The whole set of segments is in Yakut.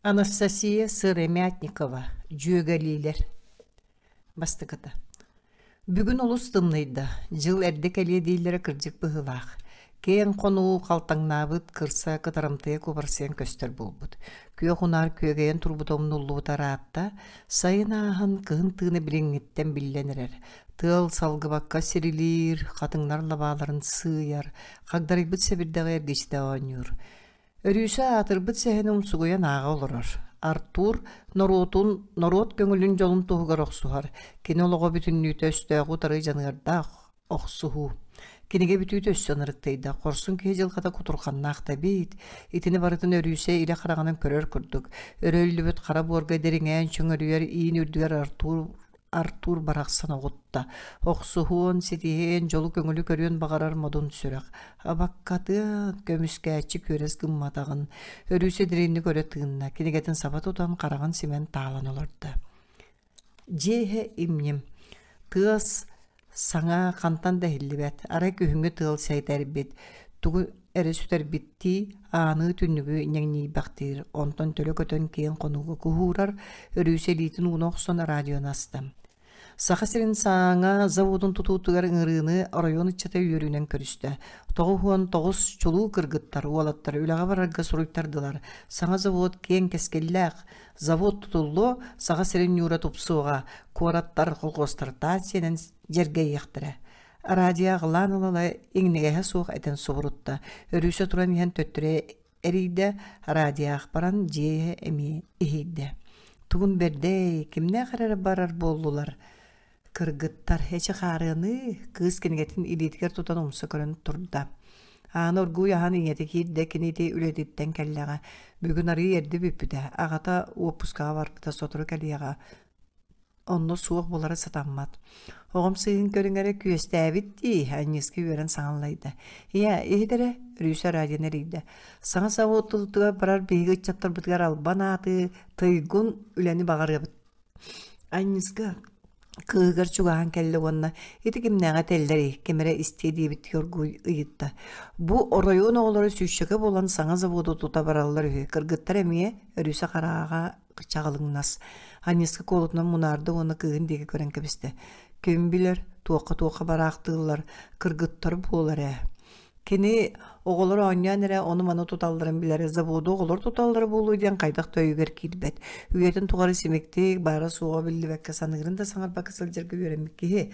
Анастасия Сыромятникова «Дьүөгэлиилэр» Бастакыта Бүгүн олус тымныйда, дьыл эрдэ кэлиэ дииллэрэ кырдьык быһыылаах. Киэҥ хонуу халтаҥнаабыт кырса кытарымтыйа кубарсыйан көстөр буолбут. Күөх унаар күөгэйэн турбута умнуллубута ыраатта, сайын ааһан кыһын тыына билиҥҥиттэн биллэн эрэр. Тыал салгыбакка сирилиир, хатыҥнар лабааларын сыыйар, хагдарыйбыт сэбирдэҕи эргичитэ оонньуур. Өрүүсэ аатырбыт сэһэни умсугуйан ааҕа олорор. Артур норуотун, норуот көҥүлүн дьолун туһугар охсуһар, кини олоҕо бүтүннүүтэ өстөөҕү утары дьаныардаах охсуһуу. Кинигэ бүтүүтэ өссө ынырыктыйда, хорсун киһи дьылҕата кутурҕаннаах да эбит. Итини барытын Өрүүсэ илэ хараҕынан көрөр курдук, өрө үллүбүт хара буорга дириҥээн чөҥөрүйэр иин үрдүгэр Артур Артур барахсан оҕутта. Охсуһуон, ситиһиэн, дьолу көҥүлү көрүөн баҕарар модун сүрэх. Абаккатыан, көмүскээччи күөрэс гымматаҕын, Өрүүсэ дириҥник өрө тыынна, кинигэтин саба тутан, хараҕын симэн таалан олордо. Дьиэ иһэ им-ньим. Тыас саҥа хантан да иһиллибэт, арай күһүҥҥү тыал сэйтэрбит, тугу эрэ сүтэрбиттии ааныы түннүгү ньэҥньийбэхтиир, онтон төлө көтөн киэҥ хонууга куһуурар, Өрүүсэ илиитин ууна охсон радионы аста. Саха сирин сааҥа заводун тутуутугар ыҥырыыны оройуон ыччата үөрүүнэн көрүстэ. 99 чулуу кыргыттар, уолаттар үлэҕэ барарга суруйтардылар. Саҥа завод киэҥ кэскиллээх. Завод тутуллуо, Саха сирин ньуура тупсуоҕа, куораттар, колхуостар таас сиэнэн дьэргэйиэхтэрэ. Радио аҕылаан ыла-ыла иҥнигэһэ суох этэн субурутта. Өрүүсэ туран иһэн төттөрү эрийдэ, радиоах баран дьиэ иһэ эмиэ иһийдэ. Тугун бэрдэй, кимнээх эрэ барар буоллулар? Кыргыттар, эчи хаарыаныы, кыыс кинигэтин илиитигэр тутан умса көрөн турда. Ааны оргууй аһан ийэтэ киирдэ, кини ити үлэтиттэн кэллэҕэ. Бүгүн арыый эрдэ бүппүтэ, аҕата уоппускаҕа барбыта сотору кэлиэҕэ. Онно суох буолара сатаммат. Оҕом сыыһын көрүҥ эрэ күөстээбит дии, Анньыыска үөрэн саҥаллайда. Ийээ, иһит эрэ, Өрүүсэ радионы эрийдэ. Саҥа завод тутуутугар барар биһиги ыччаттарбытыгар албан ааты, тыйгун үлэни баҕарыабыт. Анньыыска кыыһыгар чугаһаан кэллэ уонна ити кимнээҕи этэллэрий, ким эрэ истиэ диэбиттии оргууй ыйытта. Бу оройуон оҕолоро сүүсчэкэ буолан саҥа заводу тута бараллар үһү. Кыргыттар эмиэ Өрүүсэ харааҕа чаҕылыҥнас. Анньыска куолутунан мунаарда уонна кыыһын диэки көрөн кэбистэ. Ким билэр, туохха-туохха бараахтыыллар, кыргыттар буолар ээ. Кини оҕолор оонньоон эрэ ону-маны туталларын билэрэ, заводу оҕолор туталлара буолуо диэн хайдах да өйүгэр киирбэт. Үйэтин тухары симиктик, баара-суоҕа биллибэккэ саныырын да саҥарбакка сылдьарга үөрэммит киһи.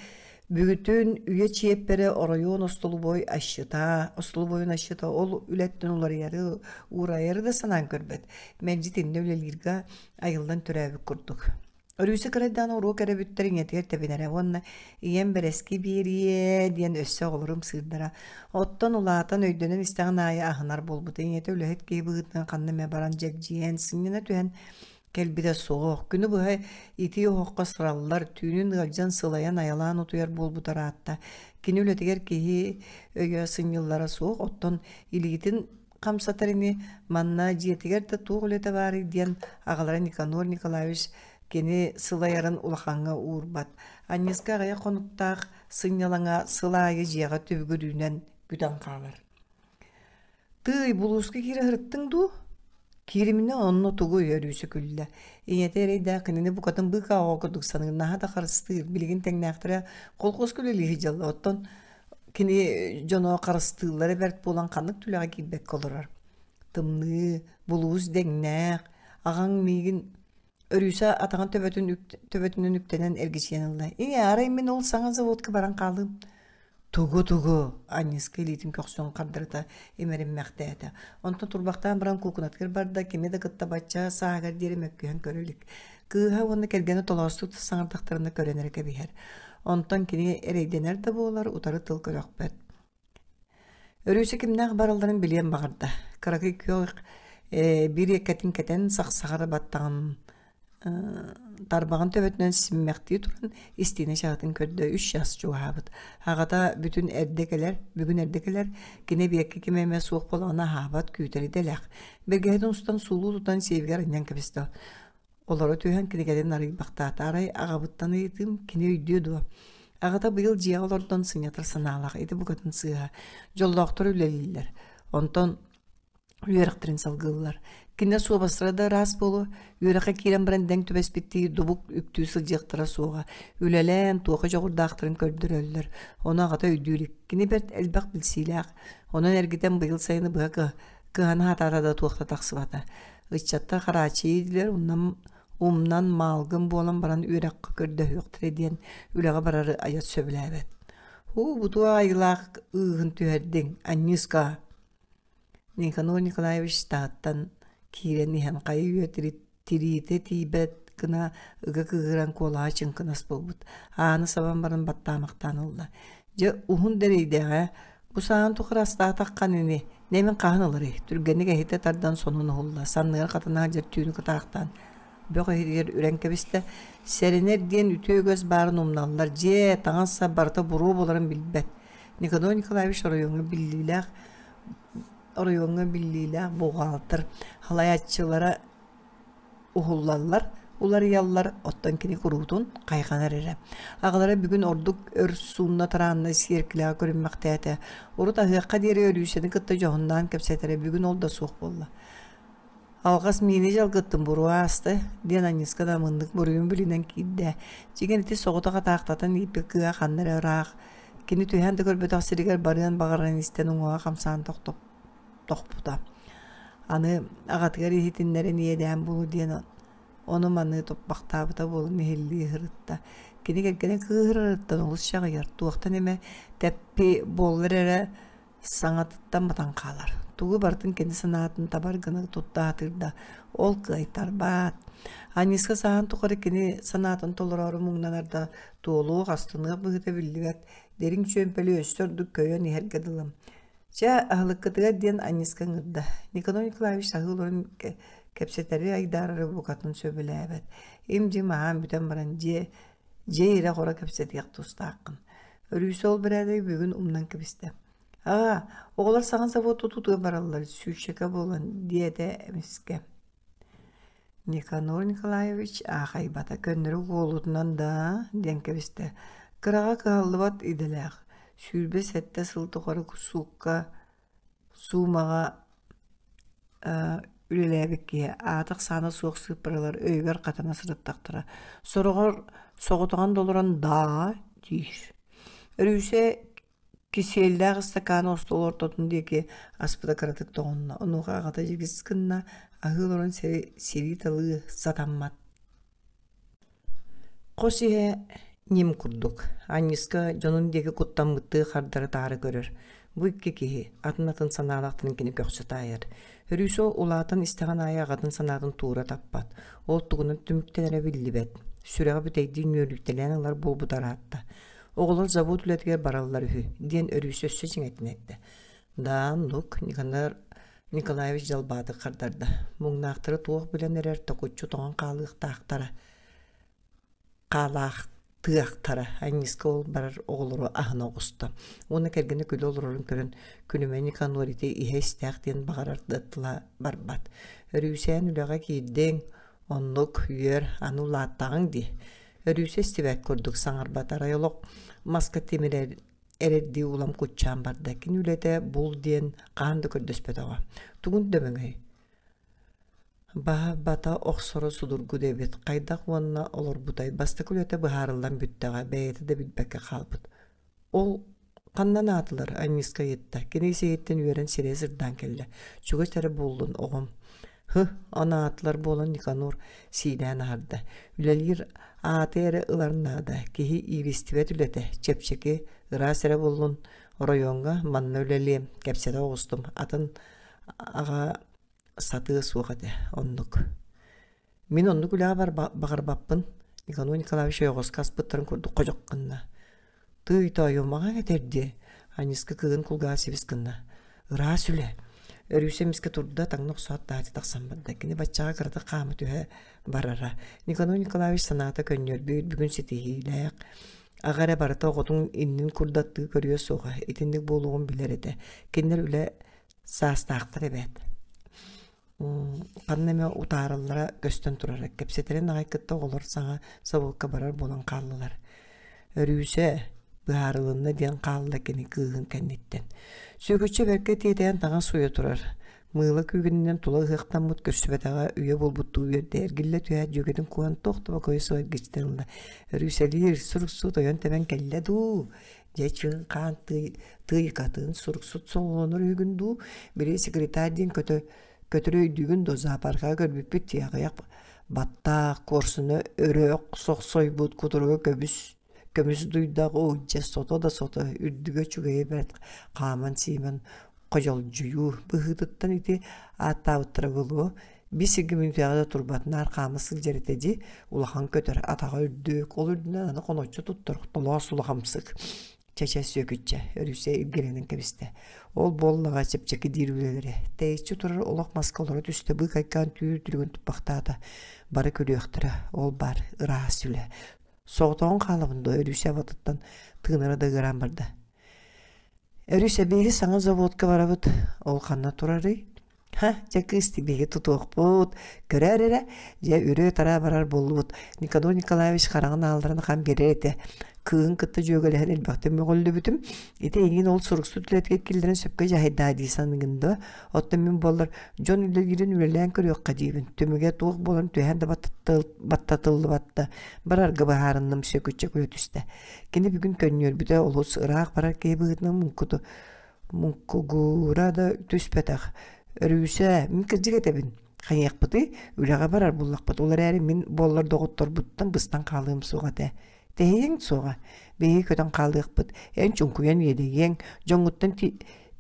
Бүгүтүн үйэ чиэппэрэ оройуон остолобуой асчыта, остолобуойун асчыта ол үлэттэн уларыйары, уурайары да санаан көрбөт. Мэлдьи итиннэ үлэлииргэ айыллан төрөөбүт курдук. Өрүүсэ кырайдаан уруок эрэ бүттэр ийэтигэр тэбинэрэ уонна ийэм бэрэски биэриэ диэн өссө оҕолорум сыырдара. Оттон улаатан өйдөнөн истэҕин аайы аһынар буолбута. Ийэтэ үлэһит киһи быһыытынан ханна эмэ баран дьэгдьийэн, сынньана түһэн кэлбитэ суох. Күнү быһа итии оһоххо сыраллар, түүнүн ыалдьан сылайан айалаан утуйар буолбута ыраатта. Кини үлэтигэр киһи өйө сынньыллара суох, оттон илиитин хамсатар ини, манна дьиэтигэр да туох үлэтэ баарый диэн аҕалара Никанор Николаевич кини сылайарын улахаҥҥа уурбат. Анньыска аҕыйах хонуктаах сынньалаҥа сыл аайы дьиэҕэ түбүгүрүүнэн бүтэн хаалар. Тыый, булууска киирэ сырыттыҥ дуу? Киириминэ онно тугуй өрүүсэ күллэ. Ийэтэ эрэйдээх кинини букатын быыкаа оҕо курдук саныыр, наһаа да харыстыыр, билигин тэҥнээхтэрэ колхуоска үлэлии сылдьаллар, оттон кини дьоно харыстыыллара бэрт буолан ханнык да үлэҕэ киирбэккэ олорор. Тымныы, булуус дэҥнээх, аҕаҥ миигин Өрүүсэ атаҕын төбөтүн төбөтүнэн үктэнэн эргичийэн ылла. Ийээ, арай мин ол саҥа заводка баран хаалыым. Тугу-тугу, Анньыска илиитин көхсүн хардарыта имэриммэхтээтэ. Онтон турбахтаан баран куукунатыгар барда, кими да кытта бачча сааһыгар диэри мөккүһэн көрө илик. Кыыһа уонна кэргэнэ толоостук саҥардахтарына көрөн эрэ кэбиһэр. Онтон кини эрэйдэнэр да буолар, утары тыл көрөхпөт. Өрүүсэ кимнээх баралларын билиэн баҕарда. Кыракый күөх биир иэккэтин кэтэн сахсаҕар баттаҕын тарбаҕын төбөтүнэн симмэхтии туран истиэнэ чаһытын көрдө үс чаас чугаһаабыт. Аҕата бүтүн эрдэ кэлэр, бүгүн эрдэ кэлэр, кини эбиэккэ ким эмэ суох буолаҕына аһаабат, күүтэр идэлээх. Бэргэһэтин устан суулуу тутан сиэбигэр анньан кэбистэ. Олоро түһэн кинигэтин арыйбахтаата. Арай аҕабыттан ыйытыым, кини өйдүө дуо? Аҕата быйыл дьиэҕэ олордон сынньатар санаалаах, ити букатын сыыһа. Дьоллоохтор үлэлииллэр. Онтон үөрэхтэрин салгыыллар. Кинилэр суобастара да ыраас буолуо, үөрэххэ киирэн баран дэҥ түбэспиттии дубук үктүү сылдьыахтара суоҕа. Үлэлээн, туохха дьоҕурдаахтарын көрдөрөллөр. Ону аҕата өйдүү илик. Кини бэрт элбэх билсиилээх. Онон эргитэн быйыл сайыны быһа кыһана сатаата да туох да тахсыбата. Ыччаттар харааччы диилэр умнан, умнан маалгын буолан баран үөрэххэ көрдөһүөхтэрэ диэн үлэҕэ барары айас сөбүлээбэт. Һуу, бутуо айылаах ыыһын түһэрдиҥ, анньыыска Никанор Николаевич таһыттан киирэн иһэн хайы-үйэ тириитэ тиийбэт гына ыга кыыһыран куолаһа чыҥкынас буолбут, ааны сабан баран баттаамахтаан ылла: «Дьэ, уһун да эрэйдээҕэ, бу сааһын тухары астаатаххын ини, нэмин хаһан ыларый?» Түргэнник эһитэ тардан сонун уһулла, санныгар хатана сылдьар түүнү кытаахтаан бөх иһигэр үрэн кэбистэ. Сэрэнэр диэн үтүө үгэс баарын умналлар, дьиэ, таҥас-сап барыта буруо буоларын билбэт. Никанор Николаевич оройуоҥҥа биллиилээх оройуоҥҥа биллиилээх бухгалтер салайааччылара уһуллаллар, уларыйаллар, оттон кини куруутун хайҕанар эрэ. Аҕалара бүгүн ордук өр суунна-тараанна сиэркилэҕэ көрүммэхтээтэ. Урут аһыахха диэри Өрүүсэни кытта дьоһуннаан кэпсэтэрэ, бүгүн ол да суох буолла. Алҕас миини дьалгыттым буруо ааста, диэн Анньыска да амыннык буруйун билинэн киирдэ. Дьиҥэр ити соҕотох атаахтатан ииппит кыыһа ханна эрэ ыраах, кини түһээн да көрбөтөх сиригэр барыан баҕарарын истэн уҥуоҕа хамсаан тохпута. Аны аҕатыгар иһитиннэрэн иэдээн булу диэн ону-маны туппахтаабыта буолан иһиллии сырытта. Кини кэргэнэ кыыһырарыттан олус чаҕыйар, туохтан эмэ тэппи буоллар эрэ саҥатыттан батан хаалар. Тугу барытын кини санаатын табар гына тутта сатыыр да, ол кыайтарбат. Аниска саһан тухары кини санаатын толороору муҥнанар да, туолуох, астыныах быһыыта биллибэт, дириҥ чүөмпэлии өссө ордук көйөн иһэргэ дылы. Чэ, аһылыккытыгар диэн Аниска ыҥырда. Николай Николаевич аһыы олорон кэпсэтэри айдаарары букатын сөбүлээбэт. Им-дьим аһаан бүтэн баран дьиэ дьиэ ирэ-хоро кэпсэтиэх тустааххын. Өрүүсэ ол бэрээдэги бүгүн умнан кэбистэ. «Аа, оҕолор саҥа завод тутуутугар бараллар, сүүсчэкэ буолан», диэтэ эмискэ. Никанор Николаевич аахайбата, көннөрү куолутунан да диэн кэбистэ. Кыраҕа кыһаллыбат идэлээх, 27 сыл тухары суукка суумаҕа үлэлээбит киһи аата-ахсаана суох сыыппаралар өйүгэр хатана сырыттахтара. Сороҕор соҕотоҕун да олорон «даа» диир. Өрүүсэ кисиэллээх ыстакааны остуол ортотун диэки аспыта кыратык тоҕунна. Онуоха аҕата дьигис гынна, аһыы олорон сирии-талыы сатаммат. Хос иһэ ньим курдук, Анньыска дьонун диэки куттаммыттыы хардары-таары көрөр. Бу икки киһи атын-атын санаалаахтарын кини көхсө таайар. Өрүүсэ улаатан истэҕин аайы аҕатын санаатын туура таппат, ол тугунан түмүктэнэрэ биллибэт. Сүрэҕэ бүтэйдии нүөлүйтэлээн ылар буолбута ыраатта. Оҕолор завод үлэтигэр бараллар үһү, диэн Өрүүсэ өссө чиҥэтинэ эттэ. Да, оннук, Никанор Николаевич дьалбаатык хардарда. Муҥнаахтары туох билэн эрэр токуччу тоҥон хаалыахтаахтара хаалаахтыахтара Анньыска ол барар оҕолору аһына оҕуста. Уонна кэргэнэ күлэ олорорун көрөн күнүмэ Никанор ити иһэ истээх диэн баҕарар да тыла барбат. Өрүүсээн үлэҕэ киирдиҥ, оннук үөр, аны улааттаҕыҥ дии. Өрүүсэ истибэт курдук саҥарбат арай олох маска тимирэр эрэрдии улам куччаан барда. Кини үлэтэ бул диэн хаһан да көрдөспөтөҕө. Тугун дөбөҥөй? Баһа бата охсоро судургу да эбит. Хайдах уонна олорбутай? Бастакы үлэтэ быһаарыллан бүттэҕэ, бэйэтэ да билбэккэ хаалбыт. Ол ханна анаатылар? Анньыска ыйытта. Кини ис-иһиттэн үөрэн сирэйэ сырдаан кэллэ. Чугас эрэ буоллун, оҕом. Һы, анаатылар буолан Никанор сиилээн аһарда. Үлэлиир ааты эрэ ылар наада. Киһи иилистибэт үлэтэ, чэпчэки, ыраас эрэ буоллун. Оройуоҥҥа манна үлэлиэм, кэпсэтэ оҕустум. Атын аҕа сатыа суох этэ, оннук. Мин оннук үлэҕэ баҕарбаппын, Никанор Николаевич ойоҕоско аспыттарын курдук ходьох гынна. Тыый тоойуомаҕа этэр дии, Аниска кыыһын кулгааҕа сибис гынна. Ыраас үлэ. Өрүүсэ эмискэ турда, таҥна охсоот таһырдьа тахсан барда. Кини баччаҕа кыратык хаама түһэ барара. Никанор Николаевич санаата көнньүөрбүт, бүгүн ситиһиилээх. Аҕа эрэ барыта оҕотун иннин курдаттыы көрүө суоҕа, итинник буолуоҕун билэр этэ. Кинилэр үлэ саастаахтар эбээт. Ханна эмэ утаараллара көстөн турара. Кэпсэтэрин аҕай кытта оҕолор саҥа собуокка барар буолан хааллылар. Өрүүсэ быһаарылынна диэн хаалла кини кыыһын кэнниттэн. Сүөкүччэ бэркэ тиэтэйэн таҥас сууйа турар. Мыыла күүгэнинэн тула ыһыахтаммыт көрсүбэтэҕэ үйэ буолбуттуу үөрдэ, эргиллэ түһээт дьүөгэтин кууһан туох да бокуойа суох эргичитэн ылла. Өрүүсэлиир, суруксут ойон-тэбэн кэллэ дуу? Дьэ чыын-хаан тыйыкатын суруксут соҕолонор үһүгүн дуу? Били секретарь диэн көтө көтөрү өйдүүгүн дуо зоопаркаҕа көрбүппүт дии аҕыйах баттаах, куорсуна өрө сохсойбут, кутуруга көбүс көмүс дуйдаах дьэ сото да сото үрдүгэ үчүгэйэ бэрт хааман-сиимэн ходьолдьуйуу быһыытыттан ити ааттаабыттара буолуо биир сиргэ мүнүүтэҕэ да турбат наар хаама сылдьар этэ дии улахан көтөр атаҕа үрдүк ол үрдүнэн аны хоноччу туттар толоос улахамсык чэчэ сүөкүччэ өрүсэ илгэлэнэн кэбистэ ол буоллаҕа чэпчэки диир үлэлэрэ тэйиччи турар олох маска олоро түстэ быыкайкаан түүр түрүгүн туппахтаата бары күлүөхтэрэ ол баар ыраас үлэ Соҕотоҕун хаалабын дуо Өрүүсэ абатыттан тыынара да ыараан барда. Өрүс эбиэһи саҥа заводка барабыт. Ол ханна турарый? Ха, дьэ кыыс биһиги тутуохпут. Көрөөр эрэ, дьэ үрүө-тараа барар буоллубут. Никодор Николаевич хараҕын аалларын хам биэрэр этэ. Кыыһын кытта дьүөгэлэһэн элбэхтик мөҕүллүбүтүм. Ити эйигин ол суруксут үлэтигэр киллэрэн сөпкө дьаһайдаа дии саныыгын дуо? Оттон мин буоллар дьон үлэлиирин үлэлээн көрүөххэ диибин. Түмүгэ туох буолан түһээн да баттатыллыбат да барарга быһаарынным сөкүччэ күлэ түстэ. Кини бүгүн көнньүөрбүтэ олус ыраах барар киһи быһыытынан муҥкуту муҥкугура да түспэтэх. Өрүүсэ, мин кырдьык этэбин. Хайыахпытый, үлэҕэ барар буллахпыт. Ол эрээри мин буоллар доҕотторбуттан быстан хаалыам суох этэ. Тэһийиэҥ суоҕа, биһиги көтөн хаалыахпыт, эн чуҥкуйан иэдэйиэҥ, дьоҥҥуттан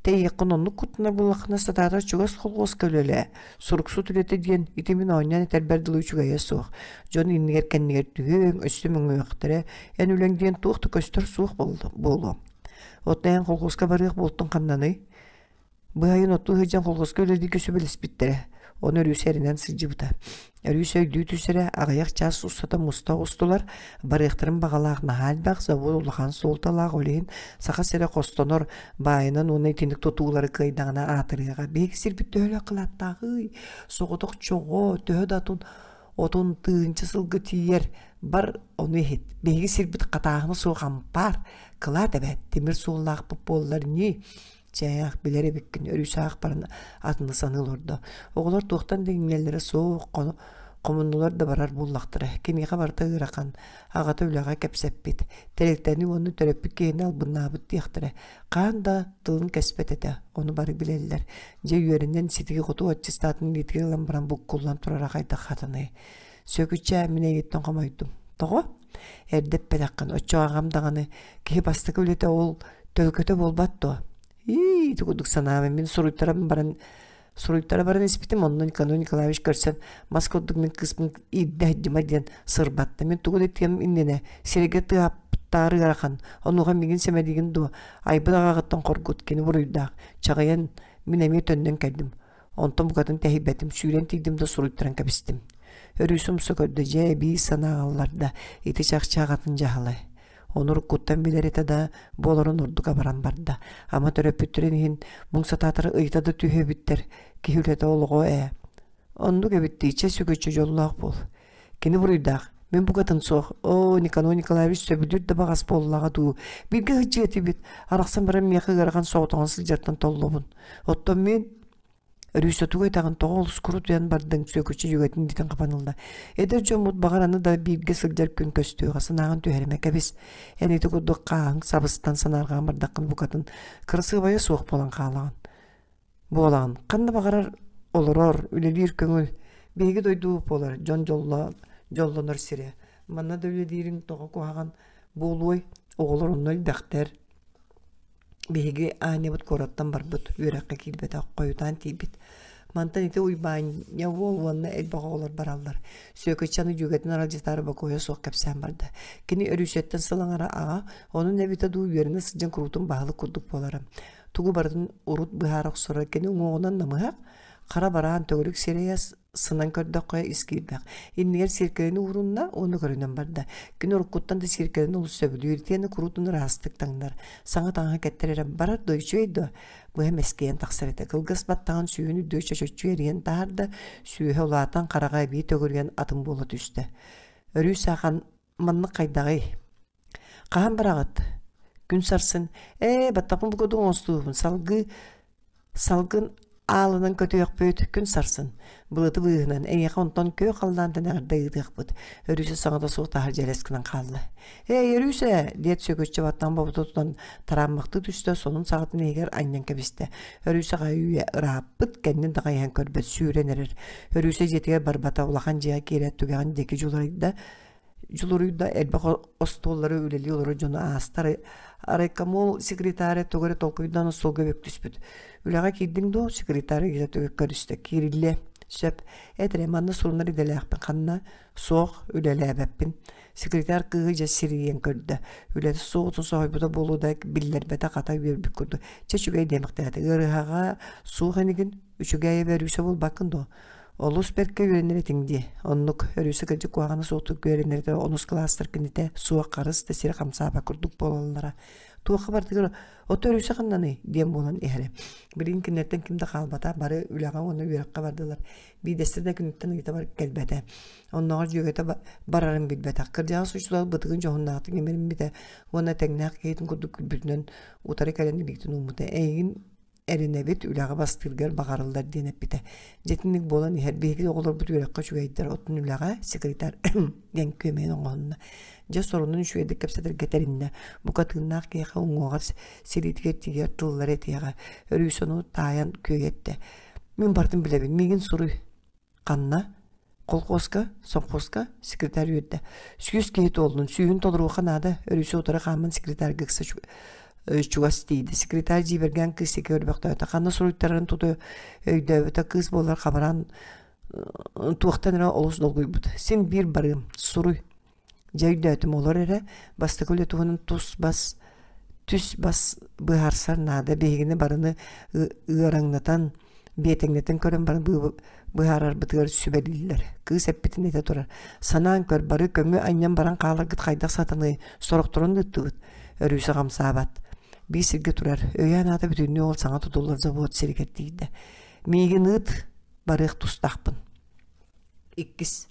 тэйиэххин оннук куттанар буоллаххына сатаатар чугас холхуоска үлэлээ, суруксут үлэтэ диэн ити мин оонньоон этэрбэр дылы үчүгэйэ суох, дьон иннигэр-кэннигэр түһүөҥ, өссө мөҥүөхтэрэ, эн үлэҥ диэн туох да көстөр суох буолуо. Оттон эн холхуоска барыах буолтуҥ ханнаный? Быһайын оттуу сылдьан колхозка үлэлииргэ сүбэлэспиттэрэ. Ону Өрүүсэ эрэнэн сылдьыбыта. Өрүүсэ өйдүү түсэрэ, аҕыйах чаас устата муста оҕустулар, барыахтарын баҕалаах наһаа элбэх, завод улахан суолталаах, ол иһин Саха сирэ хостонор баайынан уонна итинник тутуулары кыайдаҕына аатырыаҕа. Биһиги сирбит төһөлөөх кылааттааҕый? Соҕотох чоҕо, төһө да атын отун тыһыынча сылга тиийэр бар ону иһит. Биһиги сирбит хатааһына суох ампаар, кылаат эбээт, тимир суоллаахпыт буоллар ньии. Чээх, билэр эбиккин, өрүсээх баран атыны саныы олордо. Оҕолор туохтан да иҥнэллэрэ суох, хомуннулар да барар буоллахтара. Киниэхэ барыта ыарахан, аҕата үлэҕэ кэпсэппит. Тэрилтэни уонна төрөппүт киһини албыннаабыт диэхтэрэ. Хаан да тылын кэспэт этэ, ону бары билэллэр. Дьэ үөрэнэн ситиги-хоту аттестатын илиитигэр ылан баран буккуллан турара хайдах хатаный. Сөкүччээ, мин эйигиттэн хомойдум. Тоҕо? Эрдэ эппэтэххин, оччоҕо аҕам даҕаны киһи бастакы үлэтэ ол төлкөтө буолбат дуо? Ии, ити курдук санаабын мин суруйтаран баран суруйтара баран испитим, онно Николай Николаевич көрсөн мас курдук мин кыыспын иирдэ сылдьыма диэн сырбатта. Мин тугу да этиэм иннинэ сирэйгэ тыаһаптаары ыарахан, онуоха миигин сэмэлиигин дуо? Айбыт аҕаҕыттан хоргут, кини буруйдаах. Чаҕыйан мин эмиэ төннөн кэллим. Онтон букатын тэһийбэтим, сүүрэн тиийдим да суруйтаран кэбистим. Өрүүс умса көрдө, дьэ, эбии санаа ылларда, ити чахчы аҕатын дьаһалай. Ону уруккуттан билэр этэ да, буоларын ордук абаран барда. Ама төрөппүттэрин иһин муҥ сатаатар ыйыта да түһүө эбиттэр, киһи үлэтэ олоҕо ээ. Оннук эбит дии, чэ сүгүччү дьоллоох буол. Кини буруйдаах, мин букатын суох. Оо, Никанор Николаевич сөбүлүүр да баҕас буоллаҕа дуу. Бииргэ сылдьыа этибит, арахсан баран миэхэ ыарахан соҕотоҕун сылдьартан толлобун. Оттон мин Өрүүсэ тугу этэҕин тоҕо олус курутуйан бардыҥ Сүөкүччэ дьүөгэтин илиитин хабан ылла. Эдэр дьоммут баҕар аны да бииргэ сылдьар күн көстүөҕэ санааҕын түһэримэ кэбис. Эн ити курдук хааһыҥ сабыстан санаарҕаан бардаххын букатын кырасыабайа суох буолан хаалаҕын. Буолаҕын. Ханна баҕарар олорор, үлэлиир көҥүл. Биһиги дойдубут буолар, дьон дьолло, дьоллонор сирэ. Манна да үлэлиириҥ тоҕо куһаҕан буолуой? Оҕолор онно элбэхтэр. Биһиги Аанньабыт куораттан барбыт, үөрэххэ киирбэтэх, хойутаан тиийбит. Мантан ити Уйбаанньа уол уонна элбэх оҕолор бараллар. Сүөкүччэ дьүөгэтин аралдьытаары бокуойа суох кэпсээн барда. Кини Өрүүсэттэн сыл аҥара аҕа, онон эбитэ дуу үөрэнэ сылдьан куруутун баһылык курдук буолара. Тугу барытын урут быһаара охсоро кини уҥуоҕунан намыһах, хара бараан төгүрүк сирэйэ сынан көрдөххө ис киирбэх. Иннигэр сиэркилэни уурунна уонна көрүнэн барда. Кини уруккуттан да сиэркилэни олус сөбүлүүр, итиэннэ куруутун ыраастык таҥнар. Саҥа таҥаһа кэттэр эрэ барар да үчүгэй дуо? Быһа мэскийэн тахсар этэ. Кылгас баттаҕын сүүһүн үрдүгэр чөчөччү эрийэн таһаарда, сүүһэ улаатан хараҕа эбии төгүрүйэн атын буола түстэ. Өрүү саахан маннык хайдаҕый? Хаһан бараҕыт? Күн сарсын, ээ, баттахпын бу курдук оҥостуубун, салгыы салгын Аалынан көтүөхпүт, күн сарсын, былыты быыһынан, эйиэхэ онтон күөх халлаантан эҕэрдэ ыытыахпыт, Өрүүсэ саҥата суох таһырдьа элэс гынан хаалла. «Эй, Өрүүсэ!» диэт Сүөкүччэ баттаҕын бобута тутан тарааммахтыы түстэ, сонун саҕатын иһигэр анньан кэбистэ. Өрүүсэ хайыы-үйэ ырааппыт, кэннин да хайыһан көрбөт, сүүрэн эрэр. Өрүүсэ дьиэтигэр барбата, улахан дьиэҕэ киирээт түгэҕин диэки дьуларыйда, Дьулуруйда элбэх остуоллары үлэлии олорор дьону аастар райкомол секретаря тугу эрэ толкуйдаан остуолга бүк түспүт. Үлэҕэ киирдиҥ дуо? Секретарь илиитэ түгэх көрүстэ. Киириллиэ. Сөп. Эт эрэ, манна сурунар идэлээхпин. Ханна? Суох, үлэлээбэппин. Секретарь кыыһы дьэ сирийэн көрдө. Үлэтэ суоҕутун соһуйбута буолуо да биллэрбэтэ хата үөрбүт курдук. Чэ, үчүгэй диэмэхтээтэ. Ыарыһаҕа суох инигин? Үчүгэйэ бөрүүсэ буолбаккын дуо? Олус бэркэ үөрэнэр этиҥ дии. Оннук, өрүүсэ кырдьык куһаҕана суохтук үөрэнэр этэ, онус кылаастар кинитэ суох харыс да сири хамсаабат курдук буолаллара. Туохха барытыгар «Ото өрүүсэ ханнаный?» диэн буолан иһэрэ. Билигин кинилэртэн ким да хаалбата, бары үлэҕэ уонна үөрэххэ бардылар. Биирдэстэрэ да күнүттэн ыйыта кэлбэтэ. Оннооҕор дьүөгэтэ барарын билбэтэх. Кырдьаҕас учуутал бытыгын дьоһуннаахтык имэриммитэ уонна тэҥнээх киһитин курдук күлбүтүнэн утары кэлэн илиитин ууммута. Эйигин эрэнэбит, үлэҕэ бастыыргар баҕарыллар диэн эппитэ. Дьэ итинник буолан иһэр. Биһиги оҕолорбут үөрэххэ үчүгэйдэр, оттон үлэҕэ секретарь диэн күөмэйин оҥоһунна. Дьэ сорунун үчүгэйдик кэпсэтэргэ тэриннэ. Бука тыыннаах киһиэхэ уҥуоҕар сириитигэр тиийэр тыллары этиэҕэ. Өрүүс ону таайан күөйэттэ. Мин барытын билэбин, миигин суруй. Ханна? Колхозка, совхозка секретарь үөрдэ. Сүүс киһи туоллун, сүүһүн толоруохха наада. Өрүсү утары хааман секретарьга ыкса чугас тиийдэ. Секретарь дьиибэргээн кыыс диэки көрбөхтөөтө. Ханна суруйтарарын тута өйдөөбүтэ кыыс буолар хабараан туохтан эрэ олус долгуйбут. Син биир барыам, суруй. Дьэ өйдөөтүм олор эрэ, бастакы үлэ туһунан тус-бас түс-бас быһаарсар наада биһигини барыны ыараҥнатан, биэтэҥнэтэн көрөн баран быһаарарбытыгар сүбэлииллэр. Кыыс эппитин этэ турар: «Санаан көр, бары көҥү анньан баран хааларгыт хайдах сатаныай, сорохторун ыыттыбыт». Өрүүсэ хамсаабат. Биир сиргэ турар, өйө-санаата бүтүннүү ол саҥа тутуллар завод сиригэр тиийдэ. «Миигин ыыт, барыах тустаахпын». Иккис.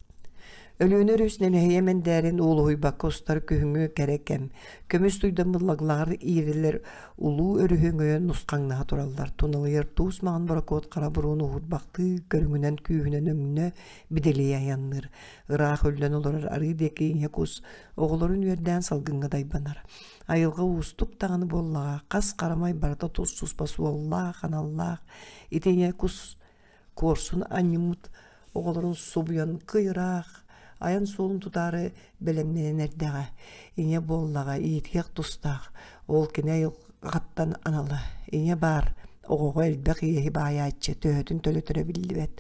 Өлүөнэ өрүс нэлэһийэ мэндээрин уолуһуйбакка устар күһүҥҥү кэрэ кэм. Көмүс туйдаммыт лаглаҕар иирэлэр улуу өрүһү өҥөйөн нусхаҥнаһа тураллар. Туналыйар туус маҥан борокуот хара буруону уһуурбахтыы көрүҥүнэн күүһүнэн өҥнө бидилийэ айанныыр. Ыраах үллэн олорор арыы диэки ийэ кус оҕолорун үөрдээн салгыҥҥа дайбанар. Айылҕа уустук даҕаны буоллаҕа, хас харамай барыта тус-туспа суоллаах, аналлаах. Ити ийэ кус Куорсун анньыммыт оҕолорун субуйан кый ыраах айан суолун тутаары бэлэмнэнэн эрдэҕэ. Ийэ буоллаҕа иитиэх тустаах, ол кини айылҕаттан анала. Ийэ баар, оҕоҕо элбэх иэһи баайааччы төһөтүн төлөтөрө биллибэт.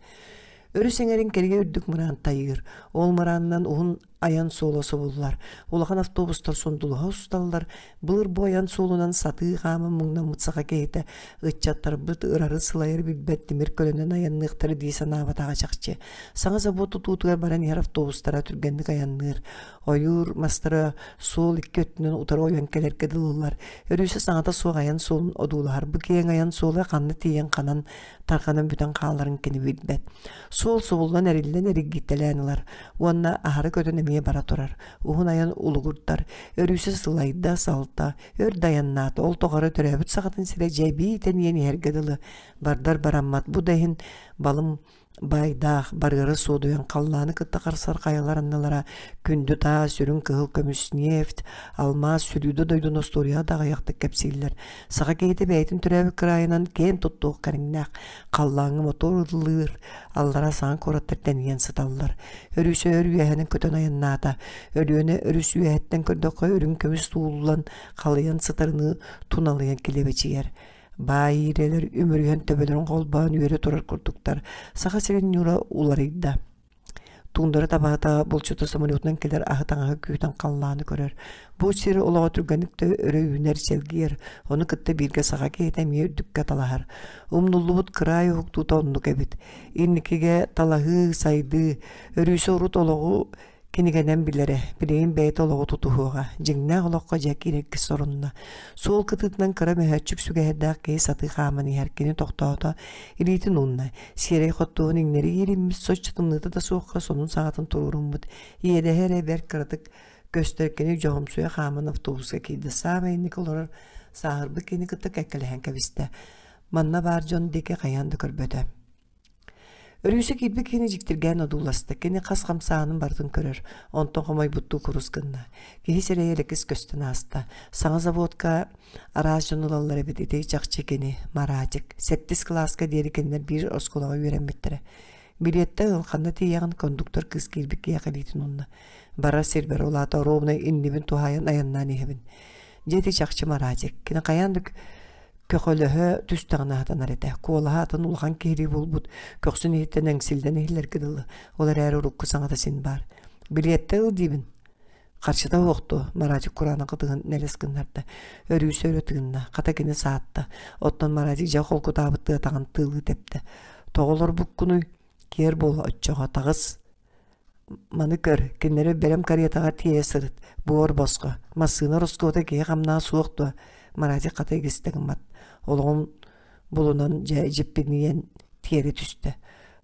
Өрүс эҥэрин кэриҥэ үрдүк мыраан тайыыр. Ол мыраанынан уһун айан суола субуллар. Улахан автобустар сундулуһа усталлар. Былыр бу айан суолунан сатыы хааман муҥнаммыт саха киһитэ ыччаттарбыт ырары-сылайары билбэт тимир көлөнөн айанныахтара дии санаабатаҕа чахчы. Саҥа собуот тутуутугар баран иһэр автобустара түргэнник айанныыр. Ойуур мастара суол икки өттүнэн утары ойон кэлэргэ дылылар. Өрүүсэ саҥата суох айан суолун одуулаһар. Бу киэҥ айан суола ханна тиийэн ханан тарҕанан бүтэн хааларын кини билбэт. Суол субуллан эриллэн эригиттэлээн ылар уонна аһары көтөн эмиэ бара турар. Уһун айан улугурдар, өрүүсэ сылайда, салта, өр да айаннаата, ол тухары төрөөбүт сахатын сирэ дьэбии тэнийэн иһэргэ дылы бардар бараммат. Бу да иһин балым баайдаах, барыары суодуйан халлааны кытта харсар хайалар аннылара күндү таас, үрүҥ кыһыл көмүс, нефть, алмаас сүрүүдэ дойдуну остуоруйаҕа да аҕыйахтык кэпсииллэр. Саха киһитэ бэйэтин төрөөбүт кыраайынан киэн туттуох кэриҥнээх, халлааҥҥа мотуор ыллыыр, аллара саҥа куораттар тэнийэн сыталлар. Өрүс өөр үөһэнэн көтөн айаннаата. Өлүөнэ өрүс үөһэттэн көрдөххө үрүҥ көмүс сууллан, халыйан сытарыныы туналыйан килэбэчийэр. Баай иирэлэр үмүрүһэн төбөлөрүн холбоон үөрэ турар курдуктар. Саха сирин ньуура уларыйда. Туундара табаһыта булчута самолетунан кэлэр аһы-таҥаһы күүтэн халлааны көрөр. Бу сир олоҕо түргэнник да өрө үүнэр, чэлгийэр, ону кытта бииргэ саха киһитэ эмиэ үрдүккэ талаһар. Умнуллубут кыраай уһуктуута оннук эбит. Инникигэ талаһыы, сайдыы, өрүүсэ урут олоҕу кинигэнэн билэрэ, билигин бэйэтэ олоҕу тутуһуоҕа, дьиҥнээх олоххо дьэ киирэргэ сорунна. Суол кытыытынан кыра мөһөөччүк сүгэһэрдээх киһи сатыы хааман иһэр, кини тохтоото, илиитин уунна, сиэрэй хоттуһун иҥнэри иириммит, соччо тымныыта да суохха сонун саҕатын туруоруммут, иэдэһэ эрэ бэрт кыратык көстөр кини дьоһумсуйа хааман автобуска киирдэ, саамай инники олорор сааһырбыт киһини кытта кэккэлэһэн кэбистэ. Манна баар дьон диэки хайаан да көрбөтө. Өрүүсэ киирбит киһини дьиктиргээн одууласта. Кини хас хамсааһынын барытын көрөр, онтон хомойбуттуу курус гынна. Киһи сирэйэ элэкис көстөн ааста. Саҥа заводка араас дьон ылаллар эбит, ити чахчы кини, Маратик. Сэттис кылааска диэри кинилэр биир оскуолаҕа үөрэммиттэрэ. Билиэттэ ыл, ханна тиийэҕин кондуктор кыыс киирбит киһиэхэ илиитин уунна. Барар сирбэр улаата оруобуна иннибин туһаайан айаннаан иһэбин. Дьэ ити чахчы Маратик. Кини хайаан да көхөлөһө түстэҕинэ сатанар этэ. Куолаһа атын улахан киһилии буолбут, көхсүн иһиттэн эҥсиллэн иһиллэргэ дылы. Ол эрээри урукку саҥата син баар. Билиэттэ ыл диибин. Харчыта суох дуо? Маратик кураанах ытыһын нэлэс гыннарда. Өрүүсэ өрө тыынна, хата кини саатта. Оттон Маратик дьэ холкутаабыт тыатаҕын тыылыы тэптэ. Тоҕо олорбуккунуй? Киэр буола оччоҕо таҕыс. Маны көр, кинилэри бэлэм каретаҕа тиэйэ сырыт, буор босхо. Массыына ороскуота киһи хамнаһа суох дуо? Маратик хата игистэ гыммат. Олоҕун булунан дьэ дьиппинийэн тиэрэ түстэ.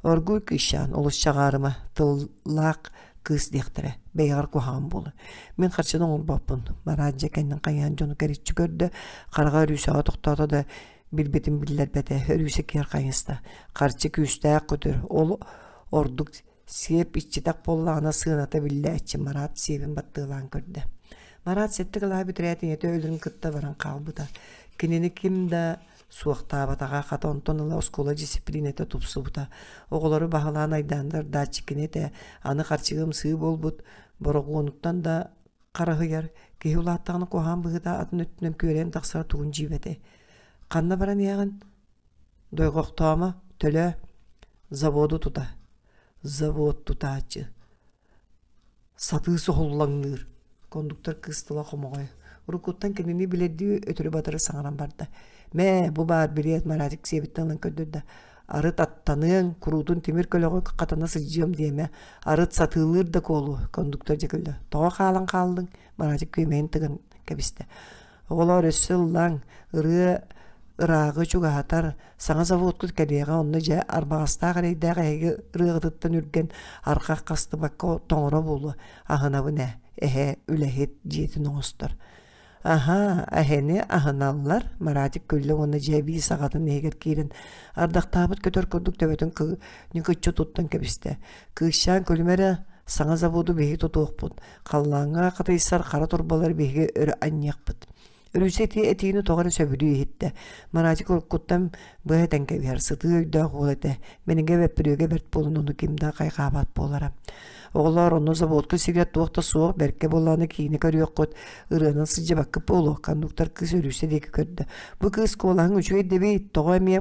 Оргууй кыысчаан олус чаҕаарыма, тыллаах кыыс диэхтэрэ, бэйэҕэр куһаҕан буолуо. Мин харчыны оҥорбоппун, Марат дьэ кэннин хайаан дьону кэриччи көрдө, хараҕа Өрүүсэҕэ тохтоото да билбитин биллэрбэтэ, Өрүүсэ киэр хайыста. Харчы күүстээх көтөр, ол ордук Сиэп иччитэх буоллаҕына сыаната биллээччи Марат сиэбин баттыалаан көрдө. Марат сэттэ кылааһы бүтэрээт ийэтэ өлөрүн кытта баран хаалбыта. Кинини ким да суохтаабатаҕа, хата онтон ыла оскуола дьиссипилиинэтэ тупсубута. Оҕолору баһылаан айдааннар дааччы кини этэ, аны харчыга ымсыы буолбут, борогуонуттан да хараһыйар, киһи улааттаҕына куһаҕан быһыыта атын өттүнэн күөрэйэн тахсара тугун дьиибэтэй. Ханна баран иһэҕин? Дойҕохтоомо, төлөө, заводу тута. Завод тутааччы. Сатыы соһуллаҥныыр. Кондуктор кыыс тыла хомоҕой. Уруккуттан кинини билэрдии өтөрү-батары саҥаран барда. Мээ, бу баар билиэт Маратик сиэбиттэн ылан көрдөрдө. Арыт аттаныаҥ, куруутун тимир көлөҕө хатана сылдьыам диэмэ. Арыт сатыылыыр да куолу, кондуктор дьэ күллэ. Тоҕо хаалан хааллыҥ? Маратик күөмэйин тыган кэбистэ. Оҕолоор өссө ыллааҥ, ырыа ырааҕы чугаһатар, саҥа заводкут кэлиэҕэ онно дьэ арбаҕастаах эрэйдээх эһиги ырыаҕытыттан үргэн арҕах хастыбакка тоҥоро буолуо, аһынабын ээ, эһээ үлэһит дьиэтин оҥостор. Аһаа, эһэни аһыналлар, Маратик күллэ уонна дьэ эбии саҕатын иһигэр киирэн ардахтаабыт көтөр курдук төбөтүн ньыкыччы туттан кэбистэ. Кыысчаан күлүмэ эрэ, саҥа заводу биһиги тутуохпут, Халлааҥҥа хатыйсар хара турбалар биһиги өрө анньыахпыт. Өрүүсэ ити этиини тоҕо эрэ сөбүлүү иһиттэ. Маратик уруккуттан быһа этэн кэбиһэр, сытыы өйдөөх уол этэ. Мэнигэ бөппүрүөгэ бэрт буолан ону ким да хайҕаабат буолара. Оҕолоор, онно заводка сиргэ туох да суох, бэркэ буоллаҕына киинэ көрүөххүт, ырыанан сылдьыбаккыт буолуо, кондуктор кыыс Өрүүсэ диэки көрдө. Бу кыыс куолаһыҥ үчүгэй дэбиит, тоҕо эмиэ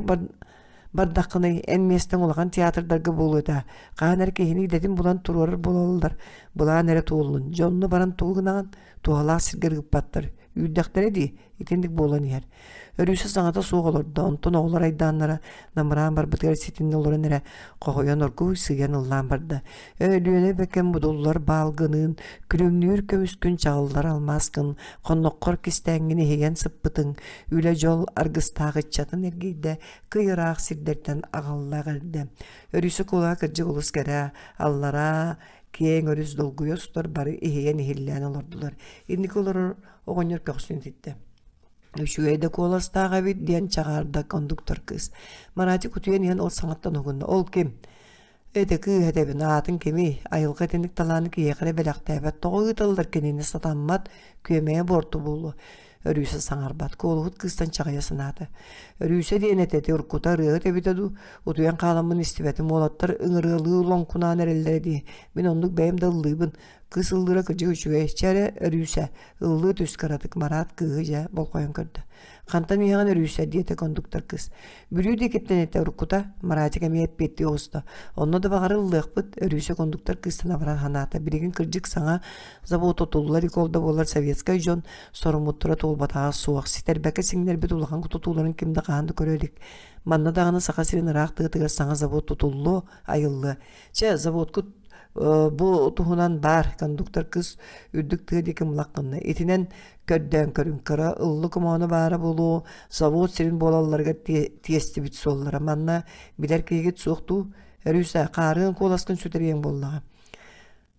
Бардаххыный, эн миэстэҥ улахан театрдарга буолуо этэ. Хаһан эрэ киһини идэтин булан туруорар буолаллар, былаан эрэ туоллун. Дьэ онно баран тугу гынаҕын? Туһалаах сиргэр ыыппаттар. Үүрдэхтэрэ дии, итинник буолан иһэр. Өрүүсэ саҥата суох олордо, онтон оҕолор айдааннара намыраан барбытыгар ситиннэ олорон эрэ хоһуйан оргууй сыыйан ыллаан барда. Өлүөнэ бэкэм будуллар баалгыныын, күлүмнүүр көмүскүн чаҕыллар алмааскын, хонноххор кистээҥҥин иһийэн сыппытыҥ, үлэ-дьол аргыстаах ыччатын эргийдэ, кый ыраах сирдэртэн аҕалла эҕэрдэ. Өрүсү кулаа кырдьык олус кэрэ, аллараа киэҥ өрүс долгуйа устар бары иһийэн иһиллээн олордулар. Инники олорор оҕонньор көхсүн ититтэ. Үчүгэй да куоластаах эбит диэн чаҕаарда кондуктор кыыс. Маратик утуйан иһэн ол саҥаттан уһугунна. Ол ким? Этэ кыыс этэбин, аатын кимий? Айылҕа итинник талааны киһиэхэ эрэ бэлэхтээбэт. Тоҕо ыыталлар кинини сатаммат, күөмэйэ буорту буолуо. Өрүүсэ саҥарбат, куолуһут кыыстан чаҕыйа санаата. Өрүүсэ диэн этэ ити уруккута ырыаһыт эбитэ дуу, утуйан хааламмын истибэтим, уолаттар ыҥырыалыы лоҥкунаан эрэллэрэ дии. Мин оннук бэйэм да ыллыыбын. Кыыс ыллыыра кырдьык үчүгэй. Чэ эрэ, Өрүүсэ, ыллыы түс кыратык, Марат кыыһы дьэ болҕойон көрдө. Хантан иһэҕин Өрүүсэ диэтэ кондуктор кыыс. Бүлүү диэкиттэн этэ уруккута, Маратик эмиэ эппиэттии оҕуста. Онно да баҕар ыллыахпыт, Өрүүсэ кондуктор кыыстан абаран санаата. Билигин кырдьык саҥа завод тутуллар икол да буоллар советскай дьон соруммуттара туолбатаҕа суох. Ситэрбэккэ сиҥнэрбит улахан тутууларын ким да хаһан да көрө илик. Манна даҕаны Саха сирин ыраах тыатыгар саҥа завод тутуллуо, айыллыа. Чэ, заводкут бу туһунан баар кондуктор кыыс үрдүк тыа диэки мылах гынна. Итинэн көрдөөн көрүҥ кыра ыллык омооно баара буолуо завод сирин буолалларыгар тиэстибит суоллара манна билэр киһигит суох дуу өрүүсэ хаарыан куоласкын сүтэриэҥ буоллаҕа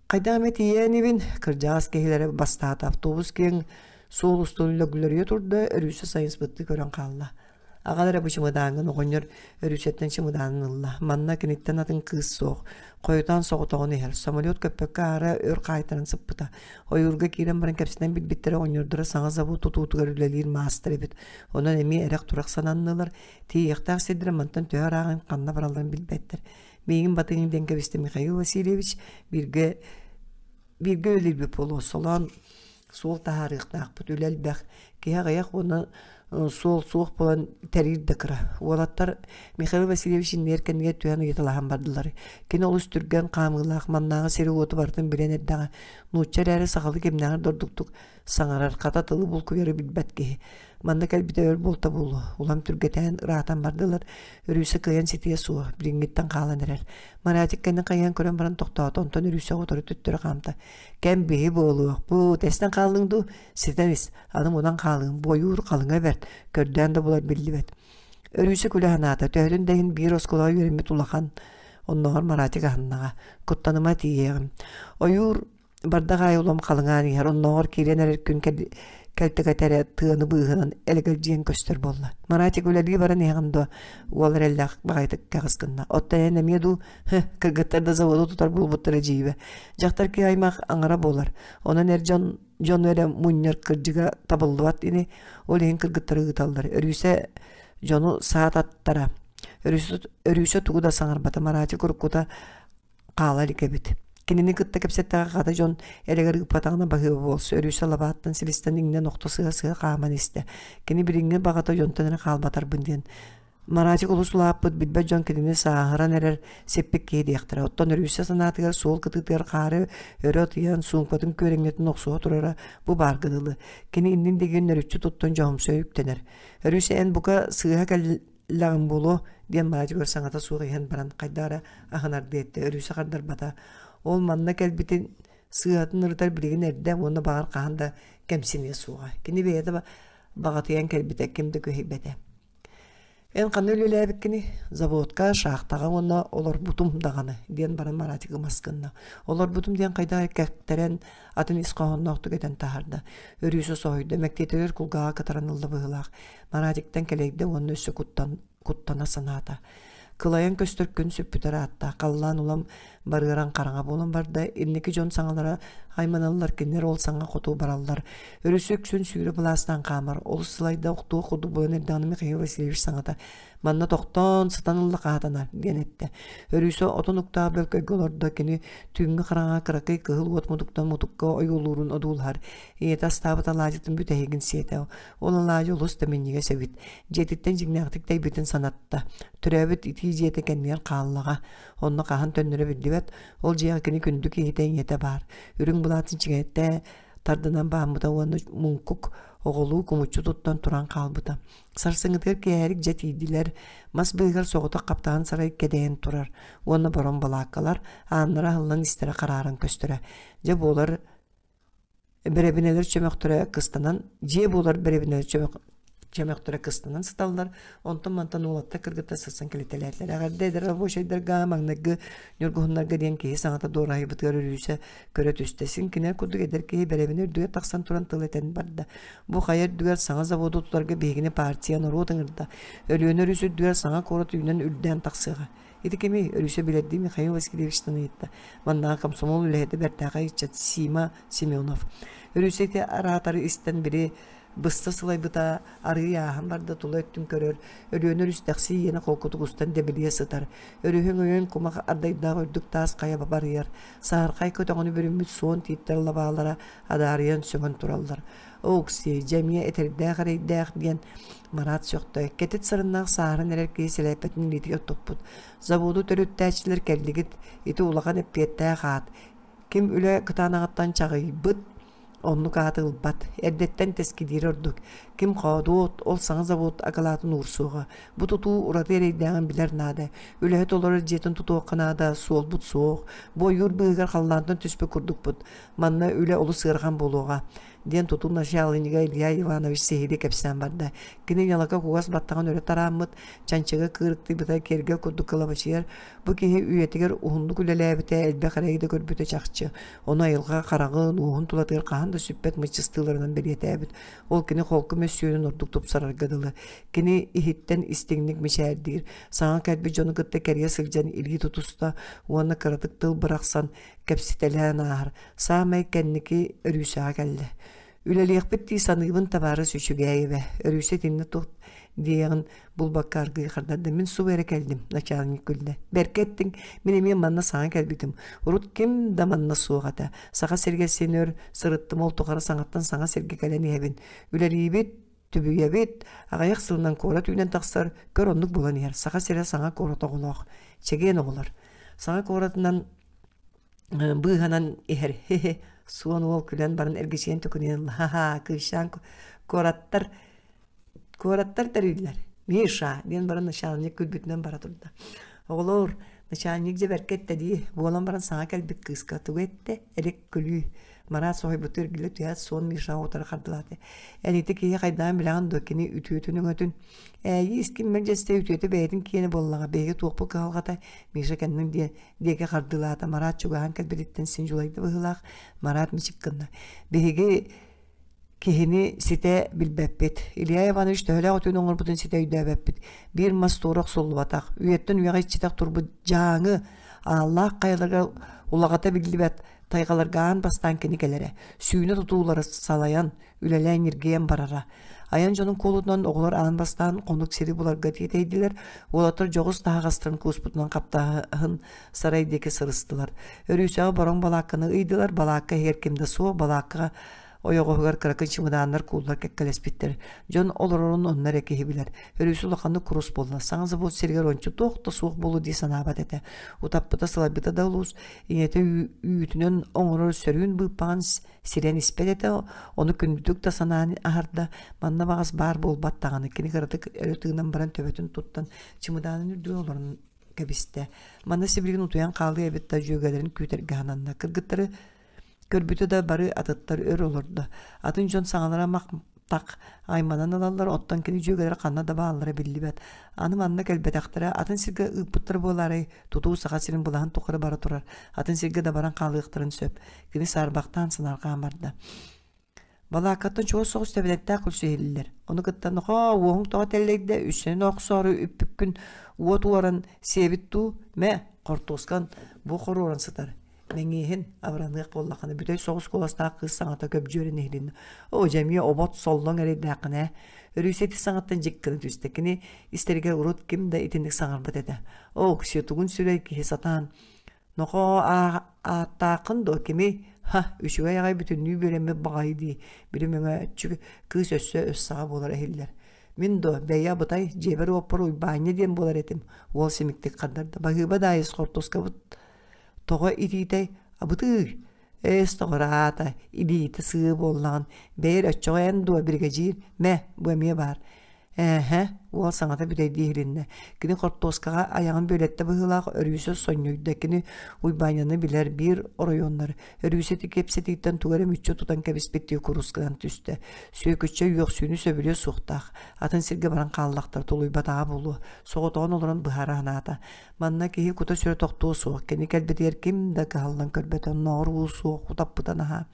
хайдах эмэ тиийэн ибин кырдьаҕас киһилэрэ бастаата автобус киэҥ суол устун лөглөрүйэ турда өрүүсэ сайыспыттыы көрөн хаалла. Аҕал эрэ бу чымыдааҥҥын оҕонньор өрүсэттэн чымыдаанын ылла. Манна киниттэн атын кыыс суох. Хойутаан соҕотоҕун иһэр. Самолет көппөккө аара өр хаайтаран сыппыта. Ойуурга киирэн баран кэпсэтэн билбиттэрэ оҕонньордоро саҥа завод тутуутугар үлэлиир маастар эбит. Онон эмиэ эрэх-турах сананнылар. Тиийиэхтээх сирдэрэ мантан төһө ырааҕын ханна баралларын билбэттэр. Миигин батыһыҥ диэн кэбистэ Михаил Васильевич бииргэ бииргэ үлэлиирбит буолуо солоон суол таһаарыахтаахпыт үлэ элбэх киһи аҕыйах уонна суол суох буолан тэриир да кыра уолаттар Михаил Васильевич иннигэр кэннигэр түһэн ыйыталаһан бардылар кини олус түргэн хаамыылаах маннааҕы сири-уоту барытын билэн эрдэҕэ нуучча эрээри сахалыы кимнээҕэр да ордуктук саҥарар хата тылы булкуйары билбэт киһи Манна кэлбитэ өр буолта буолуо, улам түргэтээн ыраатан бардылар, Өрүүсэ кыайан ситиэ суох, билиҥҥиттэн хаалан эрэр. Маратик кэннин хайыһан көрөн баран тохтоото, онтон Өрүүсэҕэ утары төттөрү хаамта. Кэм биһи буолуохпут, эстэн хааллыҥ дуу? Ситэн ис, аны мунан хаалыҥ, буойуур халыҥа бэрт, көрдөөн да булар биллибэт. Өрүүсэ күлэ санаата, төһөтүн да иһин биир оскуолаҕа үөрэммит улахан, оннооҕор Маратик аһыннаҕа. Куттаныма тиийиэҕим. Ойуур Бардах аайы улам халыҥаан иһэр, оннооҕор киирэн эрэр күн кэлтэкэтэрэ тыаны быыһынан элэгэлдьийэн көстөр буолла. Маратик үлэлии баран иһэҕин дуо? Уол эрэллээх баҕайытык кэҕис гынна. Оттон эн эмиэ дуу? Һы, кыргыттар да заводу тутар буолбуттара дьиибэ. Дьахтар киһи аймах аҥара буолар. Онон эр дьон дьону эрэ мунньар кырдьыга табыллыбат ини. Ол иһин кыргыттары ыыталлар. Өрүүсэ дьону саататтара. Өрүүсэ, өрүүсэ тугу да саҥарбата. Маратик уруккута хаала илик эбит. Кинини кытта кэпсэттэҕэ хата дьон элэгэр ыыппатаҕына баһыыба буолсу, өрүүсэ лабааттан силистэн иҥнэн охто сыһа-сыһа хааман истэ. Кини билиҥҥи баҕата дьонтон эрэ хаалбатарбын диэн. Маратик олус улааппыт, билбэт дьон кинини сааһыран эрэр сиппит киһи диэхтэрэ. Оттон Өрүүсэ санаатыгар суол кытыытыгар хаары өрө ытыйан, суумкатын күөрэҥнэтин охсуһа турара бу баарга дылы. Кини иннин диэки нөрүччү туттан дьоһумсуйа үктэнэр. Өрүүсэ эн бука сыыһа кэл лэҕим буолуо диэн Маратигар саҥата суох иһэн баран хайдах эрэ аһынардыы эттэ өрүүсэ хардарбата ол манна кэлбитин сыыһатын ырытар билигин эрдэ уонна баҕар хаһан да кэмсиниэ суоҕа кини бэйэтэ баҕатыйан кэлбитэ ким да күһэйбэтэ эн ханна үлэлээбиккиний заводка шахтаҕа уонна олорбутум даҕаны диэн баран Маратик ымас гынна олорбутум диэн хайдах кэктэрэн атын ис хоһоонноохтук этэн таһаарда өрүүсэ соһуйда мэктиэтигэр кулгааҕа кытаран ылла быһыылаах Маратиктан кэлэйдэ уонна өссө куттан, куттана санаата. Кылайан көстөр күн сүппүтэр ааттаах халлаан улам барыаран хараҥа буолан барда. Инники дьон саҥалара айманаллар, кинилэр ол саҥа хоту бараллар. Өрүсү үксүн сүүрэ былаастаан хаамар. Олус сылайда охтуох курдук буолан эрдэҕинэ Михаил Васильевич саҥата «Манна тохтоон, сытан ылла хаатана» диэн эттэ. Өрүүсэ отон уктаах бөлкөйгө олордо. Кини түүҥҥү хараҥаҕа кыракый кыһыл уот мутуктан мутукка ойуулуурун одуулаһар. Ийэтэ астаабыт алаадьытын бүтэһигин сиэтэ. Ол алаадьы олус да минньигэс эбит. Дьиэтиттэн дьиҥнээхтик тэйбитин санатта. Төрөөбүт итии дьиэтэ кэннигэр хааллаҕа. Онно хаһан төннөрө биллибэт. Ол дьиэҕэ кини күндү киһитэ ийэтэ баар. Үрүҥ былаатын чиҥэттэ тардынан бааммыта уонна муҥкук оҕолуу кумуччу туттан туран хаалбыта. Сарсыҥҥытыгар киэһэрик дьэ тиийдилэр. Мас быыһыгар соҕотох хаптаһын сарай кэдэйэн турар уонна борон балааккалар ааннара аһыллан истэрэ харааран көстөрө. Дьэ буолар Бэрэбинэлэр чөмөхтөрө кыстанан, дьиэ буолар бэрэбинэлэр чөмөхтөрө кыстанан сыталлар. Онтон-мантан уолаттар кыргыттар сырсан кэлитэлээтилэр. Эҕэрдэ эдэр рабочайдарга, маҥнайгы ньургуһуннарга диэн киһи саҥата дуораһыйбытыгар Өрүүсэ көрө түстэ. Син кинилэр курдук эдэр киһи бэрэбинэ үрдүгэр тахсан туран тыл этэн барда. Бу хайа үрдүгэр саҥа заводу тутарга биһигини партия норуот ыҥырда. Өлүөнэ өрүс үрдүгэр саҥа куорат үүнэн үрдээн тахсыаҕа. Ити кими Өрүсэ билэрдии Михаил Васильевичтан ыйытта. Маннааҕы комсомол үлэһитэ бэртээхэй ыччат Сима Семенов. Өрүсэ ити араатары истэн били быста сылайбыта арыый ааһан барда тула өттүн көрөр Өлүөнэ өрүс дэхси иэнэ холкутук устан дэбилийэ сытар өрүһүҥ өйөн кумах ардайдаах үрдүк таас хайа барыйар саһархай көтөҕөнү бүрүммүт суон тииттэр лабаалара адаарыйан сөҥөн тураллар Оксиэ, дьэ эмиэ этэрдээх эрэйдээх диэн Марат сөхтө. Кэтит сарыннаах сааһыран эрэр киһи сэлээппэтин илиитигэр туппут. Заводу төрүттээччилэр кэллигит, ити улахан эппиэттээх аат. Ким үлэ кытаанаҕыттан чаҕыйбыт, оннук ааты ылбат. Эрдэттэн тэскилиирэ ордук. Ким хоодуот, ол саҥа завод акылаатын уурсуоҕа. Бу тутуу ураты эрэйдээҕин билэр наада. Үлэһит олорор дьиэтин тутуохха наада, суолбут суох. Бу ойуур быыһыгар халлаантан түспүт курдукпут. Манна үлэ олус ыарахан буолуоҕа. диэн тутуу начаалынньыга Илья Иванович сиһилии кэпсээн барда. Кини ньалака кугас баттаҕын өрө тарааммыт, чанчыга кыырыктыйбыта киэргэл курдук кылабачыйар. Бу киһи үйэтигэр уһуннук үлэлээбитэ, элбэх эрэйи да көрбүтэ чахчы. Ону айылҕа хараҕын, уоһун тулатыгар хаһан да сүппэт мыччыстыыларынан бэлиэтээбит. Ол кини холку мөссүөнүн ордук тупсарарга дылы. Кини иһиттэн истиҥник мичээрдиир, саҥа кэлбит дьону кытта кэрийэ сылдьан илии тутуста уонна кыратык тыл бырахсан кэпсэтэлээн ааһар. Саамай кэнники Өрүүсэҕэ кэллэ. Үлэлиэхпит дии саныыбын табаарыс үчүгээйэбэ. Өрүүсэ итиннэ туох диэҕин булбакка аргыый хардарда. Мин субу эрэ кэллим, начальник күллэ. Бэркэ эттиҥ, мин эмиэ манна саҥа кэлбитим. Урут ким да манна суох этэ. Саха сиригэр син өр сырыттым, ол тухары саҥаттан саҥа сиргэ кэлэн иһэбин. Үлэлиибит, түбүйэбит, аҕыйах сылынан куорат үүнэн тахсар, көр оннук буолан иһэр. Саха сирэ саҥа куорат оҕолоох. Чэгиэн оҕолор. Саҥа куоратынан быыһанан иһэр хе-хе суон уол күлэн баран эргичийэн төкүнүйэн ылла ха-ха кыысчаан куораттар куораттар тэриллэр Миша диэн баран начальник күлбүтүнэн бара турда оҕолоор начальник дьэ бэркэ эттэ дии буолан баран саҥа кэлбит кыыска тугу эттэ элик күлүү Марат соһуйбуту эргиллэ түһээт суон Мишаҕа утары хардылаата эн ити киһи хайдаан билэҕин дуо кини үтүөтүн өҥөтүн ээйии искин мэлдьэстэ үтүөтэ бэйэтин киэнэ буоллаҕа биһиги туохпут кыһалҕата Миша кэннин диэн диэки хардыылаата. Марат чугаһаан кэлбититтэн син дьулайда быһыылаах. Марат мичик гынна. Биһиги киһини ситэ билбэппит. Илья Иванович төһөлөөх өтүүнү оҥорбутун ситэ өйдөөбөппүт. Биир мас туора охсуллубатах, үйэттэн үйэҕэ иччитэх турбут дьааҥы ааллаах хайаларга улаҕата биллибэт тайҕаларга аан бастаан кини кэлэрэ. Сүүнэ тутуулары салайан, үлэлээн ньиргийэн барара. Айан дьонун куолутунан оҕолор аан бастаан хонук сири буларга тиэтэйдилэр, уолаттар дьоҕус таһаҕастарын кууспутунан хаптаһын сарай диэки сырыстылар. Өрүүсэҕэ бороҥ балаакканы ыйдылар, балаакка иһигэр ким да суох, балааккаҕа ойоҕоһугар кыракый чымыдааннар кууллар кэккэлэспиттэр. Дьон олорорун онно эрэ киһи билэр. Өрүүсэ улаханнык курус буолла. Саҥа завод сиригэр ончу туох да суох буолуо дии санаабат этэ. Утаппыта сылайбыта да улуус ийэтэ үүтүнэн оҥорор сөрүүн быыппаҕын сирэн испэт этэ, ону күндүтүк да санаан аһарда, манна баҕас баар буолбат даҕаны, кини кыратык өрө тыынан баран төбөтүн туттан чымыдаанын үрдүгэр олорон кэбистэ. Манна сибилигин утуйан хаалыа эбит да дьүөгэлэрин күүтэргэ сананна. Кыргыттары көрбүтэ да бары атыттар өр олордо. Атын дьон саҥалара мах-тах айманан ылаллар, оттон кини дьүөгэлэрэ ханна да бааллара биллибэт. Аны манна кэлбэтэхтэрэ, атын сиргэ ыыппыттар буолаарай, тутуу Саха сирин былаһын тухары бара турар, атын сиргэ да баран хаалыахтарын сөп. Кини саарбахтаан санаарҕаан барда. Балааккаттан чугас соҕус тэбэнэттээх күлсүү иһиллэр. Ону кытта нохоо, уоһуҥ тоҕо тэллэйдэ, үссэнэн охсоору үппүккүн уот уоран сиэбит дуу, мэ, хортуоскан бу хоруоран сытар. Мэҥиэһин абыраныах буоллаххына бүтэй соҕус куоластаах кыыс саҥата көбдьүөрэн иһилиннэ. Оо, дьэ эмиэ обот соллоҥ эрэйдээххин ээ. Өрүүсэ ити саҥаттан дьик гына түстэ. Кини истэригэр урут ким да итинник саҥарбат этэ. Оо, тугун сүрэй киһи сатаан Нохоо ааттааххын дуо кими? Ха, үчүгэй аҕай бүтүннүү бүөрэммит баҕайы дии, били мөҥөөччү кыыс өссө өс саҕа буолара иһиллэр. Мин дуо, бэйэ абытай, дьиэбэр-уоппар Уйбаанньа диэн буолар этим, уол симиктик хардарда. Баһыыба Даайыс хортуоскабыт тоҕо итиитэй? Абытыый! Эс тоҕо ыраата, илиитэ сыа буоллаҕын, бэйэр оччоҕо эн дуо биригэдьиир? Мэ, бу эмиэ баар. Ээһэ, уол саҥата бүтэйдии иһилиннэ. Кини хортуоскаҕа айаҕын бүөлэттэ быһыылаах Өрүүсэ сонньуйда. Кини Уйбаанньаны билэр биир оройуоннар. Өрүүсэ ити кэпсэтииттэн тугу эрэ мүччү тутан кэбиспиттии курус гынан түстэ. Сүөкүччэ үөхсүүнү сөбүлүө суохтаах. Атын сиргэ баран хааллахтар тулуйбатаҕа буолуо. Соҕотоҕун олорон быһаара санаата. Манна киһи кута-сүрэ тохтуо суох. Кини кэлбитигэр ким да кыһаллан көрбөтө. Оннооҕор уу суох, утаппыта наһаа.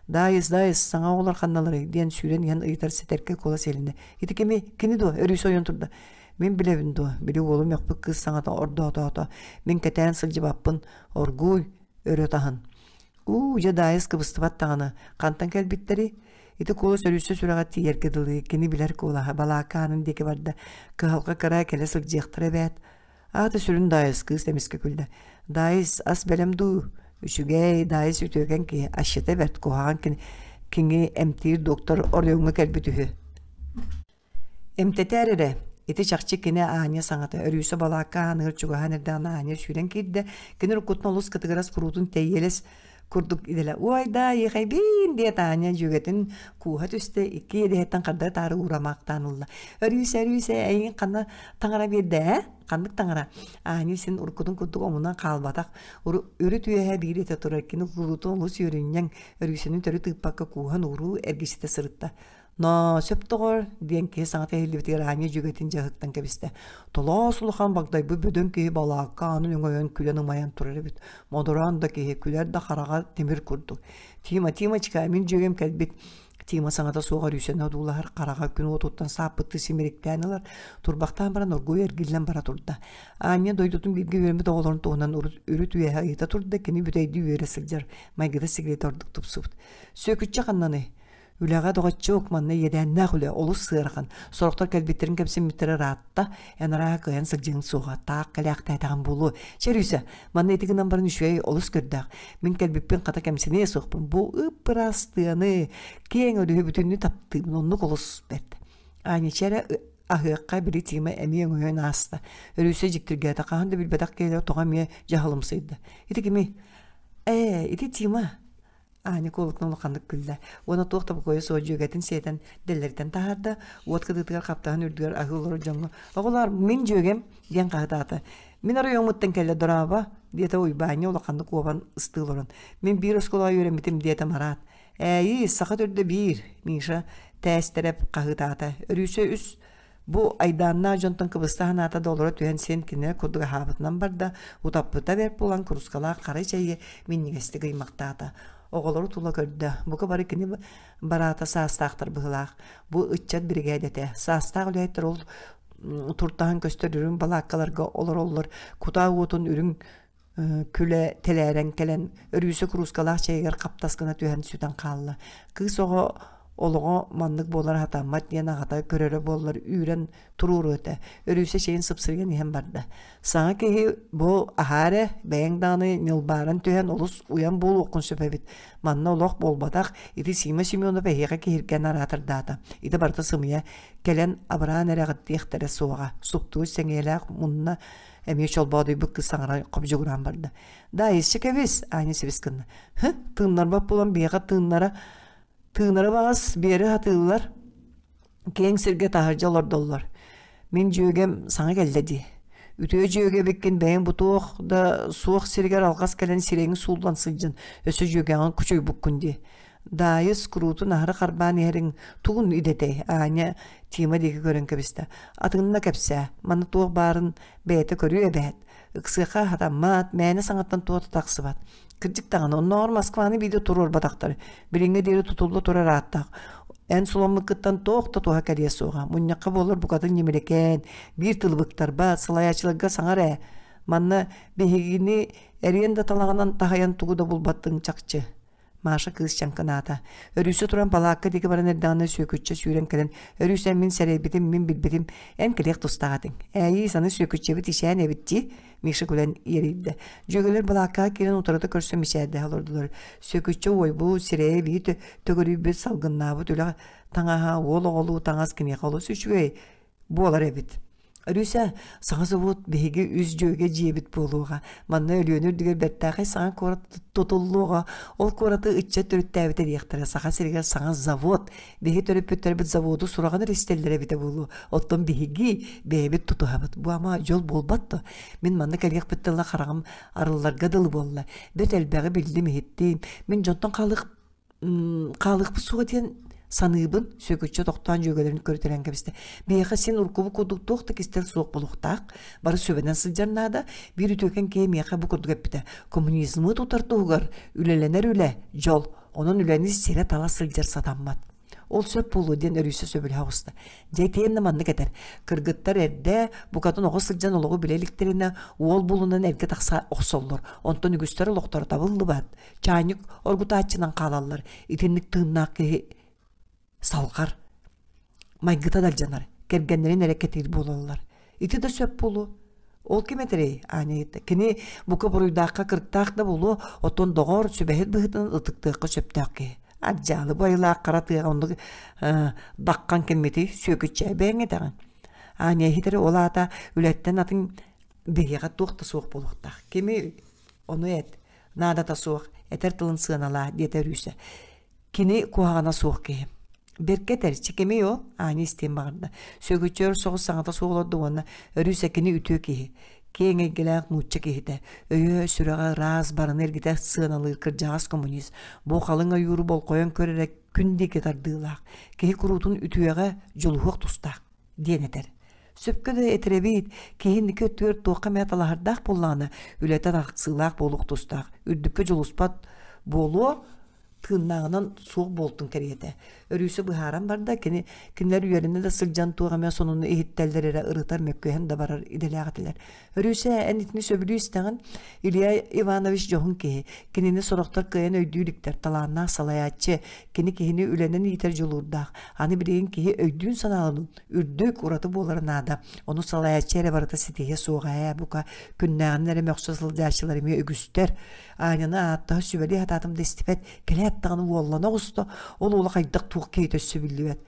«Даайыс, Даайыс, саҥа оҕолор ханналарый?» диэн сүүрэн иһэн ыйытар сэтэркэй куолас иһилиннэ. «Ити кими? Кини дуо?» Өрүүсэ ойон турда. «Мин билэбин дуо?» Били уолум мөхпүт кыыс саҥата ордоотоото. «Мин кэтээн сылдьыбаппын. Оргууй, өрө таһын». «Уу, дьэ Даайыс кыбыстыбат даҕаны. Хантан кэлбиттэрий?» Ити куолас өрүссэ сүрэҕэ тиийэргэ дылы кини билэр куолаһа балаакка аанын диэки барда. Кыһалҕа кыра кэлэ сылдьыахтара эбээт. Аата сүрүн Даайыс кыыс эмискэ күллэ. Даайыс, ас бэлэм дуу? Үчүгэй, Даайыс үтүөкэн киһи, асчыта бэрт, куһаҕан кини, кини эмтиир доктор оройуоҥҥа кэлбит үһү. Эмтэтээр эрэ, ити чахчы кини Аня саҥата, Өрүүсэ балаакка ааныгар чугаһаан эрдэҕинэ Аня сүүрэн киирдэ, кини уруккуттан олус кытыгырас куруутун тэйиэлэс Курдук идэлэ «Уой-даа, иэхэйбиин!» диэт Аня дьүөгэтин кууһа түстэ, икки иэдэһиттэн хардары-таары уурамаахтаан ылла. «Өрүүсэ, Өрүүсэ, эйигин ханна таҥара биэрдэ ээ? Ханнык таҥара?» Аня син уруккутун курдук омунан хаалбатах, үрүт үөһэ биир этэ турар, кини кулуутун олус үөрүнньэҥ, Өрүүсэни төрүт ыыппакка кууһан ууруу эргичитэ сырытта. «Ноо, сөп доҕор!» диэн киһи саҥата иһиллибитигэр Аня дьүөгэтин дьаһыктан кэбистэ. Толоос улахан багдайбыт бөдөҥ киһи балаакка аанын өҥөйөн күлэн ымайан турар эбит. Модураан да киһи, күлэр да хараҕа тимир курдук. «Тима, Тимочка, мин дьүөгэм кэлбит!» Тима саҥата суох өрүүсэни одуулаһар, хараҕа күн уотуттан сааппыттыы симириктээн ылар, турбахтаан баран оргууй эргиллэн бара турда. Аня дойдутун бииргэ үөрэммит оҕолорун туһунан үрүт үөһэ ыйыта турда, кини бүтэйдии үөрэ сылдьар, майгыта сигилитэ ордук тупсубут. «Сүөкүччэ ханнаный?» Үлэҕэ доҕоччуок, манна иэдээннээх үлэ, олус ыарахан. Сорохтор кэлбиттэрин кэмсиммиттэрэ ыраатта, эн арааһа кыайан сылдьыаҥ суоҕа, таах кэлээхтээтэҕим буолуо. Чэ, Рүүсэ, манна ити гынан баран үчүгэй, олус көрдөөх. Мин кэлбиппин хата кэмсиниэ суохпун. Бу ып-ыраас тыаны, киэҥ өрүһү бүтүннүү таптыыбын, оннук олус бэрт. Аанича эрэ аһыахха били Тима эмиэ өҥөйөн ааста. Өрүүсэ дьиктиргээтэ, хаһан да билбэтэх киһилэрэ тоҕо эмиэ дьаһалымсыйда. Ити кими? Ээ, ити Тима. Аня куолутун улаханнык күллэ уонна туох да бокуойа суох дьүөгэтин сиэтэн дэллэритэн таһаарда, уот кытыытыгар хаптаһын үрдүгэр аһыы олорор дьоҥҥо «Оҕолоор, мин дьүөгэм» диэн хаһытаата. «Мин оройуоммуттан кэллэ, дорообо» диэтэ Уйбаанньа улаханнык уобан ыстыы олорон. «Мин биир оскуолаҕа үөрэммитим» диэтэ Марат. «Ээйи, саха төрдө биир» Миша тээстэрэп хаһыытаата. Өрүүсэ үс Бу айдааннаах дьонтон кыбыста санаата да олоро түһэн син кинилэр курдук аһаабытынан барда, утаппыта бэрт буолан курускалаах хара чэйи минньигэстик ыймахтаата. Оҕолору тула көрдө, бука бары кини бараата саастаахтар быһыылаах. Бу ыччат биригээдэтэ. Саастаах үлэһиттэр ол туртаһан көстөр үрүҥ балааккаларга олороллор, кутаа уотун үрүҥ күлэ тэлээрэн кэлэн өрүүсэ куруускалаах чэйигэр хаптас гына түһэн сүтэн хаалла. Кыыс оҕо олоҕо маннык буолар сатаммат диэн аҕата көрөрө буоллар үүрэн туруоруо этэ. Өрүүсэ чэйин сыпсырыйан иһэн барда. Саҥа киһи бу аһаа эрэ, бэйэҥ даҕаны ньылбааран түһэн олус уйан буолуоххун сөп эбит. Манна олох буолбатах, ити Сима Семенов эһиэхэ киһиргэн араатардаата. Ити барыта сымыйа, кэлэн абыраан эрэҕит диэхтэрэ суоҕа. Суптуу сэҥиэлээх мунна Эмиэ чолбоодуйбут кыыс саҥара хобдьугураан барда. Да, исчэ кэбис, Аня сибис гынна. Һы, тыыннарбат буолан биһиэхэ тыыннара тыынара баҕас биэрэ сатыыллар. Киэҥ сиргэ таһырдьа олордоллор. Мин дьүөгэм саҥа кэллэ дии. Үтүө дьүөгэ эбиккин бэйэҥ бу туох да суох сиригэр алҕас кэлэн сирэйиҥ сууллан сылдьан өссө дьүөгэҕин кучуйбуккун дии. Даайыс куруутун аһары харбаан иһэриҥ тугун идэтэй? Аня Тима диэки көрөн кэбистэ. Атынна кэпсээ, манна туох баарын бэйэтэ көрүө эбээт. Ыксыаха хатаммат, мээнэ саҥаттан туох да тахсыбат. Кырдьык даҕаны, оннооҕор Москваны биирдэ туруорбатахтар. Билиҥҥэ диэри тутулла турар ааттаах. Эн суламмыккыттан туох да туһа кэлиэ суоҕа. Мунньахха буолар букатын ньимиликээн, биир тылы быктарбат, салайааччыларга саҥар ээ. Манна биһигини эриэн да талаҕынан таһыйан тугу да булбаттыҥ чахчы. Маша кыыс чаҥкынаата. Өрүүсэ туран балаакка диэки баран эрдэҕинэ Сүөкүччэ сүүрэн кэлэн «Өрүүсэ, мин сэрэйбитим, мин билбитим, эн кэлиэх тустаах этиҥ. Ээйии, саны Сүөкүччэбит ичээн эбит дии» Миша күлэн иэрийдэ. Дьүөгэлэр балааккаҕа киирэн утарыта көрсөн мичээрдэһэ олордулар. Сүөкүччэ уойбут, сирэйэ бии төгүрүйбүт, салгыннаабыт үлэ таҥаһа, уол оҕолуу таҥас киниэхэ олус үчүгэй буолар эбит. Рүсэ, саҥа собуот биһиги үс дьүөгэ дьиэбит буолуоҕа. Манна Өлүөнэ үрдүгэр бэртээхэй саҥа куорат тутуллуоҕа. Ол куораты ыччат төрүттээбитэ диэхтэрэ. Саха сиригэр саҥа завод. Биһиги төрөппүттэрбит заводу сураҕын эрэ истэллэрэ эбитэ буолуо. Оттон биһиги бэйэбит тутуһабыт. Бу ама дьол буолбат дуо? Мин манна кэлиэхпиттэн ыла хараҕым арылларга дылы буолла. Бэрт элбэҕи биллим-иһиттим. Мин дьонтон хаалыах хаалыахпыт суоҕа диэн саныыбын, Сүөкүччэ тохтоон дьүөгэлэрин көрүтэлээн кэбистэ. Биһиэхэ син уруккубут курдук туох да кистэл суох буолуохтаах, бары сүбэнэн сылдьар наада. Биир үтүөкэн киһи миэхэ бу курдук эппитэ: коммунизмы тутар туһугар үлэлэнэр үлэ, дьол, онон үлэни сирэ-тала сылдьар сатаммат. Ол сөп буолуо диэн өрүүсэ сөбүлэһэ оҕуста. Дьэ итиэннэ маннык этэр: кыргыттар эрдэ, букатын оҕо сылдьан олоҕу билэ иликтэринэ, уол булунан эргэ тахса охсоллор. Онтон үгүстэр олохторо табыллыбат. Чаанньык оргутааччынан хаалаллар. Итинник тыыннаах киһи салҕар, майгыта да алдьанар, кэргэннэрин эрэ кэтиир буолаллар. Ити да сөп буолуо. Ол ким этэрий, Аня ыйытта. Кини бука буруйдаахха кырыктаах да буолуо, оттон доҕор, сүбэһит быһыытынан ытыктыахха сөптөөх киһи. Ардьаалы бу айылаах хара тыаҕа оннук даххан киммитий, сүөкүччээ бэйэҥ этэҕин. Аня иһитэрэ ол аата үлэттэн атын биһиэхэ туох да суох буолуохтаах. Кими ону эт. Наадата суох, этэр тылын сыаналаа, диэтэ Өрүүсэ. Кини куһаҕана суох киһи. Бэркэ этэр, чикимий ол, Аня истиэн баҕарда. Сөгүччүөр соҕус саҥата суох олордо уонна Өрүүсэ кини үтүө киһи. Киэҥ эйгэлээх нуучча киһитэ. Өйө, сүрэҕэ ыраас, барыны эргитэ сыаналыыр кырдьаҕас коммунист. Бу халыҥ ойууру болҕойон көр эрэ күн диэки тардыылаах. Киһи куруутун үтүөҕэ дьулуһуох тустаах диэн этэр. Сөпкө да этэрэбит, киһи инники өттүгэр туохха эмэ талаһардаах буоллаҕына, үлэтэ тахсыылаах буолуох тустаах, үрдүккэ дьулуспат буолуо, тыыннааҕынан суох буолтун кэриэтэ. Өрүүсэ быһааран барда, кини кинилэр үөрэнэ да сылдьан туох эмэ сонуну иһиттэллэр эрэ ырытар, мөккүһэн да барар идэлээх этилэр. Өрүүсэ, эн итини сөбүлүү истэҕин? Илья Иванович дьоһун киһи. Кинини сорохтор кыайан өйдүү иликтэр, талааннаах салайааччы, кини киһини үлэнэн иитэр дьулуурдаах. Аны билигин киһи өйдүүн-санаалыын үрдүк, ураты буолара наада. Ону салайааччы эрэ барыта ситиһиэ суоҕа ээ, бука күннээҕинэн эрэ мөхсө сылдьааччылар эмиэ үгүстэр. Аанньаны ааттаһа сүбэлии сатаатым да истибэт, кэлээт даҕаны уоллана оҕуста, ол уола хайдах туох киһитэ өссө биллибэт.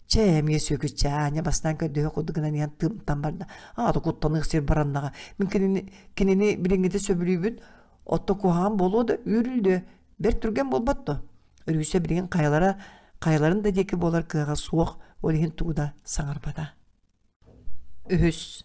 Чэ, эмиэ сүөкүччэ Аня бастаан көрдөһө курдук гынан иһэн тымтан барда. Аата куттаныах сир бараннаҕа. Мин кинини, кинини билиҥҥитэ сөбүлүүбүн. Отто куһаҕан буолуо да үүрүллүө. Бэрт түргэн буолбат дуо? Өрүүсэ билигин хайалара хайаларын да диэки буолар кыаҕа суох, ол иһин тугу да саҥарбата. Үһүс.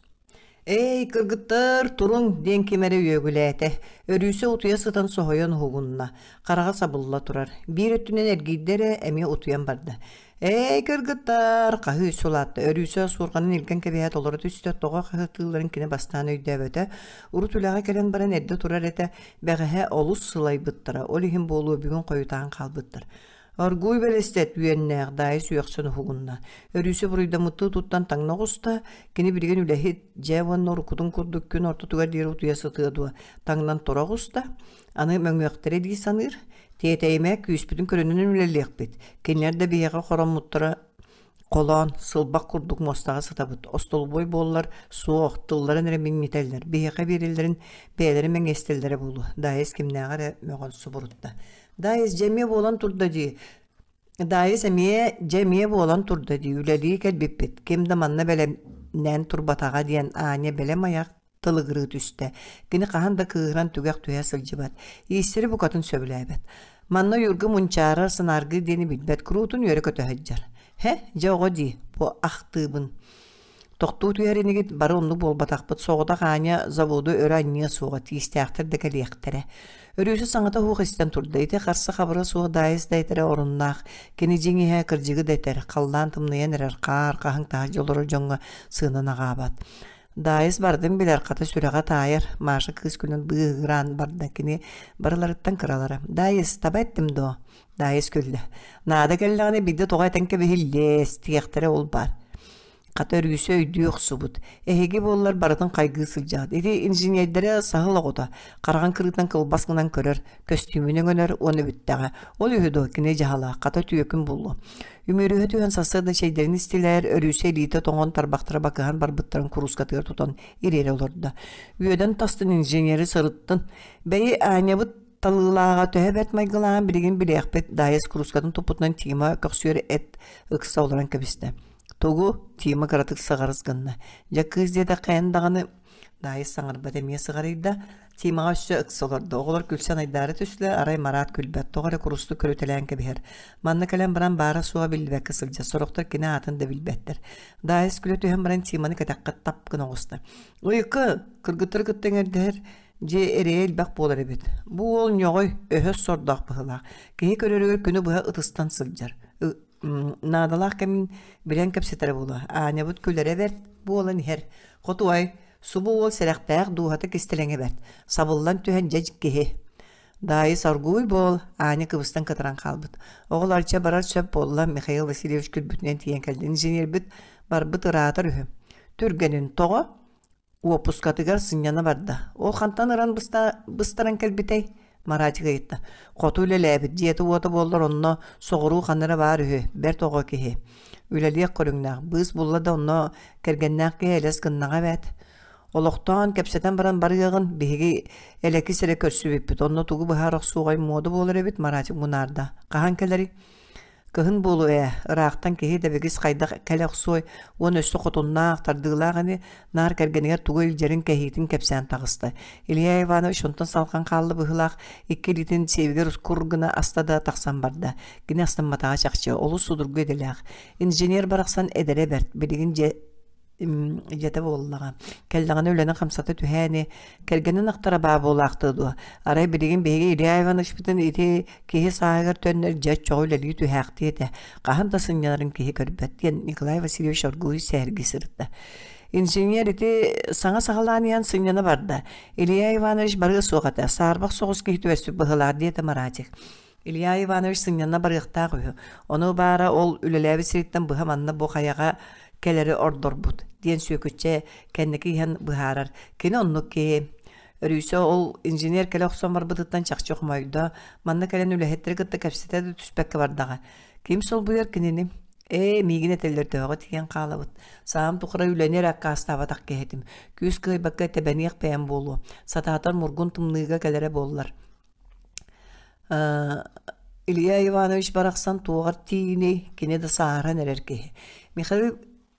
«Эй, кыргыттар, туруҥ!» диэн ким эрэ үөгүлээтэ. Өрүүсэ утуйа сытан соһуйан уһугунна. Хараҕа сабылла турар. Биир өттүнэн эргийдэ эрэ, эмиэ утуйан барда. «Эй, кыргыттар!» хаһыы сулаатта. Өрүүсэ суорҕанын илгэн кэбиһээт олоро түстэ. Тоҕо хаһыытыылларын кини бастаан өйдөөбөтө. Урут үлэҕэ кэлэн баран эрдэ турар этэ. Бэҕэһээ олус сылайбыттара. Ол иһин буолуо бүгүн хойутаан хаалбыттар. Оргууй бэлэстэт үөннээх Даайыс үөхсэн уһугунна. Өрүүсэ буруйдаммыттыы туттан таҥна оҕуста, кини билигин үлэһит, дьэ уонна уруккутун курдук күн ортотугар диэри утуйа сытыа дуо, таҥнан тура оҕуста, аны мөҥүөхтэрэ дии саныыр. Тиэтэйимэ, күүспүтүн көрүнэн үлэлиэхпит. Кинилэр да биһиэхэ хороммуттара холоон, сылбах курдук муостаҕа сытабыт. Остолобуой буоллар, суох, тылларын эрэ минньитэллэр, биһиэхэ биэрэллэрин бэйэлэрэ мэҥиэстэллэрэ буолуо. Даайыс кимнээҕэ эрэ мөҕөн субурутта. Даайыс дьэ эмиэ буолан турда дии. Даайыс эмиэ дьэ эмиэ буолан турда дии. Үлэлии кэлбиппит. Ким да манна бэлэмнээн турбатаҕа диэн Аня бэлэм айах тылыгырыы түстэ. Кини хаһан да кыыһыран түгэх түһэ сылдьыбат. Иистэри букатын сөбүлээбэт. Манна Юрга мунчаарар, санааргыыр диэни билбэт, куруутун үөрэ-көтө сылдьар. Һэ, дьэ оҕо дии, бу ахтыыбын. Тохтуу түһэр инигит бары оннук буолбатахпыт, соҕотох Аня заводу өрө анньыа суоҕа, тиистээхтэр да кэлиэхтэрэ. Өрүүсэ саҥата суох истэн турда, ити харса-хабыра суох Даайыс да этэрэ оруннаах, кини дьиҥ иһэ кырдьыгы да этэр, халлаан тымныйан эрэр, хаар, хаһыҥ таһырдьа олорор дьоҥҥо сыанан аҕаабат. Даайыс бардын билэр, хата сүрэҕэ таайар, Маша кыыс күлэн быыһыгыраан барда, кини барыларыттан кыралара. Даайыс, таба эттим дуо? Даайыс күллэ. Наада кэллэҕинэ биирдэ тоҕо этэн кэбиһиллиэс, тиэхтэрэ ол баар. Хата Өрүүсэ өйдүү охсубут. Эһиги буоллар барытын хайгыы сылдьаҕыт. Ити инженердэрэ саһыл оҕото, хараҕын кырыытынан кылбас гынан көрөр, көстүүмүн өҥөнөр уонна бүттэҕэ. Ол үһү дуо кини дьаһала, хата түөкүн буолуо. Үмүөрүһэ түһэн сарсыарда чэйдэрин истилэр, Өрүүсэ илиитэ тоҥон тарбахтара бакыһан барбыттарын куруускатыгар тутан ириэрэ олордо. Үөдэн тастын инженери сырыттын. Бэйи Аанньабыт талыылааҕа төһө бэрт майгылааҕын билигин билиэхпит, Даайыс куруускатын туппутунан Тима көхсүөр эт ыкса олорон кэбистэ. Тугу? Тима кыратык сыҕарыс гынна. Дьэ кыыс диэтэххэ эн даҕаны Даайыс саҥарбат эмиэ сыҕарыйда. Тимаҕа өссө ыкса олордо. Оҕолор күлсэн айдаара түстүлэр, арай Марат күлбэт, тоҕо эрэ курустук көрүтэлээн кэбиһэр. Манна кэлэн баран баара-суоҕа биллибэккэ сылдьар, сорохтор кини аатын да билбэттэр. Даайыс күлэ түһэн баран Тиманы кэтэххэ тап гына оҕуста. Ыйыкы, кыргыттары кытта эҥэрдэһэр дьиэ эрэйэ элбэх буолар эбит. Бу уол ньоҕой, өһөс сордоох быһыылаах. Киһи көрөрүгэр күнү быһа ытыстан сылдьар. Наадалаах кэмин билэн кэпсэтэрэ буолуо. Аанньабыт күлэрэ бэрт буолан иһэр. Хотуой, субу уол сэрэхтээх дууһата кистэлэҥэ бэрт. Сабыллан түһэн дьэ киһи. Даайыс оргууй буол, Аня кыбыстан кытаран хаалбыт. Оҕолор чэ барар сөп буолла, Михаил Васильевич күлбүтүнэн тиийэн кэллэ. Инженербит барбыт ыраатар үһү. Түргэнин тоҕо? Уоппускатыгар сынньана барда. Ол хантан ыран быстаран кэлбитэй? Маратик ыйытта. Хоту үлэлээбит, дьиэтэ-уота буоллар онно соҕуруу ханна эрэ баар үһү, бэрт оҕо киһи. Үлэлиэх көрүҥнээх, быыс булла да онно кэргэннээх киһи элэс гыннаҕа эбээт. Олохтоон, кэпсэтэн баран барыаҕын, биһиги элэкис эрэ көрсүбүппүт, онно тугу быһаара охсуоҕай муода буолар эбит, Маратик мунаарда. Хаһан кэлэрий? Кыһын буолуо ээ, ыраахтан киһи дэбигис хайдах кэлэ охсуой уонна өссө хотуннаах, тардыылаах ини, наар кэргэнигэр тугу илдьэрин кэһиитин кэпсээн таҕыста. Илья Иванович онтон салҕан хаалла быһыылаах, икки илиитин сиэбигэр кур гына аста да тахсан барда. Кини астымматаҕа чахчы, олус судургу идэлээх. Инженер барахсан эдэрэ бэрт, билигин дьэ дьэтэ буоллаҕа. Кэллэҕинэ үлэни хамсата түһээни, кэргэнин ахтара баа буолаахтыа дуо? Арай билигин биһиги Илья Ивановичпытын ити киһи сааһыгар төннөр дьэ оччоҕо үлэлии түһээхтиэ этэ. Хаһан да сынньанарын киһи көрбөт, диэн Николай Васильевич оргууй сэһэргии сырытта. Инженер ити саҥа саҕалаан иһэн сынньана барда. Илья Иванович барыа суох этэ, саарбах соҕус киһи түбэспит быһыылаах диэтэ Маратик. Илья Иванович сынньана барыахтаах үһү. Ону баара ол үлэлээбит сириттэн быһа манна бу хайаҕа кэлэри ордорбут, диэн Сүөкүччэ кэнники иһэн быһаарар. Кини оннук киһи. Өрүүсэ ол инженер кэлэ охсон барбытыттан чахчы хомойдо, манна кэлэн үлэһиттэри кытта кэпсэтэ да түспэккэ бардаҕа. Ким солбуйар кинини? Ээ, миигин этэллэр төһөҕө тиийэн хаалабыт. Саам тухары үлэни эрэ аккаастаабатах киһи этим. Күүс кыайбакка тэбэниэх бэйэм буолуо. Сатаатар мургун тымныыга кэлэрэ буоллар. Илья Иванович барахсан туоҕар тиийиний, кини да сааһыран эрэр киһи. Михаил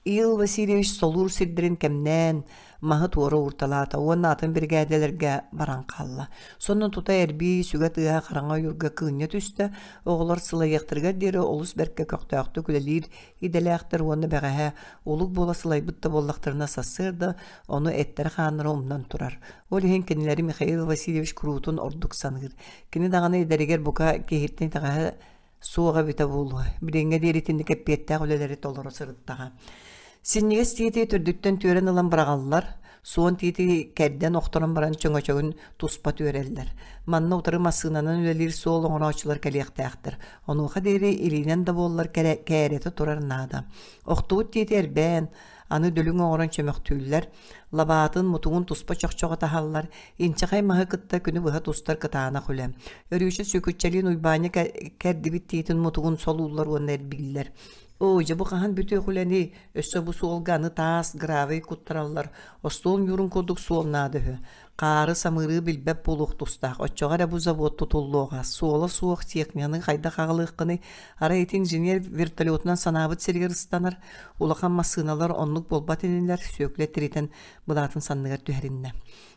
Ил Васильевич солуур сирдэрин кэмнээн, маһы туора уурталаата уонна атын биригээдэлэргэ баран хаалла. Сонно тута эрбии, сүгэ тыаһа хараҥа ойуурга кыынньа түстэ, оҕолор сылайыахтарыгар диэри олус бэркэ көхтөөхтүк үлэлиир идэлээхтэр уонна бэҕэһээ улук буола сылайбыт да буоллахтарына сарсыарда ону эттэрэ-хааннара умнан турар. Ол иһин кинилэри Михаил Васильевич куруутун ордук саныыр. Кини даҕаны эдэригэр бука киһиттэн итэҕэһэ суоҕа эбитэ буолуо. Билиҥҥэ диэри итинник эппиэттээх үлэлэри толоро сырыттаҕа. Синньигэс тиити төрдүттэн түөрэн ылан быраҕаллар, суон тиити кэрдэн охторон баран чөҥөчөгүн туспа түөрэллэр. Манна утары массыынанан үлэлиир суол оҥорооччулар кэлиэхтээхтэр. Онуоха диэри илиинэн да буоллар кээрэтэ турар наада. Охтубут тиити эрбээн, аны дүлүҥ оҥорон чөмөхтүүллэр, лабаатын, мутугун туспа чохчоҕо таһаллар, инчэҕэй маһы кытта күнү быһа тустар кытаанах үлэ. Өрүүчэ Сүкүччэлиин Уйбаанньа кэрдибит тиитин мутугун солууллар уонна эрбииллэр. Оо, дьэ бу хаһан бүтүөх үлэний? Өссө бу суолга аны таас, гравий куттараллар. Остуол ньуурун курдук суол наада үһү. Хаары, самыыры билбэт буолуох тустаах. Оччоҕо эрэ бу завод тутуллуоҕа. Суола суох техниканы хайдах аҕалыаххыный? Арай ити инженер вертолетунан санаабыт сиригэр ыстанар. Улахан массыыналар оннук буолбат инилэр, Сүөкүлэ тиритэн былаатын санныгар түһэриннэ.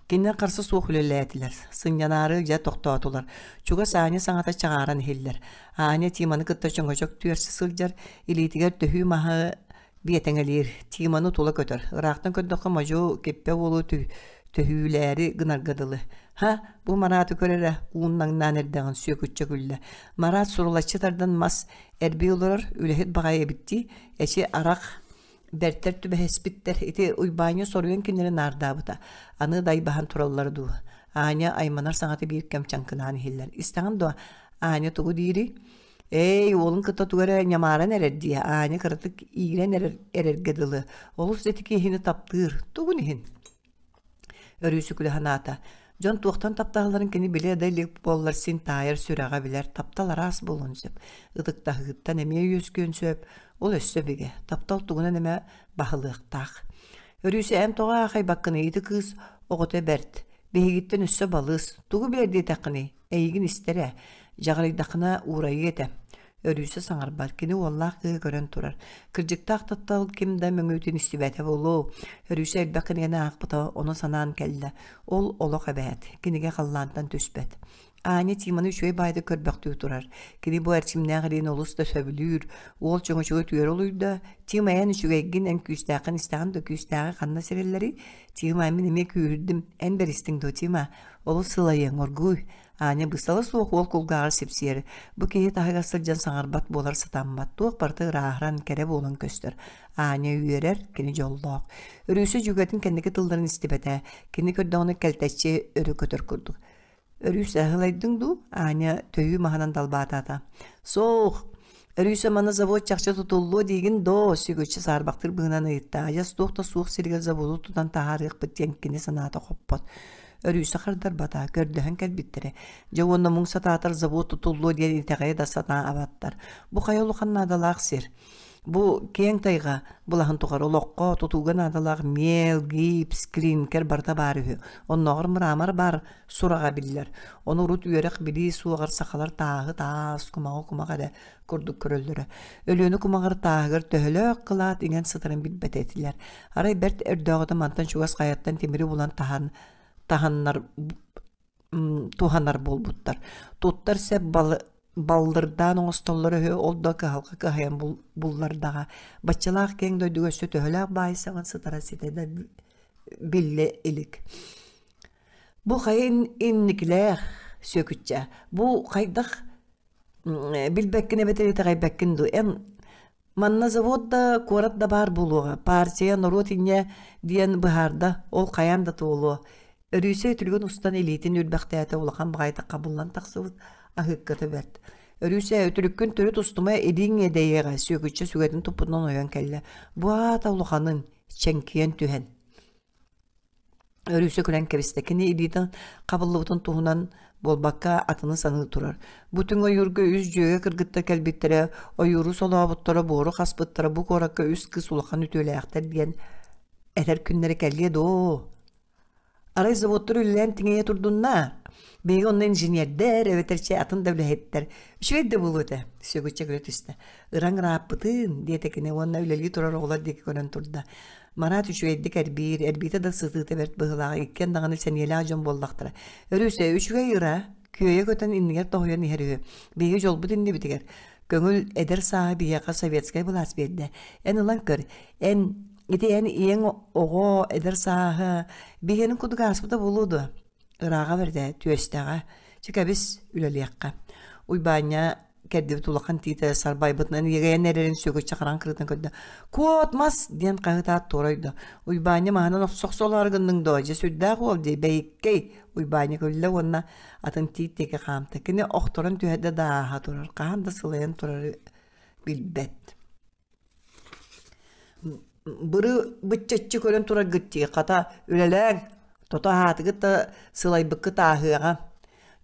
Кинилэр харса суох үлэлээтилэр. Сынньанаары дьэ тохтоотулар. Чугас Аня саҥата чаҕааран иһиллэр. Аня Тиманы кытта чөҥөчөк түөрсэ сылдьар, илиитигэр төһүү маһы биэтэҥэлиир. Тиманы тула көтөр. Ыраахтан көрдөххө модьу киппэ уолу төһүүлээри гынарга дылы. Ха, бу Мараты көр эрэ, ууннаҥнаан эрдэҕин Сүөкүччэ күллэ. Марат сурулаччы тардан мас эрбии олорор, үлэһит баҕайы эбит дии. Эчи арах бэртэр түбэһиспиттэр. Ити Уйбаанньа соруйан кинилэри наардаабыта. Аны дайбаһан тураллар дуу. Аня айманар саҥата биир кэм чаҥкынаан иһиллэр. Истэҕин дуо, Аня тугу диирий? Ээй, уолун кытта тугу эрэ ньамааран эрэр дии, Аня кыратык иирэн эрэр эрэргэ дылы. Олус да ити киһини таптыыр. Тугун иһин? Өрүү сүкүлэ санаата. Дьон туохтан таптаһалларын кини билэ да илик буоллар син таайар сүрэҕэ билэр, таптал араас буолуон сөп. Ытыктаһыыттан эмиэ үөскүөн сөп, ол өссө бигэ. Таптал тугунан эмэ баһылыахтаах. Өрүүсэ эн тоҕо аахайбаккыный ити кыыс оҕото бэрт. Биһигиттэн өссө балыс. Тугу билэр диэтэххиний? Эйигин истэр ээ, дьаҕарыйдаххына уурайыа этэ. Өрүүсэ саҥарбат, кини уоллаах кыыһы көрөн турар. Кырдьыктаах таптал ким да мөҥүүтүн истибэтэ буолуо. Өрүүсэ элбэх кинигэни аахпыта, ону санаан кэллэ. Ол олох эбээт, кинигэ халлаантан түспэт. Аня Тиманы үчүгэй баайдык көрбөхтүү турар. Кини бу эрчимнээх илиини олус да сөбүлүүр. Уол чөҥөчөгө түөрэ олуйда. Тима эн үчүгэйгин, эн күүстээххин истэҕин да күүстээҕи ханна сирэллэрий? Тима мин эмиэ күүһүрдүм. Эн бэристиҥ дуо, Тима? Олус сылайыаҥ, оргууй. Аня быыстала суох уол кулгааҕар сипсийэр. Бу киһи таһыгар сылдьан саҥарбат буолар сатаммат. Туох барыта ырааһыран, кэрэ буолан көстөр. Аня үөрэр, кини дьоллоох. Өрүүсэ дьүөгэтин кэнники тылларын истибэтэ. Кини көрдөҕүнэ кэлтэччи өрө көтөр курдук. Өрүүсэ аһылайдыҥ дуу? Аня төйүү маһынан далбаатаата. Суох! Өрүүсэ маны завод чахчы тутуллуо диигин доо, сүгүччү саарбахтыыр быһыынан ыйытта. Адьас туох да суох сиригэр заводу тутан таһаарыахпыт диэн кини санаата хоппот. Өрүүсэ хардарбата, көрдөһөн кэлбиттэрэ. Дьэ уонна муҥ сатаатар завод тутуллуо диэн итэҕэйэ да сатаабаттар. Бу хайа улахан наадалаах сир. Бу киэҥ тайҕа былаһын тухары олоххо тутууга наадалаах миэл, гипс, клинкер барыта баар үһү. Оннооҕор мрамор баар сураҕа биллэр. Ону урут үөрэх-билии суоҕар сахалар тааһы таас, кумаҕы кумах эрэ курдук көрөллөрө. Өлүөнэ кумаҕар тааһыгар төһөлөөх кылаат иҥэн сытарын билбэт этилэр. Арай бэрт өрдөөҕүтэ мантан чугас хайаттан тимири булан таһан таһаннар туһанар буолбуттар. Туттар сэп баллырдаан оҥостоллор үһү, ол да кыһалҕа кыһайан буллардаҕа. Баччалаах киэҥ дойдуга өссө төһөлөөх баай саҕан сытара ситэ да биллэ илик. Бу хайа инникилээх Сүөкүччэ, бу хайдах билбэккин эбэтэр итэҕэйбэккин дуу? Эн Манна завод да, куорат да баар буолуоҕа, партия, норуот инньэ диэн быһаарда, ол хайаан да туолуо. Өрүүсэ үтүлүгүн устан илиитин үрбэхтээтэ улахан баҕайытык хабыллан тахсыбыт, аһыыкката бэрт. Өрүүсэ, үтүлүккүн төрүт устума илииҥ иэдэйиэҕэ, Сүөкүччэ сүгэтин туппутунан ойон кэллэ. Бу аата улаханын, чэҥкийэн түһэн. Өрүүсэ күлэн кэбистэ. Кини илиитин хабыллыбытын туһунан буолбакка, атыны саныы турар. Бу түҥ ойуурга үс дьүөгэ кыргыттар кэлбиттэрэ, ойууру солообуттара, буору хаспыттара, бу куоракка үс кыыс улахан үтүөлээхтэр диэн этэр күннэрэ кэлиэ дуо? Арай заводтар үлэлээн тиҥэйэ турдунна? Биһиги онно инженердэр, эбэтэр чэ атын да үлэһиттэр. Үчүгэй да буолуо этэ, Сүөкүччэ күлэ түстэ. Ыраҥ ырааппытын, диэтэ кини уонна үлэлии турар оҕолор диэки көрөн турда. Марат үчүгэйдик эрбиир, эрбиитэ да сытыыта бэрт быһыылаах, иккиэн даҕаны сэниэлээх дьон буоллахтара. Өрүүсэ, үчүгэй ыра, күөйэ көтөн иннигэр тоһуйан иһэр үһү. Биһиги дьолбут иннибитигэр. Көҥүл эдэр сааһы биһиэхэ советскай былаас биэрдэ. Эн ылан көр, эн ити эн ийэҥ оҕо эдэр сааһа биһиэнин курдук ааспыта буолуо дуо? Ырааҕа бэрдэ, түөстэҕэ. Чэ кэбис, үлэлиэххэ. Уйбаанньа кэрдибит улахан тиитэ сарбайбытынан иэгэйэн эрэрин сүөкүччэ хараҥа кырыытын көрдө. «Куот, мас!» диэн хаһыытаат туора ойдо. Уйбаанньа маһынан охсохсолоору гынныҥ дуо? Дьэ сүрдээх уол дии, бэйиккэй! Уйбаанньа күллэ уонна атын тиит диэки хаамта. Кини охторон түһэрдэ да ааһа турар, хаһан да сылайан турары билбэт. Быры быччаччы көрөн тураргыт дии, хата, үлэлээҥ, тото аһаатыгыт да сылайбыккыт ааһыаҕа.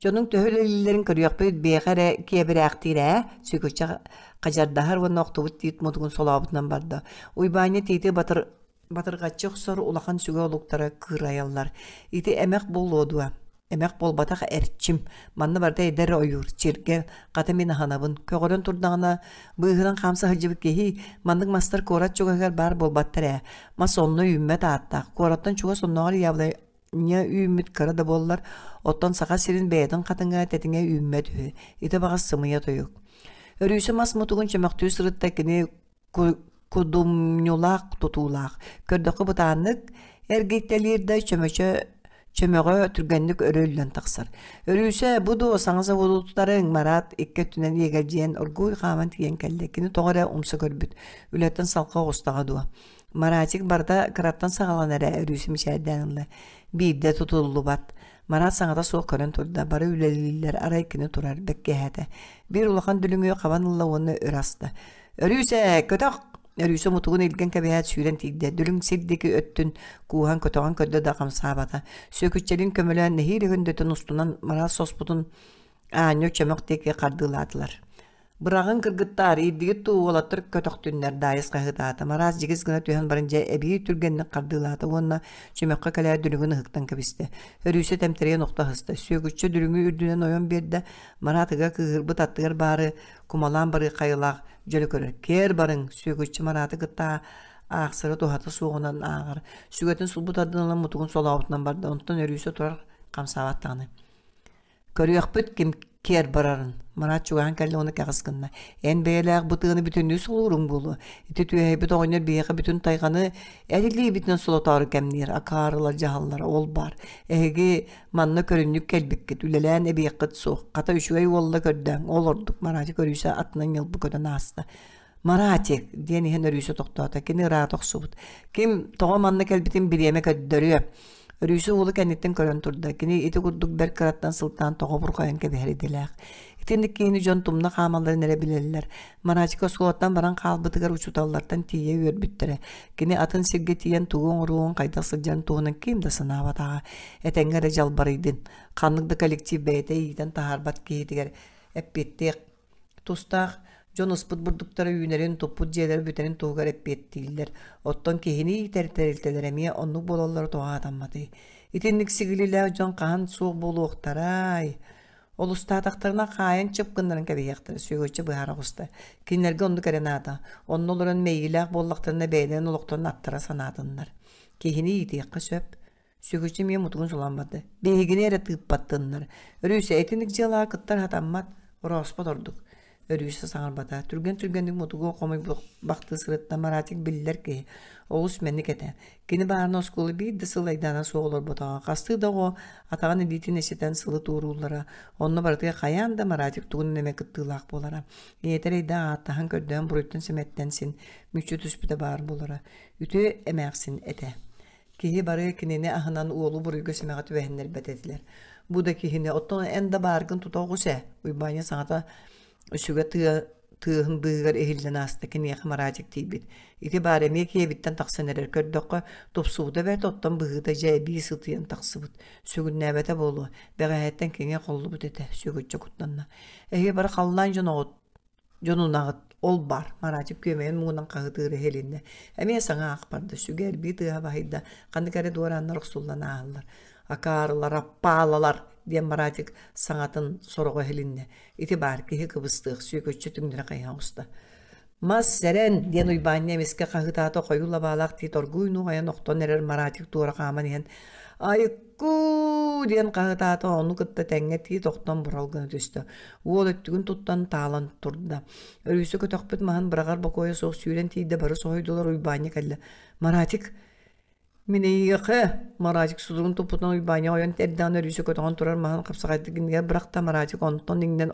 Дьонуҥ төһө үлэлииллэрин көрүөхпүт, биэхэ эрэ киэбирээхтиир ээ, Сүкүччэ хадьардаһар уонна охтубут тиит мутугун солообутунан барда. Уйбаанньа тиити батыр Батырҕаччы охсор улахан сүгэ олуктара кыырайаллар. Ити эмэх буолуо дуо? Эмэх буолбатах эрчим. Манна барыта эдэр ойуур, чиргэл, хата мин аһанабын. Көҕөрөн турдаҕына, быыһынан хаамса сылдьыбыт киһи, маннык мастар куорат чугаһыгар баар буолбаттар ээ. Мас онно үүммэт ааттаах. Куораттан чугас оннооҕор яблоня үүммүт кыра да буоллар, оттон Саха сирин бэйэтин хатыҥа тэтиҥэ үүммэт үһү. Ити баҕас сымыйа тойук. Өрүүсэ мас мутугун чөмөхтүү сырытта кини кудумньулаах тутуулаах, көрдөххө бытааннык эргийтэлиир да чөмөчө чөмөҕө түргэнник өрө үллэн тахсар. Өрүүсэ, бу дуо саҥа заводу тутарыҥ, Марат икки өттүнэн иэгэлдьийэн оргууй хааман тиийэн кэллэ. Кини тоҕо эрэ умса көрбүт. Үлэттэн салҕа оҕустаҕа дуо? Маратик барыта кыраттан саҕаланар эрэ, Өрүүсэ мичээрдээн ылла. Биирдэ тутуллубат. Марат саҥата суох көрөн турда, бары үлэлииллэр, арай кини турар, бэккиһээтэ. Биир улахан дүлүҥү хабан ылла уонна өрө аста. Өрүүсэ, көтөх! Өрүүсэ мутугун илгэн кэбиһээт сүүрэн тиийдэ. Дүлүҥ сир диэки өттүн кууһан көтөҕөн көрдө да хамсаабата. Сүөкүччэлин көмөлөөн нэһиилэ өндөтөн устунан марал соспутун аанньа чөмөх диэки хардыылаатылар. Быраҕыҥ кыргыттаар, иирдигит дуу уолаттар көтөхтүннэр, Даайыс хаһыытаата. Мараас дьигис гына түһэн баран дьэ эбии түргэнник хардыылаата уонна чөмөххө кэлээт дүлүҥүн ыһыктан кэбистэ. Өрүүсэ тэмтэрийэн охто аһыста. Сүөкүччэ дүлүҥү үрдүнэн ойон биэрдэ. Мараат ыга кыыһырбыт аттыгар баары кумалаан барыы хайылаах дьөлө көрөр. Кээр барыҥ, Сүөкүччэ Марааты кытта аахсара туһата суоҕунан ааҕар. Сүгэтин сулбу тардан ылан мутугун солообутунан барда. Онтон өрүүсэ турар хамсаабат даҕаны. Көрүөхпүт ким киэр барарын. Марат чугаһаан кэллэ уонна кэҕис гынна. Эн бэйэлээх бу тыаны бүтүннүү солууруҥ буолуо. Ити түөһэйбит оҕонньор биһиэхэ бүтүн тайҕаны эр илиибитинэн солотоору кэмниир, акаарылар дьаһаллара ол баар. Эһиги Манна көрүнньүк кэлбиккит, үлэлээн эбиэххит суох. Хата үчүгэй уолла көрдөөҥ, ол ордук Маратик Өрүүсэ атынан ньылбы көтөн ааста. Маратик, диэн иһэн Өрүүсэ тохтоото. Кини ыраата охсубут. Ким тоҕо манна кэлбитин бириэмэ көрдөрүө. Өрүүсэ уолу кэнниттэн көрөн турда. Кини ити курдук бэрт кыраттан сылтаан тоҕо бурҕайан кэбиһэр идэлээх. Итинник киһини дьон тумна хаамалларын эрэ билэллэр. Маратик оскуолаттан баран хаалбытыгар учууталлартан тиийэ үөрбүттэрэ. Кини атын сиргэ тиийэн тугу оҥоруоҕун, хайдах сылдьарын туһунан ким да санаабатаҕа. Этэҥҥэ эрэ дьалбарыйдын. Ханнык да коллектив бэйэтэ иитэн таһаарбат киһитигэр эппиэттиэх тустаах. Дьон ыспыт бурдуктара үүнэрин, туппут дьиэлэрэ бүтэрин туһугар эппиэттииллэр. Оттон киһини иитэр тэрилтэлэр эмиэ оннук буолаллара тоҕо аатамматый? Итинник сигилилээх дьон хаһан суох буолуохтарай? Олустаатахтарына хаайан чып гыннаран кэбиһиэхтэрэ, Сүөгүччэ быһаара оҕуста. Кинилэргэ оннук эрэ наада. Онно олорон мэйиилээх буоллахтарына бэйэлэрин олохторун аттара санаатыннар. Киһини иитиэххэ сөп. Сүгүччү эмиэ мутугун сулаан барда. Биһигини эрэ тыыппаттыннар. Өрүүсэ итинник дьыалаҕа кыттар сатаммат, орооспот ордук. Өрүүсэ саҥарбата. Түргэн-түргэнник мутугу хомуйбахтыы сырытта Маратик биллэр киһи. Олус мэник этэ. Кини баарына оскуола биир да сыл айдаана суох олорботоҕо. Хастыы да оҕо атаҕын илиитин эчэтэн сылы туорууллара. Онно барытыгар хайаан да Маратик тугун эмэ кыттыылаах буолара. Ийэтэ эрэйдээх ааттаһан көрдөөн буруйтан-сэмэттэн син мүччү түспүтэ баар буолара. Үтүө эмээхсин этэ. Киһи бары кинини аһынан уолу буруйга-сэмэҕэ түбэһиннэрбэт этилэр. Бу да киһини, оттон эн да бааргын тута оҕус ээ, Уйбаанньа саҥата үсүгэ тыа тыаһын быыһыгар иһиллэн ааста, киниэхэ Маратик тиийбит. Ити баар эмиэ киэбиттэн тахсан эрэр, көрдөххө, тупсубута бэрт, оттон быһыыта дьэ эбии сытыйан тахсыбыт. Сүгүннээбэтэ буолуо, бэҕэһээттэн киҥэ холлубут этэ, сүгүччэ куттанна. Эһиги бары халлаан дьоноҕут Дьонунаҕыт ол баар, Маратик күөмэйин муҥунан хаһытыыра иһилиннэ. Эмиэ саҥа аах барда, сүгэ эрбии тыаһа баһыйда, ханнык эрэ дуорааннар охсуллан ааһаллар. Акаарылар, аппаалалар! диэн Маратик саҥатын сороҕо иһилиннэ. Ити баар киһи кыбыстыах, сүөкүччү түҥнэри хайыһа оҕуста. Мас сэрэн! диэн Уйбаанньа эмискэ хаһыытаата хойуу лабаалаах тиит оргууй нуоҕайан охтон эрэр Маратик туора хааман иһэн «Айыкку!» диэн хаһыытаата ону кытта тэҥҥэ тиит охтон бурал гына түстэ. Уол өттүгүн туттан таалан турда. Өрүүсэ көтөхпүт маһын быраҕар бокуойа суох сүүрэн тиийдэ бары соһуйдулар Уйбаанньа кэллэ. «Маратик, Мин эйиэхэ, Маратик судурун туппутунан Уйбаанньа ойон эрдэҕинэ өрүүсэ көтөҕөн турар маһын хапсаҕайдык иннигэр бырахта, Маратик онтон иҥнэн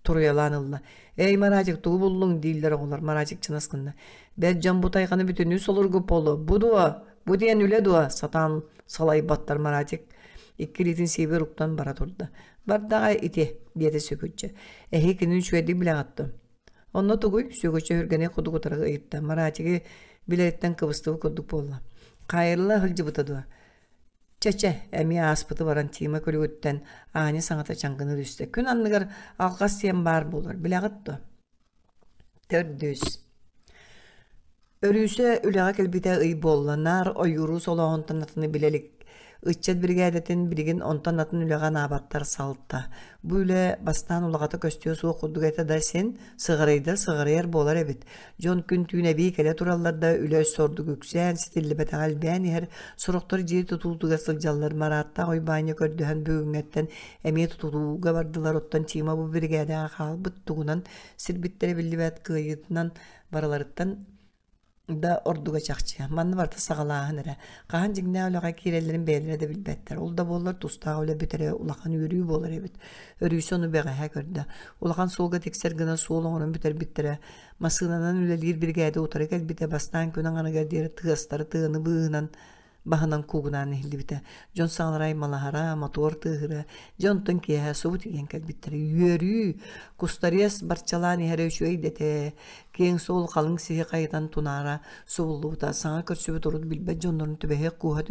туруйалаан ылла. «Эй, Маратик, тугу буллуҥ?» дииллэр оҕолор. Маратик чынас гынна. «Бэрт дьон бу тайҕаны бүтүннүү солургу полу. Бу дуо? Бу диэн үлэ дуо?» Сатаан салайбаттар Маратик икки илиитин сиэбигэр уктан бара турда. «Бардаҕа ити», диэтэ Сүкүччэ. «Эһиги кинини үчүгэйдик билэҕит дуо?» Онно тугуй? Сүөкүччэ өһүргэнэ курдук утары ыйытта. Маратигы билэриттэн кыбыстыбыт курдук буолла. Хаайылла сылдьыбыта дуо? Чэ-чэ, эмиэ ааспыты баран Тима күлүгүттэн Аня саҥата чаҥкыныы түстэ. Күн анныгар алҕас диэн баар буолар, билэҕит дуо? Төрдүс. Өрүүсэ үлэҕэ кэлбитэ ый буолла, наар ойууру солооһунтан атыны билэ илик. Ыччат биригээдэтин билигин онтон атын үлэҕэ анаабаттар салта. Бу үлэ бастаан улаҕата көстүө суох курдук этэ да син сыҕарыйдар сыҕарыйар буолар эбит. Дьон күн-түүн эбии кэлэ тураллар да үлэ өссө ордук үксээн, ситиллибэтэҕэ элбээн иһэр. Сорохтор дьиэ тутуутугар сылдьаллар. Марааттаах Уйбаанньа көрдөһөн бүгүҥҥэттэн эмиэ тутууга бардылар. Оттон Тима бу биригээдэҕэ хаалбыт тугунан сирбиттэрэ биллибэт кыайыытынан барыларыттан да ордуга чахчы. Манна барыта саҕалааһын эрэ. Хаһан дьиҥнээх үлэҕэ киирэллэрин бэйэлэрэ да билбэттэр. Ол да буоллар тустаах үлэ бүтэрэ улахан үөрүү буолар эбит. Өрүүсэ ону бэҕэһээ көрдө. Улахан суолга тиксэр гына суол оҥорон бүтэрбиттэрэ. Массыынанан үлэлиир биригээдэ утары кэлбитэ бастаан күн аҥарыгар диэри тыастары тыаны быыһынан баһынан куугунаан иһиллибитэ. Дьон саҥалара аймалаһара, мотуор тыаһыра, дьэ онтон киэһэ субу тиийэн кэлбиттэрэ. Үөрүү, кустариас барчалаан иһэрэ үчүгэй да этэ. Киэҥ суол халыҥ сиһи хайытан тунаара субуллубута. Саҥа көрсүбүт урут билбэт дьоннорун түбэһиэх кууһа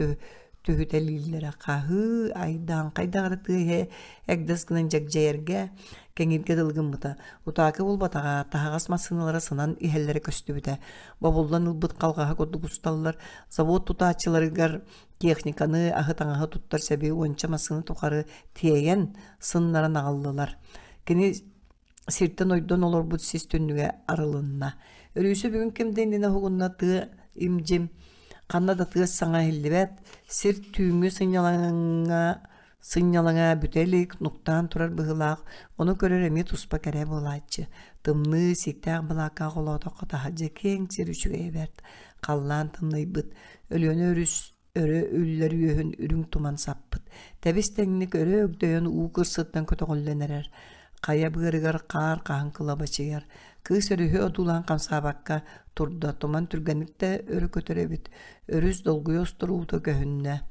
түһүтэлииллэрэ. Хаһыы, айдаан, хайдах эрэ тыа иһэ эгдэс гынан дьэгдьэйэргэ, кэҥииргэ дылы гыммыта. Утаакы булбатаҕа, таһаҕас массыыналара сынан иһэллэрэ көстүбүтэ. Бобуллан ылбыт халҕаһа курдук усталлар, Завод тутааччыларыгар техниканы, аһы-таҥаһы туттар сэби уонча массыына тухары тиэйэн, сыннаран аҕаллылар. Кини сиртэн ойдон олорбут сис түннүгэ арылынна. Өрүүсэ бүгүн ким да иннинэ уһугунна тыа им-дьим, ханна да тыас саҥа иһиллибэт, сир түүҥҥү сынньалаҥҥа Сынньалаҥа бүтэ илик, нуктаан турар быһыылаах, ону көрөр эмиэ туспа кэрэ буолааччы. Тымныы, сииктээх балааккаҕа холоотоххо таһырдьа киэҥ сир үчүгэйэ бэрт. Халлаан тымныйбыт, Өлүөнэ өрүс өрө үллэр үөһүн үрүҥ туман саппыт. Тэбис-тэҥник өрө өгдөйөн уу кырсыттан көтөҕүллэн эрэр. Хайа быарыгар хаар хаһан кылабачыйар. Кыыс өрүһү одуулаан хамсаабакка турда, туман түргэнник да өрө көтөр эбит. Өрүс долгуйа устар уута көһүннэ.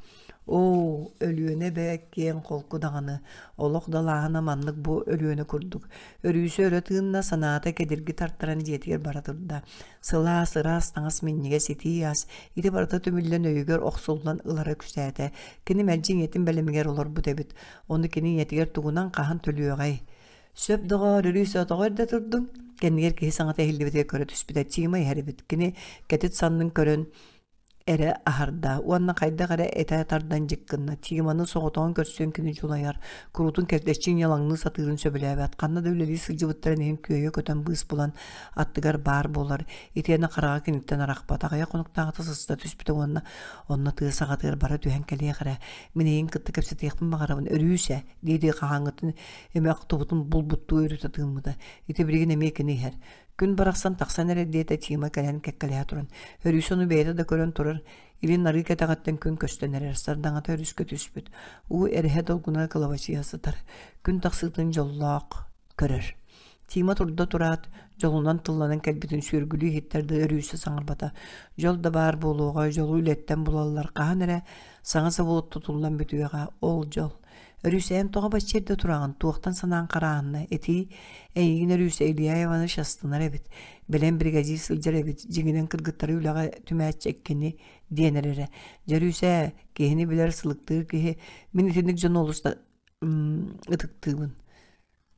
Оо, Өлүөнэ эбэ киэҥ холку даҕаны, олох далааһына маннык бу Өлүөнэ курдук. Өрүүсэ өрө тыынна, санаата кэдирги тартаран дьиэтигэр бара турда. Сылаас, ыраас таҥас минньигэс итии ас, ити барыта түмүллэн өйүгэр охсуллан ылара үксээтэ. Кини мэлдьи ийэтин бэлэмигэр олорбут эбит. Ону кини ийэтигэр тугунан хаһан төлүөҕэй? Сөп доҕоор, Өрүүсэ тоҕо эрдэ турдуҥ? Кэннигэр киһи саҥата иһиллибитигэр көрө түспүтэ. Тима иһэр эбит. Кини кэтит саннын көрөн эрэ аһарда уонна хайдах эрэ этэ тардан дьик гынна. Тиманы соҕотоҕун көрсөн кини дьулайар, куруутун кэрдэччи ньалаҥныы сатыырын сөбүлээбэт. Ханна да үлэлии сылдьыбыттарын иһин күөйэ көтөн быыс булан аттыгар баар буолар. Итиэннэ хараҕа киниттэн арахпат. Аҕыйах хонуктааҕыта сыста түспүтэ уонна онно тыа саҕатыгар бара түһэн кэлиэх эрэ. Мин эйигин кытта кэпсэтиэхпин баҕарабын. Өрүүсэ, дии-дии хаһааҥҥытын эмэ охтубутун булбуттуу өрүтэ тыыммыта. Ити билигин эмиэ кини иһэр. Күн барахсан тахсан эрэр диэтэ Тима кэлэн кэккэлэһэ туран. Өрүүс ону бэйэтэ да көрөн турар, илин арыы кэтэҕиттэн күн көстөн эрэр, сардаҥата өрүскэ түспүт. Уу эрэһэ долгуна кылабачыйа сытар. Күн тахсыытын дьоллоох көрөр. Тима турда тураат, дьолунан тылланан кэлбитин сүөргүлүү иһиттэр да өрүүсэ саҥарбата. Дьол да баар буолуоҕа, дьолу үлэттэн булаллар, хаһан эрэ саҥа завод тутуллан бүтүөҕэ, ол дьол. Өрүүсэйэн тоҕо бачча эрдэ тураҕын, туохтан санаан харааһынна, этиий, эйигин Өрүүсэ Илья Иванович астынар эбит, бэлэм биригэдьиир сылдьар эбит, дьиҥинэн кыргыттары үлэҕэ түмээччи эккини диэн эрэрэ. Дьэ Өрүүсээ, киһини билэр, сылыктыыр киһи, мин итинник дьону олус да ытыктыыбын.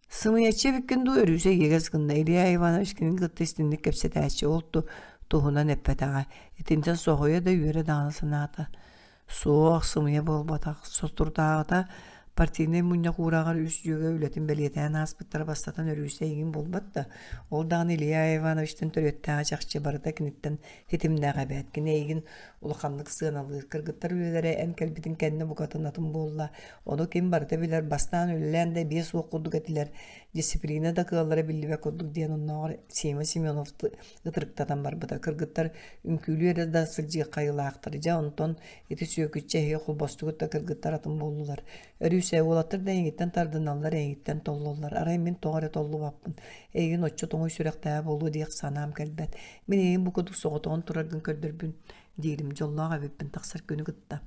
Сымыйаччы эбиккин дуу, Өрүүсэ иэгэс гынна. Илья Иванович кинини кытта истинник кэпсэтээччи, ол туһунан эппэтэҕэ. Итинтэн соһуйа да үөрэ даҕаны санаата. Суох, сымыйа буолбатах. Соторутааҕыта партийнай мунньах уурааҕар үс дьүөгэ үлэтин бэлиэтээн ааспыттара бастатан Өрүүсэ эйигин буолбат да, ол даҕаны Илья Ивановичтан төрүөттээҕэ чахчы барыта киниттэн ситимнээх эбээт. Кини эйигин улаханнык сыаналыыр. Кыргыттар үлэлэрэ эн кэлбитин кэннэ букатын атын буолла. Ону ким барыта билэр, бастаан үлэлээн да эбиэ суох курдук этилэр. Дисциплина да кыаллара биллибэт курдук диэн оннооҕор Сима Семенов ытырыктатан барбыта. Кыргыттар үҥкүүлүү эрэ да сылдьыахха айылаахтар. Дьэ, онтон ити сүөкүччэ эһиги холбостугут да кыргыттар атын буоллулар. Өрүүсэ уолаттар да эйигиттэн тардыналлар, эйигиттэн толлоллор. Арай мин тоҕо эрэ толлубаппын. Эйигин оччо тоҥуй сүрэхтээҕэ буолуо диэх санаам кэлбэт. Мин эйигин бу курдук соҕотоҕун тураргын көрдөрбүн диирим. Дьоллоох эбиппин тахсар күнү кытта.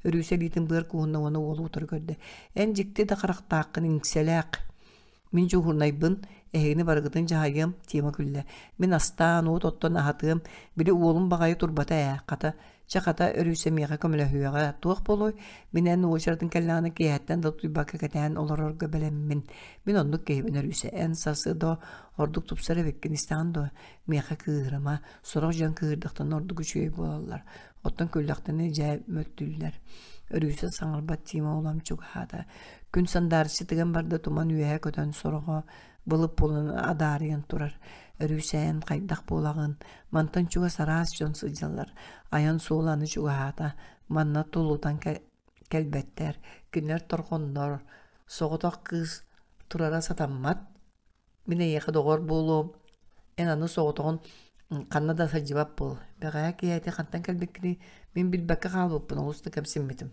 Өрүүсэ илиитин быар кууһунна уонна уолу утары көрдө. Эн дьикти да харахтааххын иҥсэлээх. Мин дьуһуурунайбын, эһигини барыгытын дьаһайыам, Тима күллэ. Мин астаан, уот оттон аһатыам, били уолум баҕайы турбата ээ, хата, чэ хата Өрүүсэ миэхэ көмөлөһүөҕэ, туох буолуой, мин эн уочаратын кэллэҕинэ киэһэттэн да утуйбакка кэтээн олорорго бэлэммин. Мин оннук киһибин Өрүүсэ, эн сарсыарда ордук тупсар эбиккин истэҕин дуо? Миэхэ кыыһырыма, сорох дьон кыыһырдахтарына ордук үчүгэй буолаллар, оттон күллэхтэринэ дьэ мөлтүүллэр. Өрүүсэ саҥарбат Тима улам чугаһаата. Күн сандаарыччы тыган барда туман үөһэ көтөн сороҕо былыт буолан адаарыйан турар. Өрүүсээн хайдах буолаҕын? Мантан чугас араас дьон сылдьаллар. Айан суола аны чугаһаата. Манна тулутан кэлбэттэр. Кинилэр торҕоннор. Соҕотох кыыс турара сатаммат. Мин эйиэхэ доҕор буолуом. Эн аны соҕотоҕун ханна да сылдьыбат буол. Бэҕэһээ киэһэтэ хантан кэлбиккиний мин билбэккэ хаалбыппын олус да кэмсиммитим.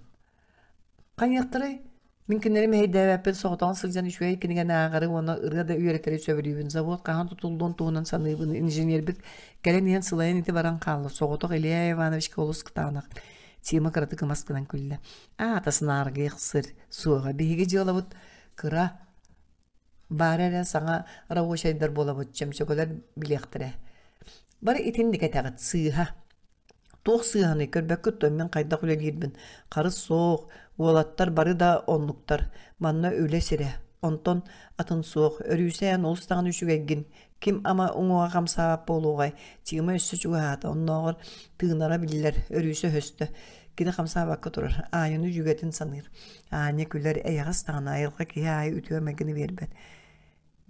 Хайыахтарай? Мин кинилэри мэһэйдээбэппин соҕотоҕун сылдьан үчүгэй кинигэни ааҕары уонна ырыа да үөрэтэри сөбүлүүбүн. Завод хаһан тутуллуон туһунан саныыбын. Инженербит кэлэн иһэн сылайан ити баран хаалла. Соҕотох Илья Ивановичка олус кытаанах. Тима кыратык ымас гынан күллэ. Аата сынааргыах сыр суоҕа. Биһиги дьыалабыт кыра Баара эрэ саҥа рабочайдар буолабыт, чөмчөкөлөр билиэхтэрэ. Бары итинник этэҕит, сыыһа. Туох сыыһаный, көрбөккүт дуо мин хайдах үлэлиирбин? Харыс суох, уолаттар бары да оннуктар. Манна үлэ сирэ. Онтон атын суох. Өрүүсээн олус даҕаны үчүгэйгин. Ким ама уҥуоҕа хамсаабат буолуоҕай? Тима өссө чугаһаата, оннооҕор тыынара биллэр, өрүүсэ өһөстө. Кини хамсаабакка турар, Аанньаны дьүгэтин саныыр. Аня күлэр, эйэҕэс даҕаны айылҕа киһи аайы үтүө майгыны биэрбэт.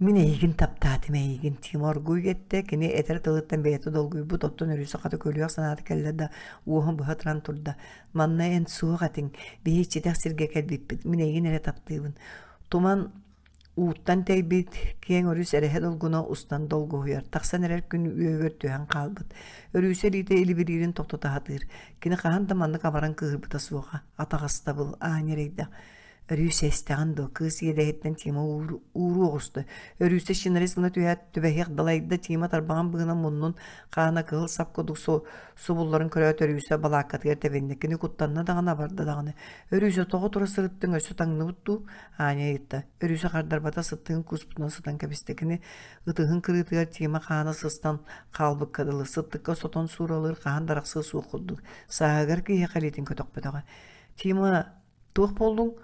Мин эйигин таптаатым эйигин, Тима оргууй эттэ, кини этэр тылыттан бэйэтэ долгуйбут, оттон өрүүсэ хата күлүөх санаата кэллэ да, уоһун быһа туран турда. Манна эн суох этиҥ, биһи иччитэх сиргэ кэлбиппит, мин эйигин эрэ таптыыбын. Туман Ууттан тэйбит, киэҥ өрүс эрэһэ долгуна устан долгуһуйар, тахсан эрэр күн үөһүгэр түһэн хаалбыт. Өрүүсэ илиитэ илибириирин тохтото сатыыр. Кини хаһан да маннык абаран кыыһырбыта суоҕа. Атаҕастабыл, аанньа эрэйдэх. Өрүүсэ истэҕин дуо, кыыс иэдэһиттэн Тима ууруу оҕуста. Өрүүсэ чинарис гына түһээт, түбэһиэх далайда Тима тарбаҕын быһынан муннун хаана кыһыл сап курдук субулларын көрөөт Өрүүсэ балааккатыгар тэбиннэ. Кини куттанна даҕаны, абарда даҕаны. Өрүүсэ тоҕо тура сырыттыҥ, өссө таҥныбыт дуу? Аня ыйытта. Өрүүсэ хардарбата сыттыгын кууспутунан сытан кэбистэ. Кини ытыһын кырыытыгар Тима хаана сыстан хаалбыкка дылы, сыттыкка сотон сууралыыр хаһан да арахсыа суох курдук. Сааһыгар киһиэхэ илиитин көтөхпөтөҕө. Тима, туох буоллуҥ?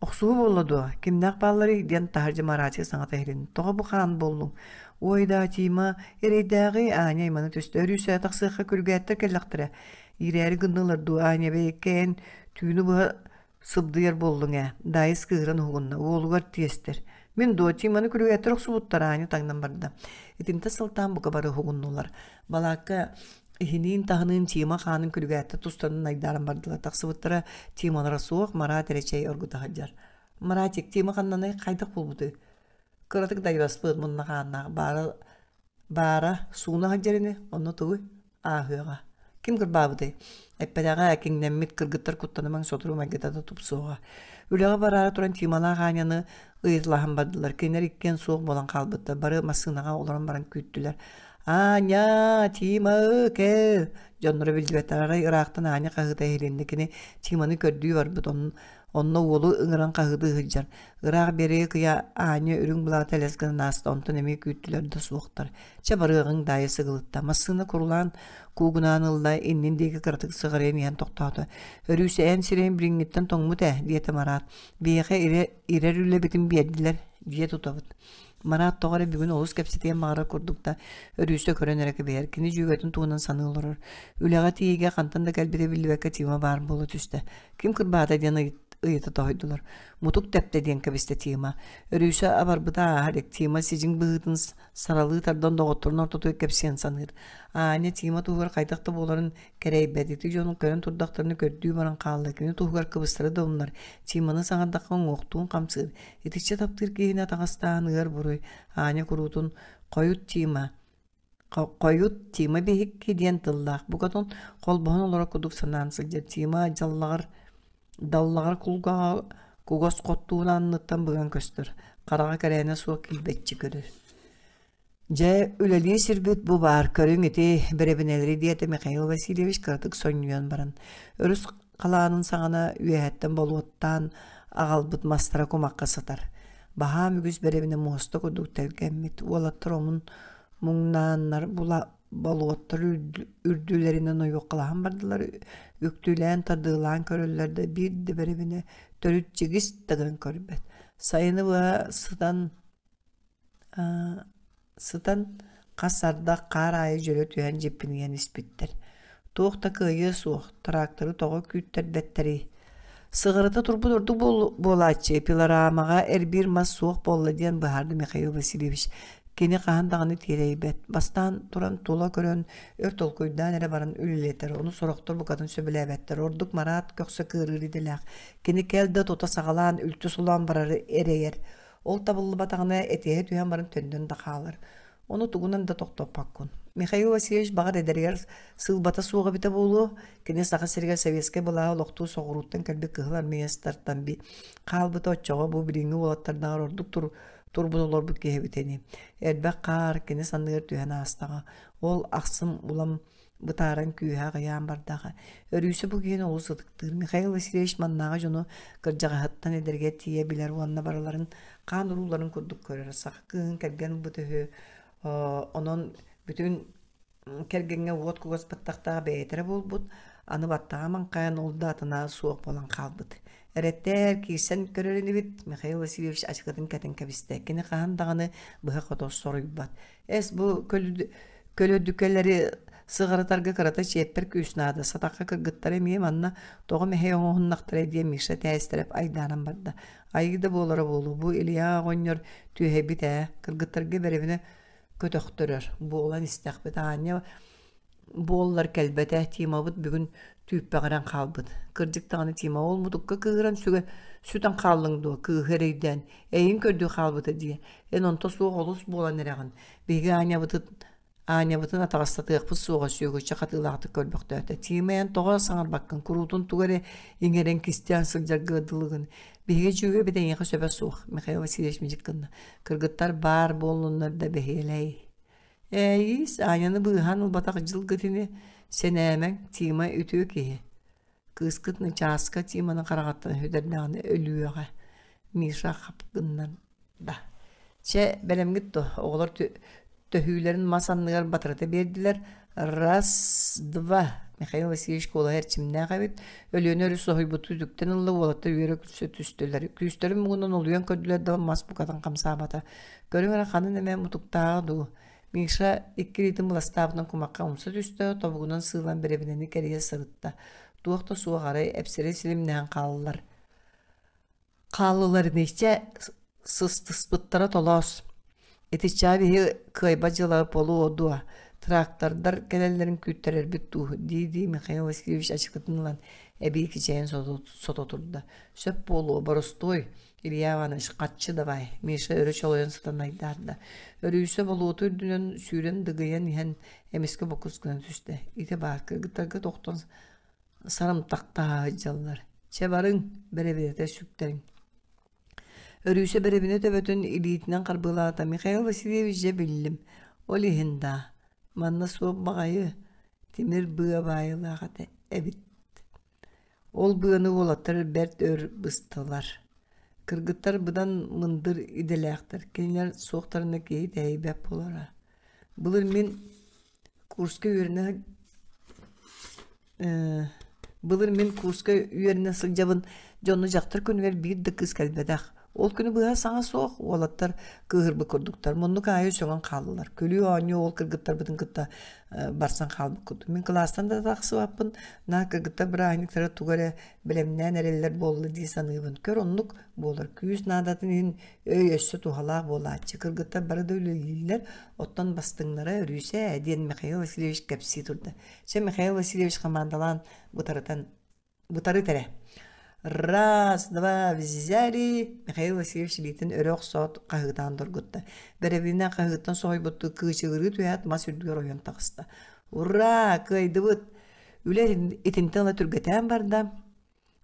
Охсуһуу буолла дуо? Кимнээх баалларый? диэн таһырдьа Маратия саҥата иһилиннэ. Тоҕо бу хаан буоллуҥ? Уой даа, Тима, эрэйдээҕи, Аня аймана түстэ. Өрүүсэ тахсыахха күргээттэр кэллэхтэрэ. Иирээри гыннылар дуу, Аня бэйэккэ эн түүнү быһа сыбдыйар буоллуҥ ээ. Даайыс кыыһыран уһугунна, уолугар тиэстэр. Мин дуо, Тиманы күрүгээттэр охсубуттар, Аня таҥнан барда. Итинтэ сылтаан бука бары уһугуннулар. Балаакка иһиниин-таһыныын Тима хаанын күлүгээттэ тустарын айдааран бардылар. Тахсыбыттара Тималара суох, Марат эрэ чэй оргута сылдьар. Маратик, Тима ханнаный хайдах буолбутуй? Кыратык дайбаспыт мунна хааннаах баара, баара сууна сылдьар ини, онно тугуй? Ааһыаҕа. Ким кырбаабытый? Эппэтэҕэ, киҥнэммит кыргыттар куттанымаҥ сотору майгыта да тупсуоҕа. Үлэҕэ бараары туран Тималаах Аняны ыйыталаһан бардылар. Кинилэр иккиэн суох буолан хаалбыттар. Бары массыынаҕа олорон баран күүттүлэр. «Аня, Тима, кэл!» Дьонноро биллибэттэр. Арай ыраахтан Аня хаһыыта иһилиннэ. Кини Тиманы көрдүү барбыт. Онно уолу ыҥыран хаһыытыы сылдьар. Ыраах биэрэги кыйа Аня үрүҥ былаата элэс гынан ааста. Онтон эмиэ күүттүлэр да суохтар. Чэ барыаҕыҥ Даайа сыгылытта. Массыына курулаан куугунаан ылла, иннин диэки кыратык сыҕарыйан иһэн тохтоото. «Өрүүсэ эн сирэйин билиҥҥиттэн тоҥмут ээ» диэтэ Марат. «Биһиэхэ ирэ, ирэр үлэбитин биэрдилэр, дьиэ тутабыт». Марат тоҕо эрэ бүгүн олус кэпсэтиэн баҕарар курдук да, Өрүүсэ көрөн эрэ кэбиһэр. Кини дьүөгэтин туһунан саныы олорор. Үлэҕэ тиийиигэ хантан да кэлбитэ биллибэккэ Тима баар буола түстэ. Ким кырбаата диэн ыйыта тоһуйдулар. Мутук тэптэ диэн кэбистэ Тима. Өрүүсэ абарбыта ааһа илик. Тима сидьиҥ быһыытын саралыы тардан доҕотторун ортотугар кэпсиэн саныыр. Аня Тима туһугар хайдах да буоларын кэрэйбэт. Ити дьону көрөн турдахтарына көрдүү баран хаалла. Кини туһугар кыбыстары да умнар. Тиманы саҥардахха уҥуохтуун хамсыыр. Итиччэ таптыыр киһини атаҕастаан ыар буруй. Аня куруутун «Хойут Тима, хойут Тима биһикки» диэн тыллаах. Букатын холбоһон олорор курдук санаан сылдьар. Тима дьаллаҕар Даллаҕар кулгааҕа кугас хоттуун анныттан быган көстөр, хараҕа кэрээнэ суох килбэччи көрөр. «Дьэ, үлэлии сирбит бу баар, көрүҥ ити бэрэбинэлэри» диэтэ Михаил Васильевич кыратык сонньуйан баран. Өрүс халаанын саҕана үөһэттэн болуоттаан аҕалбыт мастара кумахха сытар. Баһаам үгүс бэрэбинэ муоста курдук тэлгэммит. Уолаттар омун муҥнааннар була болуоттар үрдүлэринэн ойуоккалаһан бардылар, үктүүлээн тардыылаан көрөллөр да биир да бэрэбинэ төрүт чигис да гынан көрбөт. Сайыны быһа сытан сытан хас ардах хаар аайы дьөлө түһэн дьиппинийэн испиттэр. Туох да кыайыа суох, тракторы тоҕо күүттэрбэттэрий? Сыҕарыта турбут ордук буолааччы, пилорамаҕа эрбиир мас суох буолла диэн быһаарда Михаил Васильевич. Кини хаһан даҕаны тиэрэйбэт. Бастаан туран тула көрөн, өр толкуйдаан эрэ баран үлэлэтэр. Ону сорохтор букатын сөбүлээбэттэр. Ордук Марат көхсө кыарыыр идэлээх. Кини кэл да тута саҕалаан, үлтү сулаан барары эрэйэр. Ол табыллыбатаҕына этиһэ түһэн баран төннөн да хаалар. Ону тугунан да тохтоппоккун. Михаил Васильевич баҕар эдэригэр сыылбата суох эбитэ буолуо. Кини Саха сиригэр советскай былааһы олохтуу соҕурууттан кэлбит кыһыл армеецтартан би хаалбыта оччоҕо бу билиҥҥи уолаттардааҕар ордук тур турбут олорбут киһи эбит ини. Элбэх хаар кини санныгар түһэн аастаҕа. Ол ахсым улам бытааран күүһэ аҕыйаан бардаҕа. Өрүүсэ бу киһини олус ытыктыыр. Михаил Васильевич маннааҕы дьону кырдьаҕаһыттан эдэргэ тиийэ билэр уонна барыларын хаан урууларын курдук көрөр. Саха кыыһын кэргэн ылбыт үһү. Онон бүтүн кэргэҥҥэ уот кугас баттахтаах бэйэтэ эрэ буолбут. Аны баттаҕа маҥхайан ол да атына суох буолан хаалбыт. Эрэттээр киирсэн көрөр инибит Михаил Васильевич ачыкытын кэтэн кэбистэ. Кини хаһан даҕаны быһа-хото соруйбат. Эс бу көлөдүкэлэри сыҕарытарга кырата чиэппэр күүс наада. Сатахха кыргыттар эмиэ манна тоҕо мэһэй оҥоһуннахтарай диэн Миша тээстэрэп айдааран барда. Айыы да буолара буолуо, бу Илья оҕонньор түөһэйбит ээ, кыргыттарга бэрэбинэ көтөхтөрөр. Буолан истэхпит аанньа буоллар кэлбэтэ, Тимабыт бүгүн түүппэҕирэн хаалбыт. Кырдьык даҕаны Тима ол мутукка кыыһыран сүгэ сүтэн хааллыҥ дуо, кыыһы эрэйдээн, эйигин көрдүү хаалбыта дии. Эн онто суох олус буолан эрэҕин. Биһиги Анябытын Аанньабытын атаҕастатыахпыт суоҕа Сүөгүччэ хатыылаахтык көрбөхтөөтө. Тима эн тоҕо саҥарбаккын, куруутун тугу эрэ иҥэрэн кистээн сылдьарга дылыгын. Биһиги дьүөгэбит эйиэхэ сөбө суох, Михаил Васильевич мичик гынна. Кыргыттар баар буоллуннар да бэһиэлэй. Ээйиис, Аняны быыһаан ылбатах дьылгыт ини, сэнээмэҥ, Тима үтүө киһи. Кыыскыт начааска Тиманы хараҕыттан сүтэрдэҕинэ өлүөҕэ. Миша хап гыннан да. Чэ, бэлэмҥит дуо? Оҕолор төһүүлэрин мас анныгар батарыта биэрдилэр. Раз, два. Михаил Васильевич куолаһа эрчимнээх эбит. Өлүөнэ өрүс соһуйбуту үтүктэн ылла, уолаттар үөрэ түстүлэр. Күүстэрин муҥунан олуйан көрдүлэр да мас букатын хамсаабата. Көрүҥ эрэ ханан эмэ мутуктааҕа дуу. Миша икки илиитин быластаабытынан кумахха умса түстэ, тобугунан сыылан бэрэбинэни кэрийэ сырытта. Туох да суох арай эпсэри силимнээн хааллылар. Хааллылар иниччэ сыстыспыттара толоос. Итиччэ биһи кыайбат дьыала буолуо дуо, трактордар кэлэллэрин күүттэрэрбит дуу, дии-дии Михаил Васильевич ачыкытын ылан эбии кичэйэн сото турда. Сөп буолуо, боростуой, Илья Иванович, харчы давай, Миша өрө чолойон сытан айдаарда. Өрүүсэ болуоту үрдүнэн сүүрэн дыгыйан иһэн эмискэ бокус гынан түстэ. Ити баар кыргыттарга тохтон сарымтахтаһа сылдьаллар. Чэ барыҥ, бэрэбинэтэ сүктэриҥ. Өрүүсэ бэрэбинэ төбөтүн илиитинэн харбыалаата. Михаил Васильевич дьэ биллим. Ол иһин даа, манна суох баҕайы тимир быа баайылаах этэ эбит. Ол быаны уолаттар бэрт өр быстылар. Кыргыттар быдан мындыр идэлээхтэр, кинилэр суохтарына киһи тэһийбэт буолара. Былыр мин курска үөрэнэ Былыр мин курска үөрэнэ сылдьабын, дьону дьахтар күнүгэр биир да кыыс кэлбэтэх. Ол күнү быһа саҥа суох, уолаттар кыыһырбыт курдуктар. Муннук аайы сөҥөн хааллылар. Күлүү-оонньуу ол кыргыттарбытын кытта барсан хаалбыт курдук. Мин кылаастан да тахсыбаппын, наа кыргыттар бырааһынньыктара тугу эрэ бэлэмнээн эрэллэр буолла дии саныыбын. Көр оннук буолар. Күүс наадатын иһин өй өссө туһалаах буолааччы. Кыргыттар бары да үлэлииллэр, оттон бастыҥнара Өрүүсэ, диэн Михаил Васильевич кэпсии турда. Чэ, Михаил Васильевич хамаандалаан бытарытан бытарыт эрэ. Раз, два, взяли! Михаил Васильевич илиитин өрө охсоот хаһыытаан доргутта. Бэрэбинэ хаһыыттан соһуйбуттуу кыычыгырыы түһээт мас үрдүгэр ойон таҕыста. Ура! Кыайдыбыт! Үлэ итинтэн ыла түргэтээн барда.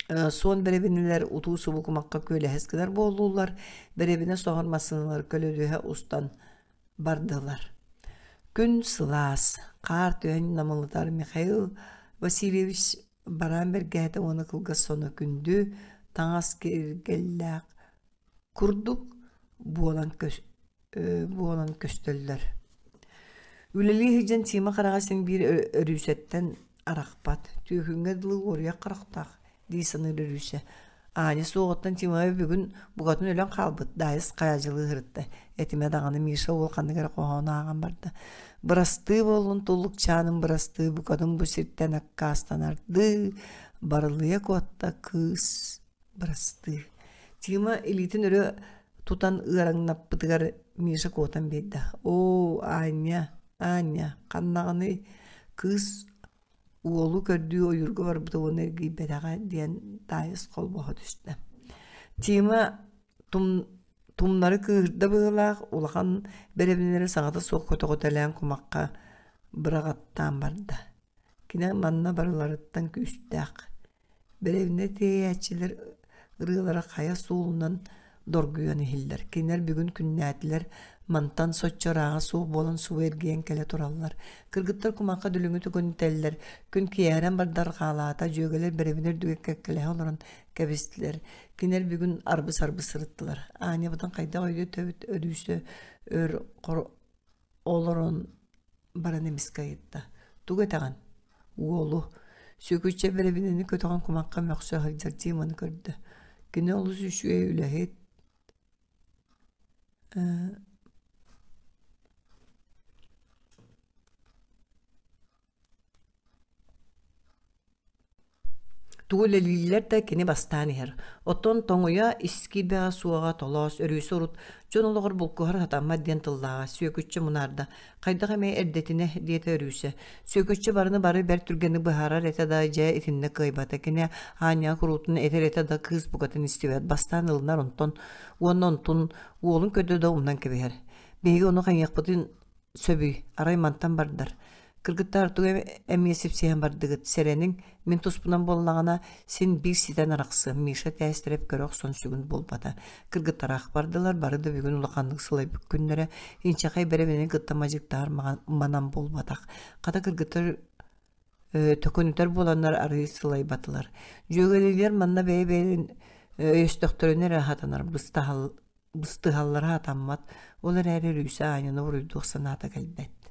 Суон бэрэбинэлэр утуу-субу кумахха күөлэһэс гынар буоллулар. Бэрэбинэ соһор массыыналар көлөдүөһэ устан бардылар. Күн сылаас, хаар түһэн намылытар Михаил Васильевич бараан бэргэһэтэ уонна кылгас соно күндү таҥас киэргэллээх курдук буолан, көс, буолан көстөллөр. Үлэлии сылдьан Сима хараҕа син биир өрүүсэттэн арахпат, түөкүҥҥэ дылы уоруйах харахтаах дии саныыр Өрүүсэ. Аня суоҕуттан Тимофей бүгүн букатын өлөн хаалбыт, Даайыс хаадьылыы сырытта. Этимэ даҕаны Миша уол ханнык эрэ хоһоону ааҕан барда. Бырастыы буоллун туллукчааным бырастыы букатын бу сиртэн аккаастанардыы, барылыйа куотта кыыс бырастыы. Тима илиитин өрө тутан ыараҥнаппытыгар Миша куотан биэрдэ. Оо, Аня, Аня, ханнаҕыный? Кыыс уолу көрдүү ойуурга барбыта уонна эргийбэтэҕэ диэн Таайыс холбоһо түстэ. Тима тум, тумнары кыыһырда быһыылаах, улахан бэрэбинэлэри саҥата суох көтөҕүтэлээн кумахха быраҕаттаан барда. Кини манна барыларыттан күүстээх. Бэрэбинэ тиэйээччилэр ырыалара хайа суолунан доргуйан иһиллэр. Кинилэр бүгүн күннээтилэр, мантан соччо ырааҕа суох буолан субу эргийэн кэлэ тураллар. Кыргыттар кумахха дүлүҥү түгүнүтэллэр, күн киэһэрэн бардар хаалаата, дьүөгэлэр бэрэбинэ үрдүгэр кэккэлэһэ олорон кэбистилэр. Кинилэр бүгүн арбыс-арбыс сырыттылар. Аанньабытын хайдах өйдөтөбүт, Өрүүсэ өр олорон баран эмискэ ыйытта: «Тугу этэҕин?» Уолу, Сүөкүччэ бэрэбинэни көтөҕөн кумахха мөхсө сылдьар Тиманы көрдө. Кини олус үчүгэй үлэһит Тугу үлэлииллэр да кини бастаан иһэр. Оттон тоҥуйа ис киирбэҕэ суоҕа толоос, өрүүсэ урут дьон олоҕор булкуһар сатаммат диэн тыллааҕа Сүөкүччэ мунаарда. Хайдах эмэ эрдэтинэ, диэтэ Өрүүсэ. Сүөкүччэ барыны бары бэрт түргэнник быһаарар этэ да, дьэ итиннэ кыайбата. Кини аанньаҕа куруутун этэр этэ да, кыыс букатын истибэт. Бастаан ылынар онтон уонна онтун уолун көрдө да умнан кэбиһэр. Биһиги ону хайыахпытын сөбүй, арай мантан бардар. Кыргыттар тугу эмиэ сипсиһэн бардыгыт, сэрэниҥ, мин туспунан буоллаҕына, син биир ситэн арахсыам, Миша тээстэрэп көрө охсон сүгүн буолбата. Кыргыттар ах бардылар, бары да бүгүн улаханнык сылайбыт күннэрэ, инчэхэй бэрэбинэни кытта мадьыктаһар манан буолбатах. Хата кыргыттар төкүнүтэр буоланнар арыый сылайбатылар. Дьүөгэлиилэр манна бэйэ-бэйэлэрин өйөстөхтөрүнэ эрэ хатанар быстаһал быстыһаллара сатаммат, ол эрээри Өрүүсэ Аанньаны буруйдуох санаата кэлбэт.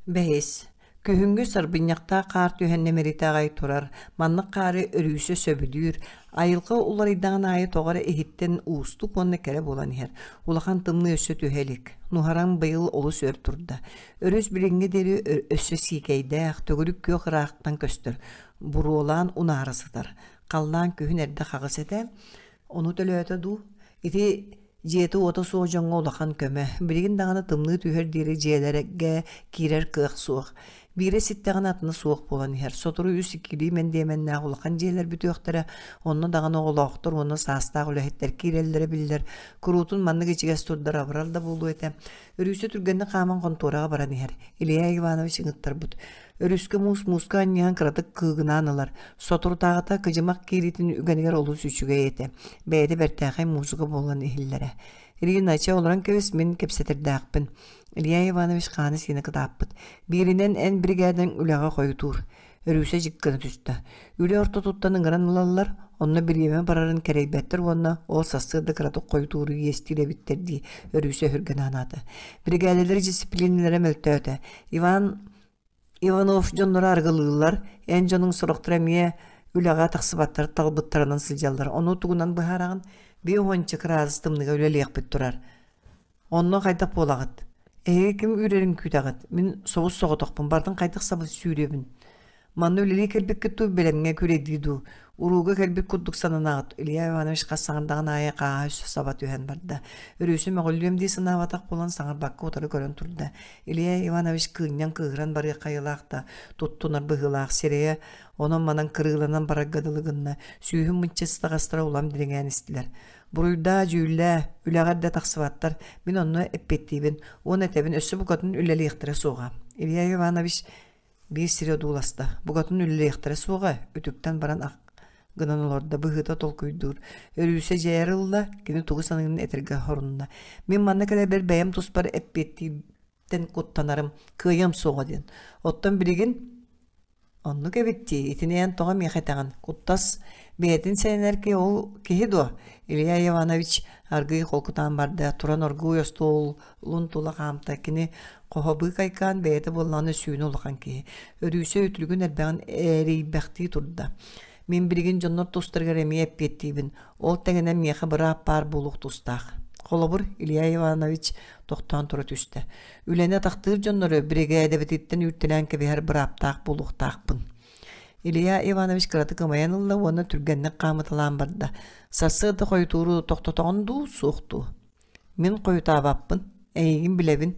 Бэһис. Күһүҥҥү сарбынньахтаах хаар түһэн нэмиритэ аҕай турар, маннык хаары өрүүсэ сөбүлүүр, айылҕа уларыйдаҕын аайы тоҕо эрэ иһиттэн уустук уонна кэрэ буолан иһэр. Улахан тымныы өссө түһэ илик. Нуһараҥ быйыл олус өр турда. Өрүс билиҥҥи диэри өссө сиикэйдээх, төгүрүк күөх ыраахтан көстөр, буруолаан унаара сытар. Халлаан күһүн эрдэ хаҕыс этэ, ону төлөөтө дуу? Ити дьиэтэ-уота суох дьоҥҥо улахан көмө. Билигин даҕаны тымныы түһэр диэри дьиэлэргэ киирэр кыах суох. Биирэ ситтэҕинэ атына суох буолан иһэр. Сотору үс иккилии мэндиэмэннээх улахан дьиэлэр бүтүөхтэрэ, онно даҕаны оҕолоохтор уонна саастаах үлэһиттэр киирэллэрэ биллэр. Куруутун маннык ичигэс турдар абырал да буолуо этэ. Өрүүсэ түргэнник хааман хонтуораҕа баран иһэр. Илья Иванович ыҥыттарбыт. Өрүскэ муус мууска анньыһан кыратык кыыгынаан ылар. Соторутааҕыта кыдьымах киириитин үгэнигэр олус үчүгэй этэ. Бэйэтэ бэртээхэй музыка буолан иһиллэрэ. Ирина, чэ олорон кэбис, мин кэпсэтэрдээхпин. Илья Иванович хаана-сиинэ кытааппыт. Бииринэн эн биригээдэҥ үлэҕэ хойутуур. Өрүүсэ дьик гына түстэ. Үлэ ортотуттан ыҥыран ылаллар, онно бириэмэ барарын кэрэйбэттэр уонна ол сарсыарда кыратык хойутууру иэстиир эбиттэр дии Өрүүсэ өһүргэнэ санаата. Биригээдэлэр дьиссипилиинэлэрэ мөлтөөтө. Иван Иванов дьонноро арыгылыыллар, эн дьонуҥ сорохторо эмиэ үлэҕэ тахсыбаттар талбыттарынан сылдьаллар. Ону тугунан быһаараҕын? Биир уонча кыраадыс тымныыга үлэлиэхпит турар. Онно хайдах буолаҕыт? Эһиги ким үүрэрин күүтэҕит? Мин собус-соҕотохпун, барытын хайдах саба сүүрүөбүн? Манна үлэлии кэлбиккит дуу, бэлэмҥэ күрэйдии дуу? Урууга кэлбит курдук сананаҕыт, Илья Иванович хас саҥардаҕын аайы хааһа өссө саба түһэн барда. Өрүүсү мөҕүллүөм дии санаабатах буолан саҥарбакка утары көрөн турда. Илья Иванович кыынньан кыыһыран барыах хайалаах да туттунар быһыылаах сирэйэ онон-манан кырыыланан барарга дылы гынна, сүүһүн мынча ыстаҕастара улам дириҥээн истилэр. Буруйдаа, дьүүллээ, үлэҕэр да тахсыбаттар, мин онно эппиэттиибин уонна этэбин өссө букатын үлэлиэхтэрэ суоҕа. Илья Иванович биир сири одууласта. Букатын үлэлиэхтэрэ суоҕа, үтүктэн баран ах гынан олордо, быһыыта толкуйдуур. Өрүүсэ дьайар ылла, кини тугу саныырын этэргэ хорунна. Мин манна кэлэрбэр бэйэм туспар эппиэттииртэн куттанарым, кыайыам суоҕа диэн. Оттон билигин Оннук эбит дии, итини эн тоҕо миэхэ этэҕин? Куттас бэйэтин сэрэнэр киһи ол киһи дуо? Илья Иванович аргыый холкутаан барда, туран оргууй остуолун тула хаамта. Кини хоһобуу кайкаан бэйэтэ буоллаҕына сүүнэ улахан киһи. Өрүүсэ үтүлүгүн эрбэҕин эрийбэхтии турда. Мин билигин дьоннор тустарыгар эмиэ эппиэттиибин. Ол тэҥинэн миэхэ быраап баар буолуох тустаах. Холобур, Илья Иванович тохтоон тура түстэ. Үлэни атахтыыр дьоннору биригээдэбититтэн үүртэлээн кэбиһэр бырааптаах буолуохтаахпын. Илья Иванович кыратык ымайан ылла уонна түргэнник хаамыталаан барда. Сарсыарда хойутууру тохтотоҕун дуу, суох дуу? Мин хойутаабаппын, эйигин билэбин.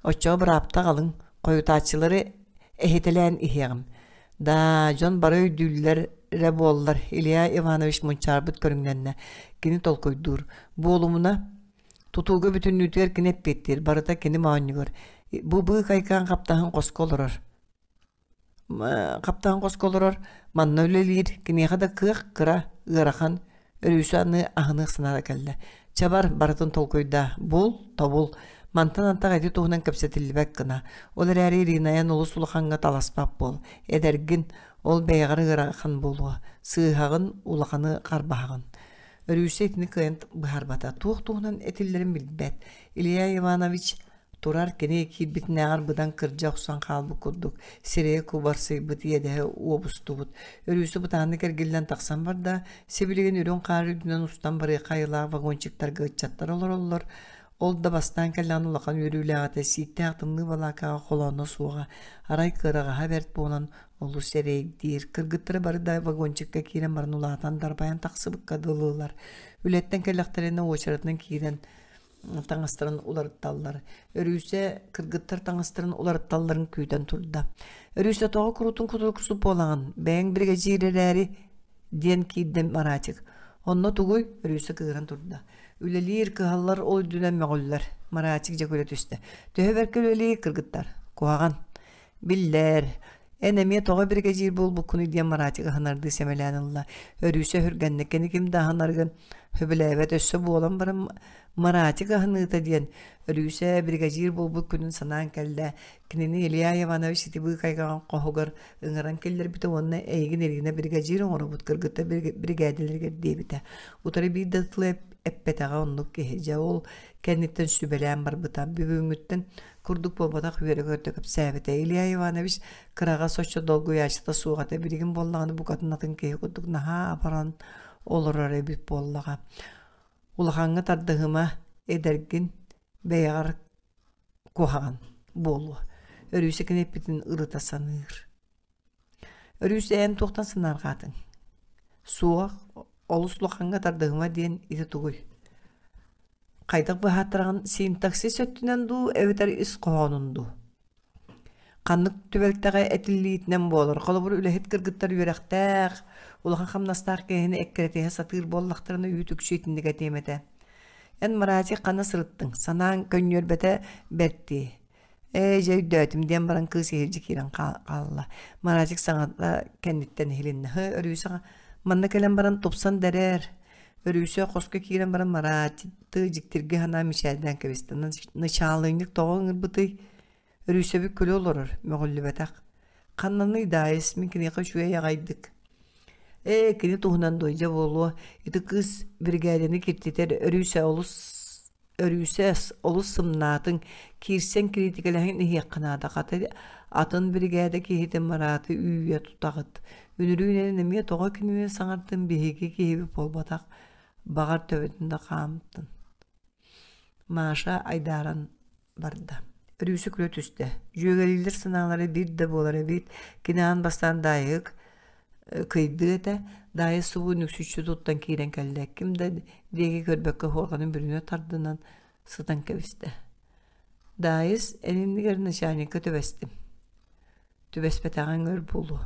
Оччоҕо бырааптаах алыҥ, хойутааччылары эһитэлээн иһиэҕим. Даа, дьон бары өйдүүллэр эрэ буоллар, Илья Иванович мунчаарбыт көрүҥнэннэ. Кини толкуйдуур. Буолумуна, тутууга бүтүннүүтүгэр кини эппиэттиир, барыта кини моонньугар. Бу быыкайкаан хаптаһын хоско олорор. Хаптаһын хоско олорор, манна үлэлиир, киниэхэ да кыах кыра, ыарахан, өрүүсэ аны аһыныах санаата кэллэ. Чабар, барытын толкуйдаа, бул, тобул. Мантан антах ити туһунан кэпсэтиллибэт гына. Ол эрээри Иринайан олус улахаҥҥа таласпат буол. Эдэргин, ол бэйэҕэр ыарахан буолуо. Сыыһаҕын, улаханы харбаһаҕын. Өрүүсэ итини кыайан быһаарбата. Туох туһунан этиллэрин билбэт. Илья Иванович Турар кини киирбитинээҕэр быдан кырдьа охсон хаалбыт курдук, сирэйэ кубарсыйбыт, иэдэһэ уобустубут. Өрүүсэ бытааннык эргиллэн тахсан барда, сибилигин үрүҥ хаар үрдүнэн устан барыахха айылаах вагончиктарга ыччаттар олороллор. Ол да бастаан кэллэҕинэ улахан үөрүүлээх этэ, сииктээх тымныы балаакаҕа холооно суоҕа, арай кыараҕаһа бэрт буолан олус эрэйдиир. Кыргыттара бары да вагончикка киирэн баран улаатан дарбайан тахсыбыкка дылылар. Үлэттэн кэллэхтэринэ уочаратынан киирэн таҥастарын уларытталлар. Өрүүсэ кыргыттар таҥастарын уларытталларын күүтэн турда. Өрүүсэ тоҕо курутун кутуруксуп буолаҕын, бэйэҥ биригэдьиир эрээри диэн киирдэ Маратик. Онно тугуй? Өрүүсэ кыыһыран турда. Үлэлиир, кыһаллар ол үрдүнэн мөҕүллэр. Маратик дьэ күлэ түстэ. Төһө бэркэ үлэлиир кыргыттар? Куһаҕан. Биллээр, эн эмиэ тоҕо биригэдьиир буолбуккунуй диэн Маратик аһынардыы сэмэлээн ылла. Өрүүсэ өһүргэннэ, кини ким да аһынарыгын сөбүлээбэт, өссө буолан баран Маратик аһыныыта диэн Өрүүсэ биригэдьиир буолбут күнүн санаан кэллэ. Кинини Илья Иванович ити быыкайгаҕын хоһугар ыҥыран киллэрбитэ уонна эйигин Ирина биригэдьиир оҥоробут кыргыттар биригээдэлэригэр диэбитэ. Утары биир да тылы Эппэтэҕэ оннук киһи. Дьэ ол кэнниттэн сүбэлээн барбыта. Бүгүҥҥүттэн курдук буолбатах үөрэ-көтө кэпсээбитэ. Илья Иванович кыраҕа соччо долгуйааччыта суох этэ. Билигин буоллаҕына букатын атын киһи курдук наһаа абаран олорор эбит буоллаҕа. Улахаҥҥа тардыһыма, эдэргин бэйэҕэр куһаҕан буолуо. Өрүүсэ кини эппитин ырыта саныыр. Өрүүсэ эн туохтан санаарҕаатыҥ? Суох, олус улахаҥҥа тардыһыма диэн ити тугуй? Хайдах быһааттараҕын синтаксис өттүнэн дуу эбэтэр ис хоһоонун дуу? Ханнык түбэлтэҕэ этиллиитинэн буолар. Холобур, үлэһит кыргыттар үөрэхтээх, улахан хамнастаах киһини эккирэтиһэ сатыыр буоллахтарына үүт-үкчү итинник этиэм этэ. Эн Маратик ханна сырыттыҥ? Санааҥ көнньүөрбэтэ бэрт дии. Ээ, дьэ өйдөөтүм диэн баран кыыс иһирдьэ киирэн хаалла. Маратик саҥата кэнниттэн иһилиннэ. Һы, Өрүүсэ манна кэлэн баран тупсан да эрэр. Өрүүсэ хоско киирэн баран Маратиты дьиктиргэ санаа мичээрдээн кэбистэ. Начаалынньык тоҕо ыҥырбытый? Өрүүсэбит күлэ олорор, мөҕүллүбэтэх. Ханнаный Даайыс, мин киниэхэ үчүгэй аҕайдык. Ээ, кини туһунан дуо, дьэ буолуо. Ити кыыс биригээдэни киртитэр Өрүүсэ олус Өрүүсэ олус сымнаатыҥ, киирсэн кириитикэлэһэн иһиэххэ наада, хата атын биригээдэ киһитин Мараты үүйэ тутаҕыт. Үнүрүүн эн эмиэ тоҕо кинини саҥардын биһиги киһибит буолбатах, баҕар төбөтүн да хаамтын. Маша айдааран барда. Өрүүсэ күлэ түстэ. Дьүөгэлиилэр санаалара биир да буолар эбит. Кини аан бастаан Даайык кыйдыы этэ. Даайа субу нүксүччү туттан киирэн кэллэ. Ким да диэки көрбөккө хуорҕанын бүрүнэ тардынан сытан кэбистэ. Даайыс, эн иннигэр начальникка түбэстим. Түбэспэтэҕиҥ өр буолуо.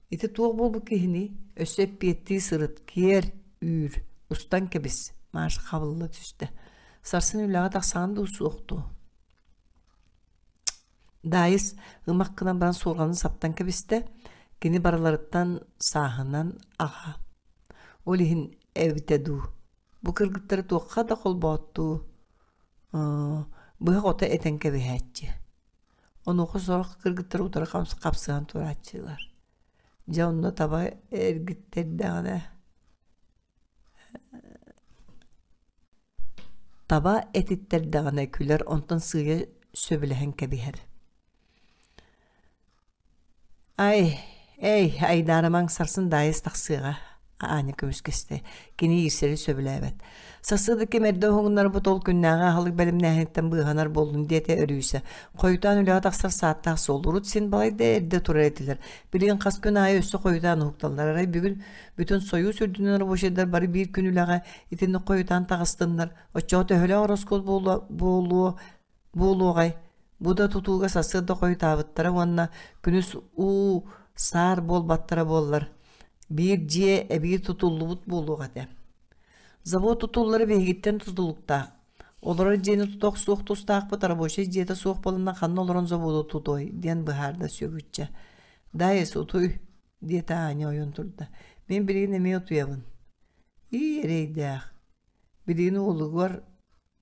Ити туох буолбут киһиний? Өссө эппиэттии сырыт, киэр, үүр, устан кэбис, Маша хабылла түстэ. Сарсын үлэҕэ тахсаҕын дуу суох дуу? Даайыс ымах гынан баран суорҕанын саптан кэбистэ, кини барыларыттан сааһынан аҕа. Ол иһин эбитэ дуу, бу кыргыттары туохха да холбооттуу, быһа-хото этэн кэбиһээччи. Онуоха сорох кыргыттар утары хапсыһан турааччылар. Дьэ онно таба эргиттэрдэҕинэ Таба этиттэрдэҕинэ күлэр, онтон сыыйа сөбүлэһэн кэбиһэр. Ай, эй, айдаарымаҥ, сарсын Даайыс тахсыаҕа, Аня көмүскэстэ. Кини иирсэри сөбүлээбэт. Сарсыарда ким эрдэ уһугуннарбыт ол күннээҕи аһылык бэлэмнээһиниттэн быыһанар буоллун диэтэ Өрүүсэ. Хойутаан үлэҕэ тахсар сааттаах суол. Урут син балайда эрдэ турар этилэр. Билигин хас күн аайы өссө хойутаан уһукталлар. Арай бүгүн бүтүн Сойуус үрдүнэн рабочайдар бары биир күн үлэҕэ итинник хойутаан таҕыстыннар, оччоҕо төһөлөөх ороскуот буолуо буолуоҕай? Бу да тутууга сарсыарда хойутаабыттара уонна күнүс уу саар буолбаттара буоллар, биир дьиэ эбии тутуллубут буолуох этэ. Завод тутуллара биһигиттэн тутулуктаах. Олорор дьиэни тута охсуох тустаахпыт рабочай дьиэтэ суох буоланна ханна олорон заводу тутуой диэн быһаарда Сүөгүччэ. Даайыс утуй диэтэ Аня ойон турда. Мин билигин эмиэ утуйабын. Ии эрэйдээх. Билигин уолугар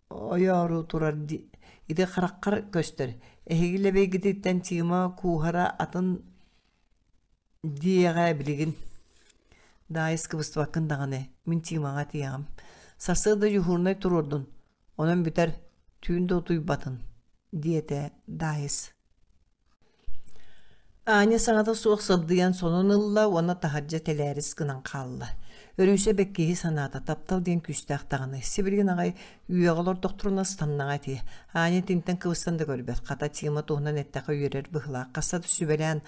ойоору турар ити хараххар көстөр. Эһиги лэбэйгититтэн Тима кууһара атын диэҕэ билигин. Даайыс кыбыстыбаккын даҕаны, мин Тимаҕа тиийэҕим. Сарсыарда дьуһуурунай туруордун, онон бүтэр, түүн да утуйбатын, диэтэ Даайыс. Аня саҥата суох сыбдыйан сонун ылла уонна таһырдьа тэлээрис гынан хаалла. Өрүүсэ бэккиһи санаата, таптал диэн күүстээх даҕаны. Сибилигин аҕай үөҕэ олордохторуна ыстаннаҕа ити. Аня итинтэн кыбыстан да көрбөт. Хата Тима туһунан эттэххэ үөрэр быһыылаах. Хаста да сүбэлээн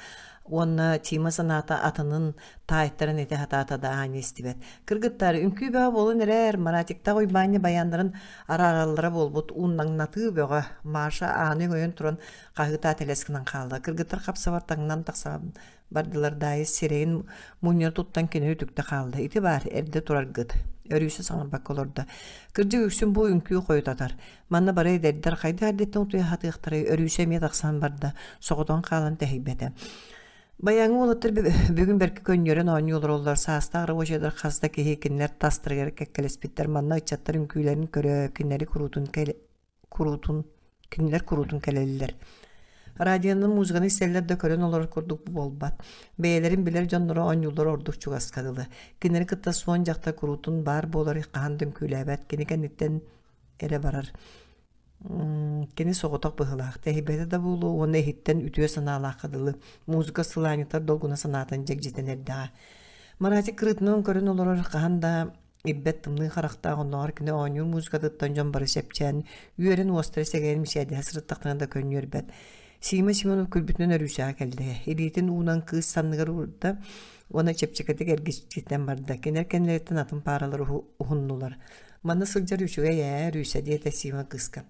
уонна Тима санаата атынын таайтаран этэ сатаата да Аня истибэт. Кыргыттар, үҥкүү бөҕө буолан эрэр, Маратиктаах Уйбаанньа баяннарын араараллара буолбут ууннаҥнатыы бөҕө. Маша ааны өҥөйөн туран хаһыытаа тэлэс гынан хаалла. Кыргыттар хап-сабар таҥнан тахсан бардылар Даайыс сирэйин мунньа туттан кинини үтүктэ хаалла. Ити баар, эрдэ тураргыт. Өрүүсэ саҥарбакка олордо. Кырдьык үксүн бу үҥкүү хойутатар. Манна бары эдэрдэр хайдах эрдэттэн утуйа сатыахтарай Өрүүсэ эмиэ тахсан барда, соҕотоҕун хаалан тэһийбэтэ. Баяҥы уолаттар бүгүн бэркэ көнньүөрэн оонньуу олороллор. Саастаах рабочайдар хас да киһи кинилэр тастарыгар кэккэлэспиттэр. Манна ыччаттар үҥкүүлэрин көрө, кинилэри куруутун куруутун кинилэр куруутун кэлэллэр. Радионан музыканы истэллэр да көрөн олорор курдук буолбат. Бэйэлэрин билэр дьонноро оонньууллара ордук чугаска дылы. Кинилэри кытта суон дьахтар куруутун баар буолар хаһан да үҥкүүлээбэт, кини кэнниттэн эрэ барар. Кини соҕотох быһыылаах, тэһийбэтэ да буолуо уонна иһиттэн үтүө санаалаахха дылы музыка сылаанньытар долгуна санаатын дьэгдьитэн эрдэҕэ. Маратик кырыытынан көрөн олорор хаһан да ирбэт тымныы харахтаах оннооҕор кини оонньуур музыкатыттан дьон бары чэпчээн, үөрэн уостара сэгэйэн мичээрдэһэ сырыттахтарына да көнньүөрбэт. Сима Семенов күлбүтүнэн Өрүүсэҕэ кэллэ. Илиитин уунан кыыс санныгар уурда уонна чэпчэкитик эргиччитинэн барда. Кинилэр кэннилэриттэн атын пааралар уһуннулар. Манна сылдьар үчүгэй ээ, Өрүүсэ, диэтэ Сима кыыска.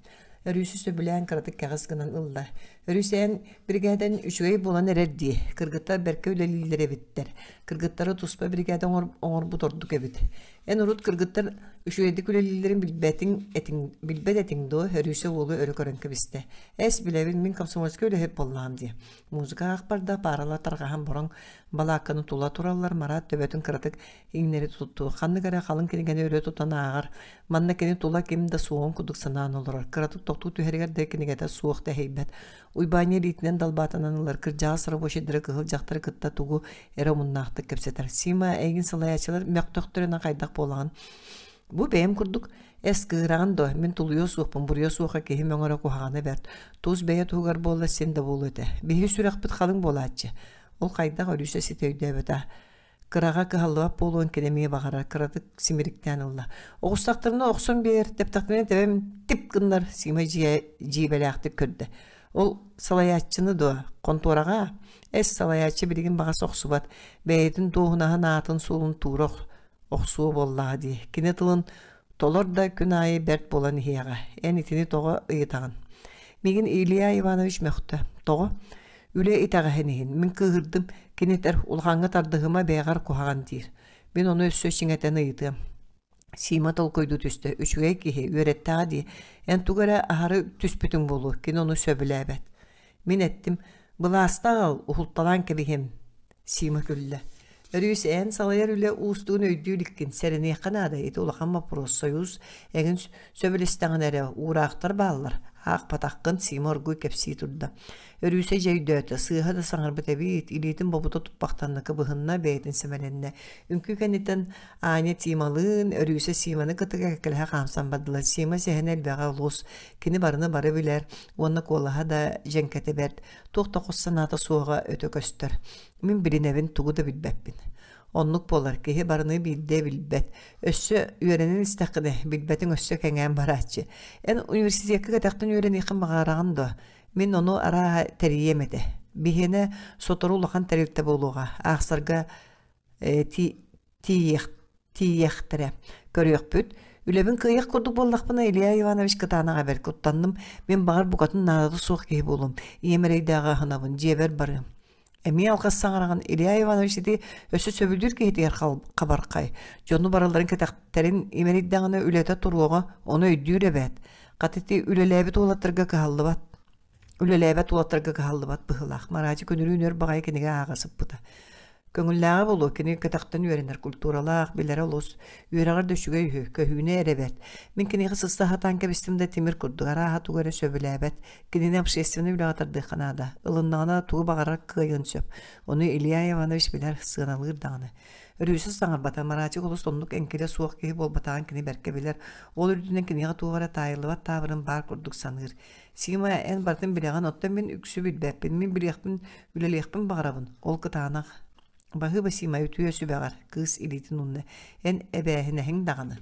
Өрүүсү сөбүлээн кыратык кэҕис гынан ылла. Өрүүсээн биригээдэн үчүгэй буолан эрэр дии. Кыргыттар бэркэ үлэлииллэр эбиттэр. Кыргыттары туспа биригээдэ оҥорбут ордук эбит. Эн урут кыргыттар үчүгэйдик үлэлииллэрин билбэтиҥ этиҥ, билбэт этиҥ дуо? Өрүүсэ уолу өрө көрөн кэбистэ. Эс, билэбин, мин комсомольскай үлэһит буоллаҕым дии. Музыка аахпарда, пааралар тарҕаһан бороҥ балаакканы тула тураллар, Марат төбөтүн кыратык иҥнэри туттуу. Ханнык эрэ халыҥ кинигэни өрө тутан ааҕар. Манна кини тула ким да суоҕун курдук санаан олорор. Кыратык тохтуу түһэригэр да кинигэтэ суох тэһийбэт. Уйбаанньа илиитинэн далбаатанан ылар. Кырдьаҕас рабочайдары кыһыл дьахтары кытта тугу эрэ омуннаахтык кэпсэтэр. Сима, эйигин салайааччылар мөхтөхтөрүнэ хайдах буолаҕын? Бу бэйэм курдук эс кыыраҕын дуо? Мин тулуйуо суохпун, буруйа суоха киһи мөҥөрө куһаҕана бэрт. Тус бэйэ туһугар буолла син да буолуо этэ. Биһиги сүрэхпит халыҥ буолааччы. Ол хайдах Өрүүсэ ситэ өйдөөбөтө. Кыраҕа кыһаллыбат буолуон кини эмиэ баҕарар, кыратык симириктээн ылла. Оҕустахтарына охсон биэр, тэптэхтэринэ тэбэм тип гыннар, Сима дьиэ дьиибэлээхтик көрдө. Ол салайааччыны дуо? Хонтуораҕа? Эс салайааччы билигин баҕас охсубат, бэйэтин дуоһунаһын аатын-суолун туура охсуо буоллаҕа дии. Кини тылын толор да күн аайы бэрт буолан иһиэҕэ. Эн итини тоҕо ыйытаҕын? Миигин Илья Иванович мөхтө. Тоҕо? Үлэ итэҕэһин иһин мин кыыһырдым, кини этэр улахаҥҥа тардыһыма бэйэҕэр куһаҕан диир. Мин ону өссө чиҥэтэн ыйытыам. Сима толкуйдуу түстэ. Үчүгэй киһи, үөрэттэҕэ дии. Эн тугу эрэ аһары түспүтүҥ буолуо, кини ону сөбүлээбэт. Мин эттим, былааста аҕал, уһулталаан кэбиһиэм. Сима күллэ. Өрүүс эн салайар үлэ уустугун өйдүү иликкин, сэрэниэххэ наада, ити улахан боппуруос, Союз эҥин сөбүлэстэҕинэ эрэ уураахтар бааллар, аахпатаххын, Сима оргууй кэпсии турда. Өрүүсэ дьэ өйдөөтө, сыыһа да саҥарбыт эбит, илиитин бобута туппахтанна, кыбыһынна, бэйэтин сэмэлэннэ. Үҥкүү кэнниттэн Аня Тималыын, Өрүүсэ Симаны кытта кэккэлэһэ хаамсан бардылар. Сима сэһэнэ элбэҕэ олус, кини барыны бары билэр уонна куолаһа да дьэҥкэтэ бэрт, туох да хос санаата суоҕа өтө көстөр. Мин билинэбин, тугу да билбэппин. Оннук буолар, киһи барыны биирдэ билбэт. Өссө үөрэнэн истэххинэ, билбэтиҥ өссө кэҥээн барааччы. Эн университекка кэтэхтэн үөрэниэххин баҕараҕын дуо? Мин ону арааһа тэрийиэм этэ. Биһиэнэ сотору улахан тэрилтэ буолуоҕа. Аахсарга тиийиэх тиийиэхтэрэ. Көрүөхпүт. Үлэбин кыайыах курдук буоллахпына, Илья Иванович кытаанаҕа бэрт куттанным. Мин баҕар букатын наадата суох киһи буолуом. Ийэм эрэйдээҕи аһынабын, дьиэбэр барыам. Эмиэ алҕас саҥараҕын Илья Иванович ити өссө сөбүлүүр киһитигэр хабархай. Дьону барыларын кэтэхтэрин имэрийдэҕинэ үлэтэ туруоҕа, ону өйдүүр эбээт. Хата ити үлэлээбит уолаттарга кыһаллыбат. Үлэлээбэт уолаттарга кыһаллыбат быһыылаах. Маратик үнүрүүн өр баҕайы кинигэ ааҕа сыппыта. Көҥүллээҕэ буолуо, кини кэтэхтэн үөрэнэр культуралаах, билэрэ олус, үөрэҕэр да үчүгэй үһү, көһүүнэ эрэ бэрт. Мин киниэхэ сыста сатаан кэбистим да тимир курдук, арааһа тугу эрэ сөбүлээбэт. Кинини общественнай үлэҕэ тардыахха наада. Ылыннаҕына тугу баҕарар кыайыан сөп. Ону Илья Иванович билэр, сыаналыыр даҕаны. Өрүүсэ саҥарбата, Маратик олус оннук эҥкилэ суох киһи буолбатаҕын кини бэркэ билэр. Ол үрдүнэн киниэхэ туох эрэ таайыллыбат таабырын баар курдук саныыр. Сима, эн барытын билэҕин, оттон мин үксү билбэппин. Мин билиэхпин, үлэлиэхпин баҕарабын. Ол кытаанах. Баһыыба Сима үтүө сүбэҕэр, кыыс илиитин уунна. Эн эбээһинэһиҥ даҕаны.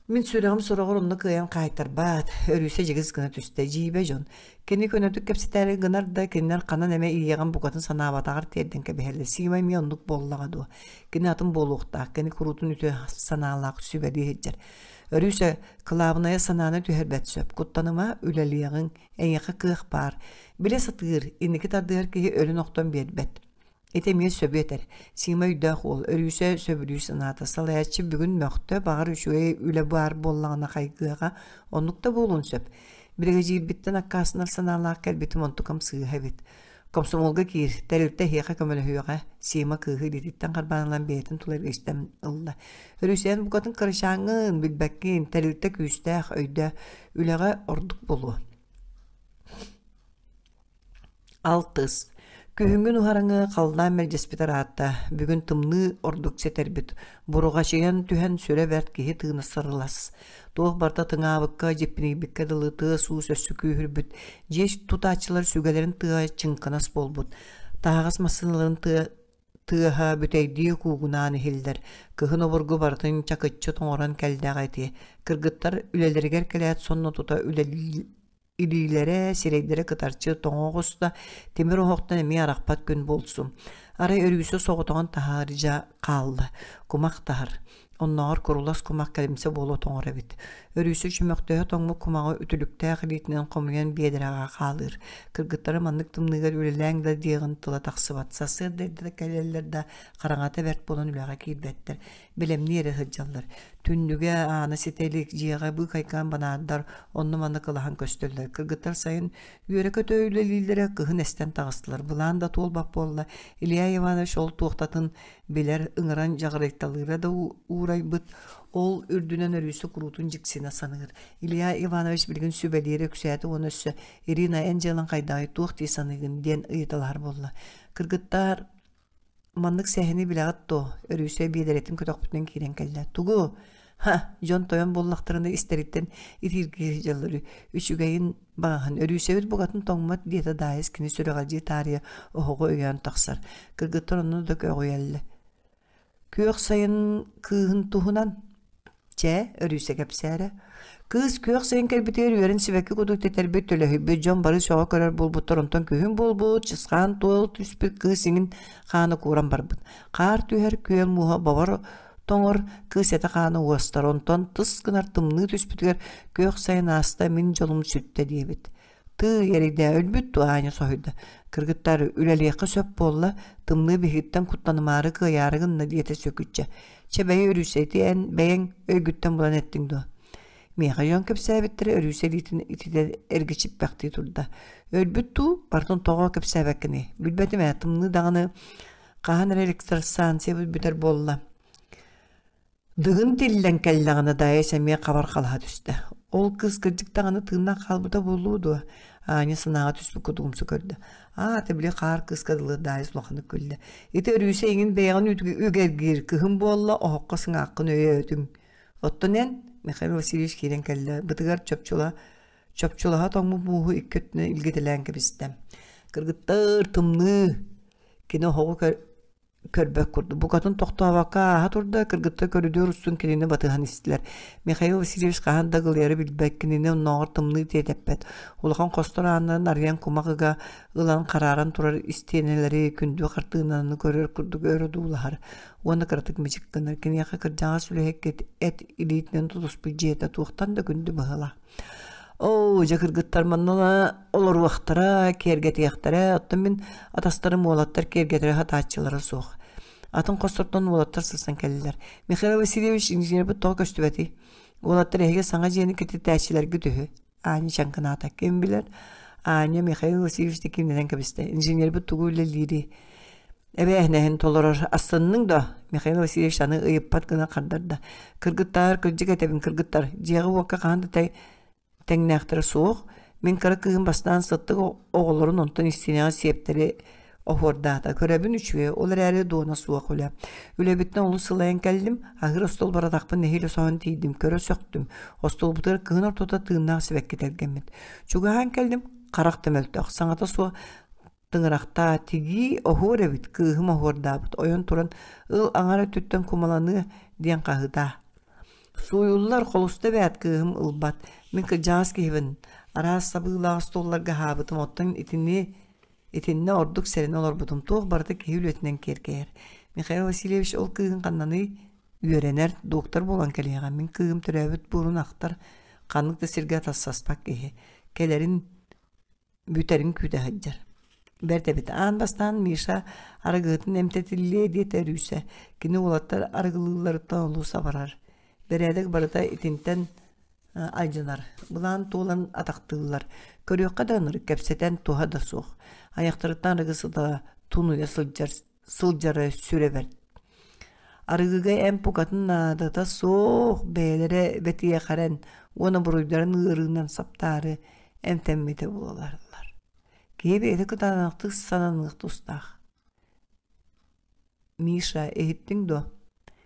Мин сүрэҕим сороҕор онно кыайан хаайтарбат, Өрүүсэ дьигис гына түстэ, дьиибэ дьон. Кини көнөтүк кэпсэтээри гынар да, кинилэр ханан эмэ иэҕин букатын санаабатаҕар тиэрдэн кэбиһэллэр. Сима эмиэ оннук буоллаҕа дуо? Кини атын буолуохтаах, кини куруутун үтүө санаалаах сүбэлии сылдьар. Өрүүсэ, кылаабынайа санааны түһэрбэт сөп. Куттаныма, үлэлиэҕиҥ, эйиэхэ кыах баар. Билэ сатыыр, инники тардыһар киһи өлөн-охтон биэрбэт. Ити эмиэ сөбү этэр. Сима өйдөөх уол, Өрүүсэ сөбүлүү санаата. Салайааччы бүгүн мөхтө, баҕар үчүгэй үлэ баар буоллаҕына хайгыаҕа, оннук да буолуон сөп. Биригэдьиирбиттэн аккаастанар санаалаах кэлбитим онтукам сыыһа эбит. Комсомолга киир, тэрилтэ эһиэхэ көмөлөһүөҕэ, Сима кыыһы илиититтэн харбаан ылан бэйэтин тула илгистэн ылла. Өрүсээн букатын кырачааҥҥын, билбэккин, тэрилтэ күүстээх, өйдөөх, үлэҕэ ордук буолуо. Алтыс. Күһүҥҥү нуһараҥы халлаан мэлдьэспит ыраатта, бүгүн тымныы ордук сэтэрбит, бурҕачыйан түһэн сүрэ бэрт киһи тыына сырылас. Туох барыта тыҥаабыкка, дьиппинийбиккэ дылы тыас-уус өссө күүһүрбүт, дьиэ тутааччылар сүгэлэрин тыаһа чыҥкынас буолбут, таһаҕас массыыналарын тыа тыаһа бүтэйдии куугунаан иһиллэр, кыһын обургу барытын чакыччы тоҥорон кэллэҕэ ити. Кыргыттар үлэлэригэр кэлээт сонно тута үлэлии Илиилэрэ, сирэйдэрэ кытарчы тоҥо оҕуста, тимир оһохтон эмиэ арахпат күн буолсу. Арай Өрүүсэ соҕотоҕун таһаарыдьа хаалла, кумах таһар. Оннооҕор курулас кумах кэлимсэ буола тоҥор эбит. Өрүүсэ чөмөхтөһө тоҥмут кумаҕы үтүлүктээх илиитинэн хомуйан биэдэрэҕэ хаалыыр. Кыргыттара маннык тымныыгар үлэлээҥ да диэҕин тыла тахсыбат. Сарсыарда эрдэ кэлэллэр да, хараҥата бэрт буолан үлэҕэ киирбэттэр. бэлэмнии эрэ сылдьаллар. Түннүгэ, аана ситэ илик, дьиэҕэ быыкайкаан банаардар онно-манна кылаһан көстөллөр. Кыргыттар сайын үөрэ-көтө үлэлииллэрэ, кыһын эстэн таҕыстылар. Былаан да туолбат буолла. Илья Иванович ол туохтатын билэр, ыҥыран дьаҕырыйталыыра да уурайбыт. Ол үрдүнэн өрүүсэ куруутун дьиксинэ саныыр. Илья Иванович билигин сүбэлиирэ үксээтэ уонна өссө «Ирина, эн дьыалаҥ хайдаҕый, туох дии саныыгын?» диэн ыйыталаһар буолла. Кыргыттар Маннык сэһэни билэҕит дуо? Өрүүсэ биэдэрэтин көтөхпүтүнэн киирэн кэллэ. Тугу? Ха, дьон тойон буоллахтарына истэриттэн итииргии сылдьаллар үһү. Үчүгэйин баҕаһын, Өрүүсэбит букатын тоҥмот диэтэ Даайыс кини сүрэҕэлдьии таарыйа оһоҕу өйөөн тахсар. Кыргыттар онно да көҕүйэллэр. Күөх сайын кыыһын туһунан Чэ, Өрүүсэ кэпсээрэ. Кыыс күөх сайын кэлбитигэр үөрэн сибэкки курдук тэтэрбит, төлөһүйбүт дьон бары сөҕө көрөр буолбуттар, онтон күһүн буолбут, чысхаан туол түспүт кыыс иҥин хаана кууран барбыт. Хаар түһэр, күөл мууһа бобор тоҥор, кыыс этэ-хаана уостар, онтон тыс гынар тымныы түспүтүгэр күөх сайын ааста, мин дьолум сүттэ диэбит. Тыый, эрийдээ, өлбүт дуо Аня соһуйда. Кыргыттар, үлэлиэххэ сөп буолла, тымныы биһигиттэн куттанымаары кыайаары гынна диэтэ Сөкүччэ. Чэ, бэйи Өрүүсэ, ити эн бэйэҥ өйгүттэн булан эттиҥ дуо? Миэхэ дьон кэпсээбиттэрэ Өрүүсэ илиитин ититэ эргичиппэхтии турда. Өлбүт дуу, барытын тоҕо кэпсээбэккиний? Билбэтим ээ, тымныы даҕаны хаһан эрэ электростанциябыт бүтэр буолла. Дыгын тиллэн кэллэҕинэ Даайыс эмиэ хабар халаһа түстэ. Ол кыыс кырдьык даҕаны тыыннаах хаалбыта буолуо дуо? Аня санааҕа түспүт курдук умса көрдө. Аа, аты били хаар кыыска дылы Даайыс улаханнык күллэ. Ити Өрүүсэ эйигин бэйэҕин үгэргиир кыһын буолла, оһоххо сыҥааххын өйөөтүҥ. Оттон эн, Михаил Васильевич киирэн кэллэ, бытыгар чопчула чопчулаһа тоҥмут мууһу икки өттүнэн илгитэлээн кэбистэ. Кыргыттар, тымныы! Кини оһоҕу көрбөт курдук. Букатын тохтообокко ааһа турда, кыргыттар көрүдүөр устун кинини батыһан истилэр. Михаил Васильевич хаһан да ыгылыйары билбэт, кинини оннооҕор тымныы тиэтэппэт. Улахан хостор ааннарын арыйан кумах ыга ылан харааран турар истиэнэлэри, күндү хартыынаны көрөр курдук өр одуулаһар уонна кыратык мичик гынар. Киниэхэ кырдьаҕас үлэһиккит эт илиитинэн тутуспут дьиэтэ туохтан да күндү быһыылаах. Оо, дьэ кыргыттар манна олоруохтара, киэргэтиэхтэрэ, оттон мин атастарым уолаттар киэргэтэрэ сатааччылара суох. Атын хостортон уолаттар сырсан кэллилэр. Михаил Васильевич инженербит тоҕо көстүбэтий? Уолаттар эһиги саҥа дьиэни кэтитээччилэргит үһү. Аня чаҥкынаата. Ким билэр? Аня Михаил Васильевич кимнэнэн кэбистэ. Инженербит тугу үлэлиирий? Эбээһинэһин толорор астынныҥ да? Михаил Васильевич аны ыйыппат гына хардарда. Кыргыттаар, кырдьык этэбин, кыргыттар, дьиэҕэ-уокка хаһан да тэҥнээхтэрэ суох. Мин кыра кыыһым бастаан сыттык оҕолорун онтон истиэнэҕэ сиэптэри оһуордаата. Көрөбүн үчүгэй, ол эрээри дуона суох үлэ. Үлэбиттэн олус сылайан кэллим, аһыыр остуол баратахпын нэһиилэ соһон тиийдим, көрө сөхтүм. Остуолбутугар кыһын ортото тыыннаах сибэкки тэлгэммит. Чугаһаан кэллим, харах да мөлтөх, саҥата суох Тыҥырахтаа, тигии оһуор эбит, кыыһым оһуордаабыт, ойон туран ыл аҥар өттүттэн кумаланыа диэн хаһыытаа. Сууйуллар, холуста эбээт кыыһым ылбат. Мин кырдьаҕас киһибин, араас сабыылаах остуолларга аһаабытым, оттон итини итиннэ ордук сэрэнэ олорбутум. Туох барыта киһи үлэтинэн киэркэйэр. Михаил Васильевич ол кыыһын ханнаный? Үөрэнэр, доктор буолан кэлиэҕэ. Мин кыыһым төрөөбүт буорун ахтар, ханнык да сиргэ атастаспат киһи. Кэлэрин бүтэрин күүтэ сылдьар. Бэрт эбит. Аан бастаан Миша арыгыһытын эмтэтиллиэ диэтэ Өрүүсэ. Кини уолаттар арыгылыылларыттан олус абарар. Бэрээдэк барыта итинтэн алдьанар. Былаан туолан атахтыыллар. Көрүөххэ да ынырык кэпсэтэн туһа да суох. Айахтарыттан арыгы сыта тунуйа сылдьар сылдьара сүрэ бэрт. Арыгыга эмп букатын наадата суох, бэйэлэрэ бэтиэхэрэн уонна буруйдарын ыарыынан саптаары эмтэммитэ буолаллар. Киһи бэйэтэ кытаанахтык сананыах тустаах. Миша, иһиттиҥ дуо?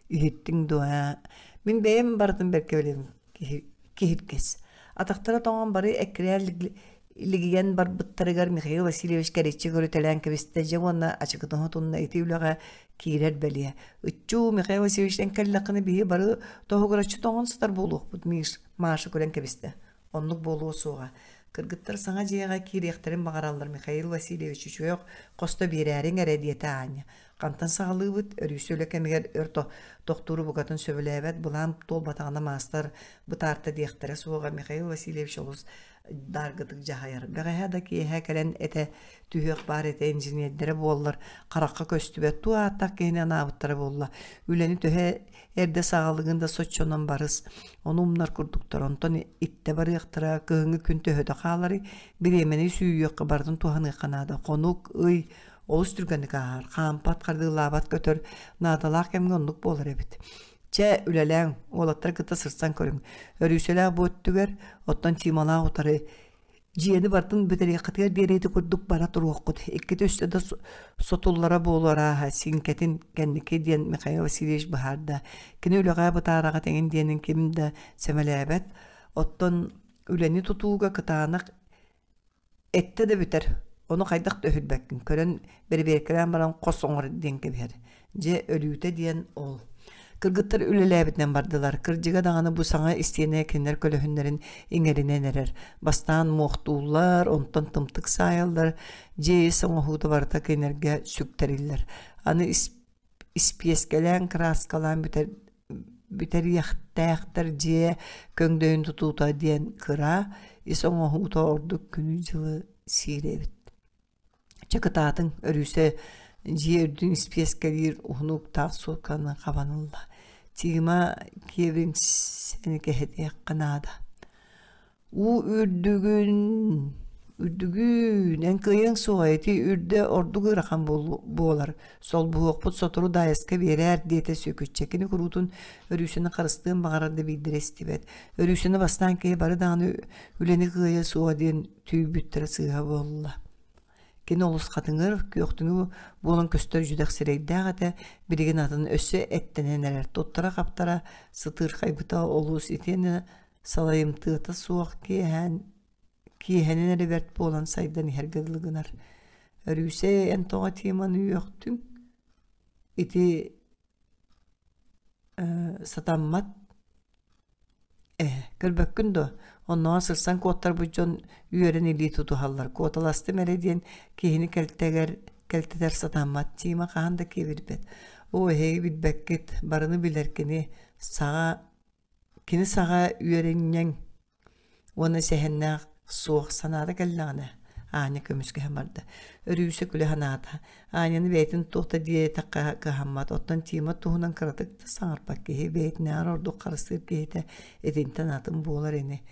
Иһиттиҥ дуо ээ? Мин бэйэм барытын бэркэ билэбин, киһиргэс. Атахтара тоҥон бары эккирээн лигийэн барбыттарыгар Михаил Васильевич кэриччи көрүтэлээн кэбистэ дьэ уонна ачыкытын хотунна ити үлэҕэ киирэр бэлиэ. Ыччуу, Михаил Васильевич, эн кэллэххинэ биһи бары тоһугураччы тоҥон сытар буолуохпут, Миш, Маша күлэн кэбистэ. Оннук буолуо суоҕа. Кыргыттар саҥа дьиэҕэ киириэхтэрин баҕараллар Михаил Васильевич үчүгэй хосто биэрээриҥ эрэ диэтэ Аня. Хантан саҕалыыбыт? Өрүүсэ үлэ кэмигэр өр тохтууру букатын сөбүлээбэт, былаан туолбатаҕына маастар бытаарта диэхтэрэ суоҕа. Михаил Васильевич олус дааргытык дьаһайар. Бэҕэһээ да киэһэ кэлэн этэ түһүөх баар этэ инженердэрэ буоллар харахха көстүбэт туу ааттаах киһини анаабыттара буолла. Үлэни төһө эрдэ саҕалыгын да соччонон барыс. Ону умнар курдуктар. Онтон иттэ барыахтара, кыһыҥҥы күн төһөтө хааларый, бириэмэни сүүйүөххэ барытын туһаныахха наада. Хонук, ый олус түргэнник ааһар. Хаампат, хардыылаабат көтөр наадалаах кэмҥэ оннук буолар эбит. Чэ, үлэлээҥ, уолаттар кытта сырсан көрүҥ. Өрүүсэлээх бу өттүгэр, оттон Тималаах утары Дьиэни барытын бүтэриэххитигэр диэри ити курдук бара туруоххут. Иккитэ үстэ да сотуллара буолуо арааһа, сиҥкэтин кэнники диэн Михаил Васильевич быһаарда. Кини үлэҕэ бытаараҕа тэҥин диэнин ким да сэмэлээбэт. Оттон үлэни тутууга кытаанах эттэ да бүтэр. Ону хайдах да өһүрбэккин. Көрөн бэрэбиэркэлээн баран хос оҥор диэн кэбиһэр. Дьэ, өлүүтэ диэн ол. Кыргыттар үлэлээбитинэн бардылар. Кырдьыга даҕаны бу саҥа истиэнэ кинилэр көлөһүннэрин иҥэринэн эрэр. Бастаан муохтууллар, онтон тымтык саайаллар, дьиэ ис оҥоһуута барыта кинилэргэ сүктэриллэр. Аны испиэскэлээн, кырааскалаан бүтэр бүтэриэхтээхтэр дьиэ көҥдөйүн тутуута диэн кыра, ис оҥоһуута ордук күнү-дьылы сиир эбит. Чэ кытаатыҥ, Өрүүсэ дьиэ үрдүн испиэскэлиир уһун уктаах суокканы хабан ылла. Тима киэбиҥсэни кэһэтиэххэ наада. Уу үрдүгүн үрдүгүн эн кыайыаҥ суоҕа ити үрдэ ордук ыарахан буолар. Солбуһуохпут сотору Даайыска биэрээр диэтэ Сүөкүччэ. Кини куруутун Өрүүсэни харыстыан баҕарар да биирдэрэ истибэт. Өрүүсэни бастаан киһи бары даҕаны үлэни кыайыа суоҕа диэн түүйбүттэрэ сыыһа буолла. Кини олус хатыҥыр, күөхтүҥү буолан көстөр дьүдэх сирэйдээх этэ, билигин атын өссө эттэнэн эрэр, туттара-хаптара сытыырхайбыта олус итиэннэ салайымтыата суох киэһээн киэһэнэн эрэ бэрт буолан сайдан иһэргэ дылы гынар. Өрүүсэ эн тоҕо Тиманы үөхтүҥ? Ити сатаммат Ээ, көрбөккүн дуо, оннооҕор сырсан куоттарбыт дьон үөрэн илии тутуһаллар, куоталастым эрэ диэн киһини кэлтэгэр кэлтэтэр сатаммат, Тима хаһан да киэбирбэт. Оо, эһиги билбэккит, барыны билэр кини саҕа кини саҕа үөрэнньэҥ уонна сэһэннээх суох санаата кэллэҕинэ Аня көмүскэһэн барда. Өрүүсэ күлэ санаата. Аняны бэйэтин туох да диэтэххэ кыһаммат. Оттон Тима туһунан кыратык да саҥарбат киһи бэйэтинээҕэр ордук харыстыыр киһитэ итинтэн атын буолар ини.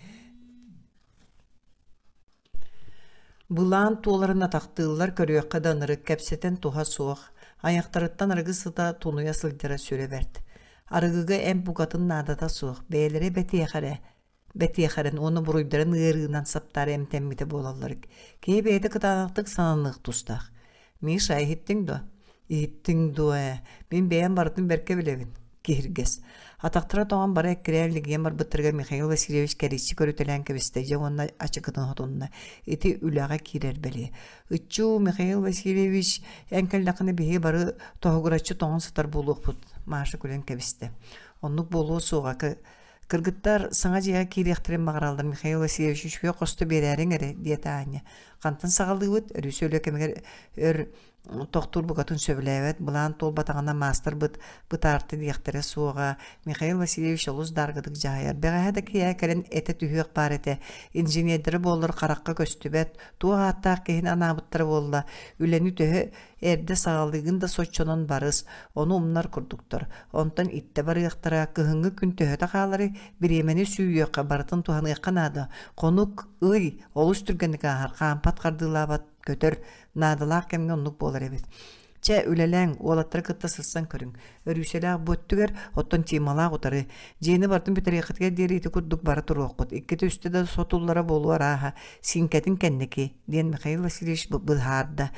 Былаан туоларын атахтыыллар көрүөххэ да ынырык кэпсэтэн туһа суох. Айахтарыттан арыгы сыта тунуйа сылдьара сүрэ бэрт. Арыгыга эмп букатын наадата суох. Бэйэлэрэ бэтиэхэ эрэ бэтиэхэрин уонна буруйдарын ыарыынан саптаары эмтэммитэ буолаллар. Киһи бэйэтэ кытаанахтык сананыах тустаах. Миша, иһиттиҥ дуо? Иһиттиҥ дуо ээ? Мин бэйэм барытын бэркэ билэбин. Киһиргэс. Атахтара тоҥон бары эккирээн лигийэн барбыттарыгар Михаил Васильевич кэриччи көрүтэлээн кэбистэ дьэ уонна ачыкытын хотунна. Ити үлэҕэ киирэр бэлиэ. Ыччуу, Михаил Васильевич, эн кэллэххинэ биһиги бары тоһугураччы тоҥон сытар буолуохпут, Маша күлэн кэбистэ. Оннук буолуо суоҕа, Кыргыттар саҥа дьиэҕэ киириэхтэрин баҕараллар Михаил Васильевич үчүгэй хосто биэрээриҥ эрэ, диэтэ Аня. Хантан саҕалыыбыт? Өрүүсэ үлэ кэмигэр өр тохтуур букатын сөбүлээбэт, былаан туолбатаҕына маастарбыт бытаарта диэхтэрэ суоҕа. Михаил Васильевич олус дааргытык дьаһайар. Бэҕэһээ да киэһэ кэлэн этэ түһүөх баар этэ. Инженердэрэ буоллар харахха көстүбэт, туох ааттаах киһини анаабыттара буолла. Үлэни төһө Эрдэ саҕалыыгын да соччонон барыс, ону умнар курдуктар. Онтон иттэ барыахтара, кыһыҥҥы күн төһөтө хааларый, бириэмэни сүүйүөххэ, барытын туһаныахха наада. Хонук, ый олус түргэнник ааһар, хаампат хардыылаабат, көтөр, наадалаах кэмҥэ оннук буолар эбит. Чэ, үлэлээҥ, уолаттары кытта сырсан көрүҥ. Өрүүсэлээх бу өттүгэр, оттон Тималаах утары. Дьиэни барытын бүтэриэххитигэр диэри ити курдук бара туруоххут. Иккитэ-үстэ да сотуллара буолуо арааһа. Сиҥкэтин кэнники, диэн Михаил Васильевич быһаарда.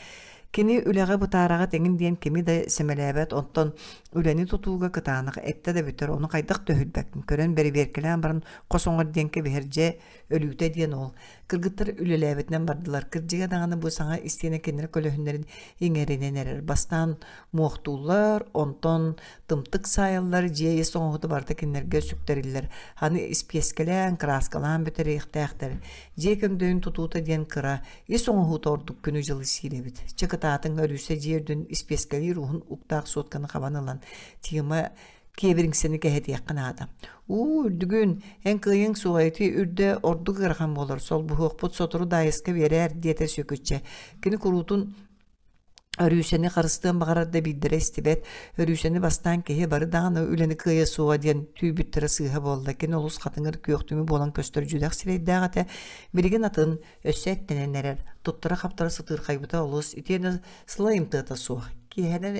Кини үлэҕэ бытаараҕа тэҥин диэн кими да сэмэлээбэт, онтон үлэни тутууга кытаанах эттэ да бүтэр, ону хайдах төһүйбэккин көрөн бэрэбиэркэлээн баран хос оҥор диэн кэбиһэр дьэ өлүүтэ диэн ол. Кыргыттар үлэлээбитинэн бардылар. Кырдьыга даҕаны бу саҥа истиэнэ кинилэр көлөһүннэрин иҥэринэн эрэр. Бастаан муохтууллар, онтон тымтык саайаллар, дьиэ ис оҥоһута барыта кинилэргэ сүктэриллэр. Аны испиэскэлээн, кырааскалаан бүтэриэхтээхтэр. Дьиэ көҥдөйүн тутуута диэн кыра, ис оҥоһуута ордук күнү-дьылы сиир эбит. Чэ кытаатыҥ, Өрүүсэ дьиэ үрдүн испиэскэлиир уһун уктаах суотканы хабан ылан, Тима киэбириҥсэни кэһэтиэххэ наада. Уу, үрдүгүн, эн кыайыаҥ суоҕа ити үрдэ ордук ыарахан буолар, солбуһуохпут сотору Даайыска биэрээр, диэтэ Сүөкүччэ. Кини куруутун Өрүүсэни харыстыан баҕарар да биирдэрэ истибэт. Өрүүсэни бастаан киһи бары даҕаны үлэни кыайа суоҕа диэн түүйбүттэрэ сыыһа буолла. Кини олус хатыҥыр күөхтүҥү буолан көстөр дьүдэх сирэйдээх этэ. Билигин атын, өссө эттэнэн эрэр. Туттара-хаптара сытыырхайбыта олус, итиэннэ сылайымтыата суох. Киэһэнэн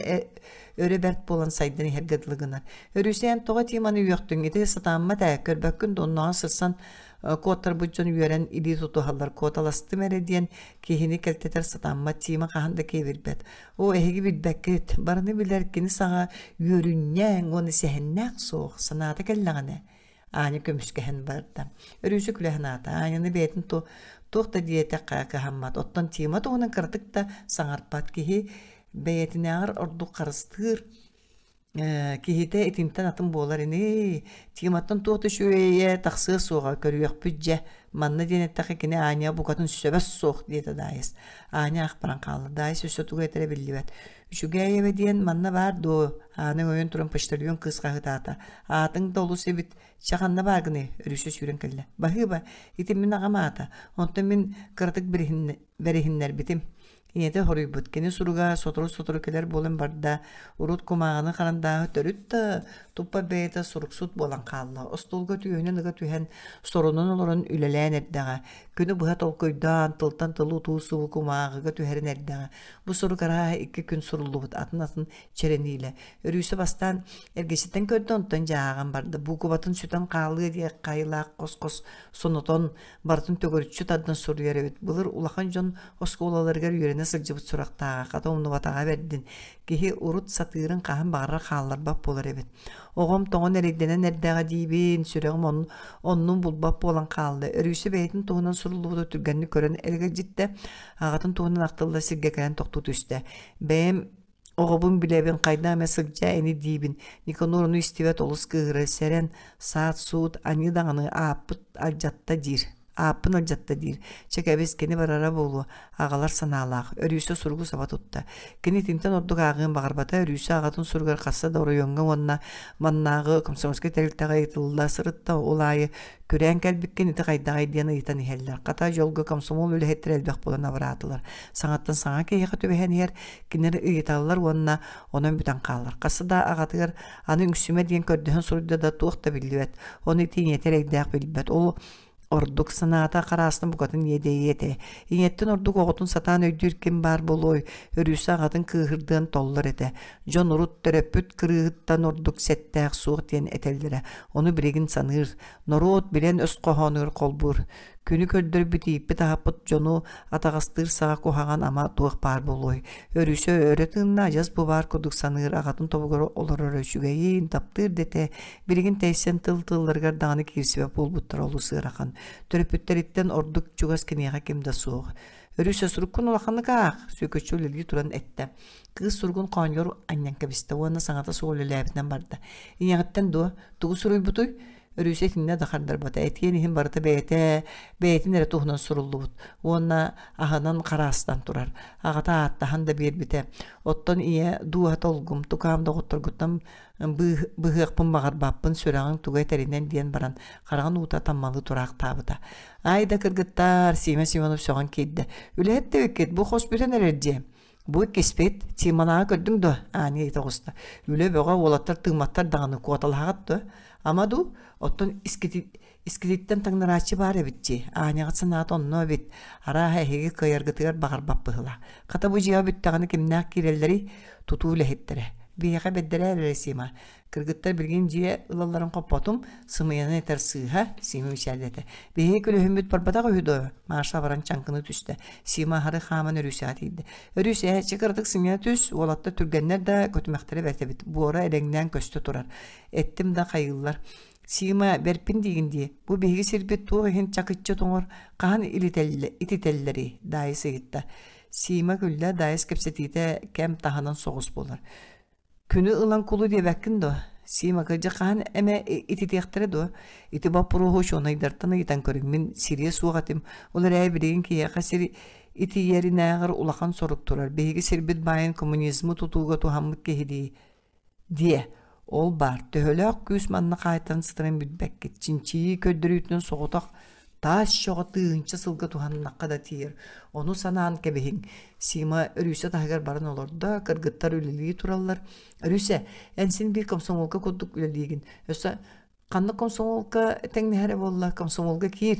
өрө бэрт буолан сайдан иһэргэ дылы гынар. Өрүүсээн тоҕо Тиманы үөхтүҥ, ити сатааммат ээ, көрбөккүн да оннооҕор сырсан куоттарбыт дьон үөрэн илии тутуһаллар, куоталастым эрэ диэн киһини кэлтэтэр сатаммат, Тима хаһан да киэбирбэт. Оо, эһиги билбэккит, барыны билэр кини саҕа үөрүнньэҥ уонна сэһэннээх суох, санаата кэллэҕинэ Аня көмүскэһэн барда. Өрүүсү күлэ санаата. Аняны бэйэтин туох да диэтэххэ кыһаммат. Оттон Тима туһунан кыратык да саҥарбат киһи бэйэтинээҕэр ордук харыстыыр киһитэ итинтэн атын буолар ини. Тиматтан туох да үчүгэйэ тахсыа суоҕа, көрүөхпүт дьэ. Манна диэн эттэххэ кини Аня букатын сөбө суох диэтэ Даайыс. Аня ах баран хаалла. Даайыс өссө тугу этэрэ биллибэт. Үчүгэйэбэ диэн манна баар дуо? Аана өҥөйөн туран почтальон кыыс хаһыытаата. Аатыҥ да олус эбит. Чэ ханна бааргыный? Өрүсэ сүүрэн кэллэ. Баһыыба, ити мин аҕам аата. Онтон мин кыратык бэриһиннэрбитим. Ийэтэ хоруйбут. Кини суруга сотору-сотору кэлэр буолан барда. Урут кумааҕыны харандааһы төрүт да туппат бэйэтэ суруксут буолан хаалла. Остуолга түөһүнэн ыга түһэн, сорунан олорон үлэлээн эрдэҕэ. Күнү быһа толкуйдаан, тылтан тылы утуу-субу кумааҕыга түһэрин эрдэҕэ. Бу сурук арааһа икки күн суруллубут, атын-атын чэрэниилэ. Өрүүсэ бастаан эргичиттэн көрдө, онтон дьааҕан барда. Буукубатын сүтэн хаалыа диэх хайылаах хос-хос сонотон барытын төгүрүччү тардан суруйар эбит. Былыр улахан дьон оскуолаларыгар үөрэнэ сылдьыбыт сурахтааҕа, хата умнубатаҕа бэрдин. Киһи урут сатыырын хаһан баҕарар хаалларбат буолар эбит. Оҕом тоҥон эрэйдэнэн эрдэҕэ диибин, сүрэҕим оннун булбат буолан хаалла. Өрүүсэ бэйэтин туһунан суруллубуту түргэнник көрөн элэгэлдьиттэ, аҕатын туһунан ахтылла сиргэ кэлэн тохтуу түстэ. Бэйэм Оҕобун билэбин, хайдах эмэ сылдьаа ини диибин. Никанор ону истибэт олус кыыһырар, сэрэн, саат-суут, аньыы даҕаны ааппыт алдьатта диир. Ааппын алдьатта диир. Чэ кэбис, кини барара буолуо, аҕалар санаалаах. Өрүүсэ суругу саба тутта. Кини итинтэн ордук ааҕыан баҕарбата. Өрүүсэ аҕатын суругар хаста да оройуоҥҥа уонна маннааҕы комсомольскай тэрилтэҕэ ыйытылла сырытта. Ол аайы Күрээн кэлбиккин ити хайдаҕый диэн ыйытан иһэллэр. Хата дьолго комсомол үлэһиттэрэ элбэх буолан абыраатылар. Саҥаттан саҥа киһиэхэ түбэһэн иһэр, кинилэр ыйыталлар уонна онон бүтэн хаалар. Хаста да аҕатыгар аны үҥсүмэ диэн көрдөһөн суруйда да туох да биллибэт. Ону ити ийэтэ эрэйдээх билбэт. Ол ордук санаата хараастан букатын иэдэйиэ этэ. Ийэттэн ордук оҕотун сатаан өйдүүр ким баар буолуой, Өрүүсэ аҕатын кыыһырдыан толлор этэ. Дьон урут төрөппүт кырыыһыттан ордук сэттээх суох диэн этэллэрэ. Ону билигин саныыр. Норуот билэн өс хоһоонугар холбуур. Күнү көрдөрбүт ииппит-аһаппыт дьону атаҕастыыр саҕа куһаҕан ама туох баар буолуой. Өрүсэ өрө тыынна, адьас бу баар курдук саныыр аҕатын тобугар олороро үчүгэйин, таптыыр да этэ. Билигин тэйсэн тыл-тылларыгар даҕаны киирсибэт буолбуттара олус ыарахан. Төрөппүттэриттэн ордук чугас киниэхэ ким да суох. Өрүсэ суруккун улаханнык аах, Сүөкүччү үлэлии туран эттэ. Кыыс суругун хоонньор анньан кэбистэ уонна саҥата суох үлэлээбитинэн барда. Ийэҕиттэн дуо? Тугу суруйбутуй? Өрүүсэ итиннэ да хардарбата. Этиэн иһин барыта бэйэтэ, бэйэтин эрэ туһунан суруллубут уонна аһынан хараастан турар. Аҕата ааттаһан да биэрбитэ. Оттон ийэ дууһата олгум, тукаам доҕотторгуттан быһыахпын баҕарбаппын, сүрэҕиҥ тугу этэринэн диэн баран, хараҕын уута таммалыы тураахтаабыта. Ай да кыргыттаар, Сима Семенов сөҕөн киирдэ. Үлэһит да эбиккит, бу хос бүтэн эрэр дьиэ. Бу иккиспит, Тимонаҕа көрдүҥ дуо? Аня ыйыта оҕуста. Үлэ бөҕө уолаттар тыымматтар даҕаны куоталаһаҕыт дуо? Ама дуу, оттон Искититтэн таҥнарааччы баар эбит дии. Аанньаҕыт санаата онно эбит. Арааһа эһиги кыайаргытыгар баҕарбат быһыылаах. Хата бу дьиэҕэ бүттэҕинэ кимнээх киирэллэрий? Тутуу үлэһиттэрэ. Биһиэхэ бэрдэрээр эрэ Сима. Кыргыттар билигин дьиэ ылалларын хоппотум, сымыйаны этэр сыыһа, Сима мичээрдэтэ. Биһиги көлөһүммүт барбатах үһү дуо? Маша баран чаҥкыны түстэ. Сима аһары хааман Өрүүсэҕэ тиийдэ. Өрүүсэ, чэ кыратык сымыйа түс, уолаттар түргэннэр да көтүмэхтэрэ бэрт эбит. Буора элэҥнээн көстө турар. Эттим да хайыыллар. Сима, бэрпин диигин дии, бу биһиги сирбит туох иһин чакыччы тоҥор, хаһан ититэллэрий? Даайыс ыйытта. Сима күллэ, Даайыс кэпсэтиитэ кэм таһынан соҕус буолар. Күнү ылан кулу диэбэккин дуо? Сима кырдьык хаһан эмэ ититиэхтэрэ дуо? Ити боппуруоһу учуонайдартан ыйытан көрүҥ, мин сириэ суох этим. Ол эрээри билигин киһиэхэ сир итийэринээҕэр улахан сорук турар. Биһиги сирбит баайын коммунизмы тутууга туһаммыт киһи дии. Диэ, ол баар, төһөлөөх күүс манна хаайтан сытарын билбэккит, чинчийии көрдөрүүтүнэн соҕотох таас чоҕо тыһыынча сылга туһаннахха да тиийэр. Ону санаан кэбиһиҥ. Сима Өрүүсэ таһыгар баран олордо, кыргыттар үлэлии тураллар. Өрүүсэ, эн син биир комсомолка курдук үлэлиигин. Өссө ханнык комсомолка тэҥнэһэрэ буолла, комсомолга киир.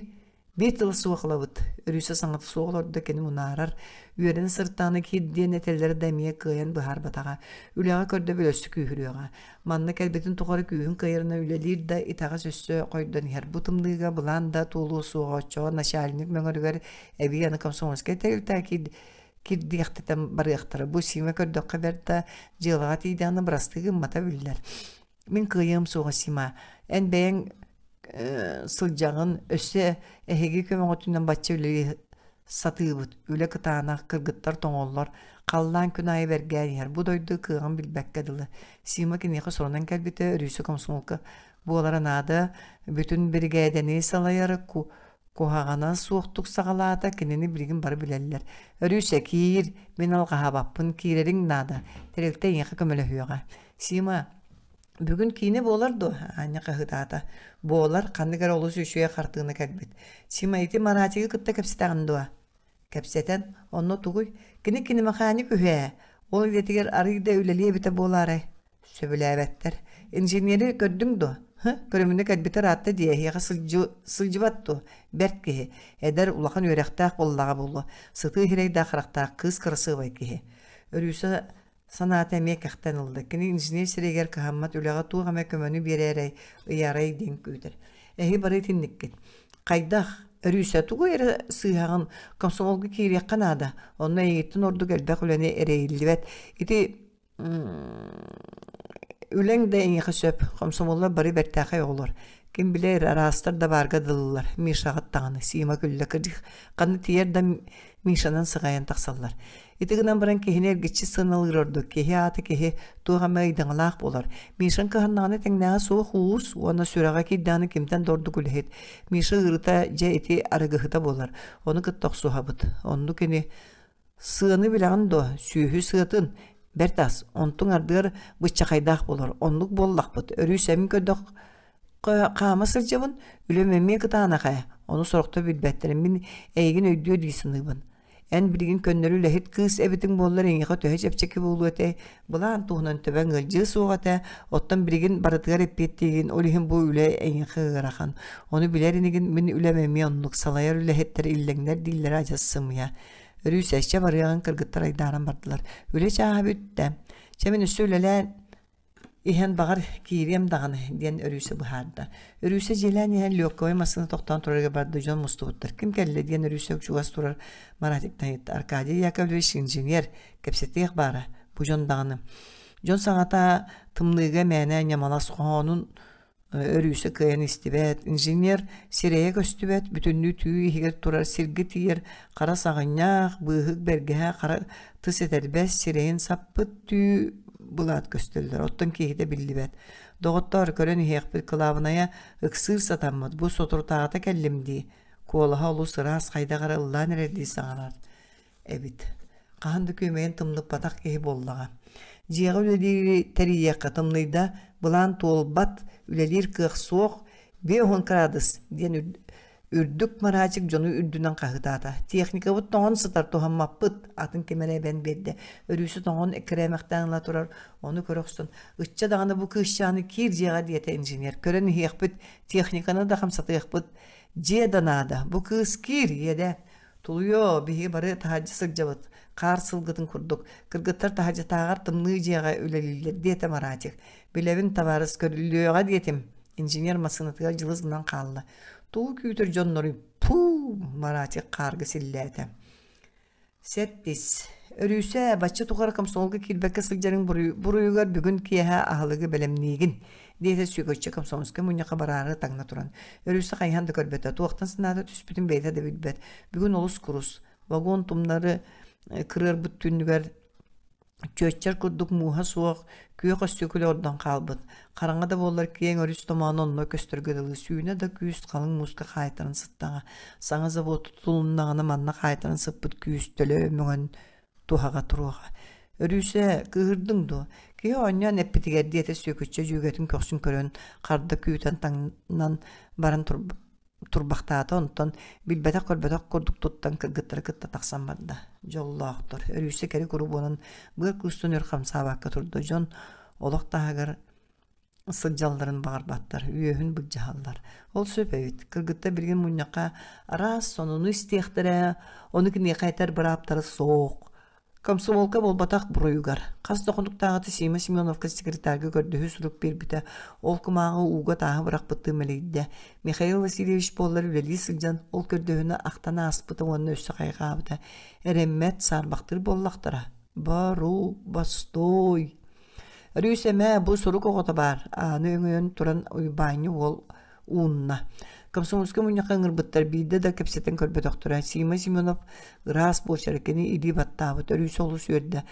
Биир тыла суох ылабыт, Өрүүсэ саҥата суох олордо кини мунаарар, үөрэнэ сырыттаҕына киир диэн этэллэрэ да эмиэ кыайан быһаарбатаҕа. Үлэҕэ көрдөбүл өссө күүһүрүөҕэ. Манна кэлбитин тухары күүһүн кыайарынан үлэлиир да итэҕэс өссө хойдон иһэр. Бу тымныыга былаан да туолуо суоҕа, оччоҕо начальник мөҥөрүгэр эбии аны комсомольскай тэрилтэ кирдиэхтэтэн барыахтара. Бу Сима көрдөххө бэрт да, дьыалаҕа тиийдэҕинэ бырастыы гыммата биллэр. Мин кыайыам суоҕа Сима, эн бэйэҥ сылдьаҕын, өссө эһиги көмөҕүтүнэн бачча үлэлии сатыыбыт. Үлэ кытаанах, кыргыттар тоҥоллор, халлаан күн аайы бэргээн иһэр. Бу дойду кыаҕын билбэккэ дылы. Сима киниэхэ сурунан кэлбитэ, Өрүүсэ комсомолка буолара наада, бүтүн биригээдэни салайар куһаҕана суохтук саҕалаата, кинини билигин бары билэллэр. Өрүүсэ, киир, мин алҕаһаабаппын, киирэриҥ наада, тэрилтэ эйиэхэ көмөлөһүөҕэ. Сима, бүгүн киинэ буолар дуо? Аня хаһыытаата. Буолар, ханнык эрэ олус үчүгэй хартыына кэлбит. Сима, ити Маратигы кытта кэпсэтэҕин дуо? Кэпсэтэн, онно тугуй? Кини киномеханик үһү ээ. Ол идэтигэр арыый да үлэлиэ эбитэ буолаарай? Сөбүлээбэттэр. Инженери көрдүҥ дуо? Һы, көрүмүнэ кэлбитэ ыраатта дии, эһиэхэ сылдьыбат дуо? Бэрт киһи. Эдэр, улахан үөрэхтээх буоллаҕа буолуо. Сытыы сирэйдээх харахтаах кыыс кырасыабай киһи. Өрүүсэ Санаата эмиэ кэхтэн ылла. Кини инженер сирэйигэр кыһаммат үлэҕэ туох эмэ көмөнү биэрээрэй, ыйаарай диэн күүтэр. Эһи бары итинниккит. Хайдах? Өрүүсэ, тугу эрэ сыыһаҕын, комсомолга киириэххэ наада. Онно эйигиттэн ордук элбэх үлэни эрэйиллибэт. Ити үлэҥ да эйиэхэ сөп. Комсомоллар бары бэртээхэй оҕолор. Ким билэр, араастар да баарга дылылар. Мишаҕыт даҕаны, Сима күллэ кырдьык. Ханна тиийэр да Мишанан сыҕайан тахсаллар. Ити гынан баран киһини эргиччи сыаналыыр ордук. Киһи аата киһи туох эмэ ыйдаҥалаах буолар. Мишаҥ кыһаннаҕына тэҥнээҕэ суох уус уонна сүрэҕэ киирдэҕинэ кимтэн да ордук үлэһит. Миша ыарыыта дьэ ити арыгыһыта буолар. Ону кытта охсуһабыт. Оннук ини сыаны билэҕин дуо? Сүөһү сыатын. Бэрт ас. Онтуҥ ардыгар быччахайдаах буолар. Оннук буоллахпыт. Өрүү сэмин көрдөх хаама сылдьабын. Үлэм эмиэ кытаанах ээ. Ону сорохтор билбэттэр. Мин эйигин өйдүө дии саныыбын. Эн билигин көннөрү үлэһит кыыс эбитиҥ буоллар эйиэхэ төһө чэпчэки буолуо этэй? Былаан туһунан төбөҥ ыалдьыа суох этэ. Оттон билигин барытыгар эппиэттиигин, ол иһин бу үлэ эйиэхэ ыарахан. Ону билэр инигин мин үлэм эмиэ оннук салайар үлэһиттэр иллэҥнэр дииллэрэ адьас сымыйа. Өрүүсэ, чэ барыаҕыҥ кыргыттар айдааран бардылар. Үлэ чааһа бүттэ. Чэ мин өссө үлэлээн Иһэн баҕар киириэм даҕаны диэн Өрүүсэ быһаарда. Өрүүсэ дьиэлээн иһэн легковай массыына тохтоон турарыгар барда дьон мустубуттар. Ким кэллэ диэн Өрүүсэ чугас турар Маратиктан ыйытта. Аркадий Яковлевич инженер, кэпсэтиэх баара. Бу дьон даҕаны. Дьон саҥата тымныыга мээнэ ньамалас хоһоонун Өрүүсэ кыайан истибэт, инженер сирэйэ көстүбэт, бүтүннүү түү иһигэр турар сиргэ тиийэр хара саҕынньах, быыһык бэргэһэ хара тыс этэрбэс сирэйин саппыт түү былаат көстөллөр, оттон киһитэ биллибэт. Доҕоттоор, көрөн иһиэхпит, кылаабынайа ыксыыр сатаммыт, бу соторутааҕыта кэллим дии, куолаһа олус ыраас хайдах эрэ ыллаан эрэрдии саҥарар эбит. Хаһан да күөмэйин тымныппатах киһи буоллаҕа. Дьиэҕэ үлэлиири тэрийиэххэ тымныйда, былаан туолбат, үлэлиир кыах суох, 50 кыраадыс диэн Үрдүк Мараачык дьону үрдүнэн хаһыытаата: «Техникабыт тоҥон сытар, туһаммаппыт!» Атын ким эрэ эбэн биэрдэ. Өрүүсү тоҥон эккирээмэхтээн ыла турар, ону көрө охсон: «Ычча даҕаны бу кыысчааны киир дьиэҕэ» диэтэ инженер. «Көрөн иһиэхпит, техниканы да хамсатыахпыт. Дьиэ да наада, бу кыыс киир, иэдээн!» «Тулуйуо, биһиги бары таһырдьа сылдьабыт, хаар сылгытын курдук. Кыргыттар таһырдьатааҕар тымныы дьиэҕэ үлэлииллэр» диэтэ Маратик. «Билэбин, табаарыс, көрүллүөҕэ» диэтим. Инженер массыынатыгар дьылыс гынан хаалла. Тугу күүтэр дьонноруй пуу Маратик хаарга силлээтэ. Сэттис. Өрүүсэ, бачча тухары комсомолга киирбэккэ сылдьарыҥ буруйугар бүгүн киэһэ аһылыгы бэлэмниигин, диэтэ Сүөкүччэ комсомольскай мунньахха бараары таҥна туран. Өрүүсэ хайыһан да көрбөтө, туохтан санаата түспүтүн бэйэтэ да билбэт. Бүгүн олус курус. Вагон тумнары кырыарбыт түннүгэр Чүөччэр курдук мууһа суох, күөх өстүөкүлэ ордон хаалбыт. Хараҥа да буоллар киэҥ өрүс томооно онно көстөргө дылы сүүнэ да күүс халыҥ мууска хаайтаран сыттаҕа. Саҥа завод тутулуннаҕына манна хаайтаран сыппыт күүс төлө мөҥөн туһаҕа туруоҕа. Өрүүсэ, кыыһырдыҥ дуо? Киһи оонньоон эппитигэр диэтэ Сүөкүччэ дьүөгэтин көхсүн көрөн, харда күүтэн таҥнан баран турбахтаата, онтон билбэтэх-көрбөтөх курдук туттан кыргыттары кытта тахсан барда. Дьоллоохтор, өрүүсэ кэри куру буолан быар куустун өр хамсаабакка турда. Дьон олох таһыгар сылдьалларын баҕарбаттар, үөһүн былдьаһаллар. Ол сөп эбит. Кыргыттар билигин мунньахха араас сонуну истиэхтэрэ, ону киниэхэ этэр бырааптара суох. Комсомолка буолбатах буруйугар. Хас да хонуктааҕыта Сима Семеновка секретарга көрдөһүү сурук биэрбитэ, ол кумааҕы ууга тааһы бырахпыттыы мэлийдэ. Михаил Васильевич буоллар үлэлии сылдьан, ол көрдөһүүнү ахтан ааспыта уонна өссө хайҕаабыта. Эрэммэт, саарбахтыыр буоллахтара. Бару, бастой! Рүүс эмээ, бу сурук оҕото баар, ааны өҥөйөн туран Уйбаанньа уол уунна. Комсомольскай мунньахха ыҥырбыттар биирдэ да кэпсэтэн көрбөтөхтөрө. Сима Семенов ыраас буочара кини илии баттаабыт, өрүүсэ олус үөрдэ.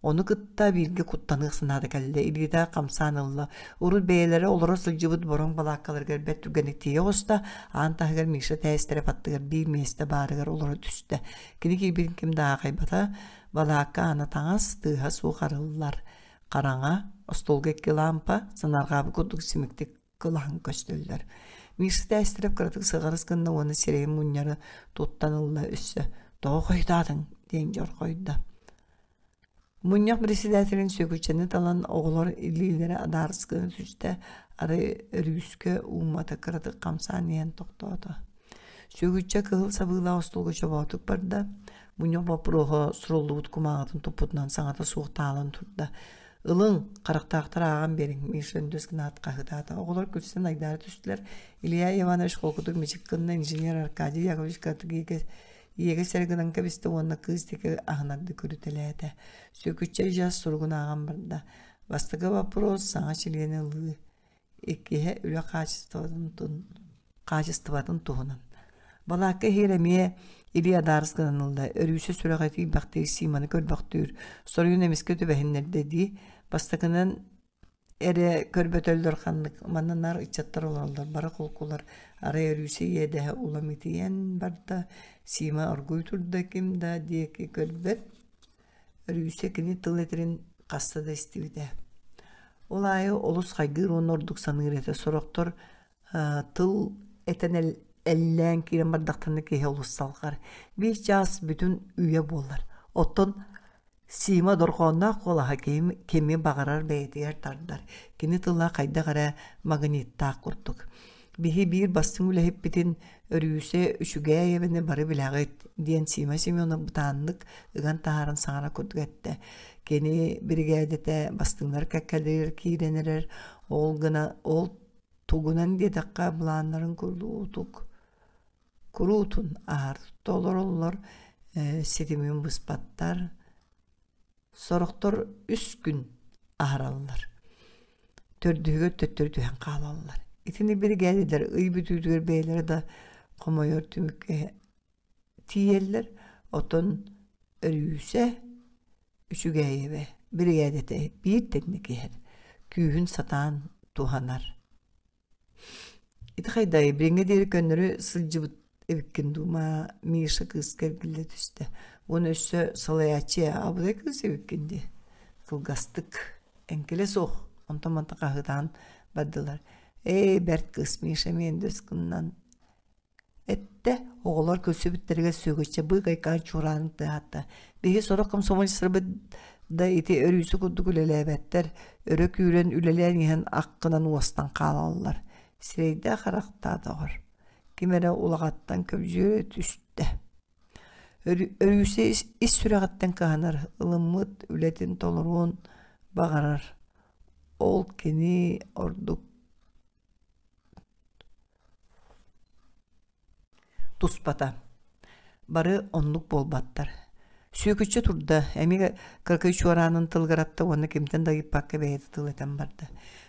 Ону кытта бииргэ куттаныах санаата кэллэ, илиитэ хамсаан ылла. Урут бэйэлэрэ олоро сылдьыбыт бороҥ балааккаларыгар бэрт түргэнник тиийэ оҕуста, аан таһыгар Миша тээстэрэ аттыгар биир миэстэ баарыгар олоро түстэ. Кини киирбитин ким да аахайбата, балаакка аана таҥас, тыаһа суох арыллар. Хараҥа, остуолга икки лаампа, санаарҕаабыт курдук симиктик кылаһан көстөллөр. Миша Тээстэрэп кыратык сыҕарыс гынна уонна сирэйин мунньары туттан ылла өссө «Тоҕо хойутаатыҥ?» диэн дьорҕойдо. Мунньах председателин Сүөкүччэни талан оҕолор илиилэрэ адаарыс гына түстэ, арай өрүүскэ ууммата кыратык хамсаан иһэн тохтоото. Сүөкүччэ кыһыл сабыылаах остуолга чобоотук барда, мунньах боппуруоһа суруллубут кумааҕытын туппутунан саҥата суох таалан турда. Ылыҥ, харахтаахтар ааҕан биэриҥ, Миша өндөс гынаат хаһыытаата. Оҕолор күлсэн айдаара түстүлэр. Илья Иванович холкутук мичик гынна, инженер Аркадий Яковлевич кыратык иэгэс эрэ гынан кэбистэ уонна кыыс диэки аһынарды көрүтэлээтэ. Сүөкүччэ дьас суругун ааҕан барда. Бастакы вопрос саҥа чилиэни ылыы. Иккиһэ үлэ хаачыстыбатын туһунан. Балаакка иһигэр эмиэ илии адаарыс гынан ылла, өрүүсэ сүрэҕэ тиийбэхтиир Симаны көрбөхтүүр, соруйун эмискэ түбэһиннэрдэ дии, бастакынан эрэ көрбөтөллөр ханнык, манна наар ыччаттар олороллор, бары холкулар, арай өрүүсэ иэдэһэ улам итийэн барда, Сима оргууй турда ким да диэки көрбөт, Өрүүсэ кини тыл этэрин хаста да истибитэ. Ол аайы олус хайгыыр уонна ордук саныыр этэ. Сорохтор тыл этэн эллээн киирэн бардахтарына киһи олус салҕар. Биир чаас бүтүн үйэ буолар. Оттон Сима дорҕоонноох куолаһа кими баҕарар бэйэтигэр тардар. Кини тыла хайдах эрэ магниттаах курдук. Биһи биир бастыҥ үлэһиппитин Өрүүсэ Үчүгээйэбини бары билэҕит, диэн Сима Семенов бытааннык ыган таһааран саҥара курдук эттэ. Кини биригээдэтэ бастыҥнар кэккэлэригэр киирэн эрэр, ол гына ол тугунан диэтэххэ былааннарын курдук куруутун аһар толороллор, ситимин быспаттар, Сорохтор үс күн аһараллар, төрдүһүгэр төттөрү түһэн хаалаллар. Итини биригээдэлэр ый бүтүүтүгэр бэйэлэрэ да хомойор түмүккэ тиийэллэр. Оттон Өрүүсэ Үчүгээйэбэ биригээдэтэ биир тэҥник иһэр, күүһүн сатаан туһанар. Ити хайдай, билиҥҥэ диэри көннөрү сылдьыбыт эбиккин дуу, маа Миша кыыска эргиллэ түстэ. Уонна өссө салайааччы абытай кыыс эбиккин дии. Кылгастык, эҥкилэ суох, онтон-мантан хаһыытаан бардылар. Ээ, бэрт кыыс Миша эмиэ өндөс гынан эттэ. Эттэ, оҕолор көрсүбүттэригэр сүөкүччэ быыкайкаан чуораанын тыаһатта. Биһи сорох комсомолецтарбыт да ити өрүүсү курдук үлэлээбэттэр, өрө күүрэн үлэлээн иһэн аккынан уостан хаалаллар. Сирэйдээх харахтаа доҕор. Ким эрэ улаҕаттан көбдьүөрэ түстэ. Өрүүсэ ис сүрэҕиттэн кыһанар, ылыммыт үлэтин толоруон баҕарар. Ол кини ордук туспата. Бары оннук буолбаттар. Сүөкүччэ турда, эмиэ кыракый чуораанын тылгыратта уонна кимтэн да ыйыппакка бэйэтэ тыл этэн барда.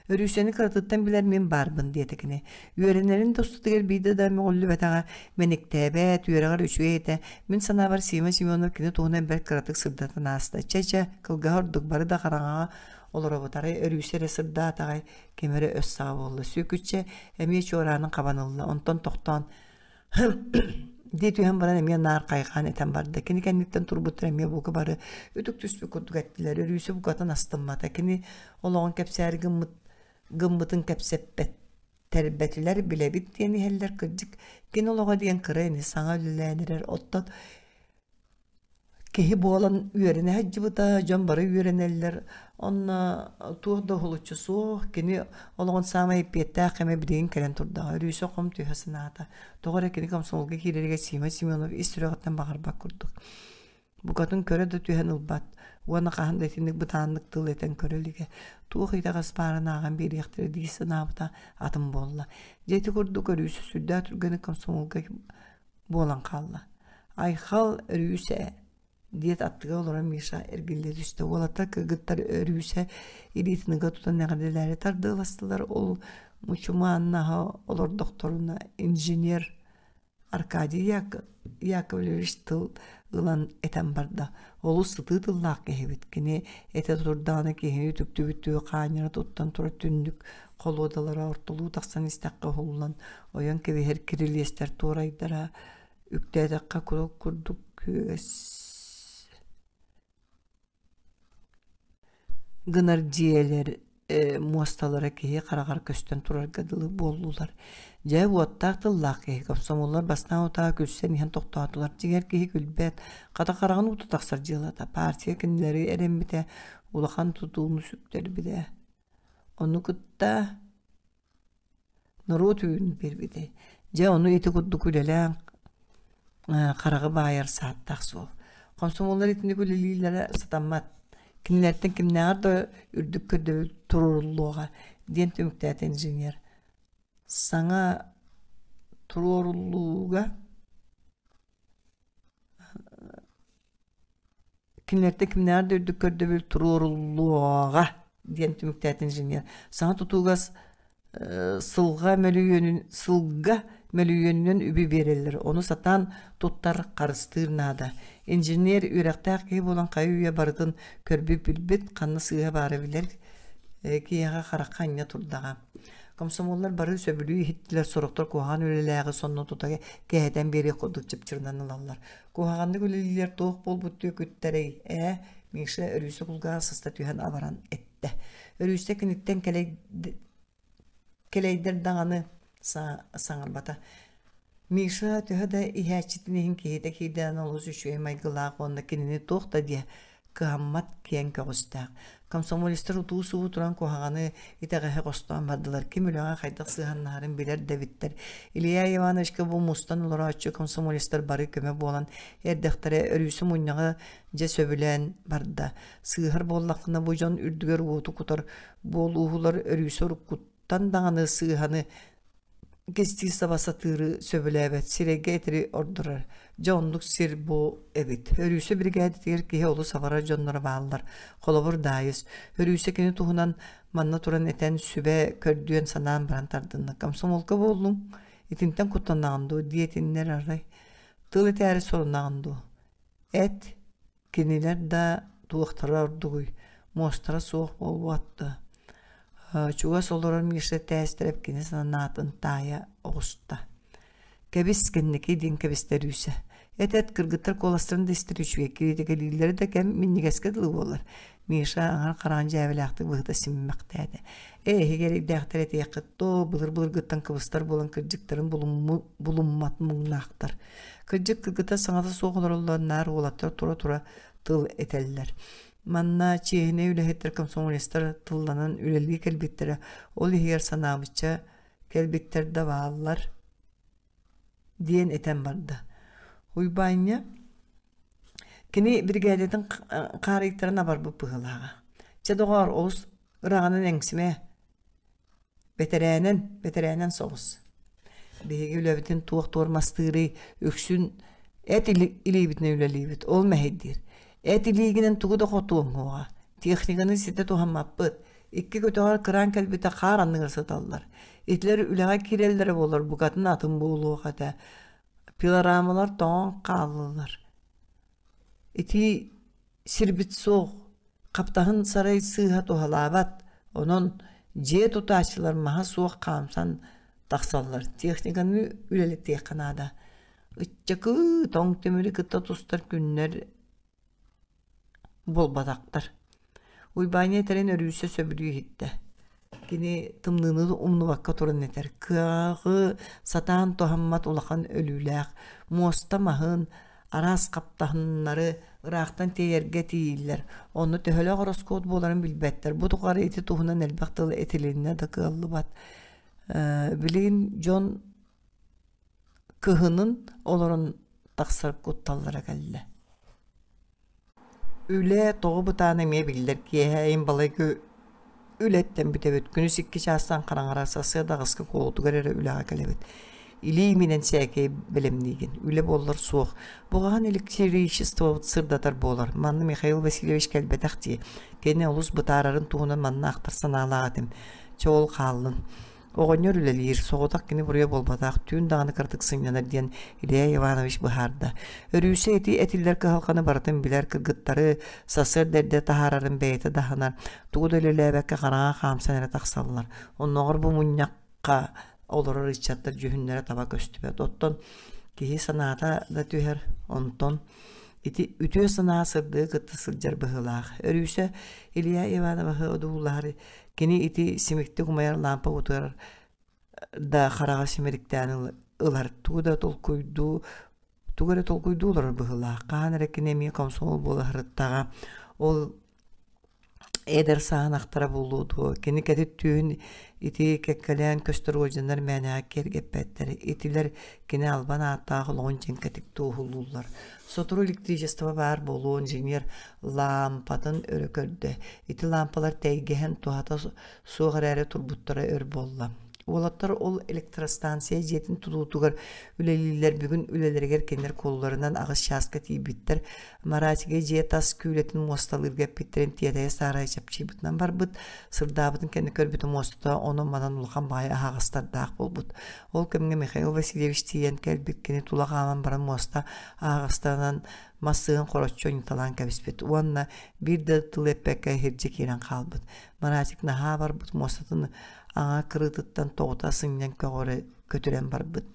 Өрүүсэни кыратыттан билэр мин баарбын диэтэ кини. Үөрэнэрин да устатыгар биирдэ да мөҕүллүбэтэҕэ, мэниктээбэт, үөрэҕэр үчүгэй этэ. Мин санаабар Сима Семенов кини туһунан бэрт кыратык сырдатан ааста. Чэ-чэ, кылгаһа ордук, бары да хараҥаҕа олоробут, арай Өрүүсэ эрэ сырдаатаҕай, ким эрэ өс саҕа буолла. Сүөкүччэ эмиэ чуораанын хабан ылла, онтон тохтоон дии түһэн баран эмиэ наар хайҕаан этэн барда. Кини кэнниттэн турбуттар эмиэ бука бары үтүктүспүт курдук эттилэр. Өрүүсэ букатын астыммата. Кини олоҕун кэпсээри гыммыт гыммытын кэпсэппэт тэрбэтилэр билэбит диэн иһэллэр кырдьык кини олоҕо диэн кыра ини саҥа үлэлээн эрэр оттон Киһи буолан үөрэнэ сылдьыбыта, дьон бары үөрэнэллэр. Онно туох да уһулуччу суох, кини олоҕун саамай эппиэттээх кэмэ билигин кэлэн турдаҕа. Өрүүсэ хом түһэ санаата. Тоҕо эрэ кини комсомолга киирэригэр Сима Семенов ис сүрэҕиттэн баҕарбат курдук. Букатын көрө да түһэн ылбат уонна хаһан да итинник бытааннык тыл этэн көрө илигэ. Туох итэҕэс баарын ааҕан биэриэхтэрэ дии санаабыта атын буолла. Дьэ ити курдук Өрүүсэ сүрдээх түргэнник комсомолга буолан хаалла. Айхал Өрүүсэ диэт аттыгар олорон Миша эргиллэ түстэ. Уолаттар кыргыттар Өрүүсэ илиитин ыга тутан эҕэрдэлээри тардыаластылар. Ол мучумааннаһа олордохторуна инженер Аркадий Яковлевич тыл ылан этэн барда. Олус сытыы тыллаах киһибит. Кини этэ турдаҕына киһини үтүктүбүттүү хаанньара туттан турар түннүк холуодалара ортолуу тахсан истэххэ уһуллан ойон кэбиһэр кирилиэстэр туорайдара үктээтэххэ куруук курдук күөс гынар дьиэлэр муосталара киһи хараҕар көстөн турарга дылы буоллулар. Дьэ, уоттаах тыллаах киһи комсомоллар бастаан утаа күлсэн иһэн тохтоотулар. Дьиҥэр киһи күлбэт, хата хараҕын уута тахсар дьыалата. Партия кинилэри эрэммитэ, улахан тутууну сүктэрбитэ. Ону кытта норуот үүн биэрбитэ. Дьэ, ону ити курдук үлэлээн хараҕы баайар сааттаах суол. Комсомоллар итинник үлэлииллэрэ сатаммат. Кинилэртэн кимнээҕэр да үрдүк көрдөбүл туруоруллуоҕа, диэн түмүктээтэ инженер. Саҥа туруоруллууга Кинилэртэн кимнээҕэр да үрдүк көрдөбүл туруоруллуоҕа диэн түмүктээтэ инженер. Саҥа тутууга сылга мөлүйүөнүн сылга мөлүйүөнүнэн үбү биэрэллэр. Ону сатаан туттар, харыстыыр наада. Инженер үөрэхтээх киһи буолан хайы-үйэ барытын көрбүт-билбит, ханна сыыһа баара билэр киһиэхэ харахха анньа турдаҕа. Комсомоллар бары сөбүлүү иһиттилэр, сорохтор куһаҕан үлэлээҕи сонно тута кэһэтэн биэриэх курдук чыпчырынан ылаллар. Куһаҕаннык үлэлииллэр туох буолбут түөкүттэрэй, ээ? Миша Өрүүсэ кулгааҕа сыста түһэн абаран эттэ. Өрүүсэ киниттэн кэлэйдэр даҕаны саҥарбата. Миша төһө да иһээччитин иһин киһитэ киирдэҕинэ олус үчүгэй майгылаах уонна кинини туох да диэ кыһаммат киэҥ көҕүстээх. Комсомолецтар утуу-субуу туран куһаҕаны, итэҕэһи хостоон бардылар. Ким үлэҕэ хайдах сыһыаннаһарын билэр да эбиттэр. Илья Ивановичка бу мустан олорооччу комсомолецтар бары көмө буолан эрдэхтэрэ өрүүсү мунньаҕы дьэ сөбүлээн барда. Сыыһар буоллаххына бу дьон үрдүгэр уоту кутар буолууһулар өрүүсү уруккуттан даҕаны сыыһаны кистии саба сатыыры сөбүлээбэт, сирэйгэ этэри ордорор. Дьэ оннук сир бу эбит. Өрүүсэ биригээдэтигэр киһи олус абарар дьонноро бааллар. Холобур, Даайыс. Өрүүсэ кини туһунан манна туран этэн, сүбэ көрдүөн санаан баран тардынна. Комсомолка буоллуҥ? Итинтэн куттанаҕын дуо? диэтиннэр арай. Тыл этээри сорунаҕын дуо? Эт, Кинилэр да туохтара ордугуй, муостара суох буолуот да Чугас олорор Миша Тээстэрэп кини санаатын таайа оҕуста. Кэбис кэнники диэн кэбистэ Рүүсэ. Эт-эт кыргыттар куоластарын да истэр үчүгэй, кириитикэлииллэрэ да кэм минньигэскэ дылы буолар. Миша аҥар хараҕын дьээбэлээхтик быһыта симмэхтээтэ. Ээ, эһиги эрэйдээхтэр этиэххит доо, былыр-былыргыттан кыбыстар буолан кырдьыктарын булуммат муҥнаахтар. Кырдьык кыргыттар саҥата суох олороллор наар уолаттар тура-тура тыл этэллэр. Манна чиэһинэй үлэһиттэр комсомолецтар тылланан үлэлии кэлбиттэрэ, ол иһигэр санаабычча кэлбиттэр да бааллар диэн этэн барда. Уйбаанньа кини биригээдэтин хаарыйтаран абарбыт быһыылааҕа. Чэ, доҕоор, олус ыраҕынан эҥсимэ, бэтэрээнэн, бэтэрээнэн соҕус. Биһиги үлэбитин туох туормастыырый, үксүн эт илиибитинэн үлэлиибит, ол мэһэйдиир. Эт илиигинэн тугу да хотуоҥ суоҕа, техниканы ситэ туһаммаппыт, Икки көтөҕөр кыраан кэлбитэ хаар анныгар сыталлар. Итилэр үлэҕэ киирэллэрэ буоллар букатын атын буолуох этэ. Пилорамалар тоҥон хааллылар. Ити сирбит суох, хаптаһын сарай сыыһа туһалаабат, онон дьиэ тутааччылар маһа суох хаамсан тахсаллар. Техниканы үлэлэтиэххэ наада. Ыччакыы тоҥ тимири кытта тустар күннэр буолбатахтар. Уйбаанньа этэрин өрүүсэ сөбүлүү иһиттэ. Кини тымныыны умнубакка туран этэр: кыаҕы сатаан туһаммат улахан өлүүлээх, муоста маһын, араас хаптаһыннары ыраахтан тиэйэргэ тиийиллэр. Онно төһөлөөх ороскуот буоларын билбэттэр. Бу тухары ити туһунан элбэх тыл этилиннэ да кыаллыбат. Билигин дьон кыһынын олорон тахсар кутталлара кэллэ. Үлэ тоҕо бытаана эмиэ биллэр киэһэ им балайга үлэттэн бүтэбит. Күнүс икки чаастан хараҥара сарсыарда аҕыска куолутугар эрэ үлэҕэ кэлэбит. Илии иминэн сээкэй бэлэмниигин. Үлэ буоллар суох. Буҕаһын электричествобыт сырдатар буолар. Манна Михаил Васильевич кэлбэтэх дии. Кини олус бытаарарын туһунан манна ахтар санаалаах этим. Чэ ол хааллын. Оҕонньор үлэлиир, соҕотох кини буруйа буолбатах, түүн даҕаны кыратык сынньанар диэн Илья Иванович быһаарда. Өрүүсэ ити этиллэр кыһалҕаны барытын билэр кыргыттары сарсыарда эрдэ таһаарарын бэйэтэ даһанар, тугу да үлэлээбэккэ хараҥа хаамсан эрэ тахсаллар. Оннооҕор бу мунньахха олорор ыччаттар дьүһүннэрэ таба көстүбэт. Оттон киһи санаата да түһэр, онтон ити үтүө санаа сырдыгы кытта сылдьар быһыылаах. Өрүүсэ Илья Ивановиһы одуулаһар Кини ити симиктик умайар лаампа утуйар да хараҕа симириктээн ылар, тугу да толкуйдуу тугу эрэ толкуйдуу олорор быһыылаах. Хаһан эрэ кини эмиэ комсомол буола сырыттаҕа. Ол эдэр саанахтара буолуо дуо? Кини кэтит түүн ити кэккэлээн көстөр уолдьаннар мээнэҕэ киэргэппэттэр. Итилэр кини албан ааттаах олоҕун дьэҥкэтик туоһулууллар. Сотору электричество баар буолуо инженер лаампатын өрө көрдө. Ити лаампалар тэйгэһэн туһата суох эрээри турбуттара өр буолла. Уолаттар ол электростанция дьиэтин тутуутугар үлэлииллэр. Бүгүн үлэлэригэр кинилэр куолуларынан аҕыс чааска тиийбиттэр. Маратига дьиэ тас күүлэтин муосталыырга эппиттэрин тиэтэйэ-саарайа чэпчиибитинэн барбыт. Сырдаабытын кэннэ көрбүтэ муостата онон-манан улахан баҕайы аһаҕастардаах буолбут. Ол кэмҥэ Михаил Васильевич тиийэн кэлбит кини тула хааман баран муоста аһаҕастанан мас сыһын хороччу ойуталаан кэбиспит уонна биир да тыл эппэккэ иһирдьэ киирэн хаалбыт. Маратик наһаа барбыт муостатын аҥа кырыытыттан тоҕута сынньан көҕөрө көтүрэн барбыт.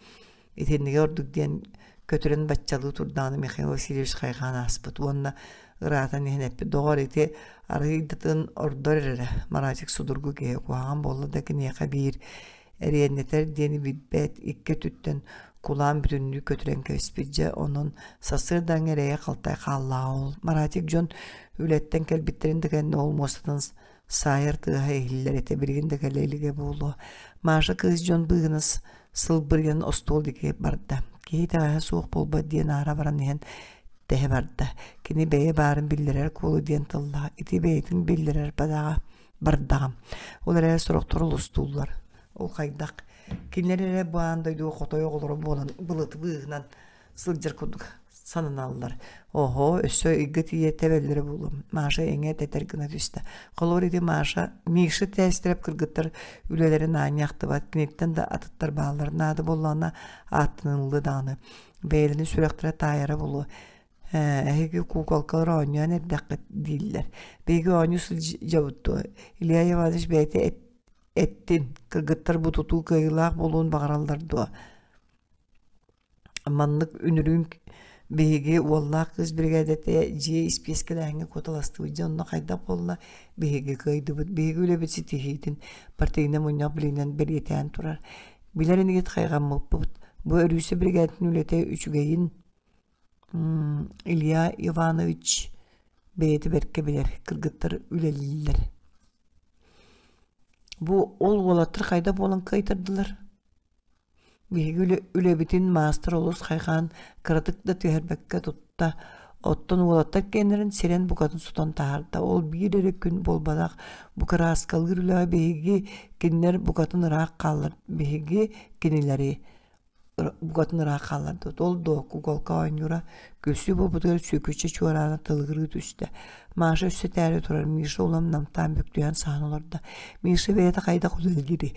Итиннигэ ордук диэн көтүрэн баччалыы турдаҕына Михаил Васильевич хайҕаан ааспыт уонна ыраатан иһэн эппит: «Доҕор, ити арыйдатын ордор эрэ, Маратик судургу киһи, куһаҕан буолла да киниэхэ биир эриэннэтэр диэни билбэт, икки өттүттэн кулаан бүтүннүү көтүрэн кэбиспит. Дьэ, онон сарсыардааҥҥы эрэйэ халтай хааллаҕа ол. Маратик дьон үлэттэн кэлбиттэрин да кэннэ ол муостатын саайар тыаһа иһиллэр этэ, билигин да кэлэ илигэ буолуо. Маша кыыс дьон быыһынан сылбырыйан остуол диэки барда. Киһи итэҕэһэ суох буолбат диэн аара баран иһэн тэһэ барда. Кини бэйэ баарын биллэрэр куолу диэн тыллаах. Ити бэйэтин биллэрэр бадаҕа бардаҕым. Ол эрээри сорохтор олустууллар. Ол хайдах? Кинилэр эрэ бу аан дойдуга хотой оҕолоро буолан былыты быыһынан сылдьар курдук сананаллар. Оһо, өссө ыйга тиийэ тэбэллэрэ буолуо. Маша эҥэ тэтэр гына түстэ. Холобур ити Маша, Миша тээстэрэп кыргыттар үлэлэрин аанньа ахтыбат, киниттэн да атыттар бааллар. Наада буоллаҕына ааттаныллы даҕаны. Бэйэлэрин сүрэхтэрэ таайара буолуо. Ээ, эһиги куукалкалар оонньоон эрдэххит дииллэр. Биһиги оонньуу сылдьабыт дуо? Илья Иванович бэйэтэ эттин, кыргыттар бу тутуу кыайыылаах буолуон баҕараллар дуо? Маннык үнүрүүн Биһиги уоллаах кыыс биригээдэтэ дьиэ испиэскэлээһиҥҥэ куоталастыбыт дьэ онно хайдах буолла биһиги кыайдыбыт. Биһиги үлэбит ситиһиитин партийнай мунньах билиинэн бэлиэтээн турар. Билэр инигит хайҕаммыппыт. Бу өрүүсэ биригээдэтин үлэтэ үчүгэйин Илья Иванович бэйэтэ бэркэ билэр, кыргыттар үлэлииллэр. Бу ол уолаттар хайдах буолан кыайтардылар? Биһиги үлэбитин маастар олус хайҕаан, кыратык да түһэрбэккэ тутта, оттон уолаттар киэннэрин сирэн букатын сотон таһаарда. Ол биир эрэ күн буолбатах, бу кырааскалыыр үлэҕэ биһиги кинилэр букатын ыраах хааллар, биһиги кинилэри букатын ыраах хааллардыбыт. Ол дуо, куколка оонньуура күлсүү буолбутугар сүөкүччэ чуораана тылыгырыы түстэ. Маша өссө этээри турар, Миша улам намтаан бүктүйэн саһан олордо. Миша бэйэтэ хайдах үлэлиирий?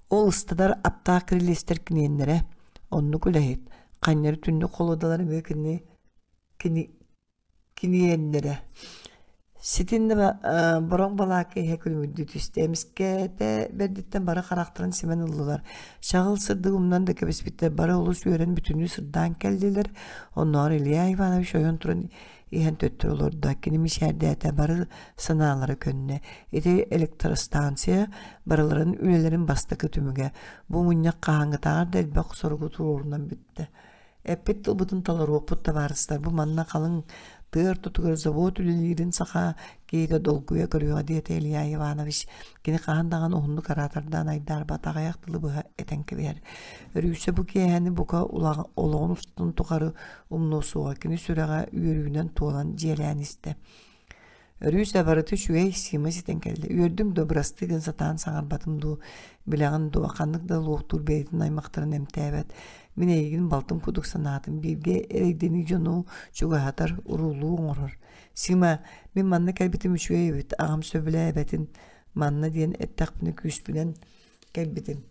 Ол ыстанар аптаах кирилиэстэр киниэннэрэ, оннук үлэһит, ханньары түннүк холуодалар эмиэ кини кини киниэннэрэ. Ситиннэ бороҥ балаакка иһэ күлүмүрдүү түстэ. Эмискэтэ бэрдиттэн бары харахтарын симэн ыллылар. Чаҕыл сырдык умнан да кэбиспиттэр бары олус үөрэн бүтүннүү сырдаан кэллилэр. Оннооҕор Илья Иванович ойон туран иһэн төттөрү олордо. Кини мичээрдээтэ, бары санаалара көннө. Ити электростанция барыларын үлэлэрин бастакы түмүгэ. Бу мунньах хаһааҥҥытааҕар да элбэх соругу туруорунан бүттэ. Эппит тылбытын толоруохпут табаарыстар, бу манна халыҥ тыа ортотугар завод үлэлиирин саха киһитэ долгуйа көрүөҕэ диэтэ Илья Иванович. Кини хаһан даҕаны уһуннук араатардаан айдаарбат аҕыйах тылы быһа этэн кэбиһэр. Өрүүсэ бу киэһэни бука олоҕун устун тухары умнуо суоҕа, кини сүрэҕэ үөрүүнэн туолан дьиэлээн истэ. Өрүүс да барыта үчүгэй, Сима ситэн кэллэ. Үөрдүм да бырастыы гын сатаан саҥарбатым дуу, билэҕин дуо, ханнык да луохтуур бэйэтин аймахтарын эмтээбэт. Мин эйигин балтым курдук санаатым, бииргэ эрэйдэнии дьону чугаһатар, уруулуу оҥорор. Сима, мин манна кэлбитим үчүгэй эбит, аҕам сөбүлээбэтин, манна диэн эттэхпинэ күүспүнэн кэлбитим.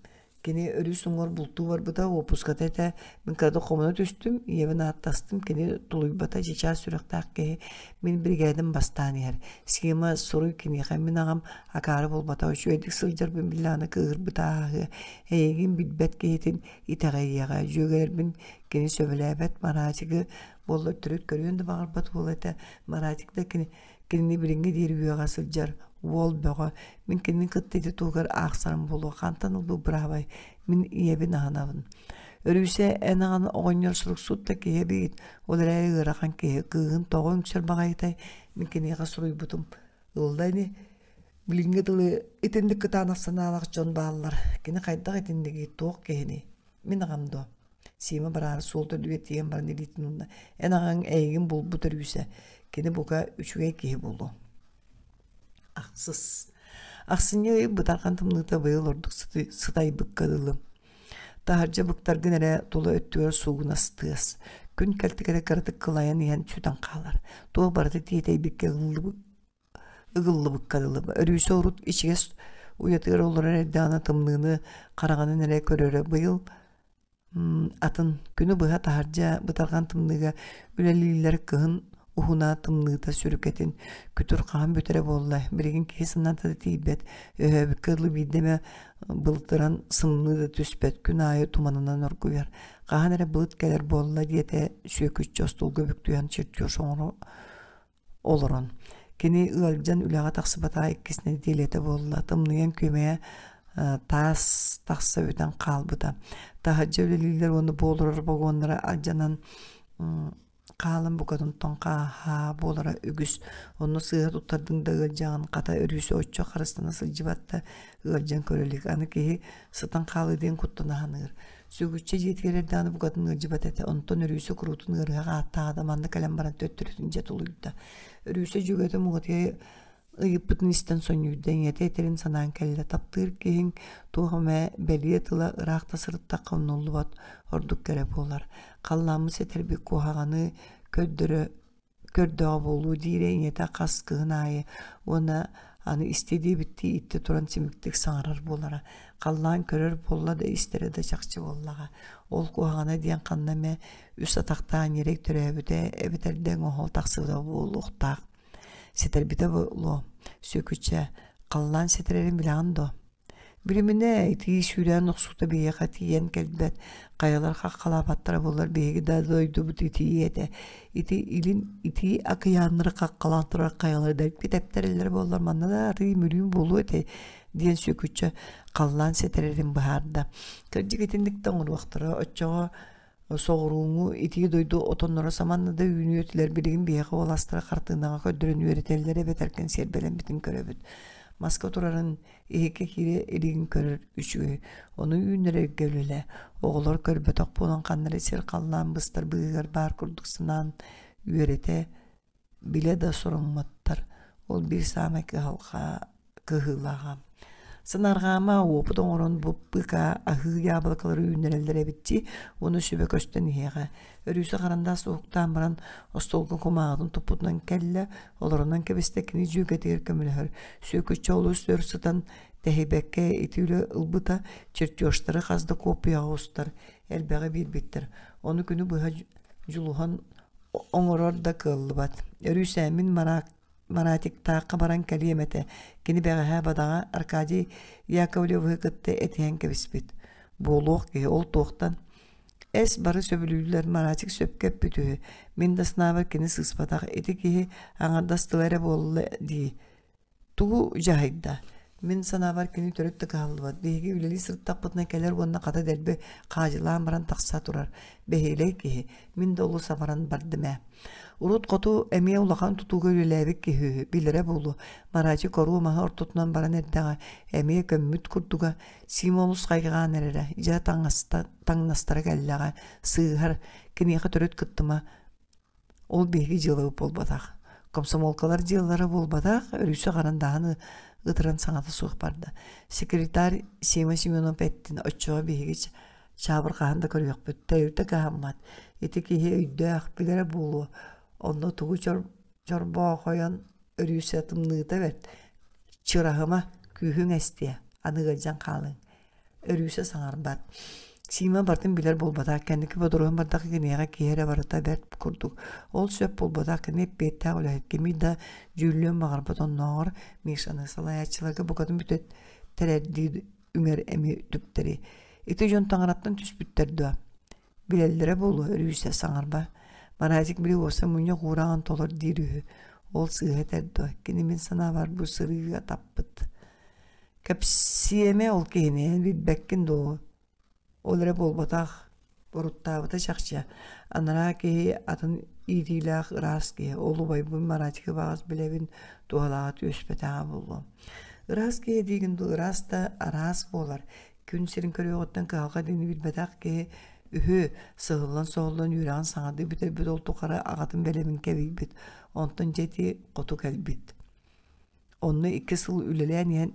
Кини өрүс уҥуор бултуу барбыта, уоппуската этэ. Мин кыратык хомуна түстүм, ийэбин ааттастым, кини тулуйбата, чычаас сүрэхтээх киһи. Мин биригээдэм бастаан иһэр. Сима суруй киниэхэ мин аҕам акаары буолбатах, үчүгэйдик сылдьарбын биллэҕинэ кыыһырбыта ааһыа. Эйигин билбэт киһитин итэҕэйиэҕэ. Дьүөгэлэрбин кини сөбүлээбэт Маратигы буолла төрүт көрүөн да баҕарбат уол этэ. Маратик да кини Кинини билиҥҥи диэри үөҕэ сылдьар уол бөҕө. Мин кинини кытта ити туһугар аахсарым буолуо. Хантан ылбыт быраабай? Мин ийэбин аһынабын. Өрүүсэ эн аҕан оҕонньор суруксут да киһи эбит. Ол эрээри ыарахан киһи. Кыыһын тоҕо үҥсэр баҕайытай? Мин киниэхэ суруйбутум. Ылла ини. Билиҥҥи дылы итинник кытаанах санаалаах дьон бааллар. Кини хайдах итиннигий, туох киһиний? Мин аҕам дуо? Сима бараары суол төрдүгэр тиийэн баран илиитин уунна. Эн аҕаҥ эйигин булбут өрүүсэ. Кини бука үчүгэй киһи буолуо. Ахсыс. Ахсынньы ый бытархан тымныыта быйыл ордук сытайбыкка дылы. Таһырдьа быктаргын эрэ тула өттүгэр суугунас тыас. Күн кэлтикэрэ кыратык кылайан иһэн сүтэн хаалар. Туох барыта тиэтэйбиккэ ыгыллыбыкка дылы. Өрүүсэ урут ичигэс уйатыгар олорор эрдэҕинэ тымныыны хараҕынан эрэ көрөрө. Быйыл атын күнү быһа таһырдьа бытарҕан тымныыга үлэлииллэр кыһын уһуна тымныыта сүрүкэтин күтүр хаһан бүтэрэ буолла билигин киһи санаата да тиийбэт өһөөбүккэ дылы биирдэ эмэ былтыран сымныы да түспэт күн аайы туманынан оргуйар хаһан эрэ былыт кэлэр буолла диэтэ сүөкүччэ остуолга бүктүйэн чертеж оҥоро олорон. Кини ыалдьан үлэҕэ тахсыбатаҕа иккис нэдиэлэтэ буолла. Тымныйан күөмэйэ таас тахса бүтэн хаалбыта. Таһырдьа үлэлииллэр уонна бу олорор вагоннара алдьанан хаалан букатын тоҥхааһаа буолара үгүс. Онно сыыһа туттардыҥ да ыалдьаҕын хата өрүүсэ оччо харыстана сылдьыбат да ыалдьан көрө илик. Аны киһи сытан хаалыы диэн куттана саныыр. Сүгүччэ дьиэтигэр эрдэҕинэ букатын ыалдьыбат этэ, онтон Өрүүсэ куруутун ыарыһах ааттааҕа да манна кэлэн баран төттөрүтүн дьэ тулуйда. Өрүүсэ дьүөгэтэ муҥатыйа ыйыппытын истэн сонньуйда, ийэтэ этэрин санаан кэллэ. Таптыыр киһиҥ туох эмэ бэлиэ тыла ыраах да сырыттахха умнуллубат, ордук кэрэ буолар. Халлааммыт сэтэрбит куһаҕаны көрдөрө көрдөҕө буолуо диирэ ийэтэ хас кыһын аайы уонна аны истиэ диэбиттии иттэ туран симиктик саҥарар буолара. Халлаан көрөр буолла да истэрэ да чахчы буоллаҕа. Ол куһаҕана диэн ханна эмэ үс атахтаах ньирэй төрөөбүтэ эбэтэр дэҥ оһол тахсыбыта буолуохтаах. Ситэрбитэ буолуо. Сүөкүччэ, халлаан ситэрэрин билэҕин дуо? Билиминэ, итии сүүрээн охсуута биһиэхэ тиийэн кэлбэт, хайалар хаххалаабаттара буоллар биһиги да дойдубут итии этэ. Ити илин итии акыйааннары хаххалаан турар хайалары дэлби тэптэрэллэрэ буоллар манна да арыы мүрүүн буолуо этэ диэн Сүөкүччэ халлаан сэтэрэрин быһаарда. Кырдьык итинник да оҥоруохтара, оччоҕо соҕурууҥҥу итии дойду отонноро саманна да үүнүө этилэр билигин биһиэхэ уоластара хартыынаҕа көрдөрөн үөрэтэллэр эбэтэр кэнсиэрбэлэммитин көрөбүт. Маска турарын иһиккэ киирэ илигин көрөр үчүгэй, ону үүннэрэргэ үлэлээ. Оҕолор көрбөтөх буолан ханна эрэ сир-халлаан быстар быыһыгар баар курдук санаан үөрэтэ, билэ да сорумматтар. Ол биир саамай кыһалҕа кыһыылааҕа. Санаарҕаама уопут оҥорон бу быыкаа аһыы яблокалары үүннэрэллэр эбит дии, уонна сүбэ көстөн иһиэҕэ. Өрүүсэ харандаас уһуктаан баран остуолга кумааҕытын туппутунан кэллэ, олорунан кэбистэ кини дьүөгэтигэр көмөлөһөр. Сүөкүччэ олус өр сытан тэһийбэккэ ити үлэ ылбыта, чертежтары хас да куоппуйаҕа устар, элбэҕи биэрбиттэр. Ону күнү быһа дьулуһан оҥорор да кыаллыбат. Өрүүсэ мин Маратиктаахха баран кэлиэм этэ. Кини бэҕэһээ бадаҕа Аркадий Яковлевы кытта этиһэн кэбиспит. Буолуох киһи ол туохтан? Эс бары сөбүлүүллэр Маратик сөпкө эппит үһү. Мин да санаабар кини сыыспатах. Ити киһи аҥардас тыла эрэ буолла дии. Тугу дьаһайда? Мин санаабар кини төрүт да кыһаллыбат. Биһиги үлэлии сырыттахпытына кэлэр уонна хата дэлби хаадьылаан баран тахса турар. Бэһиэлэй киһи. Мин да олус абаран бардым ээ. Урут хоту эмиэ улахан тутууга үлэлээбит киһи үһү, билэрэ буолуо. Мараачы коруо маһы ортотунан баран эрдэҕэ, эмиэ көммүт курдуга, Сима олус хайҕаан эрэрэ, дьэ таҥаста, таҥнастара кэллэҕэ, сыыһар, киниэхэ төрүт кыттыма. Ол биһиги дьыалабыт буолбатах. Комсомолкалар дьыалалара буолбатах, өрүсү харандааһын ытыран саҥата суох барда. Секретарь Сима Семенов эттин, оччоҕо биһиги чаабырҕаһан да көрүөхпүт, тэрилтэ кыһаммат. Ити киһи өйдөөх, билэрэ буолуо. Онно тугу чорбоохойон өрүүсэ тымныыта бэрт. Чыраһыма, күүһүҥ эстиэ, аны ыалдьан хаалыҥ. Өрүүсэ саҥарбат. Сима барытын билэр буолбатах, кэнники бодоруһан бардахха киниэхэ киһи эрэ барыта бэрт курдук. Ол сөп буолбатах, кини эппиэттээх үлэһит, кими да дьүүллүөн баҕарбат оннооҕор Мишаны салайааччыларга букатын бүтэрэрдии үҥэр эмиэ түктэри. Ити дьон таҥараттан түспүттэр дуо? Билэллэрэ буолуо, Өрүүсэ саҥарба. Маразик били уопсай мунньах уураҕын толор диир үһү. Ол сыыһа этэр дуо? Кини мин санаабар бу сырыыга таппыт. Кэпсиэмэ ол киһини билбэккин дуо? Ол эрэ буолбатах, Оруттаабыта чахчы, анараа киһи атын иитиилээх ыраас киһи, ол убайбын Маратигы баҕас билэбин, туһалааҕа түөспэтэҕэ буолуо. Ыраас киһи диигин дуу, ыраас да араас буолар. Күн сирин көрүөҕүттэн кыһалҕа диэни билбэтэх киһи үһү, сыһыллан-соһуллан үөрэҕин саҥардыы бүтэрбит ол тухары аҕатын бэлэмин кэбийбит, онтон дьэ ити хоту кэлбит. Онно икки сыл үлэлээн иһэн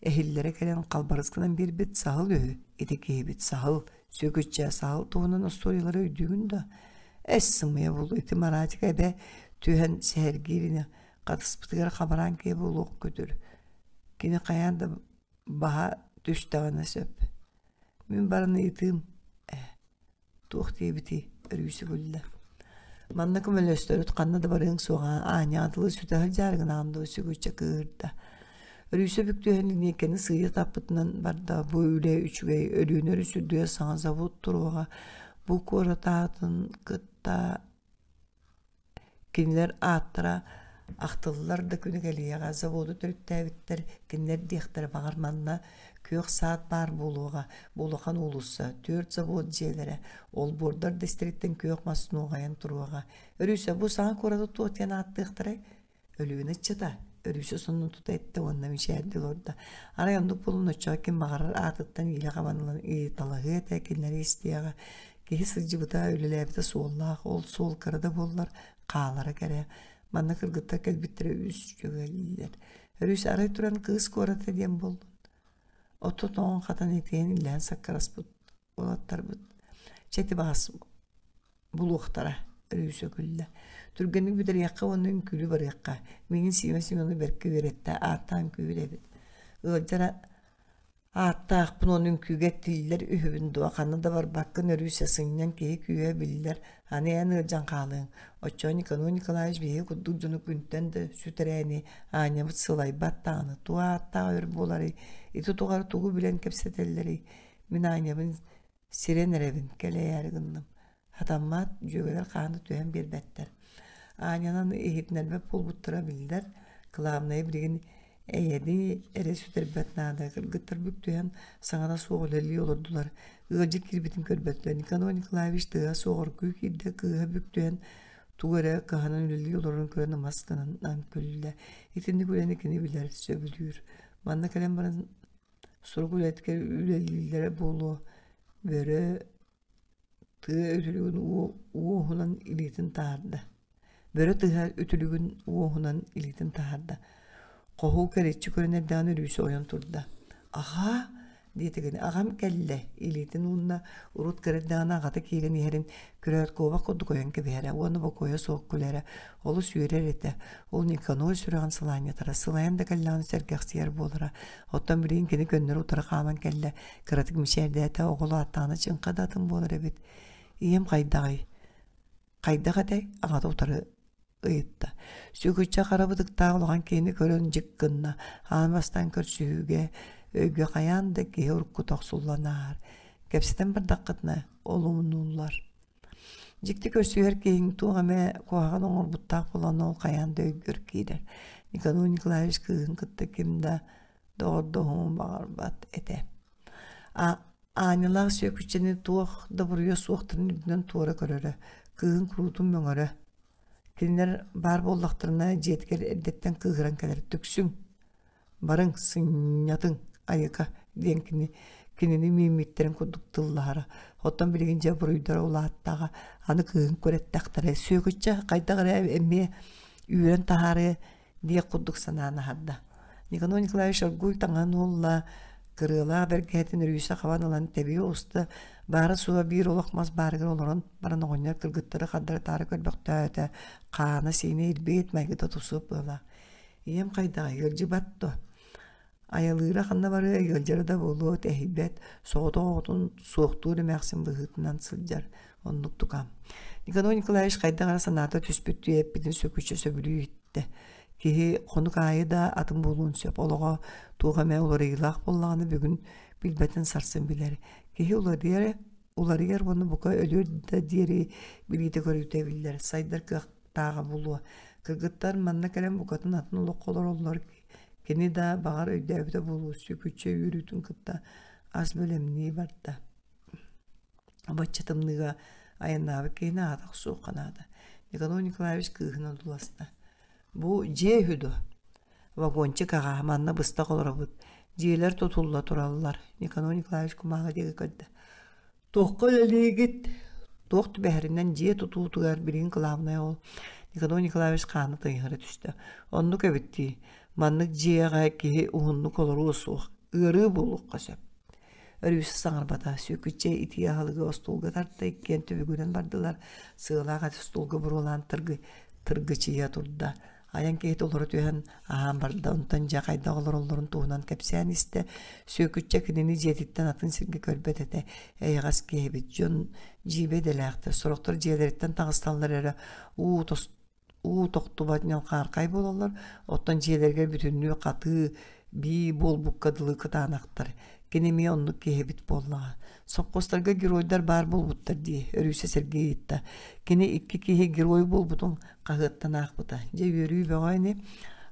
эһиллэрэ кэлэн халбарыс гынан биэрбит саһыл үһү ити киһибит саһыл сүөкүччэ саһыл туһунан остуоруйалары өйдүүгүн да эс сымыйа буолуо ити Маратика эбэ түһэн сэһэргиир ини хатыспытыгар хабараан киһи буолуох күтүр кини хайаан да баһа түстэҕинэ сөп мин баран ыйытыым ээ Туох диэбитий, өрүүсү күллэ. Манна көмөлөстөрүт ханна да барыаҥ суоҕа, аанньаҕа тылы сүтэ сылдьаары гынаҕын дуо сүгүччэ кыыһырда. Өрүүсэ бүктүһэн линиэйкэни сыыйа таппытынан барда, бу үлэ үчүгэй, Өлүөнэ өрүс үрдүгэр саҥа завод туруоҕа, бу куорат аатын кытта Кинилэр ааттара ахтыллар да күнэ кэлиэҕэ, заводу төрүттээбиттэр, кинилэр диэхтэрэ баҕар манна күөх саад баар буолуоҕа, бу улахан уулусса, түөрт завод дьиэлэрэ, олбуордар да истэриттэн күөх мас нуоҕайан туруоҕа. Өрүүсэ бу саҥа куораты туох диэн ааттыахтарай? Өлүөнэ ыччата, Өрүүсэ сонун тута эттэ уонна мичээрдии олордо. Арай оннук буолан оччоҕо ким баҕарар аатыттан иилэ хабан ылан ыйыталаһыа этэ, кинилэри истиэҕэ. Киһи сылдьыбыта, үлэлээбитэ суоллаах, ол суол кыра да буоллар, хаалара кэрэ. Манна кыргыттар кэлбиттэрэ үс дьүгэллэр. Өрүүсэ арай туран кыыс куората диэн буоллун. Оту тоҥон хатан итийэн иллэһэн саккыраспыт уолаттарбыт. Чэ ити баҕас булуохтара өрүүсэ күллэ түргэнник бүтэриэххэ уонна үҥкүүлүү барыахха миигин Сима Семеновна бэркэ үөрэттэ ааттаан үҥкүүбүт эбит ыалдьара Ааттаахпын уонна үҥкүүгэ тиллэр үһүбүн дуо, ханна да барбаккын өрүүсэ сынньан киһи күүһэ биллэр, аны эн ыалдьан хаалыаҥ. Оччоҕо Никанор Николаевич биһиги курдук дьону күнтэн да сүтэрээни аанньабыт сылайбат даҕаны, туох ааттаах өр буоларый, ити тухары тугу билэн кэпсэтэллэрий, мин аанньабын сирэн эрэбин, кэлэйээри гынным. Хатаммат, дьүөгэлэр хааны түһэн биэрбэттэр. Аанньанан иһитинэрбэт буолбуттара биллэр, кылаабынайа билигин эйэни эрэ сүтэрбэт наада. Кыргыттар бүк түһэн саҥата суох үлэлии олордулар. Ыалдьыт киирбитин көрбөтүлэр. Никанор Николаевич тыаһа суох оргууй киирдэ, кыыһа бүк түһэн тугу эрэ кыһанан үлэлии олорорун көрөн ымас гынан күллэ. Итинник үлэни кини билэр, сөбүлүүр. Манна кэлэн баран сурук үлэтигэр үлэлииллэрэ буолуо, бөрө тыа үтүлүгүн уоһунан илиитин таһаарда. Бөрө тыһа үтүлүгүн уоһунан илиитин таһаарда. Хоһуу кэриччи көрөн эрдэҕинэ Өрүүсэ ойон турда. «Аҕаа!» диэтэ кини. «Аҕам кэллэ!» Илиитин уунна, урут кыра эрдэҕинэ аҕата киирэн иһэрин көрөөт куобах курдук ойон кэбиһэрэ уонна бокуойа суох күлэрэ. Олус үөрэр этэ. Ол Никанор сүрэҕин сылаанньытара, сылайан да кэллэҕинэ сэргэхсийэр буолара. Оттон билигин кини көннөрү утары хааман кэллэ, кыратык мичээрдээтэ, оҕоло ааттаҕына чыҥха да атын буолар эбит. Ийэм хайдаҕый? Хайдах этэй? Аҕата утары ыйытта. Сүгүччэ хара бытыктаах улахан киһини көрөн дьик гынна. Аан бастаан көрсүһүүгэ өйгө хайаан да киһи уруккута охсуллан ааһар. Кэпсэтэн бардаххытына ол умнуллар. Дьикти көрсүһэр киһиҥ туох эмэ куһаҕан оҥорбуттаах буолан ол хайаан да өйгөр киирэр. Николай Николаевич кыыһын кытта ким да доҕордоһуон баҕарбат этэ. Аанньалаах Сүөкүччэни туох да буруйа суохтарын үрдүнэн туора көрөрө, кыыһын куруутун мөҥөрө. Кинилэр баар буоллахтарына дьиэтигэр эрдэттэн кыыһыран кэлэр «Түксүҥ, Барыҥ, сынньатыҥ, айыка диэн кини кинини мииммиттэрин курдук тыллаһара. Оттон билигин дьэ буруйдара улааттаҕа, аны кыыһын күрэттэхтэрэ. Сүөкүччэ хайдах эрэ эмиэ үүрэн таһаарыа диэх курдук санаан аһарда. Никанор Николаевич оргууй таҥаһын уолла, кырыалаах бэргэһэтин өрүүсэ хабан ылан тэбии оҕуста, баара-суоҕа биир олох мас баарыгар олорон баран оҕонньор кыргыттары хардары-таары көрбөхтөөтө, хаана-сиинэ ирбит, майгыта тусуоп быалаах. Ийэм хайдаҕый, ыалдьыбат дуо? Айалыыра ханна барыа, ыалдьара да буолуо, тэһийбэт, соҕотох оҕотун суохтуур эмээхсин быһыытынан сылдьар, оннук тукаам. Никанор Николаевич хайдах эрэ санаата түспүттүү эппитин сөкүччү сөбүлүү иһиттэ. Киһи хонук аайы да атын буолуон сөп, олоҕо туох эмэ уларыйыылаах буоллаҕына бүгүн билбэтин сарсын билэр. Киһи уларыйар, уларыйар уонна бука өлүөр да диэри билиитэ-көрүүтэ биллэр, сайдар кыах тааҕа буолуо. Кыргыттар манна кэлэн букатын атын олоххо олороллор. Кини да баҕар өйдөөбүтэ буолуо, сүкүччэ үөрүүтүн кытта ас бэлэмнии барда. Бачча тымныыга айаннаабыт киһини аата охсуохха наада. Николай Николаевич кыыһын одууласта. Бу дьиэ үһү дуо? Вагончик аҕаа, манна быстах олоробут. Дьиэлэр тутулла тураллар. Николай Николаевич кумааҕы диэки көрдө. Туохха үлэлиигит? Туох түбэһэринэн дьиэ тутуутугар билигин кылаабынай ол Николай Николаевич хаана тыйыһыра түстэ. Оннук эбит дии. Маннык дьиэҕэ киһи уһуннук олоруо суох. Ыарыы буолуохха сөп. Өрүүсэ саҥарбата. Сүөкүччэ итии аһылыгы остуолга тарта, иккиэн түбүгүнэн бардылар. Сыалаах эти остуолга буруолаан тыргычыйа турда. Айан киһитэ олоро түһэн аһаан барда, онтон дьэ хайдах олороллорун туһунан кэпсээн истэ. Сүөкүччэ кинини дьиэтиттэн атын сиргэ көрбөт этэ. Эйэҕэс киһи эбит, дьон дьиибэ идэлээхтэр, сорохтор дьиэлэриттэн таҕысталлар эрэ уу, уу тохтубат ньалхаархай буолаллар, оттон дьиэлэригэр бүтүннүү хатыы, бии буолбукка дылы кытаанахтар. Кини эмиэ оннук киһи эбит буоллаҕа. Сопхуостарга геройдар баар буолбуттар дии, Өрүүсэ Сергей ыйытта. Кини икки киһи герой буолбутун хаһыаттан аахпыта. Дьэ үөрүү бөҕө ини.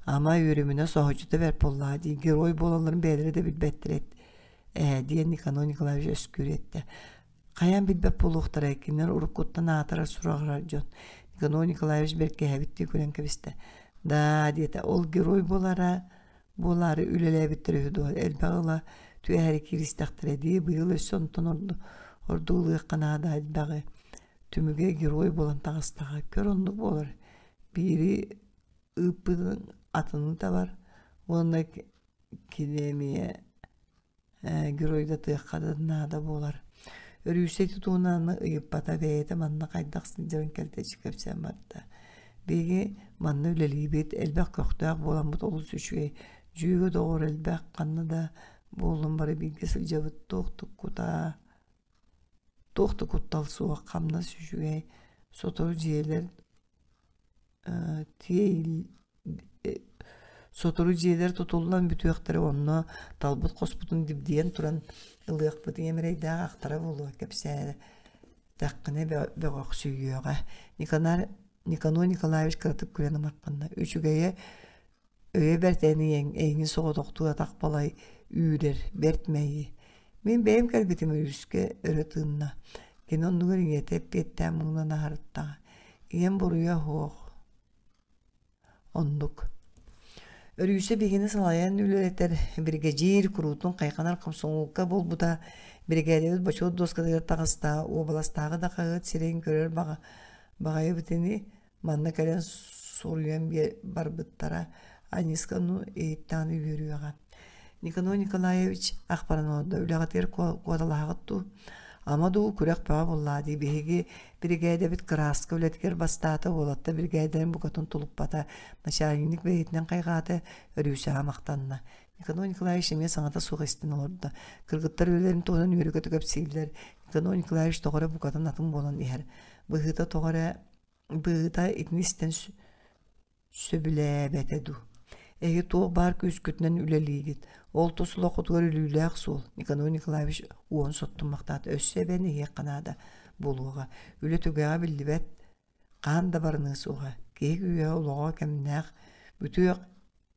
Ама үөрүмүнэ соһуччута бэрт буоллаҕа дии. Герой буолалларын бэйэлэрэ да билбэттэр эт. Ээ диэн Никанор Николаевич өскүүр эттэ. Хайаан билбэт буолуохтарай, кинилэр уруккуттан аатырар сураҕырар дьон. Никанор Николаевич бэркиһээбиттии күлэн кэбистэ. Да диэтэ, ол герой буолара буолаары үлэлээбиттэр үһү дуо, элбэҕи ыла түһээри кииристэхтэрэ дии, быйыл өссө онтон ордук ылыахха наада элбэҕи. Түмүгэ герой буолан таҕыстаҕа, көр оннук буолар. Биири ыыппытын атыны табар уонна кини эмиэ геройдатыахха да наада буолар. Өрүүсэ тутуунаны ыйыппата бэйэтэ манна хайдах сылдьарын кэлтэччи кэпсээн барда. Биһиги манна үлэлиибит, элбэх көхтөөх буоламмыт олус үчүгэй. Дьүөгэ доҕор элбэх, ханна да Буоллун бары бииргэ сылдьабыт туох кутаа туох да куттал суох, хамнас үчүгэй, сотору дьиэлэр Сотору дьиэлэр тутуллан бүтүөхтэрэ онно талбыт хоспутун дибдийэн туран ылыахпыт ийэм эрэйдээх ахтара буолуо кэпсээтэххинэ бөҕөхсүйүөҕэ Никанор Николаевич кыратык күлэн ымахханна үчүгэйэ өйө бэрт эн ийэҥ эйигин соҕотохтуу атах балай үүрэр бэрт мэйии мин бэйэм кэлбитим өрүскэ өрө тыынна кини оннугар ийэтэ эппиэттээн муҥунан аһарыттаҕа ийэм буруйа суох Оннук. Өрүүсэ биһигини салайан үлэлэтэр биригэдьиир куруутун хайҕанар комсомолка буолбута, биригээдэбит бочуот дуоскатыгар таҕыста, уобаластааҕы да хаһыат сирэйин көрөр баҕа баҕайыбыт ини, манна кэлэн суруйан барбыттара, Аниска ону иһиттэҕинэ үөрүөҕэ. Никанор Николаевич ах баран олордо, үлэҕитигэр куоталаһаҕыт дуу? Ама дуу, күрэх бөҕө буоллаа дии, биһиги биригээдэбит кырааска үлэтигэр бастаата, уолаттар биригээдэлэрин букатын тулуппата, начальник бэйэтинэн хайҕаата, Өрүүсэҕэ махтанна. Никанор Николаевич эмиэ саҥата суох истэн олордо. Кыргыттар үлэлэрин туһунан үөрэ-көтө кэпсииллэр. Никанор Николаевич тоҕо эрэ букатын атын буолан иһэр. Быһыыта тоҕо эрэ быһыыта итини истэн Сөбүлээбэтэ дуу, эһиги туох баар күүскүтүнэн үлэлиигит, ол тус олоххутугар өлүүлээх суол, Никанор Николаевич уоһун соттуммахтаата, өссө эбэн иһиэххэ наада буолуоҕа, үлэ түгэҕэ биллибэт, хаһан да барыныа суоҕа, киһи күүһэ олоҕо кэмнээх, бүтүөх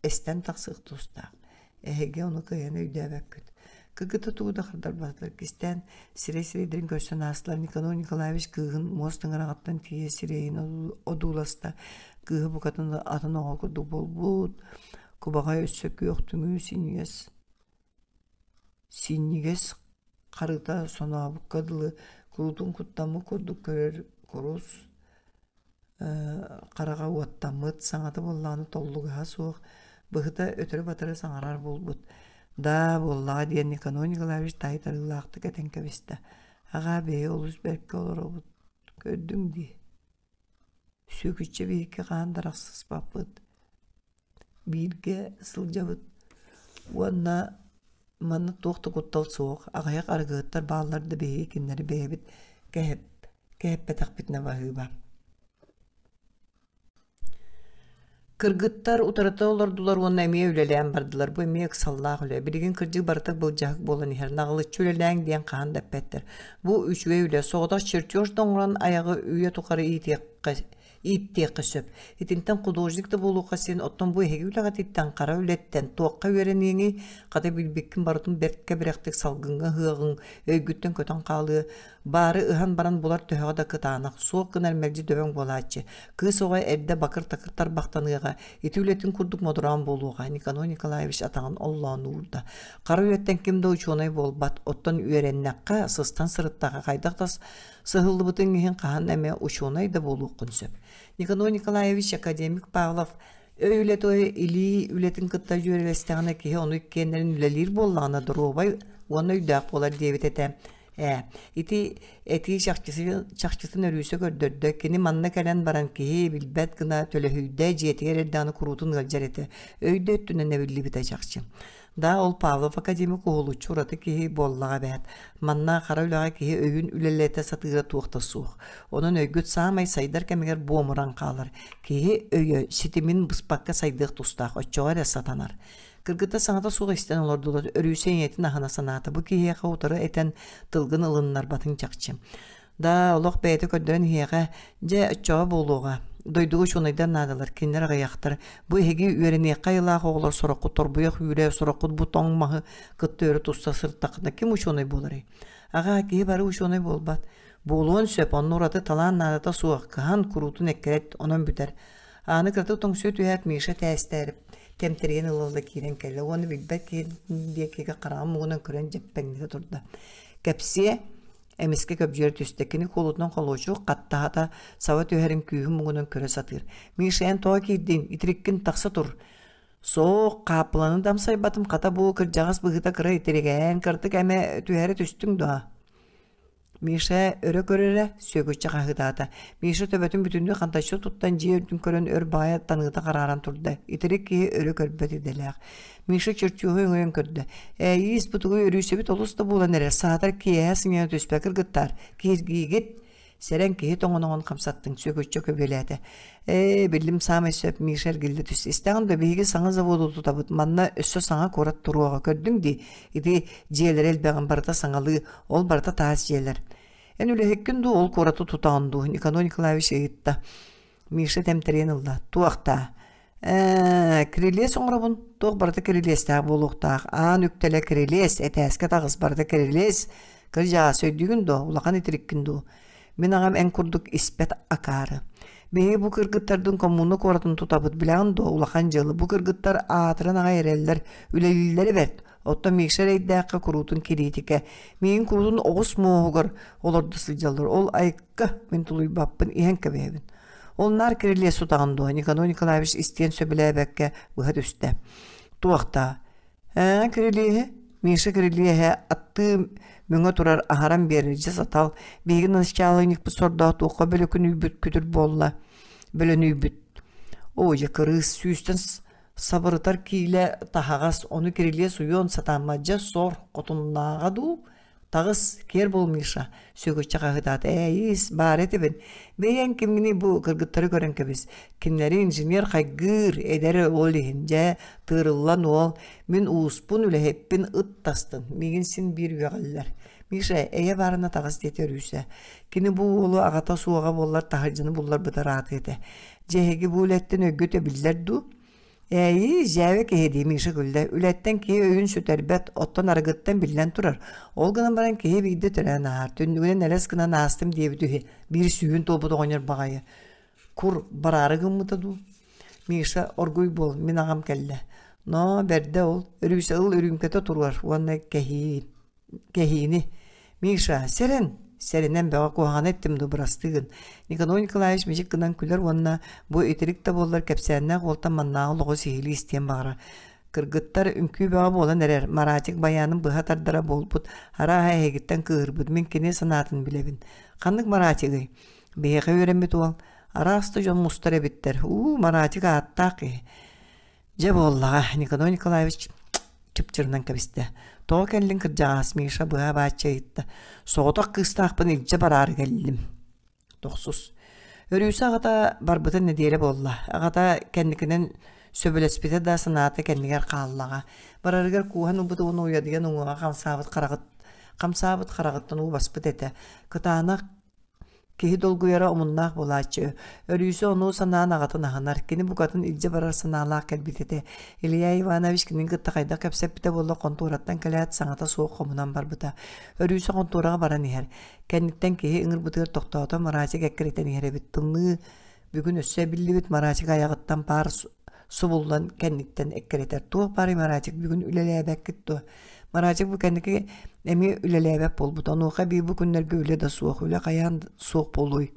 эстэн тахсыах тустаах, эһиги ону кыайан өйдөөбөккүт. Кыргыттар тугу да хардарбатылар, кистээн сирэй-сирэйдэрин көрсөн аастылар. Никанор Николаевич кыыһын муос тыҥыраҕыттан тиийэ сирэйин одууласта. Кыыһа букатын атын оҕо курдук буолбут, кубаҕай өссө күөхтүҥүү синньигэс синньигэс харыта сонообукка дылы куруутун куттаммыт курдук көрөр курус хараҕа уоттаммыт, саҥата буоллаҕына толлугаһа суох, быһыта өтөрү-батары саҥарар буолбут. «Даа, буоллаҕа» диэн Никанор Николаевич таайтарыылаахтык этэн кэбистэ. «Аҕаа, бэйи олус бэркэ олоробут, көрдүҥ дии. Сүөкүччэ биһикки хаһан да арахсыспаппыт, бииргэ сылдьабыт уонна манна туох да куттал суох, аҕыйах арыгыһыттар бааллар да биһиги кинилэри бэйэбит кэһэп кэһэппэтэхпитинэ баһыыба Кыргыттар утарыта олордулар уонна эмиэ үлэлээн бардылар. Бу эмиэ ыксаллаах үлэ. Билигин кырдьык барыта былдьаһык буолан иһэр. Наҕылыччы үлэлээҥ диэн хаһан да эппэттэр. Бу үчүгэй үлэ. Соҕотох чертеж да оҥорон айаҕы үйэ тухары иитиэххэ ииттиэххэ сөп. Итинтэн художник да буолуохха син, оттон бу эһиги үлэҕититтэн, хара үлэттэн туохха үөрэниэҥий? Хата билбиккин барытын бэрткэ бирэхтик салгыҥҥа ыһыаҕыҥ, өйгүттэн көтөн хаалыа, баары ыһан баран булар төһөҕө да кытаанах, суох гынар мэлдьи дөбөҥ буолааччы. Кыыс оҕо эрдэ бакыр-такыр тарбахтаныаҕа, ити үлэтин курдук модураан буолуоҕа, Никанор Николаевич атаҕын оллоон уурда. Хара үлэттэн ким да учуонай буолбат, оттон үөрэннэххэ, сыстан сырыттахха хайдах да сыһыллыбытыҥ иһин хаһан эмэ учуонай да буолуоххун сөп. Никанор Николаевич академик Павлов өй үлэтэ илии үлэтин кытта дьүөрэлэстэҕинэ киһи ону иккиэннэрин үлэлиир буоллаҕына доруобай уонна өйдөөх буолар диэбит этэ. Ээ, ити этии чахчысын, чахчытын Өрүүсэ көрдөрдө. Кини манна кэлэн баран киһи билбэт гына төлөһүйдэ, дьиэтигэр эрдэҕинэ куруутун ыалдьар этэ. Өй да өттүнэн эбиллибитэ чахчы. Да, ол Павлов академик уһулуччу ураты киһи буоллаҕа эбээт. Манна хара үлэҕэ киһи өйүн үлэлэтэ сатыыра туох да суох. Онон өйгүт саамай сайдар кэмигэр буомуран хаалар. Киһи өйө ситимин быспакка сайдыах тустаах, оччоҕо эрэ сатанар. Кыргыттар саҥата суох истэн олордулар, Өрүүсэ ийэтин аһына санаата, бу киһиэхэ утары этэн тылгын ылыннарбатыҥ чахчы. Да, олох бэйэтэ көрдөрөн иһиэҕэ, дьэ, оччоҕо буолуоҕа. Дойдуга учуонайдар наадалар, кинилэр аҕыйахтар. Бу эһиги үөрэниэххэ айылаах оҕолор сороххут торбуйах үүрэ, сороххут бу тоҥ маһы кытта өрө туста сырыттаххына ким учуонай буоларый? Аҕаа, киһи бары учуонай буолбат. Буолуон сөп, онно ураты талаан наадата суох, кыһан куруутун эккирэт, онон бүтэр. Ааны кыратык тоҥсуйа түһээт, Миша тээстээри тэмтэрийэн ыла-ыла киирэн кэллэ уонна билбэт киһи диэкигэ хараҕын муҥунан көрөн дьэппэҥнэтэ турда. Кэпсиэ, эмискэ көбдьүөрэ түстэ. Кини куолутунан холуочук хаттаһата саба түһэрин күүһүн муҥунан көрө сатыыр. Миша, эн тоҕо киирдиҥ? Итириккин тахса тур. Суох, хааппыланы да амсайбатым, хата бу кырдьаҕас быһыыта кыра итиригээн, кырдык эмэ түһэрэ түстүҥ дуо? Миша өрө көрөрө, Сүөкүччэ хаһыытаата. Миша төбөтүн бүтүннүү хантаччы туттан дьиэ үрдүн көрөн өр баҕайы таныыта харааран турда. Итирик киһи өрө көрбөт идэлээх. Миша чертеһу өҥөйөн көрдө. Ээйиис бу тугу өрүүсэбит олус да буолан эрэр, саатар киэһэ сынньана түспэт кыргыттаар, киһиргиигит. Сэрэн киһи тоҥоноҕун хамсаттыҥ, Сүөкүччэ көбүөлээтэ. Ээ, биллим саамай сөп, Миша эргиллэ түстэ. Истэҕин да биһиги саҥа заводу тутабыт, манна өссө саҥа куорат туруоҕа, көрдүҥ дии, ити дьиэлэрэ элбэҕин барыта саҥалыы, ол барыта таас дьиэлэр. Эн үлэһиккин дуу, ол куораты тутаҕын дуу? Никанор Николаевич ыйытта. Миша тэмтэрийэн ылла. Туохтаа? Ээ, кирилиэс оҥоробун. Туох барыта кирилиэстээх буолуохтаах. Аан үктэлэ кирилиэс, этээскэ таҕыс барыта кирилиэс. Кырдьаҕас, өйдүүгүн дуо? Улахан итириккин дуу? Мин аҕам эн курдук испэт акаары. Биһиги бу кыргыттардын коммуна куоратын тутабыт, билэҕин дуо, улахан дьыала. Бу кыргыттар аатыран аҕай эрэллэр, үлэлииллэрэ бэрт. Оттон Миша эрэйдээххэ куруутун кириитикэ. Миигин куруутун оҕус муоһугар олордо сылдьаллар. Ол айыкка мин тулуйбаппын, иһэн кэбиһэбин. Ол наар кирилиэс тутаҕын дуо? Никанор Николаевич истиэн сөбүлээбэккэ быһа түстэ. Туохтаа? Ээ, кирилиэһи? Миша кирилиэһэ аттыы мөҥө турар аһаран биэрэр дьэ сатал. Биһиги начаалынньыкпыт сордоох туохха бөлөкүнүйбүт күтүр буолла. Бөлөнүйбүт. Оо, дьэ кырыыс сүүстэн сабырытар киилэ таһаҕас, ону кирилиэс уйуон сатааммат дьэ сор, хотуннааҕа дуу Таҕыс, киэр буол, Миша, Сүөкүччэ хаһыытаата. Ээйиис, баара этибин. Бэйэҥ кимҥиний бу кыргыттары көрөн кэбис. Кинилэри инженер хайгыыр, эдэр уол иһин. Дьэ, тыырыллан уол, мин ууспун, үлэһиппин ыт тастын. Миигин син биир үөҕэллэр. Миша, эйэ баарына таҕыс диэтэ Өрүүсэ. Кини бу уолу аҕата суоҕа буоллар таһырдьаны булларбыта ыраатыа этэ. Дьэ, эһиги бу үлэттэн өйгүт эбиллэр дуу? Ээйии, дьээбэ киһи дии Миша күллэ. Үлэттэн киһи өйүн сүтэрбэт, оттон арыгыттан биллэн турар. Ол гынан баран киһи биирдэ төрөөн ааһар, түннүгүнэн элэс гынан аастым диэбит үһү. Биир сүүһүн туолбут оҕонньор баҕайы. Кур бараары гыммыта дуу? Миша, оргуй буол, мин аҕам кэллэ. Ноо, бэрдэ ол, Өрүүсэ ыл үрүүмкэтэ туруор уонна кэһии кэһиини «Миша, сэрэн!» Сэрэнэн бөҕө куһаҕаны эттим дуу, бырастыы гын. Николай Николаевич мичик гынан күлэр уонна бу итирик да буоллар кэпсээннээх уолтан маннааҕы олоҕу сиһилии истиэн баҕарар. Кыргыттар үҥкүү бөҕө буолан эрэр, Маратик байаанын быһа тардара буолбут, арааһа эһигиттэн кыыһырбыт, мин кини санаатын билэбин. Ханнык Маратигый? Биһиэхэ үөрэммит уол. Араас да дьон мустар эбиттэр. Уу, Маратик ааттаах киһи. Дьэ буоллаҕа, Николай Николаевич чыпчырынан кэбистэ. Тоҕо кэллиҥ кырдьаҕас Миша быһа бааччы ыйытта. Соҕотох кыыстаахпын илдьэ бараары кэллим. Тохсус. Өрүүсэ аҕата барбыта нэдиэлэ буолла. Аҕата кэнникинэн сөбүлэспитэ да санаата кэннигэр хааллаҕа. Барарыгар кууһан ылбыт уонна уйадыйан уҥуоҕа хамсаабыт хараҕыт хамсаабыт хараҕыттан уу баспыт этэ. Кытаанах Киһи долгуйара омуннаах буолааччы. Өрүүсэ ону санаан аҕатын аһынар. Кини букатын илдьэ барар санаалаах кэлбит этэ. Илья Иванович кинини кытта хайдах кэпсэппитэ буолла хонтуораттан кэлээт саҥата суох хомунан барбыта. Өрүүсэ хонтуораҕа баран иһэр. Кэнниттэн киһи ыҥырбытыгар тохтоото, Маратик эккирэтэн иһэр эбит. Тымныы бүгүн өссө эбиллибит Маратик айаҕыттан паар субуллан кэнниттэн эккирэтэр. Туох баарый Маратик бүгүн үлэлээбэккит дуо? Маратик бу кэнники эмиэ үлэлээбэт буолбут. Онуоха эбии бу күннэргэ үлэ да суох, үлэ хайаан суох буолуой?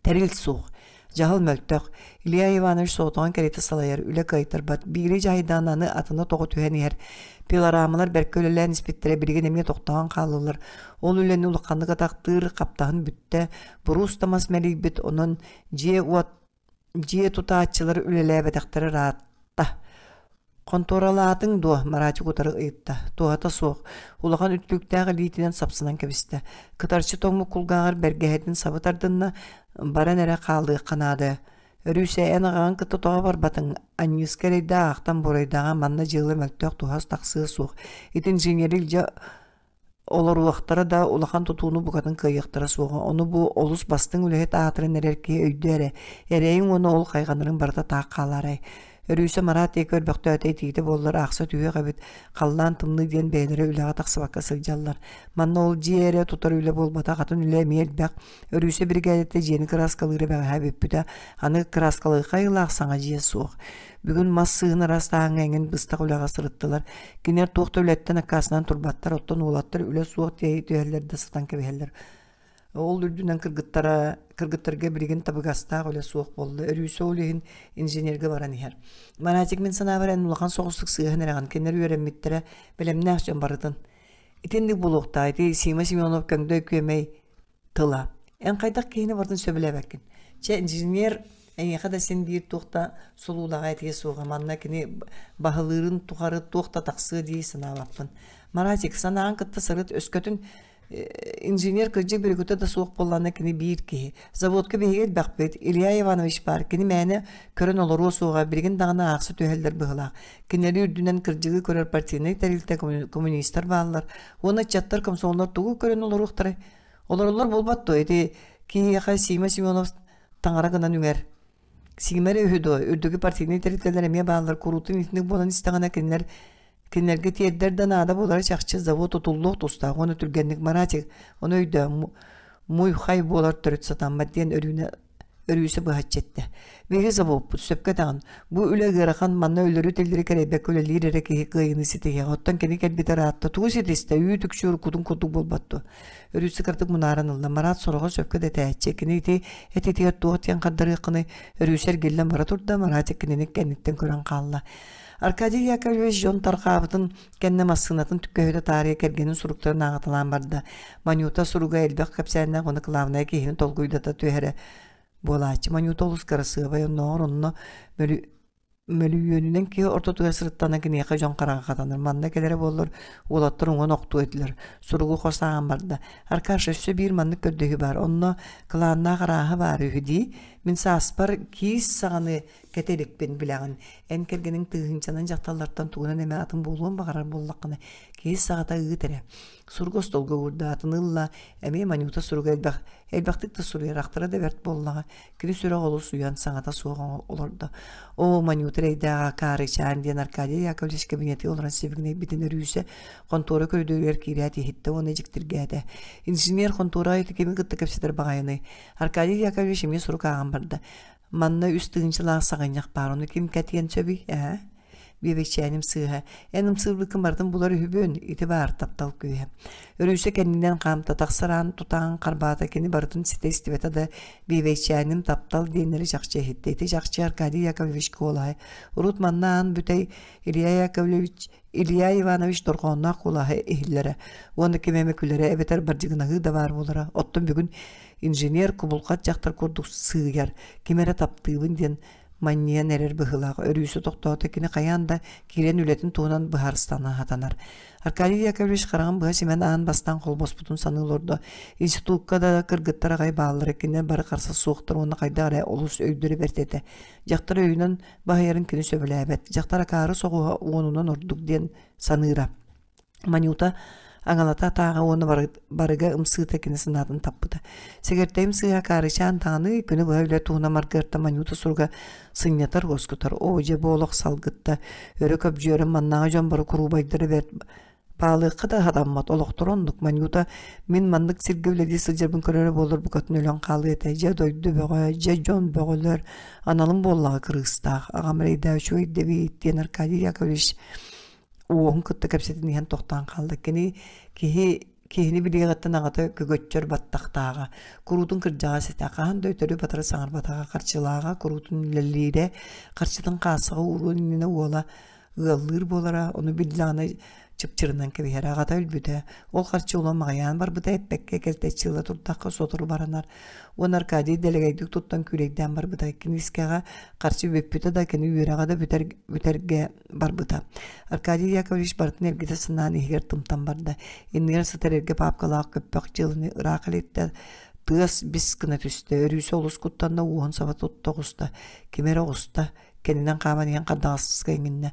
Тэрил суох. Дьаһал мөлтөх. Илья Иванович соҕотоҕун кэриэтэ салайар, үлэ кыайтарбат. Биири дьаһайдаан аны атына тоҕо түһэн иһэр. Пилорамалар бэркэ үлэлээн испиттэрэ билигин эмиэ тохтоон хааллылар. Ол үлэни улаханнык атахтыыр, хаптаһын бүттэ. Буруус да мас мэлийбит, онон дьиэ-уот дьиэ тутааччылар үлэлээбэтэхтэрэ ыраатта. «Хонтуоралаатыҥ дуо?» Маратик утары ыйытта. Туоһата суох, улахан үттүктээх илиитинэн сапсынан кэбистэ. Кытарчы тоҥмут кулгааҕар бэргэһэтин саба тардынна, баран эрэ хаалыахха наада. Өрүүсэ, эн аҕаҕын кытта тоҕо барбатыҥ? Анньыыска эрэйдээх аахтан буруйдааҕа манна дьыала мөлтөх туһас тахсыа суох. Ити инженери илдьэ Олоруохтара да улахан тутууну букатын кыайыахтара суоҕа. Ону бу олус бастыҥ үлэһит аатыран эрэр киһи өйдөө эрэ, эрэйиҥ уонна ол хайҕанарыҥ барыта таах хаалаарай. Өрүүсэ Марат диэки өрбөхтөөтө итиитэ буоллар аахса түһүөх эбит, халлаан тымныы диэн бэйэлэрэ үлэҕэ тахсыбакка сылдьаллар. Манна ол дьиэ эрэ тутар үлэ буолбатах, атын үлэ эмиэ элбэх. Өрүүсэ биригээдэтэ дьиэни кырааскалыыра бэҕэһээ бүппүтэ, аны кырааскалыахха айылаах саҥа дьиэ суох. Бүгүн мас сыыһын араастааһыҥҥа эҥин быстах үлэҕэ сырыттылар. Кинилэр туох да үлэттэн аккаастанан турбаттар, оттон уолаттар үлэ суох түһэллэр да сытан кэбиһэллэр. Ол үрдүнэн кыргыттара кыргыттарга билигин табыгастаах үлэ суох буолла. Өрүүсэ ол иһин инженергэ баран иһэр. Маратик мин санаабар эн улахан соҕустук сыыһан эрэҕин. Кинилэр үөрэммиттэрэ, бэлэмнээх дьон барытын. Итинник буолуохтаах ити Сима Семенов көҥдөй күөмэй тыла. Эн хайдах киһини барытын сөбүлээбэккин. Чэ, инженер эйиэхэ да син биир туох да сулуулаҕа этиэ суоҕа. Манна кини баһылыырын тухары туох да тахсыа дии санаабаппын. Маратик, санааҕын кытта сырыт, өскөтүн инженер кырдьык бөрүкүтэ да суох буоллаҕына кини биир киһи. Заводка биһиги элбэхпит, Илья Иванович баар, кини мээнэ көрөн олоруо суоҕа, билигин даҕаны аахса түһэллэр быһыылаах. Кинилэри үрдүнэн кырдьыгы көрөр партийнай тэрилтэ коммунистар бааллар. Уонна ыччаттар комсомоллор тугу көрөн олоруохтарай? Олороллор буолбат дуо? Ити киһиэхэ Сима Семенов таҥара гынан үҥэр. Сима эрэ үһү дуо? Үрдүкү партийнай тэрилтэлэр эмиэ бааллар. Куруутун итинник буолан истэҕинэ кинилэр Кинилэргэ тиэрдэр да наада буолара чахчы завод тутуллуох тустаах уонна түргэнник Маратик ону өйдөөн муй-хай буолар төрүт сатаммат диэн Өрүүнэ Өрүүсэ быһаччы эттэ. Биһиги заводпут сөпкө этэҕин. Бу үлэ ыарахан, манна өлөрү-тиллэри кэрэйбэккэ үлэлиир эрэ киһи кыайыыны ситиһиэҕэ. Оттон кини кэлбитэ ыраатта. Тугу ситистэ? Үүт-үкчү уруккутун курдук буолбат дуо? Өрүүсэ кыратык мунааран ылла. Марат сороҕо сөпкө да этээччи. Кини ити этитигэр туох диэн хардарыаххыный? Өрүүсэ эргиллэн бара турда. Маратик кинини кэнниттэн көрөн хаалла. Аркадий Яковлевич дьон тарҕаабытын кэннэ массыынатын түккөһүтэ таарыйа кэргэнин суруктарын ааҕыталаан барда. Манюта суруга элбэх кэпсээннээх уонна кылаабынай киһини толкуйдата түһэрэ буолааччы. Манюта олус кырасыабай, оннооҕор онно мөлүйүөнүнэн киһи ортотугар сырыттана киниэхэ дьон хараҕа хатанар. Манна кэлэрэ буоллар уолаттар уҥан охтуо этилэр. Суругу хос ааҕан барда. Аркаша өссө биир маннык көрдөһүү баар. Онно кылааннаах арааһа баар үһү дии. Мин сааспар киис саҕаны кэтэ иликпин билэҕин. Эн кэргэниҥ тыһыынчанан дьахталлартан тугунан эмэ атын буолуон баҕарар буоллаххына, киһи саҕата ыыт эрэ. Суругу остуолга уурдаатын ылла, эмиэ Манюта суруга элбэх, элбэхтик да суруйар, ахтара да бэрт буоллаҕа. Кини сүрэх олус уйан, саҥата суох олордо. Оо, Манюта эрэйдээх акаарычаан диэн Аркадий Яковлевич кабинетыгар олорон сибигинэйбитин өрүүсэ хонтуора көрүдүөрүгэр киирээт иһиттэ уонна дьиктиргээтэ. Инженер хонтуора ити кими кытта кэпсэтэр баҕайыный? Аркадий Яковлевич эмиэ сурук ааҕан барда. Манна үс тыһыынчалаах саҕынньах баар, ону ким кэтиэн сөбүй, ээ? Биэбэйчээним сыыһа, эн ымсыырбыккын барытын булар үһүбүн, ити баар таптал күүһэ. Өрүүсэ кэннинэн хаамта тахсар аан тутаҕын харбаата кини барытын ситэ истибэтэ да, биэбэйчээним таптал диэннэри чахчы иһиттэ. Ити чахчы Аркадий Яковлевич куолаһа. Урут манна аан бүтэй Илья Яковлевич Илья Иванович дорҕоонноох куолаһа иһиллэрэ уонна ким эмэ күлэрэ эбэтэр бардьыгынаһыы да баар буолара. Оттон бүгүн инженер кубулҕат дьахтар курдук сыыйар, ким эрэ таптыыбын диэн манньыйан эрэр быһыылаах өрүүсэ тохтоото кини хайаан да киирэн үлэтин туһунан быһаарыстана хатанар. Аркадий Яковлевич хараҕын быһа симэн аан бастаан холбоспутун саныы олордо. Институкка да кыргыттар аҕай бааллара кинилэр бары харса суохтар уонна хайдах эрэ олус өйдөрө бэрт этэ. Дьахтар өйүнэн баһыйарын кини сөбүлээбэт. Дьахтар акаары соҕуһа уонунан ордук диэн саныыра. Манюта аҥалата атааҕа уонна барыга ымсыыта кини санаатын таппыта. Сэгэртэйим сыыһа акаарычаан даҕаны күнү быһа үлэ туһунан маргыарта Манюта суруга сынньатар уоскутар. Оо, дьэ бу олох салгытта, өрө көбдьүөрэн маннааҕы дьон бары куруубайдара бэрт Баалыахха да сатаммат, олохторо оннук. Манюта мин маннык сиргэ үлэлии сылдьарбын көрөрө буоллар букатын өлөн хаалыа этэ. Дьэ дойду бөҕө, дьэ дьон бөҕөлөр, аналым буоллаҕа кырыыстаах. Аҕам эрэйдээх үчүгэй да эбит диэн Аркадий Яковлевич уоһун кытта кэпсэтэн иһэн тохтоон хаалла. Кини киһи киһини билиэҕиттэн аҕата көгөччөр баттахтааҕа, куруутун кырдьаҕас этэ, хаһан да өтөрү-батары саҥарбатаҕа, харчылааҕа, куруутун үлэлиирэ, харчытын хаассаҕа ууруон иннинэ уола ыаллыыр буолара, ону биллэҕинэ чыпчырынан кэбиһэрэ, аҕата өлбүтэ. Ол харчы улам аҕыйаан барбыта, эппэккэ кэлтэччи ыла турдахха сотору баранар. Уонна Аркадий дэлэгэйдик туттан күүлэйдээн барбыта. Кинискэҕэ харчы бүппүтэ да, кини үөрэҕэ да бүтэр, бүтэргэ барбыта. Аркадий Яковлевич барытын эргитэ санаан иһигэр тымтан барда. Иннигэр сытар эргэ паапкалаах көппөх дьыаланы ыраах илиттэ тыас бис гына түстэ. Өрүүсэ олус куттанна, уоһун саба тутта оҕуста. Ким эрэ оҕуста. Кэннинэн хааман иһэн хардаҕаска иҥиннэ.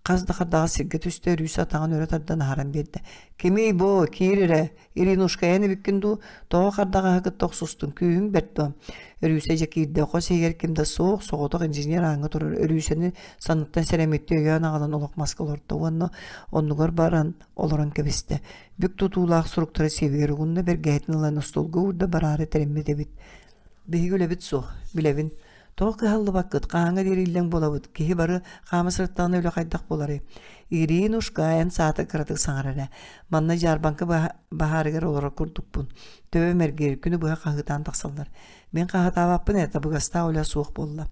Хас да хардаҕас сиргэ түстэ, өрүүсэ атаҕын өрө тардан аһаран биэрдэ. «Кимий бу? Киир эрэ! Иринушка эн эбиккин дуу? Тоҕо хардаҕаһы кытта охсустуҥ? Күүһүҥ бэрт дуо?» Өрүүсэ дьэ киирдэ. Хос иһигэр ким да суох, соҕотох инженер ааҥҥа турар. Өрүүсэни санныттан сэрэммиттии өйөөн аҕалан олох маска олорто уонна оннугар баран олорон кэбистэ. Бүк тутуулаах суруктары сиэбигэр угунна, бэргэһэтин ылан остуолга уурда, бараары тэриммит эбит. Биһиги үлэбит суох, билэбин. Тоҕо кыһаллыбаккыт, хаһааҥҥа диэри иллэҥ буолабыт, киһи бары хаама сырыттаҕына үлэ хайдах буоларый? Иринушка, эн саата кыратык саҥар эрэ. Манна дьаарбаҥка баһаарыгар олорор курдукпун. Төбөм эргийэр, күнү быһа хаһыытаан тахсаллар. Мин хаһыытаабаппын ээ, табыгастаах үлэ суох буолла.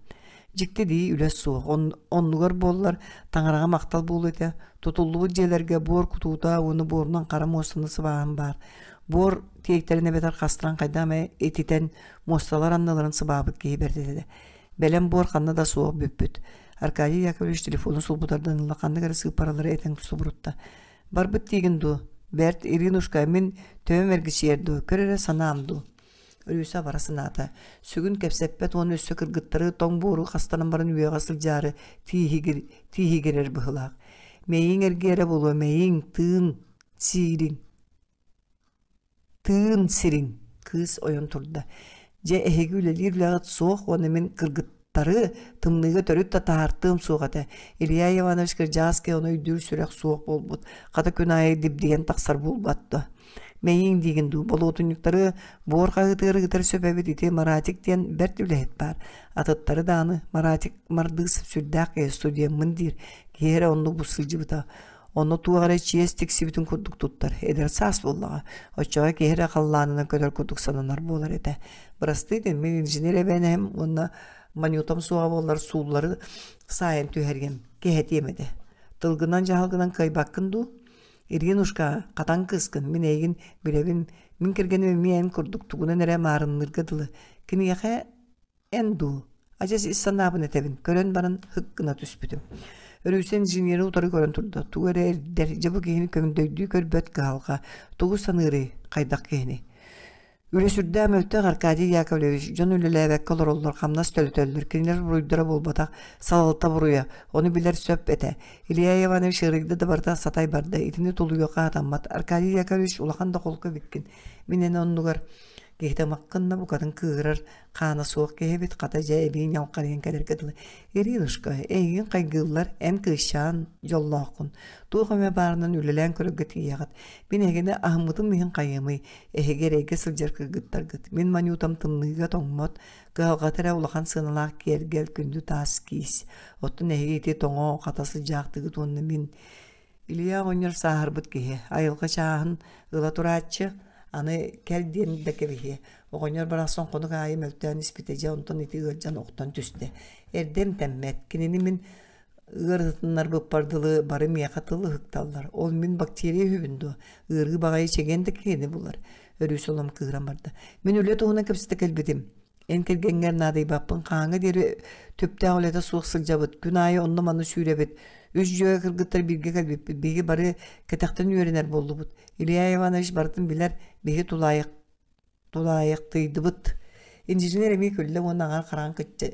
Дьикти дии үлэ суох. Оннугар буоллар, таҥараҕа махтал буолуо этэ. Тутуллубут дьиэлэргэ буор кутуута уонна буорунан хара муостаны сыбааһын баар. Буор тиэктэрин эбэтэр хастаран хайдах эмэ ититэн муосталар анныларын сыбаабыт киһи бэрт этэ. Бэлэм буор ханна да суох бүппүт. Аркадий Яковлевич телефону сулбутардан ыла ханнык эрэ сыыппаралары этэн субурутта. Барбыт диигин дуу? Бэрт, Иринушка, мин төбөм эргичийэр дуу, көр эрэ санаам дуу? Өрүүсэ бара санаата. Сүгүн кэпсэппэт уонна өссө кыргыттары тоҥ буору хастанан баран үөҕэ сылдьаары тииһигир, тииһигирэр быһыылаах. Мэйиҥ эргиэрэ буолуо, мэйиҥ, тыын, сиириҥ. Тыын сириҥ, кыыс ойон турда. Дьэ, эһиги үлэлиир үлэҕит суох уонна мин кыргыттары тымныыга төрүт да таһаартыам суох этэ. Илья Иванович кырдьаҕас киһи ону өйдүүр сүрэх суох буолбут. Хата күн аайы дибдийэн тахсар буолбат дуо? Мэйииҥ диигин дуу, болуотунньуктары буор хаһыытыгар ыытар сөп эбит ити Маратик диэн бэрт үлэһит баар. Атыттары даҕаны Маратик мардыыс сүрдээх киһи студеммын диир. Киһи эрэ оннук бу сылдьыбыта. Онно туох эрэ чиэс тиксибитин курдук туттар, эдэр саас буоллаҕа. Оччоҕо киһи эрэ халлаанынан көтөр курдук сананар буолар этэ. Бырастыы гын, мин инженер эбээнэһим уонна манютам суоҕа буоллар сууллары саайан түһэриэм, кэһэтиэм этэ. Тылгынан дьаһалгынан кыайбаккын дуу? Иринушка, хатан кыыскын, мин эйигин билэбин, мин кэргэним эмиэ эн курдук тугунан эрэ маарынныырга дылы. Киниэхэ Эн дуу, адьас ис санаабын этэбин, көрөн баран һык гына түспүтүм. Өрүүсэ инженери утары көрөн турда, тугу эрэ эрдэр, дьэ бу киһини көҥдөйдүү көрбөт кыһалҕа, тугу саныырый, хайдах киһини? Үлэ сүрдээх мөлтөх Аркадий Яковлевич, дьон үлэлээбэккэ олороллор, хамнас төлөтөллөр, кинилэр буруйдара буолбатах, салалта буруйа, ону билэр сөп этэ. Илья Иванович ыарыйда да барыта сатай барда, итини тулуйуохха сатаммат. Аркадий Яковлевич улахан да холку эбиккин, мин эн оннугар киһитэ маккынна букатын кыыһырар Хаана суох киһибит хата дьэ эбии ньалҕарыйан кэлэргэ дылы «Иринушка, эйигин хайгыыллар, эн кыысчаан дьоллооххун, туох эмэ баарынан үлэлээн көрөргө тиийэҕит. Мин эһигини аһыммытым иһин хайыамый, эһиги эрэйгэ сылдьар кыргыттаргыт. Мин Манютам тымныыга тоҥмот, кыһалҕата эрэ улахан сыаналаах киэргэл, күндү таас киис. Оттон эһиги ити тоҥо, хата сылдьаахтыгыт уонна мин Илья оҕонньор сааһырбыт киһи, айылҕа чааһын ыла турааччы, аны кэл диэн да кэбиһиэ. Оҕонньор барахсан хонук аайы мөлтөөн испитэ, дьэ онтон ити ыалдьан охтон түстэ. Эрдэ эмтэммэт, кинини мин ыарытыннарбыппар дылы бары миэхэ тыл ыһыкталлар. Ол мин бактерия үһүбүн дуо? Ыарыы баҕайы чэгиэн да киһини булар. Өрүү солом кыыран барда. Мин үлэ туһунан кэпсэтэ кэлбитим. Эн кэргэҥҥэр наадыйбаппын, хааҥҥа диэри түптээх үлэтэ суох сылдьабыт, күн аайы онно-манна сүүрэбит. Үс дьүөгэ кыргыттар бииргэ кэлбиппит, биһиги бары кэтэхтэн үөрэнэр буоллубут. Илья Иванович барытын билэр, биһиги тулаайах тулаайахтыйдыбыт. Инженер эмиэ күллэ уонна аҥаар хараҕын кычча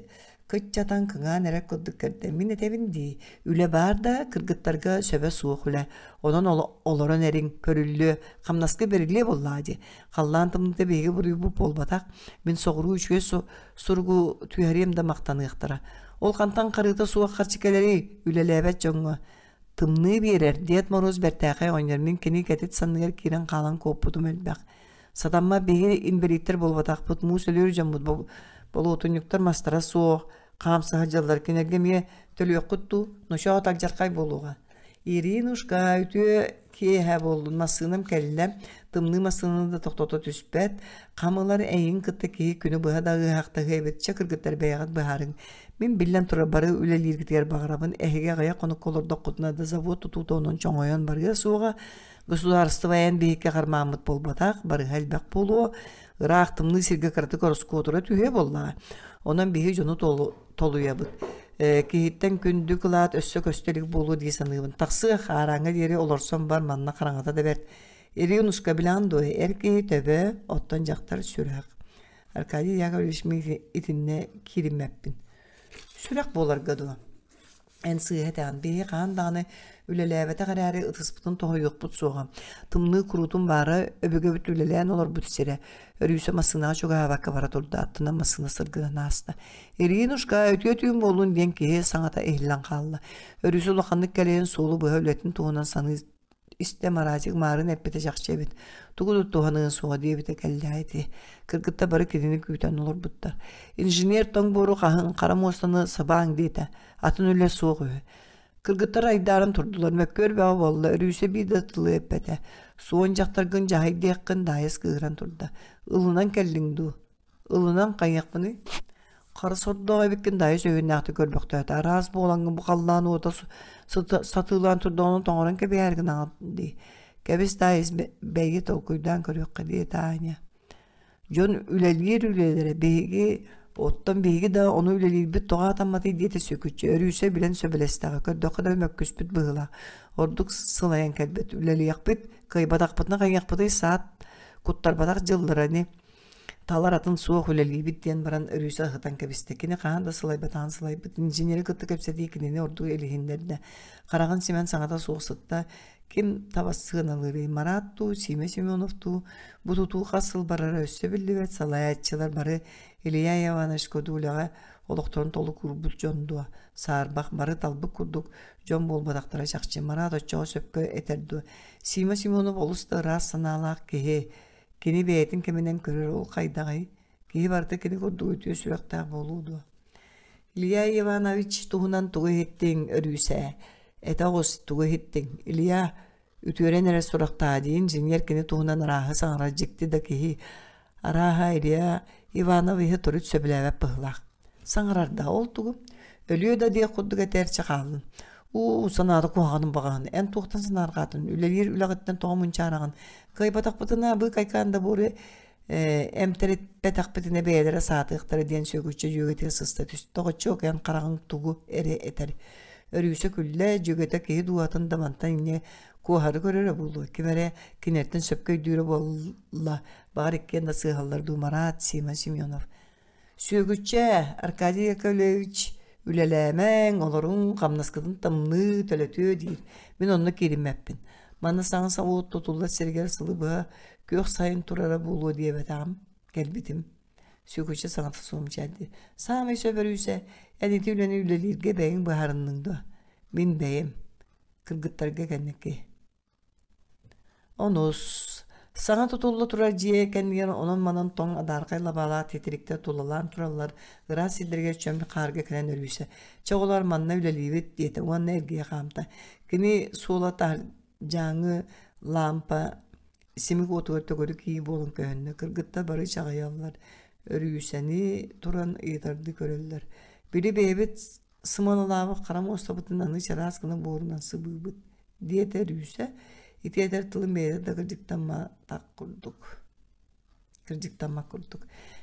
кыччатан кыҥаан эрэр курдук көрдө. Мин этэбин дии, үлэ баар да, кыргыттарга сөбө суох үлэ. Онон олорон эриҥ, көрүллүө, хамнаска бэриллиэ буоллаҕа дии. Халлаан тымныыта биһиги буруйбут буолбатах. Мин соҕуруу үчүгэй суругу түһэриэм да махтаныахтара. Ол хантан харыыта суох харчы кэлэрий, үлэлээбэт дьоҥҥо. Тымныы биэрэр, Дед Мороз бэртээхэй оҕонньор мин кини кэтит санныгар киирэн хаалан куоппутум элбэх. Сатаммат биһиги инбэлииттэр буолбатахпыт, муус өлүөр дьоммут болуотунньуктар мастара суох, хаамсаһа дьаллар кинилэргэ эмиэ төлүөххүт дуу, ночоот алдьархай буолуоҕа. Иринушка, үтүө киэһэ буоллун, массыынам кэллэ, тымныы массыынаны да тохтото түспэт, хам ылар эйигин кытта киһи күнү быһа да ыаһахтаһыа эбит, чэ кыргыттар бэйэҕит быһаарыҥ. Мин биллэн турар бары үлэлииргитигэр баҕарабын, эһиги аҕыйах хонукка олордоххутуна да завод тутуута онон чоҥойон барыа суоҕа, государство эн биһикки хармааммыт буолбатах, барыһа элбэх буолуо, ыраах тымныы сиргэ кыратык ороскуотура түһүө буоллаҕа. Онон биһи дьону толуйабыт. Киһиттэн күндү кылаат өссө көстө илик буолуо дии саныыбын. Тахсыах, аараҥҥа диэри олорсон бар, манна хараҥата да бэрт. Иринушка билэҕин дуо, эр киһи төбө, оттон дьахтар сүрэх. Аркадий Яковлевич мин итиннэ киириммэппин. Сүрэх буоларга дуо? Эн сыыһа этэҕин, биһиги хаһан даҕаны үлэлээбэтэх эрээри ытыспытын тоһуйуохпут суоҕа. Тымныы куруутун баара өбүгэбит үлэлээн олорбут сирэ. Өрүүсэ массыынаҕа чугаһаабакка бара турда, аттынан массыына сыргынан ааста. Иринушка, үтүө түүн буоллун диэн киһи саҥата иһиллэн хаалла. Өрүүсэ улаханнык кэлэйэн суолу быһа үлэтин туһунан саныы истэ Маратик маарын эппитэ чахчы эбит. Тугу да туһаныан суоҕа диэбитэ кэллэҕэ ити. Кыргыттар бары кинини күүтэн олорбуттар. Инженер тоҥ буору хаһыҥ, хара муостаны сабааҥ диэтэ. Атын үлэ суох үһү. Кыргыттар айдааран турдулар, мөккүөр бөҕө буолла, Өрүүсэ биир да тылы эппэтэ. Суон дьахтаргын дьаһай диэххин Даайыс кыыһыран турда. Ылынан кэллиҥ дуу? Ылынан хайыахпыный? Хара сордоох эбиккин Даайыс өйүннээхтик көрбөхтөөтө. Араас буолаҥҥын бу халлаан уота сатыылаан турдаҕына тоҥорон кэбиһээр гынаҕын дии. Кэбис Даайыс бэйи толкуйдаан көрүөххэ диэтэ Аня. Дьон үлэлиир үлэлэрэ биһиги оттон биһиги да ону үлэлиирбит тоҕо атамматый диэтэ Сүкүччү. Өрүүсэ билэн сөбүлэстэҕэ. Көрдөххө да мөккүспүт быһыылаах. Ордук сылайан кэлбит. Үлэлиэхпит, кыайбатахпытына хайыахпытый саат куттарбатах дьыллара ини. Талар атын суох үлэлиибит диэн баран Өрүүсэ ыһытан кэбистэ. Кини хаһан да сылайбатаҕын сылайбыт. Инженери кытта кэпсэтии кинини ордук илиһиннэрдэ. Хараҕын симэн саҥата суох сытта. Ким таба сыаналыырый? Марат дуу, Сима Семенов дуу? Бу тутуу хас сыл барара өссө биллибэт. Салайааччылар бары Илья Иванович Кодулеҕа олохторун толук уурбут дьон дуо? Саарбах бары талбыт курдук дьон буолбатахтара чахчы. Марат оччоҕо сөпкө этэр дуо? Сима Семенов олус да ыраас санаалаах киһи. Кини бэйэтин кэминэн көрөр ол хайдаҕый? Киһи барыта кини курдук үтүө сүрэхтээх буолуо дуо? Илья Иванович туһунан тугу иһиттиҥ, Өрүүсээ? Этэ оҕус, тугу иһиттиҥ? Илья үтүөрэн эрэр сурахтаа дии, инженер кини туһунан арааһы саҥарар дьикти да киһи. Арааһа Илья Ивановиһы төрүт сөбүлээбэт быһыылаах. Саҥарар да ол тугу? Өлүө да диэх курдук этэрчэ хааллын. Уу, санаата куһаҕанын баҕаһын. Эн туохтан санаарҕаатын? Үлэлиир үлэҕиттэн тоҕо мунчаараҕын? Кыайбатахпытына быыкайкаан да буолуо эмтэриппэтэхпитинэ бэйэлэрэ саатыахтара диэн Сүөкүччэ дьүөгэтигэр сыста түстэ. Оҕоччуок эн хараҕыҥ тугу эрэ этэр. Өрүүсэ күллэ, дьүөгэтэ киһи дууһатын да мантан инньэ куоһары көрөрө буолуо. Ким эрэ кинилэртэн сөпкө өйдүүрэ буолла. Баҕар иккиэн да сыыһаллар дуу Марат, Сима Семенов. Сүөкүччэ, Аркадий Яковлевич, үлэлээмэҥ, олоруҥ, хамнаскытын тымныы, төлөтүө диир. Мин онно киириммэппин. Манна саҥа собуот тутуллар сиригэр сылы быһа күөх сайын турара буолуо диэбэтэҕим, кэлбитим. Сүөкүччэ саҥата суомчаан Саамай сөп Өрүүсэ, эн ити үлэни үлэлииргэ бэйэҥ быһаарынныҥ дуо? Мин бэйэм. Кыргыттарга кэнники. Онус, саҥа тутулла турар дьиэ кэннигэр онон-манан тоҥ адаархай лабаалаах титириктэр тулалаан тураллар, ыраас сирдэригэр чөм хаарга кэлэн өрүүсэ: «Чэ, оҕолоор, манна үлэлиибит» диэтэ уонна эргийэ хаамта. Кини суола таһырдьааҥҥы лаампа симик уотугар төгүрүк ии буолан көһүннэ. Кыргыттар бары чаҕыйаллар, Өрүүсэни туран ыйытардыы көрөллөр. «Били бэйэбит сымалалаабыт хара муостабытын аны чараас гына буорунан сыбыыбыт» диэтэ Өрүүсэ, ити этэр тылын бэйэтэ да кырдьыктамматах курдук. Кырдьыктаммат курдук.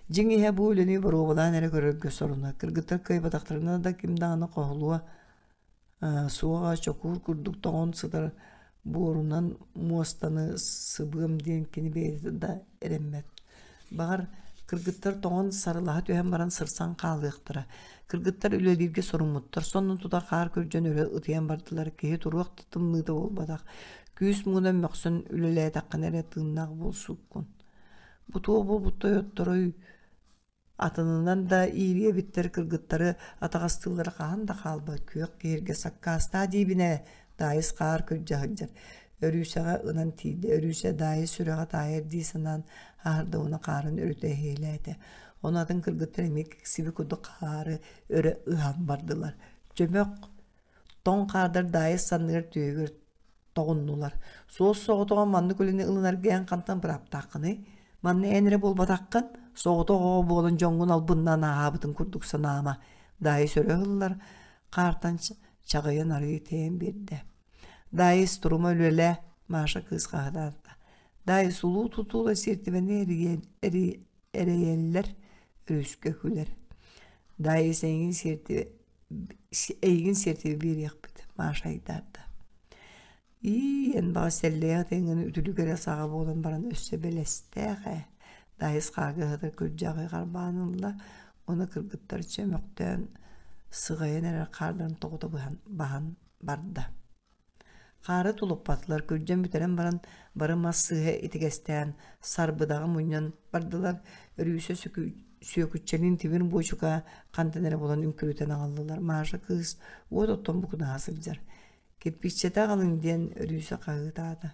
Дьиҥ иһэ бу үлэни боруобалаан эрэ көрөргө сорунар. Кыргыттар кыайбатахтарына да ким даҕаны хоһулуо суоҕа чокуур курдук тоҥон сытар буорунан муостаны сыбыам диэн кини бэйэтэ да эрэммэт. Баҕар, кыргыттар тоҥон сарылаһа түһэн баран сырсан хаалыахтара. Кыргыттар үлэлииргэ соруммуттар, сонно тута хаар күрдьэн өрө ытыйан бардылар, киһи туруох да тымныыта буолбатах. Күүс муҥунан мөхсөн үлэлээтэххинэ эрэ тыыннаах буолсуккун. Бу туох буолбут тойотторой Атынынан да иириэ эбиттэр кыргыттары атаҕастыыллара хаһан да хаалбат күөх киһиргэ саккаастаа диибин ээ, Даайыс хаар күрдьэ сылдьар. Өрүүсэҕэ ынан тиийдэ. Өрүүсэ Даайыс сүрэҕэ таайар дии санаан аһарда уонна хаарын өрүтэ иһиэлээтэ. Ону атын кыргыттар эмиэ киксиби курдук хаары өрө ыһан бардылар. Чөмөх тоҥ хаардар Даайыс санныгар түөһүгэр тоҕуннулар. Суос-соҕотоҕун маннык үлэни ылынарга эн хантан бырааптааххыный? Манна эн эрэ буолбатаххын, соҕотох оҕо буолан дьоҥҥун албыннаан ааһаабытын курдук санаама. Даайыс өрө ыһыллар, хаартан чаҕыйан арыый тэйэн биэрдэ. Даайыс турума үлэлээ, Маша кыыс хаһытаата. Даайыс улуу тутуула сиэртибэни эрэйэллэр, өрүскэ күлэр. Даайыс эйигин сиэртибэ эйигин сиэртибэ биэриэхпит, Маша айдаарда. Ии, эн баҕас сэллэйэх тэҥҥин үтүлүк эрэ саҕа буолан баран өссө бэлэстээх ээ. Даайыс хаарга сытар күрдьэҕи харбаан ылла уонна кыргыттар чөмөхтөөн сыҕайан эрэр хаардарын тоҕута быһан баһан барда. Хаары тулуппатылар, күрдьэн бүтэрэн баран бары мас сыыһа итигэстээн сарбыдаҕы мунньан бардылар, Өрүүсэ Сүөкүччэлиин тимир буочука хантан эрэ булан үҥкүрүтэн аҕаллылар. Маша кыыс уот оттон букунаһа сылдьар. «Кирпииччэтэ аҕалыҥ» диэн Өрүүсэ хаһыытаата.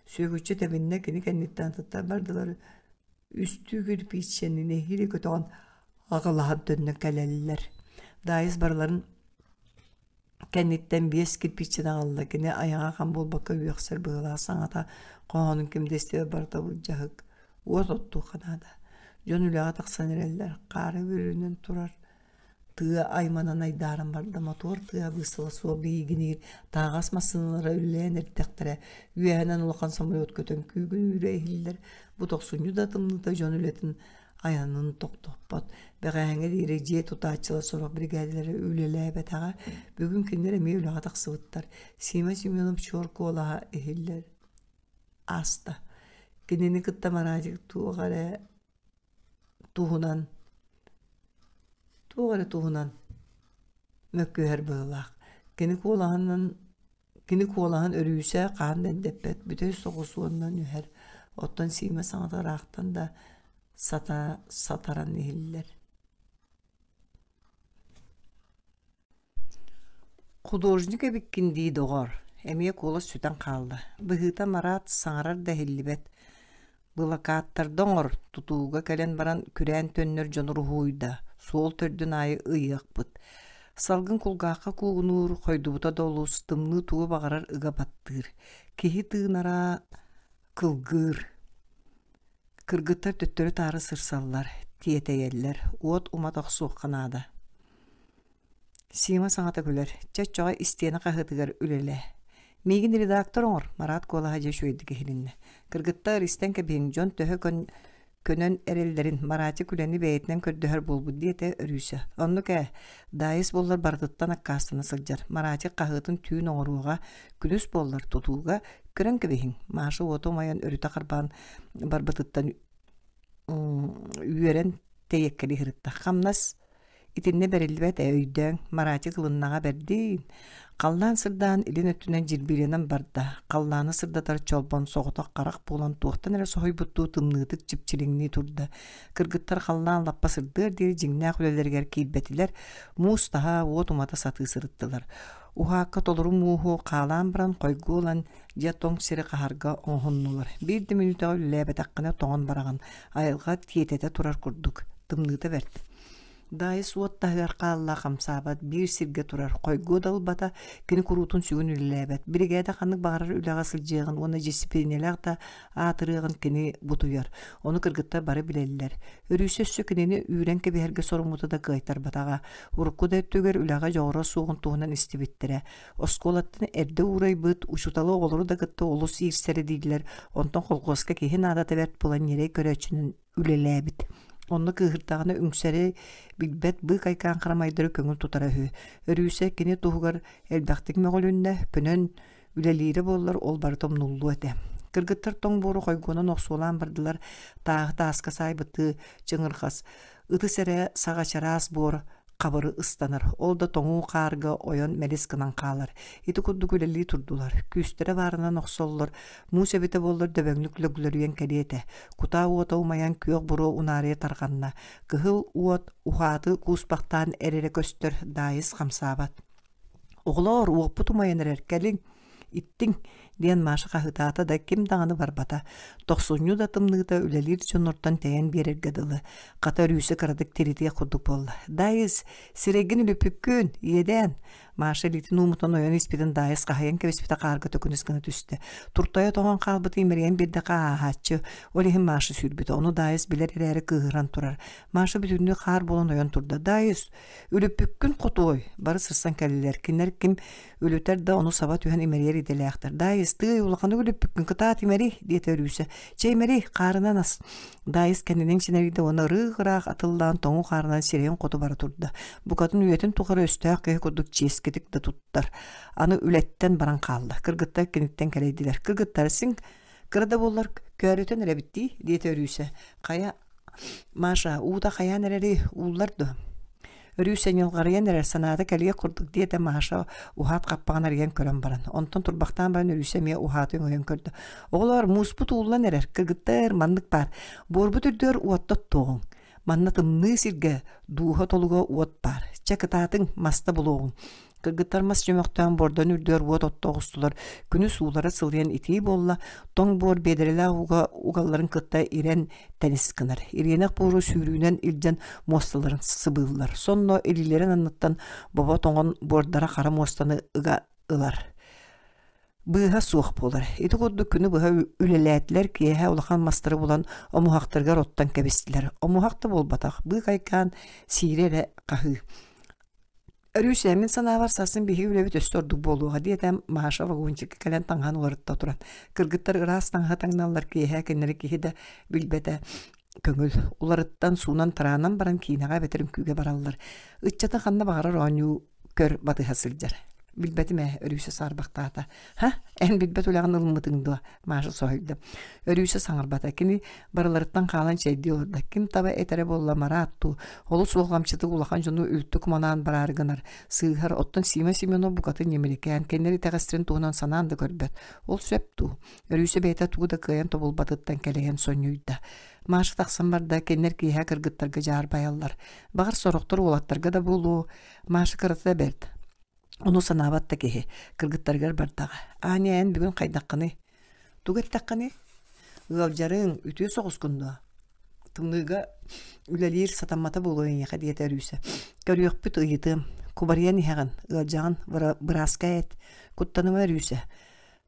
Сүөкүччэ тэбиннэ, кини кэнниттэн атыттар бардылар, үстүү кирпииччэни нэһиилэ көтөҕөн аҕалаһан төннөн кэлэллэр. Даайыс барыларын Кэнниттэн биэс кирпииччэни аҕалла, кини айаҕа хам буолбакка үөхсэр быһыылаах саҥата хоһоонун ким да истибэт барыта былдьаһык, уот оттуохха наада. Дьон үлэҕэ тахсан эрэллэр, хаары бүрүнэн турар тыа айманан айдааран барда, мотуор тыаһа быыстала суох биһигиниир, таһаҕас массыыналара үлэлээн эрдэхтэрэ, үөһэнэн улахан самолет көтөн күүгүнүүрэ иһиллэр. Бу тохсунньу да тымныыта дьон үлэтин айанын тохтоппот. Бэҕэһээҥҥэ диэри дьиэ тутааччылар сорох биригээдэлэрэ үлэлээбэтэҕэ. Бүгүн кинилэр эмиэ үлэҕэ тахсыбыттар. Сима Семенов чуор куолаһа иһиллэр ааста. Кинини кытта Маратик туох эрэ туһунан туох эрэ туһунан мөккүһэр быһыылаах. Кини куолаһынан кини куолаһын өрүүсэ хаан да эндэппэт, бүтэй соҕус уонна нүһэр. Оттон Сиимэ саҥата ыраахтан да сата сатаран иһиллэр. Художник эбиккин дии, доҕоор, эмиэ куолас сүтэн хаалла, быһыыта Марат саҥарар да иһиллибэт. Былакааттарда оҥор, тутууга кэлэн баран күрээн төннөр дьону уруһуйда, суол төрдүн аайы ыйыахпыт. Салгын кулгаахха куугунуур, хойдубута да олус, тымныы тугу баҕарар ыга баттыыр. Киһи тыынара кылгыыр. Кыргыттар төттөрү-таары сырсаллар, тиэтэйэллэр, уот умата охсуохха наада. Сима саҥата күлэр, чэ оччоҕо истиэнэ хаһыатыгар үлэлээ. Миигин редактор оҥор, Марат куолаһа дьэ үчүгэйдик иһилиннэ. Кыргыттар истэн кэбиһиҥ, дьон төһө көн көнөн эрэллэрин Маратик үлэни бэйэтинэн көрдөһөр буолбут диэтэ Өрүүсэ. Оннук ээ, Даайыс буоллар барытыттан аккаастана сылдьар. Маратик хаһыатын түүн оҥоруоҕа, күнүс буоллар тутууга көрөн кэбиһиҥ. Маша уоту умайан өрүтэ харбаан барбытыттан үөрэн тэйиэккэлии сырытта. Хамнас Итиннэ бэриллибэт ээ өйдөөҥ, Маратик ылыннаҕа бэрдиин. Халлаан сырдаан илин өттүнэн дьирбиилэнэн барда. Халлааны сырдатар чолбон соҕотох харах буолан туохтан эрэ соһуйбуттуу тымныытык чипчилиҥнии турда. Кыргыттар халлаан лаппа сырдыар диэри дьиҥнээх үлэлэригэр киирбэтилэр, муус таһа, уот умата сатыы сырыттылар. Уһаакка толору мууһу хаалаан баран хойгуо ылан дьэ тоҥ сири хаһарга оҥоһуннулар. Биир да мүнүүтэҕэ үлэлээбэтэххинэ тоҥон бараҕын, айылҕа тиэтэтэ турар курдук. Тымныыта бэрт. Даайыс уот таһыгар хаалла хамсаабат, биир сиргэ турар, хойгуо да ылбата, кини куруутун сүгүн үлэлээбэт. Биригээдэ ханнык баҕарар үлэҕэ сылдьыаҕын уонна дьиссипилиинэлээх да аатырыаҕын кини бутуйар. Ону кыргыттар бары билэллэр. Өрүүсэ өссө кинини үүрэн кэбиһэргэ соруммута да кыайтарбатаҕа. Урукку да өттүгэр үлэҕэ дьоҕура суоҕун туһунан истибиттэрэ. Оскуолаттан эрдэ уурайбыт, учууталы оҕолору да кытта олус иирсэрэ дииллэр, онтон холхуоска киһи наадата бэрт буолан ньирэй көрөөччүнэн үлэлээбит. Онно кыыһырдаҕына үҥсэри билбэт быыкайкаан харамайдары көҥүл тутара үһү. Өрүүсэ кини туһугар элбэхтик мөҕүлүннэ, көнөн үлэлиирэ буоллар ол барыта умнуллуо этэ. Кыргыттар тоҥ буору хойгуонан охсуолаан бардылар, тааһы тааска саайбыттыы чыҥырҕас, ытыс эрэ саҕа чараас буор хабыры ыстанар, ол да тоҥуу хаарга ойон мэлис гынан хаалар. Ити курдук үлэлии турдулар, күүстэрэ баарынан охсоллор, муус эбитэ буоллар дөбөҥнүк лөглөрүйэн кэлиэ этэ. Кутаа уота умайан күөх буруо унаарыйа тарҕанна, кыһыл уот уһааты кууспахтаан эрэрэ көстөр, Даайыс хамсаабат. «Оҕолоор, уоппут умайан эрэр, кэлиҥ, иттиҥ!» диэн Маша хаһыытаата да ким даҕаны барбата. Тохсунньу да тымныыта үлэлиир дьоннортон тэйэн биэрэргэ дылы. Хата өрүүсэ кыратык тиритиэх курдук буолла. «Даайыс, сирэйгин үлүппүккүн, иэдээн!» Маша илиитин уумутун ойон испитин Даайыс хаһыйан кэбиспитэ хаарга төкүнүс гына түстэ. Туртайа тоҥон хаалбыты имэрийэн биэрдэххэ ааһааччы. Ол иһин Маша сүүрбүтэ. Ону Даайыс билэр эрээри кыыһыран турар. Маша бүтүннүү хаар буолан ойон турда. «Даайыс, Үлүппүккүн хотуой, бары сырсан кэллилэр. Кинилэр ким үлүтэр да ону саба түһэн имэрийэр идэлээхтэр. Даайыс, тыый, улаханнык үлүппүккүн, кытаат имэрий, диэтэ Өрүүсэ. Чэ, имэрий, хаарынан ас. Даайыс кэннинэн чинэрийдэ уонна ырыых-ыраах атыллаан тоҥу хаарынан сирэйин хоту бара турда. Букатын үйэтин тухары өстөөх киһи курдук чиэскитик да туттар. Аны үлэттэн баран хаалла. Кыргыттар киниттэн кэлэйдилэр. Кыргыттар, син кыра да буоллар көөрүтэн эрэбит дии, диэтэ Өрүүсэ. Хайа, Маша, уута хайаан эрэри ууллар дуо? Өрүүсэ ньылҕарыйан эрэр санаата кэлиэх курдук диэтэ Маша уһаат хаппаҕын арыйан көрөн баран. Онтон турбахтаан баран Өрүүсэ эмиэ уһааты өҥөйөн көрдө. Оҕолоор, мууспут ууллан эрэр, кыргыттар, маннык баар. Буорбут үрдүгэр уотта оттуоҕуҥ. Манна тымныы сиргэ дууһа толуга уот баар. Чэ, кытаатыҥ, маста булуоҕуҥ. Кыргыттар мас чөмөхтөөн буордан үрдүгэр уот отто оҕустулар, күнүс уулара сылыйан итии буолла, тоҥ буор биэдэрэлээх ууга угалларын кытта ирэн тэнис гынар. Ириэнэх буору сүүрүүнэн илдьэн муосталарын сыбыыллар. Сонно илиилэрин анныттан бобо тоҥон буордара хара муостаны ыга ылар. Быыһа суох буолар. Ити курдук күнү быһа үлэлээтилэр, киэһэ улахан мастары булан омуһахтарыгар оттон кэбистилэр. Омуһах да буолбатах, быыкайкаан сиирэ эрэ хаһыы. Өрүүсэ, мин санаабар сарсын биһиги үлэбит өссө ордук буолуоҕа, диэтэ Маша вагончикка кэлэн таҥаһын уларытта туран. Кыргыттар ыраас таҥаһы таҥналлар киэһэ кинилэри киһи да билбэтэ көҥүл. Уларыттан, суунан-тараанан баран киинэҕэ эбэтэр үҥкүүгэ бараллар. Ыччата ханна баҕарар оонньуу көр батыһа сылдьар. Билбэтим ээ, Өрүүсэ саарбахтаата. Ха, эн билбэт үлэҕин ылыммытыҥ дуо? Маша соһуйда. Өрүүсэ саҥарбата. Кини барыларыттан хаалан чэйдии олордо. Ким таба этэрэ буолла Мараат дуу? Олус уолҕамчытык улахан дьону үлтү куманаан бараары гынар. Сыыһар, оттон Сима Семенов букатын ньимиликээн, кинилэр итэҕэстэрин туһунан санаан да көрбөт. Ол сөп дуу? Өрүүсэ бэйэтэ тугу да кыайан тобулбатыттан кэлэйэн сонньуйда. Маша тахсан барда, кинилэр киэһэ кыргыттарга дьаарбайаллар. Баҕар сорохтор уолаттарга да буолуо, Маша кырата да бэрт. Ону санаабат да киһи, кыргыттарыгар бардаҕа. Аня, эн бүгүн хайдаххыный? Тугу эттэххиний? Ыалдьарыҥ, үтүө соҕускун дуо? Тымныыга үлэлиир сатаммата буолуо эйиэхэ диэтэ Өрүүсэ. Көрүөхпүт, ыйытыам. Кубарыйан иһэҕин, ыалдьаҕын, бырааска эт. Куттаныма Өрүүсэ.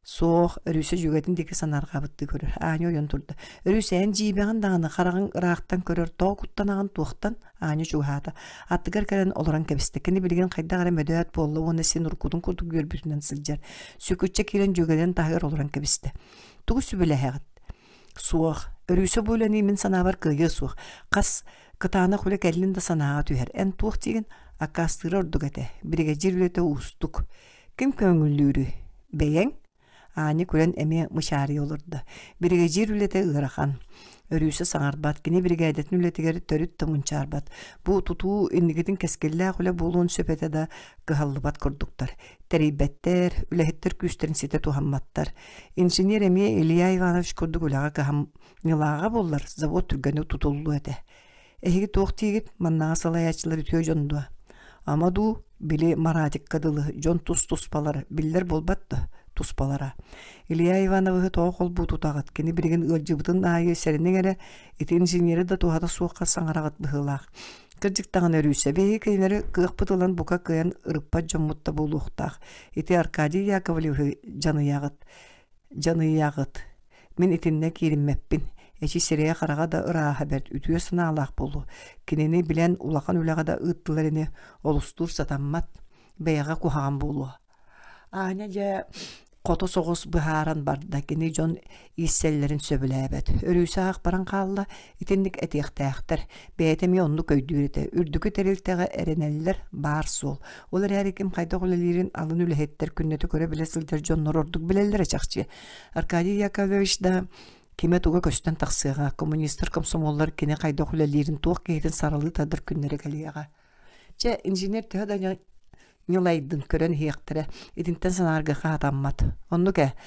Суох, Өрүүсэ дьүөгэтин диэки санаарҕаабыттыы көрөр. Аня ойон турда. Өрүүсэ, эн дьиибэҕин даҕаны, хараҕыҥ ыраахтан көрөр, тоҕо куттанаҕын туохтан? Аня чугаһаата. Аттыгар кэлэн олорон кэбистэ. Кини билигин хайдах эрэ мөдөөт буолла уонна син уруккутун курдук үөрбүтүнэн сылдьар. Сүкүччэ киирэн дьүөгэлэрин таһыгар олорон кэбистэ. Тугу сүбэлэһэҕит? Суох. Өрүүсэ бу үлэни мин санаабар кыайыа суох. Хас кытаанах үлэ кэллин да санааҕа түһэр. Эн туох диигин? Аккаастыыра ордук этэ. Биригэдьиир үлэтэ уустук. Ким көҥүллүүрүй? Бэйэҥ? Аня күлэн эмиэ мычаарыйа олордо. Биригэдьиир үлэтэ ыарахан. Өрүүсэ саҥарбат, кини биригээдэтин үлэтигэр төрүт да мунчаарбат. Бу тутуу инникитин кэскиллээх үлэ буолуон сөп этэ да, кыһаллыбат курдуктар. Тэрийбэттэр, үлэһиттэр күүстэрин ситэ туһамматтар. Инженер эмиэ Илья Иванович курдук үлэҕэ кыһамньылааҕа буоллар, завод түргэнник тутуллуо этэ. Эһиги туох диигит, маннаҕа салайааччылар үтүө дьон дуо? Ама дуу, били Маратикка дылы дьон тус-туспалар, биллэр буолбат да туспалара. Илья Ивановиһы тоҕо холбуу тутаҕыт, кини билигин ыалдьыбытын аайы сэрэниҥ эрэ, ити инженери да туһата суохха саҥараҕыт быһыылаах. Кырдьык даҕаны Өрүүсэ, биһиги кинилэри кыахпыт ылан бука кыайан ырыппат дьоммут да буолуохтаах. Ити Аркадий Яковлевиһы дьаныйаҕыт, дьаныйаҕыт. Мин итиннэ киириммэппин, эчи сирэйэ-хараҕа да ырааһа бэрт үтүө санаалаах буолуо, кинини билэн улахан үлэҕэ да ыыттылар ини, олустуур сатаммат, бэйэҕэ куһаҕан буолуо. Аня дьэ хото соҕус быһааран барда, кини дьон ииссэллэрин сөбүлээбэт. Өрүүсэ аах баран хаалла, итинник этиэхтээхтэр. Бэйэтэ эмиэ оннук өйдүүр этэ. Үрдүкү тэрилтэҕэ эрэнэллэр, баар суол. Ол эрээри ким хайдах үлэлиирин алын үлэһиттэр күннэтэ көрө-билэ сылдьар дьоннор ордук билэллэрэ чахчы. Аркадий Яковлевич да кимэ-туга көстөн тахсыаҕа, коммунистар, комсомоллар кини хайдах үлэлиирин, туох киһитин саралыы тардар күннэрэ кэлиэҕэ. Чэ, инженер төһө да ньылайдын көрөн иһиэхтэрэ, итинтэн санаарга хаатаммат. Оннук ээ,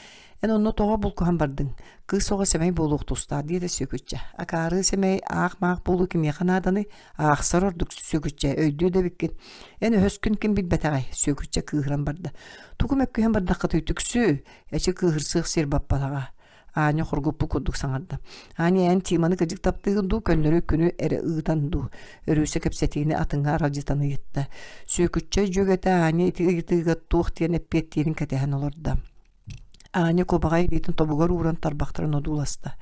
эн онно тоҕо булкуһан бардыҥ? Кыыс оҕо сэмэй буолуох тустаах диэтэ Сүөкүччэ. Акаары сэмэй, аах-маах буолуу кимиэхэ нааданый? Аахсар ордук Сүөкүччэ, өйдүү да эбиккин. Эн өһөскүн ким билбэтэҕэй? Сүөкүччэ кыыһыран барда. Тугу мөккүһэн бардаххытый түксүү? Эчи кыыһырсыах сир баппатаҕа. Аня хоргуппут курдук саҥарда. Аня эн Тиманы кырдьык таптыыгын дуу, көннөрү күнү эрэ ыытан дуу? Өрүүсэ кэпсэтиини атыҥҥа аралдьытан ыйытта. Сүөкүччэ дьүөгэтэ Аня ити ыйытыыга туох диэн эппиэттиирин кэтэһэн олордо. Аня кубаҕай илиитин тобугар ууран тарбахтарын одууласта.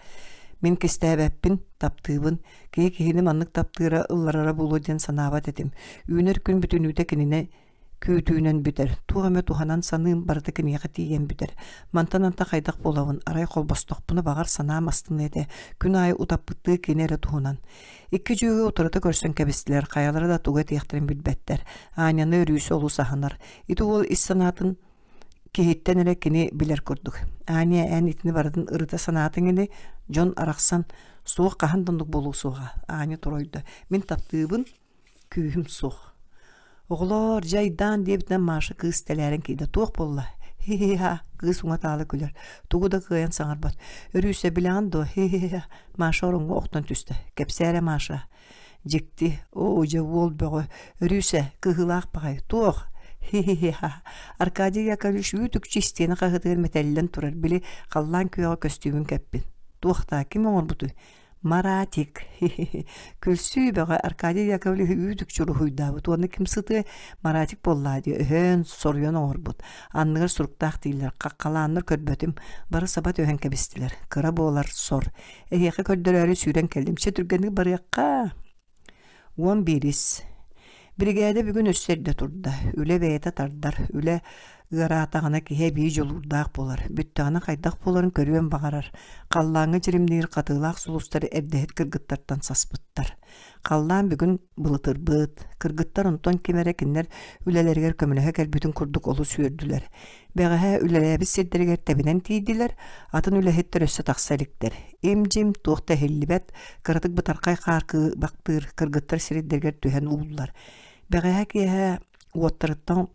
Мин кистээбэппин, таптыыбын. Киһи киһини маннык таптыыра ылларара буолуо диэн санаабат этим. Үүнэр күн бүтүннүүтэ кинини Күүтүүнэн бүтэр, туох эмэ туһанан саныым барыта киниэхэ тиийэн бүтэр. Мантан антах хайдах буолабын, арай холбостохпуна баҕар санаам астыныа этэ, күн аайы утаппыттыы кини эрэ туһунан. Икки дьүөгэ утарыта көрсөн кэбистилэр, хайалара да тугу этиэхтэрин билбэттэр. Аняны Өрүүсэ олус аһынар. Ити уол ис санаатын киһиттэн эрэ кини билэр курдук. Аня эн итини барытын ырыта санаатыҥ ини, дьон арахсан, суох хаһан да оннук буолуо суоҕа. Аня туруйда. Мин таптыыбын, Күүһүм суох. Оҕолоор, дьэ айдаан диэбитинэн Маша кыыс тэлээрэн киирдэ. Туох буолла? Хи-хи-ха, кыыс уҥа-таала күлэр. Тугу да кыайан саҥарбат. Өрүүсэ, билэҕин дуо? Хи-хи-ха, Маша ороҥҥо охтон түстэ. Кэпсээ эрэ, Маша. Дьикти, оо, дьэ уол бөҕө. Өрүүсэ, кыһыылаах баҕайы. Туох? Хи-хи-ха. Аркадий Яковлевич үүт-үкчү истиэнэ хаһыытыгар мэтэллэн турар, били халлаан күөҕэ көстүүмүн кэппит. Туох даа, ким оҥорбутуй? Маратик! Күлсүү бөҕө Аркадий Яковлевич үүт-үкчү уруһуйдаабыт уонна ким сытыа Маратик буоллаа дии өһөөн, соруйан оҥорбут. Анныгар суруктаах дииллэр, хаххалааннар көрбөтүм, бары саба түһэн кэбистилэр. Кыра буолар сор. Эһиэхэ көрдөрөөрү сүүрэн кэллим, чэ түргэнник барыахха. 11. Биригээдэ бүгүн өссө эрдэ турда. Үлэ бэйэтэ тардар. Үлэ ыараатаҕына киһи эбии дьулуурдаах буолар. Бүттэҕинэ хайдах буоларын көрүөн баҕарар. Халлааҥҥа дьиримниир хатыылаах сулустар эрдэһит кыргыттартан саспыттар. Халлаан бүгүн былытырбыт. Кыргыттар онтон ким эрэ кинилэр үлэлэригэр көмөлөһө кэлбитин курдук олус үөрдүлэр. Бэҕэһээ үлэлээбит сирдэригэр тэбинэн тиийдилэр, атын үлэһиттэр өссө тахса иликтэр. Им-дьим туох да иһиллибэт, кыратык бытархай хаар кыыбахтыыр кыргыттар сирэйдэригэр түһэн ууллар. Бэҕэһээ киэһэ уоттарыттан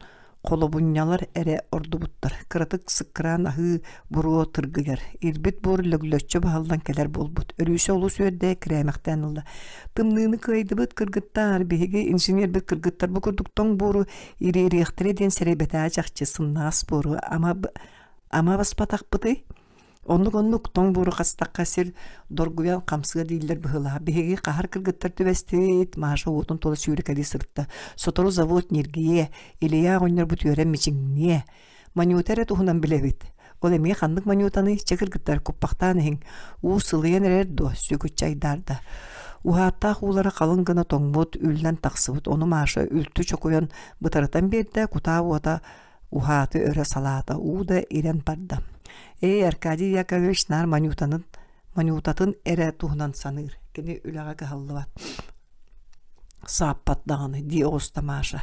холобунньалар эрэ ордубуттар. Кыратык сыккыраан аһыы буруо тыргыйар. Ирбит буор лөглөччү баһыллан кэлэр буолбут. Өрүүсэ олус үөрдэ, кирээмэхтээн ылла. Тымныыны кыайдыбыт кыргыттар, биһиги инженербит кыргыттар бу курдук тоҥ буору ириэриэхтэрэ диэн сэрэйбэтээҕэ чахчы сымнаҕас буору ама, ама баспатахпытый? Оннук-оннук тоҥ буору хастахха сир доргуйан хамсыа дииллэр быһыылаах. Биһиги хаһар кыргыттар түбэстибит, Маша уотун тула сүүрэкэлии сырытта. Сотору завод ньиргийиэ, Илья оҕонньорбут үөрэн мичиҥниэ. Манюта эрэ туһунан билэбит. Ол эмиэ ханнык манютаный? Чэ кыргыттар, куппахтаан иһиҥ. Уу сылыйан эрэр дуо? Сүөкүччэ айдаарда. Уһааттаах уулара халыҥ гына тоҥмут, үллэн тахсыбыт. Ону Маша үлтү чокуйан бытарытан биэрдэ, кутаа уота уһааты өрө салаата, уу да ирэн барда. Ээ, Аркадий Яковлевич наар Манютанын, Манютатын эрэ туһунан саныыр. Кини үлэҕэ кыһаллыбат. Сааппат даҕаны, дии оҕуста Маша.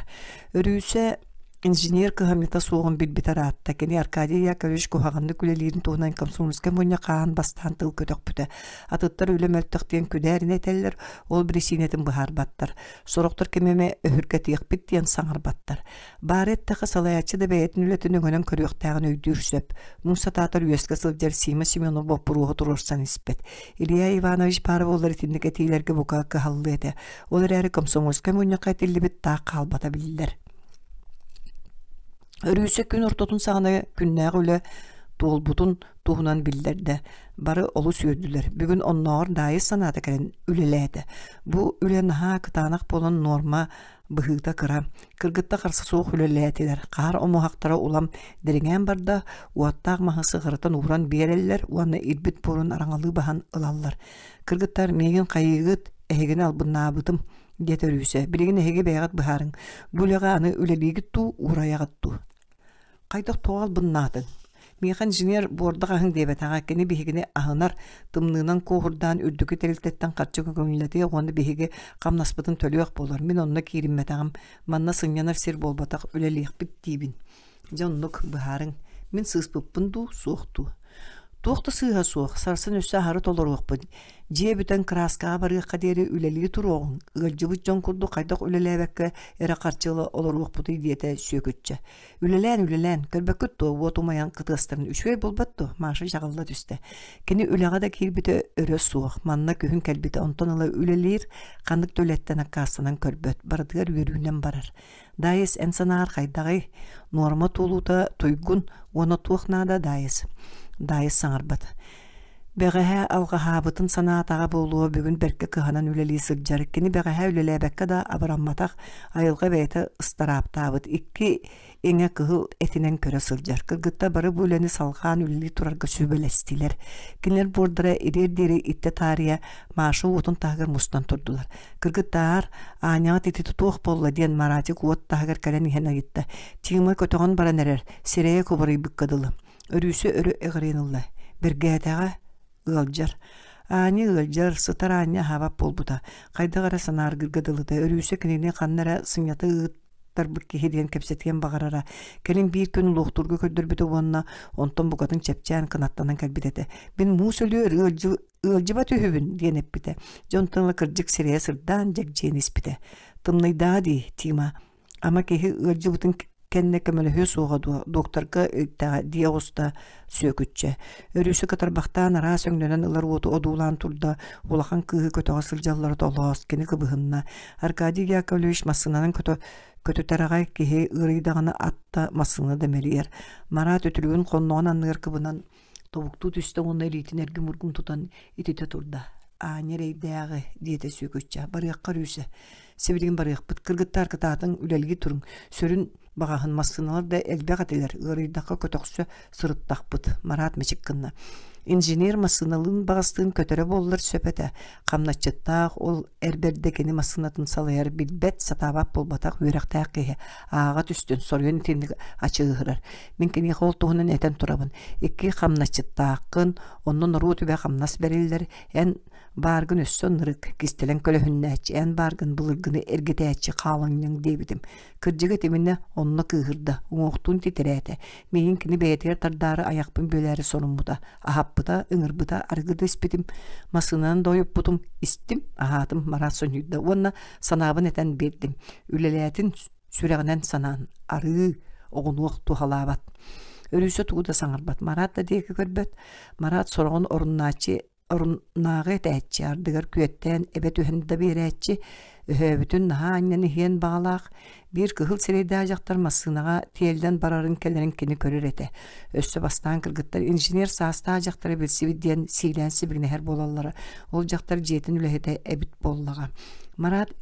Өрүүсэ инженер кыһамньыта суоҕун билбитэ ыраатта. Кини Аркадий Яковлевич куһаҕаннык үлэлиирин туһунан комсомольскай мунньах хаһан бастаан тыл көтөхпүтэ. Атыттар үлэ мөлтөх диэн күдээринэ этэллэр, ол биричиинэтин быһаарбаттар. Сорохтор ким эмэ өһүргэтиэхпит диэн саҥарбаттар. Баары эттэххэ, салайааччы да бэйэтин үлэтин өҥөнөн көрүөхтээҕин өйдүүр сөп. Муус сатаатар үөскэ сылдьар Сима Семенов боппуруоһу туруорсан испэт. Илья Иванович баара буоллар итинник этиилэргэ бука кыһаллыа этэ. Ол эрээри комсомольскай мунньахха этиллибит таах хаалбата биллэр. Өрүүсэ күн ортотун саҕана күннээҕи үлэ туолбутун туһунан биллэрдэ. Бары олус үөрдүлэр. Бүгүн оннооҕор Даайыс санаата кэлэн үлэлээтэ. Бу үлэ наһаа кытаанах буолан нуорма быһыыта кыра. Кыргыттар харса суох үлэлээтилэр. Хаар омуһахтара улам дириҥээн барда, уоттаах маһы сыҕарытан ууран биэрэллэр уонна ирбит буорун араҥалыы баһан ылаллар. Кыргыттар миигин хайыыгыт, эһигини албыннаабытым, диэтэ Өрүүсэ. Билигин эһиги бэйэҕит быһаарыҥ. Бу үлэҕэ аны үлэлиигит дуу, уурайаҕыт дуу? Хайдах тоҕо албыннаатыҥ? Миэхэ инженер буордах аһыҥ диэбэтэҕэ, кини биһигини аһынар, тымныынан куоһурдаан үрдүкү тэрилтэттэн харчы көҥүллэтиэх уонна биһиги хамнаспытын төлүөх буолар. Мин онно киириммэтэҕим, манна сынньанар сир буолбатах, үлэлиэхпит диибин. Дьэ оннук, быһаарыҥ. Мин сыыспыппын дуу, суох дуу? Туох да сыыһа суох, сарсын өссө аһары толоруохпут. Дьиэ бүтэн кырааскаҕа барыахха диэри үлэлии туруоҕуҥ, ыалдьыбыт дьон курдук хайдах үлэлээбэккэ эрэ харчы ыла олоруохпутуй диэтэ Сүөкүччэ. Үлэлээн, үлэлээн, көрбөккүт дуо, уот умайан кытыастарын үчүгэй буолбат дуо? Маша дьаҕылла түстэ. Кини үлэҕэ да киирбитэ өрө суох, манна күһүн кэлбитэ, онтон ыла үлэлиир, ханнык да үлэттэн аккаастанан көрбөт, барытыгар үөрүүнэн барар. Даайыс, эн санааҕар хайдаҕый? Нуорма туолуута туйгун уонна туох наада, Даайыс? Даайыс саҥарбат. Бэҕэһээ алҕаһаабытын санаатаҕа буолуо, бүгүн бэркэ кыһанан үлэлии сылдьар. Кини бэҕэһээ үлэлээбэккэ да абырамматах, айылҕа бэйэтэ ыстарааптаабыт. Икки иҥэ кыһыл этинэн көрө сылдьар. Кыргыттар бары бу үлэни салҕаан үлэлии турарга сүбэлэстилэр. Кинилэр буордара ириэр диэри иттэ таарыйа Маша уотун таһыгар мустан турдулар. Кыргыттаар, Аняҕыт ити туох буолла диэн Маратик уот таһыгар кэлэн иһэн ыйытта. Тима көтөҕөн баран эрэр, сирэйэ кубарыйбыкка дылы. Өрүүсэ өрө эҕирийэн ылла. Бэргээтэҕэ ыалдьар. Аня ыалдьар, сытар Аня аһаабат буолбута. Хайдах эрэ санааргыырга дылыта. Өрүүсэ кинини ханна эрэ сынньата ыыттарбыт киһи диэн кэпсэтиэн баҕарара. Кэлин биир күн луохтуурга көрдөрбүтэ уонна онтон букатын чэпчээн кынаттанан кэлбит этэ. Мин муус өлүөр ыалдьыбат үһүбүн диэн эппитэ. Дьон тыла кырдьык сирэйэ сырдаан дьэгдьийэн испитэ. Тымныйдаа дии, Тима. Ама киһи ыалдьыбытын кэннэ көмөлөһүө суоҕа дуо, докторга ыйдаҕа дии оҕуста Сүөкүччэ. Өрүүсэ кытарбахтаан араас өҥнөнөн ылар уоту одуулаан турда, улахан кыыһы көтөҕө сылдьаллара толоос, кини кыбыһынна. Аркадий Яковлевич массыынанан көтө көтүтэр аҕай киһи ыарыйдаҕына ат да массыына да мэлийэр. Мараат үтүлүгүн хонноҕун анныгар кыбынан тобуктуу түстэ уонна илиитин эргим-ургум тутан ититэ турда. Аня эрэйдээҕи, диэтэ Сүөкүччэ, барыахха Рүүсэ. Сибилигин барыахпыт, кыргыттар кытаатыҥ, үлэлии туруҥ, сүрүн баҕаһын массыыналар да элбэх этилэр, ыарыйдахха көтөхсө сырыттахпыт, Марат мичик гынна. Инженер массыыналыын баҕастыын көтөрө буоллар сөп этэ. Хамначчыттаах, ол эр бэрдэ кини массыынатын салайар билбэт, сатаабат буолбатах үөрэхтээх киһи. Ааҕа түстүн, соруйан итинник ачыыһырар. Мин киниэхэ ол туһунан этэн турабын. Икки хамначчыттааххын, онно норуот үбэ хамнас бэриллэр, эн бааргын өссө ынырык, кистэлэҥ көлөһүннээччи, эн бааргын былыргыны эргитээччи хаалаҥньаҥ диэбитим. Кырдьыга итиминэ онно кыыһырда, уҥуохтуун титирээтэ. Миигин кини бэйэтигэр тардаары айахпын бүөлээри соруммута, аһаппыта, ыҥырбыта, арыгы да испитим, массыынанан да ойуппутум, истим, аһаатым, Марат сонньуйда уонна санаабын этэн биэрдим. Үлэлээтин сүрэҕинэн санаан, арыы, оҕунуох туһалаабат. Өрүүсэ тугу да саҥарбат, Марат да диэки көрбөт. Марат сороҕун оруннааччы оруннааҕы этээччи, ардыгар күөттээн эбэ түһэн да биэрээччи, өһөөбүтүн наһаа анньан иһиэн баҕалаах, биир кыһыл сирэйдээх дьахтар массыынаҕа тиэллэн барарын кэлэрин кини көрөр этэ. Өссө бастаан кыргыттар инженер саастаах дьахтары билсибит диэн сиилээн сибигинэһэр буолаллара. Ол дьахтар дьиэтин үлэһитэ эбит буоллаҕа. Марат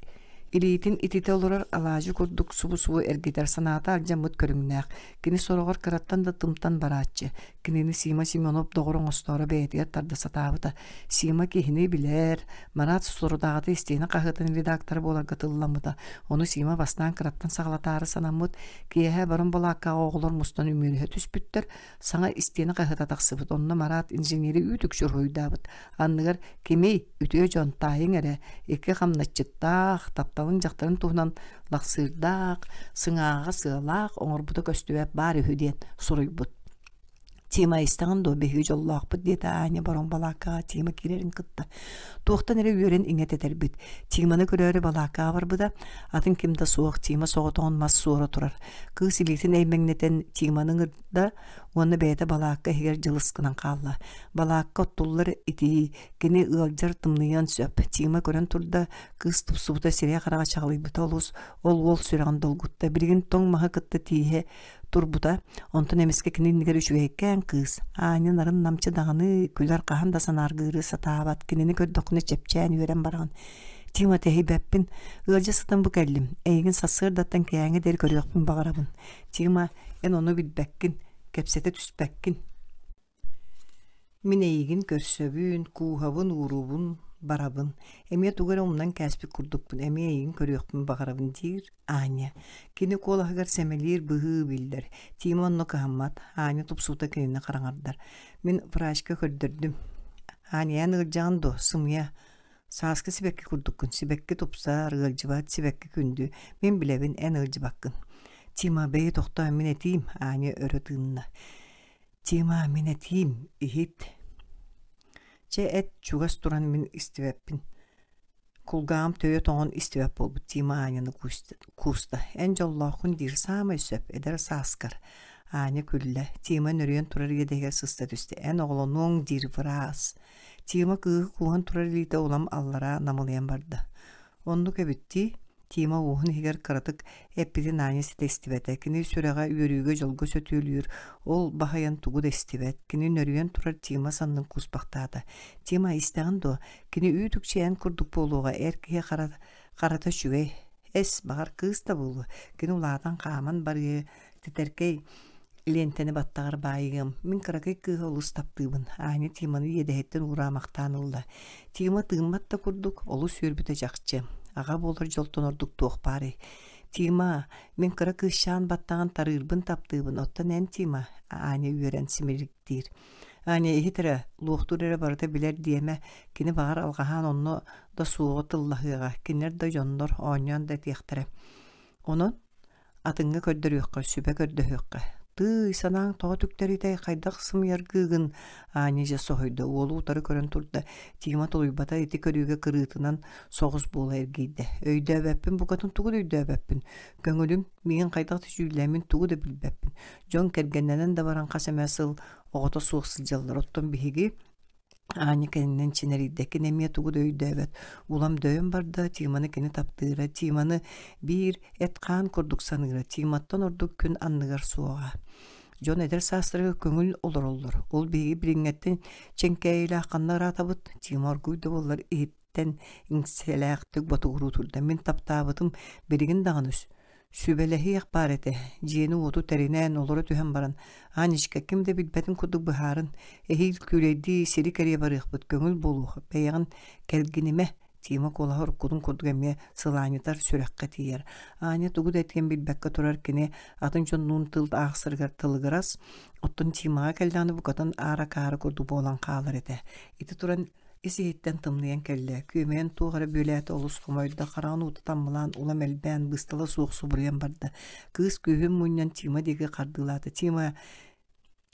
илиитин ититэ олорор алаадьы курдук субу-субу эргитэр санаата алдьаммыт көрүҥнээх. Кини сороҕор кыраттан да тымтан барааччы. Кинини Сима Семенов доҕор оҥосторо бэйэтигэр тарда сатаабыта. Сима киһини билэр, Марат соторутааҕыта истиэнэ хаһыатын редактора буоларга тылламмыта. Ону Сима бастаан кыраттан саҕалатаары санаммыт, киэһэ баран балааккаҕа оҕолор мустан үмүөрүһэ түспүттэр, саҥа истиэнэ хаһыата тахсыбыт. Онно Марат инженери үүт-үкчү уруһуйдаабыт. Анныгар «Кимий, үтүө дьон, таайыҥ эрэ, икки хамначчыттаах, тапталын дьахтарын туһунан лахсыырдаах, сыҥааҕа сыалаах оҥорбута көстүбэт баар үһү» диэн суруйбут. Тима истэҕин дуо, биһиги дьоллоохпут диэтэ Аня бороҥ балааккаҕа Тима киирэрин кытта. Туохтан эрэ үөрэн иҥэ тэтэрбит. Тиманы көрөөрү балааккаҕа барбыта, атын ким да суох, Тима соҕотоҕун мас суора турар. Кыыс илиитин эймэҥнэтэн Тиманы ыҥырда уонна бэйэтэ балаакка иһигэр дьылыс гынан хаалла. Балаакка оттуллар итии, кини ыалдьар тымныйыан сөп. Тима көрөн турда, кыыс тупсубута сирэйэ-хараҕа чаҕылыйбыта олус, ол уол сүрэҕин долгутта. Билигин тоҥ маһы кытта тииһэ турбута. Онтон эмискэ кини иннигэр үчүгэйкээн кыыс, Аня нарын намчы даҕаны, күлэр хаһан да санааргыыры сатаабат, кинини көрдөххүнэ чэпчээн үөрэн бараҕын. Тима тэһийбэппин, ыалдьа сытан бу кэллим, эйигин сарсыардаттан кээҥҥэ диэри көрүөхпүн баҕарабын. Тима, эн ону билбэккин, кэпсэтэ түспэккин. Мин эйигин көрсөбүн, кууһабын, ууруубун, барабын. Эмиэ тугу эрэ умнан кээспит курдукпун, эмиэ эйигин көрүөхпүн баҕарабын диир Аня. Кини куолаһыгар сэмэлиир быһыы биллэр. Тима онно кыһаммат. Аня тупсуута кинини хараҥардар. Мин врачка көрдөрдүм. Аня, эн ыалдьаҕын дуо? Сымыйа. Сааскы сибэкки курдуккун. Сибэкки тупсар, ыалдьыбат, сибэкки күндү. Мин билэбин, эн ыалдьыбаккын. Тима, бэйи тохтоо, мин этиим, Аня өрө тыынна. Тима, мин этиим, иһит. Чэ, эт, чугас туран мин истибэппин. Кулгааҕым төйө тоҥон истибэт буолбут Тима Аняны кууста. Эн дьоллооххун диир саамай сөп, эдэр сааскар. Аня күллэ. Тима нөрүйэн турар иэдэһигэр сыста түстэ. Эн оҕолонуоҥ диир быраас. Тима кыыһы кууһан турар илиитэ улам аллараа намылыйан барда. Оннук эбит дии. Тима уоһун иһигэр кыратык эппитин аанньа ситэ истибэтэ. Кини сүрэҕэ үөрүүгэ, дьолго сөтүөлүүр, ол баһыйан тугу да истибэт. Кини нөрүйэн турар Тима саннын кууспахтаата. Тима, истэҕин дуо? Кини үүт-үкчү эн курдук буолуоҕа, эр киһи хара, харата үчүгэй. Эс, баҕар, кыыс да буолуо. Кини улаатан хааман барыа, тэтэркэй лиэнтэни баттаҕар баайыам. Мин кыракый кыыһы олус таптыыбын. Аня Тиманы иэдэһиттэн уураамахтаан ылла. Тима тыыммат да курдук, олус үөрбүтэ чахчы. Аҕа буолар дьолтон ордук туох баарый? Тима, мин кыра кыысчаан баттаҕын тарыырбын таптыыбын, оттон эн, Тима, Аня үөрэн симириктиир. Аня, иһит эрэ, луохтуур эрэ барыта билэр диэмэ, кини баҕар алҕаһаан онно да суоҕу тыллаһыаҕа, кинилэр да дьоннор оонньоон да этиэхтэрэ. Онон Атыҥҥа көрдөрүөххэ, сүбэ көрдөһүөххэ. Тыый, санааҥ тоҕо түктэритэй, хайдах сымыйаргыыгын? Аня дьэ соһуйда, уолу утары көрөн турда. Тима тулуйбата ити көрүүгэ кырыытынан соҕус буола эргийдэ. Өйдөөбөппүн, букатын тугу да өйдөөбөппүн. Көҥүлүм, миигин хайдах да дьүүллээммин тугу да билбэппин. Дьон кэргэннэнэн да баран хас эмэ сыл оҕото суох сылдьаллар. Оттон биһиги Аня кэннинэн чинэрийдэ, кини эмиэ тугу да өйдөөбөт. Улам дөйөн барда, Тиманы кини таптыыра, Тиманы биир эт-хаан курдук саныыра, Тиматтан ордук күн анныгар суоҕа. Дьон эдэр саастарыгар көҥүл олороллор. Ол биһиги билиҥҥэттэн чэҥкээйилээх ханна ыраатабыт? Тима оргууй да буоллар иһиттэн иҥсэлээхтик ботугуруу турда. Мин таптаабытым билигин даҕаны сүбэлэһиэх баар этэ. Дьиэни-уоту тэринэн, олоро түһэн баран, Анечка, ким да билбэтин курдук быһаарын, эһиил күүлэйдии сири кэрийэ барыахпыт, көҥүл буолуох, бэйэҕин кэлгинимэ Тима куолаһа уруккутун курдук эмиэ сылаанньытар сүрэххэ тиийэр. Аня тугу да этиэн билбэккэ турар кини атын дьоннуун тыл аахсарыгар тылыгырас, оттон Тимаҕа кэллэҕинэ букатын аара-акаары курдук буолан хаалар этэ. Ити туран ис-иһиттэн тымныйан кэллэ, күөмэйин туох эрэ бүөлээтэ олус хомойдо, хараҕын уута таммалаан улам элбээн, быыстала суох субуруйан барда. Кыыс күүһүн мунньан Тима диэки хардыылаата. Тима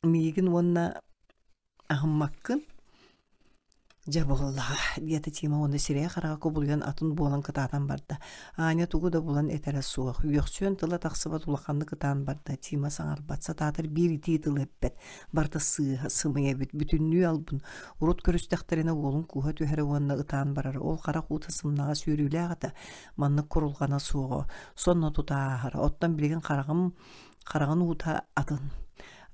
миигин уонна Аһыммаккын? Дьэ буоллаҕа, диэтэ Тима уонна сирэйэ-хараҕа кубулуйан атын буолан кытаатан барда. Аня тугу да булан этэрэ суох, үөхсүөн тыла тахсыбат улаханнык ытаан барда. Тима саҥарбат, сатаатар биир итии тылы эппэт. Барыта сыыһа, сымыйа эбит, бүтүннүү албын. Урут көрүстэхтэринэ уолун кууһа түһэрэ уонна ытаан барара. Ол харах уута сымнаҕас үөрүүлээх этэ, маннык курулҕана суоҕа. Сонно тута ааһара. Оттон билигин хараҕым хараҕын уута атын.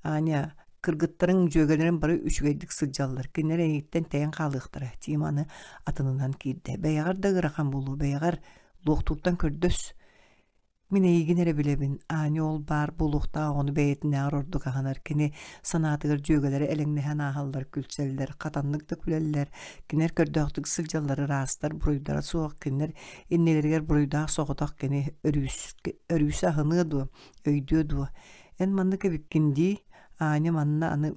Аня, кыргыттарыҥ, дьүөгэлэриҥ бары үчүгэйдик сылдьаллар. Кинилэр эйигиттэн тэйэн хаалыахтара. Тима аны атынынан киирдэ. Бэйэҕэр да ыарахан буолуо, бэйэҕэр луохтууртан көрдөс. Мин эйигин эрэ билэбин. Аня ол баар буолуохтаах оҕону бэйэтинээҕэр ордук аһынар. Кини санаатыгар дьүөгэлэрэ элэҥнэһэн ааһаллар, күлсэллэр, хатаннык да күлэллэр. Кинилэр көрдөөхтүк сылдьаллар, ыраастар, буруйдара суох. Кинилэр иннилэригэр буруйдаах соҕотох кини өрүүсэ аһыныа дуо, өйдүө дуо? Эн маннык эбиккин дии, Аня манна аны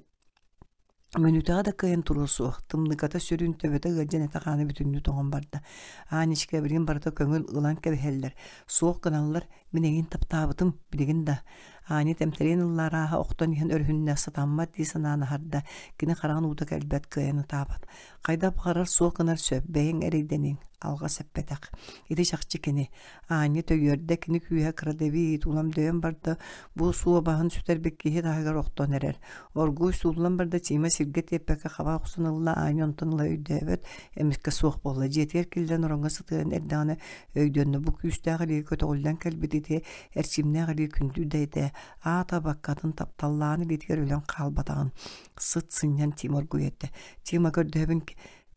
мүнүүтэҕэ да кыайан туруо суох, тымныгата сүрүн төбөтө ыалдьан этэ-хаана бүтүннүү тоҥон барда. Анечка билигин барыта көҥүл ылан кэбиһэллэр, суох гыналлар, мин эйигин таптаабытым, билигин да. Аня тэмтэрийэн ылла арааһа охтон иһэн өрүһүннэ, сатаммат дии санаан аһарда, кини хараҕын уута кэлбэт, кыайан ытаабат. Хайдах баҕарар суох гынар сөп, бэйэҥ эрэйдэниҥ, алҕас эппэтэх. Ити чахчы кини. Аанньа төйүөрдэ, кини күүһэ кыра да эбит, улам дөйөн барда, бу суобаһын сүтэрбит киһи таһыгар охтон эрэр. Оргууй сууллан барда, Тима сиргэ тиэппэккэ хаба охсон ылла, Аня онтон ыла өйдөөбөт, эмискэ суох буолла. Дьиэтигэр киллэрэн ороҥҥо сытыаран эрдэҕинэ өйдөннө, бу күүстээх илии көтөҕүллэн кэлбит ити эрчимнээх илии күндү да этэ, аата баккатын тапталлаан илиитигэр өлөн хаалбатаҕын. Сыт сынньан Тима оргуйа эттэ. Тима көрдөһөбүн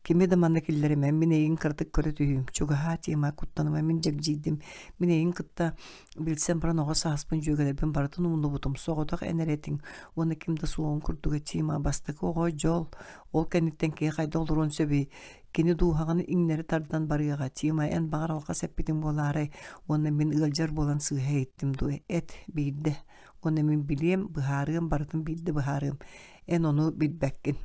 Кими да манна киллэримэ, мин эйигин кыратык көрө түһүүм. Чугаһаа, Тима, куттаныма, мин дьэгдьийдим. Мин эйигин кытта билсэн баран оҕо сааспын, дьүөгэлэрбин барытын умнубутум. Соҕотох эн эрэ этиҥ уонна ким да суоҕун курдуга, Тима, бастакы оҕо дьол. Ол кэнниттэн киһи хайдах олоруон сөбүй? Кини дууһаҕын иҥнэри тардан барыаҕа. Тима, эн баҕар алҕас эппитиҥ буолаарай? Уонна мин ыалдьар буолан сыыһа иһиттим дуо? Эт, биирдэ. Уонна мин билиэм, быһаарыам, барытын биирдэ быһаарыам. Эн ону билбэккин.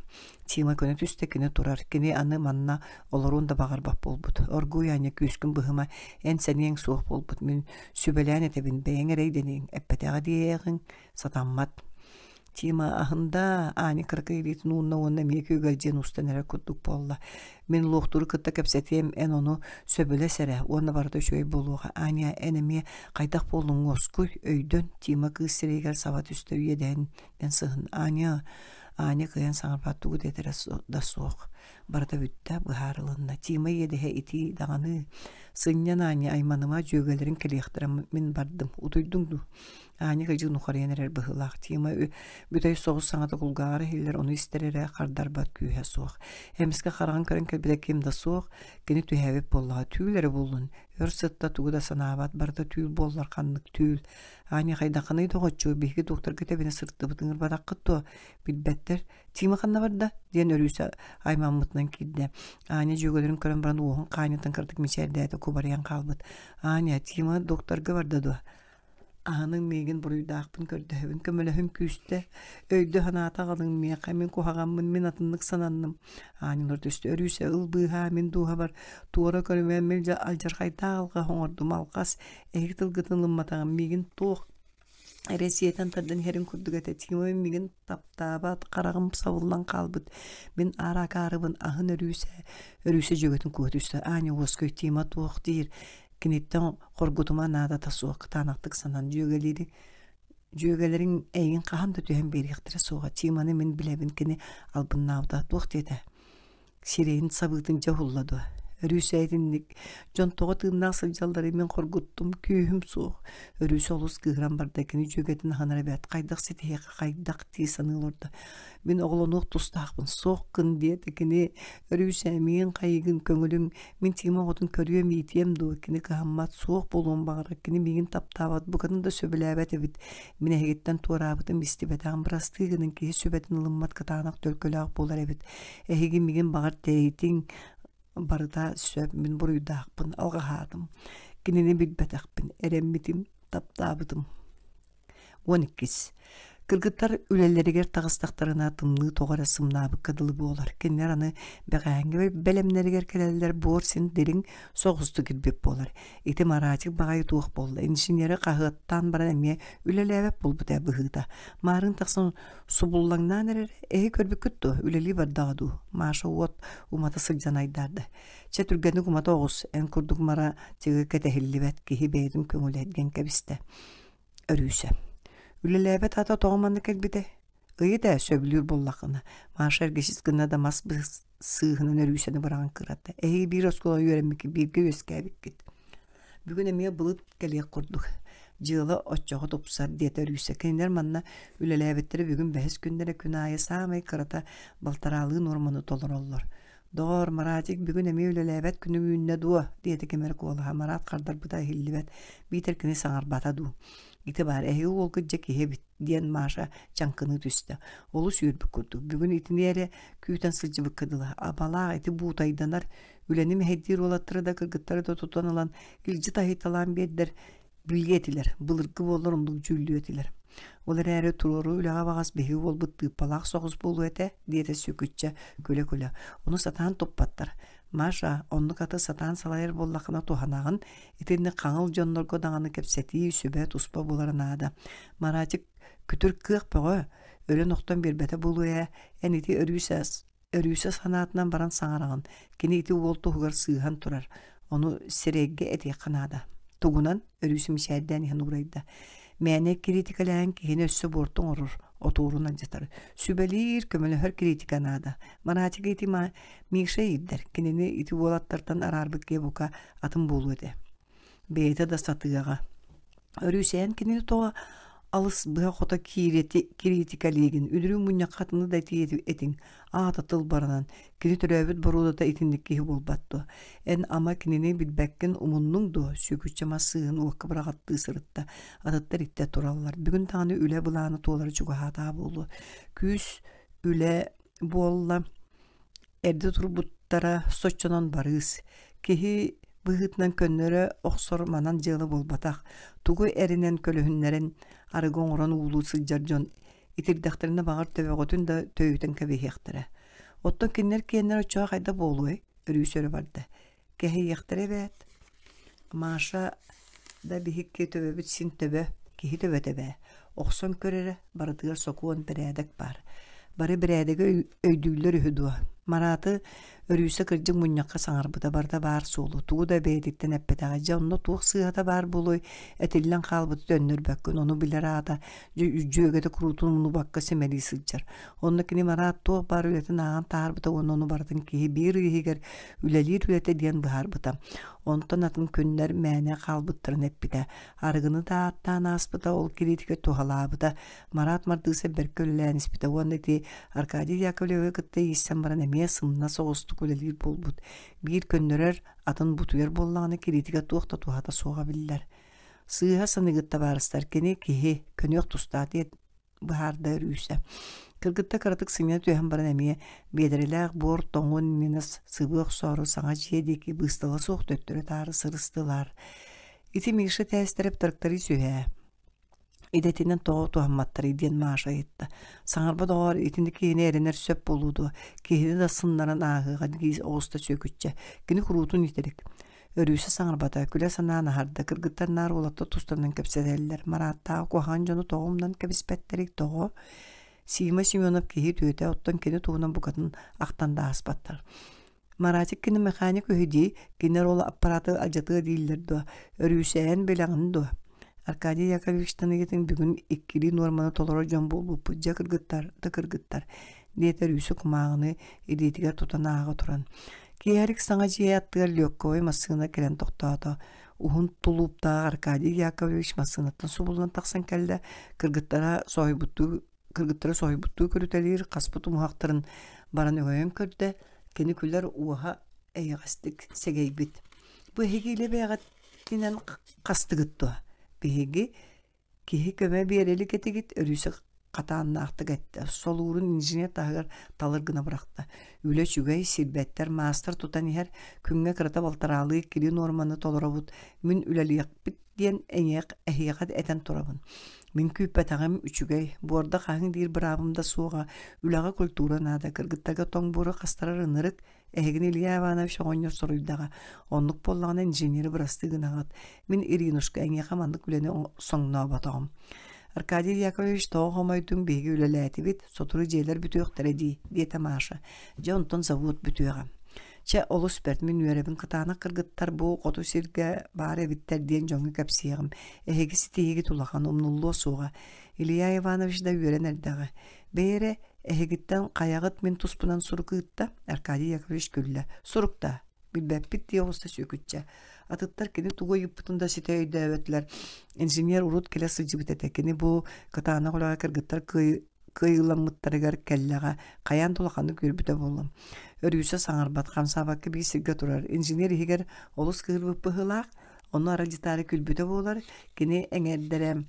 Тима көнө түстэ, кини турар. Кини аны манна олоруон да баҕарбат буолбут. Оргууй аанньа күүскүн быһыма, эн сэниэҥ суох буолбут. Мин сүбэлээн этэбин, бэйэҥ эрэйдэниэҥ, эппэтэҕэ диэҕиҥ, сатаммат. Тима аһында, Аня кыракый илиитин уунна уонна эмиэ күөгэлдьийэн устан эрэр курдук буолла. Мин луохтууру кытта кэпсэтиэм, эн ону сөбүлэс эрэ уонна барыта үчүгэй буолуоҕа. Аня, эн эмиэ хайдах буоллуҥ уоскуй, өйдөн, Тима кыыс сирэйигэр саба түстэ үйэдэһин Эн сыһын Аня, Аня кыайан саҥарбат тугу да этэрэ да суох. Барыта бүттэ, быһаарылынна. Тима иэдэһэ итии даҕаны. Сынньан Аня, айманыма, дьүөгэлэрин кэлиэхтэрэ, мин бардым. Утуйдуҥ дуу? Аня кыдьык нухарыйан эрэр быһыылаах. Тима бүтэй соҕус саҥата кулгааҕар иһиллэр, ону истэр эрэ хардарбат күүһэ суох. Эмискэ хараҕын көрөн кэлбитэ ким да суох, кини түһээбит буоллаҕа, түүл эрэ буоллун. Өр сытта тугу да санаабат, барыта түүл буоллар ханнык түүл. Аня хайдаххыный доҕоччуок, биһиги докторга тэбинэ сырыттыбыт ыҥырбатаххыт дуо? Билбэттэр. Тима ханна барда? диэн Өрүүсэ аймаммытынан киирдэ. Аня дьүөгэлэрин көрөн баран уоһун хаанньатан кыратык мичээрдээтэ, кубарыйан хаалбыт. Аня, Тима докторга барда дуо? Аһаныҥ миигин буруйдаахпын көрдөһөбүн, көмөлөһүн күүстэ, өйдө-санаата аҕалыҥ миэхэ, мин куһаҕаммын, мин атыннык сананным. Аанньалар түстэ, Өрүүсэ, ыл быыһаа, мин дууһабар туора көрүмэ, мин алдьархайдаах алҕас оҥордум, алҕас, Эһиги тылгытын ылымматаҕым миигин туох эрэ сиэтэн тардан иһэрин курдук этэ. Тима миигин таптаабат, хараҕым сабыллан хаалбыт. Мин аара акаарыбын аһын Өрүүсэ, Өрүүсэ дьүөгэтин кууһа түстэ. Аня уоскуй, Тима туох диир? Киниттэн хоргутума наадата суох, кытаанахтык санан дьүөгэлиири дьүөгэлэриҥ эйигин хаһан да түһэн биэриэхтэрэ суоҕа. Тиманы мин билэбин, кини албыннаабыта. Туох диэтэ? Сирэйин сабыытын дьэ уһулла дуо? Өрүүсэ итинник дьон тоҕо тыыннаах сылдьалларый мин хоргуттум, күүһүм суох. Өрүүсэ олус кыыһыран барда, кини дьүөгэтин аһынар эбээт, хайдах ситиһиэхэ хайдах дии саныы олордо. Мин оҕолонуох тустаахпын, суох гын диэтэ кини. Өрүүсэ миигин хайыгын көҥүлүҥ, мин Тима оҕотун көрүөм, иитиэм дуо, кини кыһаммат, суох буолуон баҕарар, кини миигин таптаабат, букатын да сөбүлээбэт эбит. Мин эһигиттэн туораабытым истибэтэҕим, бырастыы гыныҥ, киһи сүбэтин ылыммат кытаанах төлкөлөөх буолар эбит. Эһиги миигин баҕар тэйитиҥ, барыта сөп, мин буруйдаахпын, алҕаһаатым. Кинини билбэтэхпин, эрэммитим, таптаабытым. 12. Кыргыттар үлэлэригэр таҕыстахтарына тымныы тоҕо эрэ сымнаабыкка дылы буолар. Кинилэр аны бэҕэһээҥҥи бэлэмнэригэр кэлэллэр буор син дириҥ соҕустук ирбит буолар. Ити Маратик баҕайы туох буолла? Инженери хаһыаттаан баран эмиэ үлэлээбэт буолбут ээ быһыыта. Маарыын тахсан субуллаҥнаан эрэр эһи көрбүккүт дуо? Үлэлии бардаҕа дуу? Маша уот умата сылдьан айдаарда. Чэ түргэнник умата оҕус, эн курдук мара тигы кэтэһиллибэт киһи бэйэтин көҥүлэ диэн кэбистэ. Өрүүсэ. Үлэлээбэт аата тоҕо манна кэлбитэ? Ыйыт ээ, сөбүлүүр буоллаххына. Маша эргичис гынна да мас сыыһынан Өрүүсэни быраҕан кыратта. Эһиги биир оскуолаҕа үөрэммиккит, бииргэ үөскээбиккит. Бүгүн эмиэ былыт кэлиэх курдук. Дьыала оччоҕо тупсар, диэтэ Өрүүсэ. Кинилэр манна үлэлээбиттэрэ бүгүн бэһис күннэрэ күн аайы саамай кырата балтараалыы нуорманы толороллор. Доҕоор, Маратик бүгүн эмиэ үлэлээбэт күнүм үүннэ дуо? диэтэ ким эрэ куолаһа. Марат хардарбыта иһиллибэт, биитэр кини саҥарбата дуу. Ити баар, эһиги уолгут дьэ киһи эбит, диэн Маша чаҥкыныы түстэ. Олус үөрбүт курдук. Бүгүн итини эрэ күүтэн сылдьыбыкка дылы. Абалаах ити буутайданар, үлэни мэһэйдиир уолаттары да кыргыттары да тутан ылан илдьи таһыйталаан биэрдэр билиэ этилэр, былыргы буоллар оннук дьүүллүө этилэр. Ол эрээри туруору үлэҕэ баҕас биһиги уолбут тыыппалаах соҕус буолуо этэ, диэтэ Сүкүччэ күлэ-күлэ. Ону сатаан туппаттар. Маша, оннук аты сатаан салайар буоллаххына туһанаҕын, итинник хаҥыл дьоннорго даҕаны кэпсэтии, сүбэ туспа буолара наада. Маратик күтүр кыах бөҕө, өлөн-охтон биэрбэтэ буолуо ээ, эн ити өрүү Өрүүсэ санаатынан баран саҥараҕын, кини ити уол туһугар сыыһан турар, ону сирэйгэ этиэххэ наада. Тугунан? Өрүүсэ мичээрдээн иһэн уурайда. Мээнэ кириитикэлээн киһини өссө буорту оҥорор, отуорун алдьатар. Сүбэлиир, көмөлөһөр кириитикэ наада. Маратик ити Миша иирдэр, кинини ити уолаттартан араарбыт киһи бука атын буолуо этэ. Бэйэтэ да сатыаҕа. Өрүүсэйэн кинини тоҕо алыс быһа-хото кириитикэлиигин, үдүрүү мунньахха атыны да этиҥ, аата тыл баранан, кини төрөөбүт боруодата итинник киһи буолбат дуо? Эн ама кинини билбэккин умуннуҥ дуо? Сүгүччэ мас сыыһын уокка быраҕаттыы сырытта. Атыттар иттэ тураллар. Бүгүн даҕаны үлэ былаана туолара чугаһаатаҕа буолуо. Күүс үлэ буолла. Эрдэ турбуттара соччонон барыыс, киһи быһыытынан көннөрө охсор манан дьыала буолбатах, тугу эринэн көлөһүннэрэн арыгы оҥорон уулуу сылдьар дьон итирдэхтэринэ баҕар төбөҕүтүн да төйүтэн кэбиһиэхтэрэ. Оттон кинилэр киэннэрэ оччоҕо хайдах буолуой? Өрүүс өрө барда. Кэһэйиэхтэрэ эбээт. Маша да биһикки төбөбүт син төбө, киһи төбөтө эбээ. Охсон көр эрэ, барытыгар сокуон, бэрээдэк баар. Бары бэрээдэги өйдүүллэр үһү дуо? Мараты Өрүүсэ кырдьык мунньахха саҥарбыта барыта баар суолу, тугу да бэйэтиттэн эппэтэҕэ. Дьэ онно туох сыыһата баар буолуой, этиллэн хаалбыты төннөрбөккүн, ону билэр аата дьүөгэтэ куруутун умнубакка симэлии сылдьар. Онно кини Марат туох баар үлэтин ааҕан таһаарбыта уонна ону барытын киһи биир ый иһигэр үлэлиир үлэтэ диэн быһаарбыта. Онтон атын күннэр мээнэ хаалбыттарын эппитэ. Арыгыны да ааттаан ааспыта, ол кириитикэ туһалаабыта. Марат Мардыысап бэркэ үлэлээн испитэ уонна ити Аркадий Яковлевы кытта ииссэн баран эмиэ сымна соҕустук үлэлиир буолбут. Биир көннөрөр, атын бутуйар буоллаҕына кириитикэ туох да туһата суоҕа биллэр. Сыыһа саныыгыт табаарыстар, кини киһи, көнүөх тустаах диэн быһаарда Өрүүсэ. Кыргытта кыратык сынньана түһэн баран эмиэ биэдэрэлээх буор тоҥуон иннинэ сыбыы охсоору саҥа дьиэ диэки быыстала суох төттөрү-таары сырыстылар. Ити Миша тээстэрэп тракторист үһээ. Идэтинэн тоҕо туһамматтарый диэн Маша ыйытта. Саҥарба доҕоор, итини киһини эрэнэр сөп буолуо дуо? Киһини да сыннаран ааһыаҕа дии оҕуста Сүөкүччэ. Кини куруутун итирик. Өрүүсэ саҥарбата, күлэ санаан аһарда, кыргыттар наар уолаттар тустарынан кэпсэтэллэр. Марааттааҕы куһаҕан дьону тоҕо умнан кэбиспэттэрий, тоҕо? Сима Семенов киһи үтүөтэ, оттон кини туһунан букатын ахтан да ааспаттар. Маратик кини механик үһү дии, кинилэр ол аппараты алдьатыа дииллэр дуо? Өрүүсэйэн билэҕин дуо? Аркадий Яковлевичтан ыйытыҥ бүгүн иккилии нуорманы толорор дьон буолбуппут, дьэ кыргыттар да кыргыттар, диэтэ Өрүүсэ кумааҕыны илиитигэр тутан ааҕа туран. Киэһэрик саҥа дьиэ аттыгар легковай массыына кэлэн тохтоото. Уһун тулууптаах Аркадий Яковлевич массыынаттан субуллан тахсан кэллэ, кыргыттара соһуйбуттуу кыргыттары соһуйбуттуу көрүтэлиир хаспыт умуһахтарын баран өҥөйөн көрдө, кини күлэр уоһа эйэҕэстик сэгэйбит. Бу эһиги илэ бэйэҕитинэн хастыгыт дуо? Биһиги Киһи көмө биэрэ илик этигит, Өрүүсэ хатааннаахтык эттэ, солуурун инженер таһыгар талыр гына бырахта. Үлэ үчүгэй, сирбэттэр, маастар тутан иһэр, күҥҥэ кырата балтараалыы иккилии нуорманы толоробут, мин үлэлиэхпит диэн эйиэх эһиэхэ этэн турабын. Мин күүппэтэҕим үчүгэй, буорда хаһыҥ диир быраабым да суоҕа, үлэҕэ культура наада, кыргыттарга тоҥ буору хастарар ынырык, Эһигини Илья Иванович оҕонньор соруйдаҕа, оннук буоллаҕына инженери бырастыы гынаҕыт. Мин Иринушка эйиэхэ маннык үлэни соҥнооботоҕум. Аркадий Яковлевич тоҕо хомойдуҥ биһиги үлэлээтибит, сотору дьиэлэр бүтүөхтэрэ дии, диэтэ Маша. Дьэ онтон завод бүтүөҕэ. Чэ, олус бэрт, мин үөрэбин кытаанах кыргыттар бу хоту сиргэ баар эбиттэр диэн дьоҥҥо кэпсиэҕим. Эһиги ситиһиигит улахан, умнуллуо суоҕа. Илья Иванович да үөрэн эрдэҕэ. Бэйэ эрэ Эһигиттэн хайаҕыт мин туспунан сурук ыытта? Аркадий Яковлевич күллэ. Сурукта. Билбэппит дии оҕуста Сүөкүччэ. Атыттар кини тугу ыйыппытын да ситэ өйдөөбөтүлэр. Инженер урут кэлэ сылдьыбыт этэ. Кини бу кытаанах үлэҕэ кыргыттар кыайыыламмыттарыгар кэллэҕэ. Хайаан да улаханнык үөрбүтэ буоллум. Өрүүсэ саҥарбат, хамсаабакка биир сиргэ турар. Инженер иһигэр олус кыыһырбыт быһыылаах. Ону аралдьытаары күлбүтэ буолар. Кини эҥэрдэрэ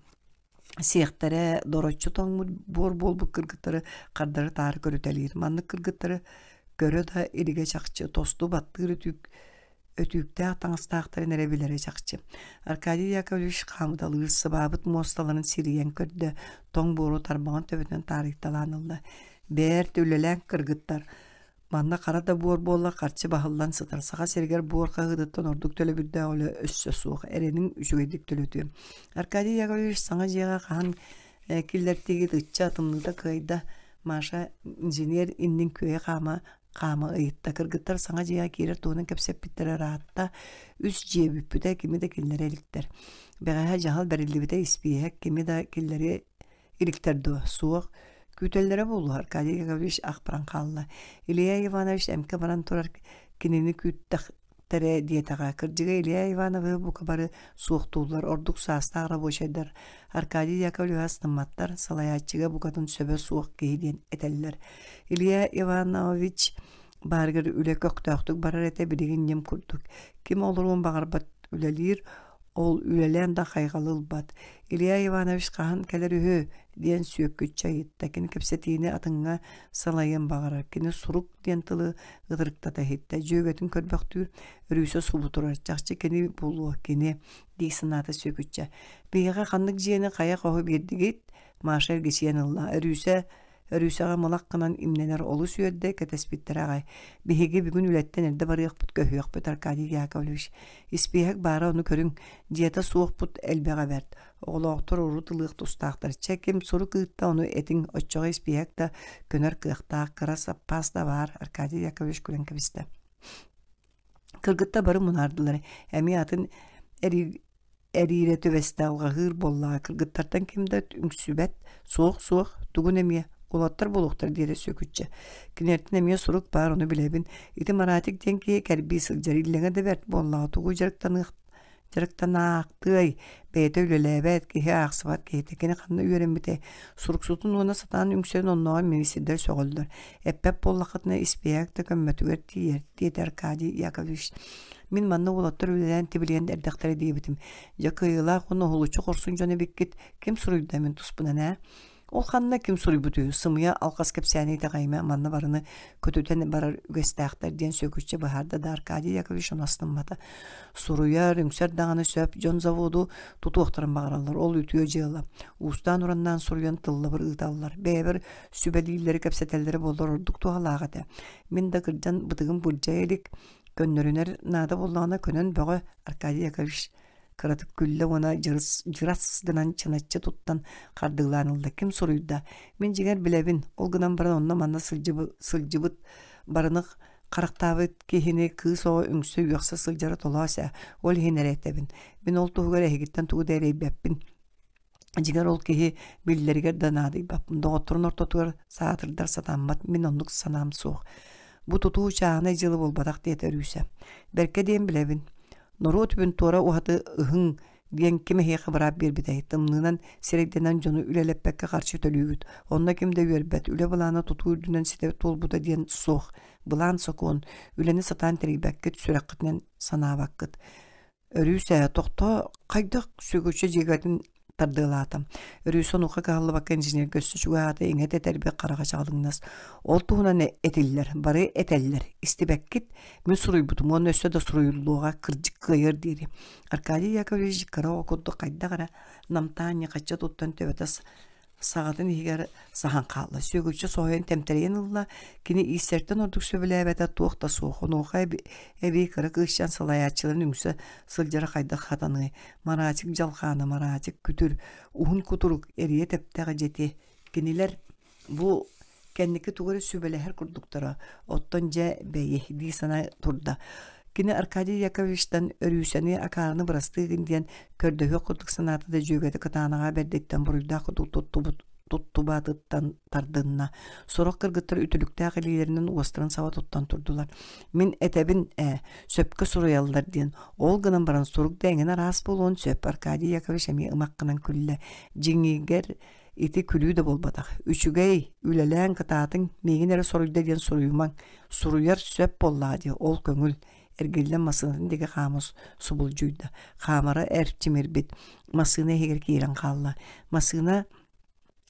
сиэхтэрэ дороччу тоҥмут буор буолбут кыргыттары хардары-таары көрүтэлиир. Маннык кыргыттары көрө да илигэ чахчы, тосту баттыыр өтүүк өтүүктээх таҥастаахтарын эрэ билэрэ чахчы. Аркадий Яковлевич хаамыталыыр сыбаабыт муосталарын сирийэн көрдө, тоҥ буору тарбаҕын төбөтүнэн таарыйталаан ылла. Бэрт үлэлээн кыргыттар Манна хара да буор буолла харчы баһыллан сытар. Саха сиригэр буор хаһыытыттан ордук төлөбүрдээх үлэ өссө суох. Эрэниҥ үчүгэйдик төлөтүө. Аркадий Яковлевич саҥа дьиэҕэ хаһан киллэртигит ычча тымныыта кыайда. Маша инженер иннин күөйэ хаама хаама ыйытта. Кыргыттар саҥа дьиэҕэ киирэр туһунан кэпсэппиттэрэ ыраатта. Үс дьиэ бүппүтэ, кими да киллэрэ иликтэр. Бэҕэһээ дьаһал бэриллибитэ испииһэк кими да киллэри Иликтэр дуо? Суох. Күүтэллэрэ буолуо, Аркадий Яковлевич ах баран хаалла. Илья Иванович эмкэ баран турар кинини күүттэхтэрэ диэтэҕэ. Кырдьыга Илья Ивановиһы бука бары суохтууллар, ордук саастаах рабочайдар. Аркадий Яковлевиһы астымматтар, салайааччыга букатын сөбө суох киһи диэн этэллэр. Илья Иванович баарыгар үлэ көхтөөхтүк барар этэ билигин ньим курдук. Ким олоруон баҕарбат үлэлиир, Ол үлэлээн да хайҕалы ылбат. Илья Иванович хаһан кэлэр үһү? диэн Сүөккүччэ ыйытта. Кини кэпсэтиини атыҥҥа салайыан баҕарар. Кини сурук диэн тылы ытырыктата иһиттэ. Дьүөгэтин көрбөхтүүр, Өрүүсэ субу турар. Чахчы кини буолуо, кини, дии санаата Сүөкүччэ. Биһиэхэ ханнык дьиэни хайа хоһу биэрдигит? Маша эргичийэн ылла. Өрүүсэ Өрүүсэҕэ мылах гынан имнэнэр олус үөрдэ, кэтэспиттэрэ аҕай. Биһиги бүгүн үлэттэн эрдэ барыахпыт, көһүөхпүт, Аркадий Яковлевич. Испииһэк баара ону көрүҥ. Дьиэтэ суохпут элбэҕэ бэрт. Оҕолоохтор урут ылыах тустаахтар. Чэ, ким сурук ыытта ону этиҥ, оччоҕо испииһэк да көнөр кыахтаах, кыра саппаас да баар, Аркадий Яковлевич күлэн кэбистэ. Кыргыттар бары мунаардылар. Эмиэ атын эриирэ түбэстэ алҕаһыыр буоллаҕа кыргыттартан ким да үҥсүбэт суох суох тугун эмиэ уолаттар буолуохтар диэтэ Сүөкүччэ кинилэртэн эмиэ сурук баар ону билэбин ити Маратик диэн киһи кэрбии сылдьар иллэҥэ да бэрт буоллаҕа тугу дьарыктаныах дьарыктанаахтыай бэйэтэ үлэлээбэт киһи аахсыбат киһитэ кини ханна үөрэммитэй суруксутун уонна сатаан үҥсэн оннооҕор миниистирдэр сөҕөллөр эппэт буоллаххытына испиэһэк да көммөтүгэр тиийэр диэтэ Аркадий Яковлевич Мин манна уолаттар үлэлээн тибилийэн эрдэхтэрэ диэбитим. Дьэ кыайыылаах уонна уһулуччу хорсун дьон эбиккит. Ким суруйда мин туспунан ээ? Ол ханна ким суруйбут үһү? Сымыйа алҕас кэпсээни итэҕэйимэ манна барыны көтүтэн барар үгэстээхтэр диэн Сүөкүччэ быһаарда да Аркадий Яковлевич ону астыммата. Суруйар, үҥсэр даҕаны сөп, дьон заводу тутуохтарын баҕараллар. Ол үтүө дьыала. Уустаан-ураннаан суруйан тыллабыр ыыталлар. Бэйэбэр сүбэлииллэри, кэпсэтэллэрэ буоллар ордук туһалаах этэ. Мин да кырдьан бытыгым былдьайа илик, Көннөрүнэр наада буоллаҕына көнөн бөҕө Аркадий Яковлевич кыратык күллэ уонна дьырыс, дьырас гынан чыначчы туттан хардыылаан ылла. Ким суруйда? Мин дьиҥэр билэбин, ол гынан баран онно-манна сылдьыбыт, сылдьыбыт барыны харахтаабыт киһини кыыс оҕо үҥсэ үөхсэ сылдьара толоос ээ, ол иһин эрэ этэбин. Мин ол туһугар эһигиттэн тугу да эрэйбэппин. Дьиҥэр ол киһи биллэригэр да наадыйбаппын, доҕотторун ортотугар саатырдар сатаммат, мин оннук санаам суох. Бу тутуу чааһынай дьыала буолбатах диэтэ Өрүүсэ. Бэркэ диэн билэбин. Норуот үбүн туора уһаты ыһыҥ диэн ким эһиэхэ быраап биэрбитэй? Тымныынан сирэйдэнэн дьону үлэлэппэккэ харчы төлүүгүт. Онно ким да үөрбэт. Үлэ былаана тутуу үрдүнэн ситэ туолбута диэн суох. Былаан сокуон. Үлэни сатаан тэрийбэккит, сүрэххитинэн санаабаккыт. Өрүүсэ, тохтоо, хайдах сүгүччү дьиэгэтин тардыалаата. Өрүүсэ онуоха кыһаллыбакка инженергэ өссө чугаһаата, иҥэ тэтэрбит хараҕа чаҕылыҥнас. Ол туһунан этиллэр, бары этэллэр. Истибэккит, мин суруйбутум уонна өссө да суруйуллуоҕа, кырдьык кыайар диэри. Аркадий Яковлевич кыра оҕо курдук хайдах эрэ намтаан ньыхаччы туттан төбөтө саҕатын иһигэр саһан хаалла. Сүөгүччэ соһуйан тэмтэрийэн ылла. Кини ииссэртэн ордук сөбүлээбэтэ туох да суох. Онуоха эбии кыра кыысчаан салайааччыларын үҥсэ сылдьара хайдах хатаныай. Маратик дьалхаана, Маратик күтүр, уһун кутурук, эрийэ тэптэх дьэти. Кинилэр бу кэнники тугу эрэ сүбэлэһэр курдуктара. Оттон дьэ бэйи дии санаа турда. Кини Аркадий Яковлевичтан Өрүүсэни акаарыны бырастыы гын диэн көрдөһүөх курдук санаата да дьүөгэтэ кытаанаҕа бэрдиттэн буруйдаах курдук туттубут туттубатыттан тардынна. Сорох кыргыттар үтүлүктээх илиилэринэн уостарын саба туттан турдулар. Мин этэбин ээ, сөпкө суруйаллар диэн. Ол гынан баран сурук да эҥин араас буолуон сөп. Аркадий Яковлевич эмиэ ымах гынан күллэ. Дьиҥигэр ити күлүү да буолбатах. Үчүгэй, үлэлээн кытаатыҥ, миигин эрэ соруйда диэн суруйумаҥ. Суруйар сөп буоллаҕа дии, ол көҥүл. Эргиллэн массыынатын диэки хаама субулдьуйда. Хаамара эрчимирбит. Массыына иһигэр киирэн хаалла. Массыына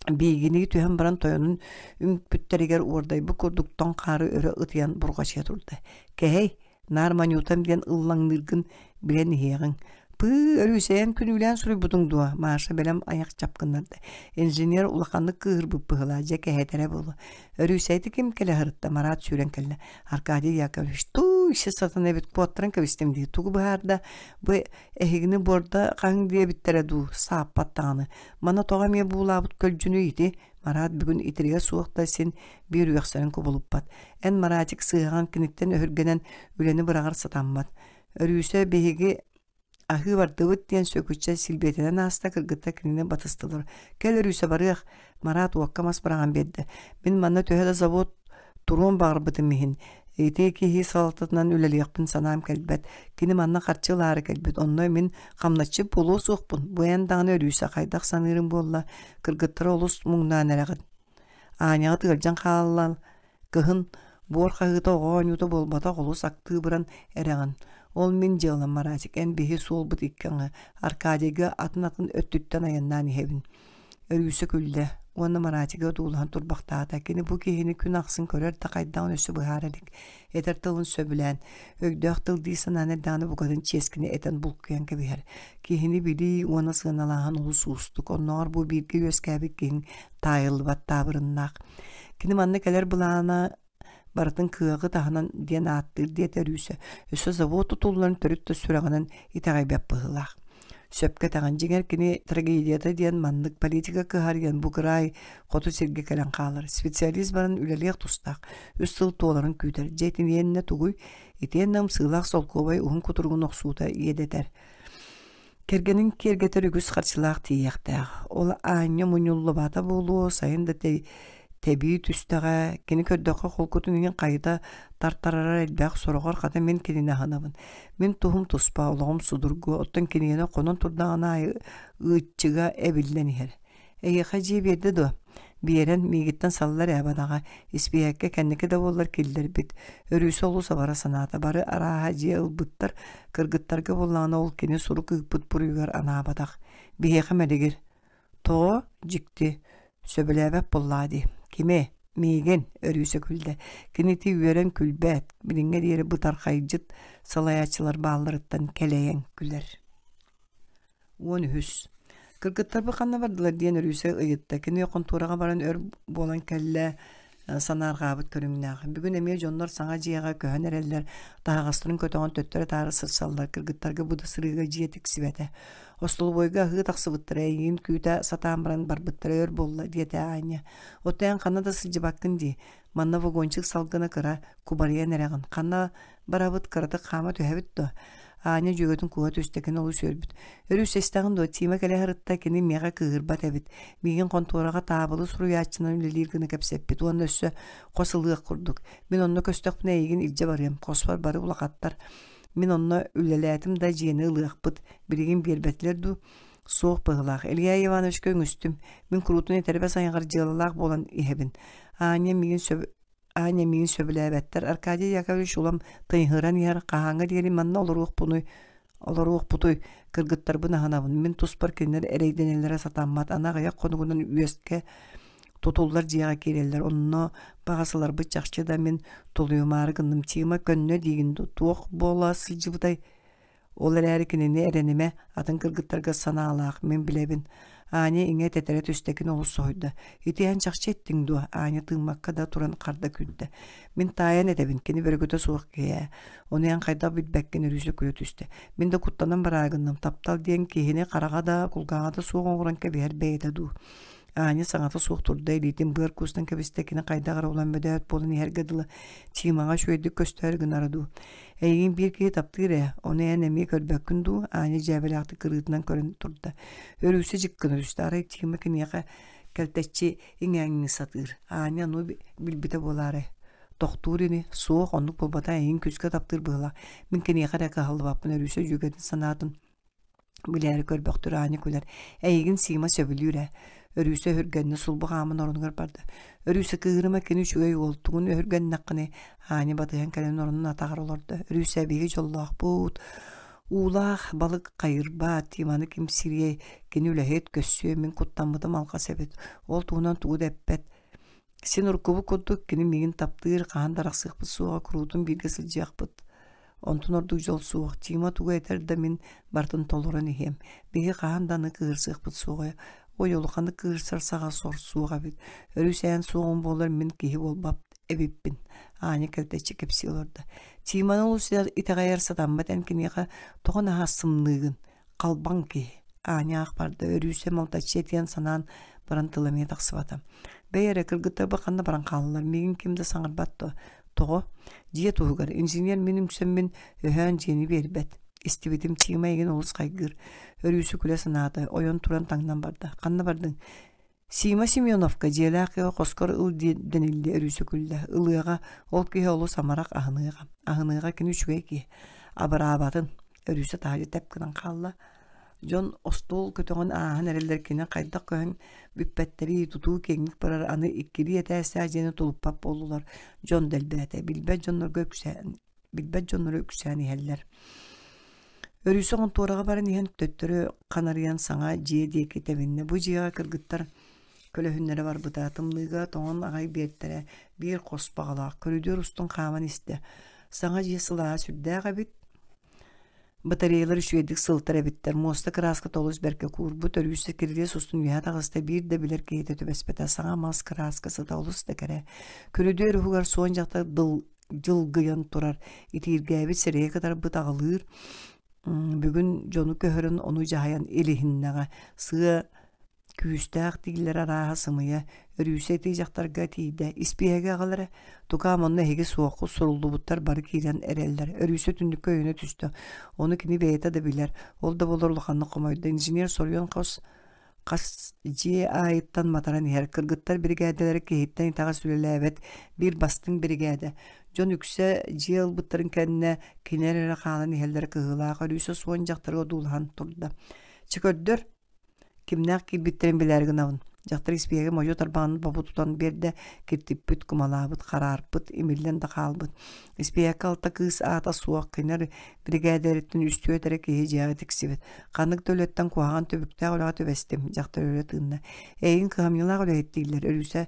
биигинии түһэн баран тойонун үҥпүттэригэр уордайбыт курдук тоҥ хаары өрө ытыйан бурҕачыйа турда. Кэһэй, наар Манютам диэн ыллаҥныыргын билэн иһиэҕиҥ. Пыы, өрүүсэйэн күнүүлээн суруйбутуҥ дуо? Маша бэлэм айах чапкыннарда. Инженер улаханнык кыыһырбыт быһыылаах, дьэ кэһэтэрэ буолуо. Өрүүсэйти ким кэлэ сырытта? Марат сүүрэн кэллэ. Аркадий Яковлевич, туу, иши сатана эбит, куоттаран кэбистим дии. Тугу быһаарда? Бу эһигини буорда хаһыҥ диэбиттэрэ дуу? Сааппат даҕаны. Мана тоҕо эмиэ буулаабыт көлдьүнүй ити? Марат бүгүн итиригэ суох да син биир үөхсэрин кубулуппат. Эн Маратик сыыһаҕын киниттэн өһүргэнэн үлэни быраҕар сатаммат. Өрүүсэ биһиги аһыы бардыбыт диэн Сөкүччэ силбиэтэнэн ааста кыргыттар кинини батыстылар. Кэл Өрүүсэ барыах. Марат уокка мас быраҕан биэрдэ. Мин манна төһө да завод туруон баҕарбытым иһин ити киһи салалтатынан үлэлиэхпин санаам кэлбэт. Кини манна харчы ылаары кэлбит. Онно мин хамначчыт буолуо суохпун. Бу эн даҕаны Өрүүсэ хайдах саныырым буолла? Кыргыттары олус муҥнаан эрэҕин. Аанньаҕыт ыалдьан хааллан кыһын буор хаһыыта оҕо оонньуута буолбатах олус актыыбыран эрэҕин. Ол мин дьыалам Маратик, эн биһи суолбут икки аҥы, Аркадийга атын-атын өттүттэн айаннаан иһэбин. Өрүүсэ күллэ уонна Маратига одуулаһан турбахтаата. Кини бу киһини күн ахсын көрөр да хайдаҕын өссө быһаара илик. Этэр тылын сөбүлээн, өйдөөх тыл дии санаан эрдэҕинэ букатын чиэскини этэн булкуйан кэбиһэр. Киһини билии уонна сыаналааһын олус уустук. Оннооҕор бу бииргэ үөскээбит киһиҥ таайыллыбат таабырыннаах. Кини манна кэлэр былаана барытын кыаҕы таһынан диэн ааттыыр диэтэ Өрүүсэ. Өссө завод тутулларын төрүт да сүрэҕинэн итэҕэйбэт быһыылаах. Сөпкө этэҕин, дьиҥэр кини трагедията диэн маннык политика кыһарыйан бу кыраай хоту сиргэ кэлэн хаалар. Специалист баран үлэлиэх тустаах. Үс сыл туоларын күүтэр. Дьэ итиниэннэ тугуй? Итиэннэ ымсыылаах солкуобай уһун кутуругун охсуута иэдэтэр. Кэргэнин киэргэтэр үгүс харчылаах тиийиэхтээх. Ол аанньа мунньуллубата буолуо, сайын да тэбии түстэҕэ, кини көрдөххө холкутун иһин хайыта тартарара элбэх, сороҕор хата мин кинини аһынабын. Мин туһум туспа, олоҕум судургу, оттон кинигэни хонон турдаҕына аайы ыыччыга эбиллэн иһэр. Эйиэхэ дьиэ биэрдэ дуо? Биэрэн, миигиттэн саллар ээ бадаҕа, испииһэккэ кэнники да буоллар киллэрбит. Өрүүсэ олус абара санаата, бары арааһа дьиэ ылбыттар, кыргыттарга буоллаҕына ол кини сурук ыыппыт буруйугар анаабатах. Биһиэхэ мэлигир. Тоҕо? Дьикти. Сөбүлээбэт буоллаҕа дии. Кими? Миигин, Өрүүсэ күллэ. Кини ити үөрэн күлбэт, билиҥҥэ диэри бытархайдьыт салайааччылар баалларыттан кэлэйэн күлэр. 13. Кыргыттарбыт ханна бардылар диэн Өрүүсэ ыйытта. Кини хонтуораҕа баран өр буолан кэллэ, санаарҕаабыт көрүҥнээх. Бүгүн эмиэ дьоннор саҥа дьиэҕэ көһөн эрэллэр, таһаҕастарын көтөҕөн төттөрү-таары сырсаллар. Кыргыттарга бу да сырыыга дьиэ тиксибэтэ. Остолобуойга аһыы тахсыбыттара, эйигин күүтэ сатаан баран барбыттара өр буолла, диэтэ Аня. Оттон эн ханна да сылдьыбаккын дии. Манна вагончик салгына кыра, кубарыйан эрэҕин. Ханна барабыт, кыратык хаама түһэбит дуо? Аня дьүөгэтин кууһа түстэ, кини олус үөрбүт. Өрүс истэҕин дуо, Тима кэлэ сырытта, кини миэхэ кыыһырбат эбит. Миигин хонтуораҕа таабылы суруйааччынан үлэлиир гына кэпсэппит уонна өссө хос ылыах курдук. Мин онно көстөхпүнэ эйигин илдьэ барыам. Хоспор бары улахаттар. Мин онно үлэлээтим да дьиэни ылыахпыт. Билигин биэрбэтилэр дуу? Суох быһыылаах. Илья Ивановичка үҥүстүм. Мин куруутун этэрбэс айаҕар дьыалалаах буолан иһэбин. Аня миигин сөб Аня миигин сөбүлээбэттэр. Аркадий Яковлевич улам тыйыһыран иһэр. Хаһааҥҥа диэри манна олоруохпунуй? Олоруохпутуй? Кыргыттарбын аһынабын. Мин туспар кинилэр эрэйдэнэллэрэ сатаммат. Аны аҕыйах хонугунан үөскэ тутуллар дьиэҕэ киирэллэр. Онно баҕасыларбыт чахчы да мин тулуйумаары гынным. Тима көннө диигин дуу? Туох буола сылдьыбытай? Ол эрээри кинини эрэнимэ, атын кыргыттарга санаалаах, мин билэбин. Аня иҥэ тэтэрэ түстэ, кини олус соһуйда. Ити эн чахчы эттиҥ дуо? Аня тыыммакка да туран харда күүттэ. Мин таайан этэбин, кини бөрүкүтэ суох киһи ээ. Ону эн хайдах билбэккин Өрүүсэ күлэ түстэ. Мин да куттанан бараа гынным. Таптал диэн киһини хараҕа да, кулгааҕа да суох оҥорон кэбиһэр бэйэтэ дуу. Аня саҥата суох турда, илиитин быар куустан кэбистэ, кини хайдах эрэ улам мөдөөт буолан иһэргэ дылы Тимаҕа үчүгэйдик көстөөр гынара дуу. Эйигин биир киһи таптыыр ээ, ону эн эмиэ көрбөккүн дуу? Аня дьээбэлээхтик кырыытынан көрөн турда. Өрүүсэ дьиккына түстэ, арай Тима киниэхэ кэлтэччи иҥээҥнии сатыыр. Аня ону билбитэ буолаарай? Тохтуур ини, суох, оннук буолбата, эйигин күүскэ таптыыр быһыылаах. Мин киниэхэ эрэ кыһаллыбаппын, Өрүүсэ дьүөгэтин санаатын Билээри көрбөхтөр Аня күлэр. Эйигин Сима сөбүлүүр ээ. Өрүүсэ өһүргэннэ сулбу хааман оронугар барда. Өрүүсэ кыыһырыма кини үчүгэй уол, тугун өһүргэннэххиний? Аня батыһан кэлэн оронун атаҕар олордо. Өрүүсэ биһиги дьоллоохпут. Уулаах балык хайырбат, Тиманы ким сириэй, кини үлэһит, көссүө, мин куттаммытым алҕас эбит. Ол туһунан тугу да эппэт. Син уруккубут курдук кини миигин таптыыр, хаһан да арахсыахпыт суоҕа, куруутун бииргэ сылдьыахпыт. Онтон ордук дьол суох. Тима тугу этэр да мин барытын толорон иһиэм. Биһиги хаһан да аны кыыһырсыахпыт суоҕа. Ой, улаханнык кыыһырсар саҕа сор суох эбит. Өрүс эн суоҕуҥ буоллар мин киһи буолбат эбиппин. Аня кэлтэччи кэпсии олордо. Тиманы олус итэҕэйэр сатаммат эн киниэхэ тоҕо наһаа сымныыгын? Халбаҥ киһи. Аня аах барда, Өрүүсэ малтаччы этиэн санаан баран тыла эмиэ тахсыбата. Бэйэ эрэ, кыргыттарбар ханна баран хааллылар, миигин ким да саҥарбат дуо? Тоҕо? Дьиэ туһугар, инженер мин үҥсэммин, өһөөн дьиэни биэрбэт. Истибитим, Тима эйигин олус хайгыыр. Өрүүсэ күлэ санаата, ойон туран таҥнан барда. Ханна бардыҥ? Сима Семеновка дьиэлээх киһи хоскор ыл дэниллиэ өрүүсэ күллэ. Ылыаҕа, ол киһи олус амарах аһыныаҕа. Аһыныаҕа кини үчүгэй киһи. Абыраабатын. Өрүүсэ таһырдьа тэп гынан хаалла. Дьон остуол көтөҕөн ааһан эрэллэр кини хайдах көһөн бүппэттэрий, тутуу киэҥник барар аны иккилии этээстээх дьиэни тулуппат буоллулар. Дьон да элбээтэ. Билбэт дьоннорго үксээн билбэт дьоннору үксээн иһэллэр. Өрүүсэ хонтуораҕа баран иһэн төттөрү ханарыйан саҥа дьиэ диэки тэбиннэ. Бу дьиэҕэ кыргыттар көлөһүннэрэ барбыта, тымныыга тоҥон аҕай биэртэрэ, биир хос баҕалаах, көрүдүөр устун хааман истэ. Саҥа дьиэ сылааһа сүрдээх эбит. Батареялар үчүгэйдик сылтар эбиттэр, муоста кырааската олус бэркэ куурбут, өрүүсэ кирилиэс устун үөһэ таҕыста, биир да билэр киһитэ түбэспэтэ, саҥа мас кырааска сыта олус да кэрэ. Көрүдүөр уһугар суон дьахтар дыл дьылгыйан турар, итииргээбит сирэйэ кытарбыт аҕылыыр. Бүгүн дьону көһөрөн ону дьаһайан илиһиннэҕэ. Сыа күүстээх дииллэр арааһа сымыйа, өрүүсэ ити дьахтарга тиийдэ. Испииһэги аҕал эрэ. Тукаам онно эһиги суоххут суруллубуттар бары киирэн эрэллэр. Өрүүсэ түннүккэ өйөнө түстэ. Ону кини бэйэтэ да билэр. Ол да буоллар улаханнык хомойдо. Инженер соруйан хос Хас дьиэ аайыттан матаран иһэр кыргыттар биригээдэлэрэ киһиттэн итэҕэс үлэлээбэт биир бастыҥ биригээдэ. Дьон үксэ дьиэ ылбыттарын кэннэ кинилэр эрэ хаалан иһэллэрэ кыһыылаах Өрүүсэ суон дьахтары одуулаһан турда. Чэ көрдөр, кимнээх киирбиттэрин билээри гынабын. Дьахтар испииһэги модьу тарбаҕын бобу тутан биэрдэ, киртиппит, кумалаабыт, хараарпыт, имиллэн да хаалбыт. Испииһэккэ алта кыыс аата суох, кинилэр биригээдэриттэн үстүөт эрэ киһи дьиэҕэ тиксибит. Ханнык да үлэттэн куһаҕан түбүктээх үлэҕэ түбэстим, дьахтар өрө тыынна. Эйигин кыһамньылаах үлэһит дииллэр, Өрүүсэ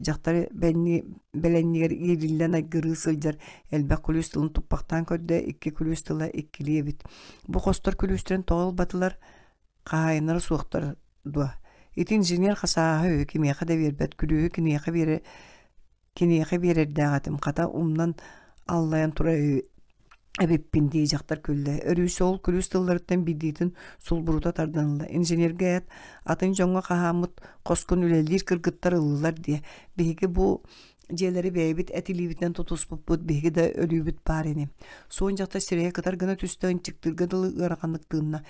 дьахтар бэлэнньигэр иириллэн айгырыы сылдьар элбэх күлүүс тылын туппахтаан көрдө, икки күлүүс тыла иккилии эбит. Бу хостор күлүүстэрин тоҕо ылбатылар, хаһаайыннара суохтар дуо? Ити инженер хасааһа үһү кимиэхэ да биэрбэт, күлүүһү киниэхэ биэрэ Киниэхэ биэрэрдээх этим, хата умнан аллайан турар эбиппин дии дьахтар күллэ. Өрүүсэ ол күлүүс тылларыттан биирдиитин сулбурута тардан ылла. Инженергэ эт, атын дьоҥҥо хаһааммыт хоскун үлэлиир кыргыттар ыллылар диэ. Биһиги бу Дьиэлэри бэйэбит эт илиибитинэн тутуспуппут, биһиги да өлүүбүт баар ини. Суон дьахтар сирэйэ кытар гына түстэ, ынчыктыырга дылы ыараханнык тыынна.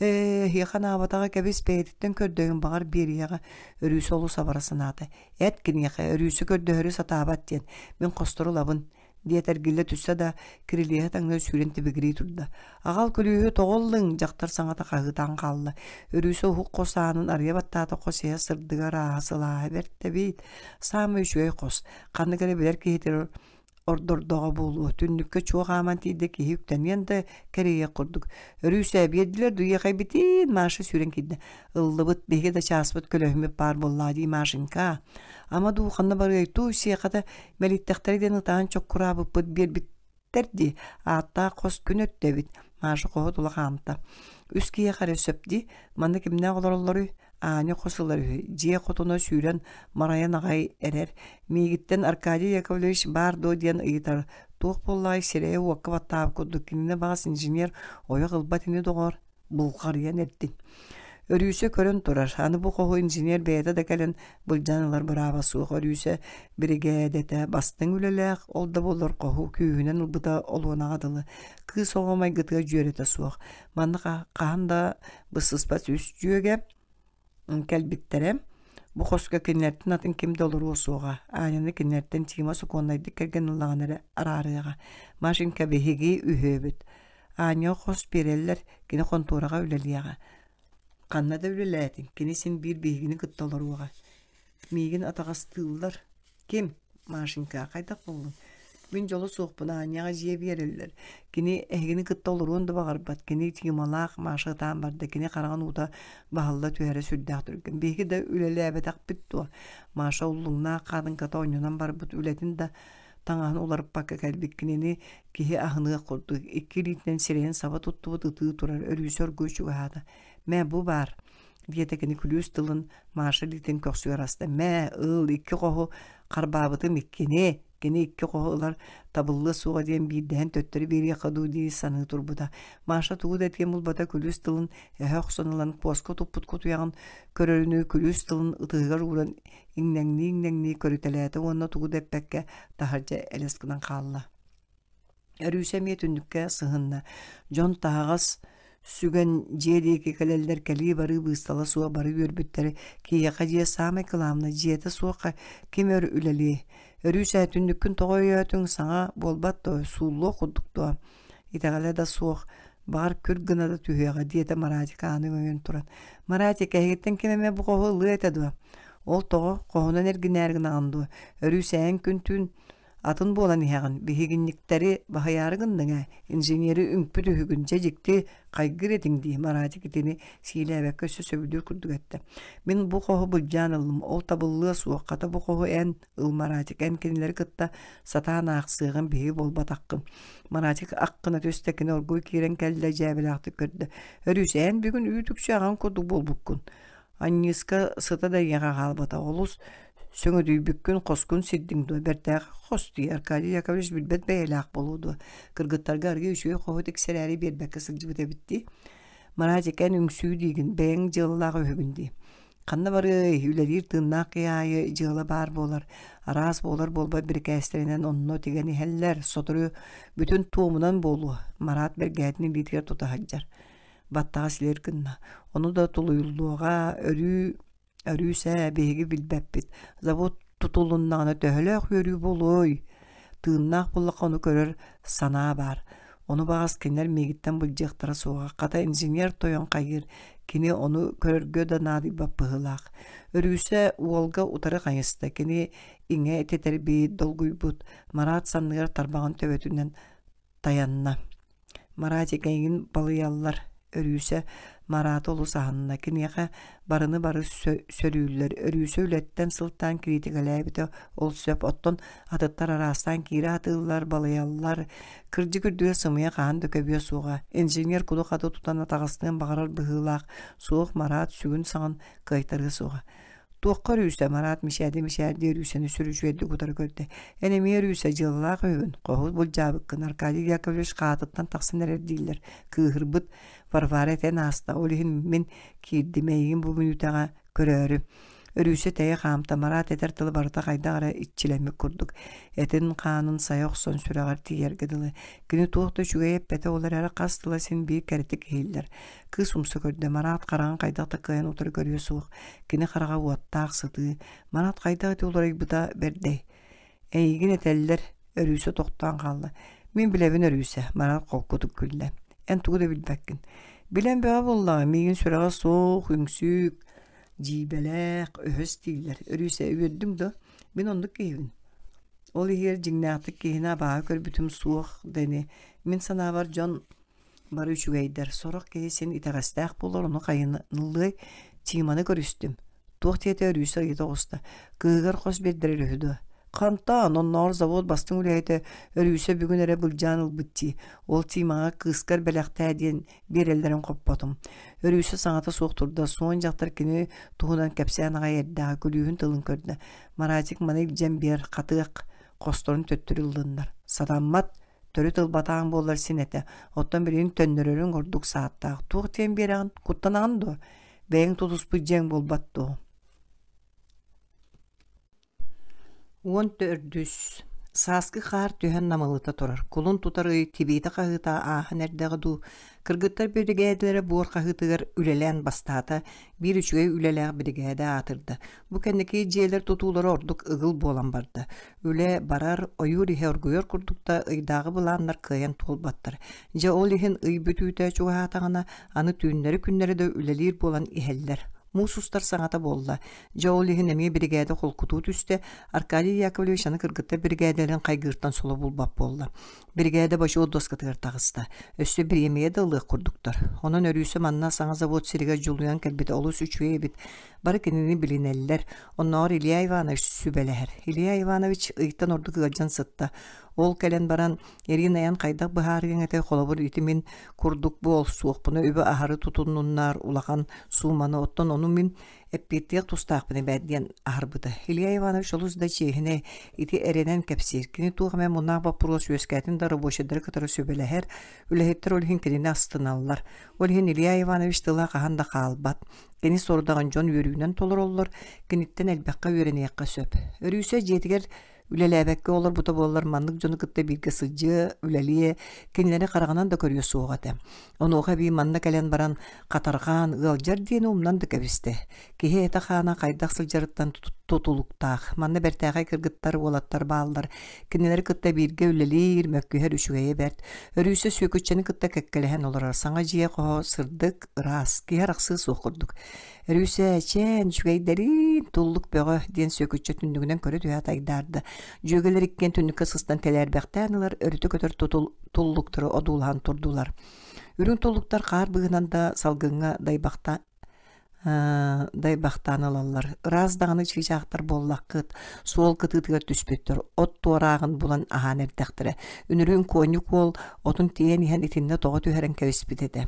Ээ, эһиэхэ анаабатаҕа кэбис, бэйэтиттэн көрдөйүн баҕар биэриэҕэ, Өрүүсэ олус абара санаата. Эт киниэхэ, Өрүүсэ көрдөһөрү сатаабат диэн, мин хостору ылабын, диэт эргиллэ түстэ да, кирилиэһэ таҥнары сүүрэн тибигирии турда. Аҕал күлүүһү тоҕо ыллыҥ? дьахтар саҥата хаһыытаан хаалла. Өрүүсэ уһук хос аанын арыйа баттаата хос иһэ сырдыга ырааһа сылааһа бэрт эбит. Саамай үчүгэй хос. Ханнык эрэ билэр киһитин ордордоҕо буолуо. Түннүккэ чуо хааман тиийдэ киһи үктэниэн да кэриэйиэх курдук. Өрүүсэ биэрдилэр дуйахайбытин Маша сүүрэн киирдэ. Ыллыбыт, биһиги да чааспыт көлөһүммүт баар буоллаа дии Машенька. Ама дуу ханна барыай туу сиэхэтэ мэлиттэхтэрэ диэн ытаан чоккураабыппыт биэрбиттэр дии. Ааттаах хос күн өттө эбит. Маша хоһу тула хаамта. Үс киһиэхэ эрэ сөп дии. Манна кимнээх олороллоруй? Аня хос ылар үһү. Дьиэ хотуна сүүрэн марайан аҕай эрэр. Миигиттэн Аркадий Яковлевич баар дуо диэн ыйытар. Туох буоллаҕай сирэйэ уокка баттаабыт курдук кинини баҕас инженер ойох ылбат ини доҕоор булҕарыйан эрдин. Өрүүсэ көрөн турар. Аны бу хоһу инженер бэйэтэ да кэлэн былдьаан ылар бырааба суох. Өрүүсэ биригээдэтэ бастыҥ үлэлээх, ол да буоллар хоһу күүһүнэн ылбыта олуонаҕа дылы. Кыыс оҕо майгытыгар дьүөрэтэ суох. Манна хаһан да быссыспат үс дьүөгэ кэлбиттэрэ. Бу хоско кинилэртэн атын ким да олоруо суоҕа. Аняны кинилэртэн Тима сокуоннайдык кэргэн ыллаҕына эрэ араарыаҕа. Машенька биһиги үһүөбүт. Аня хос биэрэллэр, кини хонтуораҕа үлэлиэҕэ. Ханна да үлэлээтин, кини син биир биһигини кытта олоруоҕа. Миигин атаҕастыыллар. Ким? Машенька, хайдах буоллуҥ? Мин дьоло суохпун, Аняҕа дьиэ биэрэллэр. Кини эһигини кытта олоруон да баҕарбат. Кини Тималаах Маша ытаан барда. Кини хараҕын уута баһылла түһэрэ сүрдээх түргэн. Биһиги да үлэлээбэтэхпит дуо? Маша уллуҥнаах хаатыҥката оонньонон барбыт үлэтин да таҥаһын уларыппакка кэлбит кинини киһи аһыныах курдук икки илиитинэн сирэйин саба туттубут ытыы турар Өрүүсэ оргууй чугаһаата. Мэ, бу баар диэтэ кини күлүүс тылын Маша илиитин көхсүгэр аста. Мэ, ыл, икки хоһу харбаабытым иккини. Кини икки хоһу ылар табыллыа суоҕа диэн биирдэһэн төттөрү биэриэххэ дуу дии саныы турбута. Маша тугу да этиэн булбата күлүүс тылын эһэ охсон ылан куоска туппут кутуйаҕын көрөрүнүү күлүүс тылын ытыһыгар ууран иҥнэҥнии-иҥнэҥнии көрүтэлээтэ уонна тугу да эппэккэ таһырдьа элэс гынан хаалла. Өрүүсэ эмиэ түннүккэ сыһынна. Дьон таһаҕас сүгэн дьиэ диэки кэлэллэр кэлии-барыы быыстала суох бары үөрбүттэр. Киһиэхэ дьиэ саамай кылаабынай дьиэтэ суохха ким өр үлэлиэй. Өрүүсэ түннүккүн тоҕо өйөөтүҥ саҥа буолбат дуо, сууллуох курдук дуо? Итэҕэлэ да суох, баҕар күр гына да түһүөҕэ диэтэ Маратик ааны өҥөйөн туран. Маратик, эһигиттэн ким эмэ бу хоһу ылыа этэ дуо? Ол тоҕо хоһунан эргинээр гынаҕын дуо? Өрүүсэ эн күн-түүн Атын буолан иһэҕин, биһигинньиктэри баһыйаары гынныҥ ээ, инженери үҥпүт үһүгүн, дьэ дьикти хайгыыр этиҥ дии, Маратик итини сиилээбэккэ өссө сөбүлүүр курдук эттэ. Мин бу хоһу былдьаан ыллым, ол табыллыа суох, хата бу хоһу эн ыл, Маратик, эн кинилэри кытта сатаан аахсыаҕын биһиги буолбатаххын. Маратик ах гына түстэ, кини оргууй киирэн кэллэ, дьээбэлээхтик көрдө. Өрүүс, эн бүгүн үүт-үкчү аҕаҥ курдук буолбуккун. Анньыыска сыта да эйиэхэ хаалбата, олус сөҥөдүйбүккүн, хоскун сирдиҥ дуо, бэртээхэй хос дии, Аркадий Яковлевич билбэт бэйэлээх буолуо дуо, кыргыттарга аргыый үчүгэй хоһу тиксэрээри биэрбэккэ сылдьыбыт эбит дии. Маратик, эн үҥсүү диигин, бэйэҥ дьыалалаах үһүгүн дии. Ханна барыай, үлэлиир тыыннаах киһи аайы дьыала баар буолар, араас буолар-буолбат бирикээстэринэн онно тигэн иһэллэр, сотору бүтүн туомунан буолуо, Марат бэргэһэтин илиитигэр тута сылдьар. Баттаҕа силир гынна. Ону да тулуйуллуоҕа, өрүү өрүү сээ, биһиги билбэппит. Завод тутулуннаҕына төһөлөөх үөрүү буолуой? Тыыннаах буоллахха ону көрөр санаа баар. Ону баҕас кинилэр миигиттэн былдьыахтара суоҕа. Хата инженер тойон хайыыр, кини ону көрөргө да наадыйбат быһыылаах. Өрүүсэ уолга утары хайыста. Кини иҥэ ититэрбит, долгуйбут. Марат санныгар тарбаҕын төбөтүнэн тайанна. Маратик эйигин балыйаллар, Өрүүсэ Мараты олус аһынна. Киниэхэ барыны бары сөрүүллэр. Өрүүсэ үлэттэн сылтаан кириитикэлээбитэ ол сөп. Оттон атыттар араастаан киирэ сатыыллар, балыйаллар. Кырдьык үрдүгэр сымыйа хаһан да көбүө суоҕа. Инженер куду-хаты тутан атаҕастыан баҕарар быһыылаах. Суох Марат сүгүн-саҕын кыайтарыа суоҕа. Туохха Өрүүсэ? Марат мичээрдии-мичээрдии Өрүүсэни сүр үчүгэйдик утары көрдө. Эн эмиэ Өрүүсэ дьыалалаах үһүгүн, хоһу былдьаабыккын Аркадий Яковлевич хаатыттан тахсан эрэр дииллэр. Кыыһырбыт Варвара этэн ааста, ол иһин мин киирдим эйигин бу мүнүүтэҕэ көрөөрү. Өрүүсэ тэйэ хаамта, Марат этэр тыла барыта хайдах эрэ иччилэммит курдук. Этин-хаанын сайа охсон сүрэҕэр тиийэргэ дылы. Кини туох да үчүгэйи эппэтэ, ол эрээри хас тыла син биир кэрэтик иһиллэр. Кыыс умса көрдө, Марат хараҕын хайдах да кыайан утары көрүө суох. Кини хараҕа уоттаах, сытыы. Марат хайдах ити уларыйбыта бэрдэй. Эйигин этэллэр, Өрүүсэ тохтоон хаалла. Мин билэбин Өрүүсэ, Марат холкутук күллэ. Эн тугу да билбэккин. Билэн бөҕө буоллаҕа, миигин сүрэҕэ суох, үҥсүүк, дьиибэлээх, өһөс дииллэр. Өрүүсэ, үөрдүҥ дуо? Мин оннук киһибин. Ол иһигэр дьиҥнээхтик киһини абааһы көрбүтүм суох да ини. Мин санаабар дьон бары үчүгэйдэр. Сорох киһи син итэҕэстээх буолар, ону хайыныллыай? Тиманы көрүстүм. Туох диэтэ Өрүүсэ ыйыта оҕуста. Кыыһыгар хос биэрдэрэр үһү дуо? Хантаан, оннооҕор завод бастыҥ үлэһитэ Өрүүсэ бүгүн эрэ былдьаан ылбыт дии. Ол Тимаҕа кыыскар бэлэхтээ диэн биэрэллэрин хоппотум. Өрүүсэ саҥата суох турда, суон дьахтар кини туһунан кэпсээн аҕай эрдэҕэ күлүүһүн тылын көрдө. Маратик маны илдьэн биэр, хатыах, хосторун төттөрү ыллыннар. Сатаммат, төрүт ылбатаҕыҥ буоллар син этэ. Оттон билигин төннөрөрүҥ ордук сааттаах. Туох диэн биэрэҕин, куттанаҕын дуо? Бэйэҥ тутуспут дьиэҥ буолбат дуо? 14 Сааскы хаар түһэн намылыта турар. Кулун тутар ый тибиитэ хаһыыта ааһан эрдэҕэ дуу, кыргыттар биригээдэлэрэ буор хаһыытыгар үлэлээн бастаата, биир үчүгэй үлэлээх биригээдэ аатырда. Бу кэнники дьиэлэр тутуулара ордук ыгыл буолан барда. Үлэ барар, ойуур иһэ оргуйар курдук да ыйдааҕы былааннар кыайан туолбаттар. Дьэ ол иһин ый бүтүүтэ чугаһаатаҕына, аны түүннэри-күннэри да үлэлиир буолан иһэллэр. Муус устар саҥата буолла. Дьэ ол иһин эмиэ биригээдэ холкутуу түстэ. Аркадий Яковлевич аны кыргыттар биригээдэлэрин хайгыыртан соло булбат буолла. Биригээдэ бочуот дуоскатыгар таҕыста. Өссө бириэмийэ да ылыах курдуктар. Онон Өрүүсэ манна саҥа завод сиригэр дьулуйан кэлбитэ олус үчүгэй эбит. Бары кинини билинэллэр. Оннооҕор Илья Иванович сүбэлэһэр. Илья Иванович ыйтан ордук ыалдьан сытта. Ол кэлэн баран, Ирина эн хайдах быһаарыаҥ этэй холобур ити мин курдук буол суохпуна үбү аһары тутуннуннар улахан сууманы оттон ону мин эппиэттиэх тустаахпын эбээт диэн аһарбыта. Илья Иванович олус да чиэһинэй, ити эрэнэн кэпсиир. Кини туох эмэ муннаах боппуруос үөскээтин да рабочайдары кытары сүбэлэһэр, үлэһиттэр ол иһин кинини астыналлар. Ол иһин Илья Иванович тыла хаһан да хаалбат. Кини сорудаҕын дьон үөрүүнэн толороллор, киниттэн элбэххэ үөрэниэххэ сөп. Өрүүсэ дьиэтигэр үлэлээбэккэ олорбута буоллар маннык дьону кытта бииргэ сылдьыа, үлэлиэ, кинилэри хараҕынан да көрүө суоҕа этэ. Онуоха эбии манна кэлэн баран хатарҕаан, ыалдьар диэни умнан да кэбистэ. Киһи этэ-хаана хайдах сылдьарыттан тутулуктаах. Манна бэртээхэй кыргыттар, уолаттар бааллар. Кинилэри кытта бииргэ үлэлиир, мөккүһэр үчүгэйэ бэрт. Өрүүсэ Сүөкүччэни кытта кэккэлэһэн олорор. Саҥа дьиэ хоһо сырдык, ыраас, киһи арахсыы суох курдук. Өрүүсэ, чээн, үчүгэйдэриин, туллук бөҕө, диэн Сүөкүччэ түннүгүнэн көрө түһэ атайдаарда. Дьүөгэлэр иккиэн түннүккэ сыстан тэлээрбэхтээн ылар, өрүтэ көтөр тутул туллуктары одуулаһан турдулар. Үрүҥ туллуктар хаар быыһынан да салгыҥҥа дайбахта дайбахтаан ылаллар. Ыраас даҕаны чыычаахтар буоллаххыт, суол кытыытыгар түспүттэр, от туорааҕын булан аһаан эрдэхтэрэ. Үнүрүүн куонньук уол отун тиэйэн иһэн итиннэ тоҕо түһэрэн кэбиспит этэ.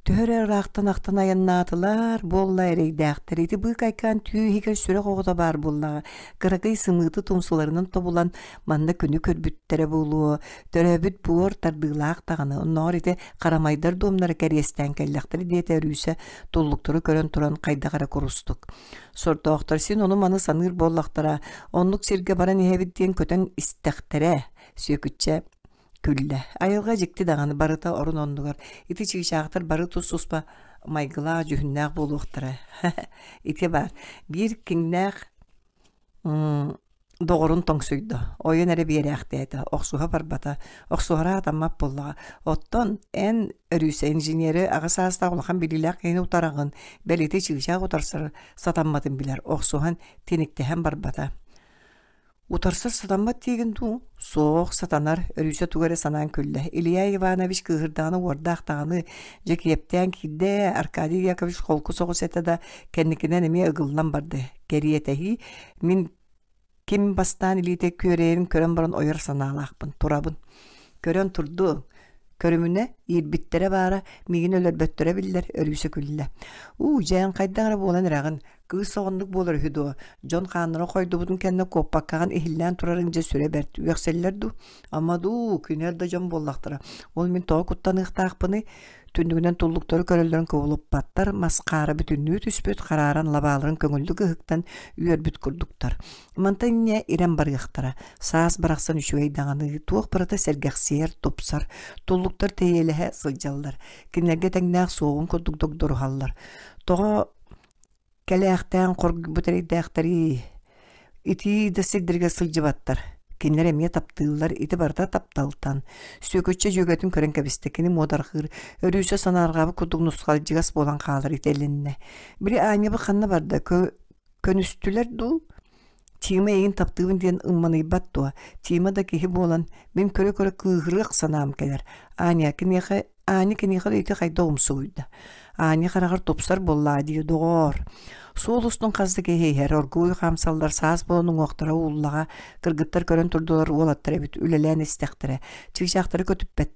Төһө эрэ ыраахтан ахтан айаннаатылар, буолла эрэйдээхтэр. Ити быыкайкаан түү иһигэр сүрэх оҕото баар буоллаҕа. Кыракый сымыыты тумсуларынан тобулан манна күнү көрбүттэрэ буолуо. Төрөөбүт буор тардыылаах даҕаны, оннооҕор ити харамайдар дуомнара кэриэстээн кэллэхтэрэ диэтэ Өрүүсэ туллуктары көрөн туран хайдах эрэ курустук. Сордоохтор син ону-маны саныыр буоллахтара, оннук сиргэ баран иһэбит диэн көтөн истэхтэрэ, Сүөкүччэ күллэ. Айылҕа дьикти даҕаны барыта орун оннугар. Ити чыычаахтар бары тус-туспа майгылаах, дьүһүннээх буолуохтара. Ити баар. Биир киҥнээх доҕорун тоҥсуйда. Ойон эрэ биэрээхтээтэ. Охсуһа барбата. Охсуһара атаммат буоллаҕа. Оттон эн, Өрүүсэ, инженери аҕа саастаах улахан билиилээх киһини утараҕын. Бэл ити чыычаах утарсар сатамматын билэр. Охсуһан, тиниктэһэн барбата. Утарсар сатаммат диигин дуу? Суох, сатанар, Өрүүсэ тугу эрэ санаан күллэ. Илья Иванович кыыһырдаҕына уордаах даҕаны, дьэ киэптээн киирдэ, Аркадий Яковлевич холку соҕус этэ да, кэнникинэн эмиэ ыгыллан барда. Кэриэтэһии, мин ким бастаан илиитэ күөрэйэрин көрөн баран ойор санаалаахпын, турабын. Көрөн турдуоҥ. Көрүмүнэ, иирбиттэрэ баара, миигин өлөрбөттөрө биллэр, Өрүүсэ күллэ. Уу, дьээн хайдах эрэ буолан эрэҕин. Кыыс оҕоннук буолар үһү дуо? Дьон хааннара хойдубутун кэннэ куоппаккаҕын иһиллээн турарыҥ дьэ сүрэ бэрт. Үөхсэллэр дуу? Ама дуу, күнэр да дьон буоллахтара. Ол мин тоҕо куттаныахтаахпыный? Түннүгүнэн туллуктары көрөллөрүн кубулуппаттар, мас хаара бүтүннүү түспүт, харааран лабааларын көҥүллүк ыһыктан үөрбүт курдуктар. Мантан инньэ ирэн барыахтара. Саас барахсан үчүгэй даҕаны, туох барыта сэргэхсийэр, тупсар. Туллуктар тэйиэлэһэ сылдьаллар. Кинилэргэ тэҥнээх суоҕун курдук догдоруһаллар. Тоҕо кэлээхтээн хоргуйбут эрэйдээхтэрий? Итии да сирдэргэ сылдьыбаттар. Кинилэр эмиэ таптыыллар, ити барыта тапталтан. Сүөкүччэ дьүөгэтин көрөн кэбистэ, кини муодарҕыыр, өрүүсэ санаарҕаабыт курдук нусхалдьыгас буолан хаалар итэлиннэ. Били Аанньабыт ханна барда, көнүстүлэр дуу? Тима эйигин таптыыбын диэн ымманыйбат дуо? Тима да киһи буолан, мин көрө-көрө кыыһырыах санаам кэлэр. Аня киниэхэ Аня киниэхэ да ити хайдах умсугуйда. Аня хараҕар тупсар буоллаа дии, доҕоор. Суол устун хас да киһи иһэр, оргууй хаамсаллар, саас буолан уҥуохтара ууллаҕа, кыргыттар көрөн турдулар уолаттар эбит, үлэлээн истэхтэрэ. Чыычаахтары көтүппэт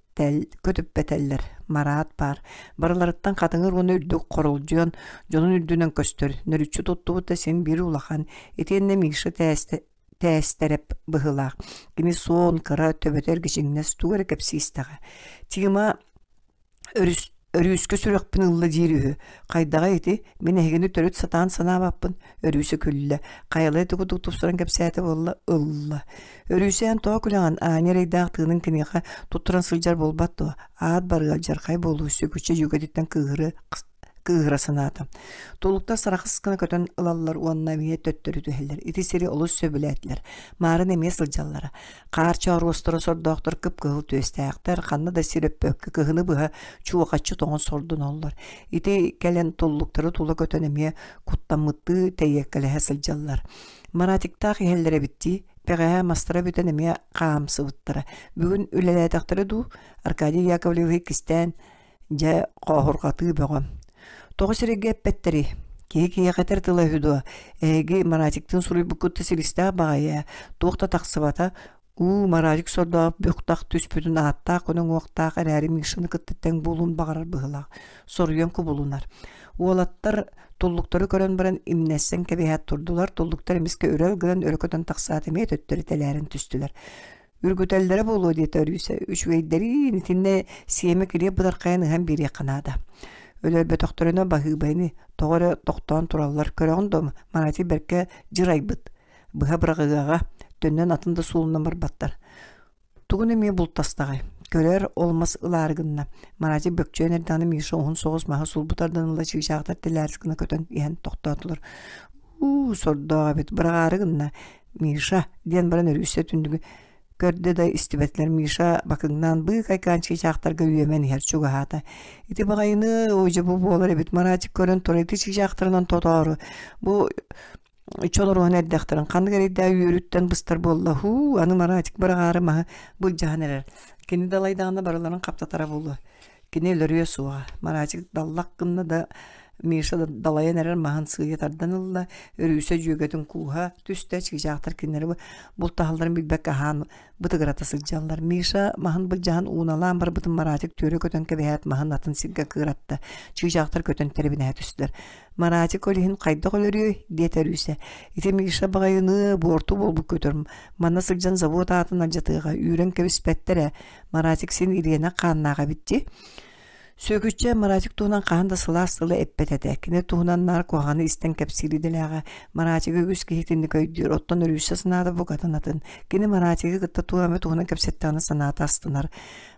көтүппэтэллэр. Мараат баар. Барыларыттан хатыҥыр уонна үрдүк хорулдьуйан, дьонун үрдүнэн көстөр. Нөрүччү туттубут да син биир улахан. Итиэннэ Миша тээстэрэп быһыылаах. Кини суон, кыра, төбөтө эргичиҥнэс, тугу эрэ кэпсии истэҕэ. Тима өрүс Өрүүскэ сүрэхпин ылла диир үһү. Хайдаҕа ити? Мин эһигини төрүт сатаан санаабаппын. Өрүүсэ күллэ. Хайалыы курдук тупсаран кэпсээтэ буолла, ылла. Өрүүсээн тоҕо күлэҕин Аня эрэйдээх тыынын киниэхэ туттаран сылдьар буолбат дуо? Аат барыа алдьархай буолуу сүгүччэ дьүөгэтиттэн кыыһыры кыыһыра санаата. Тулуктар сарахыс гына көтөн ылаллар уонна эмиэ төттөрү түһэллэр. Ити сири олус сөбүлээтилэр. Маарын эмиэ сылдьаллара. Хаар чооруостара сордоохтор кып-кыһыл түөстээхтэр, ханна да сир өппөккө кыһыны быһа чуохаччы тоҥон сордоноллор. Ити кэлэн туллуктары тула көтөн эмиэ куттаммыттыы тэйиэккэлэһэ сылдьаллар. Маратиктаах иһэллэр эбит дии. Бэҕэһээ мастара бүтэн эмиэ хаамсыбыттара. Бүгүн үлэлээтэхтэрэ дуу? Аркадий Яковлевиһы кистээн дьэ хооһурҕатыы бөҕө. Тоҕо сирэйгэ эппэттэрий? Киһи киһиэхэ этэр тыла үһү дуо? Эһиги Маратиктыын суруйбуккут да силистээх баҕайы ээ. Туох да тахсыбата. Уу, Маратик сордоох бөх-тах түспүтүн ааттаах көнө уҥуохтаах эрээри Мишаны кытта тэҥ буолуон баҕарар быһыылаах. Соруйан кубулунар. Уолаттар туллуктары көрөн баран имнэссэн кэбиһээт турдулар. Туллуктар эмискэ үрэл гынан өрө көтөн тахсаат эмиэ төттөрү тэлээрэн түстүлэр. Үргүтэллэрэ буолуо диэтэ Өрүүсэ. Үчүгэйдэриин итиннэ сиэмэ килиэп бытархайан ыһан биэриэххэ наада. Өлөрбөтөхтөрүнэ баһыыбайны тоҕо эрэ тохтоон тураллар. Көрөҕүн дуо, Маратик бэркэ дьырайбыт. Быһа быраҕыаҕа, төннөн атын да суолунан барбаттар. Тугун эмиэ бултастаҕай? Көрөр, ол мас ылаары гынна. Маратик бөкчөйөн эрдэҕинэ Миша уһун соҕус маһы сулбу тардан ыла чыычаахтар тэлээрис гына көтөн иһэн тохтоотулар. Уу, сордоох эбит, быраҕаары гынна. Миша, диэн баран өрүүсэ түннүгү көрдө да истибэтилэр. Миша бакыҥнаан быыкайкаан чыычаахтарга үөмэн иһэр чугаһаата. Ити баҕайыны, оо дьэ бу буолар эбит, Маратик көрөн турар ити чыычаахтарынан тотоору. Бу чолоруһан эрдэхтэрин ханнык эрэйдээх үөрүттэн быстар буолла һуу аны Маратик быраҕаары маһы былдьаһан эрэр кини далайдаҕына барыларын хаптатара буолуо кини өлөрүө суоҕа Маратик даллах гынна да Миша далайан эрэр маһын сыыйа тардан ылла өрүүсэ дьүөгэтин кууһа түстэ чыычаахтар кинилэри бултаһалларын билбэккэ аһаан бытыгырата сылдьаллар Миша маһын былдьаһан ууналаан барбытын Маратик түөрэ көтөн кэбиһээт маһын атын сиргэ кыыратта чыычаахтар көтөн тэрибинэһэ түстүлэр Маратик ол иһин хайдах өлөрүөй? диэтэ Өрүүсэ. Ити Миша баҕайыны буорту буолбут көтөр. Манна сылдьан завод аатын алдьатыаҕа, үүрэн кэбиспэттэр ээ. Маратик син ириэнэх хааннаах эбит дии. Сүөкүччэ Маратик туһунан хаһан да сылаас тылы эппэт этэ. Кини туһунан наар куһаҕаны истэн кэпсиир идэлээҕэ. Маратигы үгүс киһи итинник өйдүүр, оттон Өрүүсэ санаата букатын атын. Кини Маратигы кытта туох эмэ туһунан кэпсэттэҕинэ санаата астынар.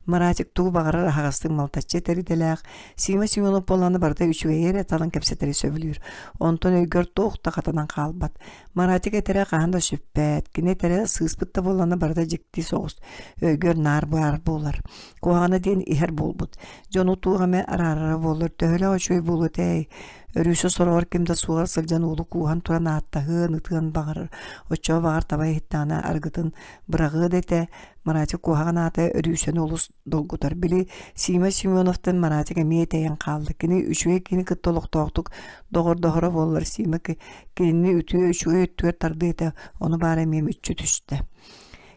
Маратик тугу баҕарар аһаҕастык малтаччы этэр идэлээх, Сима Семенов буоллаҕына барыта үчүгэйи эрэ талан кэпсэтэри сөбүлүүр. Онтон өйгөр туох да хатанан хаалбат. Маратик этэрэ хаһан да сүппэт, кини этэрэ сыыспыт да буоллаҕына барыта дьикти соҕус, өйгөр наар баар буолар. Куһаҕана диэн иһэр буолбут. Дьону туох эмэ араарара буоллар төһөлөөх үчүгэй буолуо этэй? Өрүүсэ сороҕор ким да суоҕар сылдьан уолу кууһан туран ааттаһыан, ытыан баҕарар. Оччоҕо баҕар таба иһиттэҕинэ арыгытын быраҕыа да этэ, Маратик куһаҕан аата Өрүүсэни олус долгутар. Били Сима Семеновтан Маратик эмиэ тэйэн хаалла. Кини үчүгэй киһини кытта олохтоохтук доҕордоһоро буоллар Сима кинини үтүө үчүгэй өттүгэр тардыы этэ, ону баара эмиэ мүччү түстэ.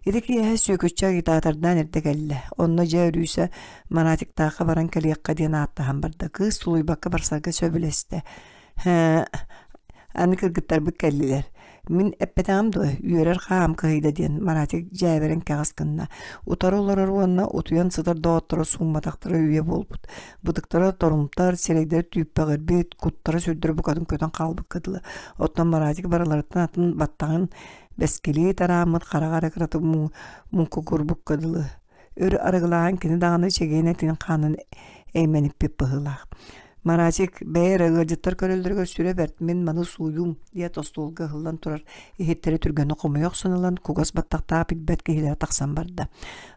Ити киэһэ Сүөкүччэ агитатордаан эрдэ кэллэ. Онно дьэ Өрүүсэ Маратиктаахха баран кэлиэххэ диэн ааттаһан барда. Кыыс тулуйбакка барсарга сөбүлэстэ. Аны кыргыттарбыт кэллилэр. Мин эппэтэҕим дуо, үөрэр хаам кыһыйда диэн Маратик дьээбэрэн кэҕис гынна. Утары олорор уонна утуйан сытар доҕотторо суумматахтара үйэ буолбут. Бытыктара торумтар, сирэйдэрэ түүппэҕирбит, куттара сүрдэрэ букатын көтөн хаалбыкка дылы. Оттон Маратик барыларыттан атын баттаҕын бэскилии тарааммыт хараҕа эрэ кыратык муҥкугурбукка дылы. Өр арыгылаан кини даҕаны чэгиэн этин хаанын эймэниппит быһыылаах. Маратик, бэйэ эрэ ыалдьыттар көрөллөрүгэр сүрэ бэрт, мин маны сууйуум, диэт остуолга ыһыллан турар иһиттэри түргэнник хомуйа охсон ылан, кугас баттахтаах билбэт киһилэрэ тахсан барда.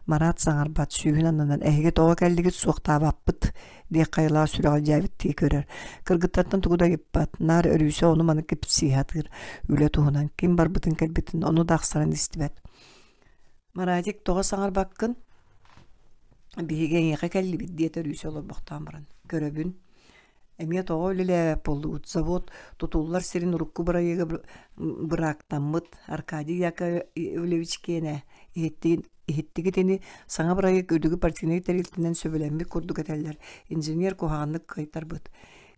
Марат саҥарбат, сүүһүн аннынан «Эһиги тоҕо кэллигит, суохтаабаппыт» диэх хайалаах сүрэҕэлдьээбиттии көрөр. Кыргыттартан тугу да ыйыппат, наар Өрүүсэ ону-маны кэпсии сатыыр. Үлэ туһунан, ким барбытын-кэлбитин ону да ахсаран истибэт. Маратик, тоҕо саҥарбаккын? Биһиги эйиэхэ кэллибит, диэтэ Өрүүсэ олорбохтоон баран. Көрөбүн. Эмиэ тоҕо үлэлээбэт буоллугут? Завод тутуллар сирин урукку бырайыага быраактаммыт. Аркадий Яковлевич киэнэ иһиттигит ини саҥа бырайыак үрдүкү партийнай тэрилтэнэн сөбүлэммит курдук этэллэр. Инженер куһаҕаннык кыайтарбыт.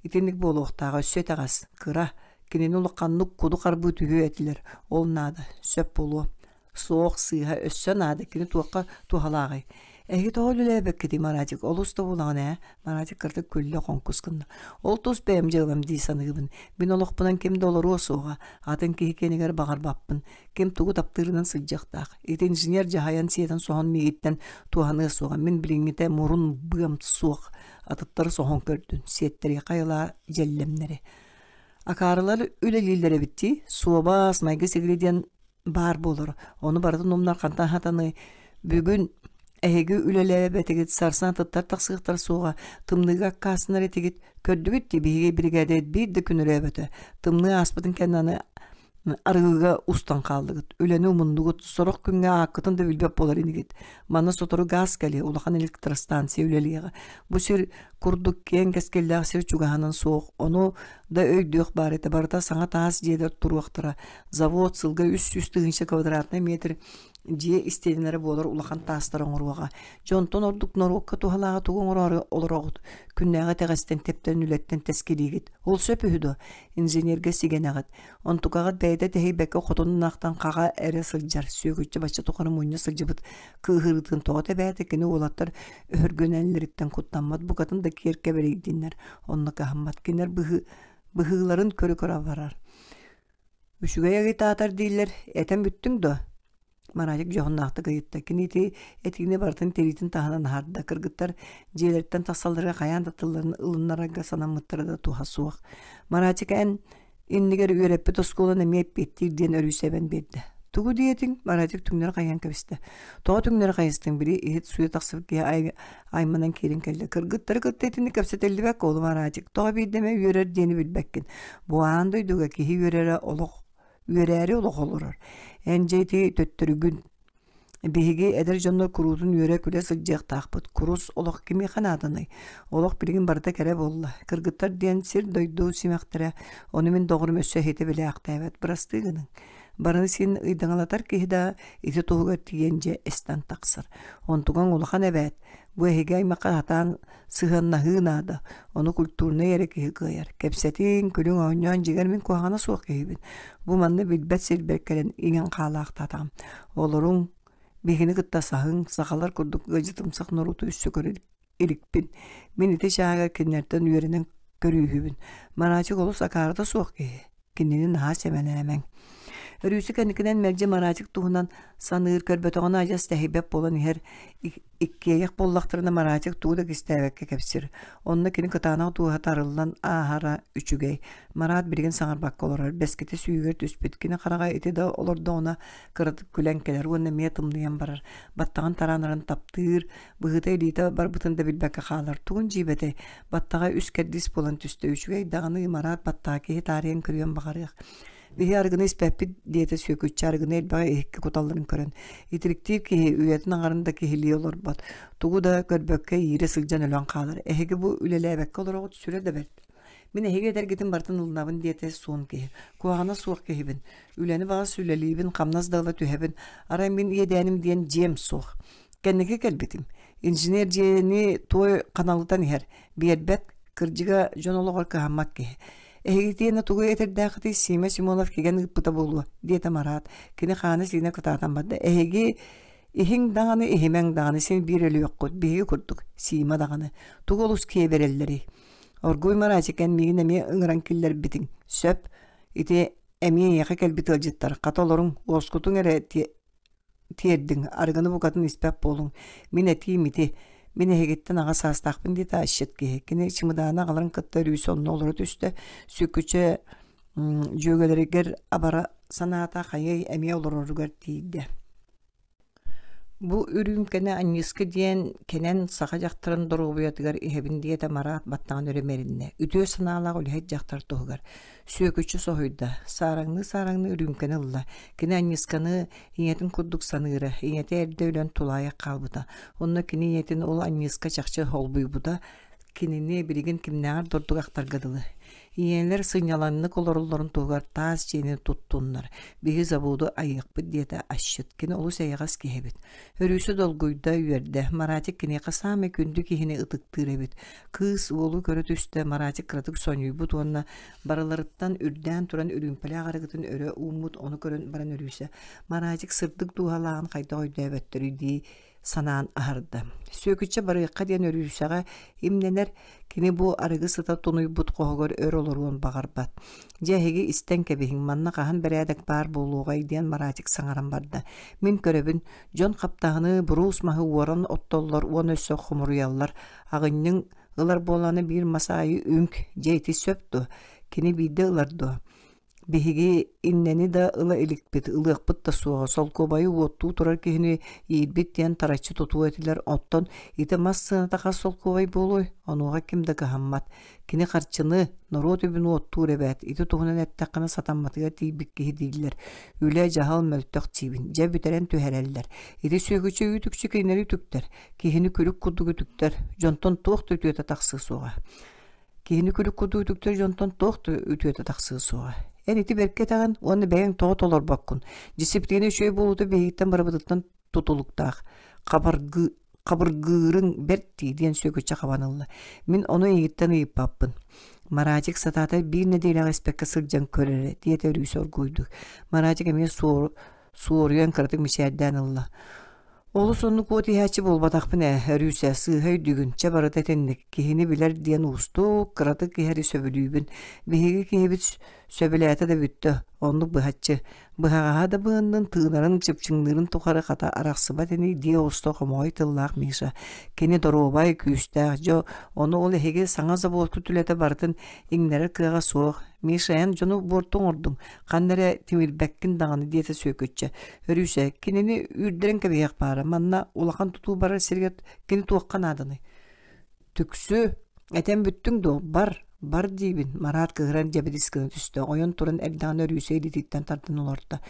Итинник буолуохтааҕа өссө итэҕэс, кыра. Кинини улаханнык куду харбыы түһүө этилэр. Ол наада, сөп буолуо. Суох, сыыһа, өссө наада, кини туохха туһалааҕый? Эһиги тоҕо үлэлээбэккитий, Маратик, олус да булаҕын ээ, Маратик кыратык күллэ хоҥкус гынна. Ол тус бэйэм дьыалам дии саныыбын. Мин олохпунан ким да олоруо суоҕа, атын киһи киэнигэр баҕарбаппын. Ким тугу таптыырынан сылдьыахтаах. Ити инженер дьаһайан сиэтэн соһон миигиттэн туһаныа суоҕа. Мин билиҥҥитэ мурун быам суох. Атыттары соһон көрдүн, сиэттэриэххэ айылаа дьэллэмнэри. Акаарылар үлэлииллэр эбит дии. Суобас, майгы-сигили диэн баар буолар. Ону барытын умнар хантан хатаный? Бүгүн эһиги үлэлээбэтигит, сарсын атыттар тахсыахтара суоҕа, тымныыга аккаастанар этигит. Көрдүгүт дии, биһиги биригээдэбит биир да күн өрөөбөтө. Тымныы ааспытын кэннэ аны арыгыга устан хааллыгыт. Үлэни умуннугут, сорох күҥҥэ ааккытын да билбэт буолар инигит. Манна сотору газ кэлиэ, улахан электростанция үлэлиэҕэ. Бу сир курдук киэҥ кэскиллээх сир чугаһынан суох. Ону да өйдүөх баар этэ. Барыта саҥа таас дьиэлэр туруохтара. Завод сылга 300 000 квадратнай метр дьиэ истиэнэлэрэ буолар улахан таастары оҥоруоҕа. Дьонтон ордук норуокка туһалааҕы тугу оҥороору олороҕут? Күннээҕи итэҕэстэн тэптэн үлэттэн тэскилиигит. Ол сөп үһү дуо? Инженергэ сигэнэҕит. Онтукаҕыт бэйэтэ тэһийбэккэ хотуннаахтан хаҕа эрэ сылдьар. Сүөкүччэ бачча тухары мунньа сылдьыбыт кыыһырыытын тоҕо тэбээтэ кини уолаттар өһүргэнэллэриттэн куттаммат букатын да киэр кэбэрийдиннэр. Онно кыһаммат. Кинилэр быһыыларын көрө-көрө барар. Үчүгэй агитатор дииллэр, этэн бүттүҥ дуо? Маратик дьоһуннаахтык ыйытта. Кини ити этиини барытын тириитин таһынан аһарда. Кыргыттар дьиэлэриттэн тахсалларыгар хайаан да тылларын ылыннарарга санаммыттара да туһа суох. Маратик эн иннигэр үөрэппит оскуолан эмиэ эппиэттиир диэн өрүү сэбэн биэрдэ. Тугу диэтиҥ? Маратик түҥнэри хайан кэбистэ. Тоҕо түҥнэри хайыстыҥ? Били иһит сууйа тахсыбыт киһи айманан киирэн кэллэ. Кыргыттары кытта итинник кэпсэтиллибэт буолум Маратик. Тоҕо биирдэ эмэ үөрэр диэни билбэккин. Бу аан дойдуга киһи үөрэрэ олох үөрээри олох олорор. Эн дьэ ити төттөрүгүн. Биһиги эдэр дьоннор куруутун үөрэ-күлэ сылдьыахтаахпыт. Курус олох кимиэхэ нааданый? Олох билигин барыта кэрэ буолла. Кыргыттар диэн сир-дойду симэхтэрэ. Ону мин доҕорум өссө иһитэ билээхтээбэт. Бырастыы гыныҥ. Барыны син ыйдаҥалатар киһи да ити туһугар тиийэн дьэ эстэн тахсар. Онтугаҥ улахан эбээт. Бу эһиги аймахха сатаан сыһыаннаһыы наада. Ону культурнай эрэ киһи кыайар. Кэпсэтиҥ, күлүҥ оонньоон дьиҥэр мин куһаҕана суох киһибин. Бу манна билбэт сирбэр кэлэн иҥэн хаалаахтаатаҕым. Олоруҥ, биһигини кытта саһыҥ, сахалар курдук ыалдьытымсах норуоту өссө көрө иликпин. Мин ити чааһыгар кинилэртэн үөрэнэн көрүүһүбүн. Маратик олус акаарыта суох киһи. Кинини наһаа сэмэлээмэҥ. Өрүүсү кэнникинэн мэлдьи Маратик туһунан саныыр, көрбөтөҕүнэ адьас тэһийбэт буолан иһэр. Иккиэйэх буоллахтарына Маратик тугу да кистээбэккэ кэпсиир. Онно кини кытаанах дууһата арыллан ааһара үчүгэй. Марат билигин саҥарбакка олорор, бэскитэ сүүһүгэр түспүт. Кини хараҕа ити да олордоҕуна кыратык күлэн кэлэр уонна эмиэ тымныйан барар. Баттаҕын тараанарын таптыыр, быһыыта илиитэ барбытын да билбэккэ хаалар. Тугун дьиибэтэй, баттаҕа үс кэрдиис буолан түстэ. Үчүгэй даҕаны Марат баттаҕа киһи таарыйан көрүөн баҕарыах. Биһи арыгыны испэппит, диэтэ Сүөкүччэ арыгыны элбэҕи иһиккэ куталларын көрөн. Итириктиир киһи үйэтин аҥарын да киһилии олорбот. Тугу да көрбөккө иирэ сылдьан өлөн хаалар. Эһиги бу үлэлээбэккэ олороҕут сүрэ да бэрт. Мин эһиги этэргитин барытын ылынабын, диэтэ суон киһи. Куһаҕана суох киһибин. Үлэни баҕас үлэлиибин, хамнас да ыла түһэбин. Арай мин иэдээним диэн дьиэм суох. Кэнники кэлбитим. Инженер дьиэни туой ханалытан иһэр. Биэрбэт, кырдьыга дьон олоҕор кыһаммат киһи. Эһиги итиэннэ тугу этэрдээххитий Сима Симонов кигэн ыыппыта буолуо, диэтэ Марат. Кини хаана-сиинэ кытаатан барда. Эһиги иһиҥ даҕаны, иһимэҥ даҕаны син биир өлүөххүт, биһиги курдук, Сима даҕаны. Тугу олус киэбирэллэрий? Оргууй Маратик, эн миигин эмиэ ыҥыран киллэрбитиҥ. Сөп. Ити эмиэ эйиэхэ кэлбит ыалдьыттар. Хата олоруҥ, уоскутуҥ эрэ тиэрдиҥ, арыгыны букатын испэт буолуҥ. Мин этиим ити. Мин эһигиттэн аҕа саастаахпын диэтэ асчыт киһи. Кини чымыдааны аҕаларын кытта өрүүсэ онно олоро түстэ. Сүкүчэ дьүөгэлэригэр абара санаата хайыай эмиэ олороругар тиийдэ. Бу үрүүмкэни Анньыыска диэн кэнэн саха дьахтарын доруобуйатыгар иһэбин диэтэ Марат баттаҕын өрө мэриннэ. Үтүө санаалаах үлэһит дьахтар туһугар. Сүөкүччү соһуйда, саараҥныы-саараҥныы үрүүмкэни ылла. Кини Анньыысканы ийэтин курдук саныыра, ийэтэ эрдэ өлөн тулаайах хаалбыта. Онно кини ийэтин ол Анньыыска чахчы холбуйбута, кинини билигин кимнээҕэр да ордук ахтарга дылы. Ийэлэр сынньалаҥнык олороллорун туһугар таас дьиэни туттуннар, биһи заводу айыахпыт диэтэ асчыт. Кини олус эйэҕэс киһи эбит. Өрүүсэ долгуйда, үөрдэ. Маратик киниэхэ саамай күндү киһини ытыктыыр эбит. Кыыс уолу көрө түстэ, Маратик кыратык сонньуйбут уонна барыларыттан үрдээн туран үрүүмпэлээх арыгытын өрө ууммут, ону көрөн баран Өрүүсэ Маратик сырдык дууһалааҕын хайдах өйдөөбөттөрүй дии санаан аһарда. Сүөкүччэ барыахха диэн Өрүүсэҕэ имнэнэр, кини бу арыгы сыта тунуйбут хоһугар өр олоруон баҕарбат. Дьэ эһиги истэн кэбиһиҥ, манна хаһан бэрээдэк баар буолуоҕай диэн Маратик саҥаран барда. Мин көрөбүн, дьон хаптаһыны, буруус маһы уоран оттоллор уонна өссө хомуруйаллар. Аҕынньыҥ ылар буолааны биир мас аайы үҥк, дьэ ити сөп дуо? Кини биирдэ ылар дуо? Биһиги иннэни да ыла иликпит, ылыахпыт да суоҕа, солкуобайы уоттуу турар киһини иирбит диэн тараччы тутуо этилэр, оттон ити мас сыаната хас солкуобай буолуой? Онуоха ким да кыһаммат. Кини харчыны, норуот үбүн уоттуур эбээт, ити туһунан эттэххинэ сатамматыгар тиийбит киһи дииллэр. Үлэ, дьаһал мөлтөх диибин, дьэ бүтэрэн түһэрэллэр. Ити сүөкүччэ үүт-үкчү кинилэри үтүктэр, киһини күлүк курдук үтүктэр, дьонтон туох да үтүөтэ тахсыа суоҕа. Киһини күлүк курдук үтүктэр дьонтон туох да үтүөтэ тахсыа суоҕа. Эн ити бэркэ этэҕин уонна бэйэҥ тоҕо толорбоккун? Дьиссипилиинэ үчүгэй буолуута биһигиттэн барыбытыттан тутулуктаах. Хабаргы, хабыргыырыҥ бэрт дии диэн Сүөкүччэ хабан ылла. Мин ону эйигиттэн ыйыппаппын. Маратик сатаата биир нэдиэлэҕэ испэккэ сылдьан көр эрэ, диэтэ Өрүүсэ оргууйдук. Маратик эмиэ суоруйан кыратык мичээрдээн ылла. Олус оннук уот иһээччи буолбатахпын ээ, Өрүүсэ, сыыһа өйдүүгүн, чэ барыта итинник, киһини билэр диэн уустук, кыратык иһэри сөбүлүүбүн. Биһиги киһибит сөбүлээтэ да бүттэ, оннук быһаччы. Быһаҕаһа да быһыннын, тыынарын, чыпчыҥныырын тухары хата арахсыбат ини дии оҕуста хомоҕой тыллаах Миша. Кини доруобай, күүстээх, дьэ ону ол эһиги саҥа заводкут үлэтэ барытын иҥнэрэр кыаҕа суох. Миша, эн дьону буорту оҥордуҥ, ханна эрэ тимирбэккин даҕаны диэтэ Сүөкүччэ. Өрүүсэ, кинини үүрдэрэн кэбиһиэх баара, манна улахан тутуу барар сиригэр кини туохха нааданый? Түксү, этэн бүттүҥ дуо? Бар, бар диибин, Марат кыыһыран дьэбидис гына түстэ, ойон туран эрдэҕинэ Өрүүсэ илиититтэн тардан олордо.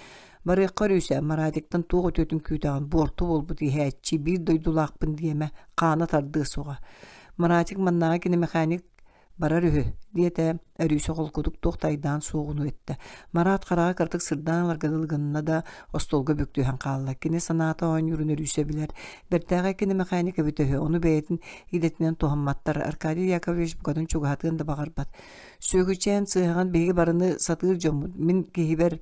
Барыахха Өрүүсэ, Маратиктан туох үтүөтүн күүтэҕин, буорту буолбут иһээччи, биир дойдулаахпын диэмэ, хаана тардыа суоҕа. Маратик маннааҕы кини механик Барар үһү, диэтэ Өрүүсэ холкутук туох да айдаан суоҕунуу эттэ. Марат хараҕа кыратык сырдаан ыларга дылы гынна да, остуолга бүк түһэн хаалла. Кини санаата оонньуурун Өрүүсэ билэр. Бэртээхэй кини мэхээньик эбитэ үһү, ону бэйэтин идэтинэн туһамматтар. Аркадий Яковлевич букатын чугаһатыан да баҕарбат. Сүөгүчээн сыыһаҕын биһиги барыны сатыыр дьоммут. Мин киһибэр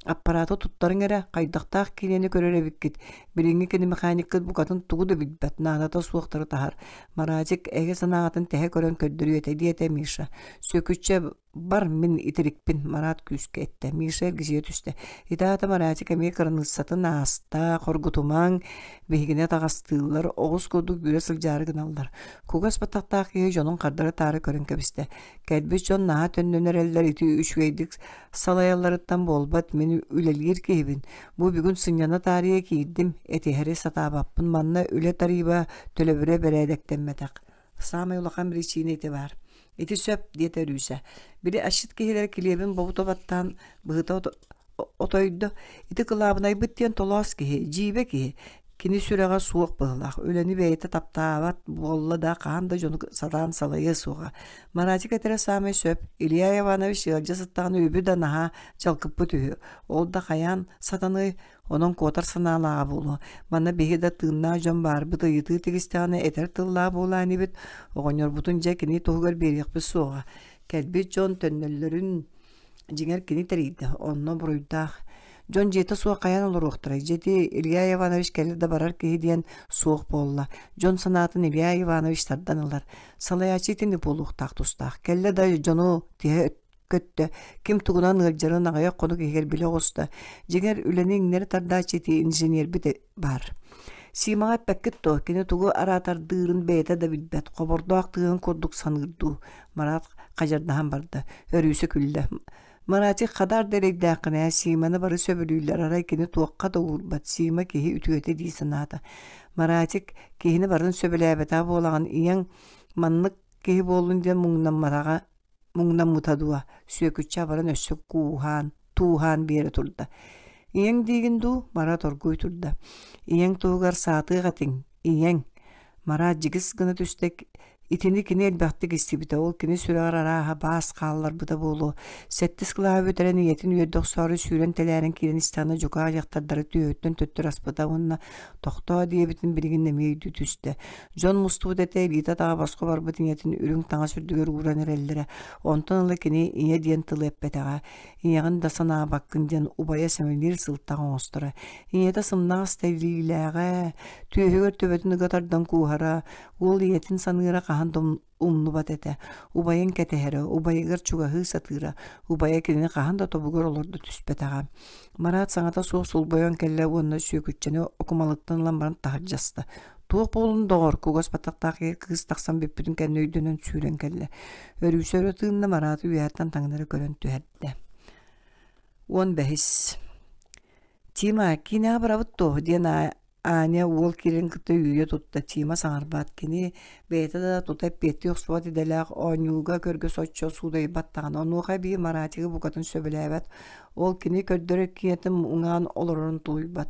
Аппарааты туттарыҥ эрэ, хайдахтаах киинэни көрөр эбиккит, билиҥҥи киномеханиккыт букатын тугу да билбэт, наадата суохтары таһар. Маратик, эгэ санааҕытын тэһэ көрөн көрдөрүө этэ, диэтэ Миша. Сүөкүччэ, бар, мин итирикпин, Марат күүскэ эттэ. Миша эргичийэ түстэ. Ити аата Маратик эмиэ кыраныыссатын ааста, хоргутумаҥ, биһигини атаҕастыыллар, оҕус курдук үүрэ сылдьаары гыналлар. Кугас баттахтаах киһи дьонун хардары-таары көрөн кэбистэ. Кэлбит дьон наһаа төннөн эрэллэр, ити үчүгэйдик салайалларыттан буолбат, мин үлэлиир киһибин. Бу бүгүн сынньана таарыйа киирдим, этиһэри сатаабаппын, манна үлэ тарыыба төлөбүрэ бэрээдэктэммэтэх. Саамай улахан биричиинэ ити баар. Ити сөп, диэтэ Өрүүсэ. Били асчыт киһилэр килиэбин бобута баттаан быһыта отойдо. Ити кылаабынайбыт диэн толоос киһи, дьиибэ киһи. Кини сүрэҕэ суох быһыылаах, үлэни бэйэтэ таптаабат буолла да хаһан да дьону сатаан салайыа суоҕа. Маратик этэрэ саамай сөп, Илья Иванович ыалдьа сыттаҕына үбү да наһаа чалкыппыт үһү, ол да хайаан сатаныай, онон куотар санаалааҕа буолуо. Манна биһиги да тыыннаах дьон баарбыт ыйытыы тигистэҕинэ этэр тыллаах буолаа инибит, оҕонньорбутун дьэ кини туһугар биэриэхпит суоҕа. Кэлбит дьон төннөллөрүн дьиҥэр кини тэрийдэ, онно буруйдаах. Дьон дьиэтэ суох хайаан олоруохтарай? Дьиэти Илья Иванович кэлэр да барар киһи диэн суох буолла. Дьон санаатын Илья Иванович тардан ылар. Салайааччы итини буолуохтаах тустаах. Кэллэ да дьону тиһэ көттө, ким тугунан ыалдьарын аҕыйах хонук иһигэр билэ оҕуста. Дьиҥэр, үлэни иҥнэри тардааччы ити инженербит баар. Симаҕа эппэккит дуо, кини тугу араатардыырын бэйэтэ да билбэт, хобордоох тыаһын курдук саныыр дуу? Марат хадьардаһан барда, Өрүүсэ күллэ. Маратик хадаар да эрэйдээххин ээ, Симаны бары сөбүлүүллэр, арай кини туохха да уурбат, Сима киһи үтүөтэ дии санаата. Маратик, киһини барын сөбүлээбэтэҕэ буолаҕын, ийэҥ маннык киһи буоллун диэн муҥнамматаҕа муҥнаммыта дуо, Сүөкүччэ абаран өссө кууһаан, тууһаан биэрэ турда. Ийэҥ диигин дуу, Марат оргууй турда. Ийэҥ туһугар саатыах этиҥ, ийэҥ. Марат дьигис гына түстэ, итини кини элбэхтик истибитэ, ол кини сүрэҕэр арааһа баас хаалларбыта буолуо. Сэттис кылааһы бүтэрэн ийэтин үөрдэ охсоору сүүрэн тэлээрэн киирэн истэҕинэ дьукаах дьахтардары түөһүттэн төттөрү аспыта уонна тохтоо диэбитин билигин эмиэ өйдүү түстэ. Дьон мустубут этэ илиитэ-атаҕа босхо барбыт ийэтин үрүҥ таҥас үрдүгэр ууран эрэллэрэ. Онтон ыла кини ийэ диэн тылы эппэтэҕэ. Ийэҕин да санаабаккын диэн убайа сэмэлиир сылтах оҥосторо. Ийэтэ сымнаҕас да илиилээҕэ, түөһүгэр төбөтүн ыга тардан кууһара, уол ийэтин саныыра хаһан да умнубат этэ. Убайын кэтэһэрэ, убайыгар чугаһыы сатыыра, убайа кинини хаһан да тобугар олордо түспэтэҕэ. Марат саҥата суох сулбайан кэллэ уонна Сүөкүччэни окумалыттан ылан баран таһырдьа аста. Туох буоллун доҕор, кугас баттахтаах киһи кыыс тахсан бүппүтүн кэннэ өйдөнөн сүүрэн кэллэ. Өрүүсэ өрө тыынна, Мараты үөһэттэн таҥнары көрөн түһэрдэ. 15. Тима, киинэҕэ барабыт дуо? диэн Аня уол киирэн кытта үүйэ тутта. Тима саҥарбат. Кини бэйэтэ да тута эппиэттии охсубат идэлээх оонньууга көргө соччо суудайбат даҕаны. Онуоха эбии Маратигы букатын сөбүлээбэт. Ол кини көрдөрөр киинэтин уҥаан олорорун тулуйбат.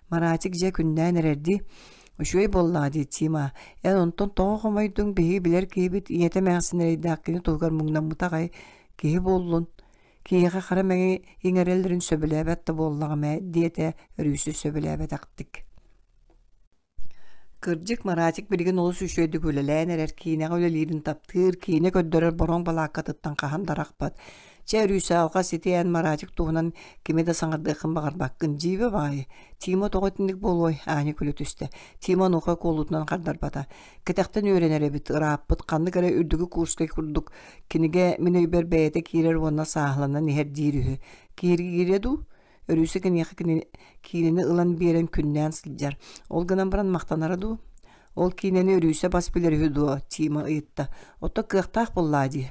Маратик дьэ күннээн эрэрдии «Үчүгэй буоллаҕа дии, Тима. Эн онтон тоҕо хомойдуҥ, биһиги билэр киһибит ийэтэ эмээхсин эрэйдээх кини туһугар муҥнаммыта аҕай киһи буоллун. Киһиэхэ хара мэҥи иҥэрэллэрин сөбүлээбэт да буоллаҕым ээ» диэтэ Өрүүсү сөбүлээбэтэхтик. Кырдьык, Маратик билигин олус үчүгэйдик үлэлээн эрэр, киинэҕэ үлэлиирин таптыыр, киинэ көрдөрөр бороҥ балааккатыттан хаһан да арахпат. Чэ, Өрүүсэ, алҕас ити эн Маратик туһунан кими да саҥардыаххын баҕарбаккын, дьиибэ баҕайы. Тима тоҕо итинник буолуой? Аня күлэ түстэ. Тима онуоха куолутунан хардарбата. Кэтэхтэн үөрэнэр эбит, ырааппыт, ханнык эрэ үрдүкү курскай курдук кинигэ мин өйбөр бэйэтэ киирэр уонна сааһыланан иһэр диир үһү. Киһиргиирэ дуу? Өрүүсэ киниэхэ киинэни ылан биэрэн күннээн сылдьар. Ол гынан баран махтанара дуу? Ол киинэни Өрүүсэ бас билэр үһү дуо? Тима ыйытта. Оттон кыахтаах буоллаа дии.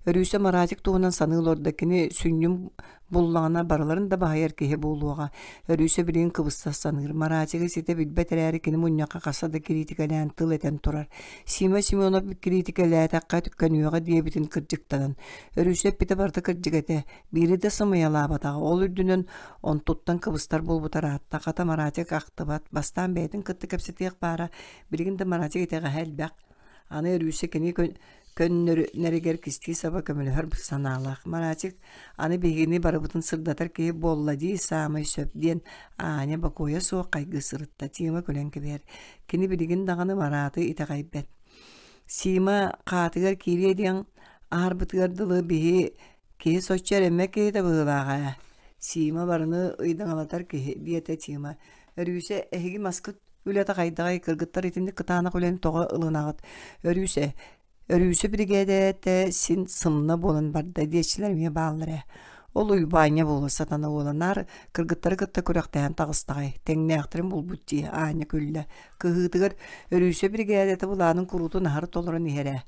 Өрүүсэ Маратик туһунан саныы олордо. Кини сүнньүн буллаҕына барыларын да баһыйар киһи буолуоҕа. Өрүүсэ билигин кыбыста саныыр. Маратигы ситэ билбэт эрээри кини мунньахха хаста да кириитикэлээн тыл этэн турар. Сима Семенов кириитикэлээтэххэ көнүөҕэ диэбитин кырдьыктанан. Өрүүсэ эппитэ барыта кырдьык этэ. Биири да сымыйалаабатаҕа, ол үрдүнэн онтуттан кыбыстар буолбута ыраатта. Хата Маратик ахтыбат, бастаан бэйэтин кытта кэпсэтиэх баара, билигин да Маратик итэҕэһэ элбэх. Аны Өрүүсэ кини көннөрүнэригэр кистии саба көмөлөһөр санаалаах. Маратик аны биһигини барыбытын сырдатар киһи буолла дии саамай сөп диэн Аня бокуойа суох хайгыы сырытта. Тима күлэн кэбиһэр. Кини билигин даҕаны Мараты итэҕэйбэт. Сима хаатыгар киириэ диэн аһарбытыгар дылы биһи Киһи соччо эрэммэт киһитэ быһыылаах ээ, Сима барыны ыйдаҥалатар киһи, диэтэ Тима. Өрүүсэ, эһиги маскыт үлэтэ хайдаҕый, кыргыттар итинник кытаанах үлэни тоҕо ылынаҕыт? Өрүүсэ, Өрүүсэ биригээдэтэ син сымна буолан барда диэччилэр эмиэ бааллар ээ. Ол Уйбаанньа буолуо сатана уола наар кыргыттары кытта күрэхтэһэн таҕыстаҕай, тэҥнээхтэрин булбут дии, Аня күллэ. Кыһыытыгар Өрүүсэ биригээдэтэ былаанын куруутун аһары толорон иһэр ээ.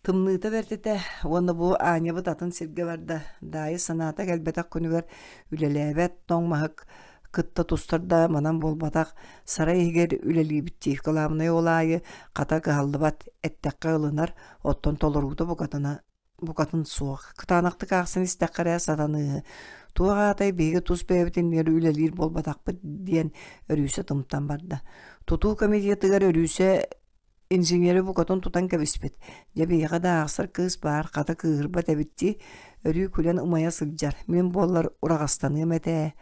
Тымныыта бэрт этэ уонна бу Аанньабыт атын сиргэ барда, Даайыс санаата кэлбэтэх күнүгэр үлэлээбэт, тоҥ маһы кытта тустар да манан буолбатах, сарай иһигэр үлэлиибит дии, кылаабынай ол аайы хата кыһаллыбат, эттэххэ ылынар, оттон толоруута букатына букатын суох. Кытаанахтык аахсан истэххэ эрэ сатаныыһы. Туох аатай биһиги тус бэйэбит иннигэр үлэлиир буолбатахпыт диэн Өрүүсэ тымтан барда. Тутуу комитетыгар Өрүүсэ Инженери букатын тутан кэбиспит. Дьэ биһиэхэ да аахсар кыыс баар, хата кыыһырбат эбит дии, өрүү күлэн ымайа сылдьар. Мин буоллар ураҕастаныам этэ ээ,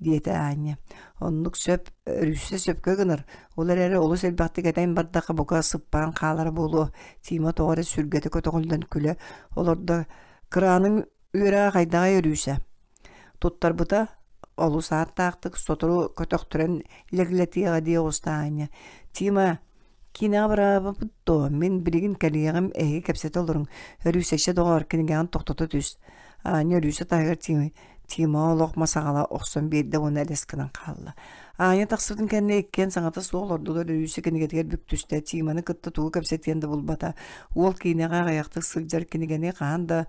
диэтэ Аня. Оннук сөп, өрүсэ сөпкө гынар. Ол эрээри олус элбэхтик этэн бардахха бука сыппаан хаалара буолуо. Тима тоҕо эрэ сүргэтэ көтөҕүллэн күлэ олордо. Кырааныҥ үөрэҕэ хайдаҕай Өрүүсэ? Туттарбыта олус ааттаахтык сотору көтөхтөрөн лэглэтиэҕэ дии оҕуста Аня. Тима, киинэҕэ бараабыппыт дуо? Мин билигин кэлиэҕим, эһиги кэпсэтэ олоруҥ. Өрүүсэччэ доҕоор, кинигэҕин тохтото түс. Аня Өрүүсэ таһыгар Тима, Тима олох мас аҕала охсон биэрдэ уонна элэс гынан хаалла. Аня тахсыбытын кэннэ иккиэн саҥата суох олордулар Өрүүсэ кинигэтигэр бүк түстэ, Тиманы кытта тугу кэпсэтиэн да булбата. Уол киинэҕэ аҕыйахтык сылдьар кинигэни хаһан да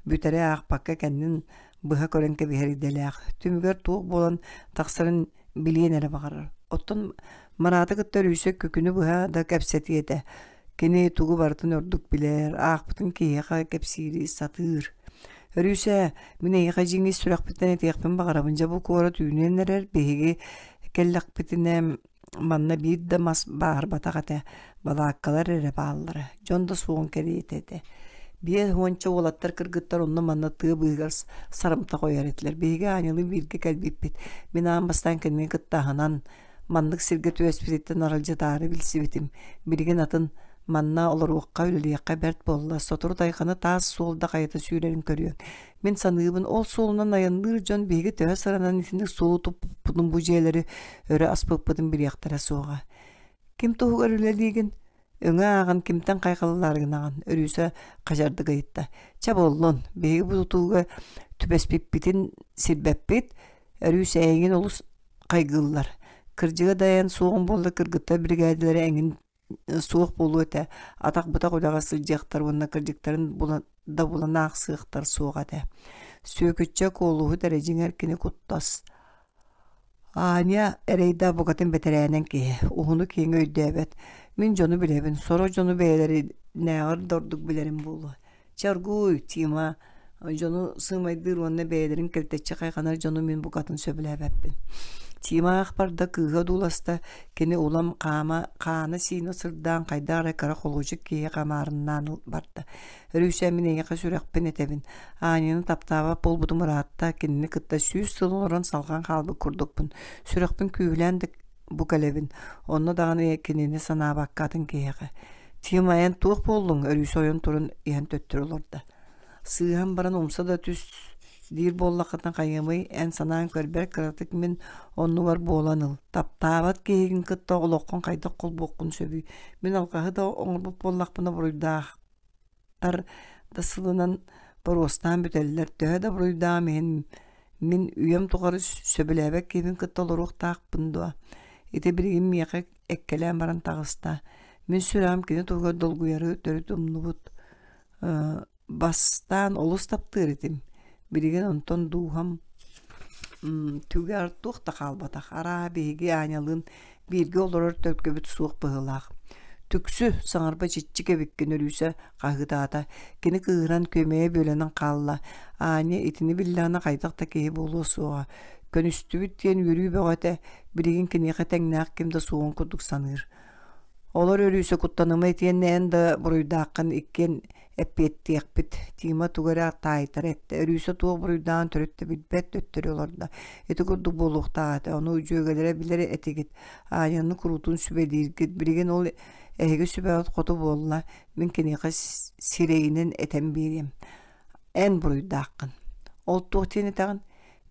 бүтэрэ аахпакка кэннин быһа көрөн кэбиһэр идэлээх. Түмүгэр туох буолан тахсарын билиэн эрэ баҕарар. Оттон Мараты кытта Өрүүсэ күкүнү быһа да кэпсэтиэ этэ. Кини тугу барытын ордук билэр, аахпытын киһиэхэ кэпсиири сатыыр. Өрүүсэ, мин эйиэхэ дьиҥ ис сүрэхпиттэн этиэхпин баҕарабын. Дьэ бу куорат үүнэн эрэр, биһиги кэллэхпитинэ манна биир да мас бааһырбатах этэ, балааккалар эрэ бааллара, дьон да суоҕун кэриэтэ этэ. 50-ча уолаттар кыргыттар онно-манна тыа быыһыгар сарымтах ойор этилэр. Биһиги Аанньалыын бииргэ кэлбиппит. Мин аан бастаан кинини кытта аһынан, маннык сиргэ түбэспититтэн аралдьытаары билсибитим. Билигин атын манна олоруохха, үлэлиэххэ бэрт буолла. Сотору тайҕаны таас суол да хайата сүүрэрин көрүөҥ. Мин саныыбын, ол суолунан айанныыр дьон биһиги төһө сыранан итинник суолу туппуппутун бу дьиэлэри өрө аспыппытын билиэхтэрэ суоҕа. Ким туһугар үлэлиигин? Өҥө ааҕан кимтэн хайҕаллаары гынаҕын? Өрүүсэ хадьардык ыйытта. Чэ буоллун, биһиги бу тутууга түбэспиппитин сирбэппит, Өрүүсэ эйигин олус хайгыыллар. Кырдьыга да эн суоҕун буолла кыргыттар биригээдэлэрэ эҥин суох буолуо этэ, атах-бытах үлэҕэ сылдьыахтар уонна кырдьыктарын булан да булан аахсыахтар суох этэ. Сүөкүччэ куолуһут эрэ дьиҥэр кини куттас. Аня эрэйдээх букатын бэтэрээнэн киһи, уһуну-киэҥи өйдөөбөт. Мин дьону билэбин, сорох дьону бэйэлэринээҕэр да ордук билэрим буолуо. Чэ оргууй, Тима, дьону сыымайдыыр уонна бэйэлэрин кэлтэччи хайҕанар дьону мин букатын сөбүлээбэппин. Тима аах барда кыыһа одууласта, кини улам хаама, хаана-сиинэ сырдаан хайдах эрэ кыра холуочук киһи хамаарыннаан барда. Өрүүсэ мин эйиэхэ сүрэхпин этэбин, Аанньаны таптаабат буолбутум ыраатта, кинини кытта 100 сыл олорон салҕан хаалбыт курдукпун. Сүрэхпин күүһүлээн да бу кэлэбин, онно даҕаны кинини санаабакка атын киһиэхэ. Тима эн туох буоллуҥ? Өрүүсэ ойон туран иһэн төттөрү олордо. Сыыһан баран умса да түс диир буоллаххытына хайыамый, эн санаан көрбөр кыратык мин оннубар буолан ыл. Таптаабат киһигин кытта олоххун хайдах холбуоххун сөбүй? Мин алҕаһы да оҥорбут буоллахпына буруйдаахтар да сылынан боруостаан бүтэллэр. Төһө да буруйдааҕым иһин мин үйэм тухары сөбүлээбэт киһибин кытта олоруохтаахпын дуо? Ити билигин миэхэ эккэлээн баран таҕыста. Мин сүрэҕим кини туһугар долгуйары төрүт умнубут. Бастаан олус таптыыр этим. Билигин онтон дууһам түгэр туох да хаалбатах. Арааһа биһиги Анялыын бииргэ олорор төлкөбүт суох быһыылаах. Түксү, саҥарба чиччик эбиккин Өрүүсэ хаһыытаата. Кини кыыһыран күөмэйэ бүөлэнэн хаалла. Аня итини биллэҕинэ хайдах да киһи буолуо суоҕа. Көнүстүбүт диэн үөрүү бөҕө этэ, билигин киниэхэ тэҥнээх ким да суоҕун курдук саныыр. Олор Өрүүсэ куттаныма итиэннэ эн да буруйдааххын иккиэн эппиэттиэхпит. Тима тугу эрэ таайтара эттэ. Өрүүсэ туох буруйдааҕын төрүт да билбэт, төттөрү олордо. Ити курдук буолуохтаах этэ. Ону дьүөгэлэрэ билэр этигит. Аанньаны куруутун сүбэлииргит. Билигин ол эһиги сүбэҕит хоту буолла. Мин киниэхэ сирэйинэн этэн биэриэм. Эн буруйдааххын. Ол туох диэн этэҕин?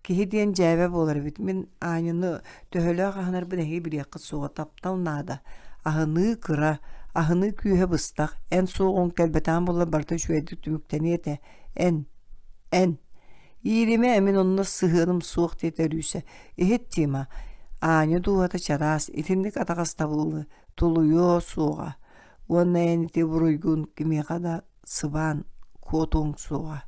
Киһи диэн дьээбэ буолар эбит. Мин Аанньаны төһөлөөх аһынарбын эһиги билиэххит суоҕа. Таптал наада. Аһыныы кыра, аһыныы күүһэ быстах. Эн суоҕуҥ кэлбэтэҕин буоллар барыта үчүгэйдик түмүктэниэ этэ. Эн, эн. Ииримэ, мин онно сыһыаным суох диэтэ Өрүүсэ. Иһит, Тима, Аня дууһата чараас, итинник атаҕастабылы тулуйуо суоҕа. Уонна эн ити буруйгун кимиэхэ да сыбаан куотуоҥ суоҕа.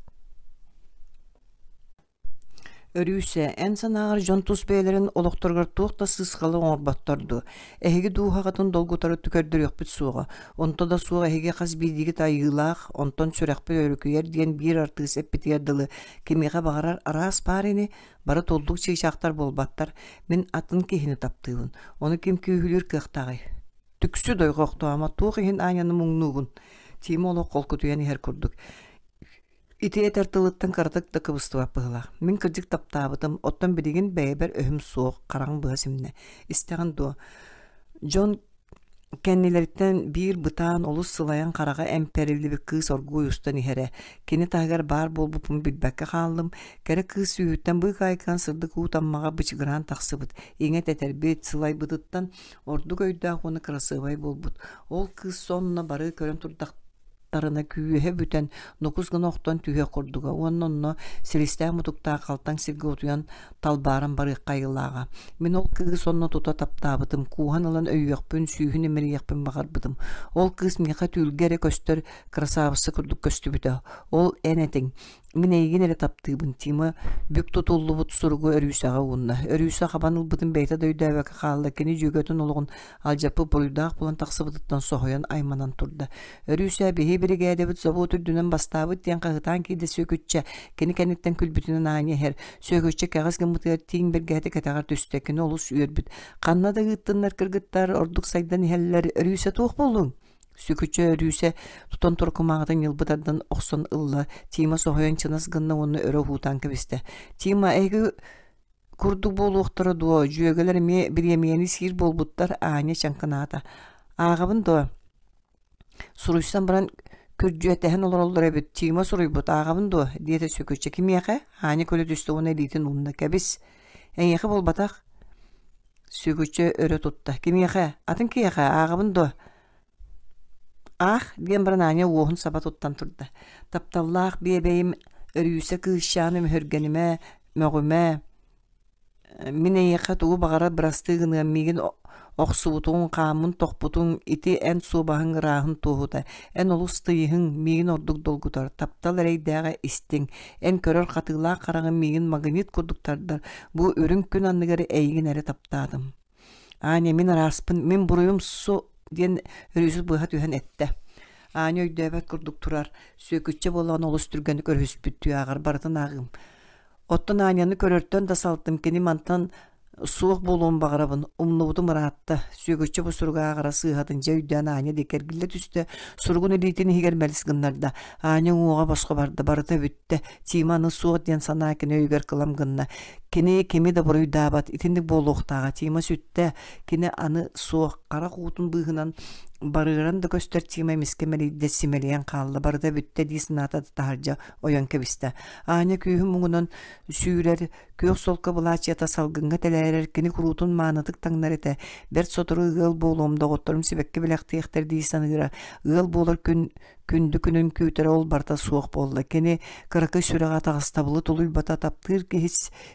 Өрүүсэ, эн санааҕар дьон тус бэйэлэрин олохторугар туох да сыысхалы оҥорботтор дуо? Эһиги дууһаҕытын долгутары көрдөрүөхпүт суоҕа. Онто да суох эһиги хас биирдиигит айыылаах, онтон сүрэхпит өрүкүйэр диэн биир артыыс эппитигэр дылы кимиэхэ баҕарар араас баар ини, бары туллук чыычаахтар буолбаттар. Мин атын киһини таптыыбын. Ону ким күүһүлүүр кыахтааҕый? Түксү дойҕохтоомо, туох иһин Аняны муҥнуугун? Тима олох холкутуйан иһэр курдук. Ити этэр тылыттан кыратык да кыбыстыбат быһыылаах. Мин кырдьык таптаабытым, оттон билигин бэйэбэр өһүм суох, хараҕым быһа симнэ. Истэҕин дуо? Дьон кэннилэриттэн биир бытаан олус сылайан хараҕа эмпэриллибит кыыс оргууй устан иһэрэ. Кини таһыгар баар буолбуппун билбэккэ хааллым. Кэрэ кыыс сүүһүттэн быыкаайкаан сырдык уу таммаҕа бычыгыраан тахсыбыт. Иҥэ тэтэрбит, сылайбытыттан ордук өйдөөх уонна кырасыабай буолбут. Ол кыыс сонно бары көрөн турдах тарына күүһэ бүтэн нукус гына охтон түһүөх курдуга уонна онно силистээх мутуктаах халтаҥ сиргэ утуйан талбааран барыахха айылааҕа. Мин ол кыыһы сонно тута таптаабытым, кууһан ылан өйүөхпүн, сүүһүн имэрийиэхпин баҕарбытым. Ол кыыс миэхэ түүлгэ эрэ көстөр красавица курдук көстүбүтэ. Ол эн этиҥ. Мин эйигин эрэ таптыыбын, Тима бүк тутуллубут суругу Өрүүсэҕэ уунна. Өрүүсэ хабан ылбытын бэйэтэ да өйдөөбөккө хаалла. Кини дьүөгэтин олоҕун алдьаппыт буруйдаах буолан тахсыбытыттан соһуйан айманан турда. Өрүүсэ биһи биригээдэбит собуот үрдүнэн бастаабыт диэн хаһытаан киирдэ Сүөкүччэ. Кини кэнниттэн күлбүтүнэн аанньа иһэр. Сүөкүччэ кэҕис гыммытыгар тииҥ бэргэһэтэ кэтэҕэр түстэ. Кини олус үөрбүт. Ханна да ыыттыннар кыргыттар ордук сайдан иһэллэр. Өрүүсэ туох буоллуҥ? Сүкүччэ Өрүүсэ тутан тур кумааҕытын ньылбы тардан охсон ылла. Тима соһуйан чынас гынна уонна өрө уһуутаан кэбистэ. Тима, эһиги курдук буолуохтара дуо, дьүөгэлэр эмиэ бириэмийэни сиир буолбуттар, Аня чаҥкынаата. Ааҕабын дуо? Суруйсан баран күрдьүөтэһэн олороллор эбит. Тима суруйбут, ааҕабын дуо? диэтэ Сүкүччэ. Кимиэхэ? Аня күлэ түстэ уонна илиитин уунна. Кэбис. Эйиэхэ буолбатах. Сүгүччэ өрө тутта. Кимиэхэ? Атын киһиэхэ ааҕабын дуо? Аах, диэн баран Аня уоһун саба туттан турда. Тапталлаах биэбэйим Өрүүсэ кыысчааным өһүргэнимэ, мөҕүмэ. Мин эйиэхэ тугу баҕарар бырастыы гыныам, миигин охсубутуҥ, хааммын тохпутуҥ, ити эн суобаһыҥ ырааһын туоһута. Эн олус тыйыһыҥ, миигин ордук долгутар. Таптал эрэйдээҕэ истиҥ. Эн көрөр хатыылаах хараҕыҥ миигин магнит курдук тардар. Бу үрүҥ күн анныгар эйигин эрэ таптаатым. Аня, мин ырааспын, мин буруйум су диэн Өрүүсүс быһа түһэн эттэ. Аня өйдөөбөт курдук турар, сүөкүччэ буоллаҕына олус түргэнник өрүһүспүттүү ааҕар, барытын ааҕыым. Оттон Аняны көрөртөн да салтым, кини мантан суох буолуон баҕарабын, умнубутум ыраатта. Сүөкүччэ бу суругу ааҕара сыыһатын дьэ өйдөөн Аня диэки эргиллэ түстэ, суругун илиитин иһигэр мэлис гыннарда. Аня уҥуоҕа босхо барда, барыта бүттэ. Тима аны суох диэн санаа кини өйүгэр кылам гынна. Кини кими да буруйдаабат, итинник буолуохтааҕа. Тима сүттэ, кини аны суох, харах уутун быыһынан барыаран да көстөр Тима эмискэ мэлийдэ, симэлийэн хаалла, барыта бүттэ дии санаата да таһырдьа ойон кэбистэ. Аня күүһүн муҥунан сүүрэр, күөх солко былаачыйата салгыҥҥа тэлээрэр, кини куруутун маанытык таҥнар этэ. Бэрт сотору ыал буолуом, доҕотторум сибэкки бэлэхтиэхтэр дии саныыра. Ыал буолар күн күндү күнүн күүтэрэ ол барыта суох буолла. Кини кыракый сүрэҕэ атаҕастабылы тулуйбата, таптыыр киһи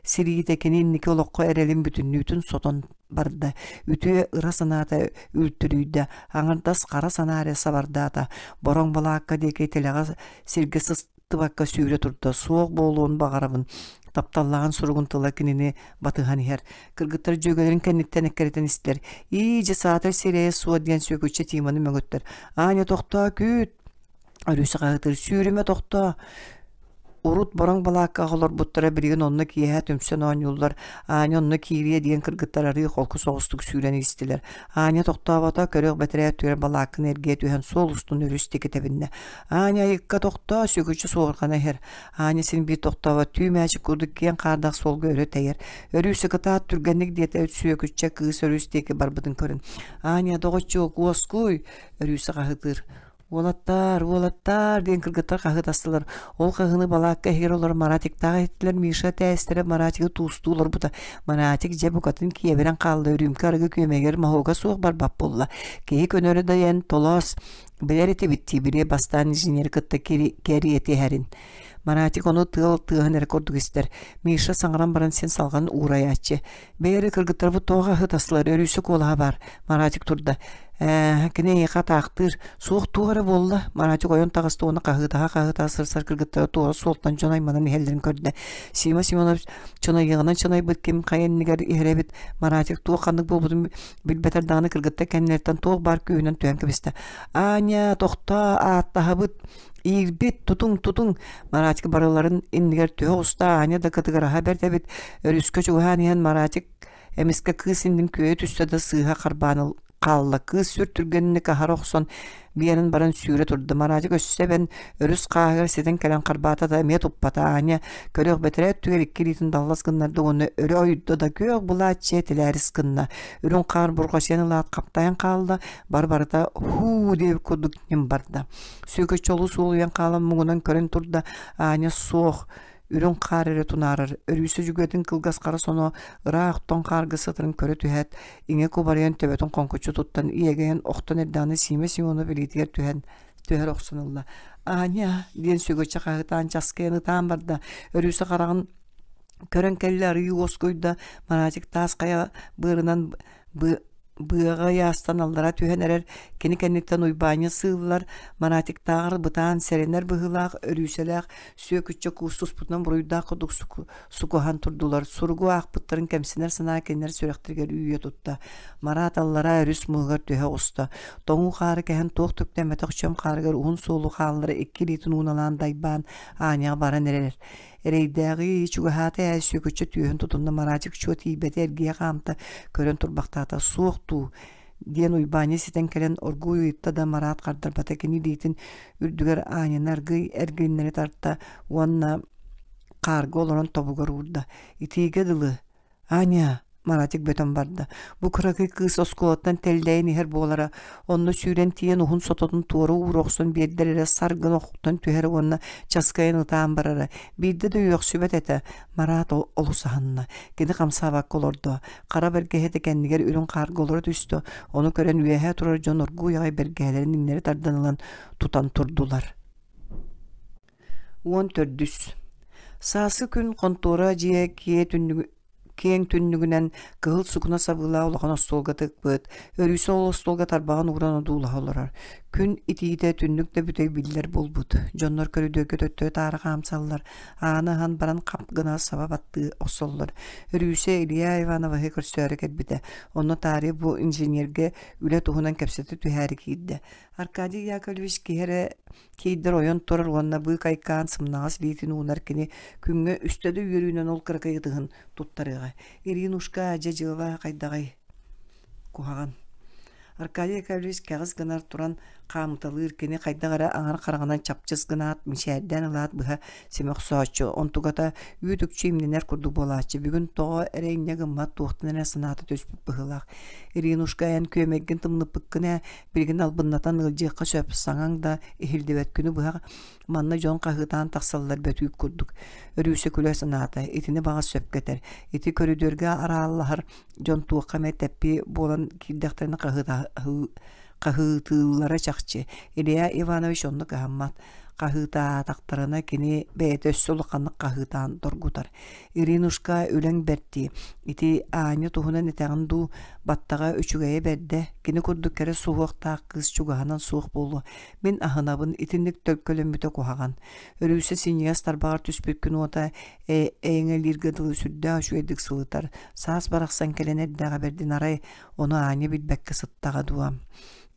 сириитэ кини инники олоххо эрэлин бүтүннүүтүн сотон барда. Үтүө ыра санаата үлтүрүйдэ, аҥардас хара санаа эрэ сабардаата. Бороҥ балаакка диэки тилэҕэ сиргэ сыстыбакка сүүрэ турда. Суох буолуон баҕарабын. Тапталлааҕын суругун тыла кинини батыһан иһэр. Кыргыттар дьүөгэлэрин кэнниттэн эккирэтэн истэр. Ии, дьэ саатар сирэйэ суо диэн Сүөкүччэ Тиманы мөҥүттэр. Аня, тохтоо, күүт! Өрүүсэ хаһыытыыр. Сүүрүмэ, тохтоо! Урут бороҥ балааккаҕа олорбуттара билигин онно киэһэ түмсэн оонньууллар. Аня онно киириэ диэн кыргыттар арыы холку соҕустук сүүрэн истилэр. Аня тохтообото, көрүөх бэтэрээ өттүгэр балаакканы эргийэ түһэн суол устун өрүс диэки тэбиннэ. Аня айыкка тохтоо, сүгүччү суорҕана иһэр. Аня син биир тохтообот, түү мээчик курдук киэҥ хаардаах суолга өрө тэйэр. Өрүүсэ кытаат түргэнник диэтэ Сүөкүччэ кыыс өрүс диэки барбытын көрөн. Аня, доҕоччуок, уоскуй! Өрүүсэ хаһытыыр. Уолаттаар, уолаттаар диэн кыргыттар хаһыытастылар. Ол хаһыыны балаакка иһигэр олорон Маратиктаах иһиттилэр. Миша тээстэрэ Маратигы туустуу олорбута. Маратик дьэ букатын киэбирэн хаалла, үрүүмкэ арыгы күөмэйигэр моһуога суох барбат буолла. Киһи көнөрө да эн толоос, билэр этибит Тибири бастаан инженери кытта кэриэтиһэрин. Маратик ону тыал тыаһын эрэ курдук истэр. Миша саҥаран баран син салҕан уурайааччы. Бэйэ эрэ кыргыттарбыт тоҕо хаһыытастылар, өрүүсэ куолаһа баар. Маратик турда. Ээ, кини эйиэхэ атаахтыыр. Суох туох эрэ буолла. Маратик ойон таҕыста уонна хаһыытаһа-хаһыытаһа сырсар кыргыттара туора суолтан дьон айманан иһэллэрин көрдө. Сима Семенович чынайыаҕынан чынайбыт ким хайа иннигэр иһэр эбит. Маратик туох ханнык буолбутун билбэтэр даҕаны кыргыттар кэннилэриттэн туох баар күүһүнэн түһэн кэбистэ. Аня, тохтоо, ааттаһабыт. Иирбит, тутуҥ, тутуҥ! Маратик барыларын иннигэр түһэ оҕуста, Аня да кытыгыраһа бэрт эбит. Өрүскэ чугаһаан иһэн Маратик эмискэ кыыс иннин күөйэ түстэ да сыыһа харбаан хаалла. Кыыс сүр түргэнник аһара охсон биэрэн баран сүүрэ турда. Маратик өссө эбэн өрүс хааһыгар ситэн кэлэн харбаата да эмиэ туппата. Аня көрүөх бэтэрээ өттүгэр икки илиитин даллас гыннарда уонна өрө ойдо да күөх былааччыйа тилээрис гынна. Үрүҥ хаар бурҕачыйан ылаат хаптайан хаалла. Бар барыта һуу диэбит курдук ньим барда. Сүөкүччэ олус уолуйан хаалан муҥунан көрөн турда. Аня суох үрүҥ хаар эрэ тунаарар, өрүүсэ дьүгэтин кылгас хара соно ыраах тоҥ хаарга сытарын көрө түһээт, иҥэ кубарыйан төбөтүн хоҥкуччу туттан иэгэйэн охтон эрдэҕинэ Сима Семенов илиитигэр түһэн түһэр охсон ылла. «Аня!» диэн сүгүччэ хаһыытаан часкыйан ытаан барда. Өрүүсэ хараҕын көрөн кэллэ арыый уоскуйда, Маратик таас хайа быарынан быаҕа ыйаастан аллара түһэн эрэр, кини кэнниттэн Уйбаанньа сыыллар, Маратиктааҕар бытаан сэрэнэр быһыылаах өрүүсэлээх Сүөкүччэ куустуспутунан буруйдаах курдук сукуһан турдулар, суругу аахпыттарын кэмсинэр санаа кинилэр сүрэхтэригэр үүйэ тутта. Марат аллараа өрүс мууһугар түһэ оҕуста. Тоҥуу хаары кэһэн туох түктэммэтэх чөм хаарыгар уһун суолу хааллара икки илиитин ууналаан дайбаан Аняҕа баран эрэр. Эрэйдээҕи чугаһаата ээ Сүөкүччэ түөһүн тутунна Маратик чуо тиийбэтэ эргийэ хаамта, көрөн турбахтаата суох дуу диэн Уйбаанньа ситэн кэлэн оргууй ыйытта да Марат хардарбата кини илиитин үрдүгэр Аняны аргыый эргилиннэри тарта уонна хаарга олорон тобугар уурда. Итиигэ дылы Аня Маратик бөтөн барда. Бу кыракый кыыс оскуолаттан тэллэйэн иһэр буолара, онно сүүрэн тиийэн уһун сототун туора уура охсон биэрдэр эрэ сар гына охтон түһэрэ уонна часкайан ытаан барара. Биирдэ да үөхсүбэт этэ. Марат олус аһынна. Кини хамсаабакка олордо. Хара бэргэһэтэ кэннигэр үрүҥ хаарга олоро түстэ. Ону көрөн үөһэ турар дьон оргууй аҕай бэргэһэлэрин иҥнэри тардан ылан тутан турдулар. 14. Сааскы күн хонтуора дьиэ киэ түннүгү киэҥ түннүгүнэн кыһыл сукуна сабыылаах улахан остуолга тыкпыт, өрүүсэ ол остуолга тарбаҕын ууран одуулаһа олорор. Күн итиитэ түннүк да бүтэй биллэр буолбут. Дьоннор көрүдүөргэ төттөрү-таары хаамсаллар, ааны аһан баран хап гына саба баттыы охсоллор. Өрүүсэ Илья Ивановиһы көрсөөрү кэлбитэ. Онно таарыйа бу инженергэ үлэ туһунан кэпсэтэ түһээри киирдэ. Аркадий Яковлевич киһи эрэ Киирдэр ойон турар уонна быыкайкаан сымнаҕас илиитин уунар кини күҥҥэ үстэ да үөрүүнэн ол кыракый ытыһын туттарыаҕа. Иринушка, дьэ дьыала хайдаҕый? Куһаҕан. Аркадий Яковлевич кэҕис гынар туран хаамыталыыр кини хайдах эрэ аҥар хараҕынан чапчыс гынаат мичээрдээн ылаат быһа симэ охсооччу онтугата үүт-үкчү имнэнэр курдук буолааччы бүгүн тоҕо эрэ инньэ гыммат туохтан эрэ санаата түспүт быһыылаах Иринушка эн күөмэйгин тымныппыккын ээ Билигин албыннатан ыалдьыахха сөп, саҥаҥ да иһиллибэт күнү быһа манна дьон хаһыытаан тахсаллар бөтүүк курдук. Өрүүсэ күлэ санаата, итини баҕас сөпкө этэр. Ити көрүдүөргэ арааллаһар дьон туохха эмэ тэппи буолан киирдэхтэринэ хаһыытыыллара чахчы. Илья Иванович онно кыһаммат. Хаһыытаатахтарына кини бэйэтэ өссө улаханнык хаһыытаан доргутар. Иринушка үлэҥ бэрт дии, ити Аня туһунан этэҕин дуу, баттаҕа үчүгэйэ бэрдэ, кини курдук кэрэ суһуохтаах кыыс чугаһынан суох буолуо, мин аһынабын, итинник төлкөлөммүтэ куһаҕан. Өрүүсэ синньигэс тарбаҕар түспүт күн уота эйэҥэлииргэ дылы сүрдээх үчүгэйдик сылытар, саас барахсан кэлэн эрдэҕэ бэрдин арай, ону Аня билбэккэ сыттаҕа дуо.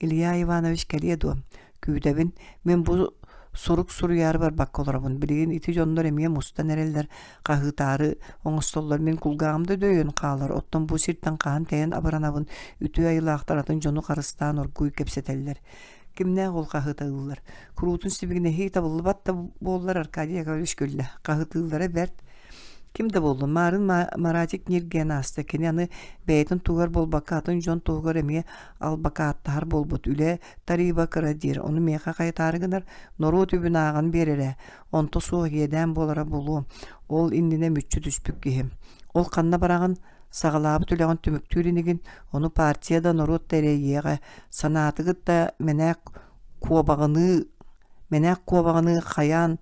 Илья Иванович кэлиэ дуо? Күүтэбин, мин бу сурук суруйаары барбакка олоробун. Билигин ити дьоннор эмиэ мустан эрэллэр, хаһыытаары оҥостоллор. Мин кулгааҕым да дөйөн хаалар. Оттон бу сиртэн хаһан тэйэн абыранабын, үтүө айылаахтар атын дьону харыстаан оргууй кэпсэтэллэр. Кимнээх ол хаһыыталыыллар? Куруутун сибигинэһии табыллыбат да буоллар Аркадий Яковлевич күллэ. Хаһыытыыллара бэрт. Ким да буоллун, Маарын Маратик ньиргийэн ааста. Кини аны бэйэтин туһугар буолбакка атын дьон туһугар эмиэ албакааттаһар буолбут. Үлэ тарыыба кыра диир, ону миэхэ хайытаары гынар, норуот үбүн ааҕан биэрэрэ, онто суох иэдээн буолара буолуо, ол иннинэ мүччү түспүт киһи. Ол ханна бараҕын, саҕалаабыт үлэҕин түмүктүүр инигин, ону партия да норуот да эрэйиэҕэ, санаатыгыт да мэнээк куобаҕыныы мэнээк куобаҕыныы хайаан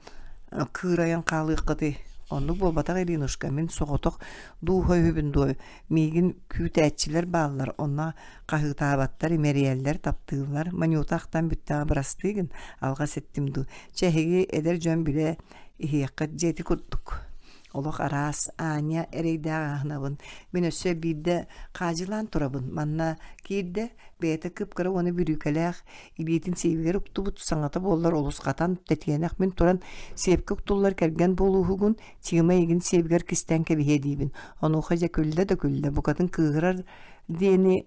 кыырайан хаалыаххытый оннук буолбатах Иринушка мин соҕотох дууһа үһүбүн дуо миигин күүтээччилэр бааллар онно хаһыытаабаттар имэрийэллэр таптыыллар Манюта ахтан бүттэҕэ бырастыы гын алҕас эттим дуу чэ эһиги эдэр дьон билэ иһиэххит дьэ ити курдук олох араас Аня эрэйдээх аһынабын мин өссө биирдэ хаадьылаан турабын манна киирдэ бэйэтэ кып-кыра уонна бүрүүкэлээх илиитин сиэбигэр уктубут саҥата буоллар олус хатан тэтиэнэх мин туран сиэпкэ уктуллар кэргэн буолууһугун Тима эйигин сиэбигэр кистээн кэбиһиэ диибин онуоха дьэ күллэ да күллэ букатын кыыһырар диэни.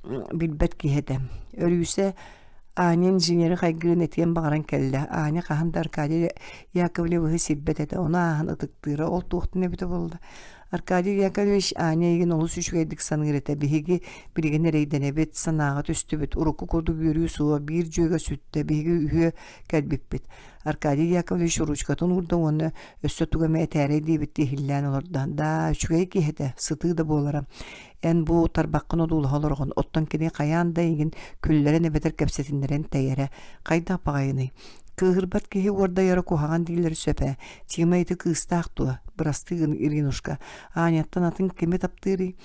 билбэт киһи этэ. Өрүүсэ Аня инженери хайгыырын этиэн баҕаран кэллэ. Аня хаһан да Аркадий Яковлевыһы сирбэт этэ, ону ааһан ытыктыыра. Ол туохтан эбитэ буолла? Аркадий Яковлевич Аня эйигин олус үчүгэйдик саныыр этэ. Биһиги билигин эрэйдэнэбит, санааҕа түстүбүт. Урукку курдук үөрүү суох, биир дьүөгэ сүттэ, биһиги үһүө кэлбиппит. Аркадий Яковлевич ручкатын уурда уонна өссө тугу эмэ этээрэй диэбиттии иһиллээн олордо. Да, үчүгэй киһи этэ, сытыы да буолара. Эн бу тарбаххын одуулаһа олороҕун, оттон кини хайаан да эйигин күллэрэн эбэтэр кэпсэтиннэрэн тэйэрэ. Хайдах баҕайыный? Кыыһырбат киһи уордайара куһаҕан дииллэр сөп ээ. Тима ити кыыстаах дуо? Бырастыы гын, Иринушка. Аняттан атын кими таптыырый?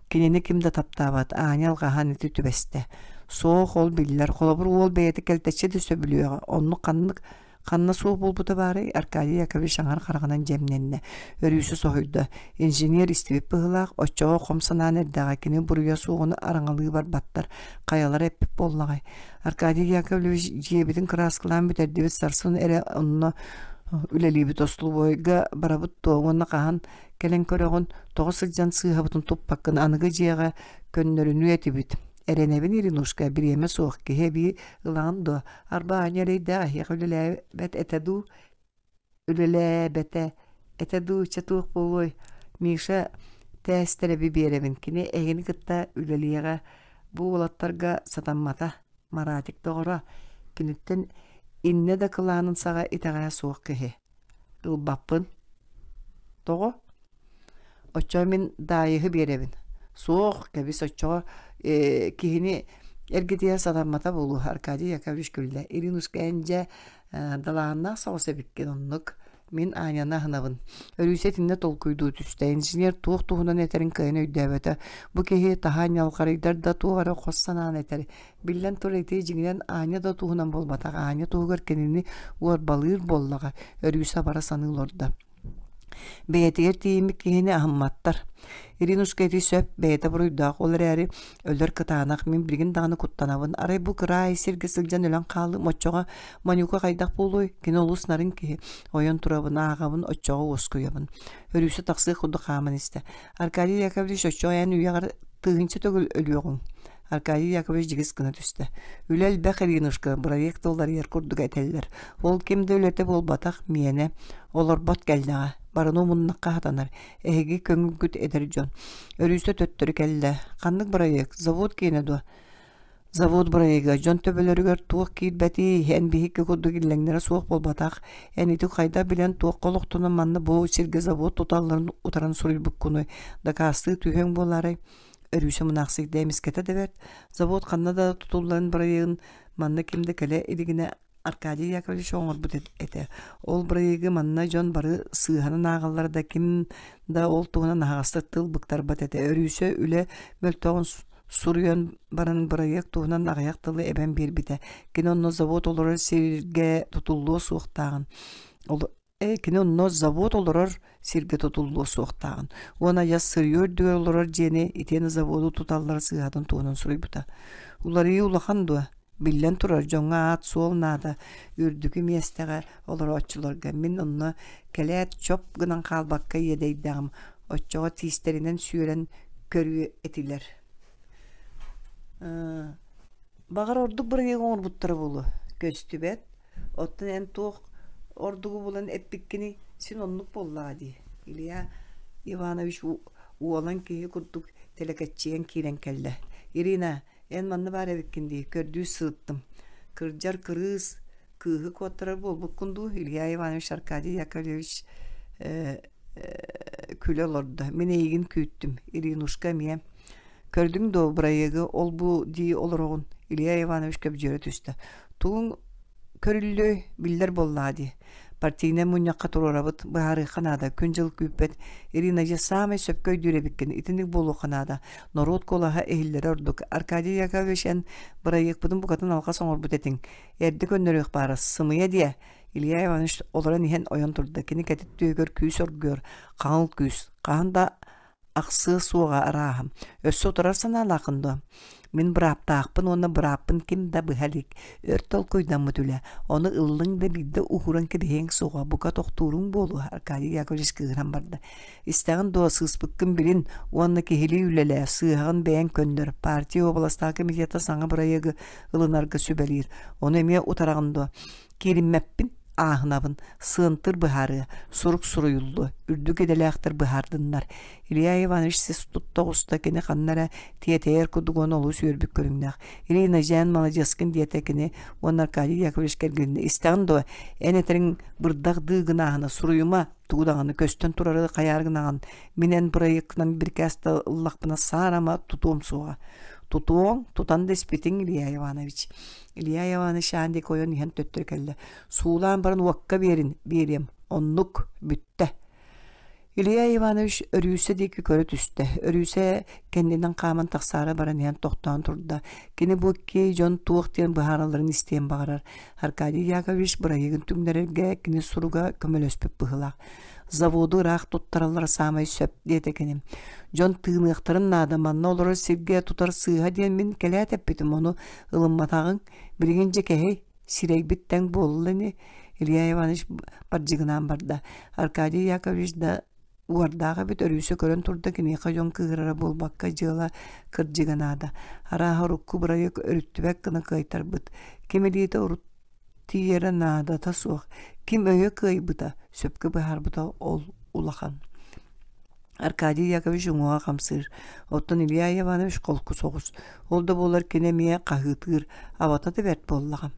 Кинини ким да таптаабат, Аня алҕаһаан ити түбэстэ. Суох, ол биллэр. Холобур, уол бэйэтэ кэлтэччи да сөбүлүөҕэ. Оннук ханнык Ханна суох буолбута баарый, Аркадий Яковлевич аҥар хараҕынан дьэмнэннэ, өрүүсү соһуйда. Инженер истибит быһыылаах, оччоҕо хом санаан эрдэҕэ кини буруйа суоҕун араҥалыы барбаттар, хайалара эппит буоллаҕай. Аркадий Яковлевич дьиэбитин кырааскалаан бүтэрдибит сарсын эрэ онно үлэлиибит остолобуойга барабыт дуо уонна хаһан кэлэн көрөҕүн, тоҕо сылдьан сыыһабытын туппаккын аныгы дьиэҕэ көннөрүнүө этибит. Эрэнэбин Иринушка, бириэмэ суох, киһи эбии ылаҕын дуо? Арба Аня эрэйдээх эһиэхэ үлэлээбэт этэ дуу, үлэлээбэтэ этэ дуу, чэ туох буолуой, Миша тээстэрэби биэрэбин, кини эһигини кытта үлэлиэҕэ, бу уолаттарга сатаммата, Маратик доҕоро, киниттэн иннэ да кылаанын саҕа итэҕэһэ суох киһи. Ылбаппын. Тоҕо? Оччоҕо мин Даайыһы биэрэбин. Суох, кэбис оччоҕо э, киһини эргитиһэ сатаммата буолуо, Аркадий Яковлевич күллэ. Иринушка эн дьэ э, далааһыннаах соҕус эбиккин оннук. Мин Аняны аһынабын. Өрүүсэ итиннэ толкуйдуу түстэ. Инженер туох туһунан этэрин кыайан өйдөөбөтө. Бу киһи таһаа ньалҕарыйдар да туох эрэ хос санаан этэр. Биллэн турар ити дьиҥинэн Аня да туһунан буолбатах. Аня туһугар кинини уорбалыыр буоллаҕа. Өрүүсэ абара саныы олордо. Бэйэтигэр тиийиммит киһини аһымматтар. Иринушка ити сөп, бэйэтэ буруйдаах, ол эрээри өлөр кытаанах, мин билигин даҕаны куттанабын. Арай бу кыраай сиргэ сылдьан өлөн хаалыым, оччоҕо Манюка хайдах буолуой? Кини олус нарын киһи. Ойон турабын, ааҕабын, оччоҕо уоскуйабын. Өрүүсэ тахсыах курдук хааман истэ. Аркадий Яковлевич оччоҕо эн үйэҕэр тыһыынча төгүл өлүөҕүҥ. Аркадий Яковлевич дьигис гына түстэ. Үлэ элбэх Иринушка, бырайыак да уларыйар курдук этэллэр. Ол ким да үлэтэ буолбатах, миэнэ. Олорбот кэллэҕэ. Барыны умуннахха сатанар. Эһиги көҥүлгүт эдэр дьон. Өрүүсэ төттөрү кэллэ. Ханнык бырайыак? Завод киэнэ дуо? Завод бырайыага дьон төбөлөрүгэр туох киирбэтий, эн биһикки курдук иллэҥнэрэ суох буолбатах. Эн ити хайдах билэн туохха олохтонон манна бу сиргэ завод туталларын утаран суруйбуккунуй? Дакаастыы түһүөҥ буолаарай? Өрүүсэ мунаахсыйда эмискэтэ да бэрт. Завод ханна да тутулларын бырайыагын манна ким да кэлэ илигинэ Аркадий Яковлевич оҥорбут этэ. Ол бырайыагы манна дьон бары сыыһанан ааҕаллара да ким да ол туһунан аһаҕастык тыл быктарбат этэ. Өрүүсэ үлэ мөлтөҕүн суруйан баран бырайыак туһунан аҕыйах тылы эбэн биэрбитэ. Кини онно завод олорор сиргэ тутуллуо суохтааҕын Ээ, кини онно завод олорор сиргэ тутуллуо суохтааҕын уонна адьас сырье үрдүгэр олорор дьиэни итиэннэ заводу туталлара сыыһатын туһунан суруйбута. Уларыйыы улахан дуо? Биллэн турар, дьоҥҥо аат-суол наада, үрдүкү миэстэҕэ олорооччуларга. Мин онно кэлээт чоп гынан хаалбакка иэдэйдэҕим, оччоҕо тиистэринэн сүөрэн көрүө этилэр. Баҕар ордук бырайыак оҥорбуттара буолуо. Көстүбэт, Оттон эн туох ордугу булан эппиккиний, син оннук буоллаҕа дии, Илья Иванович уолан киһи курдук тэлэкэччийэн киирэн кэллэ. Ирина, эн манна баар эбиккин дии, көрдүү сырыттым. Кырдьар кырыыс, кыыһы куоттарар буолбуккун дуу, Илья Иванович Аркадий Яковлевич күлэ олордо. Мин эйигин күүттүм, Иринушка эмиэ. Көрдүҥ дуо бырайыагы ол-бу дии олороҕун, Илья Иванович көбдьүөрэ түстэ. Тугуҥ көрүллүөй, биллэр буоллаҕа дии. Партийнай мунньахха туруорабыт, быһаарыахха наада, күн-дьыл күүппэт. Ирина дьэ саамай сөпкө өйдүүр эбиккин, итинник буолуохха наада. Норуот куолаһа иһиллэрэ ордук. Аркадий Яковлевич эн бырайыакпытын букатын алҕас оҥорбут этиҥ. Эрдэ көннөрүөх баара, сымыйа диэ. Илья Иванович олорон иһэн ойон турда. Кини кэтит түөһүгэр күүс оргуйар, хаҥыл күүс. Хаһан да. Ахсыа суоҕа арааһа. Өссө утарар санаалааххын дуо? Мин бырааптаахпын уонна бырааппын ким да быһа илик. Өр толкуйдаммыт үлэ. Ону ыллыҥ да биирдэ уһууран кэбиһиэҥ суоҕа. Бука тохтууруҥ буолуо, Аркадий Яковлевич кыыһыран барда. Истэҕин дуо, сыыспыккын билин уонна киһилии үлэлээ, сыыһаҕын бэйэҥ көннөр. Партия уобаластааҕы комитета саҥа бырайыагы ылынарга сүбэлиир. Ону эмиэ утараҕын дуо? Киириммэппин, ааһынабын, сыантыр быһаарыа, сурук суруйуллуо, үрдүк идэлээхтэр быһаардыннар. Илья Иванович сис тутта оҕуста кини ханна эрэ тиэтэйэр курдук уонна олус үөрбүт көрүҥнээх. Ирина, дьээн маладьыаскын диэтэ кини уонна Аркадий Яковлевич кэргэнинэ истэҕин дуо, эн этэриҥ бырдах дыы гынааһына суруйума, тугу даҕаны көстөн турары хайаары гынаҕын, мин эн бырайыаккынан бирикээс да ыллахпына саарама тутуом суоҕа. Тутуоҥ, тутан да испитиҥ, Илья Иванович. Илья Иванович аан диэки ойон иһэн төттөрү кэллэ. Суулаан баран уокка биэрин, биэриэм. Оннук, бүттэ. Илья Иванович Өрүүсэ диэки көрө түстэ. Өрүүсэ кэннинэн хааман тахсаары баран иһэн тохтоон турда. Кини бу икки дьон туох диэн быһааралларын истиэн баҕарар. Аркадий Яковлевич бырайыагын түҥнэрэргэ кини суруга көмөлөспүт быһыылаах. Заводу ыраах туттараллара саамай сөп диэтэ кини. Дьон тыыныахтарын наада, манна олорор сиргэ тутар сыыһа диэн мин кэлээт эппитим, ону ылымматаҕыҥ. Билигин дьэ кэһэй, сирэйбит тэҥ буолла ини. Илья Иванович бардьыгынаан барда. Аркадий Яковлевич да уордаах эбит өрүүсэ көрөн турда киниэхэ дьон кыыһырара буолбакка дьыала кырдьыга наада. Арааһа урукку бырайыак өрүттүбэт гына кыайтарбыт. Ким илиитэ урут тиийэрэ наадата суох. Ким өйө кыайбыта, сөпкө быһаарбыта ол улахан. Аркадий Яковлевич уҥуоҕа хамсыыр, оттон Илья Иванович холку соҕус. Ол да буоллар кини эмиэ хаһыытыыр, абата да бэрт буоллаҕа.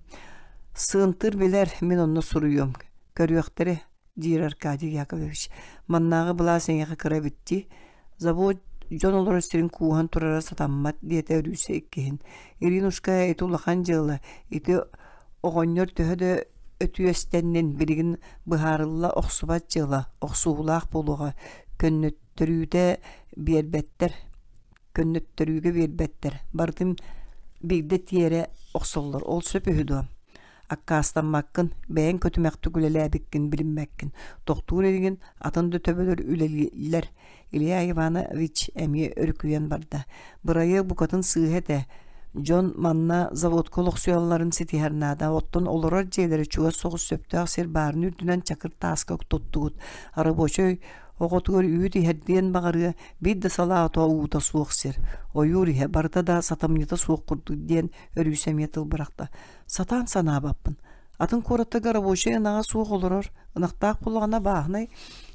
Сыантыр билэр, мин онно суруйуом. Көрүөхтэрэ, диир Аркадий Яковлевич. Маннааҕы былаас эйиэхэ кыра эбит дии. Завод дьон олорор сирин кууһан турара сатаммат, диэтэ Өрүүсэ иккиһин. Иринушка, ити улахан дьыала. Ити оҕонньор төһө да өтүөстэннин, билигин быһаарылла охсубат дьыала, охсуһуулаах буолуоҕа. Көннөттөрүүтэ биэрбэттэр көннөттөрүүгэ биэрбэттэр. Барытын биирдэ тиэрэ охсоллор. Ол сөп үһү дуо? Аккаастаммаккын, бэйэҥ көтүмэхтик үлэлээбиккин билиммэккин. Тохтуур илигин атын да төбөлөр үлэлииллэр. Илья Иванович эмиэ өрүкүйэн барда. Бырайыак букатын сыыһа этэ. Дьон манна заводка олохсуйалларын ситиһэр наада. Оттон олорор дьиэлэри чугас соҕус сөптөөх сир баарын үрдүнэн чакыр тааска туттугут. Рабочай оҕотугар үүт иһэрдиэн баҕарыа, биир да салаа ото уута суох сир. Ойуур иһэ барыта да сатамньыта суох курдук диэн Өрүүсэ эмиэ тыл бырахта. Сатаан санаабаппын. Атын куораттарга рабочай ынаҕа суох олорор, ынахтаах буоллаҕына бааһынай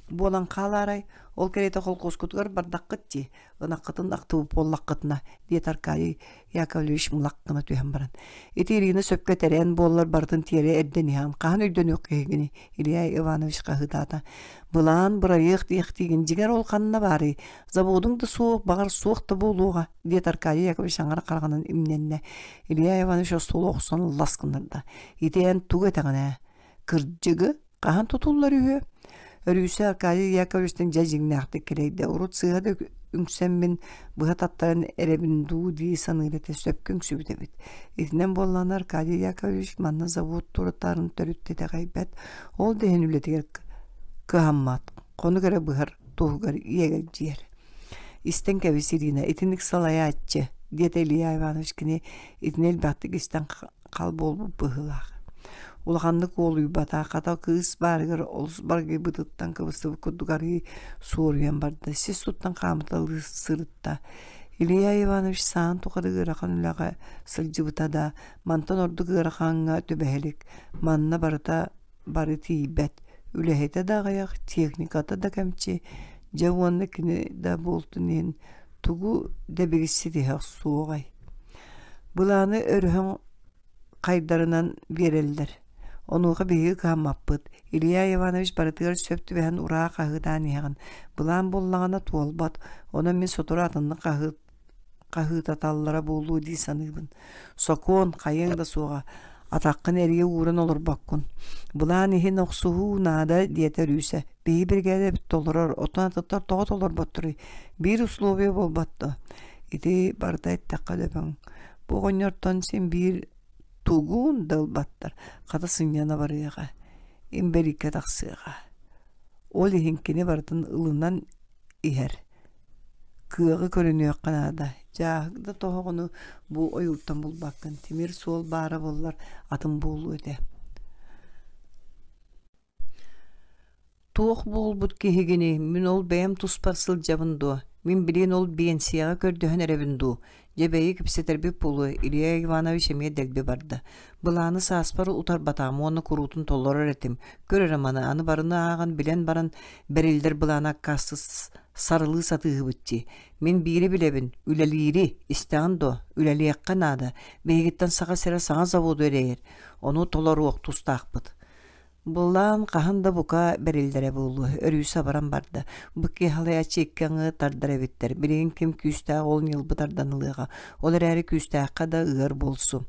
буолан хаалаарай, ол кэриэтэ холкуоскутугар бардаххыт дии, ынаххытын ахтыбыт буоллаххытына, диэтэ Аркадий Яковлевич мылах гына түһэн баран. Ити Ирина сөпкө тэрээн буоллар барытын тиэрэ эрдэн иһэҕин, хаһан өйдөнүөх киһигиний? Илья Иванович хаһыытаата. Былаан бырайыак диэхтиигин, дьиҥэр ол ханна баарый? Заводуҥ да суох, баҕар суох да буолуоҕа, диэт Аркадий Яковлевич аҥар хараҕынан имнэннэ. Илья Иванович остуолу охсон лас гыннарда. Ити эн тугу этэҕин ээ? Кырдьыгы хаһан тутуллар үһү? Өрүүсэ Аркадий Яковлевичтан дьэ дьиҥнээхтик кэлэйдэ. Урут сыыһа да үҥсэммин быһа таттаран эрэбин дуу дии саныыр этэ сөпкө үҥсүбүт эбит. Итинэн буоллаҕына Аркадий Яковлевич манна завод туратарын төрүт итэҕэйбэт. Ол да иһин үлэтигэр кыһаммат, хонук эрэ быһар туһугар иэгэлдьийэр. Истэн кэбис Ирина, итинник салайааччы, диэтэ Илья Иванович кини итини элбэхтик истэн хал буолбут быһыылаах. Улаханнык уолуйбата, хата кыыс баарыгар олус баргыйбытыттан кыбыстыбыт курдук арыый суоруйан барда, сис туттан хаамыталыы сырытта. Илья Иванович саан тухары ыарахан үлэҕэ сылдьыбыта да, мантан ордук ыарахаҥҥа түбэһэ илик. Манна барыта бары тиийбэт, үлэһитэ да аҕыйах, техниката да кэмчи, дьэ уонна кини да буолтун иһин тугу дэбигис ситиһэ охсуоҕай. Былааны өрөһөҥ хайдарынан биэрэллэр. Онуоха биһиги кыһаммаппыт. Илья Иванович барытыгар сөп түбэһэн ураа хаһыытаан иһэҕин. Былаан буоллаҕына туолбат. Онон мин сотору атыннык хаһыыт хаһыытаталлара буолуо дии саныыбын. Сокуон хайыаҥ да суоҕа, атаххын эрийэ ууран олорбоккун. Былаан иһин охсуһуу наада диэтэ Өрүүсэ. Биһиги биригээдэбит толорор, оттон атыттар тоҕо толорботторуй? Биир условие буолбат дуо? Ити барыта эттэххэ дөбөҥ. Бу оҕонньортон син биир тугун да ылбаттар, хата сынньана барыаҕа, инбэлииккэ тахсыаҕа. Ол иһин кини барытын ылынан иһэр. Кыаҕы көрүнүөххэ наада. Дьааһык да тоһоҕону бу ойууртан булбаккын. Тимир суол баара буоллар атын буолуо этэ. Туох буолбут киһигиний, мин ол бэйэм туспар сылдьабын дуо, мин билигин ол биэнсийэҕэ көрдөһөн эрэбин дуу, дьэ бэйи кэпсэтэрбит буолуо, Илья Иванович эмиэ дэлби барда. Былааны сааспар утарбатаҕым уонна куруутун толорор этим, көр эрэ маны, аны барыны ааҕан билэн баран бэриллэр былааны аккаастыы сарылыы сатыыһыбыт дии. Мин биири билэбин, үлэлиири, истэҕин дуо, үлэлиэххэ наада, биһигиттэн Саха сирэ саҥа заводу эрэйэр, ону толоруох тустаахпыт. Былаан хаһан да бука бэриллэрэ буолуо, өрүү сабаран барда. Бу киһи икки аҥыы тардар эбиттэр. Билигин ким күүстээх ол ньылбы тардан ылыаҕа. Ол эрээри күүстээххэ да ыар буолсу.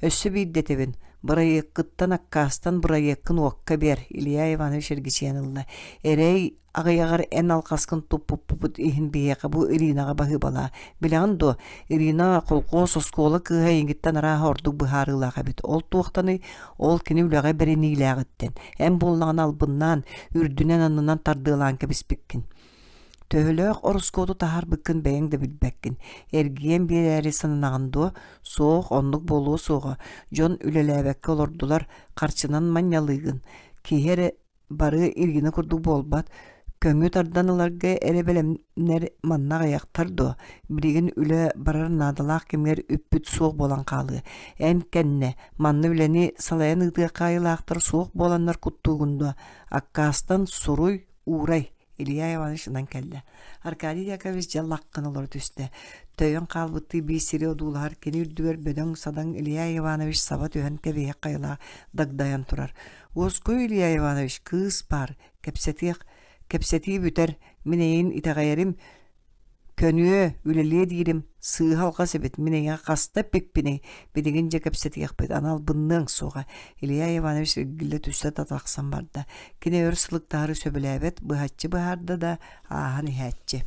Өссө биирдэ этэбин, бырайыаккыттан аккаастан бырайыаккын уокка биэр, Илья Иванович эргичийэн ылла. Эрэй аҕыйаҕар эн алҕаскын туппуппут иһин биһиэхэ бу Иринаҕа баһыыбалаа. Билэҕин дуо, Ирина колхоз оскуола кыыһа эйигиттэн арааһа ордук быһаарыылаах эбит. Ол туохтаный? Ол кини үлэҕэ бэриниилээҕиттэн. Эн буоллаҕына албыннаан, үрдүнэн-аннынан тардыалаан кэбиспиккин. Төһөлөөх ороскуоту таһаарбыккын бэйэҥ да билбэккин. Эргийэн биэрээри сананаҕын дуо? Суох, оннук буолуо суоҕа. Дьон үлэлээбэккэ олордулар, харчынан манньалыыгын. Киһи эрэ бары Ирина курдук буолбат, көҥү тардан ыларга эрэ бэлэмнэр манна аҕыйахтар дуо, билигин үлэ барар наадалаах кэмигэр үппүт суох буолан хаалыа. Эн кэннэ манна үлэни салайан ыытыахха айылаахтар суох буоланнар куттуугун дуо? Аккаастан суруй, уурай. Илья Иванович ынан кэллэ. Аркадий Яковлевич дьэ лаххын олоро түстэ. Төйөн хаалбыттыы биир сири одуулаһар кини үрдүгэр бөдөҥ-садаҥ Илья Иванович саба түһэн кэбиһиэх хайалаах дагдайан турар. Уоскуй Илья Иванович, кыыс баар, кэпсэтиэх, кэпсэтии бүтэр, мин эйигин итэҕэйэрим, көнүө, үлэлиэ диирим, сыыһа алҕас эбит, мин эйиэхэ хаста эппиппиний, билигин дьэ кэпсэтиэхпит, анал бынныаҥ суоҕа. Илья Иванович эргиллэ түстэ да тахсан барда. Кини өр сылыктаһары сөбүлээбэт, быһаччы быһаарда да, ааһан иһээччи.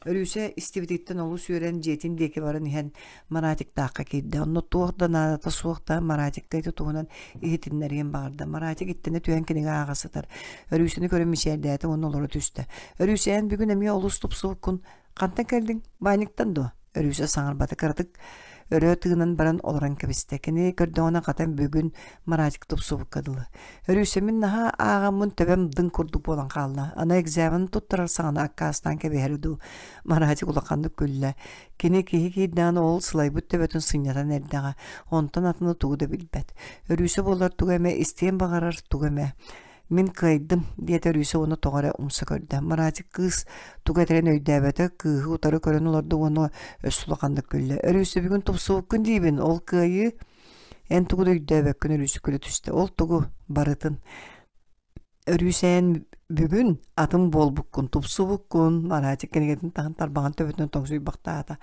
Өрүүсэ истибититтэн олус үөрэн дьиэтин диэки баран иһэн Маратиктаахха киирдэ. Онно туох да наадата суох да Маратикка ити туһунан иһитиннэриэн баҕарда. Маратик иттэнэ түһэн кинигэ ааҕа сытар. Өрүүсэни көрөн мичээрдээтэ уонна олоро түстэ. Өрүүсэ эн бүгүн эмиэ олус тупсубуккун. Хантан кэллиҥ? Баанньыктан дуо? Өрүүсэ саҥарбата кыратык өрө тыынан баран олорон кэбистэ. Кини көрдөҕүнэ хатан бүгүн Маратик тупсубукка дылы. Өрүүсэ мин наһаа ааҕаммын төбөм дыҥ курдук буолан хаалла. Аны экзамен туттарар саҕана аккаастаан кэбиһэрэ дуу. Маратик улаханнык күллэ. Кини киһи киирдэҕинэ ол сылайбыт төбөтүн сынньатан эрдэҕэ. Онтон атыны тугу да билбэт. Өрүүсэ буолар тугу эмэ истиэн баҕарар тугу эмэ. Мин кыайдым, диэтэ Өрүүсэ уонна тоҕо эрэ умса көрдө. Маратик кыыс тугу этэрин өйдөөбөтө, кыыһы утары көрөн олордо уонна өссө улаханнык күллэ. Өрүүсэ бүгүн тупсубуккун диибин, ол кыайыы Эн тугу да өйдөөбөккүн Өрүүсэ күлэ түстэ. Ол тугу? Барытын. Өрүүсэ эн бүгүн атын буолбуккун, тупсубуккун, Маратик кинигэтин таһын тарбаҕын төбөтүнэн тоҥсуйбахтаата.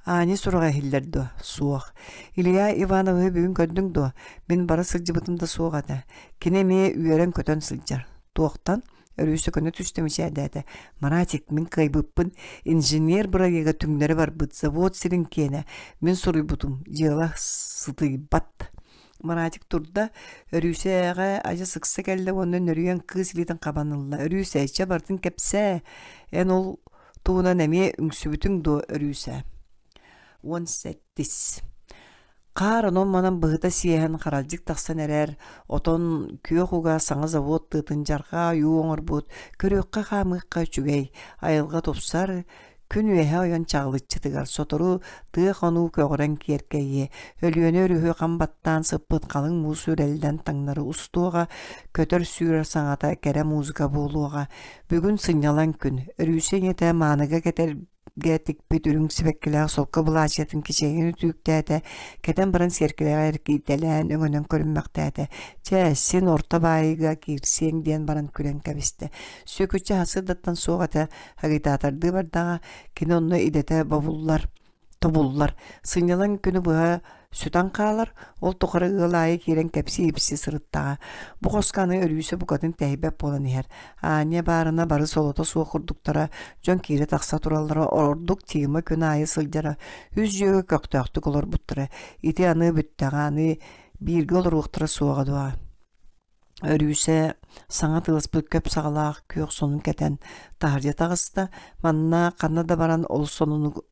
Аня сураҕа иһиллэр дуо? Суох. Илья Ивановиһы бүгүн көрдүҥ дуо? Мин бара сылдьыбытым да суох этэ. Кини эмиэ үөрэн-көтөн сылдьар. Туохтан? Өрүүсэ көнө түстэ мичээрдээтэ. Маратик, мин кыайбыппын. Инженер бырайыага түҥнэри барбыт, завод сирин киэнэ. Мин суруйбутум, дьыала сытыйбат. Маратик турда, Өрүүсээҕэ адьас ыкса кэллэ уонна нөрүйэн кыыс илиитин хабан ылла. Өрүүсэ, чэ барытын кэпсээ. Эн ол туһунан эмиэ үҥсүбүтүҥ дуо, Өрүүсэ? 17. Хаар онон-манан быһыта сиэһэн харалдьык тахсан эрэр, отон күөх уга саҥа завод тыатын дьарҕаа ойуу оҥорбут, көрүөххэ хаамыахха үчүгэй, айылҕа тупсар, күн үөһэ ойон чаҕылыччытыгар сотору тыа хонуу көҕөрөн киэркэйиэ, Өлүөнэ өрүһү хам баттаан сыппыт халыҥ муус үрэллэн таҥнары устуоҕа, көтөр-сүүрэр саҥата кэрэ музыка буолуоҕа. Бүгүн сынньалаҥ күн, Өрүүсэ ийэтэ мааныга кэтэр гэ тикпит үрүҥ сибэккилээх солко былаачыйатын кичэйэн үтүктээтэ, кэтэн баран сиэркилэҕэ эргийтэлээн өҥөнөн көрүммэхтээтэ. Чэ, син орто баайыыга киирсиэҥ диэн баран күлэн кэбистэ. Сүөкүччэ сарсыардаттан суох этэ, агитатордыы бардаҕа, кини онно идэтэ бобуллар тобуллар. Сынньалаҥ күнү быһа сүтэн хаалар, ол тухары ыал аайы киирэн кэпсии-ипсии сырыттаҕа. Бу хоско аны Өрүүсэ букатын тэһийбэт буолан иһэр. Аня баарына бары солото суох курдуктара, дьон киирэ-тахса тураллара, ордук Тима күн аайы сылдьара, үс дьүөгэ көхтөөхтүк олорбуттара. Ити аны бүттэҕэ, аны бииргэ олоруохтара суоҕа дуо? Өрүүсэ саҥа тыаспыт көп саҕалаах күөх сонун кэтэн таһырдьа таҕыста. Манна ханна да баран олус сонуну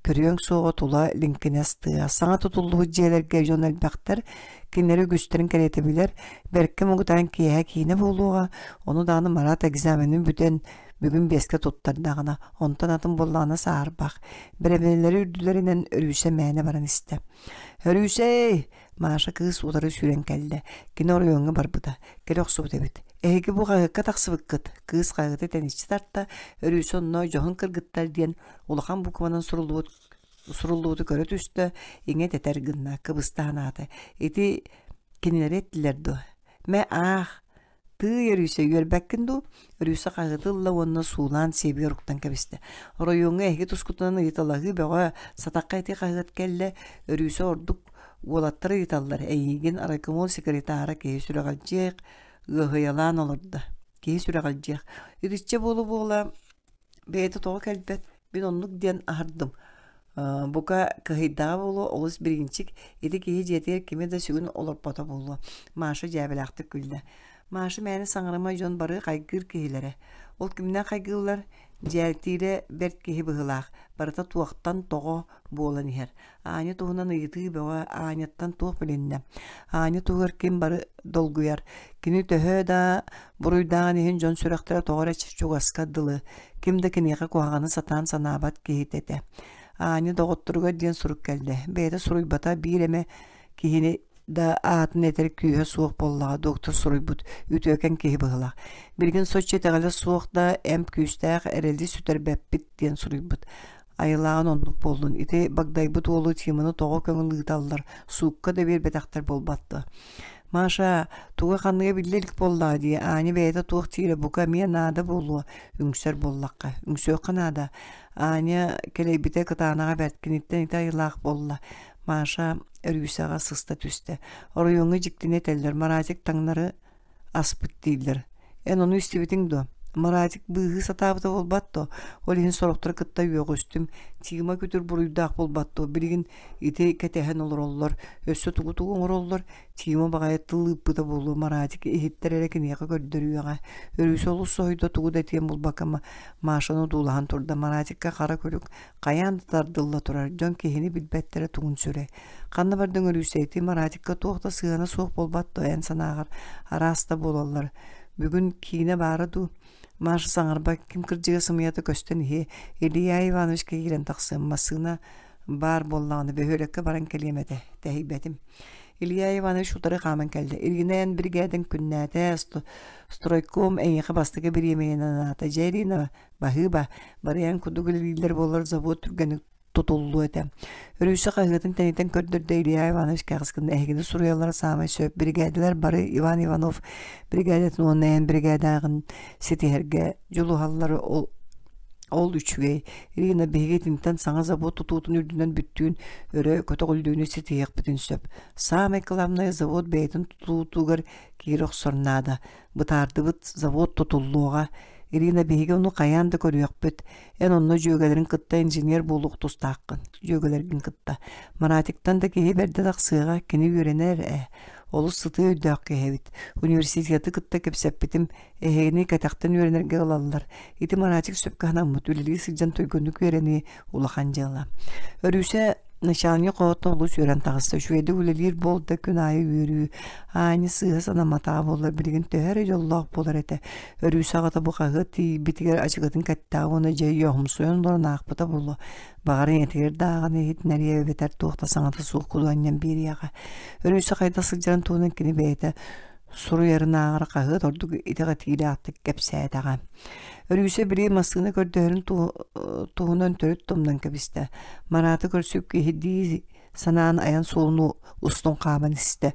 көрүөҥ суоҕа тула лиҥкинэс тыа. Саҥа тутуллубут дьиэлэргэ дьон элбэхтэр, кинилэри үгүстэрин кэриэтэ билэр. Бэркэ муҥутаан киэһэ киинэ буолуоҕа, ону даҕаны Марат экзаменын бүтэн бүгүн биэскэ туттардаҕына, онтон атын буоллаҕына саарбах. Бэрэбинэлэри үрдүлэринэн Өрүүсэ мээнэ баран истэ. «Өрүүсэй!» Маша кыыс утары сүүрэн кэллэ. Кини оройуоҥҥа барбыта. Кэлэ охсубут эбит. «Эһиги бу хаһыакка тахсыбыккыт!» Кыыс хаһыаты тэниччи тарта, Өрүүсэ онно дьоһун кыргыттар диэн улахан букванан суруллубут суруллубуту көрө түстэ, иҥэ тэтэр гынна, кыбыста санаата. Ити кинилэри эттилэр дуо? Мэ аах, тыый Өрүүсэ үөрбэккин дуу? Өрүүсэ хаһыаты ылла уонна суулаан сиэбигэр уктан кэбистэ. Оройуоҥҥа эһиги тускутунан ыйыталаһыы бөҕө, сатахха ити хаһыат кэллэ, Өрүүсэ ордук уолаттар ыйыталлар, эйиигин райкомол секретара киһи сүрэҕэлдьиэх, ыаһыйалаан олордо. Киһи сүрэҕэлдьиэх. Итиччэ буола-буола Бэйэтэ тоҕо кэлбэт, мин оннук диэн аһардым. Бука кыһыйдаҕа буолуо, олус бириинчик, ити киһи дьиэтигэр кими да сүгүн олорпото буолуо, Маша дьээбэлээхтик күллэ. Маша мээнэ саҥарыма дьон бары хайгыыр киһилэрэ. Ол кимнээх хайгыыллар? Дьээлтиирэ бэрт киһи быһыылаах, барыта туохтан тоҕо буолан иһэр. Аня туһунан ыйытыы бөҕө Аняттан туох билиннэ? Аня туһугар ким бары долгуйар? Кини төһө да буруйдааҕын иһин дьон сүрэхтэрэ тоҕо эрэ чугаска дылы, ким да киниэхэ куһаҕаны сатаан санаабат киһитэ этэ. Аня доҕотторугар диэн сурук кэллэ. Бэйэтэ суруйбата биир эмэ киһини да аатын этэр күүһэ суох буоллаҕа доктор суруйбут үтүөкэн киһи быһыылаах. Билигин соччо итэҕэлэ суох да эмп күүстээх эрэли сүтэрбэппит диэн суруйбут. Айылааҕын оннук буоллун. Ити багдайбыт уолу Тиманы тоҕо көҥүл ыыталлар, суукка да биэрбэтэхтэр буолбат дуо? Маша, туга-ханныга биллэ илик буоллаҕа дии, Аня бэйэтэ туох диирэ бука эмиэ наада буолуо, үҥсэр буоллахха. Үҥсүөххэ наада. Аня кэлэйбитэ кытаанаҕа бэрт, киниттэн ити айылаах буолла. Маша Өрүүсэҕэ сыста түстэ. Оройуоҥҥа дьиктини этэллэр, Маратик таҥнары аспыт дииллэр. Эн ону истибитиҥ дуо? Маратик быыһыы сатаабыта буолбат дуо? Ол иһин сорохтору кытта үөҕүстүм. Тима күтүр буруйдаах буолбат дуо? Билигин ити кэтэһэн олороллор. Өссө тугу-тугу оҥороллор? Тима баҕайы тыл ыыппыта буолуо. Маратик иһиттэр эрэ киниэхэ көрдөрүөҕэ. Өрүүсэ олус соһуйда, тугу да этиэн булбакка Машаны одуулаһан турда. Маратикка хара күлүк хайаан да тардылла турар. Дьон киһини билбэттэрэ тугун сүрэй. Ханна бардыҥ Өрүүсэ ити Маратикка туох да сыһыана суох буолбат дуо эн санааҕар араас да буолаллар. Бүгүн киинэ баара дуу? Маша саҥарбат, ким кырдьыга сымыйата көстөн иһиэ. Илья Ивановичка киирэн тахсыам, массыына баар буоллаҕына бөһүөлэккэ баран кэлиэм этэ, тэһийбэтим. Илья Иванович утары хааман кэллэ. Ирина эн биригээдэҥ күннээтэ, стройком эйиэхэ бастакы бириэмийэни анаата. Дьэ, Ирина, баһыыба, барыйан курдук үлэлииллэр буоллар завод түргэнник тутуллуо этэ. Өрүүсэ хаһыатын тэнитэн көрдөрдө Илья Иванович кэҕис гынна эһигини суруйаллара саамай сөп. Биригээдэлэр бары Иван Иванов биригээдэтин уонна эн биригээдээҕин ситиһэргэ дьулуһаллар ол ол үчүгэй. Ирина биһиги итинтэн саҥа завод тутуутун үрдүнэн бүттүүн өрө көтөҕүллүүнү ситиһиэхпитин сөп. Саамай кылаабынайа завод бэйэтин тутуутугар киирэ охсор наада. Бытаардыбыт завод тутуллуоҕа. Ирина биһиги ону хайаан да көрүөхпүт. Эн онно дьүөгэлэрин кытта инженер буолуох тустааххын. Дьүөгэлэргин кытта. Маратиктан да киһи бэрдэ тахсыаҕа, кини үөрэнэр ээ. Олус сытыы өйдөөх киһи эбит. Университеты кытта кэпсэппитим, эһигини кэтэхтэн үөрэнэргэ ылаллар. Ити Маратик сөпкө санаммыт, үлэлии сылдьан туйгуннук үөрэнии улахан дьыала. Өрүүсэ начальник хоһоттон олус үөрэн таҕыста. Үчүгэйдик үлэлиир буол да күн аайы үөрүү. Аанньа сыыһа санамматаҕа буоллар билигин төһө эрэ дьоллоох буолар этэ. Өрүүсэ аҕата бу хаһыат тиийбитигэр ачыкытын кэттэҕэ уонна дьэ йоһумсуйан олорон аахпыта буолуо. Баҕар ийэтигэр да ааҕан иһитинэриэ эбэтэр туох да саҥата суох кулуанньан биэриэҕэ. Өрүүсэ хайдах сылдьарын туһунан кини бэйэтэ суруйарынааҕар хаһыат ордук итэҕэтиилээхтик кэпсээтэҕэ. Өрүүсэ били массыына көрдөһөрүн туһунан төрүт тумнан кэбистэ. Мараты көрсүп киһи санаан айан суолун устун хааман истэ.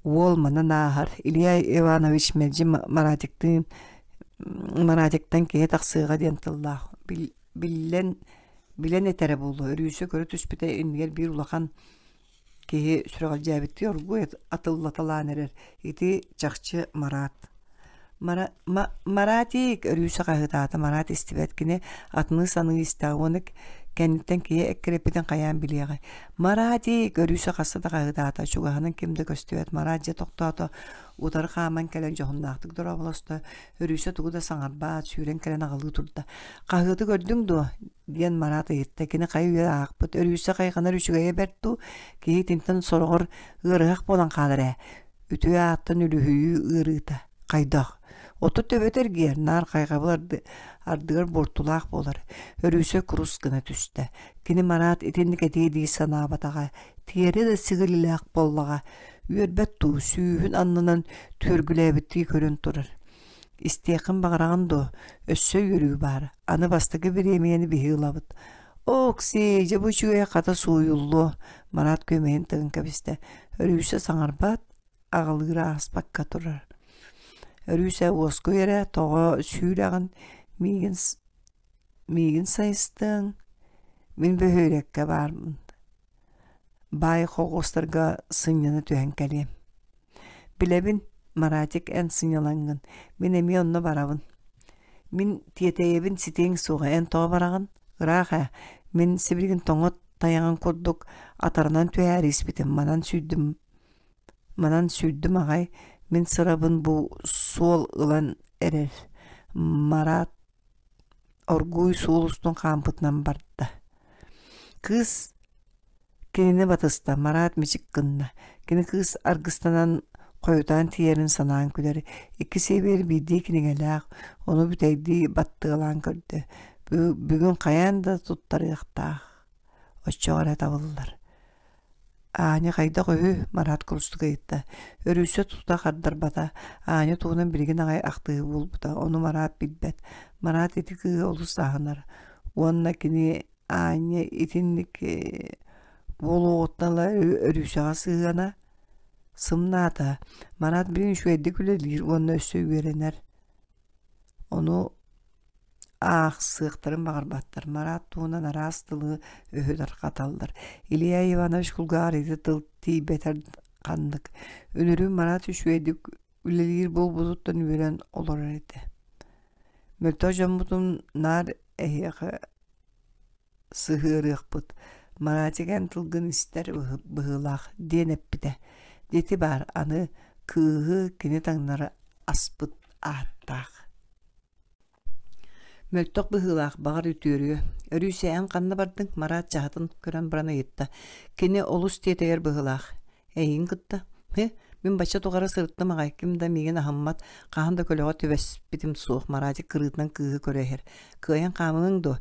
Уол манан ааһар. Илья Иванович мэлдьи Маратиктыын Маратиктан киһи тахсыаҕа диэн тыллаах. Биллэн билэн этэрэ буолуо. Өрүүсэ көрө түспүтэ иннигэр биир улахан Киһи сүрэҕэлдьээбиттии оргууй атыллаталаан эрэр. Ити чахчы Марат. Маратик! Өрүүсэ хаһыытаата. Марат истибэт. Кини атыныы саныы истэҕэ уонна Кэнниттэн киһи эккирэппитин хайаан билиэҕэй. Маратик! Өрүүсэ хаста да хаһыытаата, чугаһынан ким да көстүбэт. Марат дьэ тохтоото, утары хааман кэлэн дьоһуннаахтык дорооболосто. Өрүүсэ тугу да саҥарбаат, сүүрэн кэлэн аҕылыы турда. «Хаһыаты көрдүҥ дуо?» диэн Марат ыйытта. Кини хайы-үйэ аахпыт. Өрүүсэ хайҕанар үчүгэйэ бэрт дуу? Киһи итинтэн сороҕор ыарыһах буолан хаалар ээ. Үтүө ааттан үлүһүйүү ыарыыта. Хайдах? Оту төбөтө эргийэр, наар хайҕабыл ардыгар буортулаах буолар. Өрүүсэ курус гына түстэ. Кини Марат итинник этиэ дии санаабатаҕа. Тиэрэ да сигилилээх буоллаҕа. Үөрбэт дуу, сүүһүн аннынан түөргүлээбиттии көрөн турар. Истиэххин баҕараҕын дуо? Өссө үөрүү баар. Аны бастакы бириэмийэни биһи ылабыт. Окси, дьэ бу үчүгэйэ хата сууйуллуо, Марат күөмэйин тыгын кэбистэ. Өрүүсэ саҥарбат, аҕалыыра ааспакка турар. Өрүүсэ уоскуй эрэ, тоҕо сүүрэҕин, миигин, миигин сайыстыаҥ, мин бөһүөлэккэ баармын. Баай холхуостарга сынньана түһэн кэлиэм. Билэбин, Маратик эн сынньалаҥҥын, мин эмиэ онно барабын. Мин тиэтэйэбин ситиэҥ суоҕа, эн тоҕо бараҕын? Ыраах ээ, мин сибилигин тоҥот тайаҕын курдук атарынан түһээри испитим, манан сүүрдүм Манан сүүрдүм аҕай, мин сырабын бу суол ылан эрэр Марат оргууй суол устун хаампытынан барда. Кыыс кинини батыста, Марат мичик гынна. Кини кыыс аргыстанан хойутаан тиийэрин санаан күлэр. Икки сиэбигэр биирдии кинигэлээх, ону бүтэйдии баттыалаан көрдө. Бүгүн хайаан да туттарыахтаах. Оччоҕо эрэ табыллар. Аня хайдах үһү? Марат курустук ыйытта. Өрүүсэ тута хардарбата. Аня туһунан билигин аҕай ахтыы буолбута. Ону Марат билбэт. Марат ити кыыһы олус аһынар. Уонна кини Аня итинник буолуоҕуттан ыла Өрүүсэҕэ сыһыана сымнаата. Марат билигин үчүгэйдик үлэлиир уонна өссө үөрэнэр. Ону аахсыахтарын баҕарбаттар. Марат туһунан араас тылы өһү тарҕаталлар. Илья Иванович кулгааҕар ити тыл тиийбэтэр ханнык. Үнүрүүн Марат үчүгэйдик үлэлиир буолбутуттан үөрэн олорор этэ. Мөлтөх дьоммутун наар эһиэхэ сыһыарыахпыт, Маратик эн тылгын истэр быһыылаах диэн эппитэ. Ити баар, аны кыыһы кини таҥнары аспыт ааттаах. Мөлтөх быһыылаах, баҕар үтүөрүө. Өрүүсэ эн ханна бардыҥ? Марат чаһытын көрөн баран ыйытта. Кини олус тиэтэйэр быһыылаах. Эйигин кытта? Һы, мин бачча тухары сырыттым аҕай, ким да миигин аһыммат, хаһан да көлөҕө түбэспитим суох, Маратик кырыытынан кыыһы көрө иһэр. Кыайан хаамыаҥ дуо?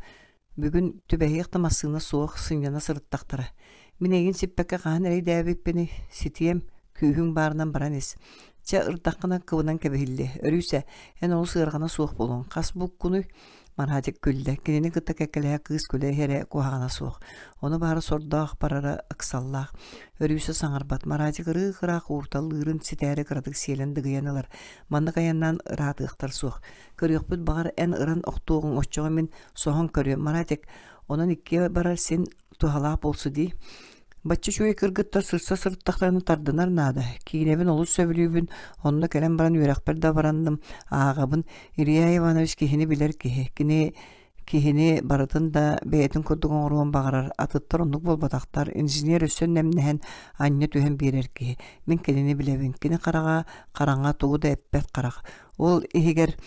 Бүгүн түбэһиэх да массыына суох, сынньана сырыттахтара. Мин эйигин сиппэккэ хаһан эрэйдээбиппиний, ситиэм, күүһүҥ баарынан баран ис. Чэ, ырдаххына кыбынан кэбиһиллиэ. Өрүүсэ, эн олус ыарахана суох буолуоҥ. Хас буккунуй? Маратик күллэ. Кинини кытта кэккэлэһэ кыыс күлэ иһэрэ куһаҕана суох. Ону баара сордоох барара ыксаллаах. Өрүүсэ саҥарбат. Маратик ырыы-ыраах уурталыырын ситээри кыратык сиэлэн дыгыйан ылар. Маннык айаннаан ыраатыахтар суох. Көрүөхпүт баҕар эн ыран охтуоҕуҥ оччоҕо мин соһон көрүөм Маратик онон иккиэ барар син туһалаах буолсу дии Бачча үчүгэй кыргыттар сырса сырыттахтарына тардынар наада. Киинэбин олус сөбүлүүбүн, онно кэлэн баран үөрэхпэр да баранным, ааҕабын. Илья Иванович киһини билэр киһи. Кини киһини барытын да бэйэтин курдук оҥоруон баҕарар, атыттар оннук буолбатахтар. Инженер өссө нэмнэһэн анньа түһэн биэрэр киһи. Мин кинини билэбин. Кини хараҕа хараҥа тугу да эппэт харах. Ол иһигэр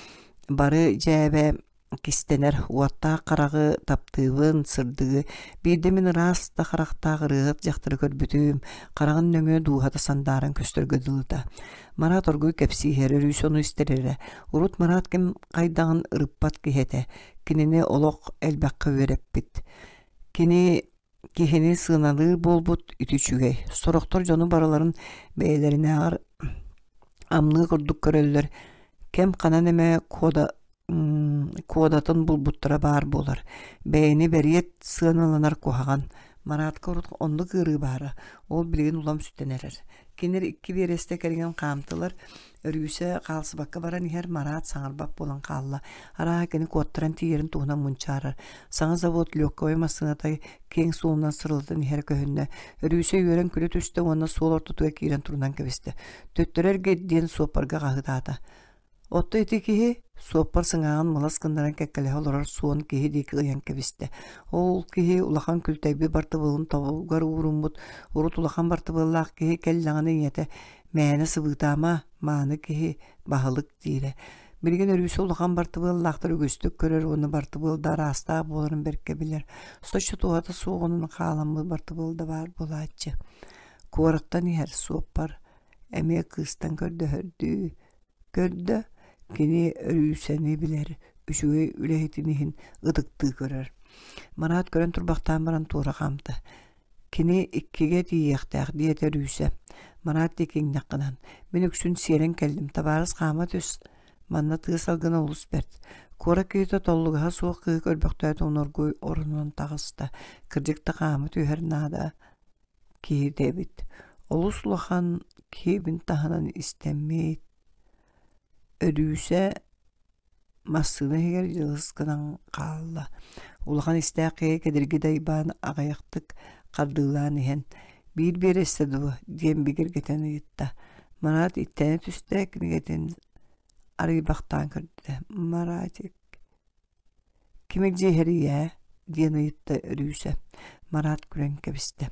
бары дьээбэ кистэнэр уоттаах хараҕы таптыыбын, сырдыгы. Биирдэ мин ыраас да харахтаах ырыаһыт дьахтары көрбүтүм, хараҕын нөҥүө дууһата сандааран көстөргө дылыта. Марат оргуй кэпсииһэр, өрүүс ону истэр эрэ. Урут Марат ким хайдаҕын ырыппат киһи этэ. Кинини олох элбэххэ үөрэппит. Кини киһини сыаналыыр буолбут ити үчүгэй. Сорохтор дьону барыларын бэйэлэринээҕэр амныы курдук көрөллөр. Кэм ханан эмэ куода куодатын булбуттара баар буолар. Бэйэни бэриэт сыаналанар куһаҕан. Маратка урут оннук ыарыы баара, ол билигин улам сүтэн эрэр. Кинилэр икки биэрэстэ кэриҥин хаамтылар, Өрүүсэ хаалсыбакка баран иһэр Марат саҥарбат буолан хаалла. Арааһа кини куоттаран тиийэрин туһунан мунчаарар. Саҥа завод легковай массыыната киэҥ суолунан сырылатан иһэрэ көһүннэ. Өрүүсэ үөрэн күлэ түстэ уонна суол ортотугар киирэн турунан кэбистэ. Төттөрү эргит диэн суоппарга хаһыытаата. Оттон ити киһи? Суоппар сыҥааҕын малас гыннаран кэккэлэһэ олорор суон киһи диэки ыйан кэбистэ. Ол киһи улахан күлтэйбит бартыбыалын тобугар ууруммут, урут улахан бартыбыаллаах киһи кэллэҕинэ ийэтэ «Мээнэ сыбыытаама, мааны киһи, баһылык» диирэ. Билигин өрүүсэ улахан бартыбыаллаахтар үгүстүк көрөр уонна бартыбыал да араастаах буоларын бэркэ билэр. Соччо туһата суоҕунан хааламмыт бартыбыал да баар буолааччы. Куораттан иһэр суоппар эмиэ кыыстан көрдөһөрдүү көрдө, кини Өрүүсэни билэр, үчүгэй үлэһитин иһин ытыктыы көрөр. Мараат көрөн турбахтаан баран туора хаамта. Кини иккигэ тиийиэхтээх диэтэ Өрүүсэ. Мараат диэки иҥнэххинэн, мин үксүн сиэрэн кэллим, табаарыс хаама түс, манна тыа салгына олус бэрт. Куорат киһитэ толлугаһа суох кыыһы көрбөхтөөтө уноргуй оронунан таҕыста. Кырдьык да хаама түһэр наада киһитэ эбит. Олус улахан киэбин таһынан истэммит, Өрүүсэ массыына иһигэр дьылыс гынан хаалла. Улахан истээх киһи кэдирги дайбаан аҕыйахтык хардыылаан иһэн «Биир биэрэстэ дуо?» диэн бигэргэтэн ыйытта. Мараат иттэнэ түстэ, кинигэтин арыйбахтаан көрдө. «Маратик, Ким илдьэ иһэрий ээ?» диэн ыйытта Өрүүсэ. Мараат күлэн кэбистэ.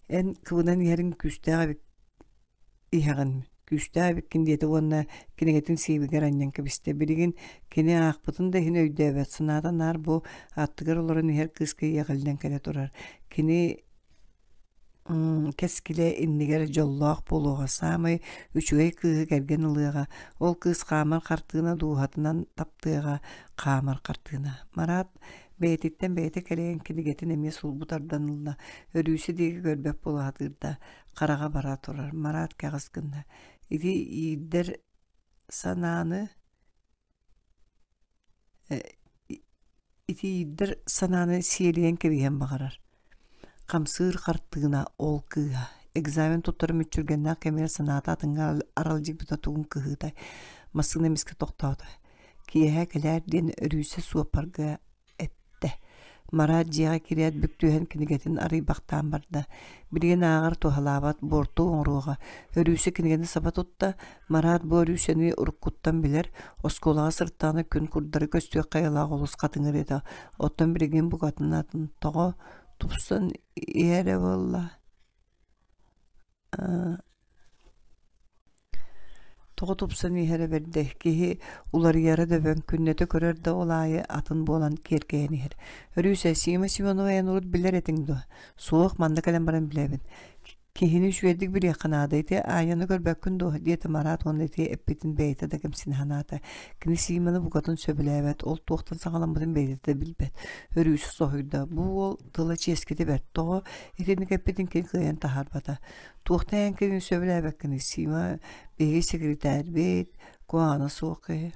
«Эн кыбынан иһэриҥ күүстээх эбит иһэҕин, күүстээх эбиккин» диэтэ уонна кинигэтин сиэбигэр анньан кэбистэ. Билигин кини аахпытын да иһин өйдөөбөт, санаата наар бу аттыгар олорон иһэр кыыска иэҕиллэн кэлэ турар. Кини Кэскилэ иннигэр дьоллоох буолуоҕа, саамай үчүгэй кыыһы кэргэн ылыаҕа, ол кыыс хаамар хартыына дууһатынан таптыаҕа, хаамар хартыына. Мараат бэйэтиттэн бэйэтэ кэлэйэн кинигэтин эмиэ сулбу тардан ылла, Өрүүсэ диэки көрбөт буола сатыыр да, хараҕа бара турар. Мараат кэҕис гынна: «Ити иирдэр санааны Итиирдэр санааны сиэлийэн кэбиһиэн баҕарар. Хамсыыр хартыына ол кыыһа. Экзамен туттарар мүччүргэннээх кэмигэр санаата атыҥҥа аралдьыйбыта тугун кыһыытай. Массыына эмискэ тохтоото. Киэһэ кэлээр диэн Өрүүсэ суоппарга эттэ. Мараат дьиэҕэ киирээт бүк түһэн кинигэтин арыйбахтаан барда. Билигин ааҕар туһалаабат, буорту оҥоруоҕа. Өрүүсэ кинигэни саба тутта. Мараат бу Өрүүсэни уруккуттан билэр, оскуолаҕа сырыттаҕына күн курдары көстүөх хайалаах олус хатыҥыр этэ. Оттон билигин букатын атын тоҕо тупсан иһэрэ буолла? Тоҕо тупсан иһэрэ бэрдэй, киһи уларыйара дөбөҥ, күннэтэ көрөр да ол аайы атын буолан киэркэйэн иһэр. Өрүүсэ, Сима Семенова эн урут билэр этиҥ дуо? Суох, манна кэлэн баран билэбин. Киһини үчүгэйдик билиэххэ наада, ити Аняны көрбөккүн дуо? диэтэ Марат уонна ити эппитин бэйэтэ да кэмсинэ санаата. Кини Симаны букатын сөбүлээбэт, ол туохтан саҕаламмытын бэйэтэ да билбэт. Өрүүсэ соһуйда, бу уол тыла чиэскитэ бэрт, тоҕо итинник эппитин кини кыайан таһаарбата. Туохтан эн кинини сөбүлээбэккиний, Сима биһиги секретарьбыт, куһаҕана суох киһи.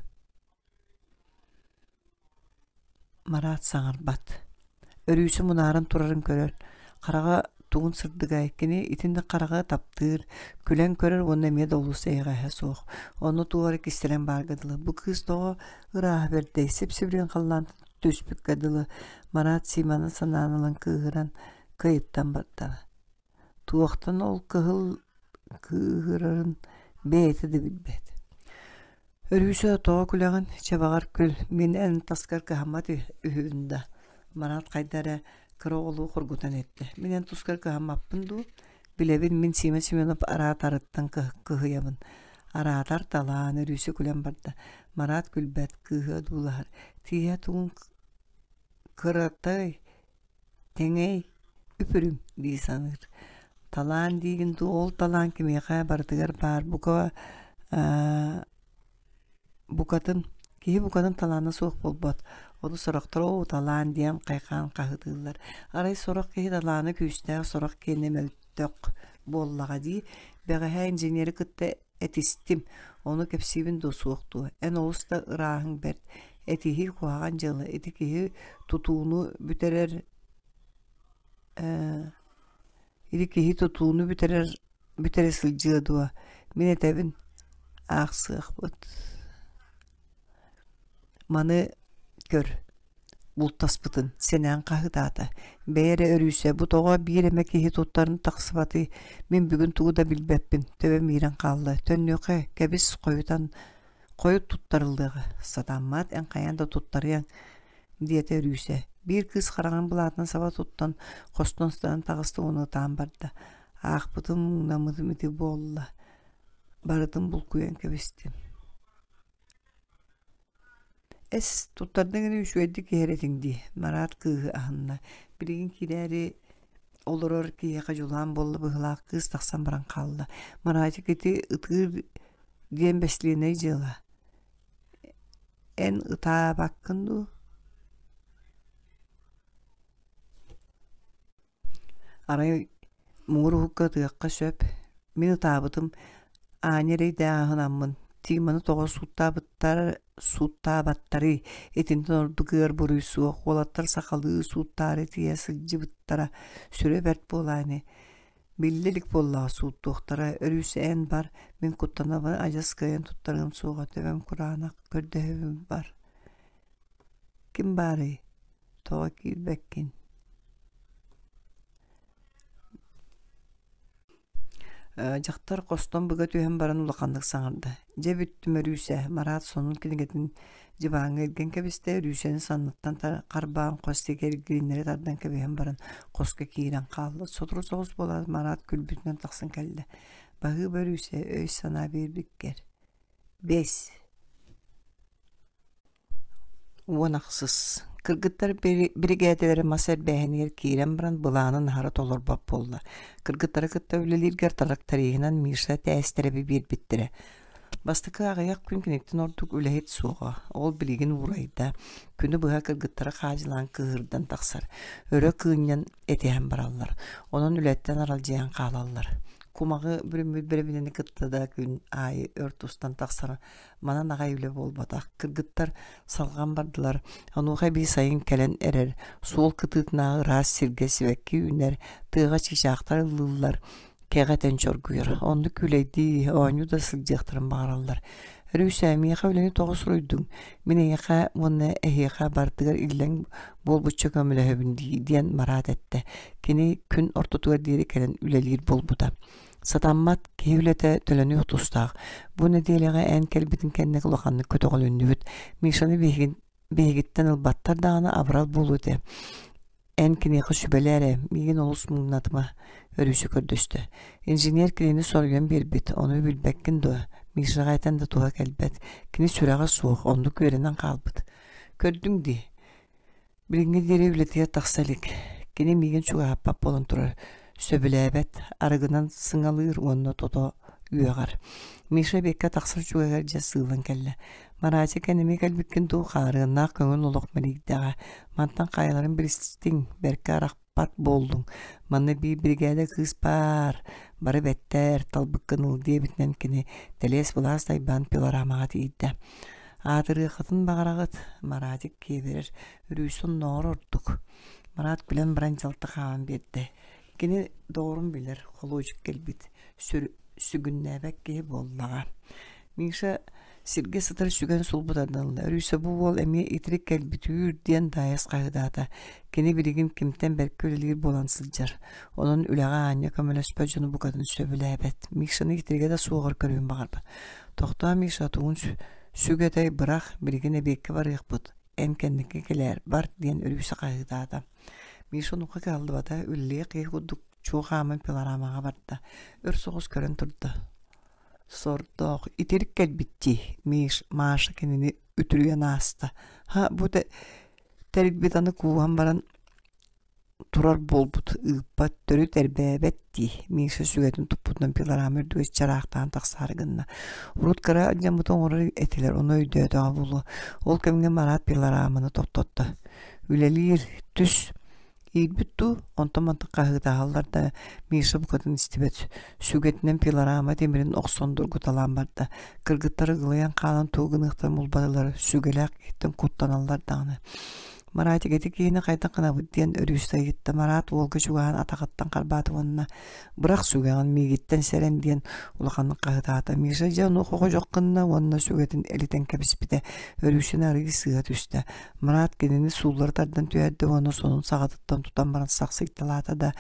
Мараат саҥарбат. Өрүүсэ мунааран турарын көрөр, хараҕа тугун сырдыгай, кини итинник хараҕы таптыыр, күлэн көрөр уонна эмиэ да олус эйэҕэһэ суох. Онно туох эрэ кистэлэҥ баарга дылы. Бу кыыс тоҕо ырааһа бэрдэй, сип-сибилигин халлаантан түспүккэ дылы Мараат Симаны санаан ылан кыыһыран, кыйыттан барда. Туохтан ол кыһыл кыыһырарын бэйэтэ да билбэт. Өрүүсэ тоҕо күлэҕин, чэ баҕар күл, мин эн таскар кыһаммат үһүбүн да, Мараат хайда эрэ кыра оҕолуу хоргутан эттэ. Мин эн тускар кыһаммаппын дуу? Билэбин мин Сима Семенов араатарыттан кыһыйабын. Араатар талаан, Өрүүсэ күлэн барда. Мараат күлбэт, кыыһы одуулаһар. Тииһэ тугун кыратай Тэҥэй, үп-үрүҥ дии саныыр. Талаан диигин дуу, ол талаан кимиэхэ барытыгар баар бука букатын киһи букатын талаана суох буолбат. Ону сорохтор оо талаан диэн хайҕаан хаһытыыллар. Арай сорох киһи талаана күүстээх, сорох киэнэ мөлтөх буоллаҕа дии. Бэҕэһээ инженери кытта этистим, ону кэпсиибин дуо суох дуо? Эн олус да ырааһыҥ бэрт, этиһии куһаҕан дьыала, ити киһи тутууну бүтэрэр ээ ити киһи тутууну бүтэрэр бүтэрэ сылдьыа дуо? Мин этэбин, аахсыахпыт. Маны көр, бултаспытын сэнээн хаһыытаата: «Бэйэ эрэ Өрүүсэ, бу тоҕо биир эмэ киһи туттарын тахсыбатый? Мин бүгүн тугу да билбэппин, төбөм иирэн хаалла. Төннүөххэ, кэбис, хойутан. Хойут туттарыллыаҕа, сатаммат, эн хайаан да туттарыаҥ, диэтэ Өрүүсэ. Биир кыыс хараҕын былаатынан саба туттан, хостон ыстаан таҕыста уонна ытаан барда. Аахпытым, муҥнаммытым ити буолла. Барытын булкуйан кэбистим. Эс, туттардыҥ эрэ үчүгэйдик иһэр этиҥ дии, Марат кыыһы аһынна. Билигин киирээри олорор киһиэхэ дьулаан буолла быһыылаах кыыс тахсан баран хаалла. Маратик ити ытыыр диэн бэстилиэнэй дьыала. Эн ытаабаккын дуу? Арай муҥур уһукка ытыахха сөп. Мин ытаабытым аанньа эрэйдээх аһынаммын, Тиманы тоҕо сууттаабыттар сууттаабаттарый, итинтэн ордук ыар буруй суох, уолаттар сахалыы сууттаары тиийэ сылдьыбыттара сүрэ бэрт буолаа ини. Биллэ илик буоллаҕа сууттуохтара, өрүүсэ эн бар, мин куттанабын адьас кыайан туттарыам суоҕа, төбөм кураанах, көрдөһөбүн бар. Ким баарый? Тоҕо киирбэккин? Дьахтар хостон быга түһэн баран улаханнык саҥарда: «Дьэ бүттүм Өрүүсэ» Марат сонун кинигэтин дьыбааҥҥа илгэн кэбистэ, Өрүүсэни санныттан харбаан хос диэки эргилиннэри тардан кэбиһэн баран хоско киирэн хаалла. Сотору соҕус буолаат Марат күлбүтүнэн тахсан кэллэ: «Баһыыба Өрүүсэ, өй-санаа биэрбиккэр. Бэс 18. Кыргыттар биригээдэлэрэ мас эрбээһинигэр киирэн баран былаанын аһара толорбот буолла. Кыргыттары кытта үлэлииргэр тракториһынан Миша Тээстэрэби биэрбиттэрэ. Бастакы аҕыйах күн киниттэн ордук үлэһит суоҕа. Ол билигин уурайда. Күнү быһа кыргыттары хаадьылаан кыыһырдан тахсар. Өрө кыынньан этиһэн бараллар. Онон үлэттэн аралдьыйан хаалаллар. Кумаҕы бүрүммүт бэрэбинэни кытта да күн аайы өр тустан тахсар Манан аҕай үлэ буолбатах. Кыргыттар салҕан бардылар. Онуоха эбии сайын кэлэн эрэр. Суол кытыытынааҕы ыраас сиргэ сибэкки үүнэр, тыаҕа чыычаахтар ыллыыллар, кэҕэ этэн чоргуйар. Оннук күүлэйдии, оонньуу да сылдьыахтарын баҕараллар. Өрүүсэ, миэхэ үлэни тоҕо суруйдуҥ? Мин эйиэхэ уонна эһиэхэ барытыгар иллэҥ буолбучча көмөлөһөбүн дии, диэн Марат эттэ. Кини күн ортотугар диэри кэлэн үлэлиир буолбута. Сатаммат, киһи үлэтэ төлөнүөх тустаах. Бу нэдиэлэҕэ эн кэлбитин кэннэ улаханнык көтөҕүлүннүбүт. Мишаны биһигиттэн ылбаттар даҕаны абырал буолуо этэ. Эн киниэхэ сүбэлээ эрэ, миигин олус муҥнатыма, Өрүүсэ көрдөстө. Инженер кинини соруйан биэрбит, ону билбэккин дуо? Мишаҕа этэн да туһа кэлбэт. Кини сүрэҕэ суох, оннук үөрэнэн хаалбыт. Көрдүҥ дии, Билиҥҥи диэри үлэтигэр тахса илик. Кини миигин чугаһаппат буолан турар, сөбүлээбэт, арыгынан сыҥалыыр уонна тото үөҕэр. Миша эбиэккэ тахсар чугаһыгар дьэ сыылан кэллэ. Маратик эн эмиэ кэлбиккин дуу, хаарыаннаах көҥүл олох мэлийдэҕэ. Мантан хайаларын билистиҥ, бэркэ арахпат буоллуҥ. Манна биир биригээдэ кыыс баар, бары бэттэр, талбыккын ыл диэбитинэн кини тэлиэс-былаас дайбаан пилорамаҕа тиийдэ. Аатырыаххытын баҕараҕыт, Маратик киэбирэр, Өрүүсэ оннооҕор ордук. Марат күлэн баран дьалты хаалан биэрдэ. Кини доҕорун билэр, холуочук кэлбит, сүгүннээбэт киһи буоллаҕа. Миша сиргэ сытар сүгэн сулбутан ылла. Өрүүсэ бу уол эмиэ итирик кэлбит үүр диэн Даайыс хаһыытаата. Кини билигин кимтэн бэркэ үлэлиир буолан сылдьар. Онон үлэҕэ аанньа көмөлөспөт дьону букатын сөбүлээбэт. Мишаны итиригэ да суоҕар көрүөн баҕарбат. Тохтоо, Миша, тугун сүгэтэй бырах, билигин эбиэккэ барыахпыт, эн кэнники кэлээр, бар диэн Өрүүсэ хаһыытаата. Миша онуоха кыһаллыбата, үллүөх киһи курдук чуо хааман пилорамаҕа барда. Өр соҕус көрөн турда. Сордоох, итирик кэлбит дии, Миш, Маша кинини үтүрүйэн ааста. Ха, бу тэрилбит аны кууһан баран турар буолбут ыыппат, төрүт эрбээбэт дии, Миша сүгэтин туппутунан пилорама үрдүгэр чараахтаан тахсаары гынна. Урут кыра алдьаммыты оҥорор этилэр, ону өйдөөтөҕө буолуо. Ол кэмҥэ Марат пилораманы тохтотто. Үлэлиир, түс Иирбит дуу, онтон-мантан хаһыытаһаллар да, Миша букатын истибэт, сүгэтинэн пилорама тимирин охсон дургуталаан барда. Кыргыттар ыгылыйан хаалан тугу гыныахтарын булбатылар, сүгэлээх киһиттэн куттаналлар даҕаны. Маратик ити киһини хайдах гынабыт диэн өрүүсэ ыйытта. Марат уолга чугаһаан атаҕыттан харбаата уонна «Бырах сүгэҕин миигиттэн сэрэн» диэн улаханнык хаһытаата. Миша дьэ онуоха ходьох гынна уонна сүгэтин элитэн кэбиспитэ. Өрүүсэни арыый сыыһа түстэ. Марат кинини сууллары тардан түһэрдэ уонна сонун саҕатыттан тутан баран сахсыйталаата да,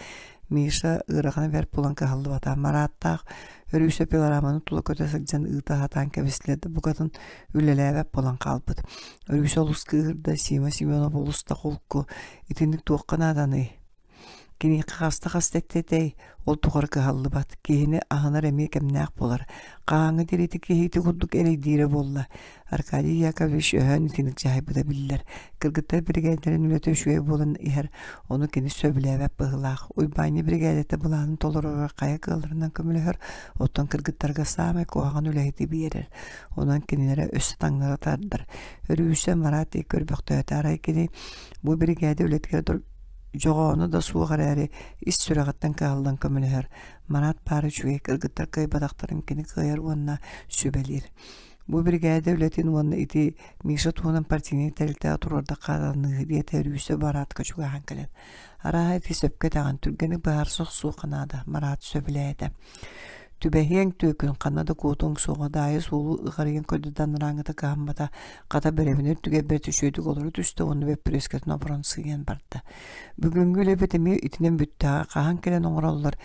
Миша ыарахана бэрт буолан кыһаллыбата. Марааттаах Өрүүсэ пилораманы тула көтө сылдьан ыыта сатаан кэбистилэр да букатын үлэлээбэт буолан хаалбыт. Өрүүсэ олус кыыһырда, Сима Семенов олус да холку, итинник туохха нааданый? Киниэхэ хаста-хаста эттэтэй, ол тухары кыһаллыбат, киһини аһынар эмиэ кэмнээх буолар. Хаһааҥҥы диэри киһи ити курдук эрэйдиирэ буолла. Аркадий Яковлевич өһөөн итинник дьаһайбыта биллэр. Кыргыттар биригээдэлэрин үлэтэ үчүгэй буолан иһэр, ону кини сөбүлээбэт быһыылаах. Уйбаанньа биригээдэтэ былаанын толороругар хайа кыалларынан көмөлөһөр, оттон кыргыттарга саамай куһаҕан үлэһити биэрэр. Онон кинилэрэ өссө таҥнары тардар. Өрүүсэ Марат диэки көрбөхтөөтө, арай кини бу биригээдэ үлэтигэр дьоҕооно да суох эрээри ис сүрэҕиттэн кыһаллан көмөлөһөр. Марат баара үчүгэй кыргыттар кыайбатахтарын кини кыайар уонна сүбэлиир. Бу биригээдэ үлэтин уонна ити Миша туһунан партийнай тэрилтэҕэ туруордахха ананыыһы диэтэ Өрүүсэ Маратка чугаһаан кэлэн. Арааһа ити сөпкө этэҕин, түргэнник быһаарса охсуохха наада, Марат сөбүлээтэ. Түбэһиэҥ түөкүн, ханна да куотуоҥ суоҕа, Даайа суолу ыҕарыйан көрдө да анарааҥҥыта кыһаммата, хата бэрэбинэ үрдүгэр бэрт үчүгэйдик олоро түстэ уонна бөппүрүөскэтин оборон сыыйан барда. Бүгүҥҥү үлэбит эмиэ итинэн бүттэҕэ, хаһан кэлэн оҥороллор,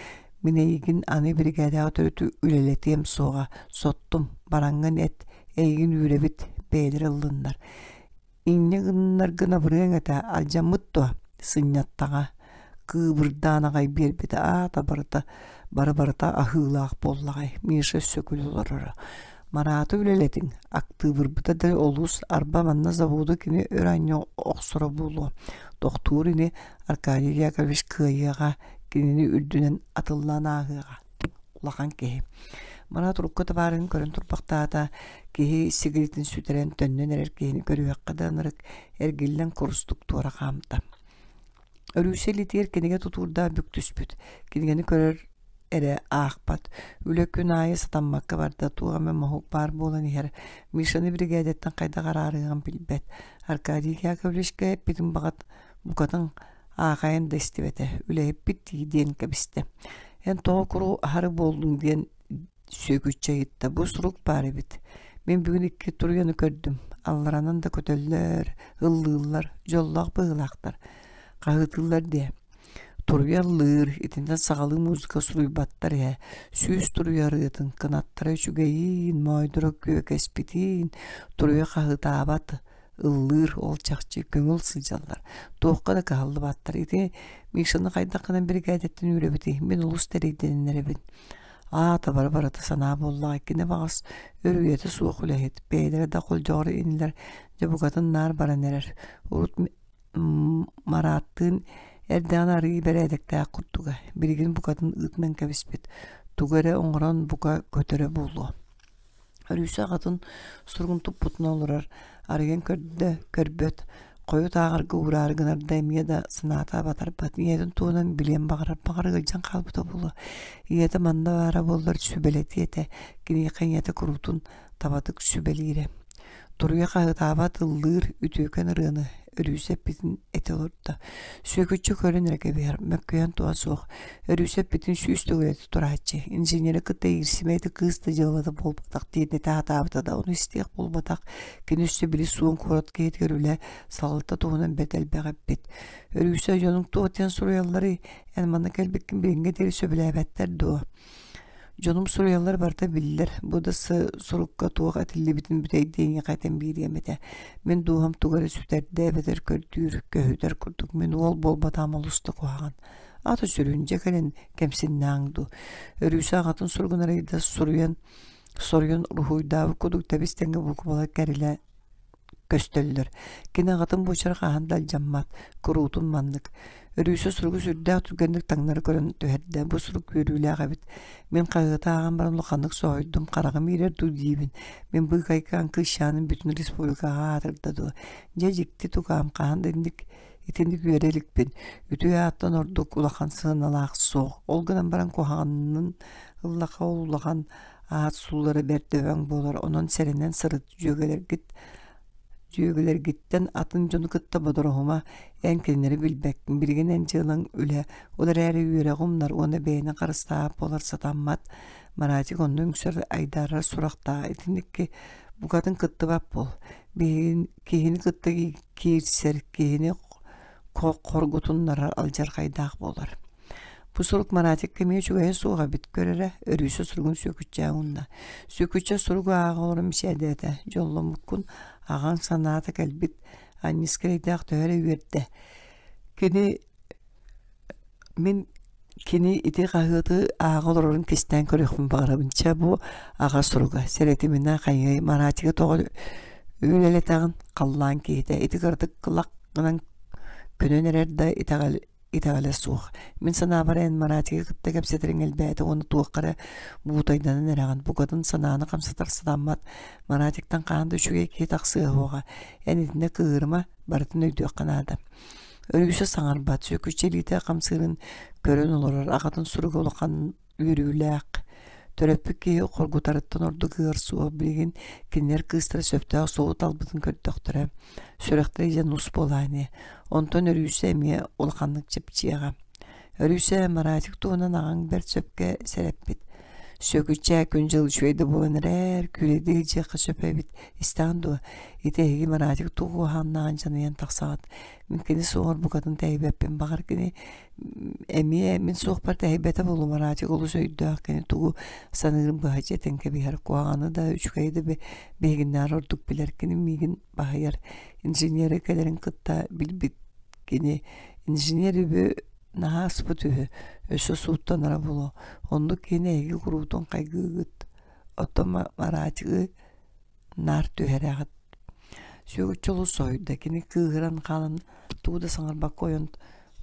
Мин эйигин аны биригээдэҕэ төрүт үлэлэтиэм суоҕа, соттум, бараҥҥын эт, эйигин үүрэбит, бэйэлэрэ ыллыннар. Инньэ гыннаргын абырыаҥ этэ, алдьаммыт дуо? Сынньаттаҕа, кыыбырдаан аҕай биэрбитэ аата барыта, бары-барыта аһыылаах буоллаҕай, Миша өссө күлэ олороро. Марааты үлэлэтиҥ, актыыбырбыта да олус, арба манна заводу кини өр анньа охсоро буолуо. Тохтуур ини Аркадий Яковлевич кыайыаҕа, кинини үрдүнэн атыллаан ааһыаҕа. Улахан киһи. Марат урукку табаарыһын көрөн турбахтаата, киһи сигилитин сүтэрэн төннөн эрэр киһини көрүөххэ да ынырык, эргиллэн курустук туора хаамта. Өрүүсэ илиитигэр кинигэ тутуурдаах бүк түспүт. Кинигэни көрөр эрэ аахпат. Үлэ күн аайы сатаммакка барда, туох эмэ моһук баар буолан иһэр. Мишаны биригээдэттэн хайдах араарыаҕын билбэт. Аркадий Яковлевичка эппитин баҕат букатын аахайан да истибэтэ, үлэһиппит дии диэн кэбистэ. Эн тоҕо куру аһары буоллуҥ диэн Сүөкүччэ ыйытта, бу сурук баар эбит. Мин бүгүн икки туруйаны көрдүм. Алларанан да көтөллөр, ыллыыллар, дьоллоох быһыылаахтар. Хаһыытыыллар диэ. Туруйа ыллыыр, итинтэн саҕалыы музыка суруйбаттар ээ. Сүүс туруйа ырыатын, кынаттара үчүгэйиин, моойдоро күөкэспитиин, туруйа хаһыытаабат, ыллыыр, ол чахчы көҥүл сылдьаллар, туохха да кыһаллыбаттар. Ити Мишаны хайдах гынан биригээдэттэн үүрэбитий? Мин олус тэрэйдэнэн эрэбин. Аата бары барыта санаа буоллаҕа кини баҕас өр үйэтэ суох үлэһит, бэйэлэрэ да холдьоҕор инилэр дьэ букатын наар баран эрэр. Урут Марааттыын эрдэҕинэ арыый бэрээдэктээх курдуга, билигин букатын ыытынан кэбиспит, тугу эрэ оҥорон бука көтөрө буолуо. Өрүүсэ аҕатын суругун туппутунан олорор, арыйан көрдө, көрбөт, хойут ааҕарга уураары гынар да эмиэ да санаата батарбат, ийэтин туһунан билиэн баҕарар, баҕар ыалдьан хаалбыта буолуо. Ийэтэ манна баара буоллар сүбэлэтиэ этэ, киниэхэ ийэтэ куруутун табатык сүбэлиирэ. Туруйа хаһыытаабат ыллыыр үтүөкэн ырыаны Өрүүсэ эппитин этэ олордо. Сүөкүччү көрөн эрэ кэбиһэр, мөккүһэн туһа суох. Өрүүсэ эппитин сүүс төгүл этэ турааччы. Инженери кытта иирсимэ ити кыыс да дьыалата буолбатах диэн этэ сатаабыта да, ону истиэх буолбатах. Кини өссө били суон куорат киһитигэр үлэ, салалта туһунан бэрт элбэх эппит. Өрүүсэ дьонуҥ туох диэн суруйалларый? Эн манна кэлбиккин билиҥҥэ диэри сөбүлээбэттэр дуо? Дьонум суруйаллар барыта биллэр, бу да сурукка туох этиллибитин бүтэйдии эйиэхэ этэн биэриэм этэ. Мин дууһам тугу эрэ сүтэрдэ эбэтэр көрдүүр, көһүтэр курдук мин уол буолбатаҕым олус да куһаҕан. Ата сүрүн дьэ кэлин кэмсиннээҥ дуу. Өрүүсэ аҕатын суругун арыйда суруйан соруйан уруһуйдаабыт курдук тэбис-тэҥҥэ буукубалар кэрилэ көстөллөр. Кини аҕатын буочара хаһан да алдьаммат, куруутун маннык. Өрүүсэ суругу сүрдээх түргэнник таҥнары көрөн түһэрдэ. Бу сурук үөрүүлээх эбит. Мин хаһыаты ааҕан баран улаханнык соһуйдум, хараҕым иирэр дуу диибин. Мин быыкайкаан кыысчааным бүтүн республикаҕа аатырда дуо? Дьэ дьикти тукаам хаһан да инник итинник үөрэ иликпин. Үтүө ааттан ордук улахан сыаналаах суох. Ол гынан баран куһаҕанын ыллаха ол улахан аат суулара бэрт дөбөҥ буолар. Онон сэрэнэн сырыт дьүөгэлэргит дьүөгэлэргиттэн атын дьону кытта бодоруһума, эн кинилэри билбэккин, билигин эн дьыалаҥ үлэ, ол эрээри үөрэҕи умнар уонна бэйэни харыстаабат буолар сатаммат. Маратик онно үҥсэр айдаарар сурахтаах итинникки букатын кыттыбат буол. Биһигин киһини кытта киирсэр, киһини хоргутуннарар алдьархайдаах буолар. Бу сурук Маратикка эмиэ үчүгэйэ суох эбит, көр эрэ, Өрүүсэ суругун Сүөкүччээ уунна. Сүөкүччэ суругу ааҕа олорон мичээрдээтэ, дьолломмуккун, аҕаҥ санаата кэлбит, Анньыска эрэйдээх төһө эрэ үөрдэ. Кини мин кини ити хаһыаты ааҕа олорорун кистээн көрүөхпүн баҕарабын. Чэ, бу аҕа суруга. Сэрэтиминэ хайыай, Маратига тоҕо үлэлэтэҕин, халлаан киһитэ. Ити кыратык лах гынан көнөн эрэр да итэҕэл итэҕэлэ суох. Мин санаабар эн Маратигы кытта кэпсэтэриҥ элбээтэ уонна туохха эрэ буутайданан эрэҕин. Букатын санааны хамсатар сатаммат. Маратиктан хаһан да үчүгэй киһи тахсыа суоҕа. Эн итиннэ кыыһырыма, барытын өйдүөххэ наада. Өрүүсэ саҥарбат, сүөкүччэ илиитэ хамсыырын көрөн олорор, аҕатын суруга улахан үөрүүлээх. Төрөппүт киһи хоргутарыттан ордук ыар суох билигин кинилэр кыыстара сөптөөх суолу талбытын көрдөхтөрө. Сүрэхтэрэ дьэ нус буолаа ини. Онтон Өрүүсэ эмиэ улаханнык чэпчиэҕэ. Өрүүсэ Маратик туһунан аҕаҥ бэрт сөпкө сэрэппит. Сүөкүччээ күн-дьыл үчүгэй да буолан эрээр, күүлэйдии сылдьыахха сөп эбит. Истэҕин дуо, ити эһиги Маратик туох уоһааннааҕын дьаныйан тахсаҕыт. Мин кини суоҕар букатын тэйбэппин. Баҕар кини эмиэ мин суохпар тэһийбэтэ буолуо Маратик олус өйдөөх кини тугу саныырын быһаччы этэн кэбиһэр куһаҕаны да үчүгэйи да биһигиннээҕэр ордук билэр кини миигин баһыйар инженерэ кэлэрин кытта билбит кини инженер үбү наһаа аспыт үһү өссө сууттанара буолуо оннук киһини эһиги куруутун хайгыыгыт оттон Маратигы наар түһэрэҕит Сүөкүччэ олус соһуйда кини кыыһыран хаалан тугу да саҥарбакка ойон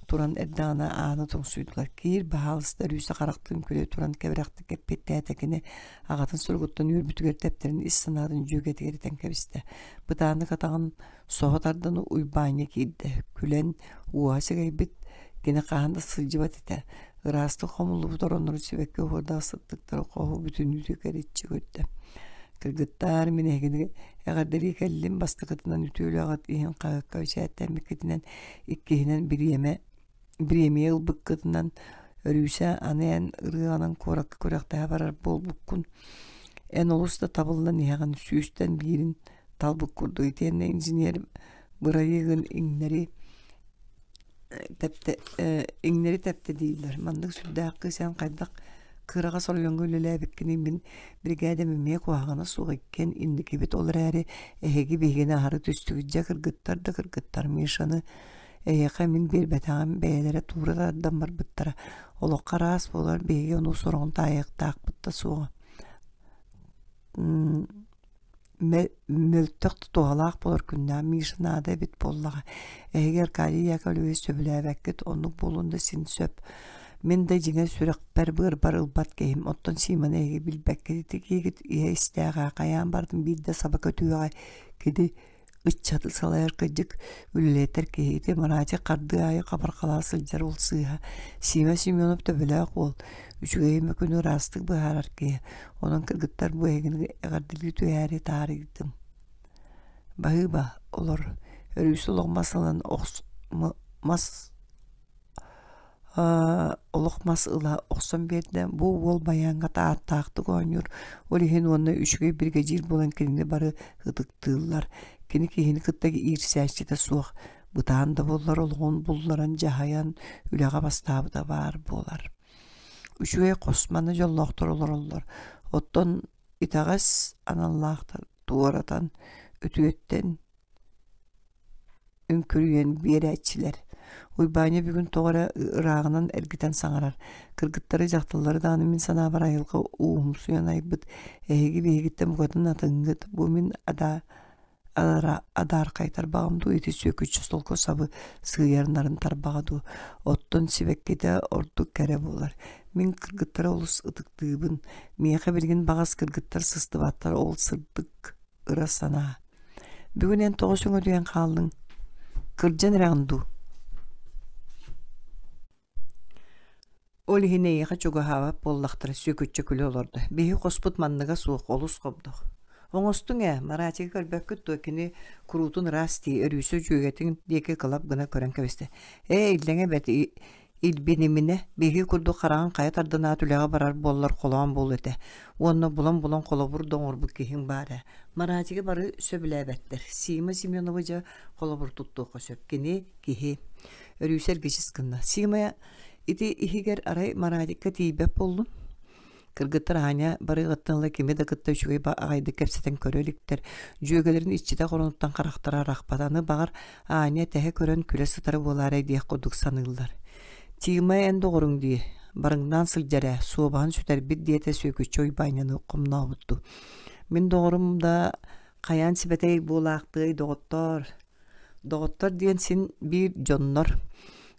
туран эрдэҕинэ ааны тоҥсуйдулар киир баһаалыста Өрүүсэ харахтыын күлэ туран кэбирэхтик эппиэттээтэ кини аҕатын суругуттан үөрбүтүгэр тэптэрин ис санаатын дьүөгэтигэр этэн кэбистэ бытааннык атаҕын соһо тардан Уйбаанньа киирдэ күлэн уоһа сэгэйбит кини хаһан да сылдьыбат этэ ыраастык хомуллубут ороннору сибэкки оһуордаах сыттыктары хоһу бүтүннүүтү кэриччи көрдө кыргыттаар мин эһигини эҕэрдэлии кэллим бастакытынан үтүө үлэҕит иһин хаһыакка бэчээттэммиккитинэн иккиһинэн бириэмэ бириэмийэ ылбыккытынан Өрүүсэ аны эн ырыаҕынан куоракка күрэхтэһэ барар буолбуккун эн олус да табыллан иһэҕин сүүстэн биирин талбыт курдук итиэннэ инженер бырайыагын иҥнэри тэптэ иҥнэри тэптэ дииллэр маннык сүрдээх кыыс эн хайдах кыраҕас оройуоҥҥа үлэлээбиккиний мин биригээдэм эмиэ куһаҕана суох иккиэн инникибит ол эрээри эһиги биһигини аһары түстүгүт дьэ кыргыттар да кыргыттар Мишаны эйиэхэ мин биэрбэтэҕим бэйэлэрэ туура тардан барбыттара олоххо араас буолар биһиги ону сороҕун таайыахтаахпыт да суоҕа мөлтөх да туһалаах буолар күннээх Миша наада эбит буоллаҕа. Эһиги Аркадий Яковлевич сөбүлээбэккит, оннук буолуон да син сөп. Мин да дьиҥэ сүрэхпэр быарбар ылбат киһим. Оттон Симоны эһиги билбэккит ити киһигит иһэ истээҕэ, хайаан бардым биирдэ саба көтүөҕэ. Кини ыччаты салайар кырдьык үлэлэтэр киһи ити Маратик хардыы аайы хабархалаа сылдьар ол сыыһа Сима Семенов төбөлөөх уол үчүгэйи мөкүнү ыраастык быһаарар киһи онон кыргыттар бу эһигини эҕэрдэлии түһээри таарыйдым баһыыба олор өрүүс олох мас ылан мас олох мас ыла охсон биэрдэ. Бу уол байааҥҥа ааттаахтык оонньуур, ол иһин уонна үчүгэй биригэдьиир буолан кинини бары ытыктыыллар. Кини киһини кытта иирсээччитэ суох, бытаан да буоллар олоҕун булларан дьаһайан үлэҕэ бастаабыта баар буолар. Үчүгэй хос манна дьоллоохтор олороллор. Оттон итэҕэс аналлаахтар туоратан, үтүөттэн үҥкүрүйэн биэрээччилэр. Уйбаанньа бүгүн тоҕо эрэ ырааҕынан эргитэн саҥарар. Кыргыттары, дьахталлары даҕаны мин санаабар айылҕа ууһумсуйан айбыт. Эһиги биһигиттэн букатын атыҥҥыт. Бу мин адаа адаархай тарбаҕым дуу, ити сүөкүччэ солко сабы сыыйар нарын тарбаҕа дуу. Оттон сибэккитэ ордук кэрэ буолар. Мин кыргыттары олус ытыктыыбын. Миэхэ билигин баҕас кыргыттар сыстыбаттар, ол сырдык ыра санаа. Бүгүн эн тоҕо сөҥөдүйэн хааллыҥ? Кырдьан эрэҕин дуу? Ол иһин эйиэхэ чугаһаабат буоллахтара сүөкүччэ күлэ олордо. Биһи хоспут манныга суох, олус хобдох. Оҥостуҥ ээ, Маратигы көрбөккүт дуо, кини куруутун ыраас дии, өрүүсэ дьүөгэтин диэки кылап гына көрөн кэбистэ. Ээ, иллэҥэ бэрт, Илбиниминэ, биһиги курдук хараҕын хайа тардынаат үлэҕэ барар буоллар холоон буолуо этэ. Уонна булан-булан холобур да оҥорбут киһиҥ баар ээ. Маратигы бары сөбүлээбэттэр. Сима Семенова дьэ холобур туттуохха сөп. Кини киһи. Өрүүсэ эргичис гынна. Сима Ити иһигэр арай Марадикка тиийбэт буоллун. Кыргыттар Аня барыаҕыттан ыла кими да кытта үчүгэй аҕайдык кэпсэтэн көрө иликтэр. Дьүөгэлэрин иччитэх оронуттан харахтара арахпат. Аны баҕар Аня тэһэ көрөн күлэ сытара буолаарай диэх курдук саныыллар. Тима эн доҕоруҥ дии, барыҥнаан сылдьар ээ, суобаһын сүтэрбит диэтэ Сүөкүччэ Уйбаанньаны хомнообуттуу. Мин доҕорум да хайаан сибэтэй буолаахтыай доҕоттоор Доҕоттор диэн син биир дьоннор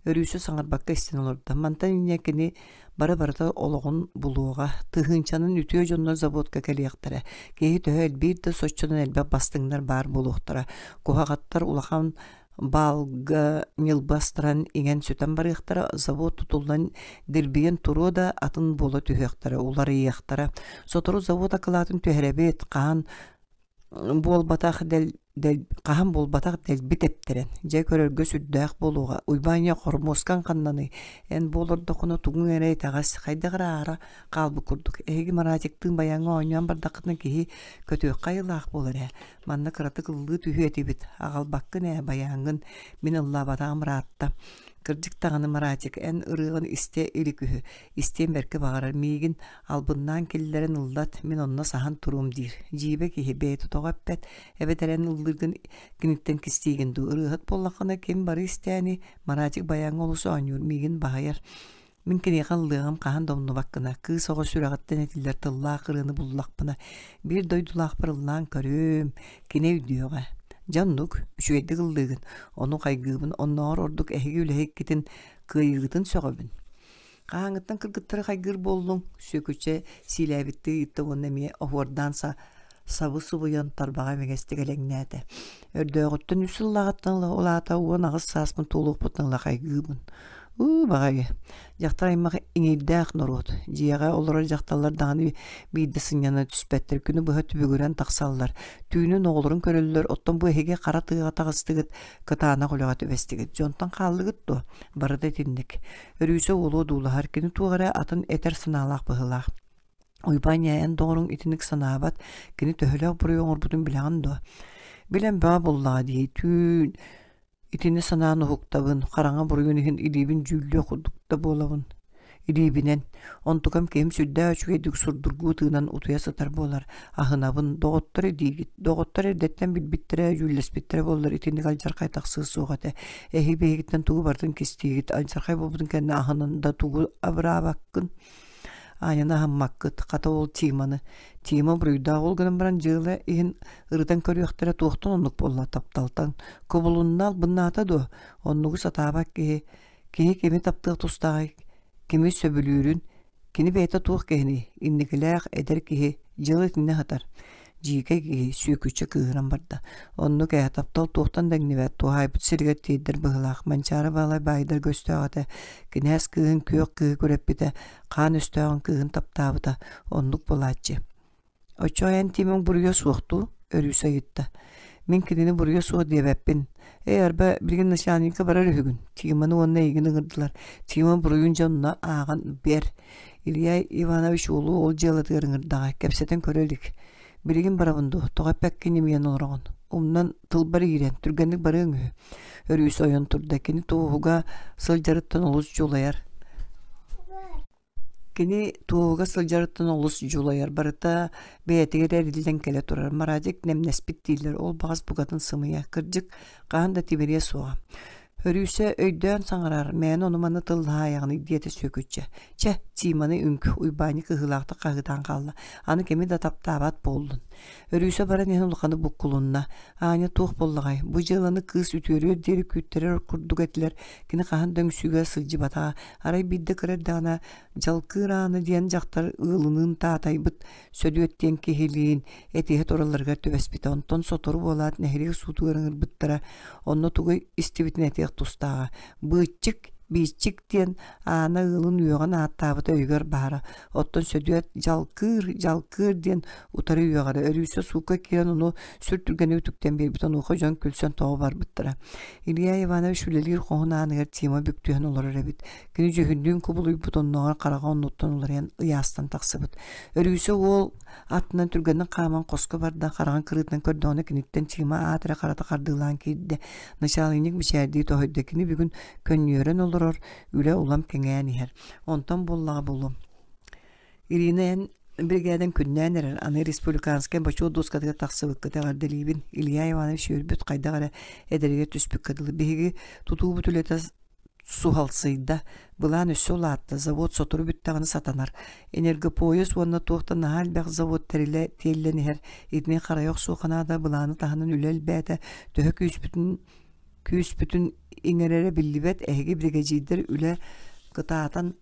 Өрүүсэ саҥарбакка истэн олордо. Мантан инньэ кини бары-барыта олоҕун булуоҕа. Тыһыынчанан үтүө дьоннор заводка кэлиэхтэрэ. Киһи төһө элбиир да соччонон элбэх бастыҥнар баар буолуохтара. Куһаҕаттар улахан баалга ньылбы астаран иҥэн-сүтэн барыахтара, завод тутуллан дирбийэн туруо да атын буола түһүөхтэрэ, уларыйыахтара. Сотору завод акылаатын түһэрэбит, хаһан буолбатах дэл, дэл, хаһан буолбатах дэлби тэптэрэн, дьэ көрөргө сүрдээх буолуоҕа. Уйбаанньа хормуоскаҥ ханнаный? Эн бу олордоххуна тугуҥ эрэ итэҕэс, хайдах эрэ аара хаалбыт курдук. Эһиги Маратиктыын баяҥҥа оонньоон бардаххытына киһи көтүөххэ айылаах буолар ээ. Манна кыратык ыллыы түһүө этибит. Аҕалбаккын ээ байааҥҥын. Мин ыллаабатаҕым ыраатта. Кырдьык даҕаны Маратик, эн ырыаҕын истэ илик үһү. Истиэн бэркэ баҕарар миигин албыннаан киллэрэн ыллат, мин онно саһан туруом диир. Дьиибэ киһи бэйэтэ тоҕо эппэт, эбэтэр эн ыллыыргын киниттэн кистиигин дуу. Ырыаһыт буоллаххына ким бары истээни, Маратик байааҥҥа олус оонньуур, миигин баһыйар. Мин киниэхэ ыллыаҕым хаһан да умнубаккына, кыыс оҕо сүрэҕиттэн этиллэр тыллаах ырыаны буллахпына, биир дойдулаахпар ыллаан көрүөм, кини өйдүөҕэ. Дьэ оннук, үчүгэйдик ыллыыгын, ону хайгыыбын, оннооҕор ордук эһиги үлэһиккитин кыайыыгытын сөҕөбүн. Хаһааҥҥыттан кыргыттары хайгыыр буоллуҥ? Сүөкүччэ сиилээбиттии ыйытта уонна эмиэ оһуордаан са сабы субуйан тарбаҕа имигэстик элэҥнээтэ. Өрдөөҕүттэн үс сыллааҕыттан ыла ол аата 18 сааспын туолуохпуттан ыла хайгыыбын. Ыы, баҕайы. Дьахтар аймах иҥиирдээх норуот. Дьиэҕэ олорор дьахталлар даҕаны биирдэ сынньана түспэттэр, күнү быһа түбүгүрэн тахсаллар. Түүнүн оҕолорун көрөллөр, оттон бу эһиги хара тыаҕа таҕыстыгыт, кытаанах үлэҕэ түбэстигит. Дьонтон хааллыгыт дуо? Барыта итинник. Өрүүсэ уолу одуулаһар, кини туох эрэ атын этэр санаалаах быһыылаах. Уйбаан эн доҕоруҥ итинник санаабат, кини төһөлөөх буруйу оҥорбутун билэҕин дуо? Билэн бөҕө буоллаҕа дии, түүн итини санаан уһуктабын, хараҥа буруйун иһин илиибин дьүүллүөх курдук да буолабын. Илиибинэн, онтукам киһим сүрдээх үчүгэйдик сурдургуу тыынан утуйа сытар буолар, аһынабын, доҕоттор диигит, доҕоттор эрдэттэн билбиттэрэ, дьүүллэспиттэрэ буоллар итинник алдьархай тахсыа суох этэ. Эһиги биһигиттэн тугу барытын кистиигит, алдьархай буолбутун кэннэ аһынан да тугу абыраабаккын. Аанньаны аһыммаккыт, хата ол Тиманы. Тима буруйдаах ол гынан баран дьыала иһин ырытан көрүөхтэрэ туохтан оннук буолла тапталтан. Кубулунна албыннаата дуо? Оннугу сатаабат киһи Киһи кими таптыах тустааҕый, кими сөбүлүүрүн, кини бэйэтэ туох киһиний, инникилээх эдэр киһи дьыала итиннэ сытар. Дьиикэй киһи сүөкүччэ кыыһыран барда. Оннук ээ, таптал туохтан да иҥнибэт, туһаайбыт сиригэр тиэрдэр быһыылаах. Манчаары Баалай баайдарга өстөөх этэ. Кинээс кыыһын күөх кыыһы күрэппитэ, хаан өстөөҕүн кыыһын таптаабыта. Оннук буолааччы. Оччоҕо эн Тимоҥ буруйа суох дуу? Өрүүсэ ыйытта. Мин кинини буруйа суох диэбэппин. Ээ, арба, билигин начальникка барар үһүгүн. Тимоны уонна эйигин ыҥырдылар. Тима буруйун дьэ онно ааҕан бэр. Илья Иванович уолу ол дьыалатыгар ыҥырдаҕа, кэпсэтэн көрө илик. Билигин барабын дуо? Тоҕо эппэккин имийэн олороҕун? Умнан тылбар иирэн, түргэнник барыаҥ үһү. Өрүүсэ ойон турда. Кини туоһуга сылдьарыттан олус дьулайар. Кини туоһуга сылдьарыттан олус дьулайар, барыта бэйэтигэр эриллэн кэлэ турар. Марадик нэмнэспит дииллэр, ол баҕас букатын сымыйа, кырдьык, хаһан да тимириэ суоҕа. Өрүүсэ өйдөөн саҥарар, мээнэ ону-маны тыллаһаайаҕыный диэтэ Сүөкүччэ. Чэ, Тиманы үҥк, Уйбаанньык ыһыылаахтык хаһыытаан хаалла. Аны кими да таптаабат буоллун. Өрүүсэ баран иһэн улаханы буккулунна. Аня туох буоллаҕай, бу дьыаланы кыыс үтүөрүөр диэри күүттэрэр курдук этилэр, кини хаһан да үҥсүүгэ сылдьыбатаҕа, Арай биирдэ кыра эрдэҕинэ Дьалкыыр Аана диэн дьахтар ыалыныын таатайбыт Сөдүөт диэн киһилиин этиһэ туралларыгар түбэспитэ. Онтон сотору буолаат нэһилиэк суутугар ыҥырбыттара. Онно тугу истибитин этиэх тустааҕа. Быыччык, бииччик диэн Аана ыалын үөҕэн ааттаабыта өйүгэр баара. Оттон Сөдүөт Дьалкыыр, Дьалкыыр диэн утары үөҕэрэ. Өрүүсэ суукка киирэн ону сүр түргэнник үтүктэн биэрбит. Онуоха дьон күлсэн тоҕо барбыттара. Илья Иванович үлэлиир хоһун ааныгар Тима бүк түһэн олорор эбит. Кини дьүһүннүүн кубулуйбут оннооҕор хараҕа оннуттан уларыйан ыйаастан тахсыбыт. Өрүүсэ уол аттынан түргэнник хааман хоско барда, хараҕын кырыытынан көрдөҕүнэ киниттэн Тима аат эрэ харата хардыылаан киирдэ. Начаалынньык мичээрдии тоһуйда. Кини бүгүн көнньүөрэн олорор. олорор, үлэ улам кэҥээн иһэр. Онтон буоллаҕа буолуо. Ирина эн биригээдэҥ күннээн эрэр, аны республиканскай бочуот дуоскатыгар тахсыбыккыт эҕэрдэлиибин. Илья Иванович үөрбүт хайдах эрэ эдэригэр түспүккэ дылы. Биһиги тутуубут үлэтэ суһалсыйда, былаан өссө улаатта, завод сотору бүттэҕинэ сатанар. Энергопоезд уонна туох да наһаа элбэх завод тэрилэ тиэллэн иһэр. Итини харайа охсуохха наада, былааны таһынан үлэ элбээтэ, төһө күүспүтүн күүспүтүн иҥэрэрэ биллибэт, эһиги биригэдьиирдэр үлэ кытаатан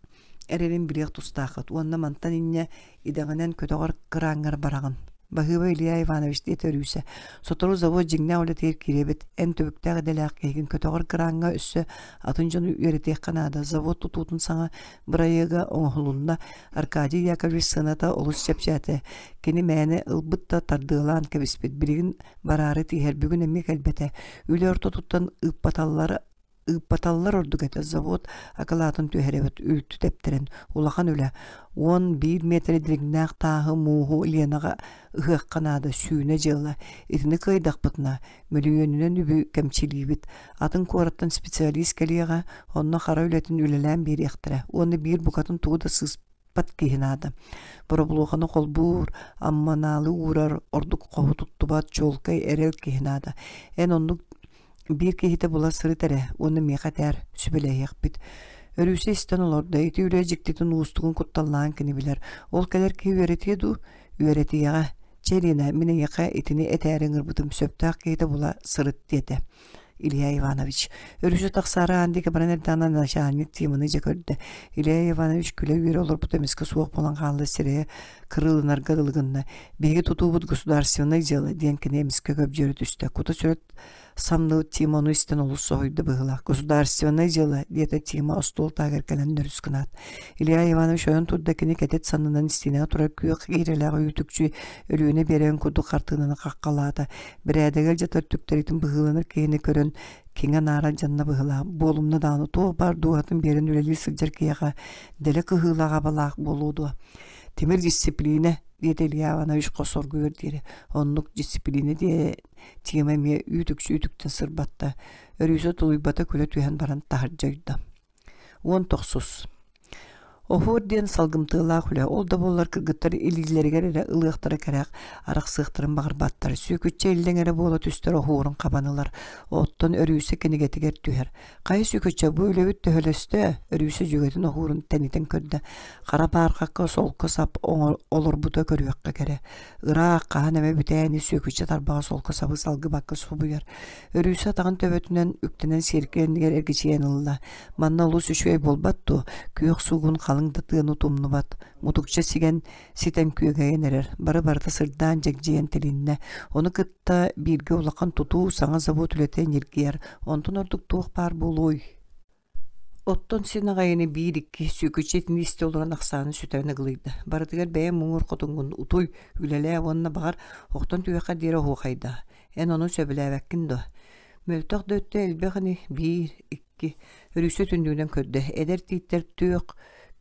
эрэрин билиэх тустааххыт уонна мантан инньэ идэҕинэн көтөҕөр кырааҥҥар бараҕын. Баһыыба Илья Иванович диэтэ Өрүүсэ. Сотору завод дьиҥнээх үлэтигэр киирэбит. Эн түбүктээх идэлээх киһигин көтөҕөр кырааҥҥа өссө атын дьону үөрэтиэххэ наада. Завод тутуутун саҥа бырайыага оҥоһулунна. Аркадий Яковлевич сыаната олус чэпчээтэ. Кини мээнэ ылбыт да тардыалаан кэбиспит. Билигин бараары тииһэр. Бүгүн эмиэ кэлбэтэ. Үлэ ортотуттан ыыппаталлара ыыппаталлар ордук этэ завод акылаатын түһэрэбит үлтү тэптэрэн улахан үлэ 11 миэтэрэ дириҥнээх тааһы мууһу Ленаҕа ыһыахха наада сүүнэ дьыала итини кыайдахпытына мөлүйүөнүнэн үбү кэмчилиибит атын куораттан специалист кэлиэҕэ онно хара үлэтин үлэлээн биэриэхтэрэ уонна биир букатын тугу да сыыспат киһи наада боробулуоханы холбуур амманаалы уурар ордук хоһу туттубат чуолкай эрэл киһи наада эн оннук Биир киһитэ була сырыт эрэ уонна миэхэ этээр, сүбэлэһиэхпит. Өрүүсэ истэн олордо, ити үлэ дьиктитин уустугун кутталлаан кини билэр. Ол кэлэр киһи үөрэтиэ дуу? Үөрэтиэҕэ. Чэ, Ирина, мин эйиэхэ итини этээри ыҥырбытым, сөптөөх киһитэ була сырыт диэтэ. Илья Иванович. Өрүсү тахсаары аан диэки баран эрдэҕинэ начальник Тиманы дьэ көрдө. Илья Иванович күлэ-үөрэ олорбута эмискэ суох буолан хаалла сирэйэ кырыылынарга дылы гынна. Биһиги тутуубут государственнай дьыала диэн кини эмискэ көбдьүөрэ түстэ. Кута-сүрэ Самныбыт Тима ону истэн олус соһуйда быһыылаах. «Государственное дело» диэтэ Тима остуол таһыгар кэлэн нөрүс гынаат. Илья Иванович ойон турда кини кэтит саннынан истиэнэҕэ турар күөх иирэлээх үүтүкчү Өлүөнэ биэрэн курдук хартыынаны хаххалаата. Бэрээдэгэ алдьатар түктэритин быһыыланар киһини көрөн киҥэ-наара дьанна быһыылаах. Буолумна даҕаны туох баар дууһатын биэрэн үлэлии сылдьар киһиэхэ дэлэ кыһыылаах абалаах буолуо дуо? Тимир дисциплинэ, диэтэ Илья Иванович хос оргуйар диэри. Оннук дисциплинэ диэ Тима эмиэ үүт-үксү үтүктэн сырбатта, Өрүүсэ тулуйбата күлэ түһэн баран таһырдьа ойдо. 19. Оһуор диэн салгымтыалаах үлэ, ол да буоллар кыргыттар илиилэригэр эрэ ылыахтара кэрэх, арахсыахтарын баҕарбаттар. Сүөкүччэ иллэҥ эрэ буола түстэр оһуорун хабан ылар, оттон Өрүүсэ кинигэтигэр түһэр. Хайа Сүөкүччэ, бу үлэбит төһөлөстө? Өрүүсэ дьүөгэтин оһуорун тэнитэн көрдө. Хара баархакка солко сап олорбута көрүөххэ кэрэ. Ыраах хаһан эмэ бүтээни Сүөкүччэ тарбаҕа солко сабы салгыбакка субуйар. Өрүүсэ атаҕын төбөтүнэн үктэнэн сиэркилэ иннигэр эргичийэн ылла. Манна олус үчүгэй буолбат дуо? Күөх суугун халыҥ да тыаны тумнубат. Мутукча сигэн ситэн күөгэйэн эрэр. Бары барыта сырдаан дьэгдьийэн тилиннэ. Ону кытта бииргэ улахан тутуу, саҥа завод үлэтэ ньиргийэр. Онтон ордук туох баар буолуой? Оттон син аҕайыны биир-икки сүөкүччэ итини истэ олорон ахсаанын сүтэрэн ыгылыйда. Барытыгар бэйэҥ муҥур хотуҥҥун утуй, үлэлээ уонна баҕар охтон түһүөххэ диэри оһуохайдаа. Эн ону сөбүлээбэккин дуо? Мөлтөх да өттө элбэх ини биир, икки. Өрүсэ түннүгүнэн көрдө. Эдэр тииттэр түөх,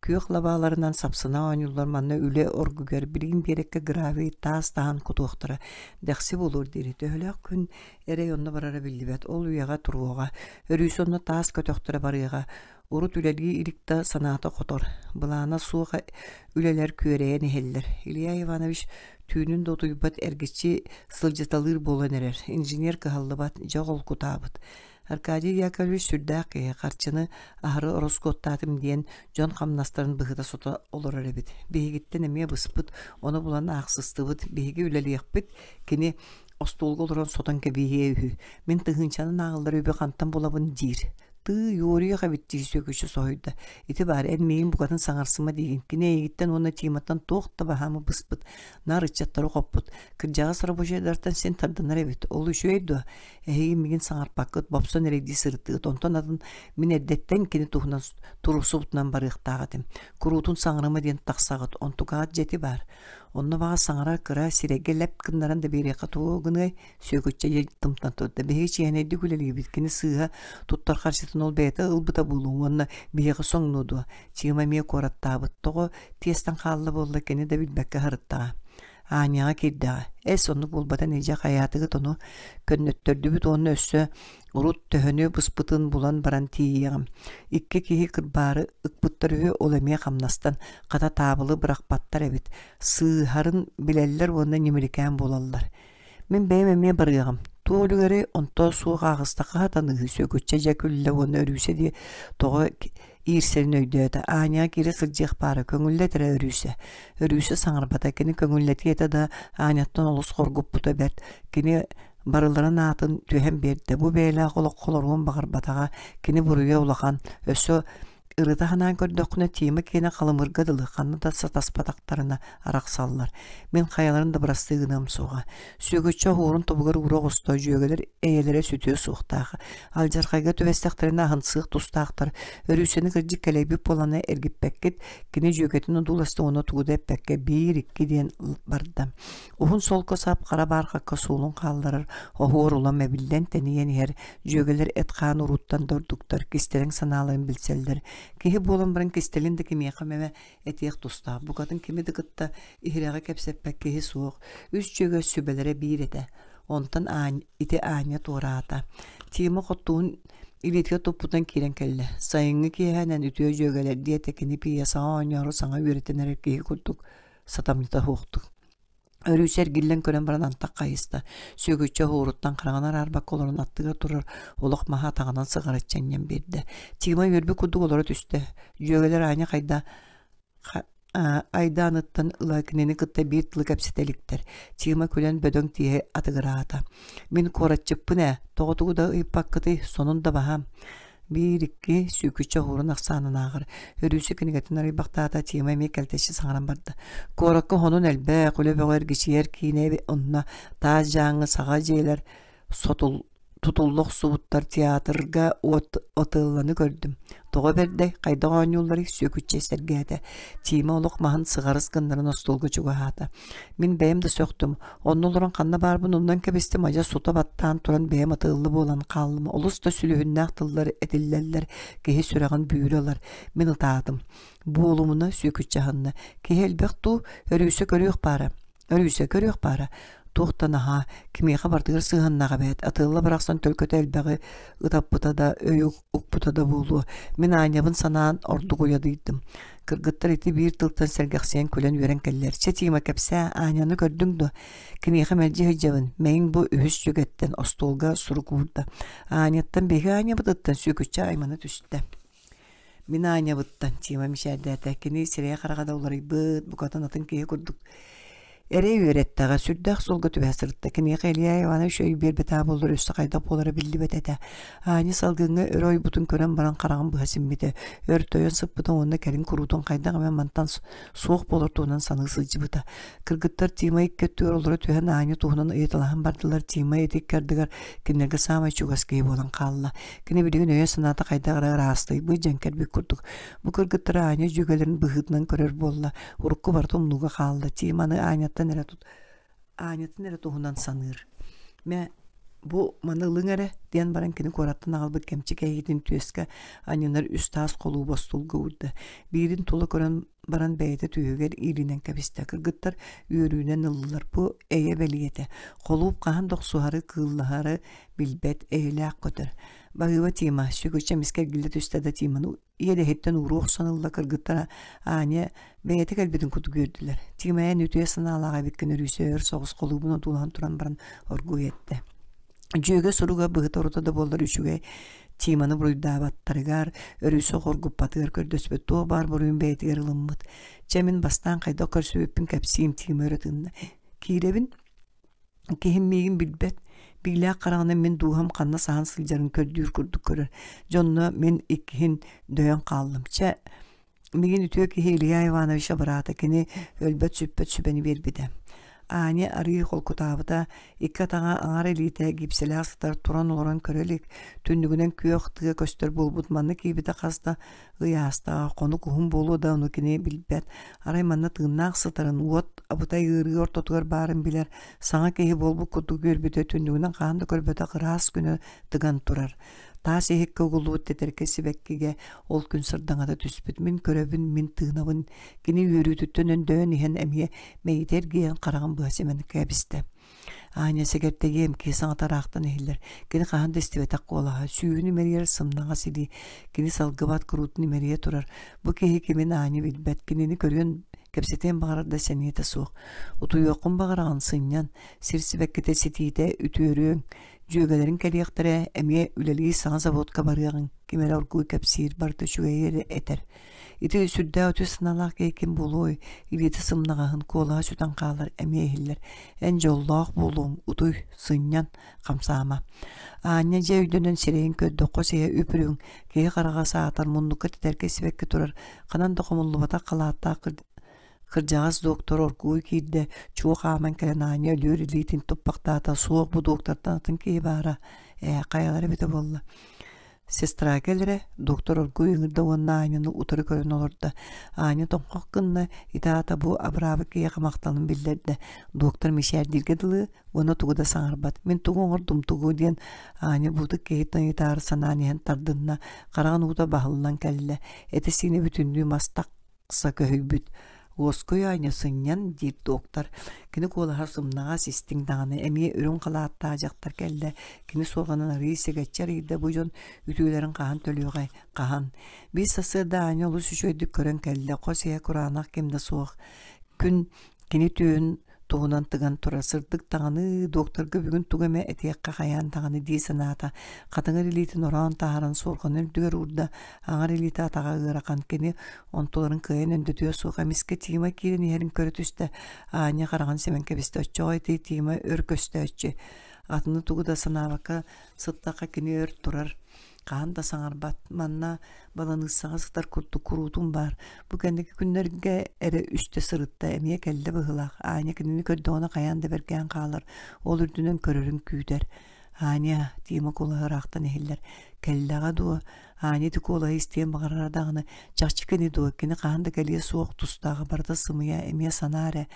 күөх лабааларынан сапсына оонньууллар манна үлэ оргугар билигин биэрэккэ гравий таас таһан кутуохтара дэхси буолуор диэри төһөлөөх күн Эрэй онно барара биллибэт, ол үйэҕэ туруоҕа, өрүүсэ онно таас көтөхтөрө барыаҕа, урут үлэлии илик да санаата хотор, былаана суох үлэлэр күөрэйэн иһэллэр. Илья Иванович түүнүн да утуйбат эргиччи сылдьыталыыр буолан эрэр, инженер кыһаллыбат, дьэ холкутаабыт. Аркадий Яковлевич сүрдээх киһи, харчыны аһары ороскуоттаатым диэн дьон хамнастарын быһыта сото олорор эбит. Биһигиттэн эмиэ быспыт, ону булан аахсыстыбыт, биһиги үлэлиэхпит, кини Остуолга олорон сотон кэбиһиэ үһү. Мин тыһыынчанан ааҕыллар үбү хантан булабын диир. Тыы, үөрүйэх эбит дии Сүөкүччэ соһуйда. Ити баар, эн миигин букатын саҥарсыма диигин. Кини эйигиттэн уонна Тиматтан туох да баһаамы быспыт, наар ыччаттары хоппут. Кырдьаҕас рабочайдартан син тардынар эбит. Ол үчүгэй дуо? Эһиги миигин саҥарпаккыт, бопсон эрэйдии сырыттыгыт. Онтон атын мин эрдэттэн кини туһунан туруорсубутунан барыахтаах этим. Куруутун саҥарыма диэн тахсаҕыт. Онтукаҕыт дьэ ити баар. Онно баҕас саҥарар кыра сирэйгэ лэп гыннаран да биэриэххэ тугу гыныай, Сүөкүччэ дьэ тымтан турда. Биһиги чиэһинэйдик үлэлиибит, кини сыыһа туттар харчытын ол бэйэтэ ылбыта буолуо уонна биһиэхэ соҥнуо дуо? Тима эмиэ куораттаабыт. Тоҕо тиэстэн хаалла буолла кини да билбэккэ сырыттаҕа. Аанньаҕа киирдэҕэ. Эс, оннук буолбатын илдьэ хайаатыгыт ону көннөттөрдүбүт уонна өссө урут төһөнү быспытын булан баран тиийиэҕим. Икки киһи кырбаары ыкпыттар үһү, ол эмиэ хамнастан хата таабылы бырахпаттар эбит. Сыыһарын билэллэр уонна ньимиликээн буолаллар. Мин бэйэм эмиэ барыаҕым. Туох үлүгэри онто суох ааҕыстахха сатаныыһы Сүөкүччэ дьэ күллэ уонна Өрүүсэ дии тоҕо иирсэрин өйдөөтө. Аанньаҕа киирэ сылдьыах баара, көҥүллэт эрэ Өрүүсэ. Өрүүсэ саҥарбата, кини көҥүллэтиэ этэ да, Аанньаттан олус хоргуппута бэрт. Кини барыларын аатын түһэн биэрдэ. Бу бэйэлээх олоххо олоруон баҕарбатаҕа, кини буруйа улахан. Өссө Ырыта санаан көрдөххүнэ, Тима киэнэ халымырга дылы, ханна да сатаспатахтарына арахсаллар. Мин хайаларын да бырастыы гыныам суоҕа. Сүөкүччэ оһуорун тобугар уура оҕуста, дьүөгэлэр эйэлэрэ сүтүө суохтаах. Алдьархайга түбэстэхтэринэ аһынсыах тустаахтар. Өрүүсэни кырдьык кэлэйбит буолана эргиппэккит, кини дьүөгэтин одууласта уонна тугу да эппэккэ биир-икки диэн барда. Уһун солко сап хара баархакка суолун хаалларар, оһуор улам эбиллэн тэнийэн иһэр, дьүөгэлэр эт-хаан урууттан да ордуктар, кистэлэҥ санааларын билсэллэр. Киһи буолан баран кистэлин да кимиэхэ эмэ этиэх тустаах, букатын кими да кытта иһирэҕи кэпсэппэт киһи суох. Үс дьүөгэ сүбэлэрэ биир этэ. Онтон Аань, ити Аанньа туораата. Тима хоттуһун илиитигэр туппутунан киирэн кэллэ. Сайыҥҥы киэһэнэн үтүө дьүөгэлэр диэтэ кини пьесаҕа оонньоору саҥа үөрэтэн эрэр киһи курдук сатамньыта суохтук. Өрүүсэ эргиллэн көрөн баран антах хайыста. Сүөкүччэ оһуоруттан хараҕын араарбакка олорон аттыгар турар олох маһа атаҕынан сыҕарыччы анньан биэрдэ. Тима үөрбүт курдук олоро түстэ. Дьүөгэлэр Аня хайда айдааныттан ыла кинини кытта биир тылы кэпсэтэ иликтэр. Тима күлэн бөдөҥ тииһи атыгыраата. Мин куоратчыппын ээ, тоҕо тугу да ыйыппаккытый, сонун да баһаам. Биир-икки сүүкүччэ уһуурун ахсаанын ааҕар. Өрүүсэ кинигэтин арыйбахтаата, Тима эмиэ кэлтэччи саҥаран барда. Куоракка хонун элбэх, үлэ бөҕө эргичийэр киинэ онно таас дьааҥы саҕа дьиэлэр сотул тутулла охсубуттар театрга от отелланы көрдүм. Тоҕо бэрдэй, хайдах оонньуулларый Сүөкүччэ сэргээтэ. Тима олох маһын сыҕарыс гыннаран остуолга чугаһаата. Мин бэйэм да сөхтүм. Онно олорон ханна баарбын умнан кэбистим, адьас сута баттаан туран бэйэм атыыллы буолан хааллым. Олус да сүлүһүннээх тыллар этиллэллэр, киһи сүрэҕин бүүрэ ылар. Мин ытаатым. Буолумуна сүөкүччэ аһынна. Киһи элбэх дуу, өрүүсэ көрүөх баара. Өрүүсэ көрүөх баара. Туох да наһаа, кимиэхэ барытыгар сыһыаннаах эбээт. Атыылла барахсан төлкөтө элбэҕи ытаппыта да, өйү укпута да буолуо. Мин Аанньабын санаан ордук уйадыйдым. Кыргыттар ити биир тылтан сэргэхсийэн күлэн-үөрэн кэллилэр. Чэ, Тима, кэпсээ, Аняны көрдүҥ дуо? Киниэхэ мэлдьи сылдьабын. Мэйиҥ бу үһүс сүгэттэн остуолга сурук уурда. Аняттан биһиги Анябытыттан сүөкүччэ аймана түстэ. Мин Анябыттан, Тима мичээрдээтэ. Кини сирэйэ-хараҕа да уларыйбыт, букатын атын киһи курдук Эрэй үөрэттэҕэ, сүрдээх суолга түбэһэ сырытта. Киниэхэ Илья Иванович өй биэрбэтэҕэ буоллар өссө хайдах буолара биллибэт этэ. Аня салгыҥҥа өрө ойбутун көрөн баран хараҕын быһа симмитэ. Өр тойон сыппыта уонна кэлин куруутун хайдах эмэ мантан суох буолар туһунан саныы сылдьыбыта. Кыргыттар Тима икки өттүгэр олоро түһэн Аня туһунан ыйыталаһан бардылар. Тима ити икки ардыгар кинилэргэ саамай чугас киһи буолан хаалла. Кини билигин өйө-санаата хайдах эрэ ыраастыйбыт, дьэҥкэрбит курдук. Бу кыргыттары Аня дьүөгэлэрин быһыытынан көрөр буолла. Урукку барыта умнууга хаалла. Тиманы Аняттан эрэ тут Аанятын эрэ туһунан саныыр. Мэ бу маны ылыҥ эрэ диэн баран кини куораттан аҕалбыт кэмчи кэһиитин түөскэ анньынар үс таас холууба остуолга уурда. Биирин тула көрөн баран бэйэтэ түөһүгэр иилинэн кэбистэ. Кыргыттар үөрүүнэн ыллылар. Бу эйэ бэлиэтэ. Холууп хаһан да охсуһары, кыыллаһары билбэт, эйэлээх көтөр. Баһыыба Тима, сүгүччэ эмискэ эргиллэ түстэ да Тиманы иэдэһиттэн ууруох охсон ылла кыргыттара Аня бэйэтэ кэлбитин курдук үөрдүлэр. Тимэйэн үтүө санаалаах эбиккин өрүүсэ өр соҕус холуубун одуулаһан туран баран оргууй эттэ. Дьүөгэ суруга быһыта-орута да буоллар үчүгэй Тиманы буруйдаабаттарыгар, өрүүсэ хоргуппатыгар көрдөспүт туох баар буруйун бэйэтигэр ылыммыт. Чэ мин бастаан хайдах көрсүбүппүн кэпсиим Тима өрө тыынна. Киирэбин Киһим миигин билбэт, биилээх хараҕынан мин дууһам ханна саһан сылдьарын көрдүүр курдук көрөр. Дьонно мин иккиһин дөйөн хааллым. Чэ, миигин үтүө киһи Илья Иванович абыраата, кини өлбөт-сүппэт сүбэни биэрбитэ. Аня арыый холкутаабыта, икки атаҕа аҥар илиитэ гипсэлээх сытар, туран олорон көрө илик, түннүгүнэн күөх тыа көстөр буолбут манна киирбитэ хас да Ый аастаҕа, хонук уһун буолуо да ону кини билбэт. Арай манна тыыннаах сытарын, уот абытай ыарыы ортотугар баарын билэр, саҥа киһи буолбут курдук үөрбүтэ түннүгүнэн хаһан да көрбөтөх ыраас күнэ тыган турар. Таас иһиккэ угуллубут тэтэркэ сибэккигэ ол күн сардаҥата түспүт. Мин көрөбүн, мин тыынабын. Кини үөрүүтүттэн өндөйөн иһэн эмиэ мэйиитэ эргийэн хараҕын быһа симэн кэбистэ. Аня сэгэртэйиэм киһи саҥата ыраахтан иһиллэр. Кини хаһан да истибэтэх куолаһа, сүүһүн имэрийэр сымнаҕас илии. Кини салгыбат куруутун имэрийэ турар. Бу киһи кимин Аня билбэт. Кинини көрүөн, кэпсэтиэн баҕарар да сэниэтэ суох. Утуйуоххун баҕараҕын сынньан, сир сибэккитэ ситиитэ үтүөрүөҥ, дьүөгэлэриҥ кэлиэхтэрэ, эмиэ үлэлии саҥа заводка барыаҕыҥ, ким эрэ оргууй кэпсиир, барыта үчүгэйи эрэ этэр. Ити сүрдээх үтүө санаалаах киһи ким буолуой, илиитэ сымнаҕаһын, куолаһа сүтэн хаалар эмиэ иһиллэр. Эн дьоллоох буолуоҥ, утуй, сынньан, хамсаама. Аанньа дьэ өйдөнөн сирэйин көрдөххө сиһэ үп-үрүҥ, киһи хараҕа саатар, муннукка тэтэркэй сибэкки турар, ханан да хомуллубатах халааттаах Кырдьаҕас доктор оргууй киирдэ, чуо хааман кэлэн аанньа өлүөр илиитин туппахтаата, суох бу доктортан атын киһи баара, ээ, хайалара эбитэ буолла. Сестра кэлэрэ, доктор оргууй ыҥырда уонна Аанньаны утары көрөн олордо. Аанньа тоҥхох гынна, ити аата бу абыраабыт киһиэхэ махталын биллэрдэ. Доктор мичээрдииргэ дылы уонна тугу да саҥарбат. Мин тугу оҥордум тугу диэн Аанньа буутук киһиттэн ыйытаары санаан иһэн тардынна, хараҕын уута баһыллан кэллэ. Этэ-сиинэ бүтүннүү мас тахса көһүйбүт. «Уоскуй Аня, сынньан» диир доктор. Кини куолаһа сымнаҕас, истиҥ даҕаны. Эмиэ үрүҥ халааттаах дьахтар кэллэ. Кини суорҕанын арыый сэгэччи арыйда, бу дьон үтүөлэрин хаһан төлүөҕэй, хаһан? Биир сарсыарда Аня олус үчүгэйдик көрөн кэллэ. Хос иһэ кураанах ким да суох. Күн кини түөһүн туһунан тыган турар сырдык даҕаны докторга бүгүн тугу эмэ этиэххэ хайаан даҕаны дии санаата хатыҥыр илиитин ороон таһааран суорҕаны үрдүгэр уурда аҥар илиитэ атаҕа ыарахан кини онтуларын кыайан өндөтүө суох эмискэ Тима киирэн иһэрин көрө түстэ Аня хараҕын симэн кэбистэ оччоҕо ити Тима өр көстөөччү атыны тугу да санаабакка сыттахха кини өр турар хаһан да саҥарбат манна баланыыссаҕа сытар курдук куруутун баар бу кэнники күннэргэ эрэ үстэ сырытта эмиэ кэллэ быһыылаах Аня кинини көрдөҕүнэ хайаан да бэргээн хаалар ол үрдүнэн көрөрүн күүтэр Аня Тима куолаһа ыраахтан иһиллэр кэллэҕэ дуо Аня ити куолаһы истиэн баҕарара даҕаны чахчы кини дуо кини хаһан да кэлиэ суох тустааҕа барыта сымыйа эмиэ санаа эрэ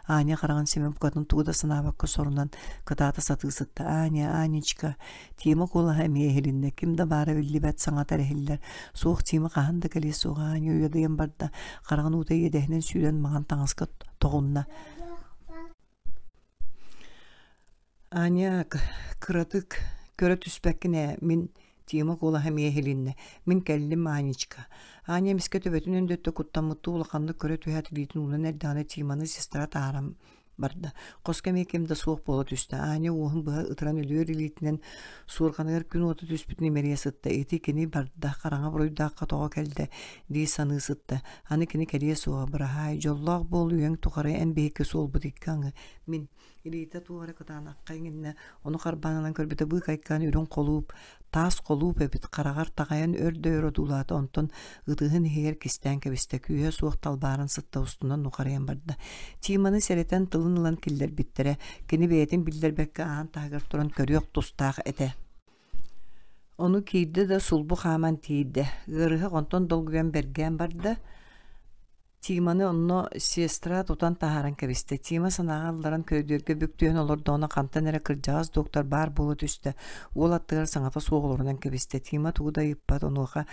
Аня хараҕын симэн букатын тугу да санаабакка сорунан кытаата сатыы сытта Аня Анечка Тима куолаһа эмиэ иһилиннэ, ким да баара биллибэт саҥата эрэ иһиллэр. Суох Тима хаһан да кэлиэ суоҕа Аня уйадыйан барда, хараҕын уута иэдэһинэн сүүрэн маҥан таҥаска тоҕунна. Аня кыратык көрө түспэккин ээ, мин Тима куолаһа эмиэ иһилиннэ. Мин кэллим, Анечка. Аня эмискэ төбөтүн өндөттө куттаммыттыы улаханнык көрө түһээт илиитин уунан эрдэҕинэ Тиманы сестра таһааран барда. Хоско эмиэ ким да суох буола түстэ. Аня уоһун быһа ытыран өлүөр илиитинэн суорҕаныгар күн уота түспүтүн имэрийэ сытта. Ити кини барда, хараҥа буруйдаахха тоҕо кэлдэ дии саныы сытта. Аны кини кэлиэ суоҕа, быраһаай, дьоллоох буол үйэҥ тухары эн биһикки суолбут икки аҥы. Мин илиитэ туох эрэ кытаанахха иҥиннэ, ону харбаанынан көрбүтэ быыкайкаан үрүҥ холууп, таас холууп эбит, хараҕар таҕайан өр да өр одуулаата, онтон ытыһын иһигэр кистээн кэбистэ, күүһэ суох талбааран сытта, устунан нухарыйан барда. Тиманы сэрэтэн тылын ылан киллэрбиттэрэ, кини бэйэтин биллэрбэккэ аан таһыгар туран көрүөх тустаах этэ. Ону киирдэ да сулбу хааман тиийдэ, ыарыһах онтон долгуйан бэргээн барда, Тиманы онно сестра тутан таһааран кэбистэ. Тима санааҕа ылларан көрүдүөргэ бүк түһэн олордоҕуна хантан эрэ кырдьаҕас доктор баар буола түстэ. Уол аттыгар саҥата суох олорунан кэбистэ. Тима тугу да ыйыппат, онуоха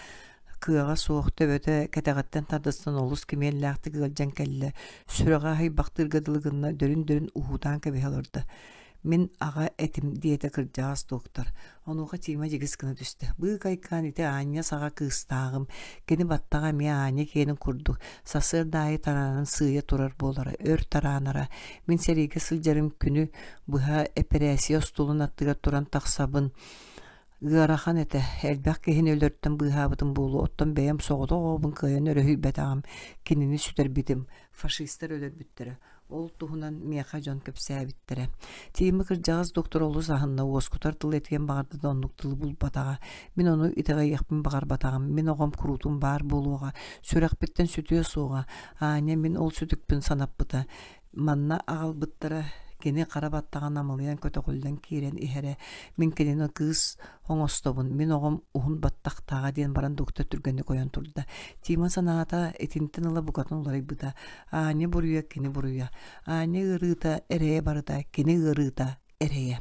кыаҕа суох төбөтө кэтэҕиттэн тардыстан олус кимиэллээхтик ыалдьан кэллэ. Сүрэҕэ аһыйбахтыырга дылы гынна, дөрүн-дөрүн уһуутаан кэбиһэ олордо. Мин аҕа этим, диэтэ кырдьаҕас доктор. Онуоха Тима дьигис гына түстэ. Быыкайкаан ити Аня саҕа кыыстааҕым. Кини баттаҕа эмиэ Аня киэнин курдук сарсыарда аайы тараанан сыыйа турар буолара, өр тараанара. Мин сэриигэ сылдьарым күнү быһа эпэрээссийэ остуолун аттыгар туран тахсабын. Ыарахан этэ, элбэх киһини өлөртөн быыһаабытым буолуо, оттон бэйэм соҕотох оҕобун кыайан өрөһүйбэтэҕим, кинини сүтэрбитим, фашистар өлөрбүттэрэ. Ол туһунан миэхэ дьон кэпсээбиттэрэ. Тима кырдьаҕас доктор олус аһынна, уоскутар тыл этиэн баҕарда да оннук тылы булбатаҕа. Мин ону итэҕэйиэхпин баҕарбатаҕым. Мин оҕом куруутун баар буолуоҕа, сүрэхпиттэн сүтүө суоҕа. Аня мин ол сүтүкпүн санаппыта. Манна аҕалбыттара кини хара баттаҕын амалыйан көтөҕүллэн киирэн иһэрэ. Мин кинини кыыс оҥостобун, мин оҕом уһун баттахтааҕа диэн баран доктор түргэнник ойон турда. Тима санаата итинтэн ыла букатын уларыйбыта. Аня буруйа кини буруйа. Аня ыарыыта эрэйэ барыта кини ыарыыта эрэйэ.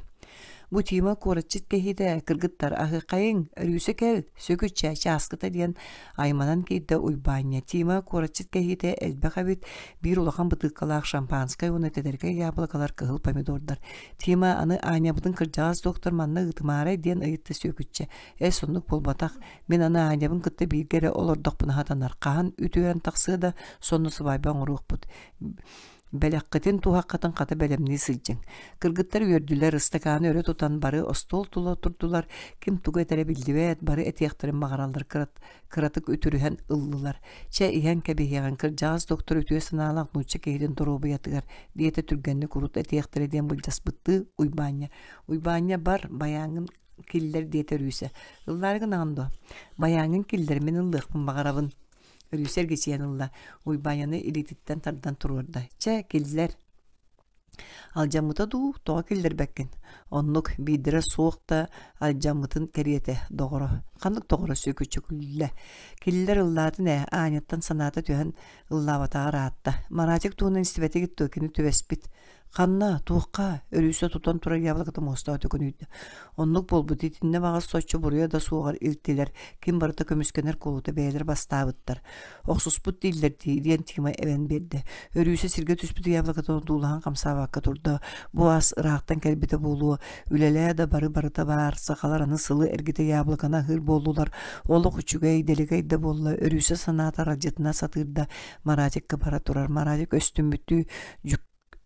Бу Тима куоратчыт киһитэ, кыргыттар аһыаххайыҥ, Өрүүсэ кэл, сүкүччэ, чааскыта диэн айманан киирдэ Уйбаанньа. Тима куоратчыт кэһиитэ элбэх эбит, биир улахан бытыыккалаах шампанскай уонна тэтэркэй яблокалар, кыһыл помидордар. Тима аны Аанньабытын кырдьаҕас доктор манна ыытымаарай диэн ыйытта Сүөкүччэ. Эс оннук буолбатах, мин аны Аанньабын кытта бииргэ эрэ олордохпуна сатанар, хаһан үтүөрэн тахсыа да сонно сыбаайба оҥоруохпут. Бэлэххитин, туһаххытын хата бэлэмнии сылдьыҥ. Кыргыттар үөрдүлэр, ыстакааны өрө тутан бары остуол тула турдулар, ким тугу этэрэ биллибэт, бары этиэхтэрин баҕараллар кыратык үтүрүһэн ыллылар. Чэ, иһэн кэбиһиэҕиҥ, кырдьаҕас доктор үтүө санаалаах нуучча киһитин доруобуйатыгар, диэтэ түргэнник урут этиэхтэрэ диэн былдьаспыттыы Уйбаанньа. Уйбаанньа бар, байааҥҥын киллэр диэтэ Өрүүсэ. Ыллаары гынаҕын дуо? Байааҥҥын киллэр, мин ыллыахпын баҕарабын. Өрүүсэ эргичийэн ылла, Уйбаанньаны илиититтэн тардан туруорда. Чэ, киллэр. Алдьаммыта дуу, тоҕо киллэрбэккин? Оннук, биирдэрэ суох да алдьаммытын кэриэтэ, доҕоро. Ханнык доҕоро сүөкүччү күллэ. Киллэр ыллаатын ээ, Аанньаттан санаата түһэн ыллаабатаҕа ыраатта. Маратик туһунан истибэтигит дуо, кини түбэспит. Ханна, туохха, Өрүүсэ тутан турар яблоката муостаҕа төкүнүйдэ. Оннук буолбут, итиннэ баҕас соччо буруйа да суоҕар илтилэр, ким барыта көмүскэнэр куолута бэйэлэрэ бастаабыттар. Охсуспут дииллэр дии, диэн Тима эбэн биэрдэ. Өрүүсэ сиргэ түспүт яблокатын одуулаһан хамсаабакка турда. Бу ас ыраахтан кэлбитэ буолуо, үлэлээ да бары барыта баар, сахалар аны сылы эргитэ яблоканы аһыыр буоллулар. Олох үчүгэй, дэлэгэй да буолла, Өрүүсэ санаата аралдьытына сатыыр да, Маратикка бара турар. Маратик өстүммүттүү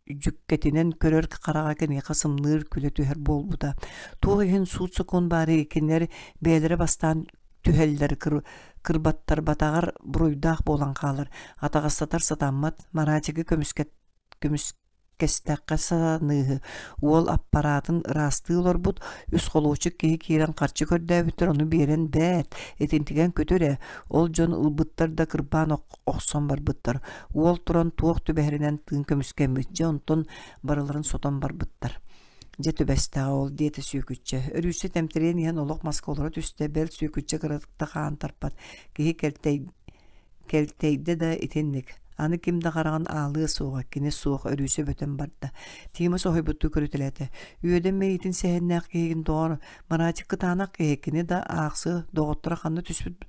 дьүккэтинэн көрөр хараҕа киниэхэ сымныыр күлэ түһэр буолбута. Туох иһин суут-сокуон баарый кинилэр бэйэлэрэ бастаан түһэллэр кырбаттарбатаҕар буруйдаах буолан хаалар, атаҕастатар сатаммат, Маратигы көмүскэстэххэ сатаныыһы, уол аппараатын ыраастыы олорбут, үс холуочук киһи киирэн харчы көрдөөбүттэр, ону биэрэн бээт, итинтигэн күтүр ээ, ол дьон ылбыттар да кырбаан охсон барбыттар. Уол туран туох түбэһэринэн тыын көмүскэммит, дьэ онтон барыларын сотон барбыттар. Дьэ түбэстэҕэ ол диэтэ Сүөкүччэ. Өрүүсэ тэмтэрийэн иһэн олох маска олоро түстэ, бэл Сүөкүччэ кыратык да хаан тарпат. Киһи кэлтэй кэлтэйдэ да итинник. Аны ким да хараҕын аалыа суоҕа, кини суох, Өрүүсэ бөтөн барда. Тима соһуйбуттуу көрүтэлээтэ. Үөдэн мэйиитин сэһэннээх киһигин доҕор, Маратик кытаанах киһи, кини да аахсыа, доҕотторо ханна түспүт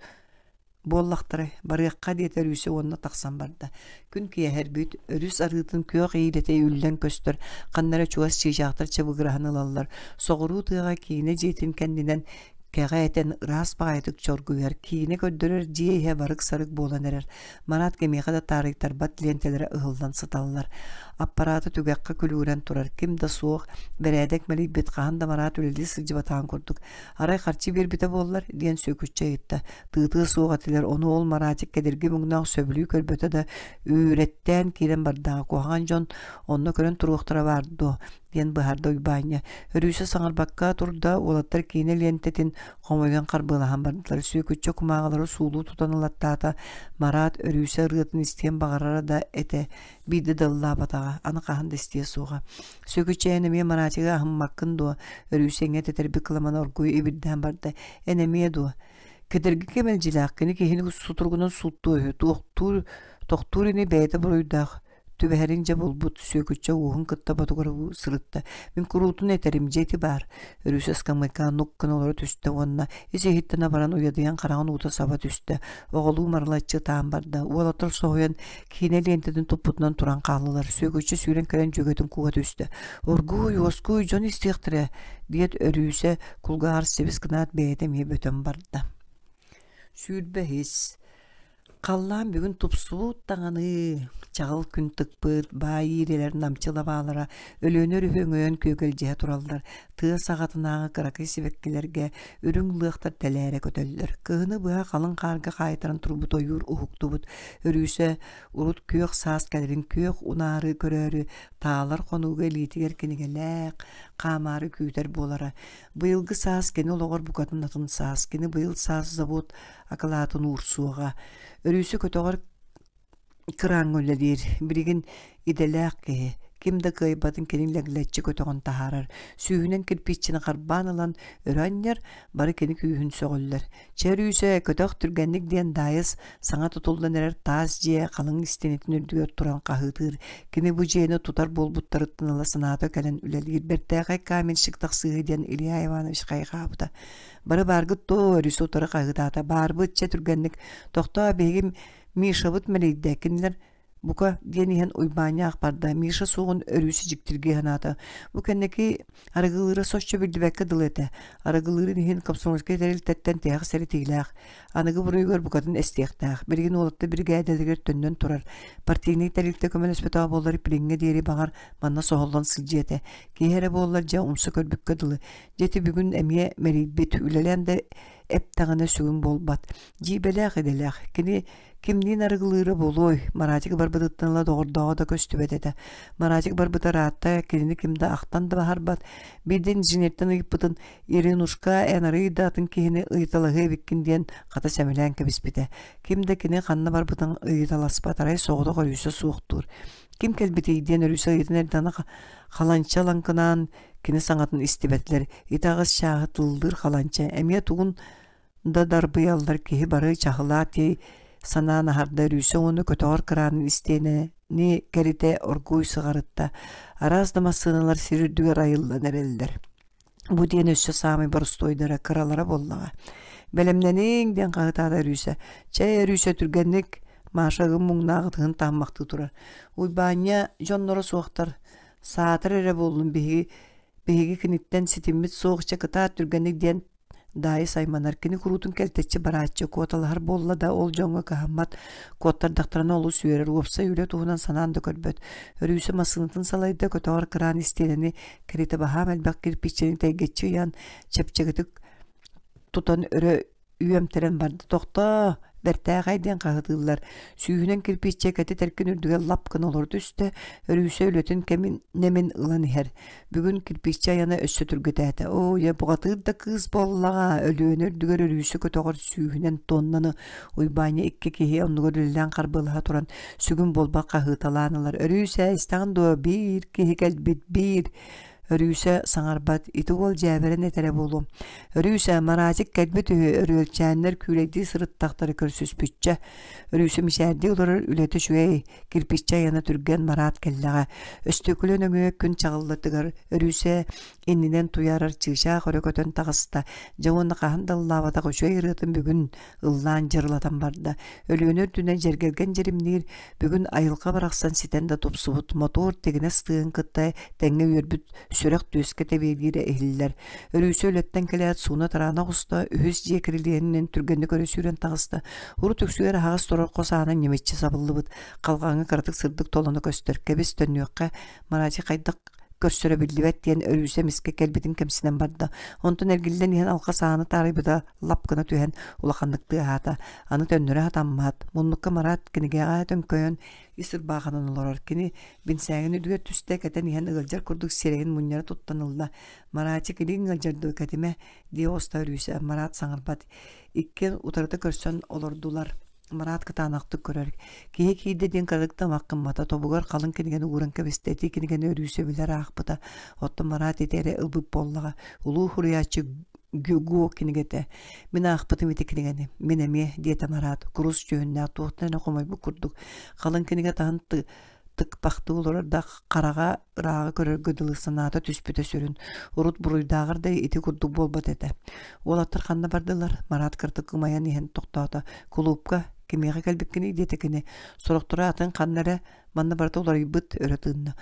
буоллахтарай, барыахха диэтэ Өрүүсэ уонна тахсан барда. Күн киэһэрбит, өрүс арыытын күөх иилэтэ үллэн көстөр, ханна эрэ чугас чыычаахтар чыбыгыраһан ылаллар. Соҕуруу тыаҕа киинэ дьиэтин кэннинэн кэҕэ этэн ыраас баҕайытык чоргуйар, киинэ көрдөрөр дьиэ иһэ барык-сарык буолан эрэр. Марат кимиэхэ да таарыйтарбат лиэнтэлэрэ ыһыллан сыталлар. Аппараата түгэххэ күлүгүрэн турар, ким да суох, бэрээдэк мэлийбит, хаһан да Марат үлэлии сылдьыбатаҕын курдук. Арай харчы биэрбитэ буоллар, диэн Сүөкүччэ ыйытта. Тыытыа суох этилэр, ону ол Маратик кэдирги муҥнаах сөбүлүү көрбөтө да, үүрэттээн киирэн бардаҕа куһаҕан дьон онно көрөн туруохтара баар дуо, диэн быһаарда Уйбаанньа. Өрүүсэ саҥарбакка турда, уолаттар киинэ лиэнтэтин хомуйан харбыалаһан бардылар. Сүөкүччэ кумааҕылары суулуу тутан ылаттаата. Марат Өрүүсэ ырыатын истиэн баҕарара да этэ, биирдэ да ыллаабатаҕа, аны хаһан да истиэ суоҕа. Сүөкүччэ эн эмиэ Маратигы аһыммаккын дуо? Өрүүсэ иҥэ тэтэрбит кыламана оргуй ибирдээн барда. Эн эмиэ дуо? Кэдэрги кэмэлдьилээх кини киһини сутуругунан сууттуо үһү, туохтуур, тохтуур ини бэйэтэ буруйдаах түбэһэрин дьэ булбут Сүөкүччэ уоһун кытта ботугуруу сырытта. Мин куруутун этэрим, дьэ ити баар. Өрүүсэ ыскамыайкаҕа нук гына олоро түстэ уонна ис-иһиттэн абаран уйадыйан хараҕын уута саба түстэ. Оҕолуу марылаччы ытаан барда. Уолаттар соһуйан Киинэ лиэнтэтин туппутунан туран хааллылар. Сүөкүччэ сүүрэн кэлэн дьүөгэтин кууһа түстэ. «Оргууй, уоскуй, дьон истиэхтэрэ» диэт Өрүүсэ кулгааҕар сибис гынаат бэйэтэ эмиэ бөтөн барда. 25 Халлаан бүгүн тупсубут даҕаны, чаҕыл күн тыкпыт, баай иирэлэр намчы лабаалара Өлүөнэ өрүһү өҥөйөн күөгэлдьиһэ тураллар, тыа саҕатынааҕы кыракый сибэккилэргэ үрүҥ лыахтар тэлээрэ көтөллөр. Кыһыны быһа халыҥ хаарга хаайтаран турбут ойуур уһуктубут. Өрүүсэ урут күөх саас кэлэрин күөх унаары көрөөрү таалар хонууга илиитигэр кинигэлээх, хаамаары күүтэр буолара. Быйылгы саас кини олоҕор букатын атын саас. Кини быйыл саас завод акылаатын уурсуоҕа. Өрүүсэ көтөҕөр кырааҥҥа үлэлиир, билигин идэлээх киһи. Ким да кыайбатын кини лэглэччи көтөҕөн таһаарар. Сүүһүнэн кирпииччэни харбаан ылан өрө анньар, бары кини күүһүн сөҕөллөр. Чэ, Өрүүсэ, көтөх түргэнник диэн Даайыс саҥа тутуллан эрэр таас дьиэ халыҥ истиэнэтин үрдүгэр туран хаһыытыыр. Кини бу дьиэни тутар буолбуттарыттан ыла санаата кэлэн үлэлиир бэртээхэй каменщик тахсыыһы диэн Илья Иванович хайҕаабыта. Бары бааргыт дуо, Өрүүсэ утары хаһыытаата. Баарбыт, чэ түргэнник. Тохтоо, биһиги Мишабыт мэлийдэ. Кинилэр Бука, диэн иһэн Уйбаанньа аах барда, Миша суоҕун өрүүсү дьиктиргии санаата. Бу кэнники арыгылыыра соччо биллибэккэ дылы этэ. Арыгылыырын иһин комсомольскай тэрилтэттэн тиһэх сэрэтиилээх, аныгы буруйугар букатын эстиэхтээх. Билигин уолаттар биригээдэлэригэр төннөн турар. Партийнай тэрилтэ көмөлөспөтөҕө буоллар билиҥҥэ диэри баҕар манна соһуллан сылдьыа этэ. Киһи эрэ буоллар дьэ умса көрбүккэ дылы. Дьэ ити бүгүн эмиэ мэлийбит, үлэлээн да эптэҕинэ сүгүн буолбат. Дьиибэлээх идэлээх. Кини Кимниин арыгылыыра буолуой, Маратик барбытыттан ыла доҕордооҕо да көстүбэт этэ. Маратик барбыта ыраатта, кинини ким да ахтан да баһарбат. Биирдэ инженертэн ыйыппытын «Иринушка, эн арыый да атын киһини ыйыталаһыа эбиккин» диэн хата сэмэлээн кэбиспитэ. Ким да кини ханна барбытын ыйыталаспат, арай соҕотох Өрүүсэ суохтуур. Ким кэлбитий диэн Өрүүсэ ыйытан эрдэҕинэ халанча лаҥкынаан кини саҥатын истибэтилэр. Ити аҕыс чааһы тыллыыр халанча эмиэ тугун да дарбыйаллар киһи бары чаһылаа тиэй санаан аһарда Өрүүсэ уонна көтөҕөр кыраанын истиэнэни кэритэ оргууй сыҕарытта. Араас да массыыналар сир үрдүгэр айыллан эрэллэр. Бу диэн өссө саамай боростуойдара кыралара буоллаҕа. Бэлэмнэниҥ диэн хаһытаата Өрүүсэ. Чэй Өрүүсэ түргэнник Маша ыгым муҥнаах ытыһын таһыммахтыы турар. Уйбаанньа дьонноро суохтар. Саатар эрэ буоллун биһиги биһиги киниттэн ситиммит суох чэ кытаат түргэнник диэн Даайыс айманар, кини куруутун кэлтэччи барааччы, куоталаһар буолла да ол дьоҥҥо кыһаммат, куоттардахтарына олус үөрэр, уопсай үлэ туһунан санаан да көрбөт. Өрүүсэ массыынатын салайда, көтөҕөр кыраан истиэнэни кэритэ баһаам элбэх кирпииччэни тэйгэччи ыйаан, чэпчэкитик тутан өрө үөмтэрэн барда. Тохтоо, бэртээхэй диэн хаһытыыллар. Сүүһүнэн кирпииччэ кэтит эркин үрдүгэр лап гына олоро түстэ, Өрүүсэ үлэтин кэмин нэмин ылан иһэр. Бүгүн кирпииччэ айана өссө түргэтээтэ. Оо, ийэ бухатыыр да кыыс буоллаҕа, Өлүөнэ үрдүгэр Өрүүсэ көтөҕөр сүүһүнэн тоннаны Уйбаанньа икки киһи оннугар үлэлээн харбыалаһа туран сүгүн буолбах хаһыыталаан ылар. Өрүүсэ, истэҕин дуо, биир киһи кэлбит, биир Өрүүсэ саҥарбат, ити уол дьээбэрэн этэрэ буолуо. Өрүүсэ, Маратик кэлбит үһү, өрүөлчээннэр күүлэйдии сырыттахтара көрсүспүччэ. Өрүүсэ мичээрдии олорор үлэтэ үчүгэй, Кирпиччэ айана түргэн Марат кэллэҕэ. Өстүөкүлэ нөҥүө күн чаҕыллатыгар Өрүүсэ иннинэн туйаарар чыычаах өрө көтөн таҕыста. Дьэ уонна хаһан да ыллаабатах үчүгэй ырыатын бүгүн ыллаан дьырылатан барда. Өлүөнэ үрдүнэн дьэргэлгэн дьиримниир, бүгүн айылҕа барахсан ситэн да тупсубут, мотуор тигинэс тыаһын кытта тэҥҥэ үөрбүт сүрэх түөскэ тэбиэлиирэ иһиллэр. Өрүүсэ үлэттэн кэлээт сууна-тараана оҕуста, үһүс дьиэ кирилиэһинэн түргэнник өрө сүүрэн таҕыста. Урут үксүгэр аһаҕас турар хос аана ньимиччи сабыллыбыт, халҕаҥҥа кыратык сырдык толоно көстөр. Кэбис төннүөххэ, Марачи хайдах көрсөрө биллибэт диэн Өрүүсэ эмискэ кэлбитин кэмсинэн барда. Онтон эргиллэн иһэн алҕас ааны таарыйбыта лап гына түһэн улаханнык тыаһаата. Аны төннөрө хатаммат. Муннукка Марат кинигэҕэ төҥкөйөн ис ырбаахынан олорор. Кини Бинсээгин үрдүгэр түстэ, кэтэн иһэн ыалдьар курдук сирэйин мунньара туттан ылла. Маратик илииҥ ыалдьар дуо, кэтимэ, дии оҕуста Өрүүсэ. Марат саҥарбат. Иккиэн утарыта көрсөн олордулар. Марат кытаанахтык көрөр. Киһи киирдэ диэн кыратык да ымах гыммата, тобугар халыҥ кинигэни ууран кэбистэ. Ити кинигэни Өрүүсэ билэр аахпыта. Оттон Марат ити эрэ ылбыт буоллаҕа. Улуу суруйааччы Гюго кинигэтэ. Мин аахпытым ити кинигэни. Мин эмиэ, диэтэ Марат, курус дьүһүннээх, туохтан эрэ хомойбут курдук. Халыҥ кинигэ таһын тыкпахтыы олорор да хараҕа ырааҕы көрөргө дылы санаата түспүтэ сүрүн. Урут буруйдааҕар да ити курдук буолбат этэ. Уолаттар ханна бардылар? Марат кырдык ымайан иһэн тохтоото. Кулуупка кимиэхэ кэлбиккиний диэтэ кини. Сорохторо атын ханна эрэ манна барыта уларыйбыт өрө тыынна.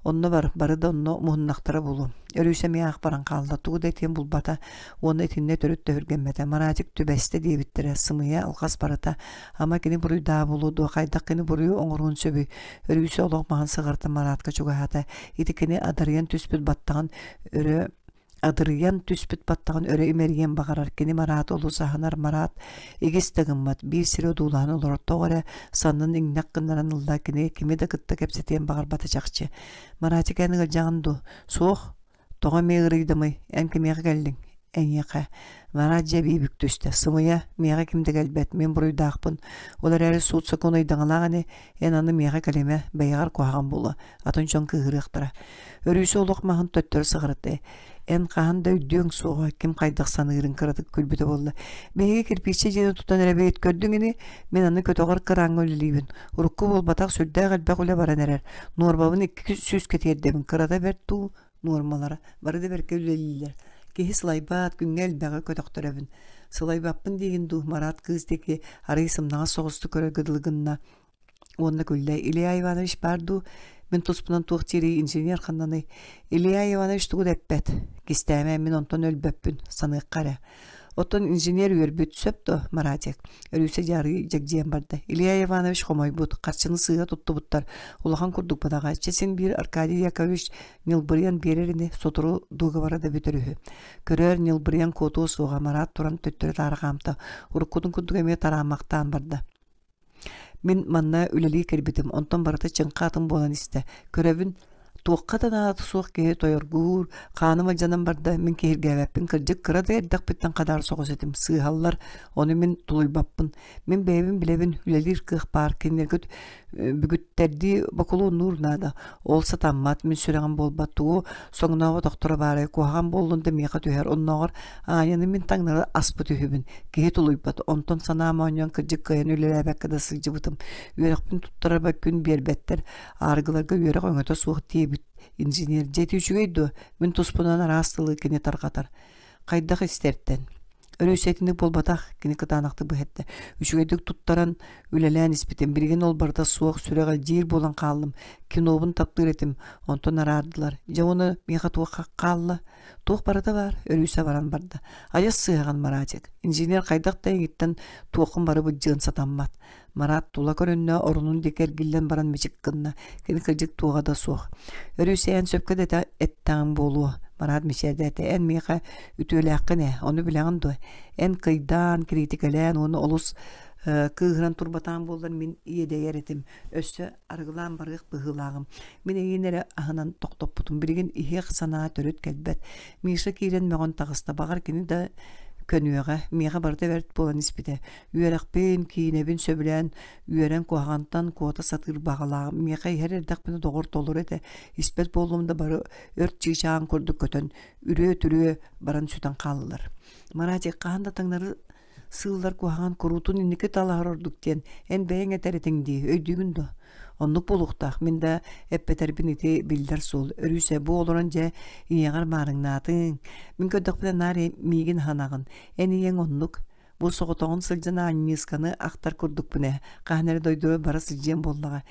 Онно бар, бары да онно муһуннахтара буолуо. Өрүүсэ эмиэ аах баран хаалла, тугу да этиэн булбата уонна итиннэ төрүт төһүргэммэтэ. Маратик түбэстэ диэбиттэрэ, сымыйа, алҕас барыта. Ама кини буруйдааҕа буолуо дуо, хайдах кини буруйу оҥоруон сөбүй? Өрүүсэ олох маһын сыҕарыта Маратка чугаһаата. Ити кини адарыйан түспүт баттаҕын өрө Адырыйан түспүт баттаҕын өрө имэрийэн баҕарар кини Марат олус аһынар Марат игис да гыммат биир сири одуулаһан олорор тоҕо эрэ саннын иҥнэх гыннаран ылла кини кими да кытта кэпсэтиэн баҕарбата чахчы Маратик эн ыалдьаҕын дуо суох тоҕо эмиэ ыарыйдамый эн кимиэхэ кэллиҥ Эйиэхэ. Марат дьэ эбии бүк түстэ. Сымыйа, миэхэ ким да кэлбэт, мин буруйдаахпын. Ол эрээри суут-сокуон ыйдаҥалаах ини, эн аны миэхэ кэлимэ, бэйэҕэр куһаҕан буолуо, атын дьон кыыһырыахтара. Өрүүсэ олох маһын төттөрү сыҕарытыы. Эн хаһан да өйдүөҥ суоҕа, ким хайдах саныырын кыратык күлбүтэ буолла. Биһиги кирпииччэ дьиэни тутан эрэбит, көрдүҥ ини, мин аны көтөҕөр кырааҥҥа үлэлиибин. Урукку буолбатах сүрдээх элбэх үлэ баран эрэр. Нуорбабын 200-кэ тиэрдэбин, кырата бэрт дуу, нуормалара бары да бэркэ үлэлииллэр. Киһи сылайбат, күҥҥэ элбэҕи көтөхтөрөбүн. Сылайбаппын диигин дуу, Марат кыыс диэки арыый сымнаҕас соҕустук көрөргө дылы гынна уонна күллэ. Илья Иванович баар дуу? Мин туспунан туох диирий, инженер ханнаный? Илья Иванович тугу да эппэт. Кистээмэ, мин онтон өлбөппүн, саныахха эрэ. Оттон инженер үөрбүт, сөп дуо, Маратик? Өрүүсэ дьаарый дьэгдьийэн барда. Илья Иванович хомойбут, харчыны сыыһа туттубуттар, улахан курдук бадаҕа. Чэ син биир Аркадий Яковлевич ньылбырыйан биэрэр ини, сотору дуогабара да бүтэр үһү. Көрөөр, ньылбырыйан куотуо суоҕа, Марат туран төттөрү-таары хаамта. Уруккутун курдук эмиэ тарааммахтаан барда. Мин манна үлэлии кэлбитим, онтон барыта чыҥха атын буолан истэ. Көрөбүн, туохха да наадата суох киһи тойоргуур, хааным алдьанан барда, мин киһиргээбэппин, кырдьык кыра да эрдэхпиттэн хадаар соҕус этим, сыыһаллар, ону мин тулуйбаппын. Мин бэйэбин билэбин, үлэлиир кыах баар, кинилэргэ бүгүттэрдии бокулуоннуур наада. Ол сатаммат, мин сүрэҕим буолбат, тугу соҥнооботохторо баарай, куһаҕан буоллун да миэхэ түһэр, оннооҕор Аайаны мин таҥнары аспыт үһүбүн, киһи тулуйбат, онтон санаам оонньоон кырдьык кыайан үлэлээбэккэ да сылдьыбытым. Үөрэхпин туттарарбар күн биэрбэттэр, ааргыларга үөрэх өҥөтө суох диэбит инженер дьиэтэ үчүгэй дуо? Мин туспунан араас тылы кини тарҕатар. Хайдах истэртэн? Өрүс итинник буолбатах, кини кытаанахтык быһэтте. Үчүгэйдик туттаран, үлэлээн испитим. Билигин ол барыта суох, сүрэҕэлдьиир буолан хааллым. Кинобун таптыыр этим, онтон араардылар. Дьэ уонна миэхэ туох хаалла? Туох барыта баар, Өрүүсэ баран барда. Айас сыһаҕын Маратик. Инженер хайдах да эйигиттэн туоххун бары былдьыан сатаммат. Марат тула көрүннэ, орунун диэки эргиллэн баран мичик гынна. Кини кырдьык туоҕа да суох. Өрүүсэ эн сөпкө да эттэҕиҥ буолуо. Марат мичээрдээтэ. Эн миэхэ үтүөлээххин ээ, ону билэҕин дуо? Эн кыйдаан, кириитикэлээн уонна олус кыыһыран турбатаҕым буоллар мин иэдэйэр этим. Өссө арыгылаан барыах быһыылааҕым. Мин эйигин эрэ аһынан тохтоппутум. Билигин иһиэх санаа төрүт кэлбэт. Миша киирэн мөҕөн таҕыста. Баҕар кини да көнүөҕэ. Миэхэ барыта бэрт буолан испитэ. Үөрэхпин, киинэбин сөбүлээн, үөрэн куһаҕантан куота сатыыр баҕалааҕым. Миэхэ иһэр эрдэхпинэ доҕор толору этэ. Испэт буоллум да бары өрт чыычааҕын курдук көтөн, үрүө-түрүө баран сүтэн хааллылар. Маратик хаһан да таҥнары Сыыллар куһаҕан куруутун инники талаһар ордук диэн эн бэйэҥ этэр этиҥ дии, өйдүүгүн дуо? Оннук буолуохтаах, мин да эппэтэрбин ити биллэр суол. Өрүүсэ бу олорон дьэ ийэҕэр маарыҥнаатыҥ. Мин көрдөхпүнэ наар миигин аһынаҕын. Эн ийэҥ оннук. Бу соҕотоҕун сылдьан Аанньыысканы ахтар курдукпун ээ. Хаһан эрэ дойдубар бара сылдьыам буоллаҕа.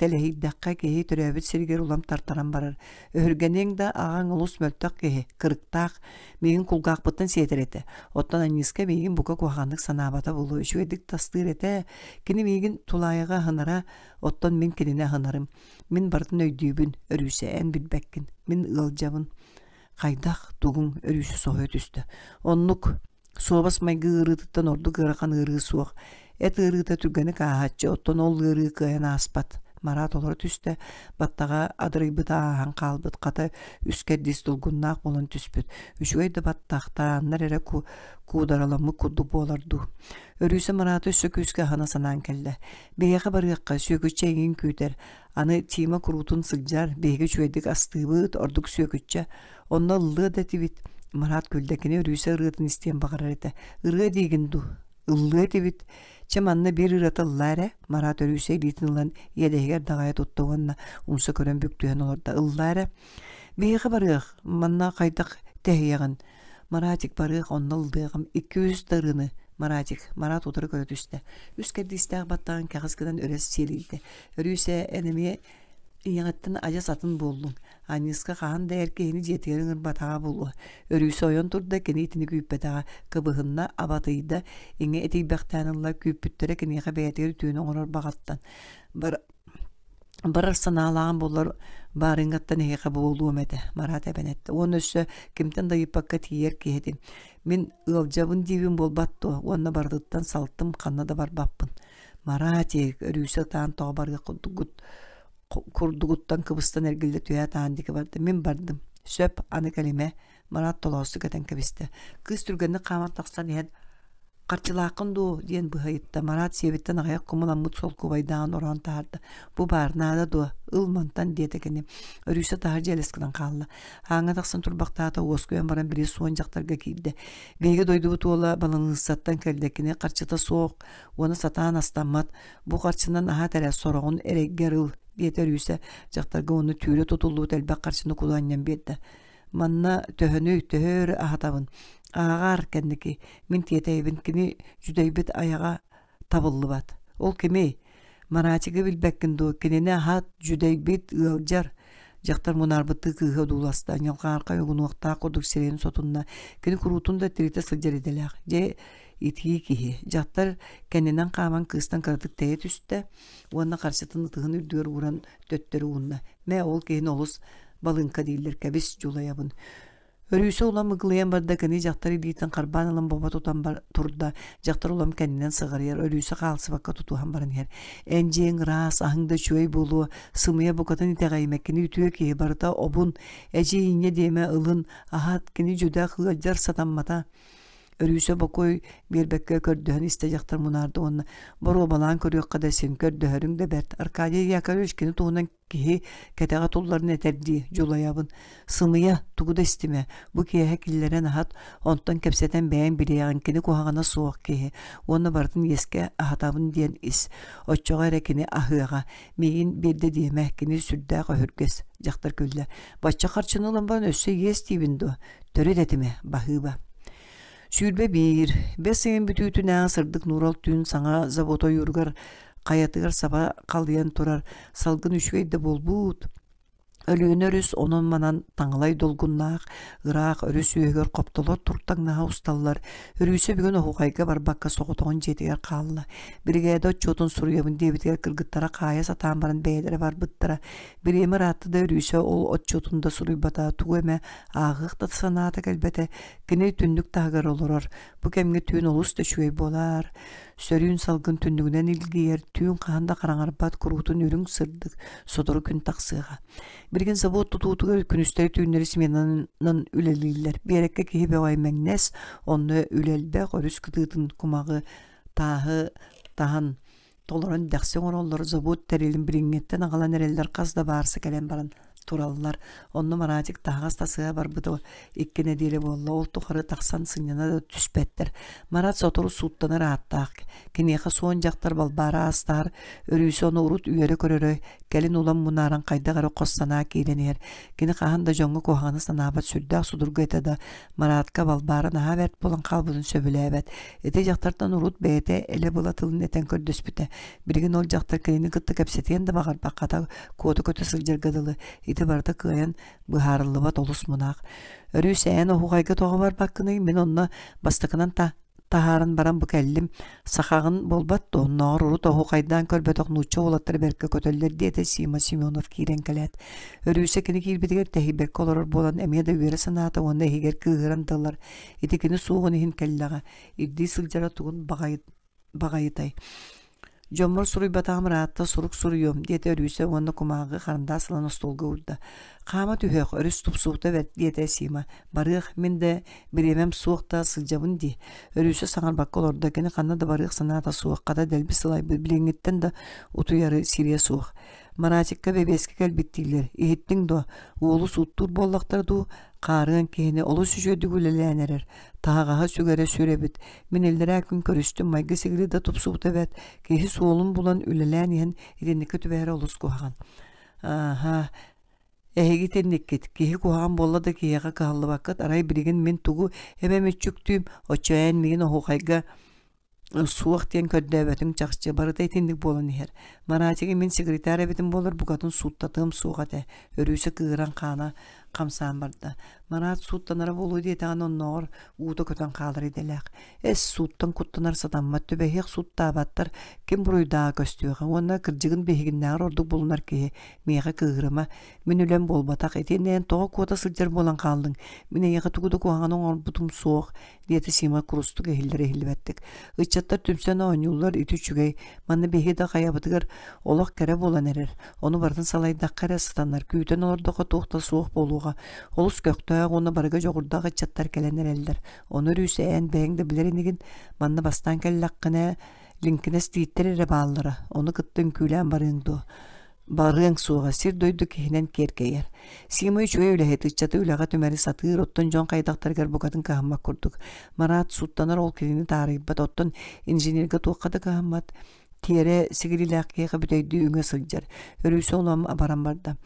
Тэлэһийдэххэ киһи төрөөбүт сиригэр улам тартаран барар. Өһүргэниэҥ да аҕаҥ олус мөлтөх киһи, кырыктаах. Миигин кулгаахпыттан сиэтэр этэ. Оттон Анньыыска миигин бука куһаҕаннык санаабата буолуо, үчүгэйдик тастыыр этэ. Кини миигин тулаайаҕа аһынара, оттон мин кинини аһынарым. Мин барытын өйдүүбүн, Өрүүсэ, эн билбэккин. Мин ыалдьабын. Хайдах, тугуҥ, Өрүүсэ соһуйа түстэ. Оннук, суобас майгы ыарыытыттан ордук ыарахан ыарыы суох. Эт ыарыыта түргэнник ааһааччы, оттон ол ыарыы кыайан ааспат. Марат олоро түстэ, баттаҕа адырыйбыта ааһан хаалбыт, хата үс кэрдиис долгуннаах буолан түспүт. Үчүгэй да баттах, тарааннар эрэ куудараламмыт курдук буолар дуу. Өрүүсэ Мараты өссө күүскэ аһына санаан кэллэ. Биһиэхэ барыахха, Сүөкүччэ эйигин күүтэр. Аны Тима куруутун сылдьар, биһиги үчүгэйдик астыыбыт, ордук Сүөкүччэ. Онно ыллыа да этибит. Марат күллэ, кини Өрүүсэ ырыатын истиэн баҕарар этэ. Ырыа диигин дуу? Ыллыа этибит. Чэ манна биир ырыата ыллаа эрэ, Марат Өрүүсэ илиитин ылан иэдэһигэр даҕайа тутта уонна умса көрөн бүк түһэн олордо. Ыллаа эрэ. Биһиэхэ барыах, манна хайдах тэһийэҕин? Маратик барыах, онно ыллыаҕым. Икки-үс да ырыаны. Маратик, Марат утары көрө түстэ. Үс кэрдиистээх баттаҕын кэҕис гынан өрө сиэлийдэ. Өрүүсэ, эн эмиэ Ийэҕиттэн адьас атын буоллуҥ, Анньыыска хаһан да эр киһини дьиэтигэр ыҥырбатаҕа буолуо. Өрүүсэ ойон турда, кини итини күүппэтэҕэ, кыбыһынна, абатыйда, иҥэ итийбэхтээн ылла, күүппүттэрэ киниэхэ бэйэтигэр үтүөнү оҥорор баҕаттан. Бар барар санаалааҕым буоллар баарыҥҥаттан эһиэхэ буолуом этэ, Марат эбэн эттэ. Уонна өссө кимтэн да ыйыппакка тиийэр киһи этим. Мин ыалдьабын диибин буолбат дуо, уонна барытыттан салтым, ханна да барбаппын. Маратик, Өрүүсэ ытаан тоҕо барыах курдугут курдугуттан кыбыстан эргиллэ түһээт аан диэки барда. Мин бардым. Сөп, аны кэлимэ. Марат толоостук этэн кэбистэ. Кыыс түргэнник хааман тахсан иһэн «Харчылааххын дуо?» диэн быһайытта. Марат сиэбиттэн аҕыйах кумуламмыт солкуобайдааҕын ороон таһаарда. «Бу баар, наада дуо? Ыл мантан» диэтэ кини. Өрүүсэ таһырдьа элэс гынан хаалла. Ааҥҥа тахсан турбахтаата, уоскуйан баран били суон дьахтарга киирдэ. «Биһиги дойдубут уола баланыыссаттан кэллэ, кини харчыта суох уонна сатаан астаммат. Бу харчынан аһаат эрэ, сороҕун эрэйгэр ыл» диэтэ Өрүүсэ дьахтарга уонна түүрэ тутуллубут элбэх харчыны куду анньан биэрдэ. Манна төһөнүй, төһө өр аһатабын? Ааҕаар кэнники, мин тиэтэйэбин, кини дьүдэйбит айаҕа табыллыбат. Ол кимий? Маратигы билбэккин дуо, кинини аһат, дьүдэйбит, ыалдьар. Дьахтар мунаарбыттыы кыыһы одууласта, ньалҕаархай угунуохтаах курдук сирэйин сотунна. Кини куруутун да тиритэ сылдьар идэлээх. Дьэ, итии киһи. Дьахтар кэннинэн хааман кыыстан кыратык тэйэ түстэ уонна харчытын ытыһын үрдүгэр ууран төттөрү уунна. Мэ, ол киһини олус балыыҥка дииллэр, кэбис, дьулайабын. Өрүүсэ улам ыгылыйан барда, кини дьахтар илиитин харбаан ылан бобо тутан бар, турда. Дьахтар улам кэннинэн сыҕарыйар, Өрүүсэ хаалсыбакка тутуһан баран иһэр. Эн дьиэҥ ыраас, аһыҥ да үчүгэй буолуо, сымыйа букатын итэҕэйимэ, кини үтүө киһи, барыта обун, эдьиий инньэ диэмэ, ылын, аһат, кини дьүдэх, ыалдьар сатаммата. Өрүүсэ бокуой биэрбэккэ көрдөһөн истэ дьахтар мунаарда уонна боруобалаан көрүөххэ да син көрдөһөрүҥ да бэрт. Аркадий Яковлевич кини туһунан киһи кэтэҕэ тулларын этэрдии дьулайабын. Сымыйа, тугу да истимэ, бу киэһэ киллэрэн аһат, онтон кэпсэтэн бэйэҥ билиэҕиҥ кини куһаҕана суох киһи уонна барытын иэскэ аһатабын диэн ис. Оччоҕо эрэ кини аһыаҕа. Миигин биэрдэ диэмэ, кини сүрдээх өһүргэс, дьахтар күллэ. Бачча харчыны ылан баран өссө иэс диибин дуо? Төрүт этимэ, баһыыба. 21. Бэс ыйын бүтүүтүнээҕи сырдык нуурал түүн саҥа завод ойууругар хайатыгар саба халыйан турар салгын үчүгэй да буолбут. Өлүөнэ өрүс онон-манан таҥалай долгуннаах, ыраах өрүс үөһүгэр хоптолор туртаҥнаһа усталлар. Өрүүсэ бүгүн оһуохайга барбакка соҕотоҕун дьиэтигэр хаалла. Биригээдэ отчуотун суруйабын диэбитигэр кыргыттара хаайа сатаан баран бэйэлэрэ барбыттара. Бириэмэ ыраатта да Өрүүсэ ол отчуотун да суруйбата, тугу эмэ ааҕыах да санаата кэлбэтэ. Кини түннүк таһыгар олорор. Бу кэмҥэ түүн олус да үчүгэй буолаар. Сөрүүн салгын түннүгүнэн илгийэр, түүн хаһан да хараҥарбат куруутун үрүҥ сырдык, сотору күн тахсыаҕа. Билигин завод тутуутугар күнүстэри-түүннэри сменанан үлэлииллэр. Биэрэккэ киһи бөҕө эймэҥнэс, онно үлэ элбэх, өрүс кытыытын кумаҕы, тааһы таһан толорон дэхси оҥороллор, завод тэрилин билиҥҥиттэн аҕалан эрэллэр, хас да баарса кэлэн баран тураллар. Онно Маратик таһаҕас тасыһа барбыта икки нэдиэлэ буолла. Ол тухары тахсан сынньана да түспэттэр. Марат сотору сууттанар ааттаах. Киниэхэ суон дьахтар Балбаара аастаһар, Өрүүсэ ону урут үөрэ көрөрө, кэлин улам мунааран хайдах эрэ хос санаа киирэн иһэр. Кини хаһан да дьоҥҥо куһаҕаны санаабат сүрдээх судургу этэ да, Маратка Балбаара наһаа бэрт буолан хаалбытын сөбүлээбэт. Ити дьахтартан урут бэйэтэ элэ-была тылын этэн көрдөспүтэ. Билигин ол дьахтар кинини кытта кэпсэтиэн да баҕарбат, хата куота көтө сылдьарга дылы, ити барыта кыайан быһаарыллыбат олус мунаах. Өрүү сээн оһуохайга тоҕо барбаккыный, мин онно бастакынан та таһааран баран бу кэллим. Сахаҕын буолбат дуо, оннооҕор урут оһуохайдаан көрбөтөх нуучча уолаттара бэркэ көтөллөр диэтэ Сима Семенов киирэн кэлээт. Өрүүсэ кини киирбитигэр тэһийбэккэ олорор буолан эмиэ да үөрэ санаата уонна иһигэр кыыһыран да ылар. Ити кини суоҕун иһин кэллэҕэ, ирдии сылдьара тугун баҕайытай. Дьоммор суруйбатаҕым ыраатта сурук суруйуом, диэтэ Өрүүсэ уонна кумааҕы харандаас ылан остуолга уурда. Хаама түһүөх, өрүс тупсубута бэрт, диэтэ Сима. Барыах, мин да бириэмэм суох да сылдьабын дии. Өрүүсэ саҥарбакка олордо, кини ханна да барыах санаата суох, хата дэлби сылайбыт, билиҥҥиттэн да утуйары сириэ суох. Маратикка бэбиэскэ кэлбит дииллэр. Иһиттиҥ дуо? Уолу сууттуур буоллахтара дуу? Хаарыан киһини олус үчүгэйдик үлэлээн эрэр. Таһаҕаһа сүгэрэ сүр эбит. Мин иллэрээ күн көрүстүм, майгы-сигили да тупсубута эбээт. Киһи суолун булан үлэлээн иһэн итинниккэ түбэһэрэ олус куһаҕан. Ааһа, эһиги итинниккит. Киһи куһаҕан буолла да киһиэхэ кыһаллыбаккыт. Арай билигин мин тугу эмэ мүччүктүүм, оччо эн миигин оһуохайга суох диэн көрдөөбөтүҥ чахчы, барыта итинник буолан иһэр. Маратигы мин секретарь эбитим буоллар букатын сууттатыам суох этэ, Өрүүсэ кыыһыран хаана хамсаан барда. Марат сууттанара буолуо диэтэҕинэ оннооҕор уута көтөн хаалар идэлээх. Эс, сууттан куттанар сатаммат, түбэһиэх сууттаабаттар, ким буруйдааҕа көстүөҕэ уонна кырдьыгын биһигиннээҕэр ордук булунар киһи миэхэ кыыһырыма, мин үлэм буолбатах, итиэннэ эн тоҕо куота сылдьар буолан хааллыҥ, мин эйиэхэ тугу да куһаҕаны оҥорбутум суох, диэтэ Сима курустук иһиллэр-иһиллибэттик. Ыччаттар түмсэн оонньууллар ити үчүгэй. Манна биһиги да хайабытыгар олох кэрэ буолан эрэр. Ону барытын салайдахха эрэ сытаннар, күүтэн олордоххо туох да суох буолуоҕа. буолуоҕа. Олус көхтөөх уонна барыга дьоҕурдаах ыччаттар кэлэн эрэллэр. Ону өрүүсэ эн бэйэҥ да билэр инигин. Манна бастаан кэллэххинэ, лиҥкинэс тииттэр эрэ бааллара. Ону кытта үҥкүүлээн барыаҥ дуо? Барыаҥ суоҕа, сир-дойду киһинэн киэркэйэр. Сима үчүгэй үлэһит, ыччаты үлэҕэ түмэри сатыыр, оттон дьон хайдахтарыгар букатын кыһаммат курдук. Марат сууттанар ол кинини таарыйбат, оттон инженергэ туохха да кыһаммат. Тиэрэ сигилилээх киһиэхэ бүтэйдии үҥэ сылдьар. Өрүүсэ улам абаран барда.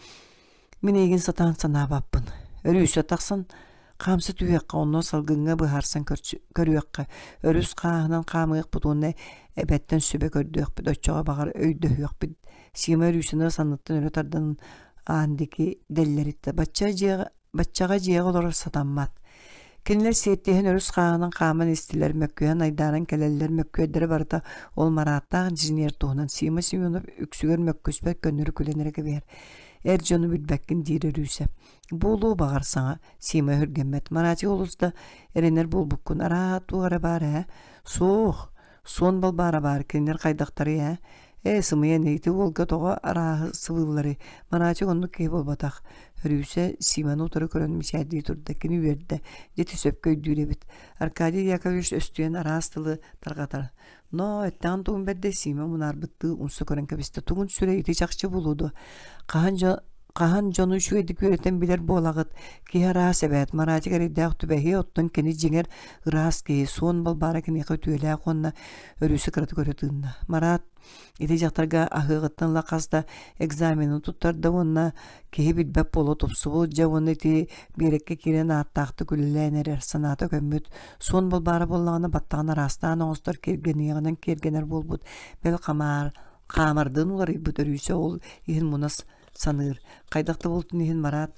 Мин эйигин сатаан санаабаппын. Өрүүсэ тахсан хаамса түһүөххэ, онно салгыҥҥа быһаарсан көрүөххэ. Өрүс хааһынан хаамыахпыт уонна эбэттэн сүбэ көрдүөхпүт, оччоҕо баҕар өйдөһүөхпүт. Сима Өрүүсэни санныттан өрө тардан аан диэки дэллэриттэ. Бачча дьиэҕэ, баччаҕа дьиэҕэ олорор сатаммат. Кинилэр сиэттиһэн өрүс хааһынан хааман истилэр, мөккүһэн айдааран кэлэллэр, мөккүөрдэрэ барыта ол Марааттаах инженер туһунан Сима Семенов үксүгэр мөккүспэт көннөрү күлэн эрэ кэбиһэр. Эр дьону билбэккин диир Өрүүсэ. Буолуо баҕар саҥа, Сима өһүргэммэт. Маратик олус да эрэнэр буолбуккун, араа туох эрэ баар ээ. Суох, Суон Балбаара баар, кинилэр хайдахтарый ээ? Ээ, сымыйа ини, ити уолга тоҕо арааһы сыбыылларый? Мараачык оннук киһи буолбатах. Өрүүсэ Симаны утары көрөн мичээрдии турда, кини үөрдэ, дьэ ити сөпкө өйдүүр эбит. Аркадий Яковлевич өстүйэн араас тылы тарҕатар. Но, эттэҕин тугун бэрдэй Сима мунаарбыттыы умса көрөн кэбистэ. Тугун сүрэй ити чахчы буолуо дуо? Хаһан дьон Хаһан дьону үчүгэйдик үөрэтэн билэр буолаҕыт? Киһи араас эбээт, Маратик эрэйдээх түбэһиэ, оттон кини дьиҥэр ыраас киһи, суон Балбаара киниэхэ үтүөлээх уонна өрүүсэ кыратык өрө тыынна. Марат ити дьахтарга аһыаҕыттан ыла хас да экзамены туттарда уонна киһи билбэт буола тупсубут, дьэ уонна ити биэрэккэ киирэн ааттаахтык үлэлээн эрэр, санаата көммүт. Суон Балбаара буоллаҕына баттаҕын араастаан оҥостор киэргэниэҕинэн киэргэнэр буолбут, бэл хамаар хаамардыын уларыйбыт өрүүсэ ол иһин мунас саныыр. Хайдах да буолтун иһин Марат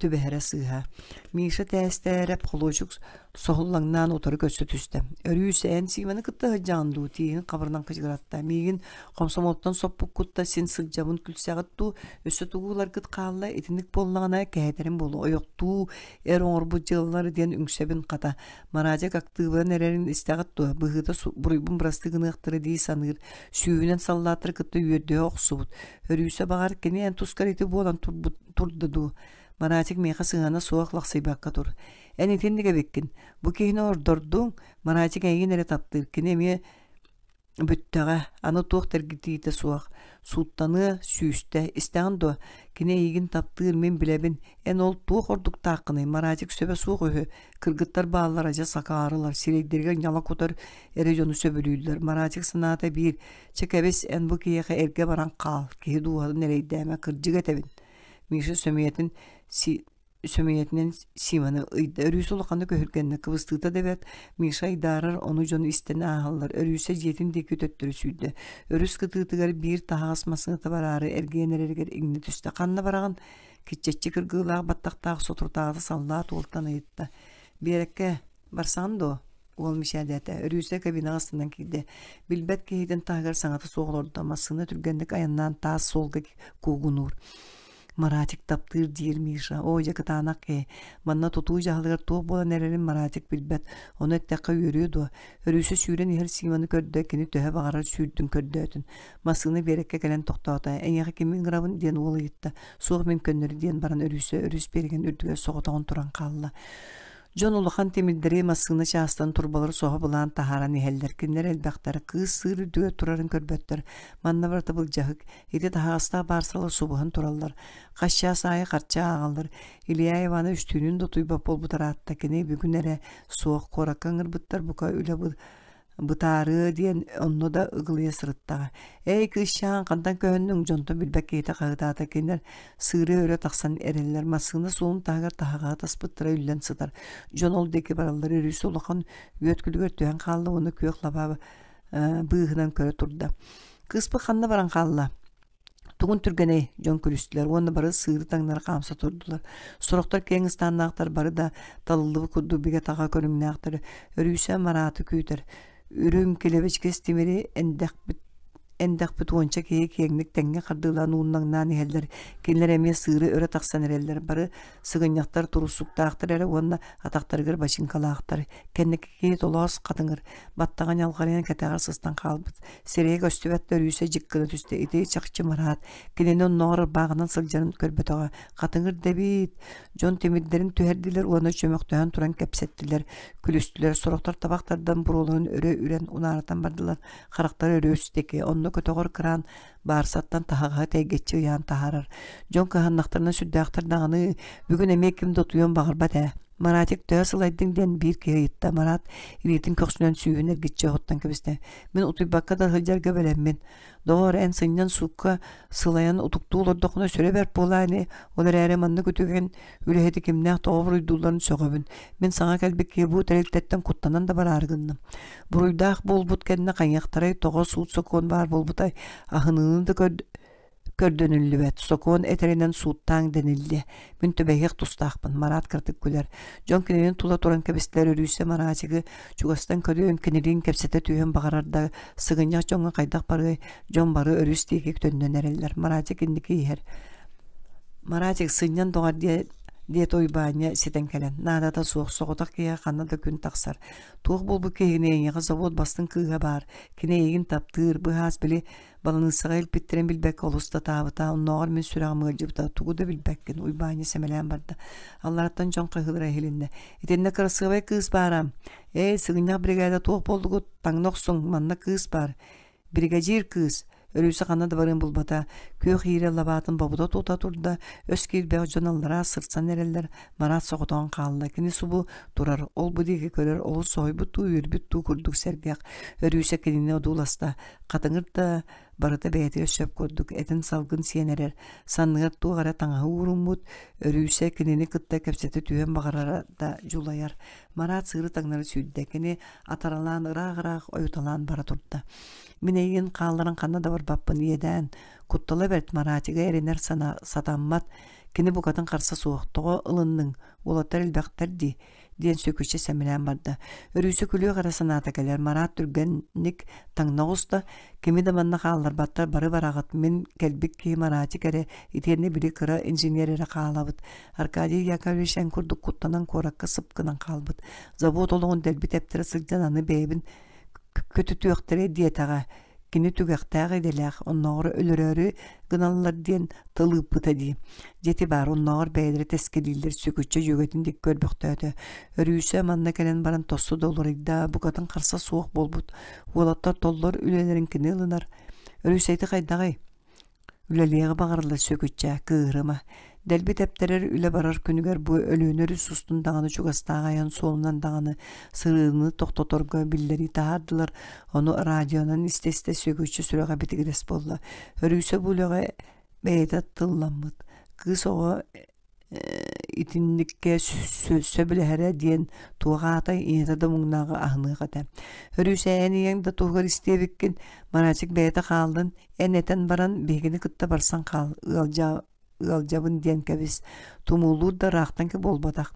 түбэһэрэ сыыһа. Миша тээстээрэп холуочук соһуллаҥнаан утары көрсө түстэ. Өрүү сээн Симаны кытта сылдьаҕын дуу, тииһин хабырынан кыдьыгыратта. Миигин хомсомолтон соппуккутта син сылдьабын күлсэҕит дуу, өссө тугу ыларгыт хаалла, итинник буоллаҕына кэһэтэрим буолуо. Ойохтуу эр оҥорбут дьыалалар диэн үҥсэбин хата. Марадьык актыыбыран эрэрин истэҕит дуо, быһыыта буруйбун бырастыы гыныахтара дии саныыр. Сүүһүнэн саллааттары кытта үөрдүһэ охсубут. Өрүүсэ баҕар кини эн тускар ити буолан турбут турда дуу? Маратик миэхэ сыһыана суох лахсыйбакка тур. Эн итинник эбиккин. Бу киһини ордордуҥ. Маратик эйигин эрэ таптыыр. Кини эмиэ бүттэҕэ. Аны туох да эргитиитэ суох. Сууттаныа сүүстэ. Истэҕин дуо? Кини эйигин таптыыр, мин билэбин. Эн ол туох ордуктааххыный? Маратик сөбө суох үһү. Кыргыттар бааллар адьас акаарылар, сирэйдэригэр ньала кутар эрэ дьону сөбүлүүллэр. Маратик санаата биир, Чэ кэбис, эн бу киһиэхэ эргэ баран хаал, киһи дууһатын эрэйдээмэ, кырдьык этэбин. Миша сөмүйэтин си сөмүйэтинэн Симаны ыйда. Өрүүсэ улаханнык өһүргэннэ, кыбыстыыта да бэрт. Миша айдаарар, ону дьон истэн ааһаллар. Өрүүсэ дьиэтин диэки төттөрү сүүрдэ. Өрүс кытыытыгар биир таһаҕас массыыната бараары эргийэн эрэригэр иҥнэ түстэ. Ханна бараҕын? Киччэччи кыргыылаах баттахтаах соторутааҕыта саллаат уолтан ыйытта. Биэрэккэ, барсаҕын дуо? Уол мичээрдээтэ. Өрүүсэ кабинаҕа ыстанан киирдэ. Билбэт киһитин таһыгар саҥата суох олордо. Массыына түргэнник айаннаан таас суолга куугунуур. Маратик таптыыр диир Миша. Оо, дьэ кытаанах киһи. Манна тутуу дьаһалыгар туох буолан эрэрин Маратик билбэт. Ону эттэххэ үөрүө дуо? Өрүүсэ сүүрэн иһэр Симаны көрдө, кини төһө баҕарар сүүрдүн көрдөөтүн. Массыына биэрэккэ кэлэн тохтоото. Эйиэхэ кими ыҥырабын диэн уол ыйытта. Суох мин көннөрү диэн баран Өрүүсэ өрүс биэрэгин үрдүгэр соҕотоҕун туран хаалла. Дьон улахан тимирдэри массыына чаастан турбалары соһо былаан таһааран иһэллэр. Кинилэр элбэхтэр, кыыс сыыр үрдүгэр турарын көрбөттөр. Манна барыта былдьаһык. Ити таһаҕастаах баарсалар субуһан тураллар. Хас чаас аайы харчы ааҕаллар. Илья Иванович түүнүн да утуйбат буолбут ыраатта. Кини бүгүн эрэ суох куоракка ыҥырбыттар бука үлэ бытаарыа диэн онно да ыгылыйа сырыттаҕа. Эй, кыысчаан, хантан көһүннүҥ? Дьонтон билбэт киһитэ хаһыытаата. Кинилэр сыыры өрө тахсан эрэллэр. Массыына суолун таһыгар таһаҕаһы таспыттара үллэн сытар. Дьон ол диэки бараллар. Өрүүсэ улахан үөт күлүгэр түһэн хаалла уонна күөх лабаа быыһынан көрө турда. Кыыспыт ханна баран хаалла? Тугун түргэнэй, дьон күлүстүлэр уонна бары сыыры таҥнары хаамса турдулар. Сорохтор киэҥ ыстааннаахтар бары да талыллыбыт курдук бигэ-таҕа көрүҥнээхтэр. Өрүүсэ Марааты күүтэр. Үрүҥ килэбичкэс тимири эндэхпит эндэхпит уонча киһи киэҥник тэҥҥэ хардыылаан ууннаҥнаан иһэллэр. Кинилэр эмиэ сыыры өрө тахсан эрэллэр. Бары сыгынньахтар туруссуктаахтар эрэ уонна атахтарыгар бачыыҥкалаахтар. Кэнники киһи толоос хатыҥыр, баттаҕа ньалҕарыйан кэтэҕэр сыстан хаалбыт. Сирэйэ көстүбэт да өрүүсэ дьик гына түстэ. Ити чахчы Мараат. Кинини оннооҕор ырбааҕынан сылдьарын көрбөтөҕө. Хатыҥыр да эбит. Дьон тимирдэрин түһэрдилэр уонна чөмөхтөһөн туран кэпсэттилэр, күлүстүлэр. Сорохтор табах тардан буруоларын өрө үрэн унаарытан бардылар. Харахтара өрө үстэки. Онно көтөҕөр кыраан баарсаттан таһаҕаһы тэйгэччи ыйаан таһаарар. Дьон кыһаннахтарына сүрдээхтэр даҕаны, бүгүн эмиэ ким да утуйуон баҕарбат ээ. Маратик төһө сылайдыҥ диэн биир киһи ыйытта. Марат илиитин көхсүнэн сүүһүн эргиччи оһуттан кэбистэ. Мин утуйбакка да сылдьарга бэлэммин. Доҕоор, эн сынньан суукка сылайан утуктуу олордоххуна сүрэ бэрт буолаа ини. Ол эрээри маннык үтүгэн үлэһити кимнээх тоҕо буруйдуулларын сөҕөбүн. Мин саҥа кэлбит киһи бу тэрилтэттэн куттанан да бараары гынным. Буруйдаах буолбут кэннэ хайыахтарай, тоҕо суут-сокуон баар буолбутай, аһыныыны да көрдөнүллүбэт, сокуон этэринэн сууттааҥ дэниллиэ. Мин түбэһиэх тустаахпын, Марат кыратык күлэр. Дьон кинини тула туран кэбистилэр Өрүүсэ Маратигы чугастан көрүөн, кинилиин кэпсэтэ түһүөн баҕарар да, сыгынньах дьоҥҥо хайдах барыай, дьон бары өрүс диэки төннөн эрэллэр. Маратик инники иһэр. Маратик сынньан доҕор диэ диэт Уйбаанньа ситэн кэлэн, наадата суох, соҕотох киһиэхэ ханна да күн тахсар. Туох буолбут киһини эйиэхэ завод бастыҥ кыыһа баар, кини эйигин таптыыр, быһаас били Баланыыссаҕа илпиттэрин билбэккэ олус татаабыта, оннооҕор мин сүрэҕим ыалдьыбыта, тугу да билбэккин, Уйбаанньа сэмэлээн барда. Аллараттан дьон хаһыылара иһилиннэ. Итиннэ кырасыабай кыыс баара. Эй, сыгынньах биригээдэ туох буоллугут? Таҥна охсуҥ, манна кыыс баар. Биригэдьиир кыыс. Өрүүсэ ханна да барыан булбата. Күөх иирэ лабаатын бобута тута турда, өс киирбэх дьон аллараа сырсан эрэллэр, Марат соҕотоҕун хаалла. Кини субу турар, ол-бу диэки көрөр, олус соһуйбут дуу, үөрбүт дуу курдук сэргэх. Өрүүсэ кинини одууласта. Хатыҥыр да барыта бэйэтигэр сөп курдук этин салгын сиэн эрэр, санныгар туох эрэ таҥаһы ууруммут, Өрүүсэ кинини кытта кэпсэтэ түһүөн баҕарара да дьулайар. Марат сыыры таҥнары сүүрдэ, кини атаралаан ыраах-ыраах ойуталаан бара турда. Мин эйигин хаалларан ханна да барбаппын, иэдээн, куттала бэрт Маратига эрэнэр сана сатаммат, кини букатын харса суох, тоҕо ылынныҥ, уолаттар элбэхтэр дии диэн сүкүччү сэмэлээн барда. Өрүүсэ күлүөх эрэ санаата кэлэр. Марат түргэнник таҥна оҕуста. Кими да манна хаалларбаттар, бары бараҕыт. Мин кэлбит киһи Маратик эрэ, итиэннэ били кыра инженер эрэ хаалабыт. Аркадий Яковлевич эн курдук куттанан куоракка сып гынан хаалбыт. Завод олоҕун дэлби тэптэрэ сылдьан аны бэйэбин көтүтүөхтэрэ диэтэҕэ. Кини түгэхтээх идэлээх, оннооҕор өлөрөөрү гыналлар диэн тыл ыыппыта дии. Дьэ ити баар, оннооҕор бэйэлэрэ тэскилииллэр, сүкүччэ дьүөгэтин диэки көрбөхтөөтө. Өрүүсэ манна кэлэн баран тосту да уларыйда, букатын харса суох буолбут. Уолаттар толлор үлэлэрин кини ылынар. Өрүүсэ ити хайдаҕый? Үлэлиэҕи баҕарыллар сүөкүччэ, кыыһырыма. Дэлби тэптэрэр үлэ барар күнүгэр бу Өлүөнэ өрүс устун даҕаны чугастааҕы айан суолунан даҕаны сырыыны тохтоторго биллэрии таһаардылар, ону радионан истэ-истэ сүөкүччэ сүрэҕэ битигирэс буолла. Өрүүсэ бу үлэҕэ бэйэтэ тылламмыт. Кыыс оҕо итинниккэ сөбүлэһэрэ диэн туох аатай ийэтэ да муҥнааҕы аһыныах этэ. Өрүүсэ эн ийэҥ да туһугар истиэбиккин, Маратик бэйэтэ хааллын, эн этэн баран биһигини кытта барсан хаал, ыалдьа ыалдьабын диэн кэбис, тумуулуур да ыраахтан буолбатах.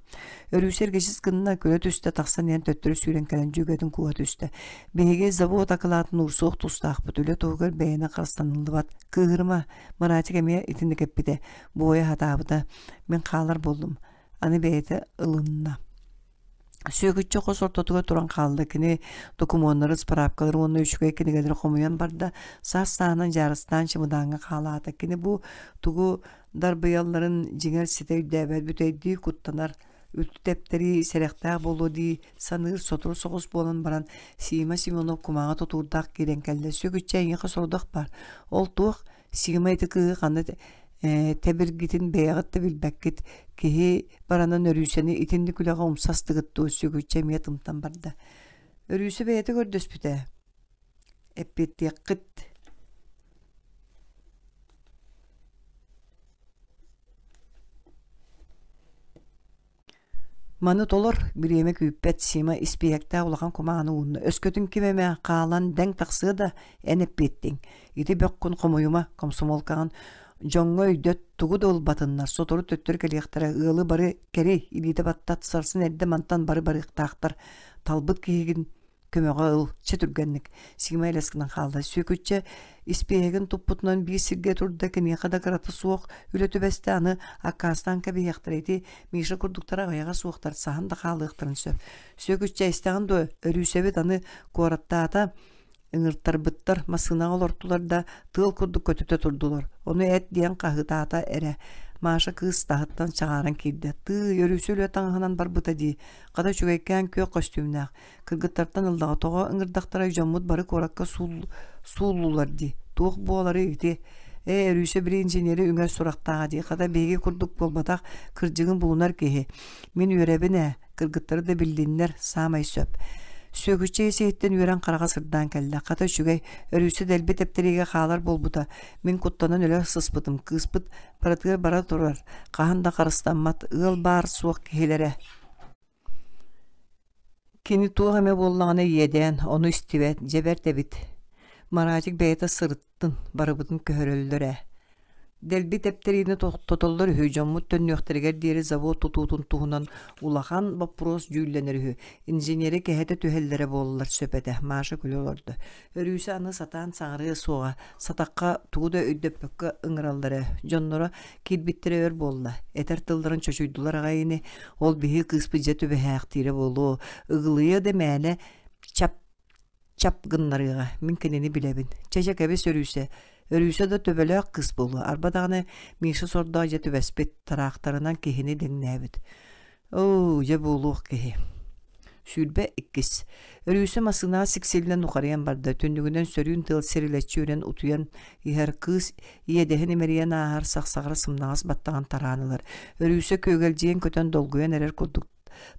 Өрүүсэ эргэчис гынна, күлэ түстэ, тахсан иһэн төттөрү сүүрэн кэлэн дьүөгэтин кууһа түстэ. Биһиги завод акылаатын уурсуох тустаахпыт, үлэ туһугар бэйэни харыстаныллыбат. Кыыһырыма, Маратик эмиэ итинник эппитэ. Буойа сатаабыта. Мин хаалар буоллум. Аны бэйэтэ ылынна. Сүөкүччэ хос ортотугар туран хаалла. Кини докумуоннары, ыспыраапкалары уонна үчүгэй кинигэлэри хомуйан барда. Саас сааһынан дьаарыстаан чымыдааҥҥа хаалаата. Кини бу тугу дарбыйалларын дьиҥэр ситэ өйдөөбөт, бүтэйдии куттанар, үлтү тэптэрии сэрэхтээх буолуо дии саныыр сотору соҕус буолан баран Сима Семенов кумааҕы тутуурдаах киирэн кэллэ. Сүөкүччэ эйиэхэ сорудах баар. Ол туох? Сима ити кыыһы ханна тэбиргитин бэйэҕит да билбэккит. Киһи баранан Өрүүсэни итинник үлэҕэ умсастыгыт дуо сүгүччэ эмиэ тымтан барда. Өрүүсэ бэйэтэ көрдөспүтэ. Эппиэттиэххит. Маны толор, бириэмэ күүппэт Сима испииһэктээх улахан кумааны уунна. Өскөтүн ким эмэ хаалан дэҥ тахсыа да, эн эппиэттиҥ. Ити бөххүн хомуйума, комсомолкаҕын дьоҥҥо өйдөт, тугу да ылбатыннар, сотору төттөрү кэлиэхтэрэ, ыалы бары кэрий, илиитэ баттат, сарсын эрдэ мантан бары барыахтаахтар. Талбыт киһигин. Көмөҕө ыл, чэ түргэнник. Сима элэс гынан хаалла. Сүөкүччэ испииһэгин туппутунан биир сиргэ турда, киниэхэ да кырата суох үлэ түбэстэ, аны аккаастаан кэбиһиэхтэрэ ити Миша курдуктара аҕыйаҕа суохтар, саһан да хаалыахтарын сөп. Сүөкүччэ истэҕин дуо, Өрүүсэбит аны куораттаата, ыҥыртарбыттар, массыынаҕа олортулар да, тыал курдук көтүтэ турдулар. Ону эт диэн хаһыытаата эрэ. Маша кыыс таһыттан чаҕааран киирдэ. Тыый, Өрүүсэ үлэ таҥаһынан барбыта дии. Хата үчүгэйкээн күөх көстүүмнээх. Кыргыттартан ыллаҕа тоҕо ыҥырдахтарай дьоммут бары куоракка сууллулар дии. Туох буоларый ити? Ээ, Өрүүсэ били инженери үҥэр сурахтааҕа дии. Хата биһиги курдук буолбатах, кырдьыгын булунар киһи. Мин үөрэбин ээ, кыргыттары да биллиннэр, саамай сөп. Сүөкүччэ ис-иһиттэн үөрэн хараҕа сырдаан кэллэ. Хата үчүгэй, Өрүүсэ дэлби тэптэриигэ хаалар буолбута. Мин куттанан өлө сыспытым. Кыыспыт барытыгар бара турар, хаһан да харыстаммат, ыал баар суох киһилэрэ. Кини туох эмэ буоллаҕына иэдээн, ону истибэт, дьэ бэрт эбит. Маратик бэйэтэ сырыттын, барыбытын көһөрөллөр ээ. Дэлби тэптэриини тохтотоллор үһү, дьоммут төннүөхтэригэр диэри завод тутуутун туһунан улахан боппуруос дьүүллэнэр үһү. Инженери кэһэтэ түһэллэрэ буоллар сөп этэ, Маша күлэ олордо. Өрүүсэ аны сатаан саҥарыа суоҕа, сатахха тугу да өйдөппөккө ыҥыраллара, дьонноро киирбиттэрэ өр буолла, этэр тылларын чочуйдулар аҕай ини, ол биһиги кыыспыт дьэ түбэһээхтиирэ буолуо, ыгылыйыа да мээнэ чап чап гыннарыаҕа, мин кинини билэбин. Чэ-чэ кэбис Өрүүсэ, Өрүүсэ да төбөлөөх кыыс буолуо, арба даҕаны Миша сордоох дьэ түбэспит, тараахтарынан киһини дэҥнээбит. Оо, дьэ буолуох киһи. 22. Өрүүсэ массыынаҕа сиксиллэн нухарыйан барда, түннүгүнэн сөрүүн тыал сирилэччи үрэн утуйан иһэр кыыс иэдэһин имэрийэн ааһар сахсаҕара сымнаҕас баттаҕын тараан ылар. Өрүүсэ күөгэлдьийэн көтөн долгуйан эрэр курдук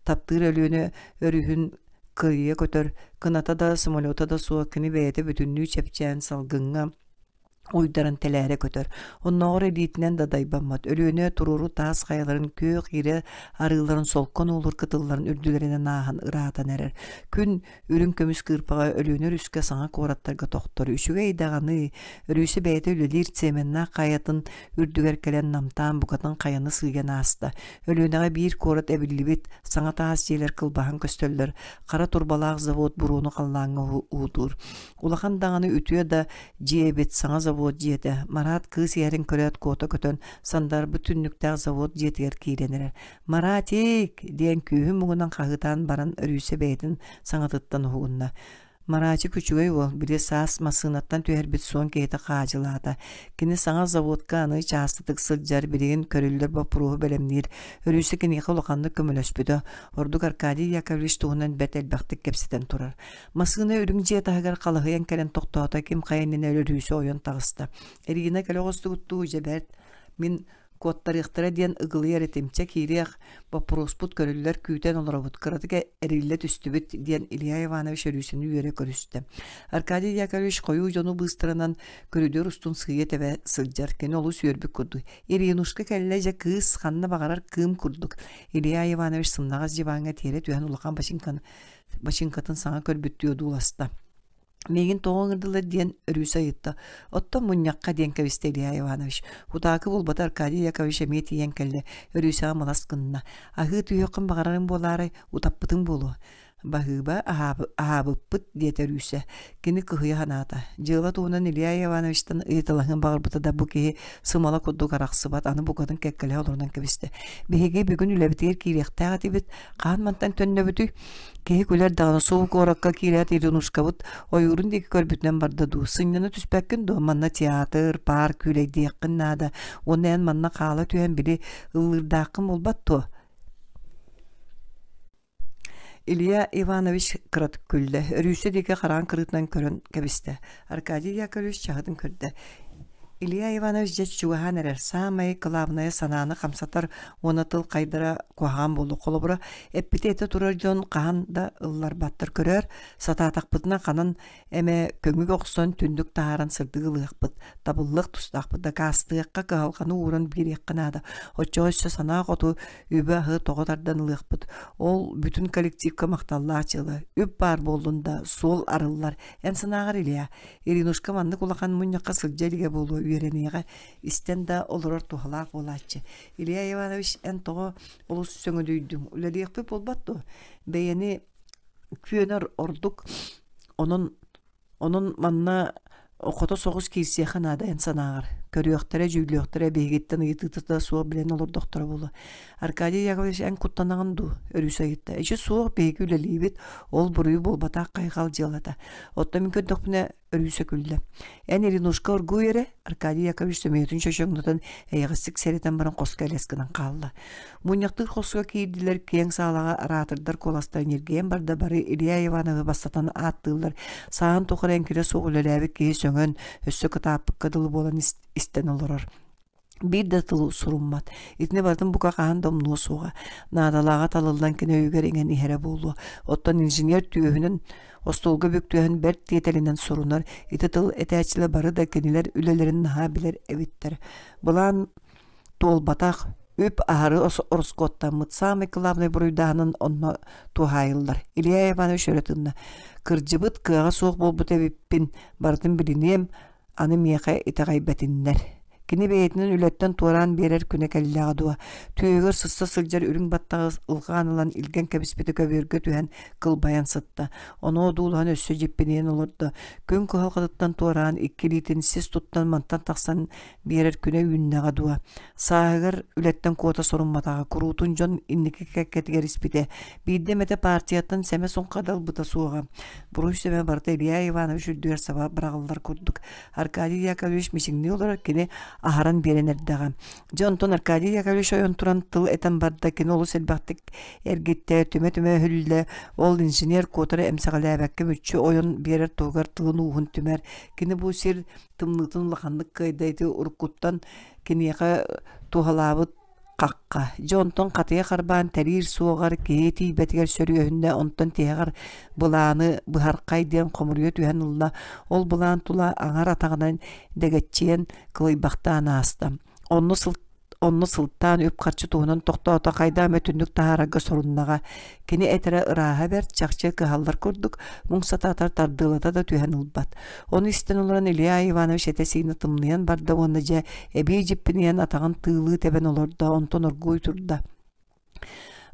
Таптыыр Өлүөнэ өрүһүн кыйыа көтөр, кыната да, самолета да суох кини бэйэтэ бүтүннүү чэпчээн салгыҥҥа уйдаран тэлээрэ көтөр. Оннооҕор илиитинэн да дайбаммат. Өлүөнэ туруору таас хайаларын күөх иирэ арыыларын солко нуолур кытылларын үрдүлэринэн ааһан ыраатан эрэр. Күн Үрүҥ көмүс кыырпаҕа Өлүөнэ өрүскэ саҥа куораттарга тохтор. Үчүгэй даҕаны, Өрүүсэ бэйэтэ үлэлиир цеменнаах хайатын үрдүгэр кэлэн намтаан букатын хайаны сыыйан ааста. Өлүөнэҕэ биир куорат эбиллибит, саҥа таас дьиэлэр кылбаһан көстөллөр, хара турбалаах завод буруону халлааҥҥа уһутуур. Улахан даҕаны үтүө да дьиэ эбит, саҥа завод дьиэтэ. Марат кыыс иһэрин көрөөт куота көтөн, сандарбыт түннүктээх завод дьиэтигэр киирэн эрэр. «Маратик!» диэн күүһүн муҥунан хаһыытаан баран Өрүүсэ бэйэтин саҥатыттан уһугунна. Маратик үчүгэй уол, били саас массыынаттан түһэрбит суон киһитэ хаадьылаата. Кини саҥа заводка аны чаастатык сылдьар, билигин көрүллэр боппуруоһу бэлэмниир. Өрүүсэ киниэхэ улаханнык көмөлөспүтэ. Ордук Аркадий Яковлевич туһунан бэрт элбэхтик кэпсэтэн турар. Массыына үрүҥ дьиэ таһыгар халыһыйан кэлэн тохтоото, ким хайа иннинэ Өрүүсэ ойон таҕыста. Ирина кэлэ оҕустубуттуу дьэ бэрт, мин Куоттарыахтара диэн ыгылыйар этим, чэ киириэх, боппуруоспут көрүллэр, күүтэн олоробут, кыратык эриллэ түстүбүт, диэн Илья Иванович Өрүүсэни үөрэ көрүстэ. Аркадий Яковлевич хойуу дьону быыстарынан көрүдүөр устун сыыйа тэбэ сылдьар, кини олус үөрбүт курдук. Иринушка кэллэ дьэ кыыс ханна баҕарар кыым курдук. Илья Иванович сымнаҕас диваҥҥа тиэрэ түһэн улахан бачыыҥкатын саҥа көрбүттүү одууласта. Миигин тоҕо ыҥырдылар диэн Өрүүсэ ыйытта. Оттон мунньахха диэн кэбистэ Илья Иванович. Утаакы буолбата Аркадий Яковлевич эмиэ тиийэн кэллэ. Өрүүсэҕэ малас гынна. Аһыы түһүөххүн баҕарарыҥ буолаарай, утаппытыҥ буолуо. Баһыыба, аһаабыппыт, диэтэ Өрүүсэ. Кини кыһыйа санаата. Дьыала туһунан Илья Ивановичтан ыйыталаһыан баҕарбыта да бу киһи сымала курдук арахсыбат, аны букатын кэккэлэһэ олорунан кэбистэ. Биһиги бүгүн үлэбитигэр киириэхтээх этибит, хаһан мантан төннөбүтүй? Киһи күлэр даҕаны субу куоракка киирээт Иринушкабыт ойуурун диэки көрбүтүнэн барда дуу, сынньана түспэккин дуо, манна театр, паар күүлэйдиэххин наада уонна эн манна хаала түһэн били ыллыырдааххын буолбат дуо? Илья Иванович кыратык күллэ, Өрүүсэ диэки хараан кырыытынан көрөн кэбистэ. Аркадий Яковлевич чаһытын көрдө. Илья Иванович дьэ чугаһаан эрэр, саамай кылаабынайа санааны хамсатар уонна тыл хайдара куһаҕан буолуо. Холобура, эппити этэ турар дьон хаһан да ылларбаттар. Көрөөр, сатаатахпытына ханан эмэ көҥүл охсон түннүк таһааран сырдык ылыахпыт, табыллыах тустаахпыт, дакаастыахха, кыһалҕаны ууран биэриэххэ наада. Оччоҕо өссө санаа хоту үбү-аһы тоҕо тардан ылыахпыт. Ол бүтүн коллективка махталлаах дьыала. Үп баар буоллун да, суол арыллар. Эн санааҕар, Илья, Иринушка маннык улахан мунньахха сылдьа илигэ буолуо үөрэниэҕэ, истэн да олорор туһалаах буолааччы. Илья Иванович, эн тоҕо олус сөҥөдүйдүҥ? Үлэлиэхпит буолбат дуо? Бэйэни Күөнэр ордук. Онон Онон манна хото соҕус киирсиэххэ наада эн санааҕар. Көрүөхтэрэ, дьүүллүөхтэрэ биһигиттэн ыйытыыта да суох билэн олордохторо буолуо. Аркадий Яковлевич эн куттанаҕын дуу? Өрүүс ыйытта. Эчи суох, биһиги үлэлиибит, ол буруйу буолбатах хайҕал дьыалата. Оттон мин көрдөхпүнэ, Өрүүсэ күллэ. Эн Иринушка оргууй эрэ, Аркадий Яковлевич сөмүйэтин чөчөҥнөтөн эйэҕэстик сэрэтэн баран хоско элэс гынан хаалла. Мунньахтыыр хоско киирдилэр, киэҥ саалаҕа араатырдар куоластара ньиргийэн барда, бары Илья Ивановы бастатан ааттыыллар. Сааһын тухары эҥкилэ суох үлэлээбит киһи сөҥөн, өссө кытааппыкка дылы буолан истэн олорор. Биир да тылы суруммат. Итини барытын бука хаһан да умнуо суоҕа. Наадалааҕа талыллан кини өйүгэр иҥэн иһэрэ буолуо. Оттон инженер түөһүнэн остуолга бүктүөһэн бэрт тиэтэлинэн сурунар. Ити тыл этээччилэр бары да кинилэр үлэлэрин наһаа билэр эбиттэр. Былаан туолбатах, үп аһары ороскуоттаммыт саамай кылаабынай буруйдааһынын онно туһаайыллар. Илья Иванович өрө тынна. Кырдьыбыт, кыаҕа суох буолбут эбиппин, барытын билиниэм, аны миэхэ итэҕэйбэтиннэр. Кини бэйэтинэн үлэттэн туораан биэрэр күнэ кэллэҕэ дуо? Түөһүгэр сыста сылдьар үрүҥ баттаҕы ылҕаан ылан илгэн кэбиспитэ көбүөргэ түһэн кылбайан сытта. Ону одуулаһан өссө дьиппинийэн олордо. Күн кыһалҕатыттан туораан икки илиитин сис туттан мантан тахсан биэрэр күнэ үүннэҕэ дуо? Сааһыгар үлэттэн куота сорумматаҕа, куруутун дьон инники кэккэтигэр испитэ. Биирдэ эмэтэ партияттан сэмэ-суҥха да ылбыта суоҕа. Буруй-сэмэ барыта Илья Иванович үрдүгэр саба быраҕыллар курдук. Аркадий Яковлевич мичиҥнии олорор кини аһаран биэрэн эрдэҕэ. Дьэ онтон Аркадий Яковлевич ойон туран тыл этэн барда, кини олус элбэхтик эргиттэ, түмэ-түмэ өһүллэ, ол инженер куотара эмсэҕэлээбэккэ мүччү ойон биэрэр туһугар тылын ууһун түмэр. Кини бу сир тымныытын улаханнык кыайда ити уруккуттан киниэхэ туһалаабыт хахха. Дьэ онтон хатыйа харбаан тэриир суоҕар киһи тиийбэтигэр сөрүөһүннэ, онтон тиһэҕэр былааны быһархай диэн хомуруйа түһэн ылла. Ол былаан тула аҥар атаҕынан дэгэччийэн кылыйбахтаан ааста. Онно сыл Онно сылтаан үп-харчы туһунан тохтоото, хайдах эмэ түннүк таһаарарга соруннаҕа. Кини этэрэ ырааһа бэрт, чахчы кыһаллар курдук, муҥ сатаатар тардыалата да түһэн ылбат. Ону истэн олорон Илья Иванович этэ-сиинэ тымныйан барда уонна дьэ эбии дьиппинийэн атаҕын тыылыы тэбэн олордо, онтон оргууй турда.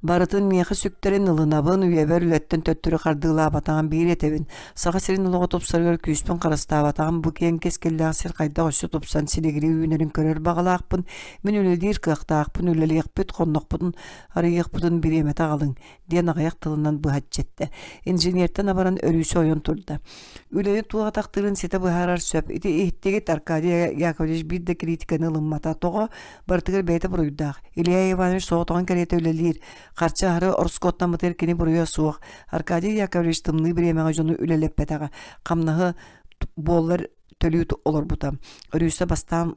Барытын миэхэ сүктэрин ылынабын, үйэбэр үлэттэн төттөрү хардыылаабатаҕым биир этэбин. Саха сирин олоҕо тупсарыгар күүспүн харыстаабатаҕым бу киэҥ кэскиллээх сир хайдах өссө тупсан силигирии үүнэрин көрөр баҕалаахпын. Мин үлэлиир кыахтаахпын, үлэлиэхпит, хоннохпутун арыйыахпытын бириэмэтэ аҕалыҥ, диэн аҕыйах тылынан быһаччы эттэ. Инженертэн абаран өрүүсэ ойон турда. Үлэни туох атахтыырын ситэ быһаарар сөп. Ити иһиттигит Аркадий Яковлевич биир да критиканы ылыммата. Тоҕо? Барытыгар бэйэтэ буруйдаах. Илья Иванович соҕотоҕун кэриэтэ үлэлиир. Харчы аһары ороскуоттаммытыгар кини буруйа суох. Аркадий Яковлевич тымныы бириэмэҕэ дьону үлэлэппэтэҕэ. Хамнаһы буоллар төлүү олорбута. Өрүүсэ бастаан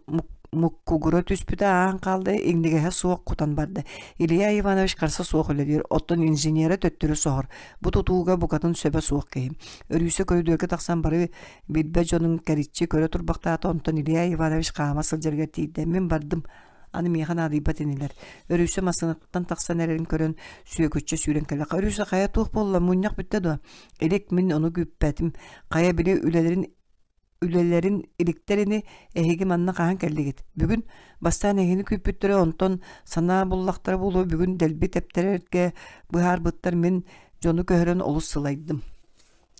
муккугура түспүтэ аан хаалла, иҥнигэһэ суох кутан барда. Илья Иванович харса суох үлэлиир, оттон инженерэ төттөрү соһор. Бу тутууга букатын сөбө суох киһи. Өрүүсэ көрүдүөргэ тахсан бары Билбэт дьонун кэриччи көрө турбахтаата, онтон Илья Иванович хаама сылдьарыгар тиийдэ. Мин бардым, аны миэхэ наадыйбат инилэр. Өрүүсэ массыынаттан тахсан эрэрин көрөн, Сүөкүччэ сүүрэн кэллэ. Өрүүсэ хайа туох буолла, мунньах бүттэ дуо? Илик мин ону күүппэтим. Хайа били үлэлэрин үлэлэрин иликтэр ини, эһиги манна хаһан кэллигит? Бүгүн бастаан эһигини күүппүттэрэ, онтон санаа буллахтара буолуо бүгүн дэлби тэптэрэргэ быһаарбыттар мин дьону көһөрөн олус сылайдым.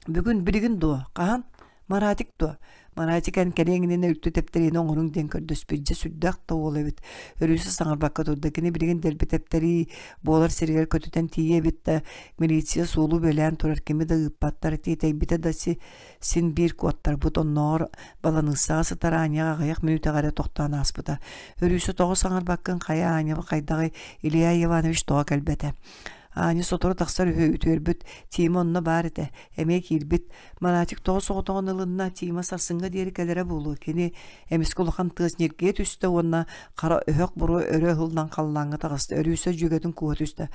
Бүгүн билигин дуо? Хаһан? Маратик дуо? Маратик эн кэлиэҥ иннинэ үлтү тэптэриини оҥоруҥ диэн көрдөспүт. Дьэ сүрдээх да уол эбит. Өрүүсэ саҥарбакка турда. Кини билигин дэлби тэптэрии буолар сиригэр көтүтэн тиийэ эбит да, милиция суолу бүөлээн турар кими да ыыппаттар. Тиэтэйбитэ да си син биир куоттарбыт. Оннооҕор баланыыссаҕа сытар Аняҕа аҕыйах мүнүүтэҕэ эрэ тохтоон ааспыта. Өрүүсэ тоҕо саҥарбаккын хайа Аня хайдаҕый Илья Иванович тоҕо кэлбэтэ? Аня сотору тахсар үһү үтүөрбүт, Тима онно баар этэ, эмиэ киирбит. Маратик тоҕо соҕотоҕун ылынна, Тима сарсыҥҥа диэри кэлэрэ буолуо. Кини эмискэ улахан тыас ньиргийэ түстэ уонна хара өһөх буруо өрө ыһыллан халлааҥҥа таҕыста, өрүүсэ дьүөгэтин кууһа түстэ.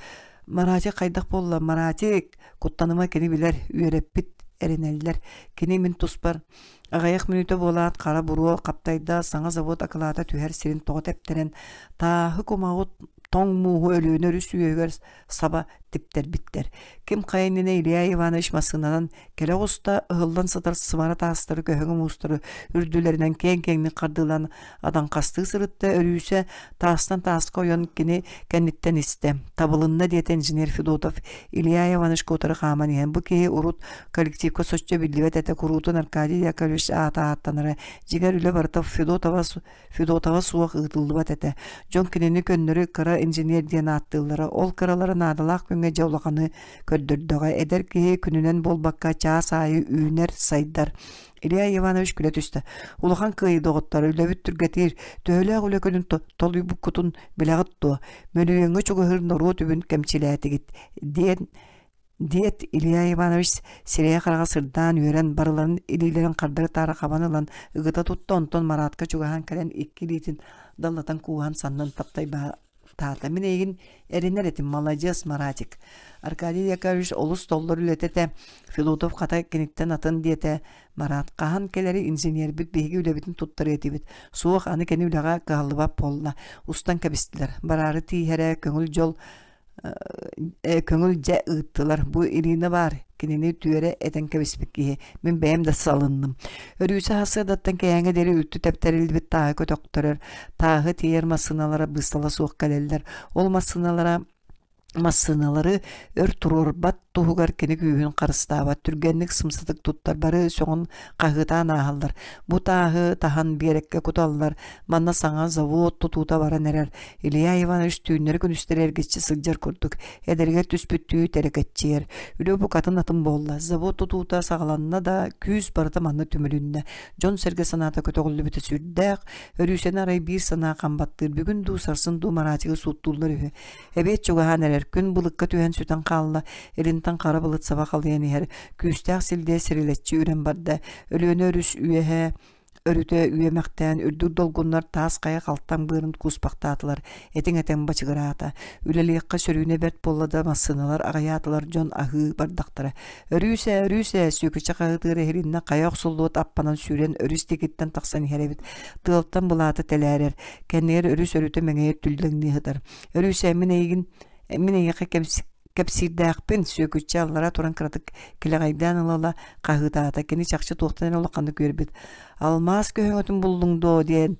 Маратик хайдах буолла? Маратик! Куттаныма кини билэр, үөрэппит, эрэнэллэр. Кини мин туспар Аҕыйах мүнүүтэ буолаат, хара буруо хаптайда, саҥа завод акылаата түһэр сирин тоҕо тэптэрэн, тааһы кумаҕы Тоҥ мууһу Өлүөнэ өрүс үөһүгэр саба типтэрбиттэр. Ким хайа иннинэ Илья Иванович массыынанан кэлэ оҕуста, ыһыллан сытар сымара таастары көһөҥө муустары үрдүлэринэн киэҥ-киэҥник хардыылаан адаҥхастыы сырытта, Өрүүсэ таастан тааска ойон кини кэнниттэн истэ. Табылынна диэтэ инженер Федотов Илья Ивановичка утары хааман иһэн. Бу киһи урут коллективка соччо биллибэт этэ, куруутун Аркадий Яковлевич аата ааттанара. Дьиҥэр үлэ барыта Федотова Федотова суох ыытыллыбат этэ. Дьон кинини көннөрү кыра инженер диэн ааттыыллара. Ол кыралара наадалаах күҥҥэ дьэ улаханы көрдөрдөҕө. Эдэр киһи күнүнэн буолбакка чаас аайы үүнэр, сайдар. Илья Иванович күлэ түстэ. Улахан кыайыы доҕоттор, үлэбит түргэтиир. Төһөлөөх үлэ күнүн толуйбуккутун билэҕит дуо? Мөлүйүөҥҥэ чугаһыыр норуот үбүн кэмчилээтигит диэн Диэт Илья Иванович сирэйэ-хараҕа сырдаан үөрэн, барыларын илиилэрин хардары-таары хабан ылан ыгыта тутта, онтон Маратка чугаһаан кэлэн икки илиитин даллатан кууһан саннын таптайбатаата. Мин эйигин эрэнэр этим, маладьыас, Маратик. Аркадий Яковлевич олус толлор үлэтэ этэ, Федотов хата киниттэн атын диэтэ. Марат хаһан кэлэри инженербит биһиги үлэбитин туттарыа этибит. Суох, аны кини үлэҕэ кыһаллыбат буолла. Устан кэбистилэр. Бараары тииһэрэ, көҥүл дьол көҥүл дьэ ыыттылар. Бу Ирина баар, кинини түөрэ этэн кэбиспит киһи. Мин бэйэм да салынным. Өрүүсэ сарсыардаттан кэһээҥҥэ диэри үлтү тэптэриллибит тааһы көтөхтөрөр. Тааһы тиэйэр массыыналара быыстала суох кэлэллэр. Ол массыыналара массыыналары өр туруорбат туһугар кини күүһүн харыстаабат, түргэнник сымсатык туттар, бары сөҕөн хаһыытаан ааһаллар. Бу тааһы таһан биэрэккэ куталлар, манна саҥа завод тутуута баран эрэр. Илья Иванович түүннэри-күнүстэри эргиччи сылдьар курдук, эдэригэр түспүттүү тэрэкэччийэр. Үлэ букатын атын буолла. Завод тутуута саҕаланна да, күүс барыта манна түмүлүннэ. Дьон-сэргэ санаата көтөҕүллүбүтэ сүрдээх. Өрүүсэни арай биир санаа хам баттыыр. Бүгүн дуу, сарсын дуу Маратигы сууттууллар үһү. Эбиэт чугаһаан эрэр. Күн былыкка түһэн сүтэн хаалла. Илинтэн хара былыт саба халыйан иһэр. Күүстээх силдиэ сирилэччи үрэн барда. Өлүөнэ өрүс үөһэ өрүтэ үөмэхтээн үрдүк долгуннар таас хайа халтаҥ быарын кууспахтаатылар, этиҥ этэн бачыгыраата. Үлэлиэххэ сөрүүнэ бэрт буолла да массыыналар аҕыйаатылар, дьон аһыы бардахтара. Өрүүсэ, өрүүсэ, Сүөкүчэ хаһыытыыр иһилиннэ хайа охсуллубут аппанан сүүрэн өрүс диэкиттэн тахсан иһэр эбит. Тыалтан былаата тэлээрэр, кэннигэр өрүс өрүтэ мэҥэйэр түллэҥнии сытар. Өрүүсэ, мин эйигин, мин эйиэхэ кэпсиирдээхпин, Сүөкүччэ аллара туран кыратык килэҕэйдээн ыла-ыла хаһыытаата. Кини чахчы туохтан эрэ улаханнык үөрбүт. «Алмаас көһөҥөтүн буллуҥ дуо?» диэн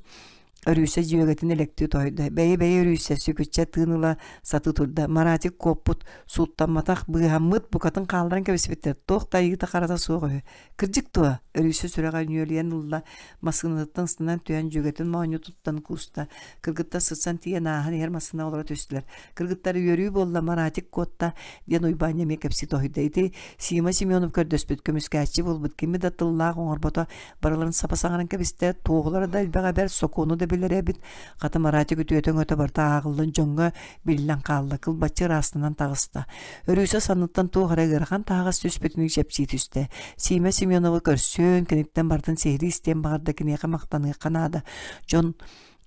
Өрүүсэ дьүөгэтин элэктии тоһуйда. «Бэйи-бэйи Өрүүсэ», Сүөкүччэ тыын ыла сатыы турда. Маратик куоппут, сууттамматах, быыһаммыт, букатын хаалларан кэбиспиттэр. Туох да айыыта-харата суох үһү. Кырдьык дуо? Өрүүсэ сүрэҕэ нүөлүйэн ылла, массыынатыттан ыстанан түһэн дьүөгэтин моонньутуттан кууста. Кыргыттар сырсан тиийэн ааһан иһэр массыына олоро түстүлэр. Кыргыттар үөрүү буолла, Маратик куотта, диэн Уйбаанньа эмиэ кэпсии тоһуйда. Ити Сима Семенов көрдөспүт, көмүскээччи буолбут, кими да тыллаах оҥорбото, барыларын саба саҥаран кэбистэ, туоһулара да элбэҕэ бэрт, сокуону да билэр эбит. Хата Маратик үтүөтэ-өҥөтө барыта ааҕыллан дьоҥҥо биллэн хаалла, кылбаччы ыраастанан таҕыста. Өрүүсэ санныттан туох эрэ ыарахан таһаҕас түспүтүнүү чэпчии түстэ. Сима Семеновы көрсүөн, киниттэн барытын сиһилии истиэн баҕарда, киниэхэ махтаныахха наада. Дьон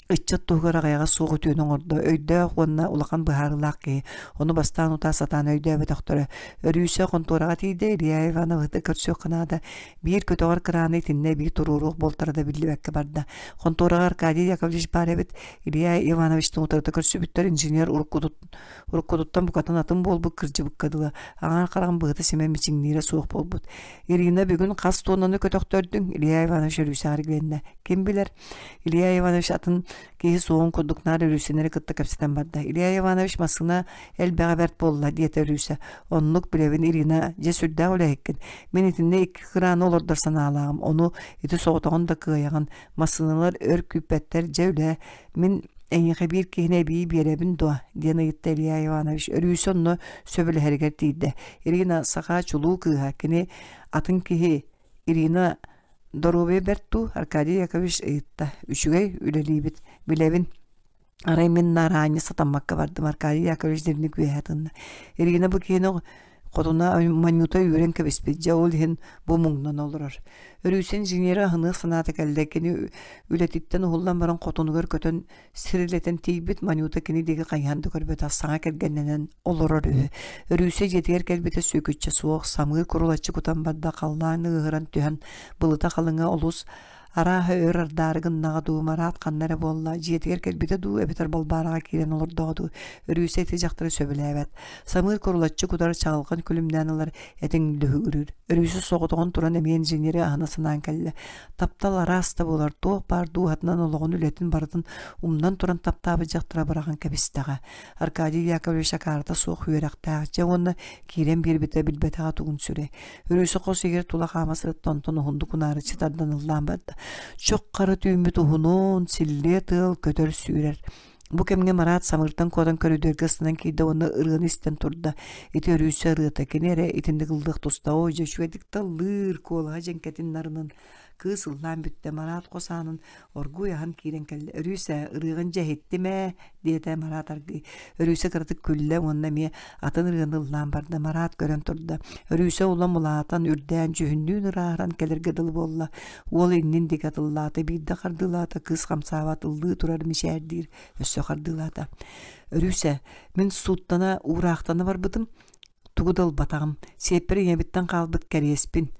ыччат туһугар аҕыйаҕа суох үтүөнү оҥордо, өйдөөх уонна улахан быһаарыылаах киһи. Ону бастаан утаа сатаан өйдөөбөтөхтөрө. Өрүүсэ хонтуораҕа тиийдэ, Илья Ивановы көрсүөххэ наада. Биир көтөҕөр кырааны итиннэ эбии туруоруох буолтара да биллибэккэ барда. Хонтуораҕа Аркадий Яковлевич баар эбит. Илья Ивановичтыын утарыта көрсүбүттэр инженер уруккутуттан букатын атын буолбут кырдьыбыкка дылы аҥаар хараҕын быһыта симэн мичиҥниирэ суох буолбут. Ирина бүгүн хас туоннаны көтөхтөрдүҥ? Илья Иванович Өрүүсэҕэ эргилиннэ. Ким билэр? Илья Иванович атын киһи суоҕун курдук наар Өрүүсэнэри кытта кэпсэтэн барда. Илья Иванович массыына элбэҕэ бэрт буолла, диэтэ Өрүүсэ. Оннук билэбин, Ирина, дьэ сүрдээх үлэһиккин. Мин итиннэ икки кырааны олордор санаалааҕым. Ону ити соҕотоҕун да кыайаҕын. Массыыналар өр күүппэттэр, дьэ үлэ. Мин эйиэхэ биир киһини эбии биэрэбин дуо? диэн ыйытта Илья Иванович. Өрүүсэ онно сөбүлэһэригэр тиийдэ. Ирина саха чулуу кыыһа, кини атын киһи Ирина доруобуйа бэрт дуу? Аркадий Яковлевич ыйытта. Үчүгэй, үлэлиибит. Билэбин. Арай мин наар аанньа сатаммакка бардым. Аркадий Яковлевич дирник үөһэ тынна. Ирина бу киһини хотуна Манюта үүрэн кэбиспит. Дьэ ол иһин бу муҥнан олорор. Өрүүсэ инженерэ аһыныах санаата кэллэ. Кини үлэтиттэн уһуллан баран хотунугар көтөн сирилэтэн тиийбит Манюта кини диэки хайыһан да көрбөтөх саҥа кэргэннэнэн олорор үһү. Өрүүсэ дьиэтигэр кэлбитэ сүөкүччэ суох, самыыр курулаччы кутан барда, халлаан ыаһыран түһэн, былыта халыҥа олус. Арааһа өр ардаары гыннаҕа дуу, Марат ханна эрэ буолла, дьиэтигэр кэлбитэ дуу, эбэтэр Балбаараҕа киирэн олордоҕо дуу, Өрүүсэ ити дьахтары сөбүлээбэт. Самыыр курулаччы кутар чаҕылҕан күлүмнээн ылар, этиҥ лүһүгүрүүр. Өрүүсэ соҕотоҕун туран эмиэ инженери аһына санаан кэллэ. Таптал араас да буолар, туох баар дууһатынан олоҕун үлэтин барытын умнан туран таптаабыт дьахтара быраҕан кэбистэҕэ. Аркадий Яковлевич акаарыта суох үөрэхтээх, дьэ уонна киирэн биэрбитэ билбэтэҕэ тугун сүрэй. Өрүүсэ хос иһигэр тула хаама сырытта, онтон уһуннук унаарыччы тардан ыллаан барда. Чох хара түүммүт уһунун, силлиэ тыал көтөр сүүрэр. Бу кэмҥэ Марат самыыртан куотан көрүдүөргэ ыстанан киирдэ уонна ырыаны истэн турда. Ити Өрүүсэ ырыата, кини эрэ итинник ыллыах туста. Ой, дьэ үчүгэйдик таллыыр, куолаһа дьэҥкэтин нарынын. Кыыс ыллаан бүттэ, Марат хос аанын оргууй аһан киирэн кэллэ. Өрүүсэ, ырыаҕын дьэ иһиттим ээ, диэтэ Марат аргыый. Өрүүсэ кыратык күллэ уонна эмиэ атын ырыаны ыллаан барда. Марат көрөн турда. Өрүүсэ улам улаатан, үрдээн, дьүһүннүүн ырааһыран кэлэргэ дылы буолла. Уол иннин диэки атыллаата, биирдэ хардыылаата, кыыс хамсаабат ыллыы турар мичээрдиир, өссө хардыылаата. Өрүүсэ, мин сууттана, уураахтана барбытым, тугу да ылбатаҕым. Сиэппэр ийэбиттэн хаалбыт кэриэспин.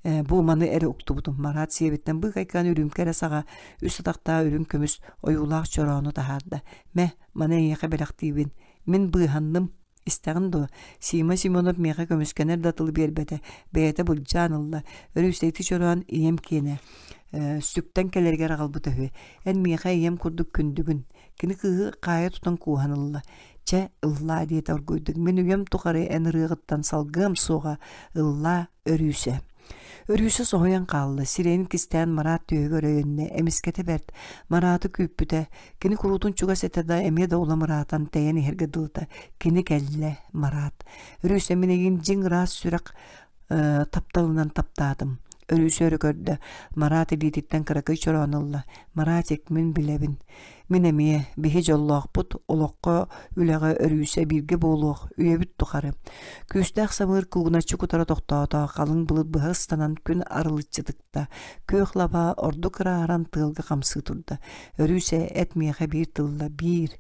Бу маны эрэ уктубутум. Марат сиэбиттэн быыкайкаан үрүүмкэ эрэ саҕа үс атахтаах үрүҥ көмүс ойуулаах чороону таһаарда. Мэ, маны эйиэхэ бэлэхтиибин. Мин быыһанным. Истэҕин дуо? Сима Семенов миэхэ көмүскэнэр да тылы биэрбэтэ. Бэйэтэ былдьаан ылла. Өрүүсэйти чороон ийэм киэнэ. Сүктэн кэлэригэр аҕалбыта үһү. Эн миэхэ ийэм курдук күндүгүн. Кини кыыһы хаайа тутан кууһан ылла. Чэ, ыллаа диэтэ оргуйдук. Мин үйэм тухары эн ырыаҕыттан салгыам суоҕа. Ыллаа, Өрүүсэ. Өрүүсэ соһуйан хаалла, сирэйин кистээн Марат түөһүгэр өйөннө, эмискэтэ бэрт. Мараты күүппүтэ. Кини куруутун чугас этэ да, эмиэ да улам ыраатан, тэйэн иһэргэ дылыта. Кини кэллэ, Марат. Өрүүсэ мин эйигин дьиҥ ыраас сүрэх э, тапталынан таптаатым. Өрүүсэ өрө көрдө. Марат илиититтэн кыракый чороон ылла. Маратик, мин билэбин. Мин эмиэ, биһи дьоллоохпут, олоххо, үлэҕэ өрүүсэ бииргэ буолуох, үйэбит тухары. Күүстээх самыыр куугуначчы кутара тохтоото, халыҥ былыт быһа ыстанан күн арылыччы тыкта. Күөх лабаа ордук ырааран тыалга хамсыы турда. Өрүүсэ эт миэхэ биир тылла, биир.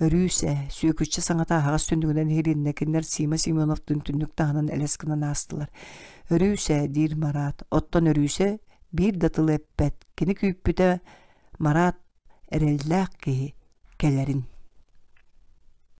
Өрүүсэ, сүөкүччэ саҥата аһаҕас түннүгүнэн иһилиннэ, кинилэр Сима Семеновтыын түннүк таһынан элэс гынан аастылар. Өрүүсэ, диир Марат, оттон Өрүүсэ биир да тылы эппэт, кини күүппүтэ Марат эрэллээх киһи кэлэрин.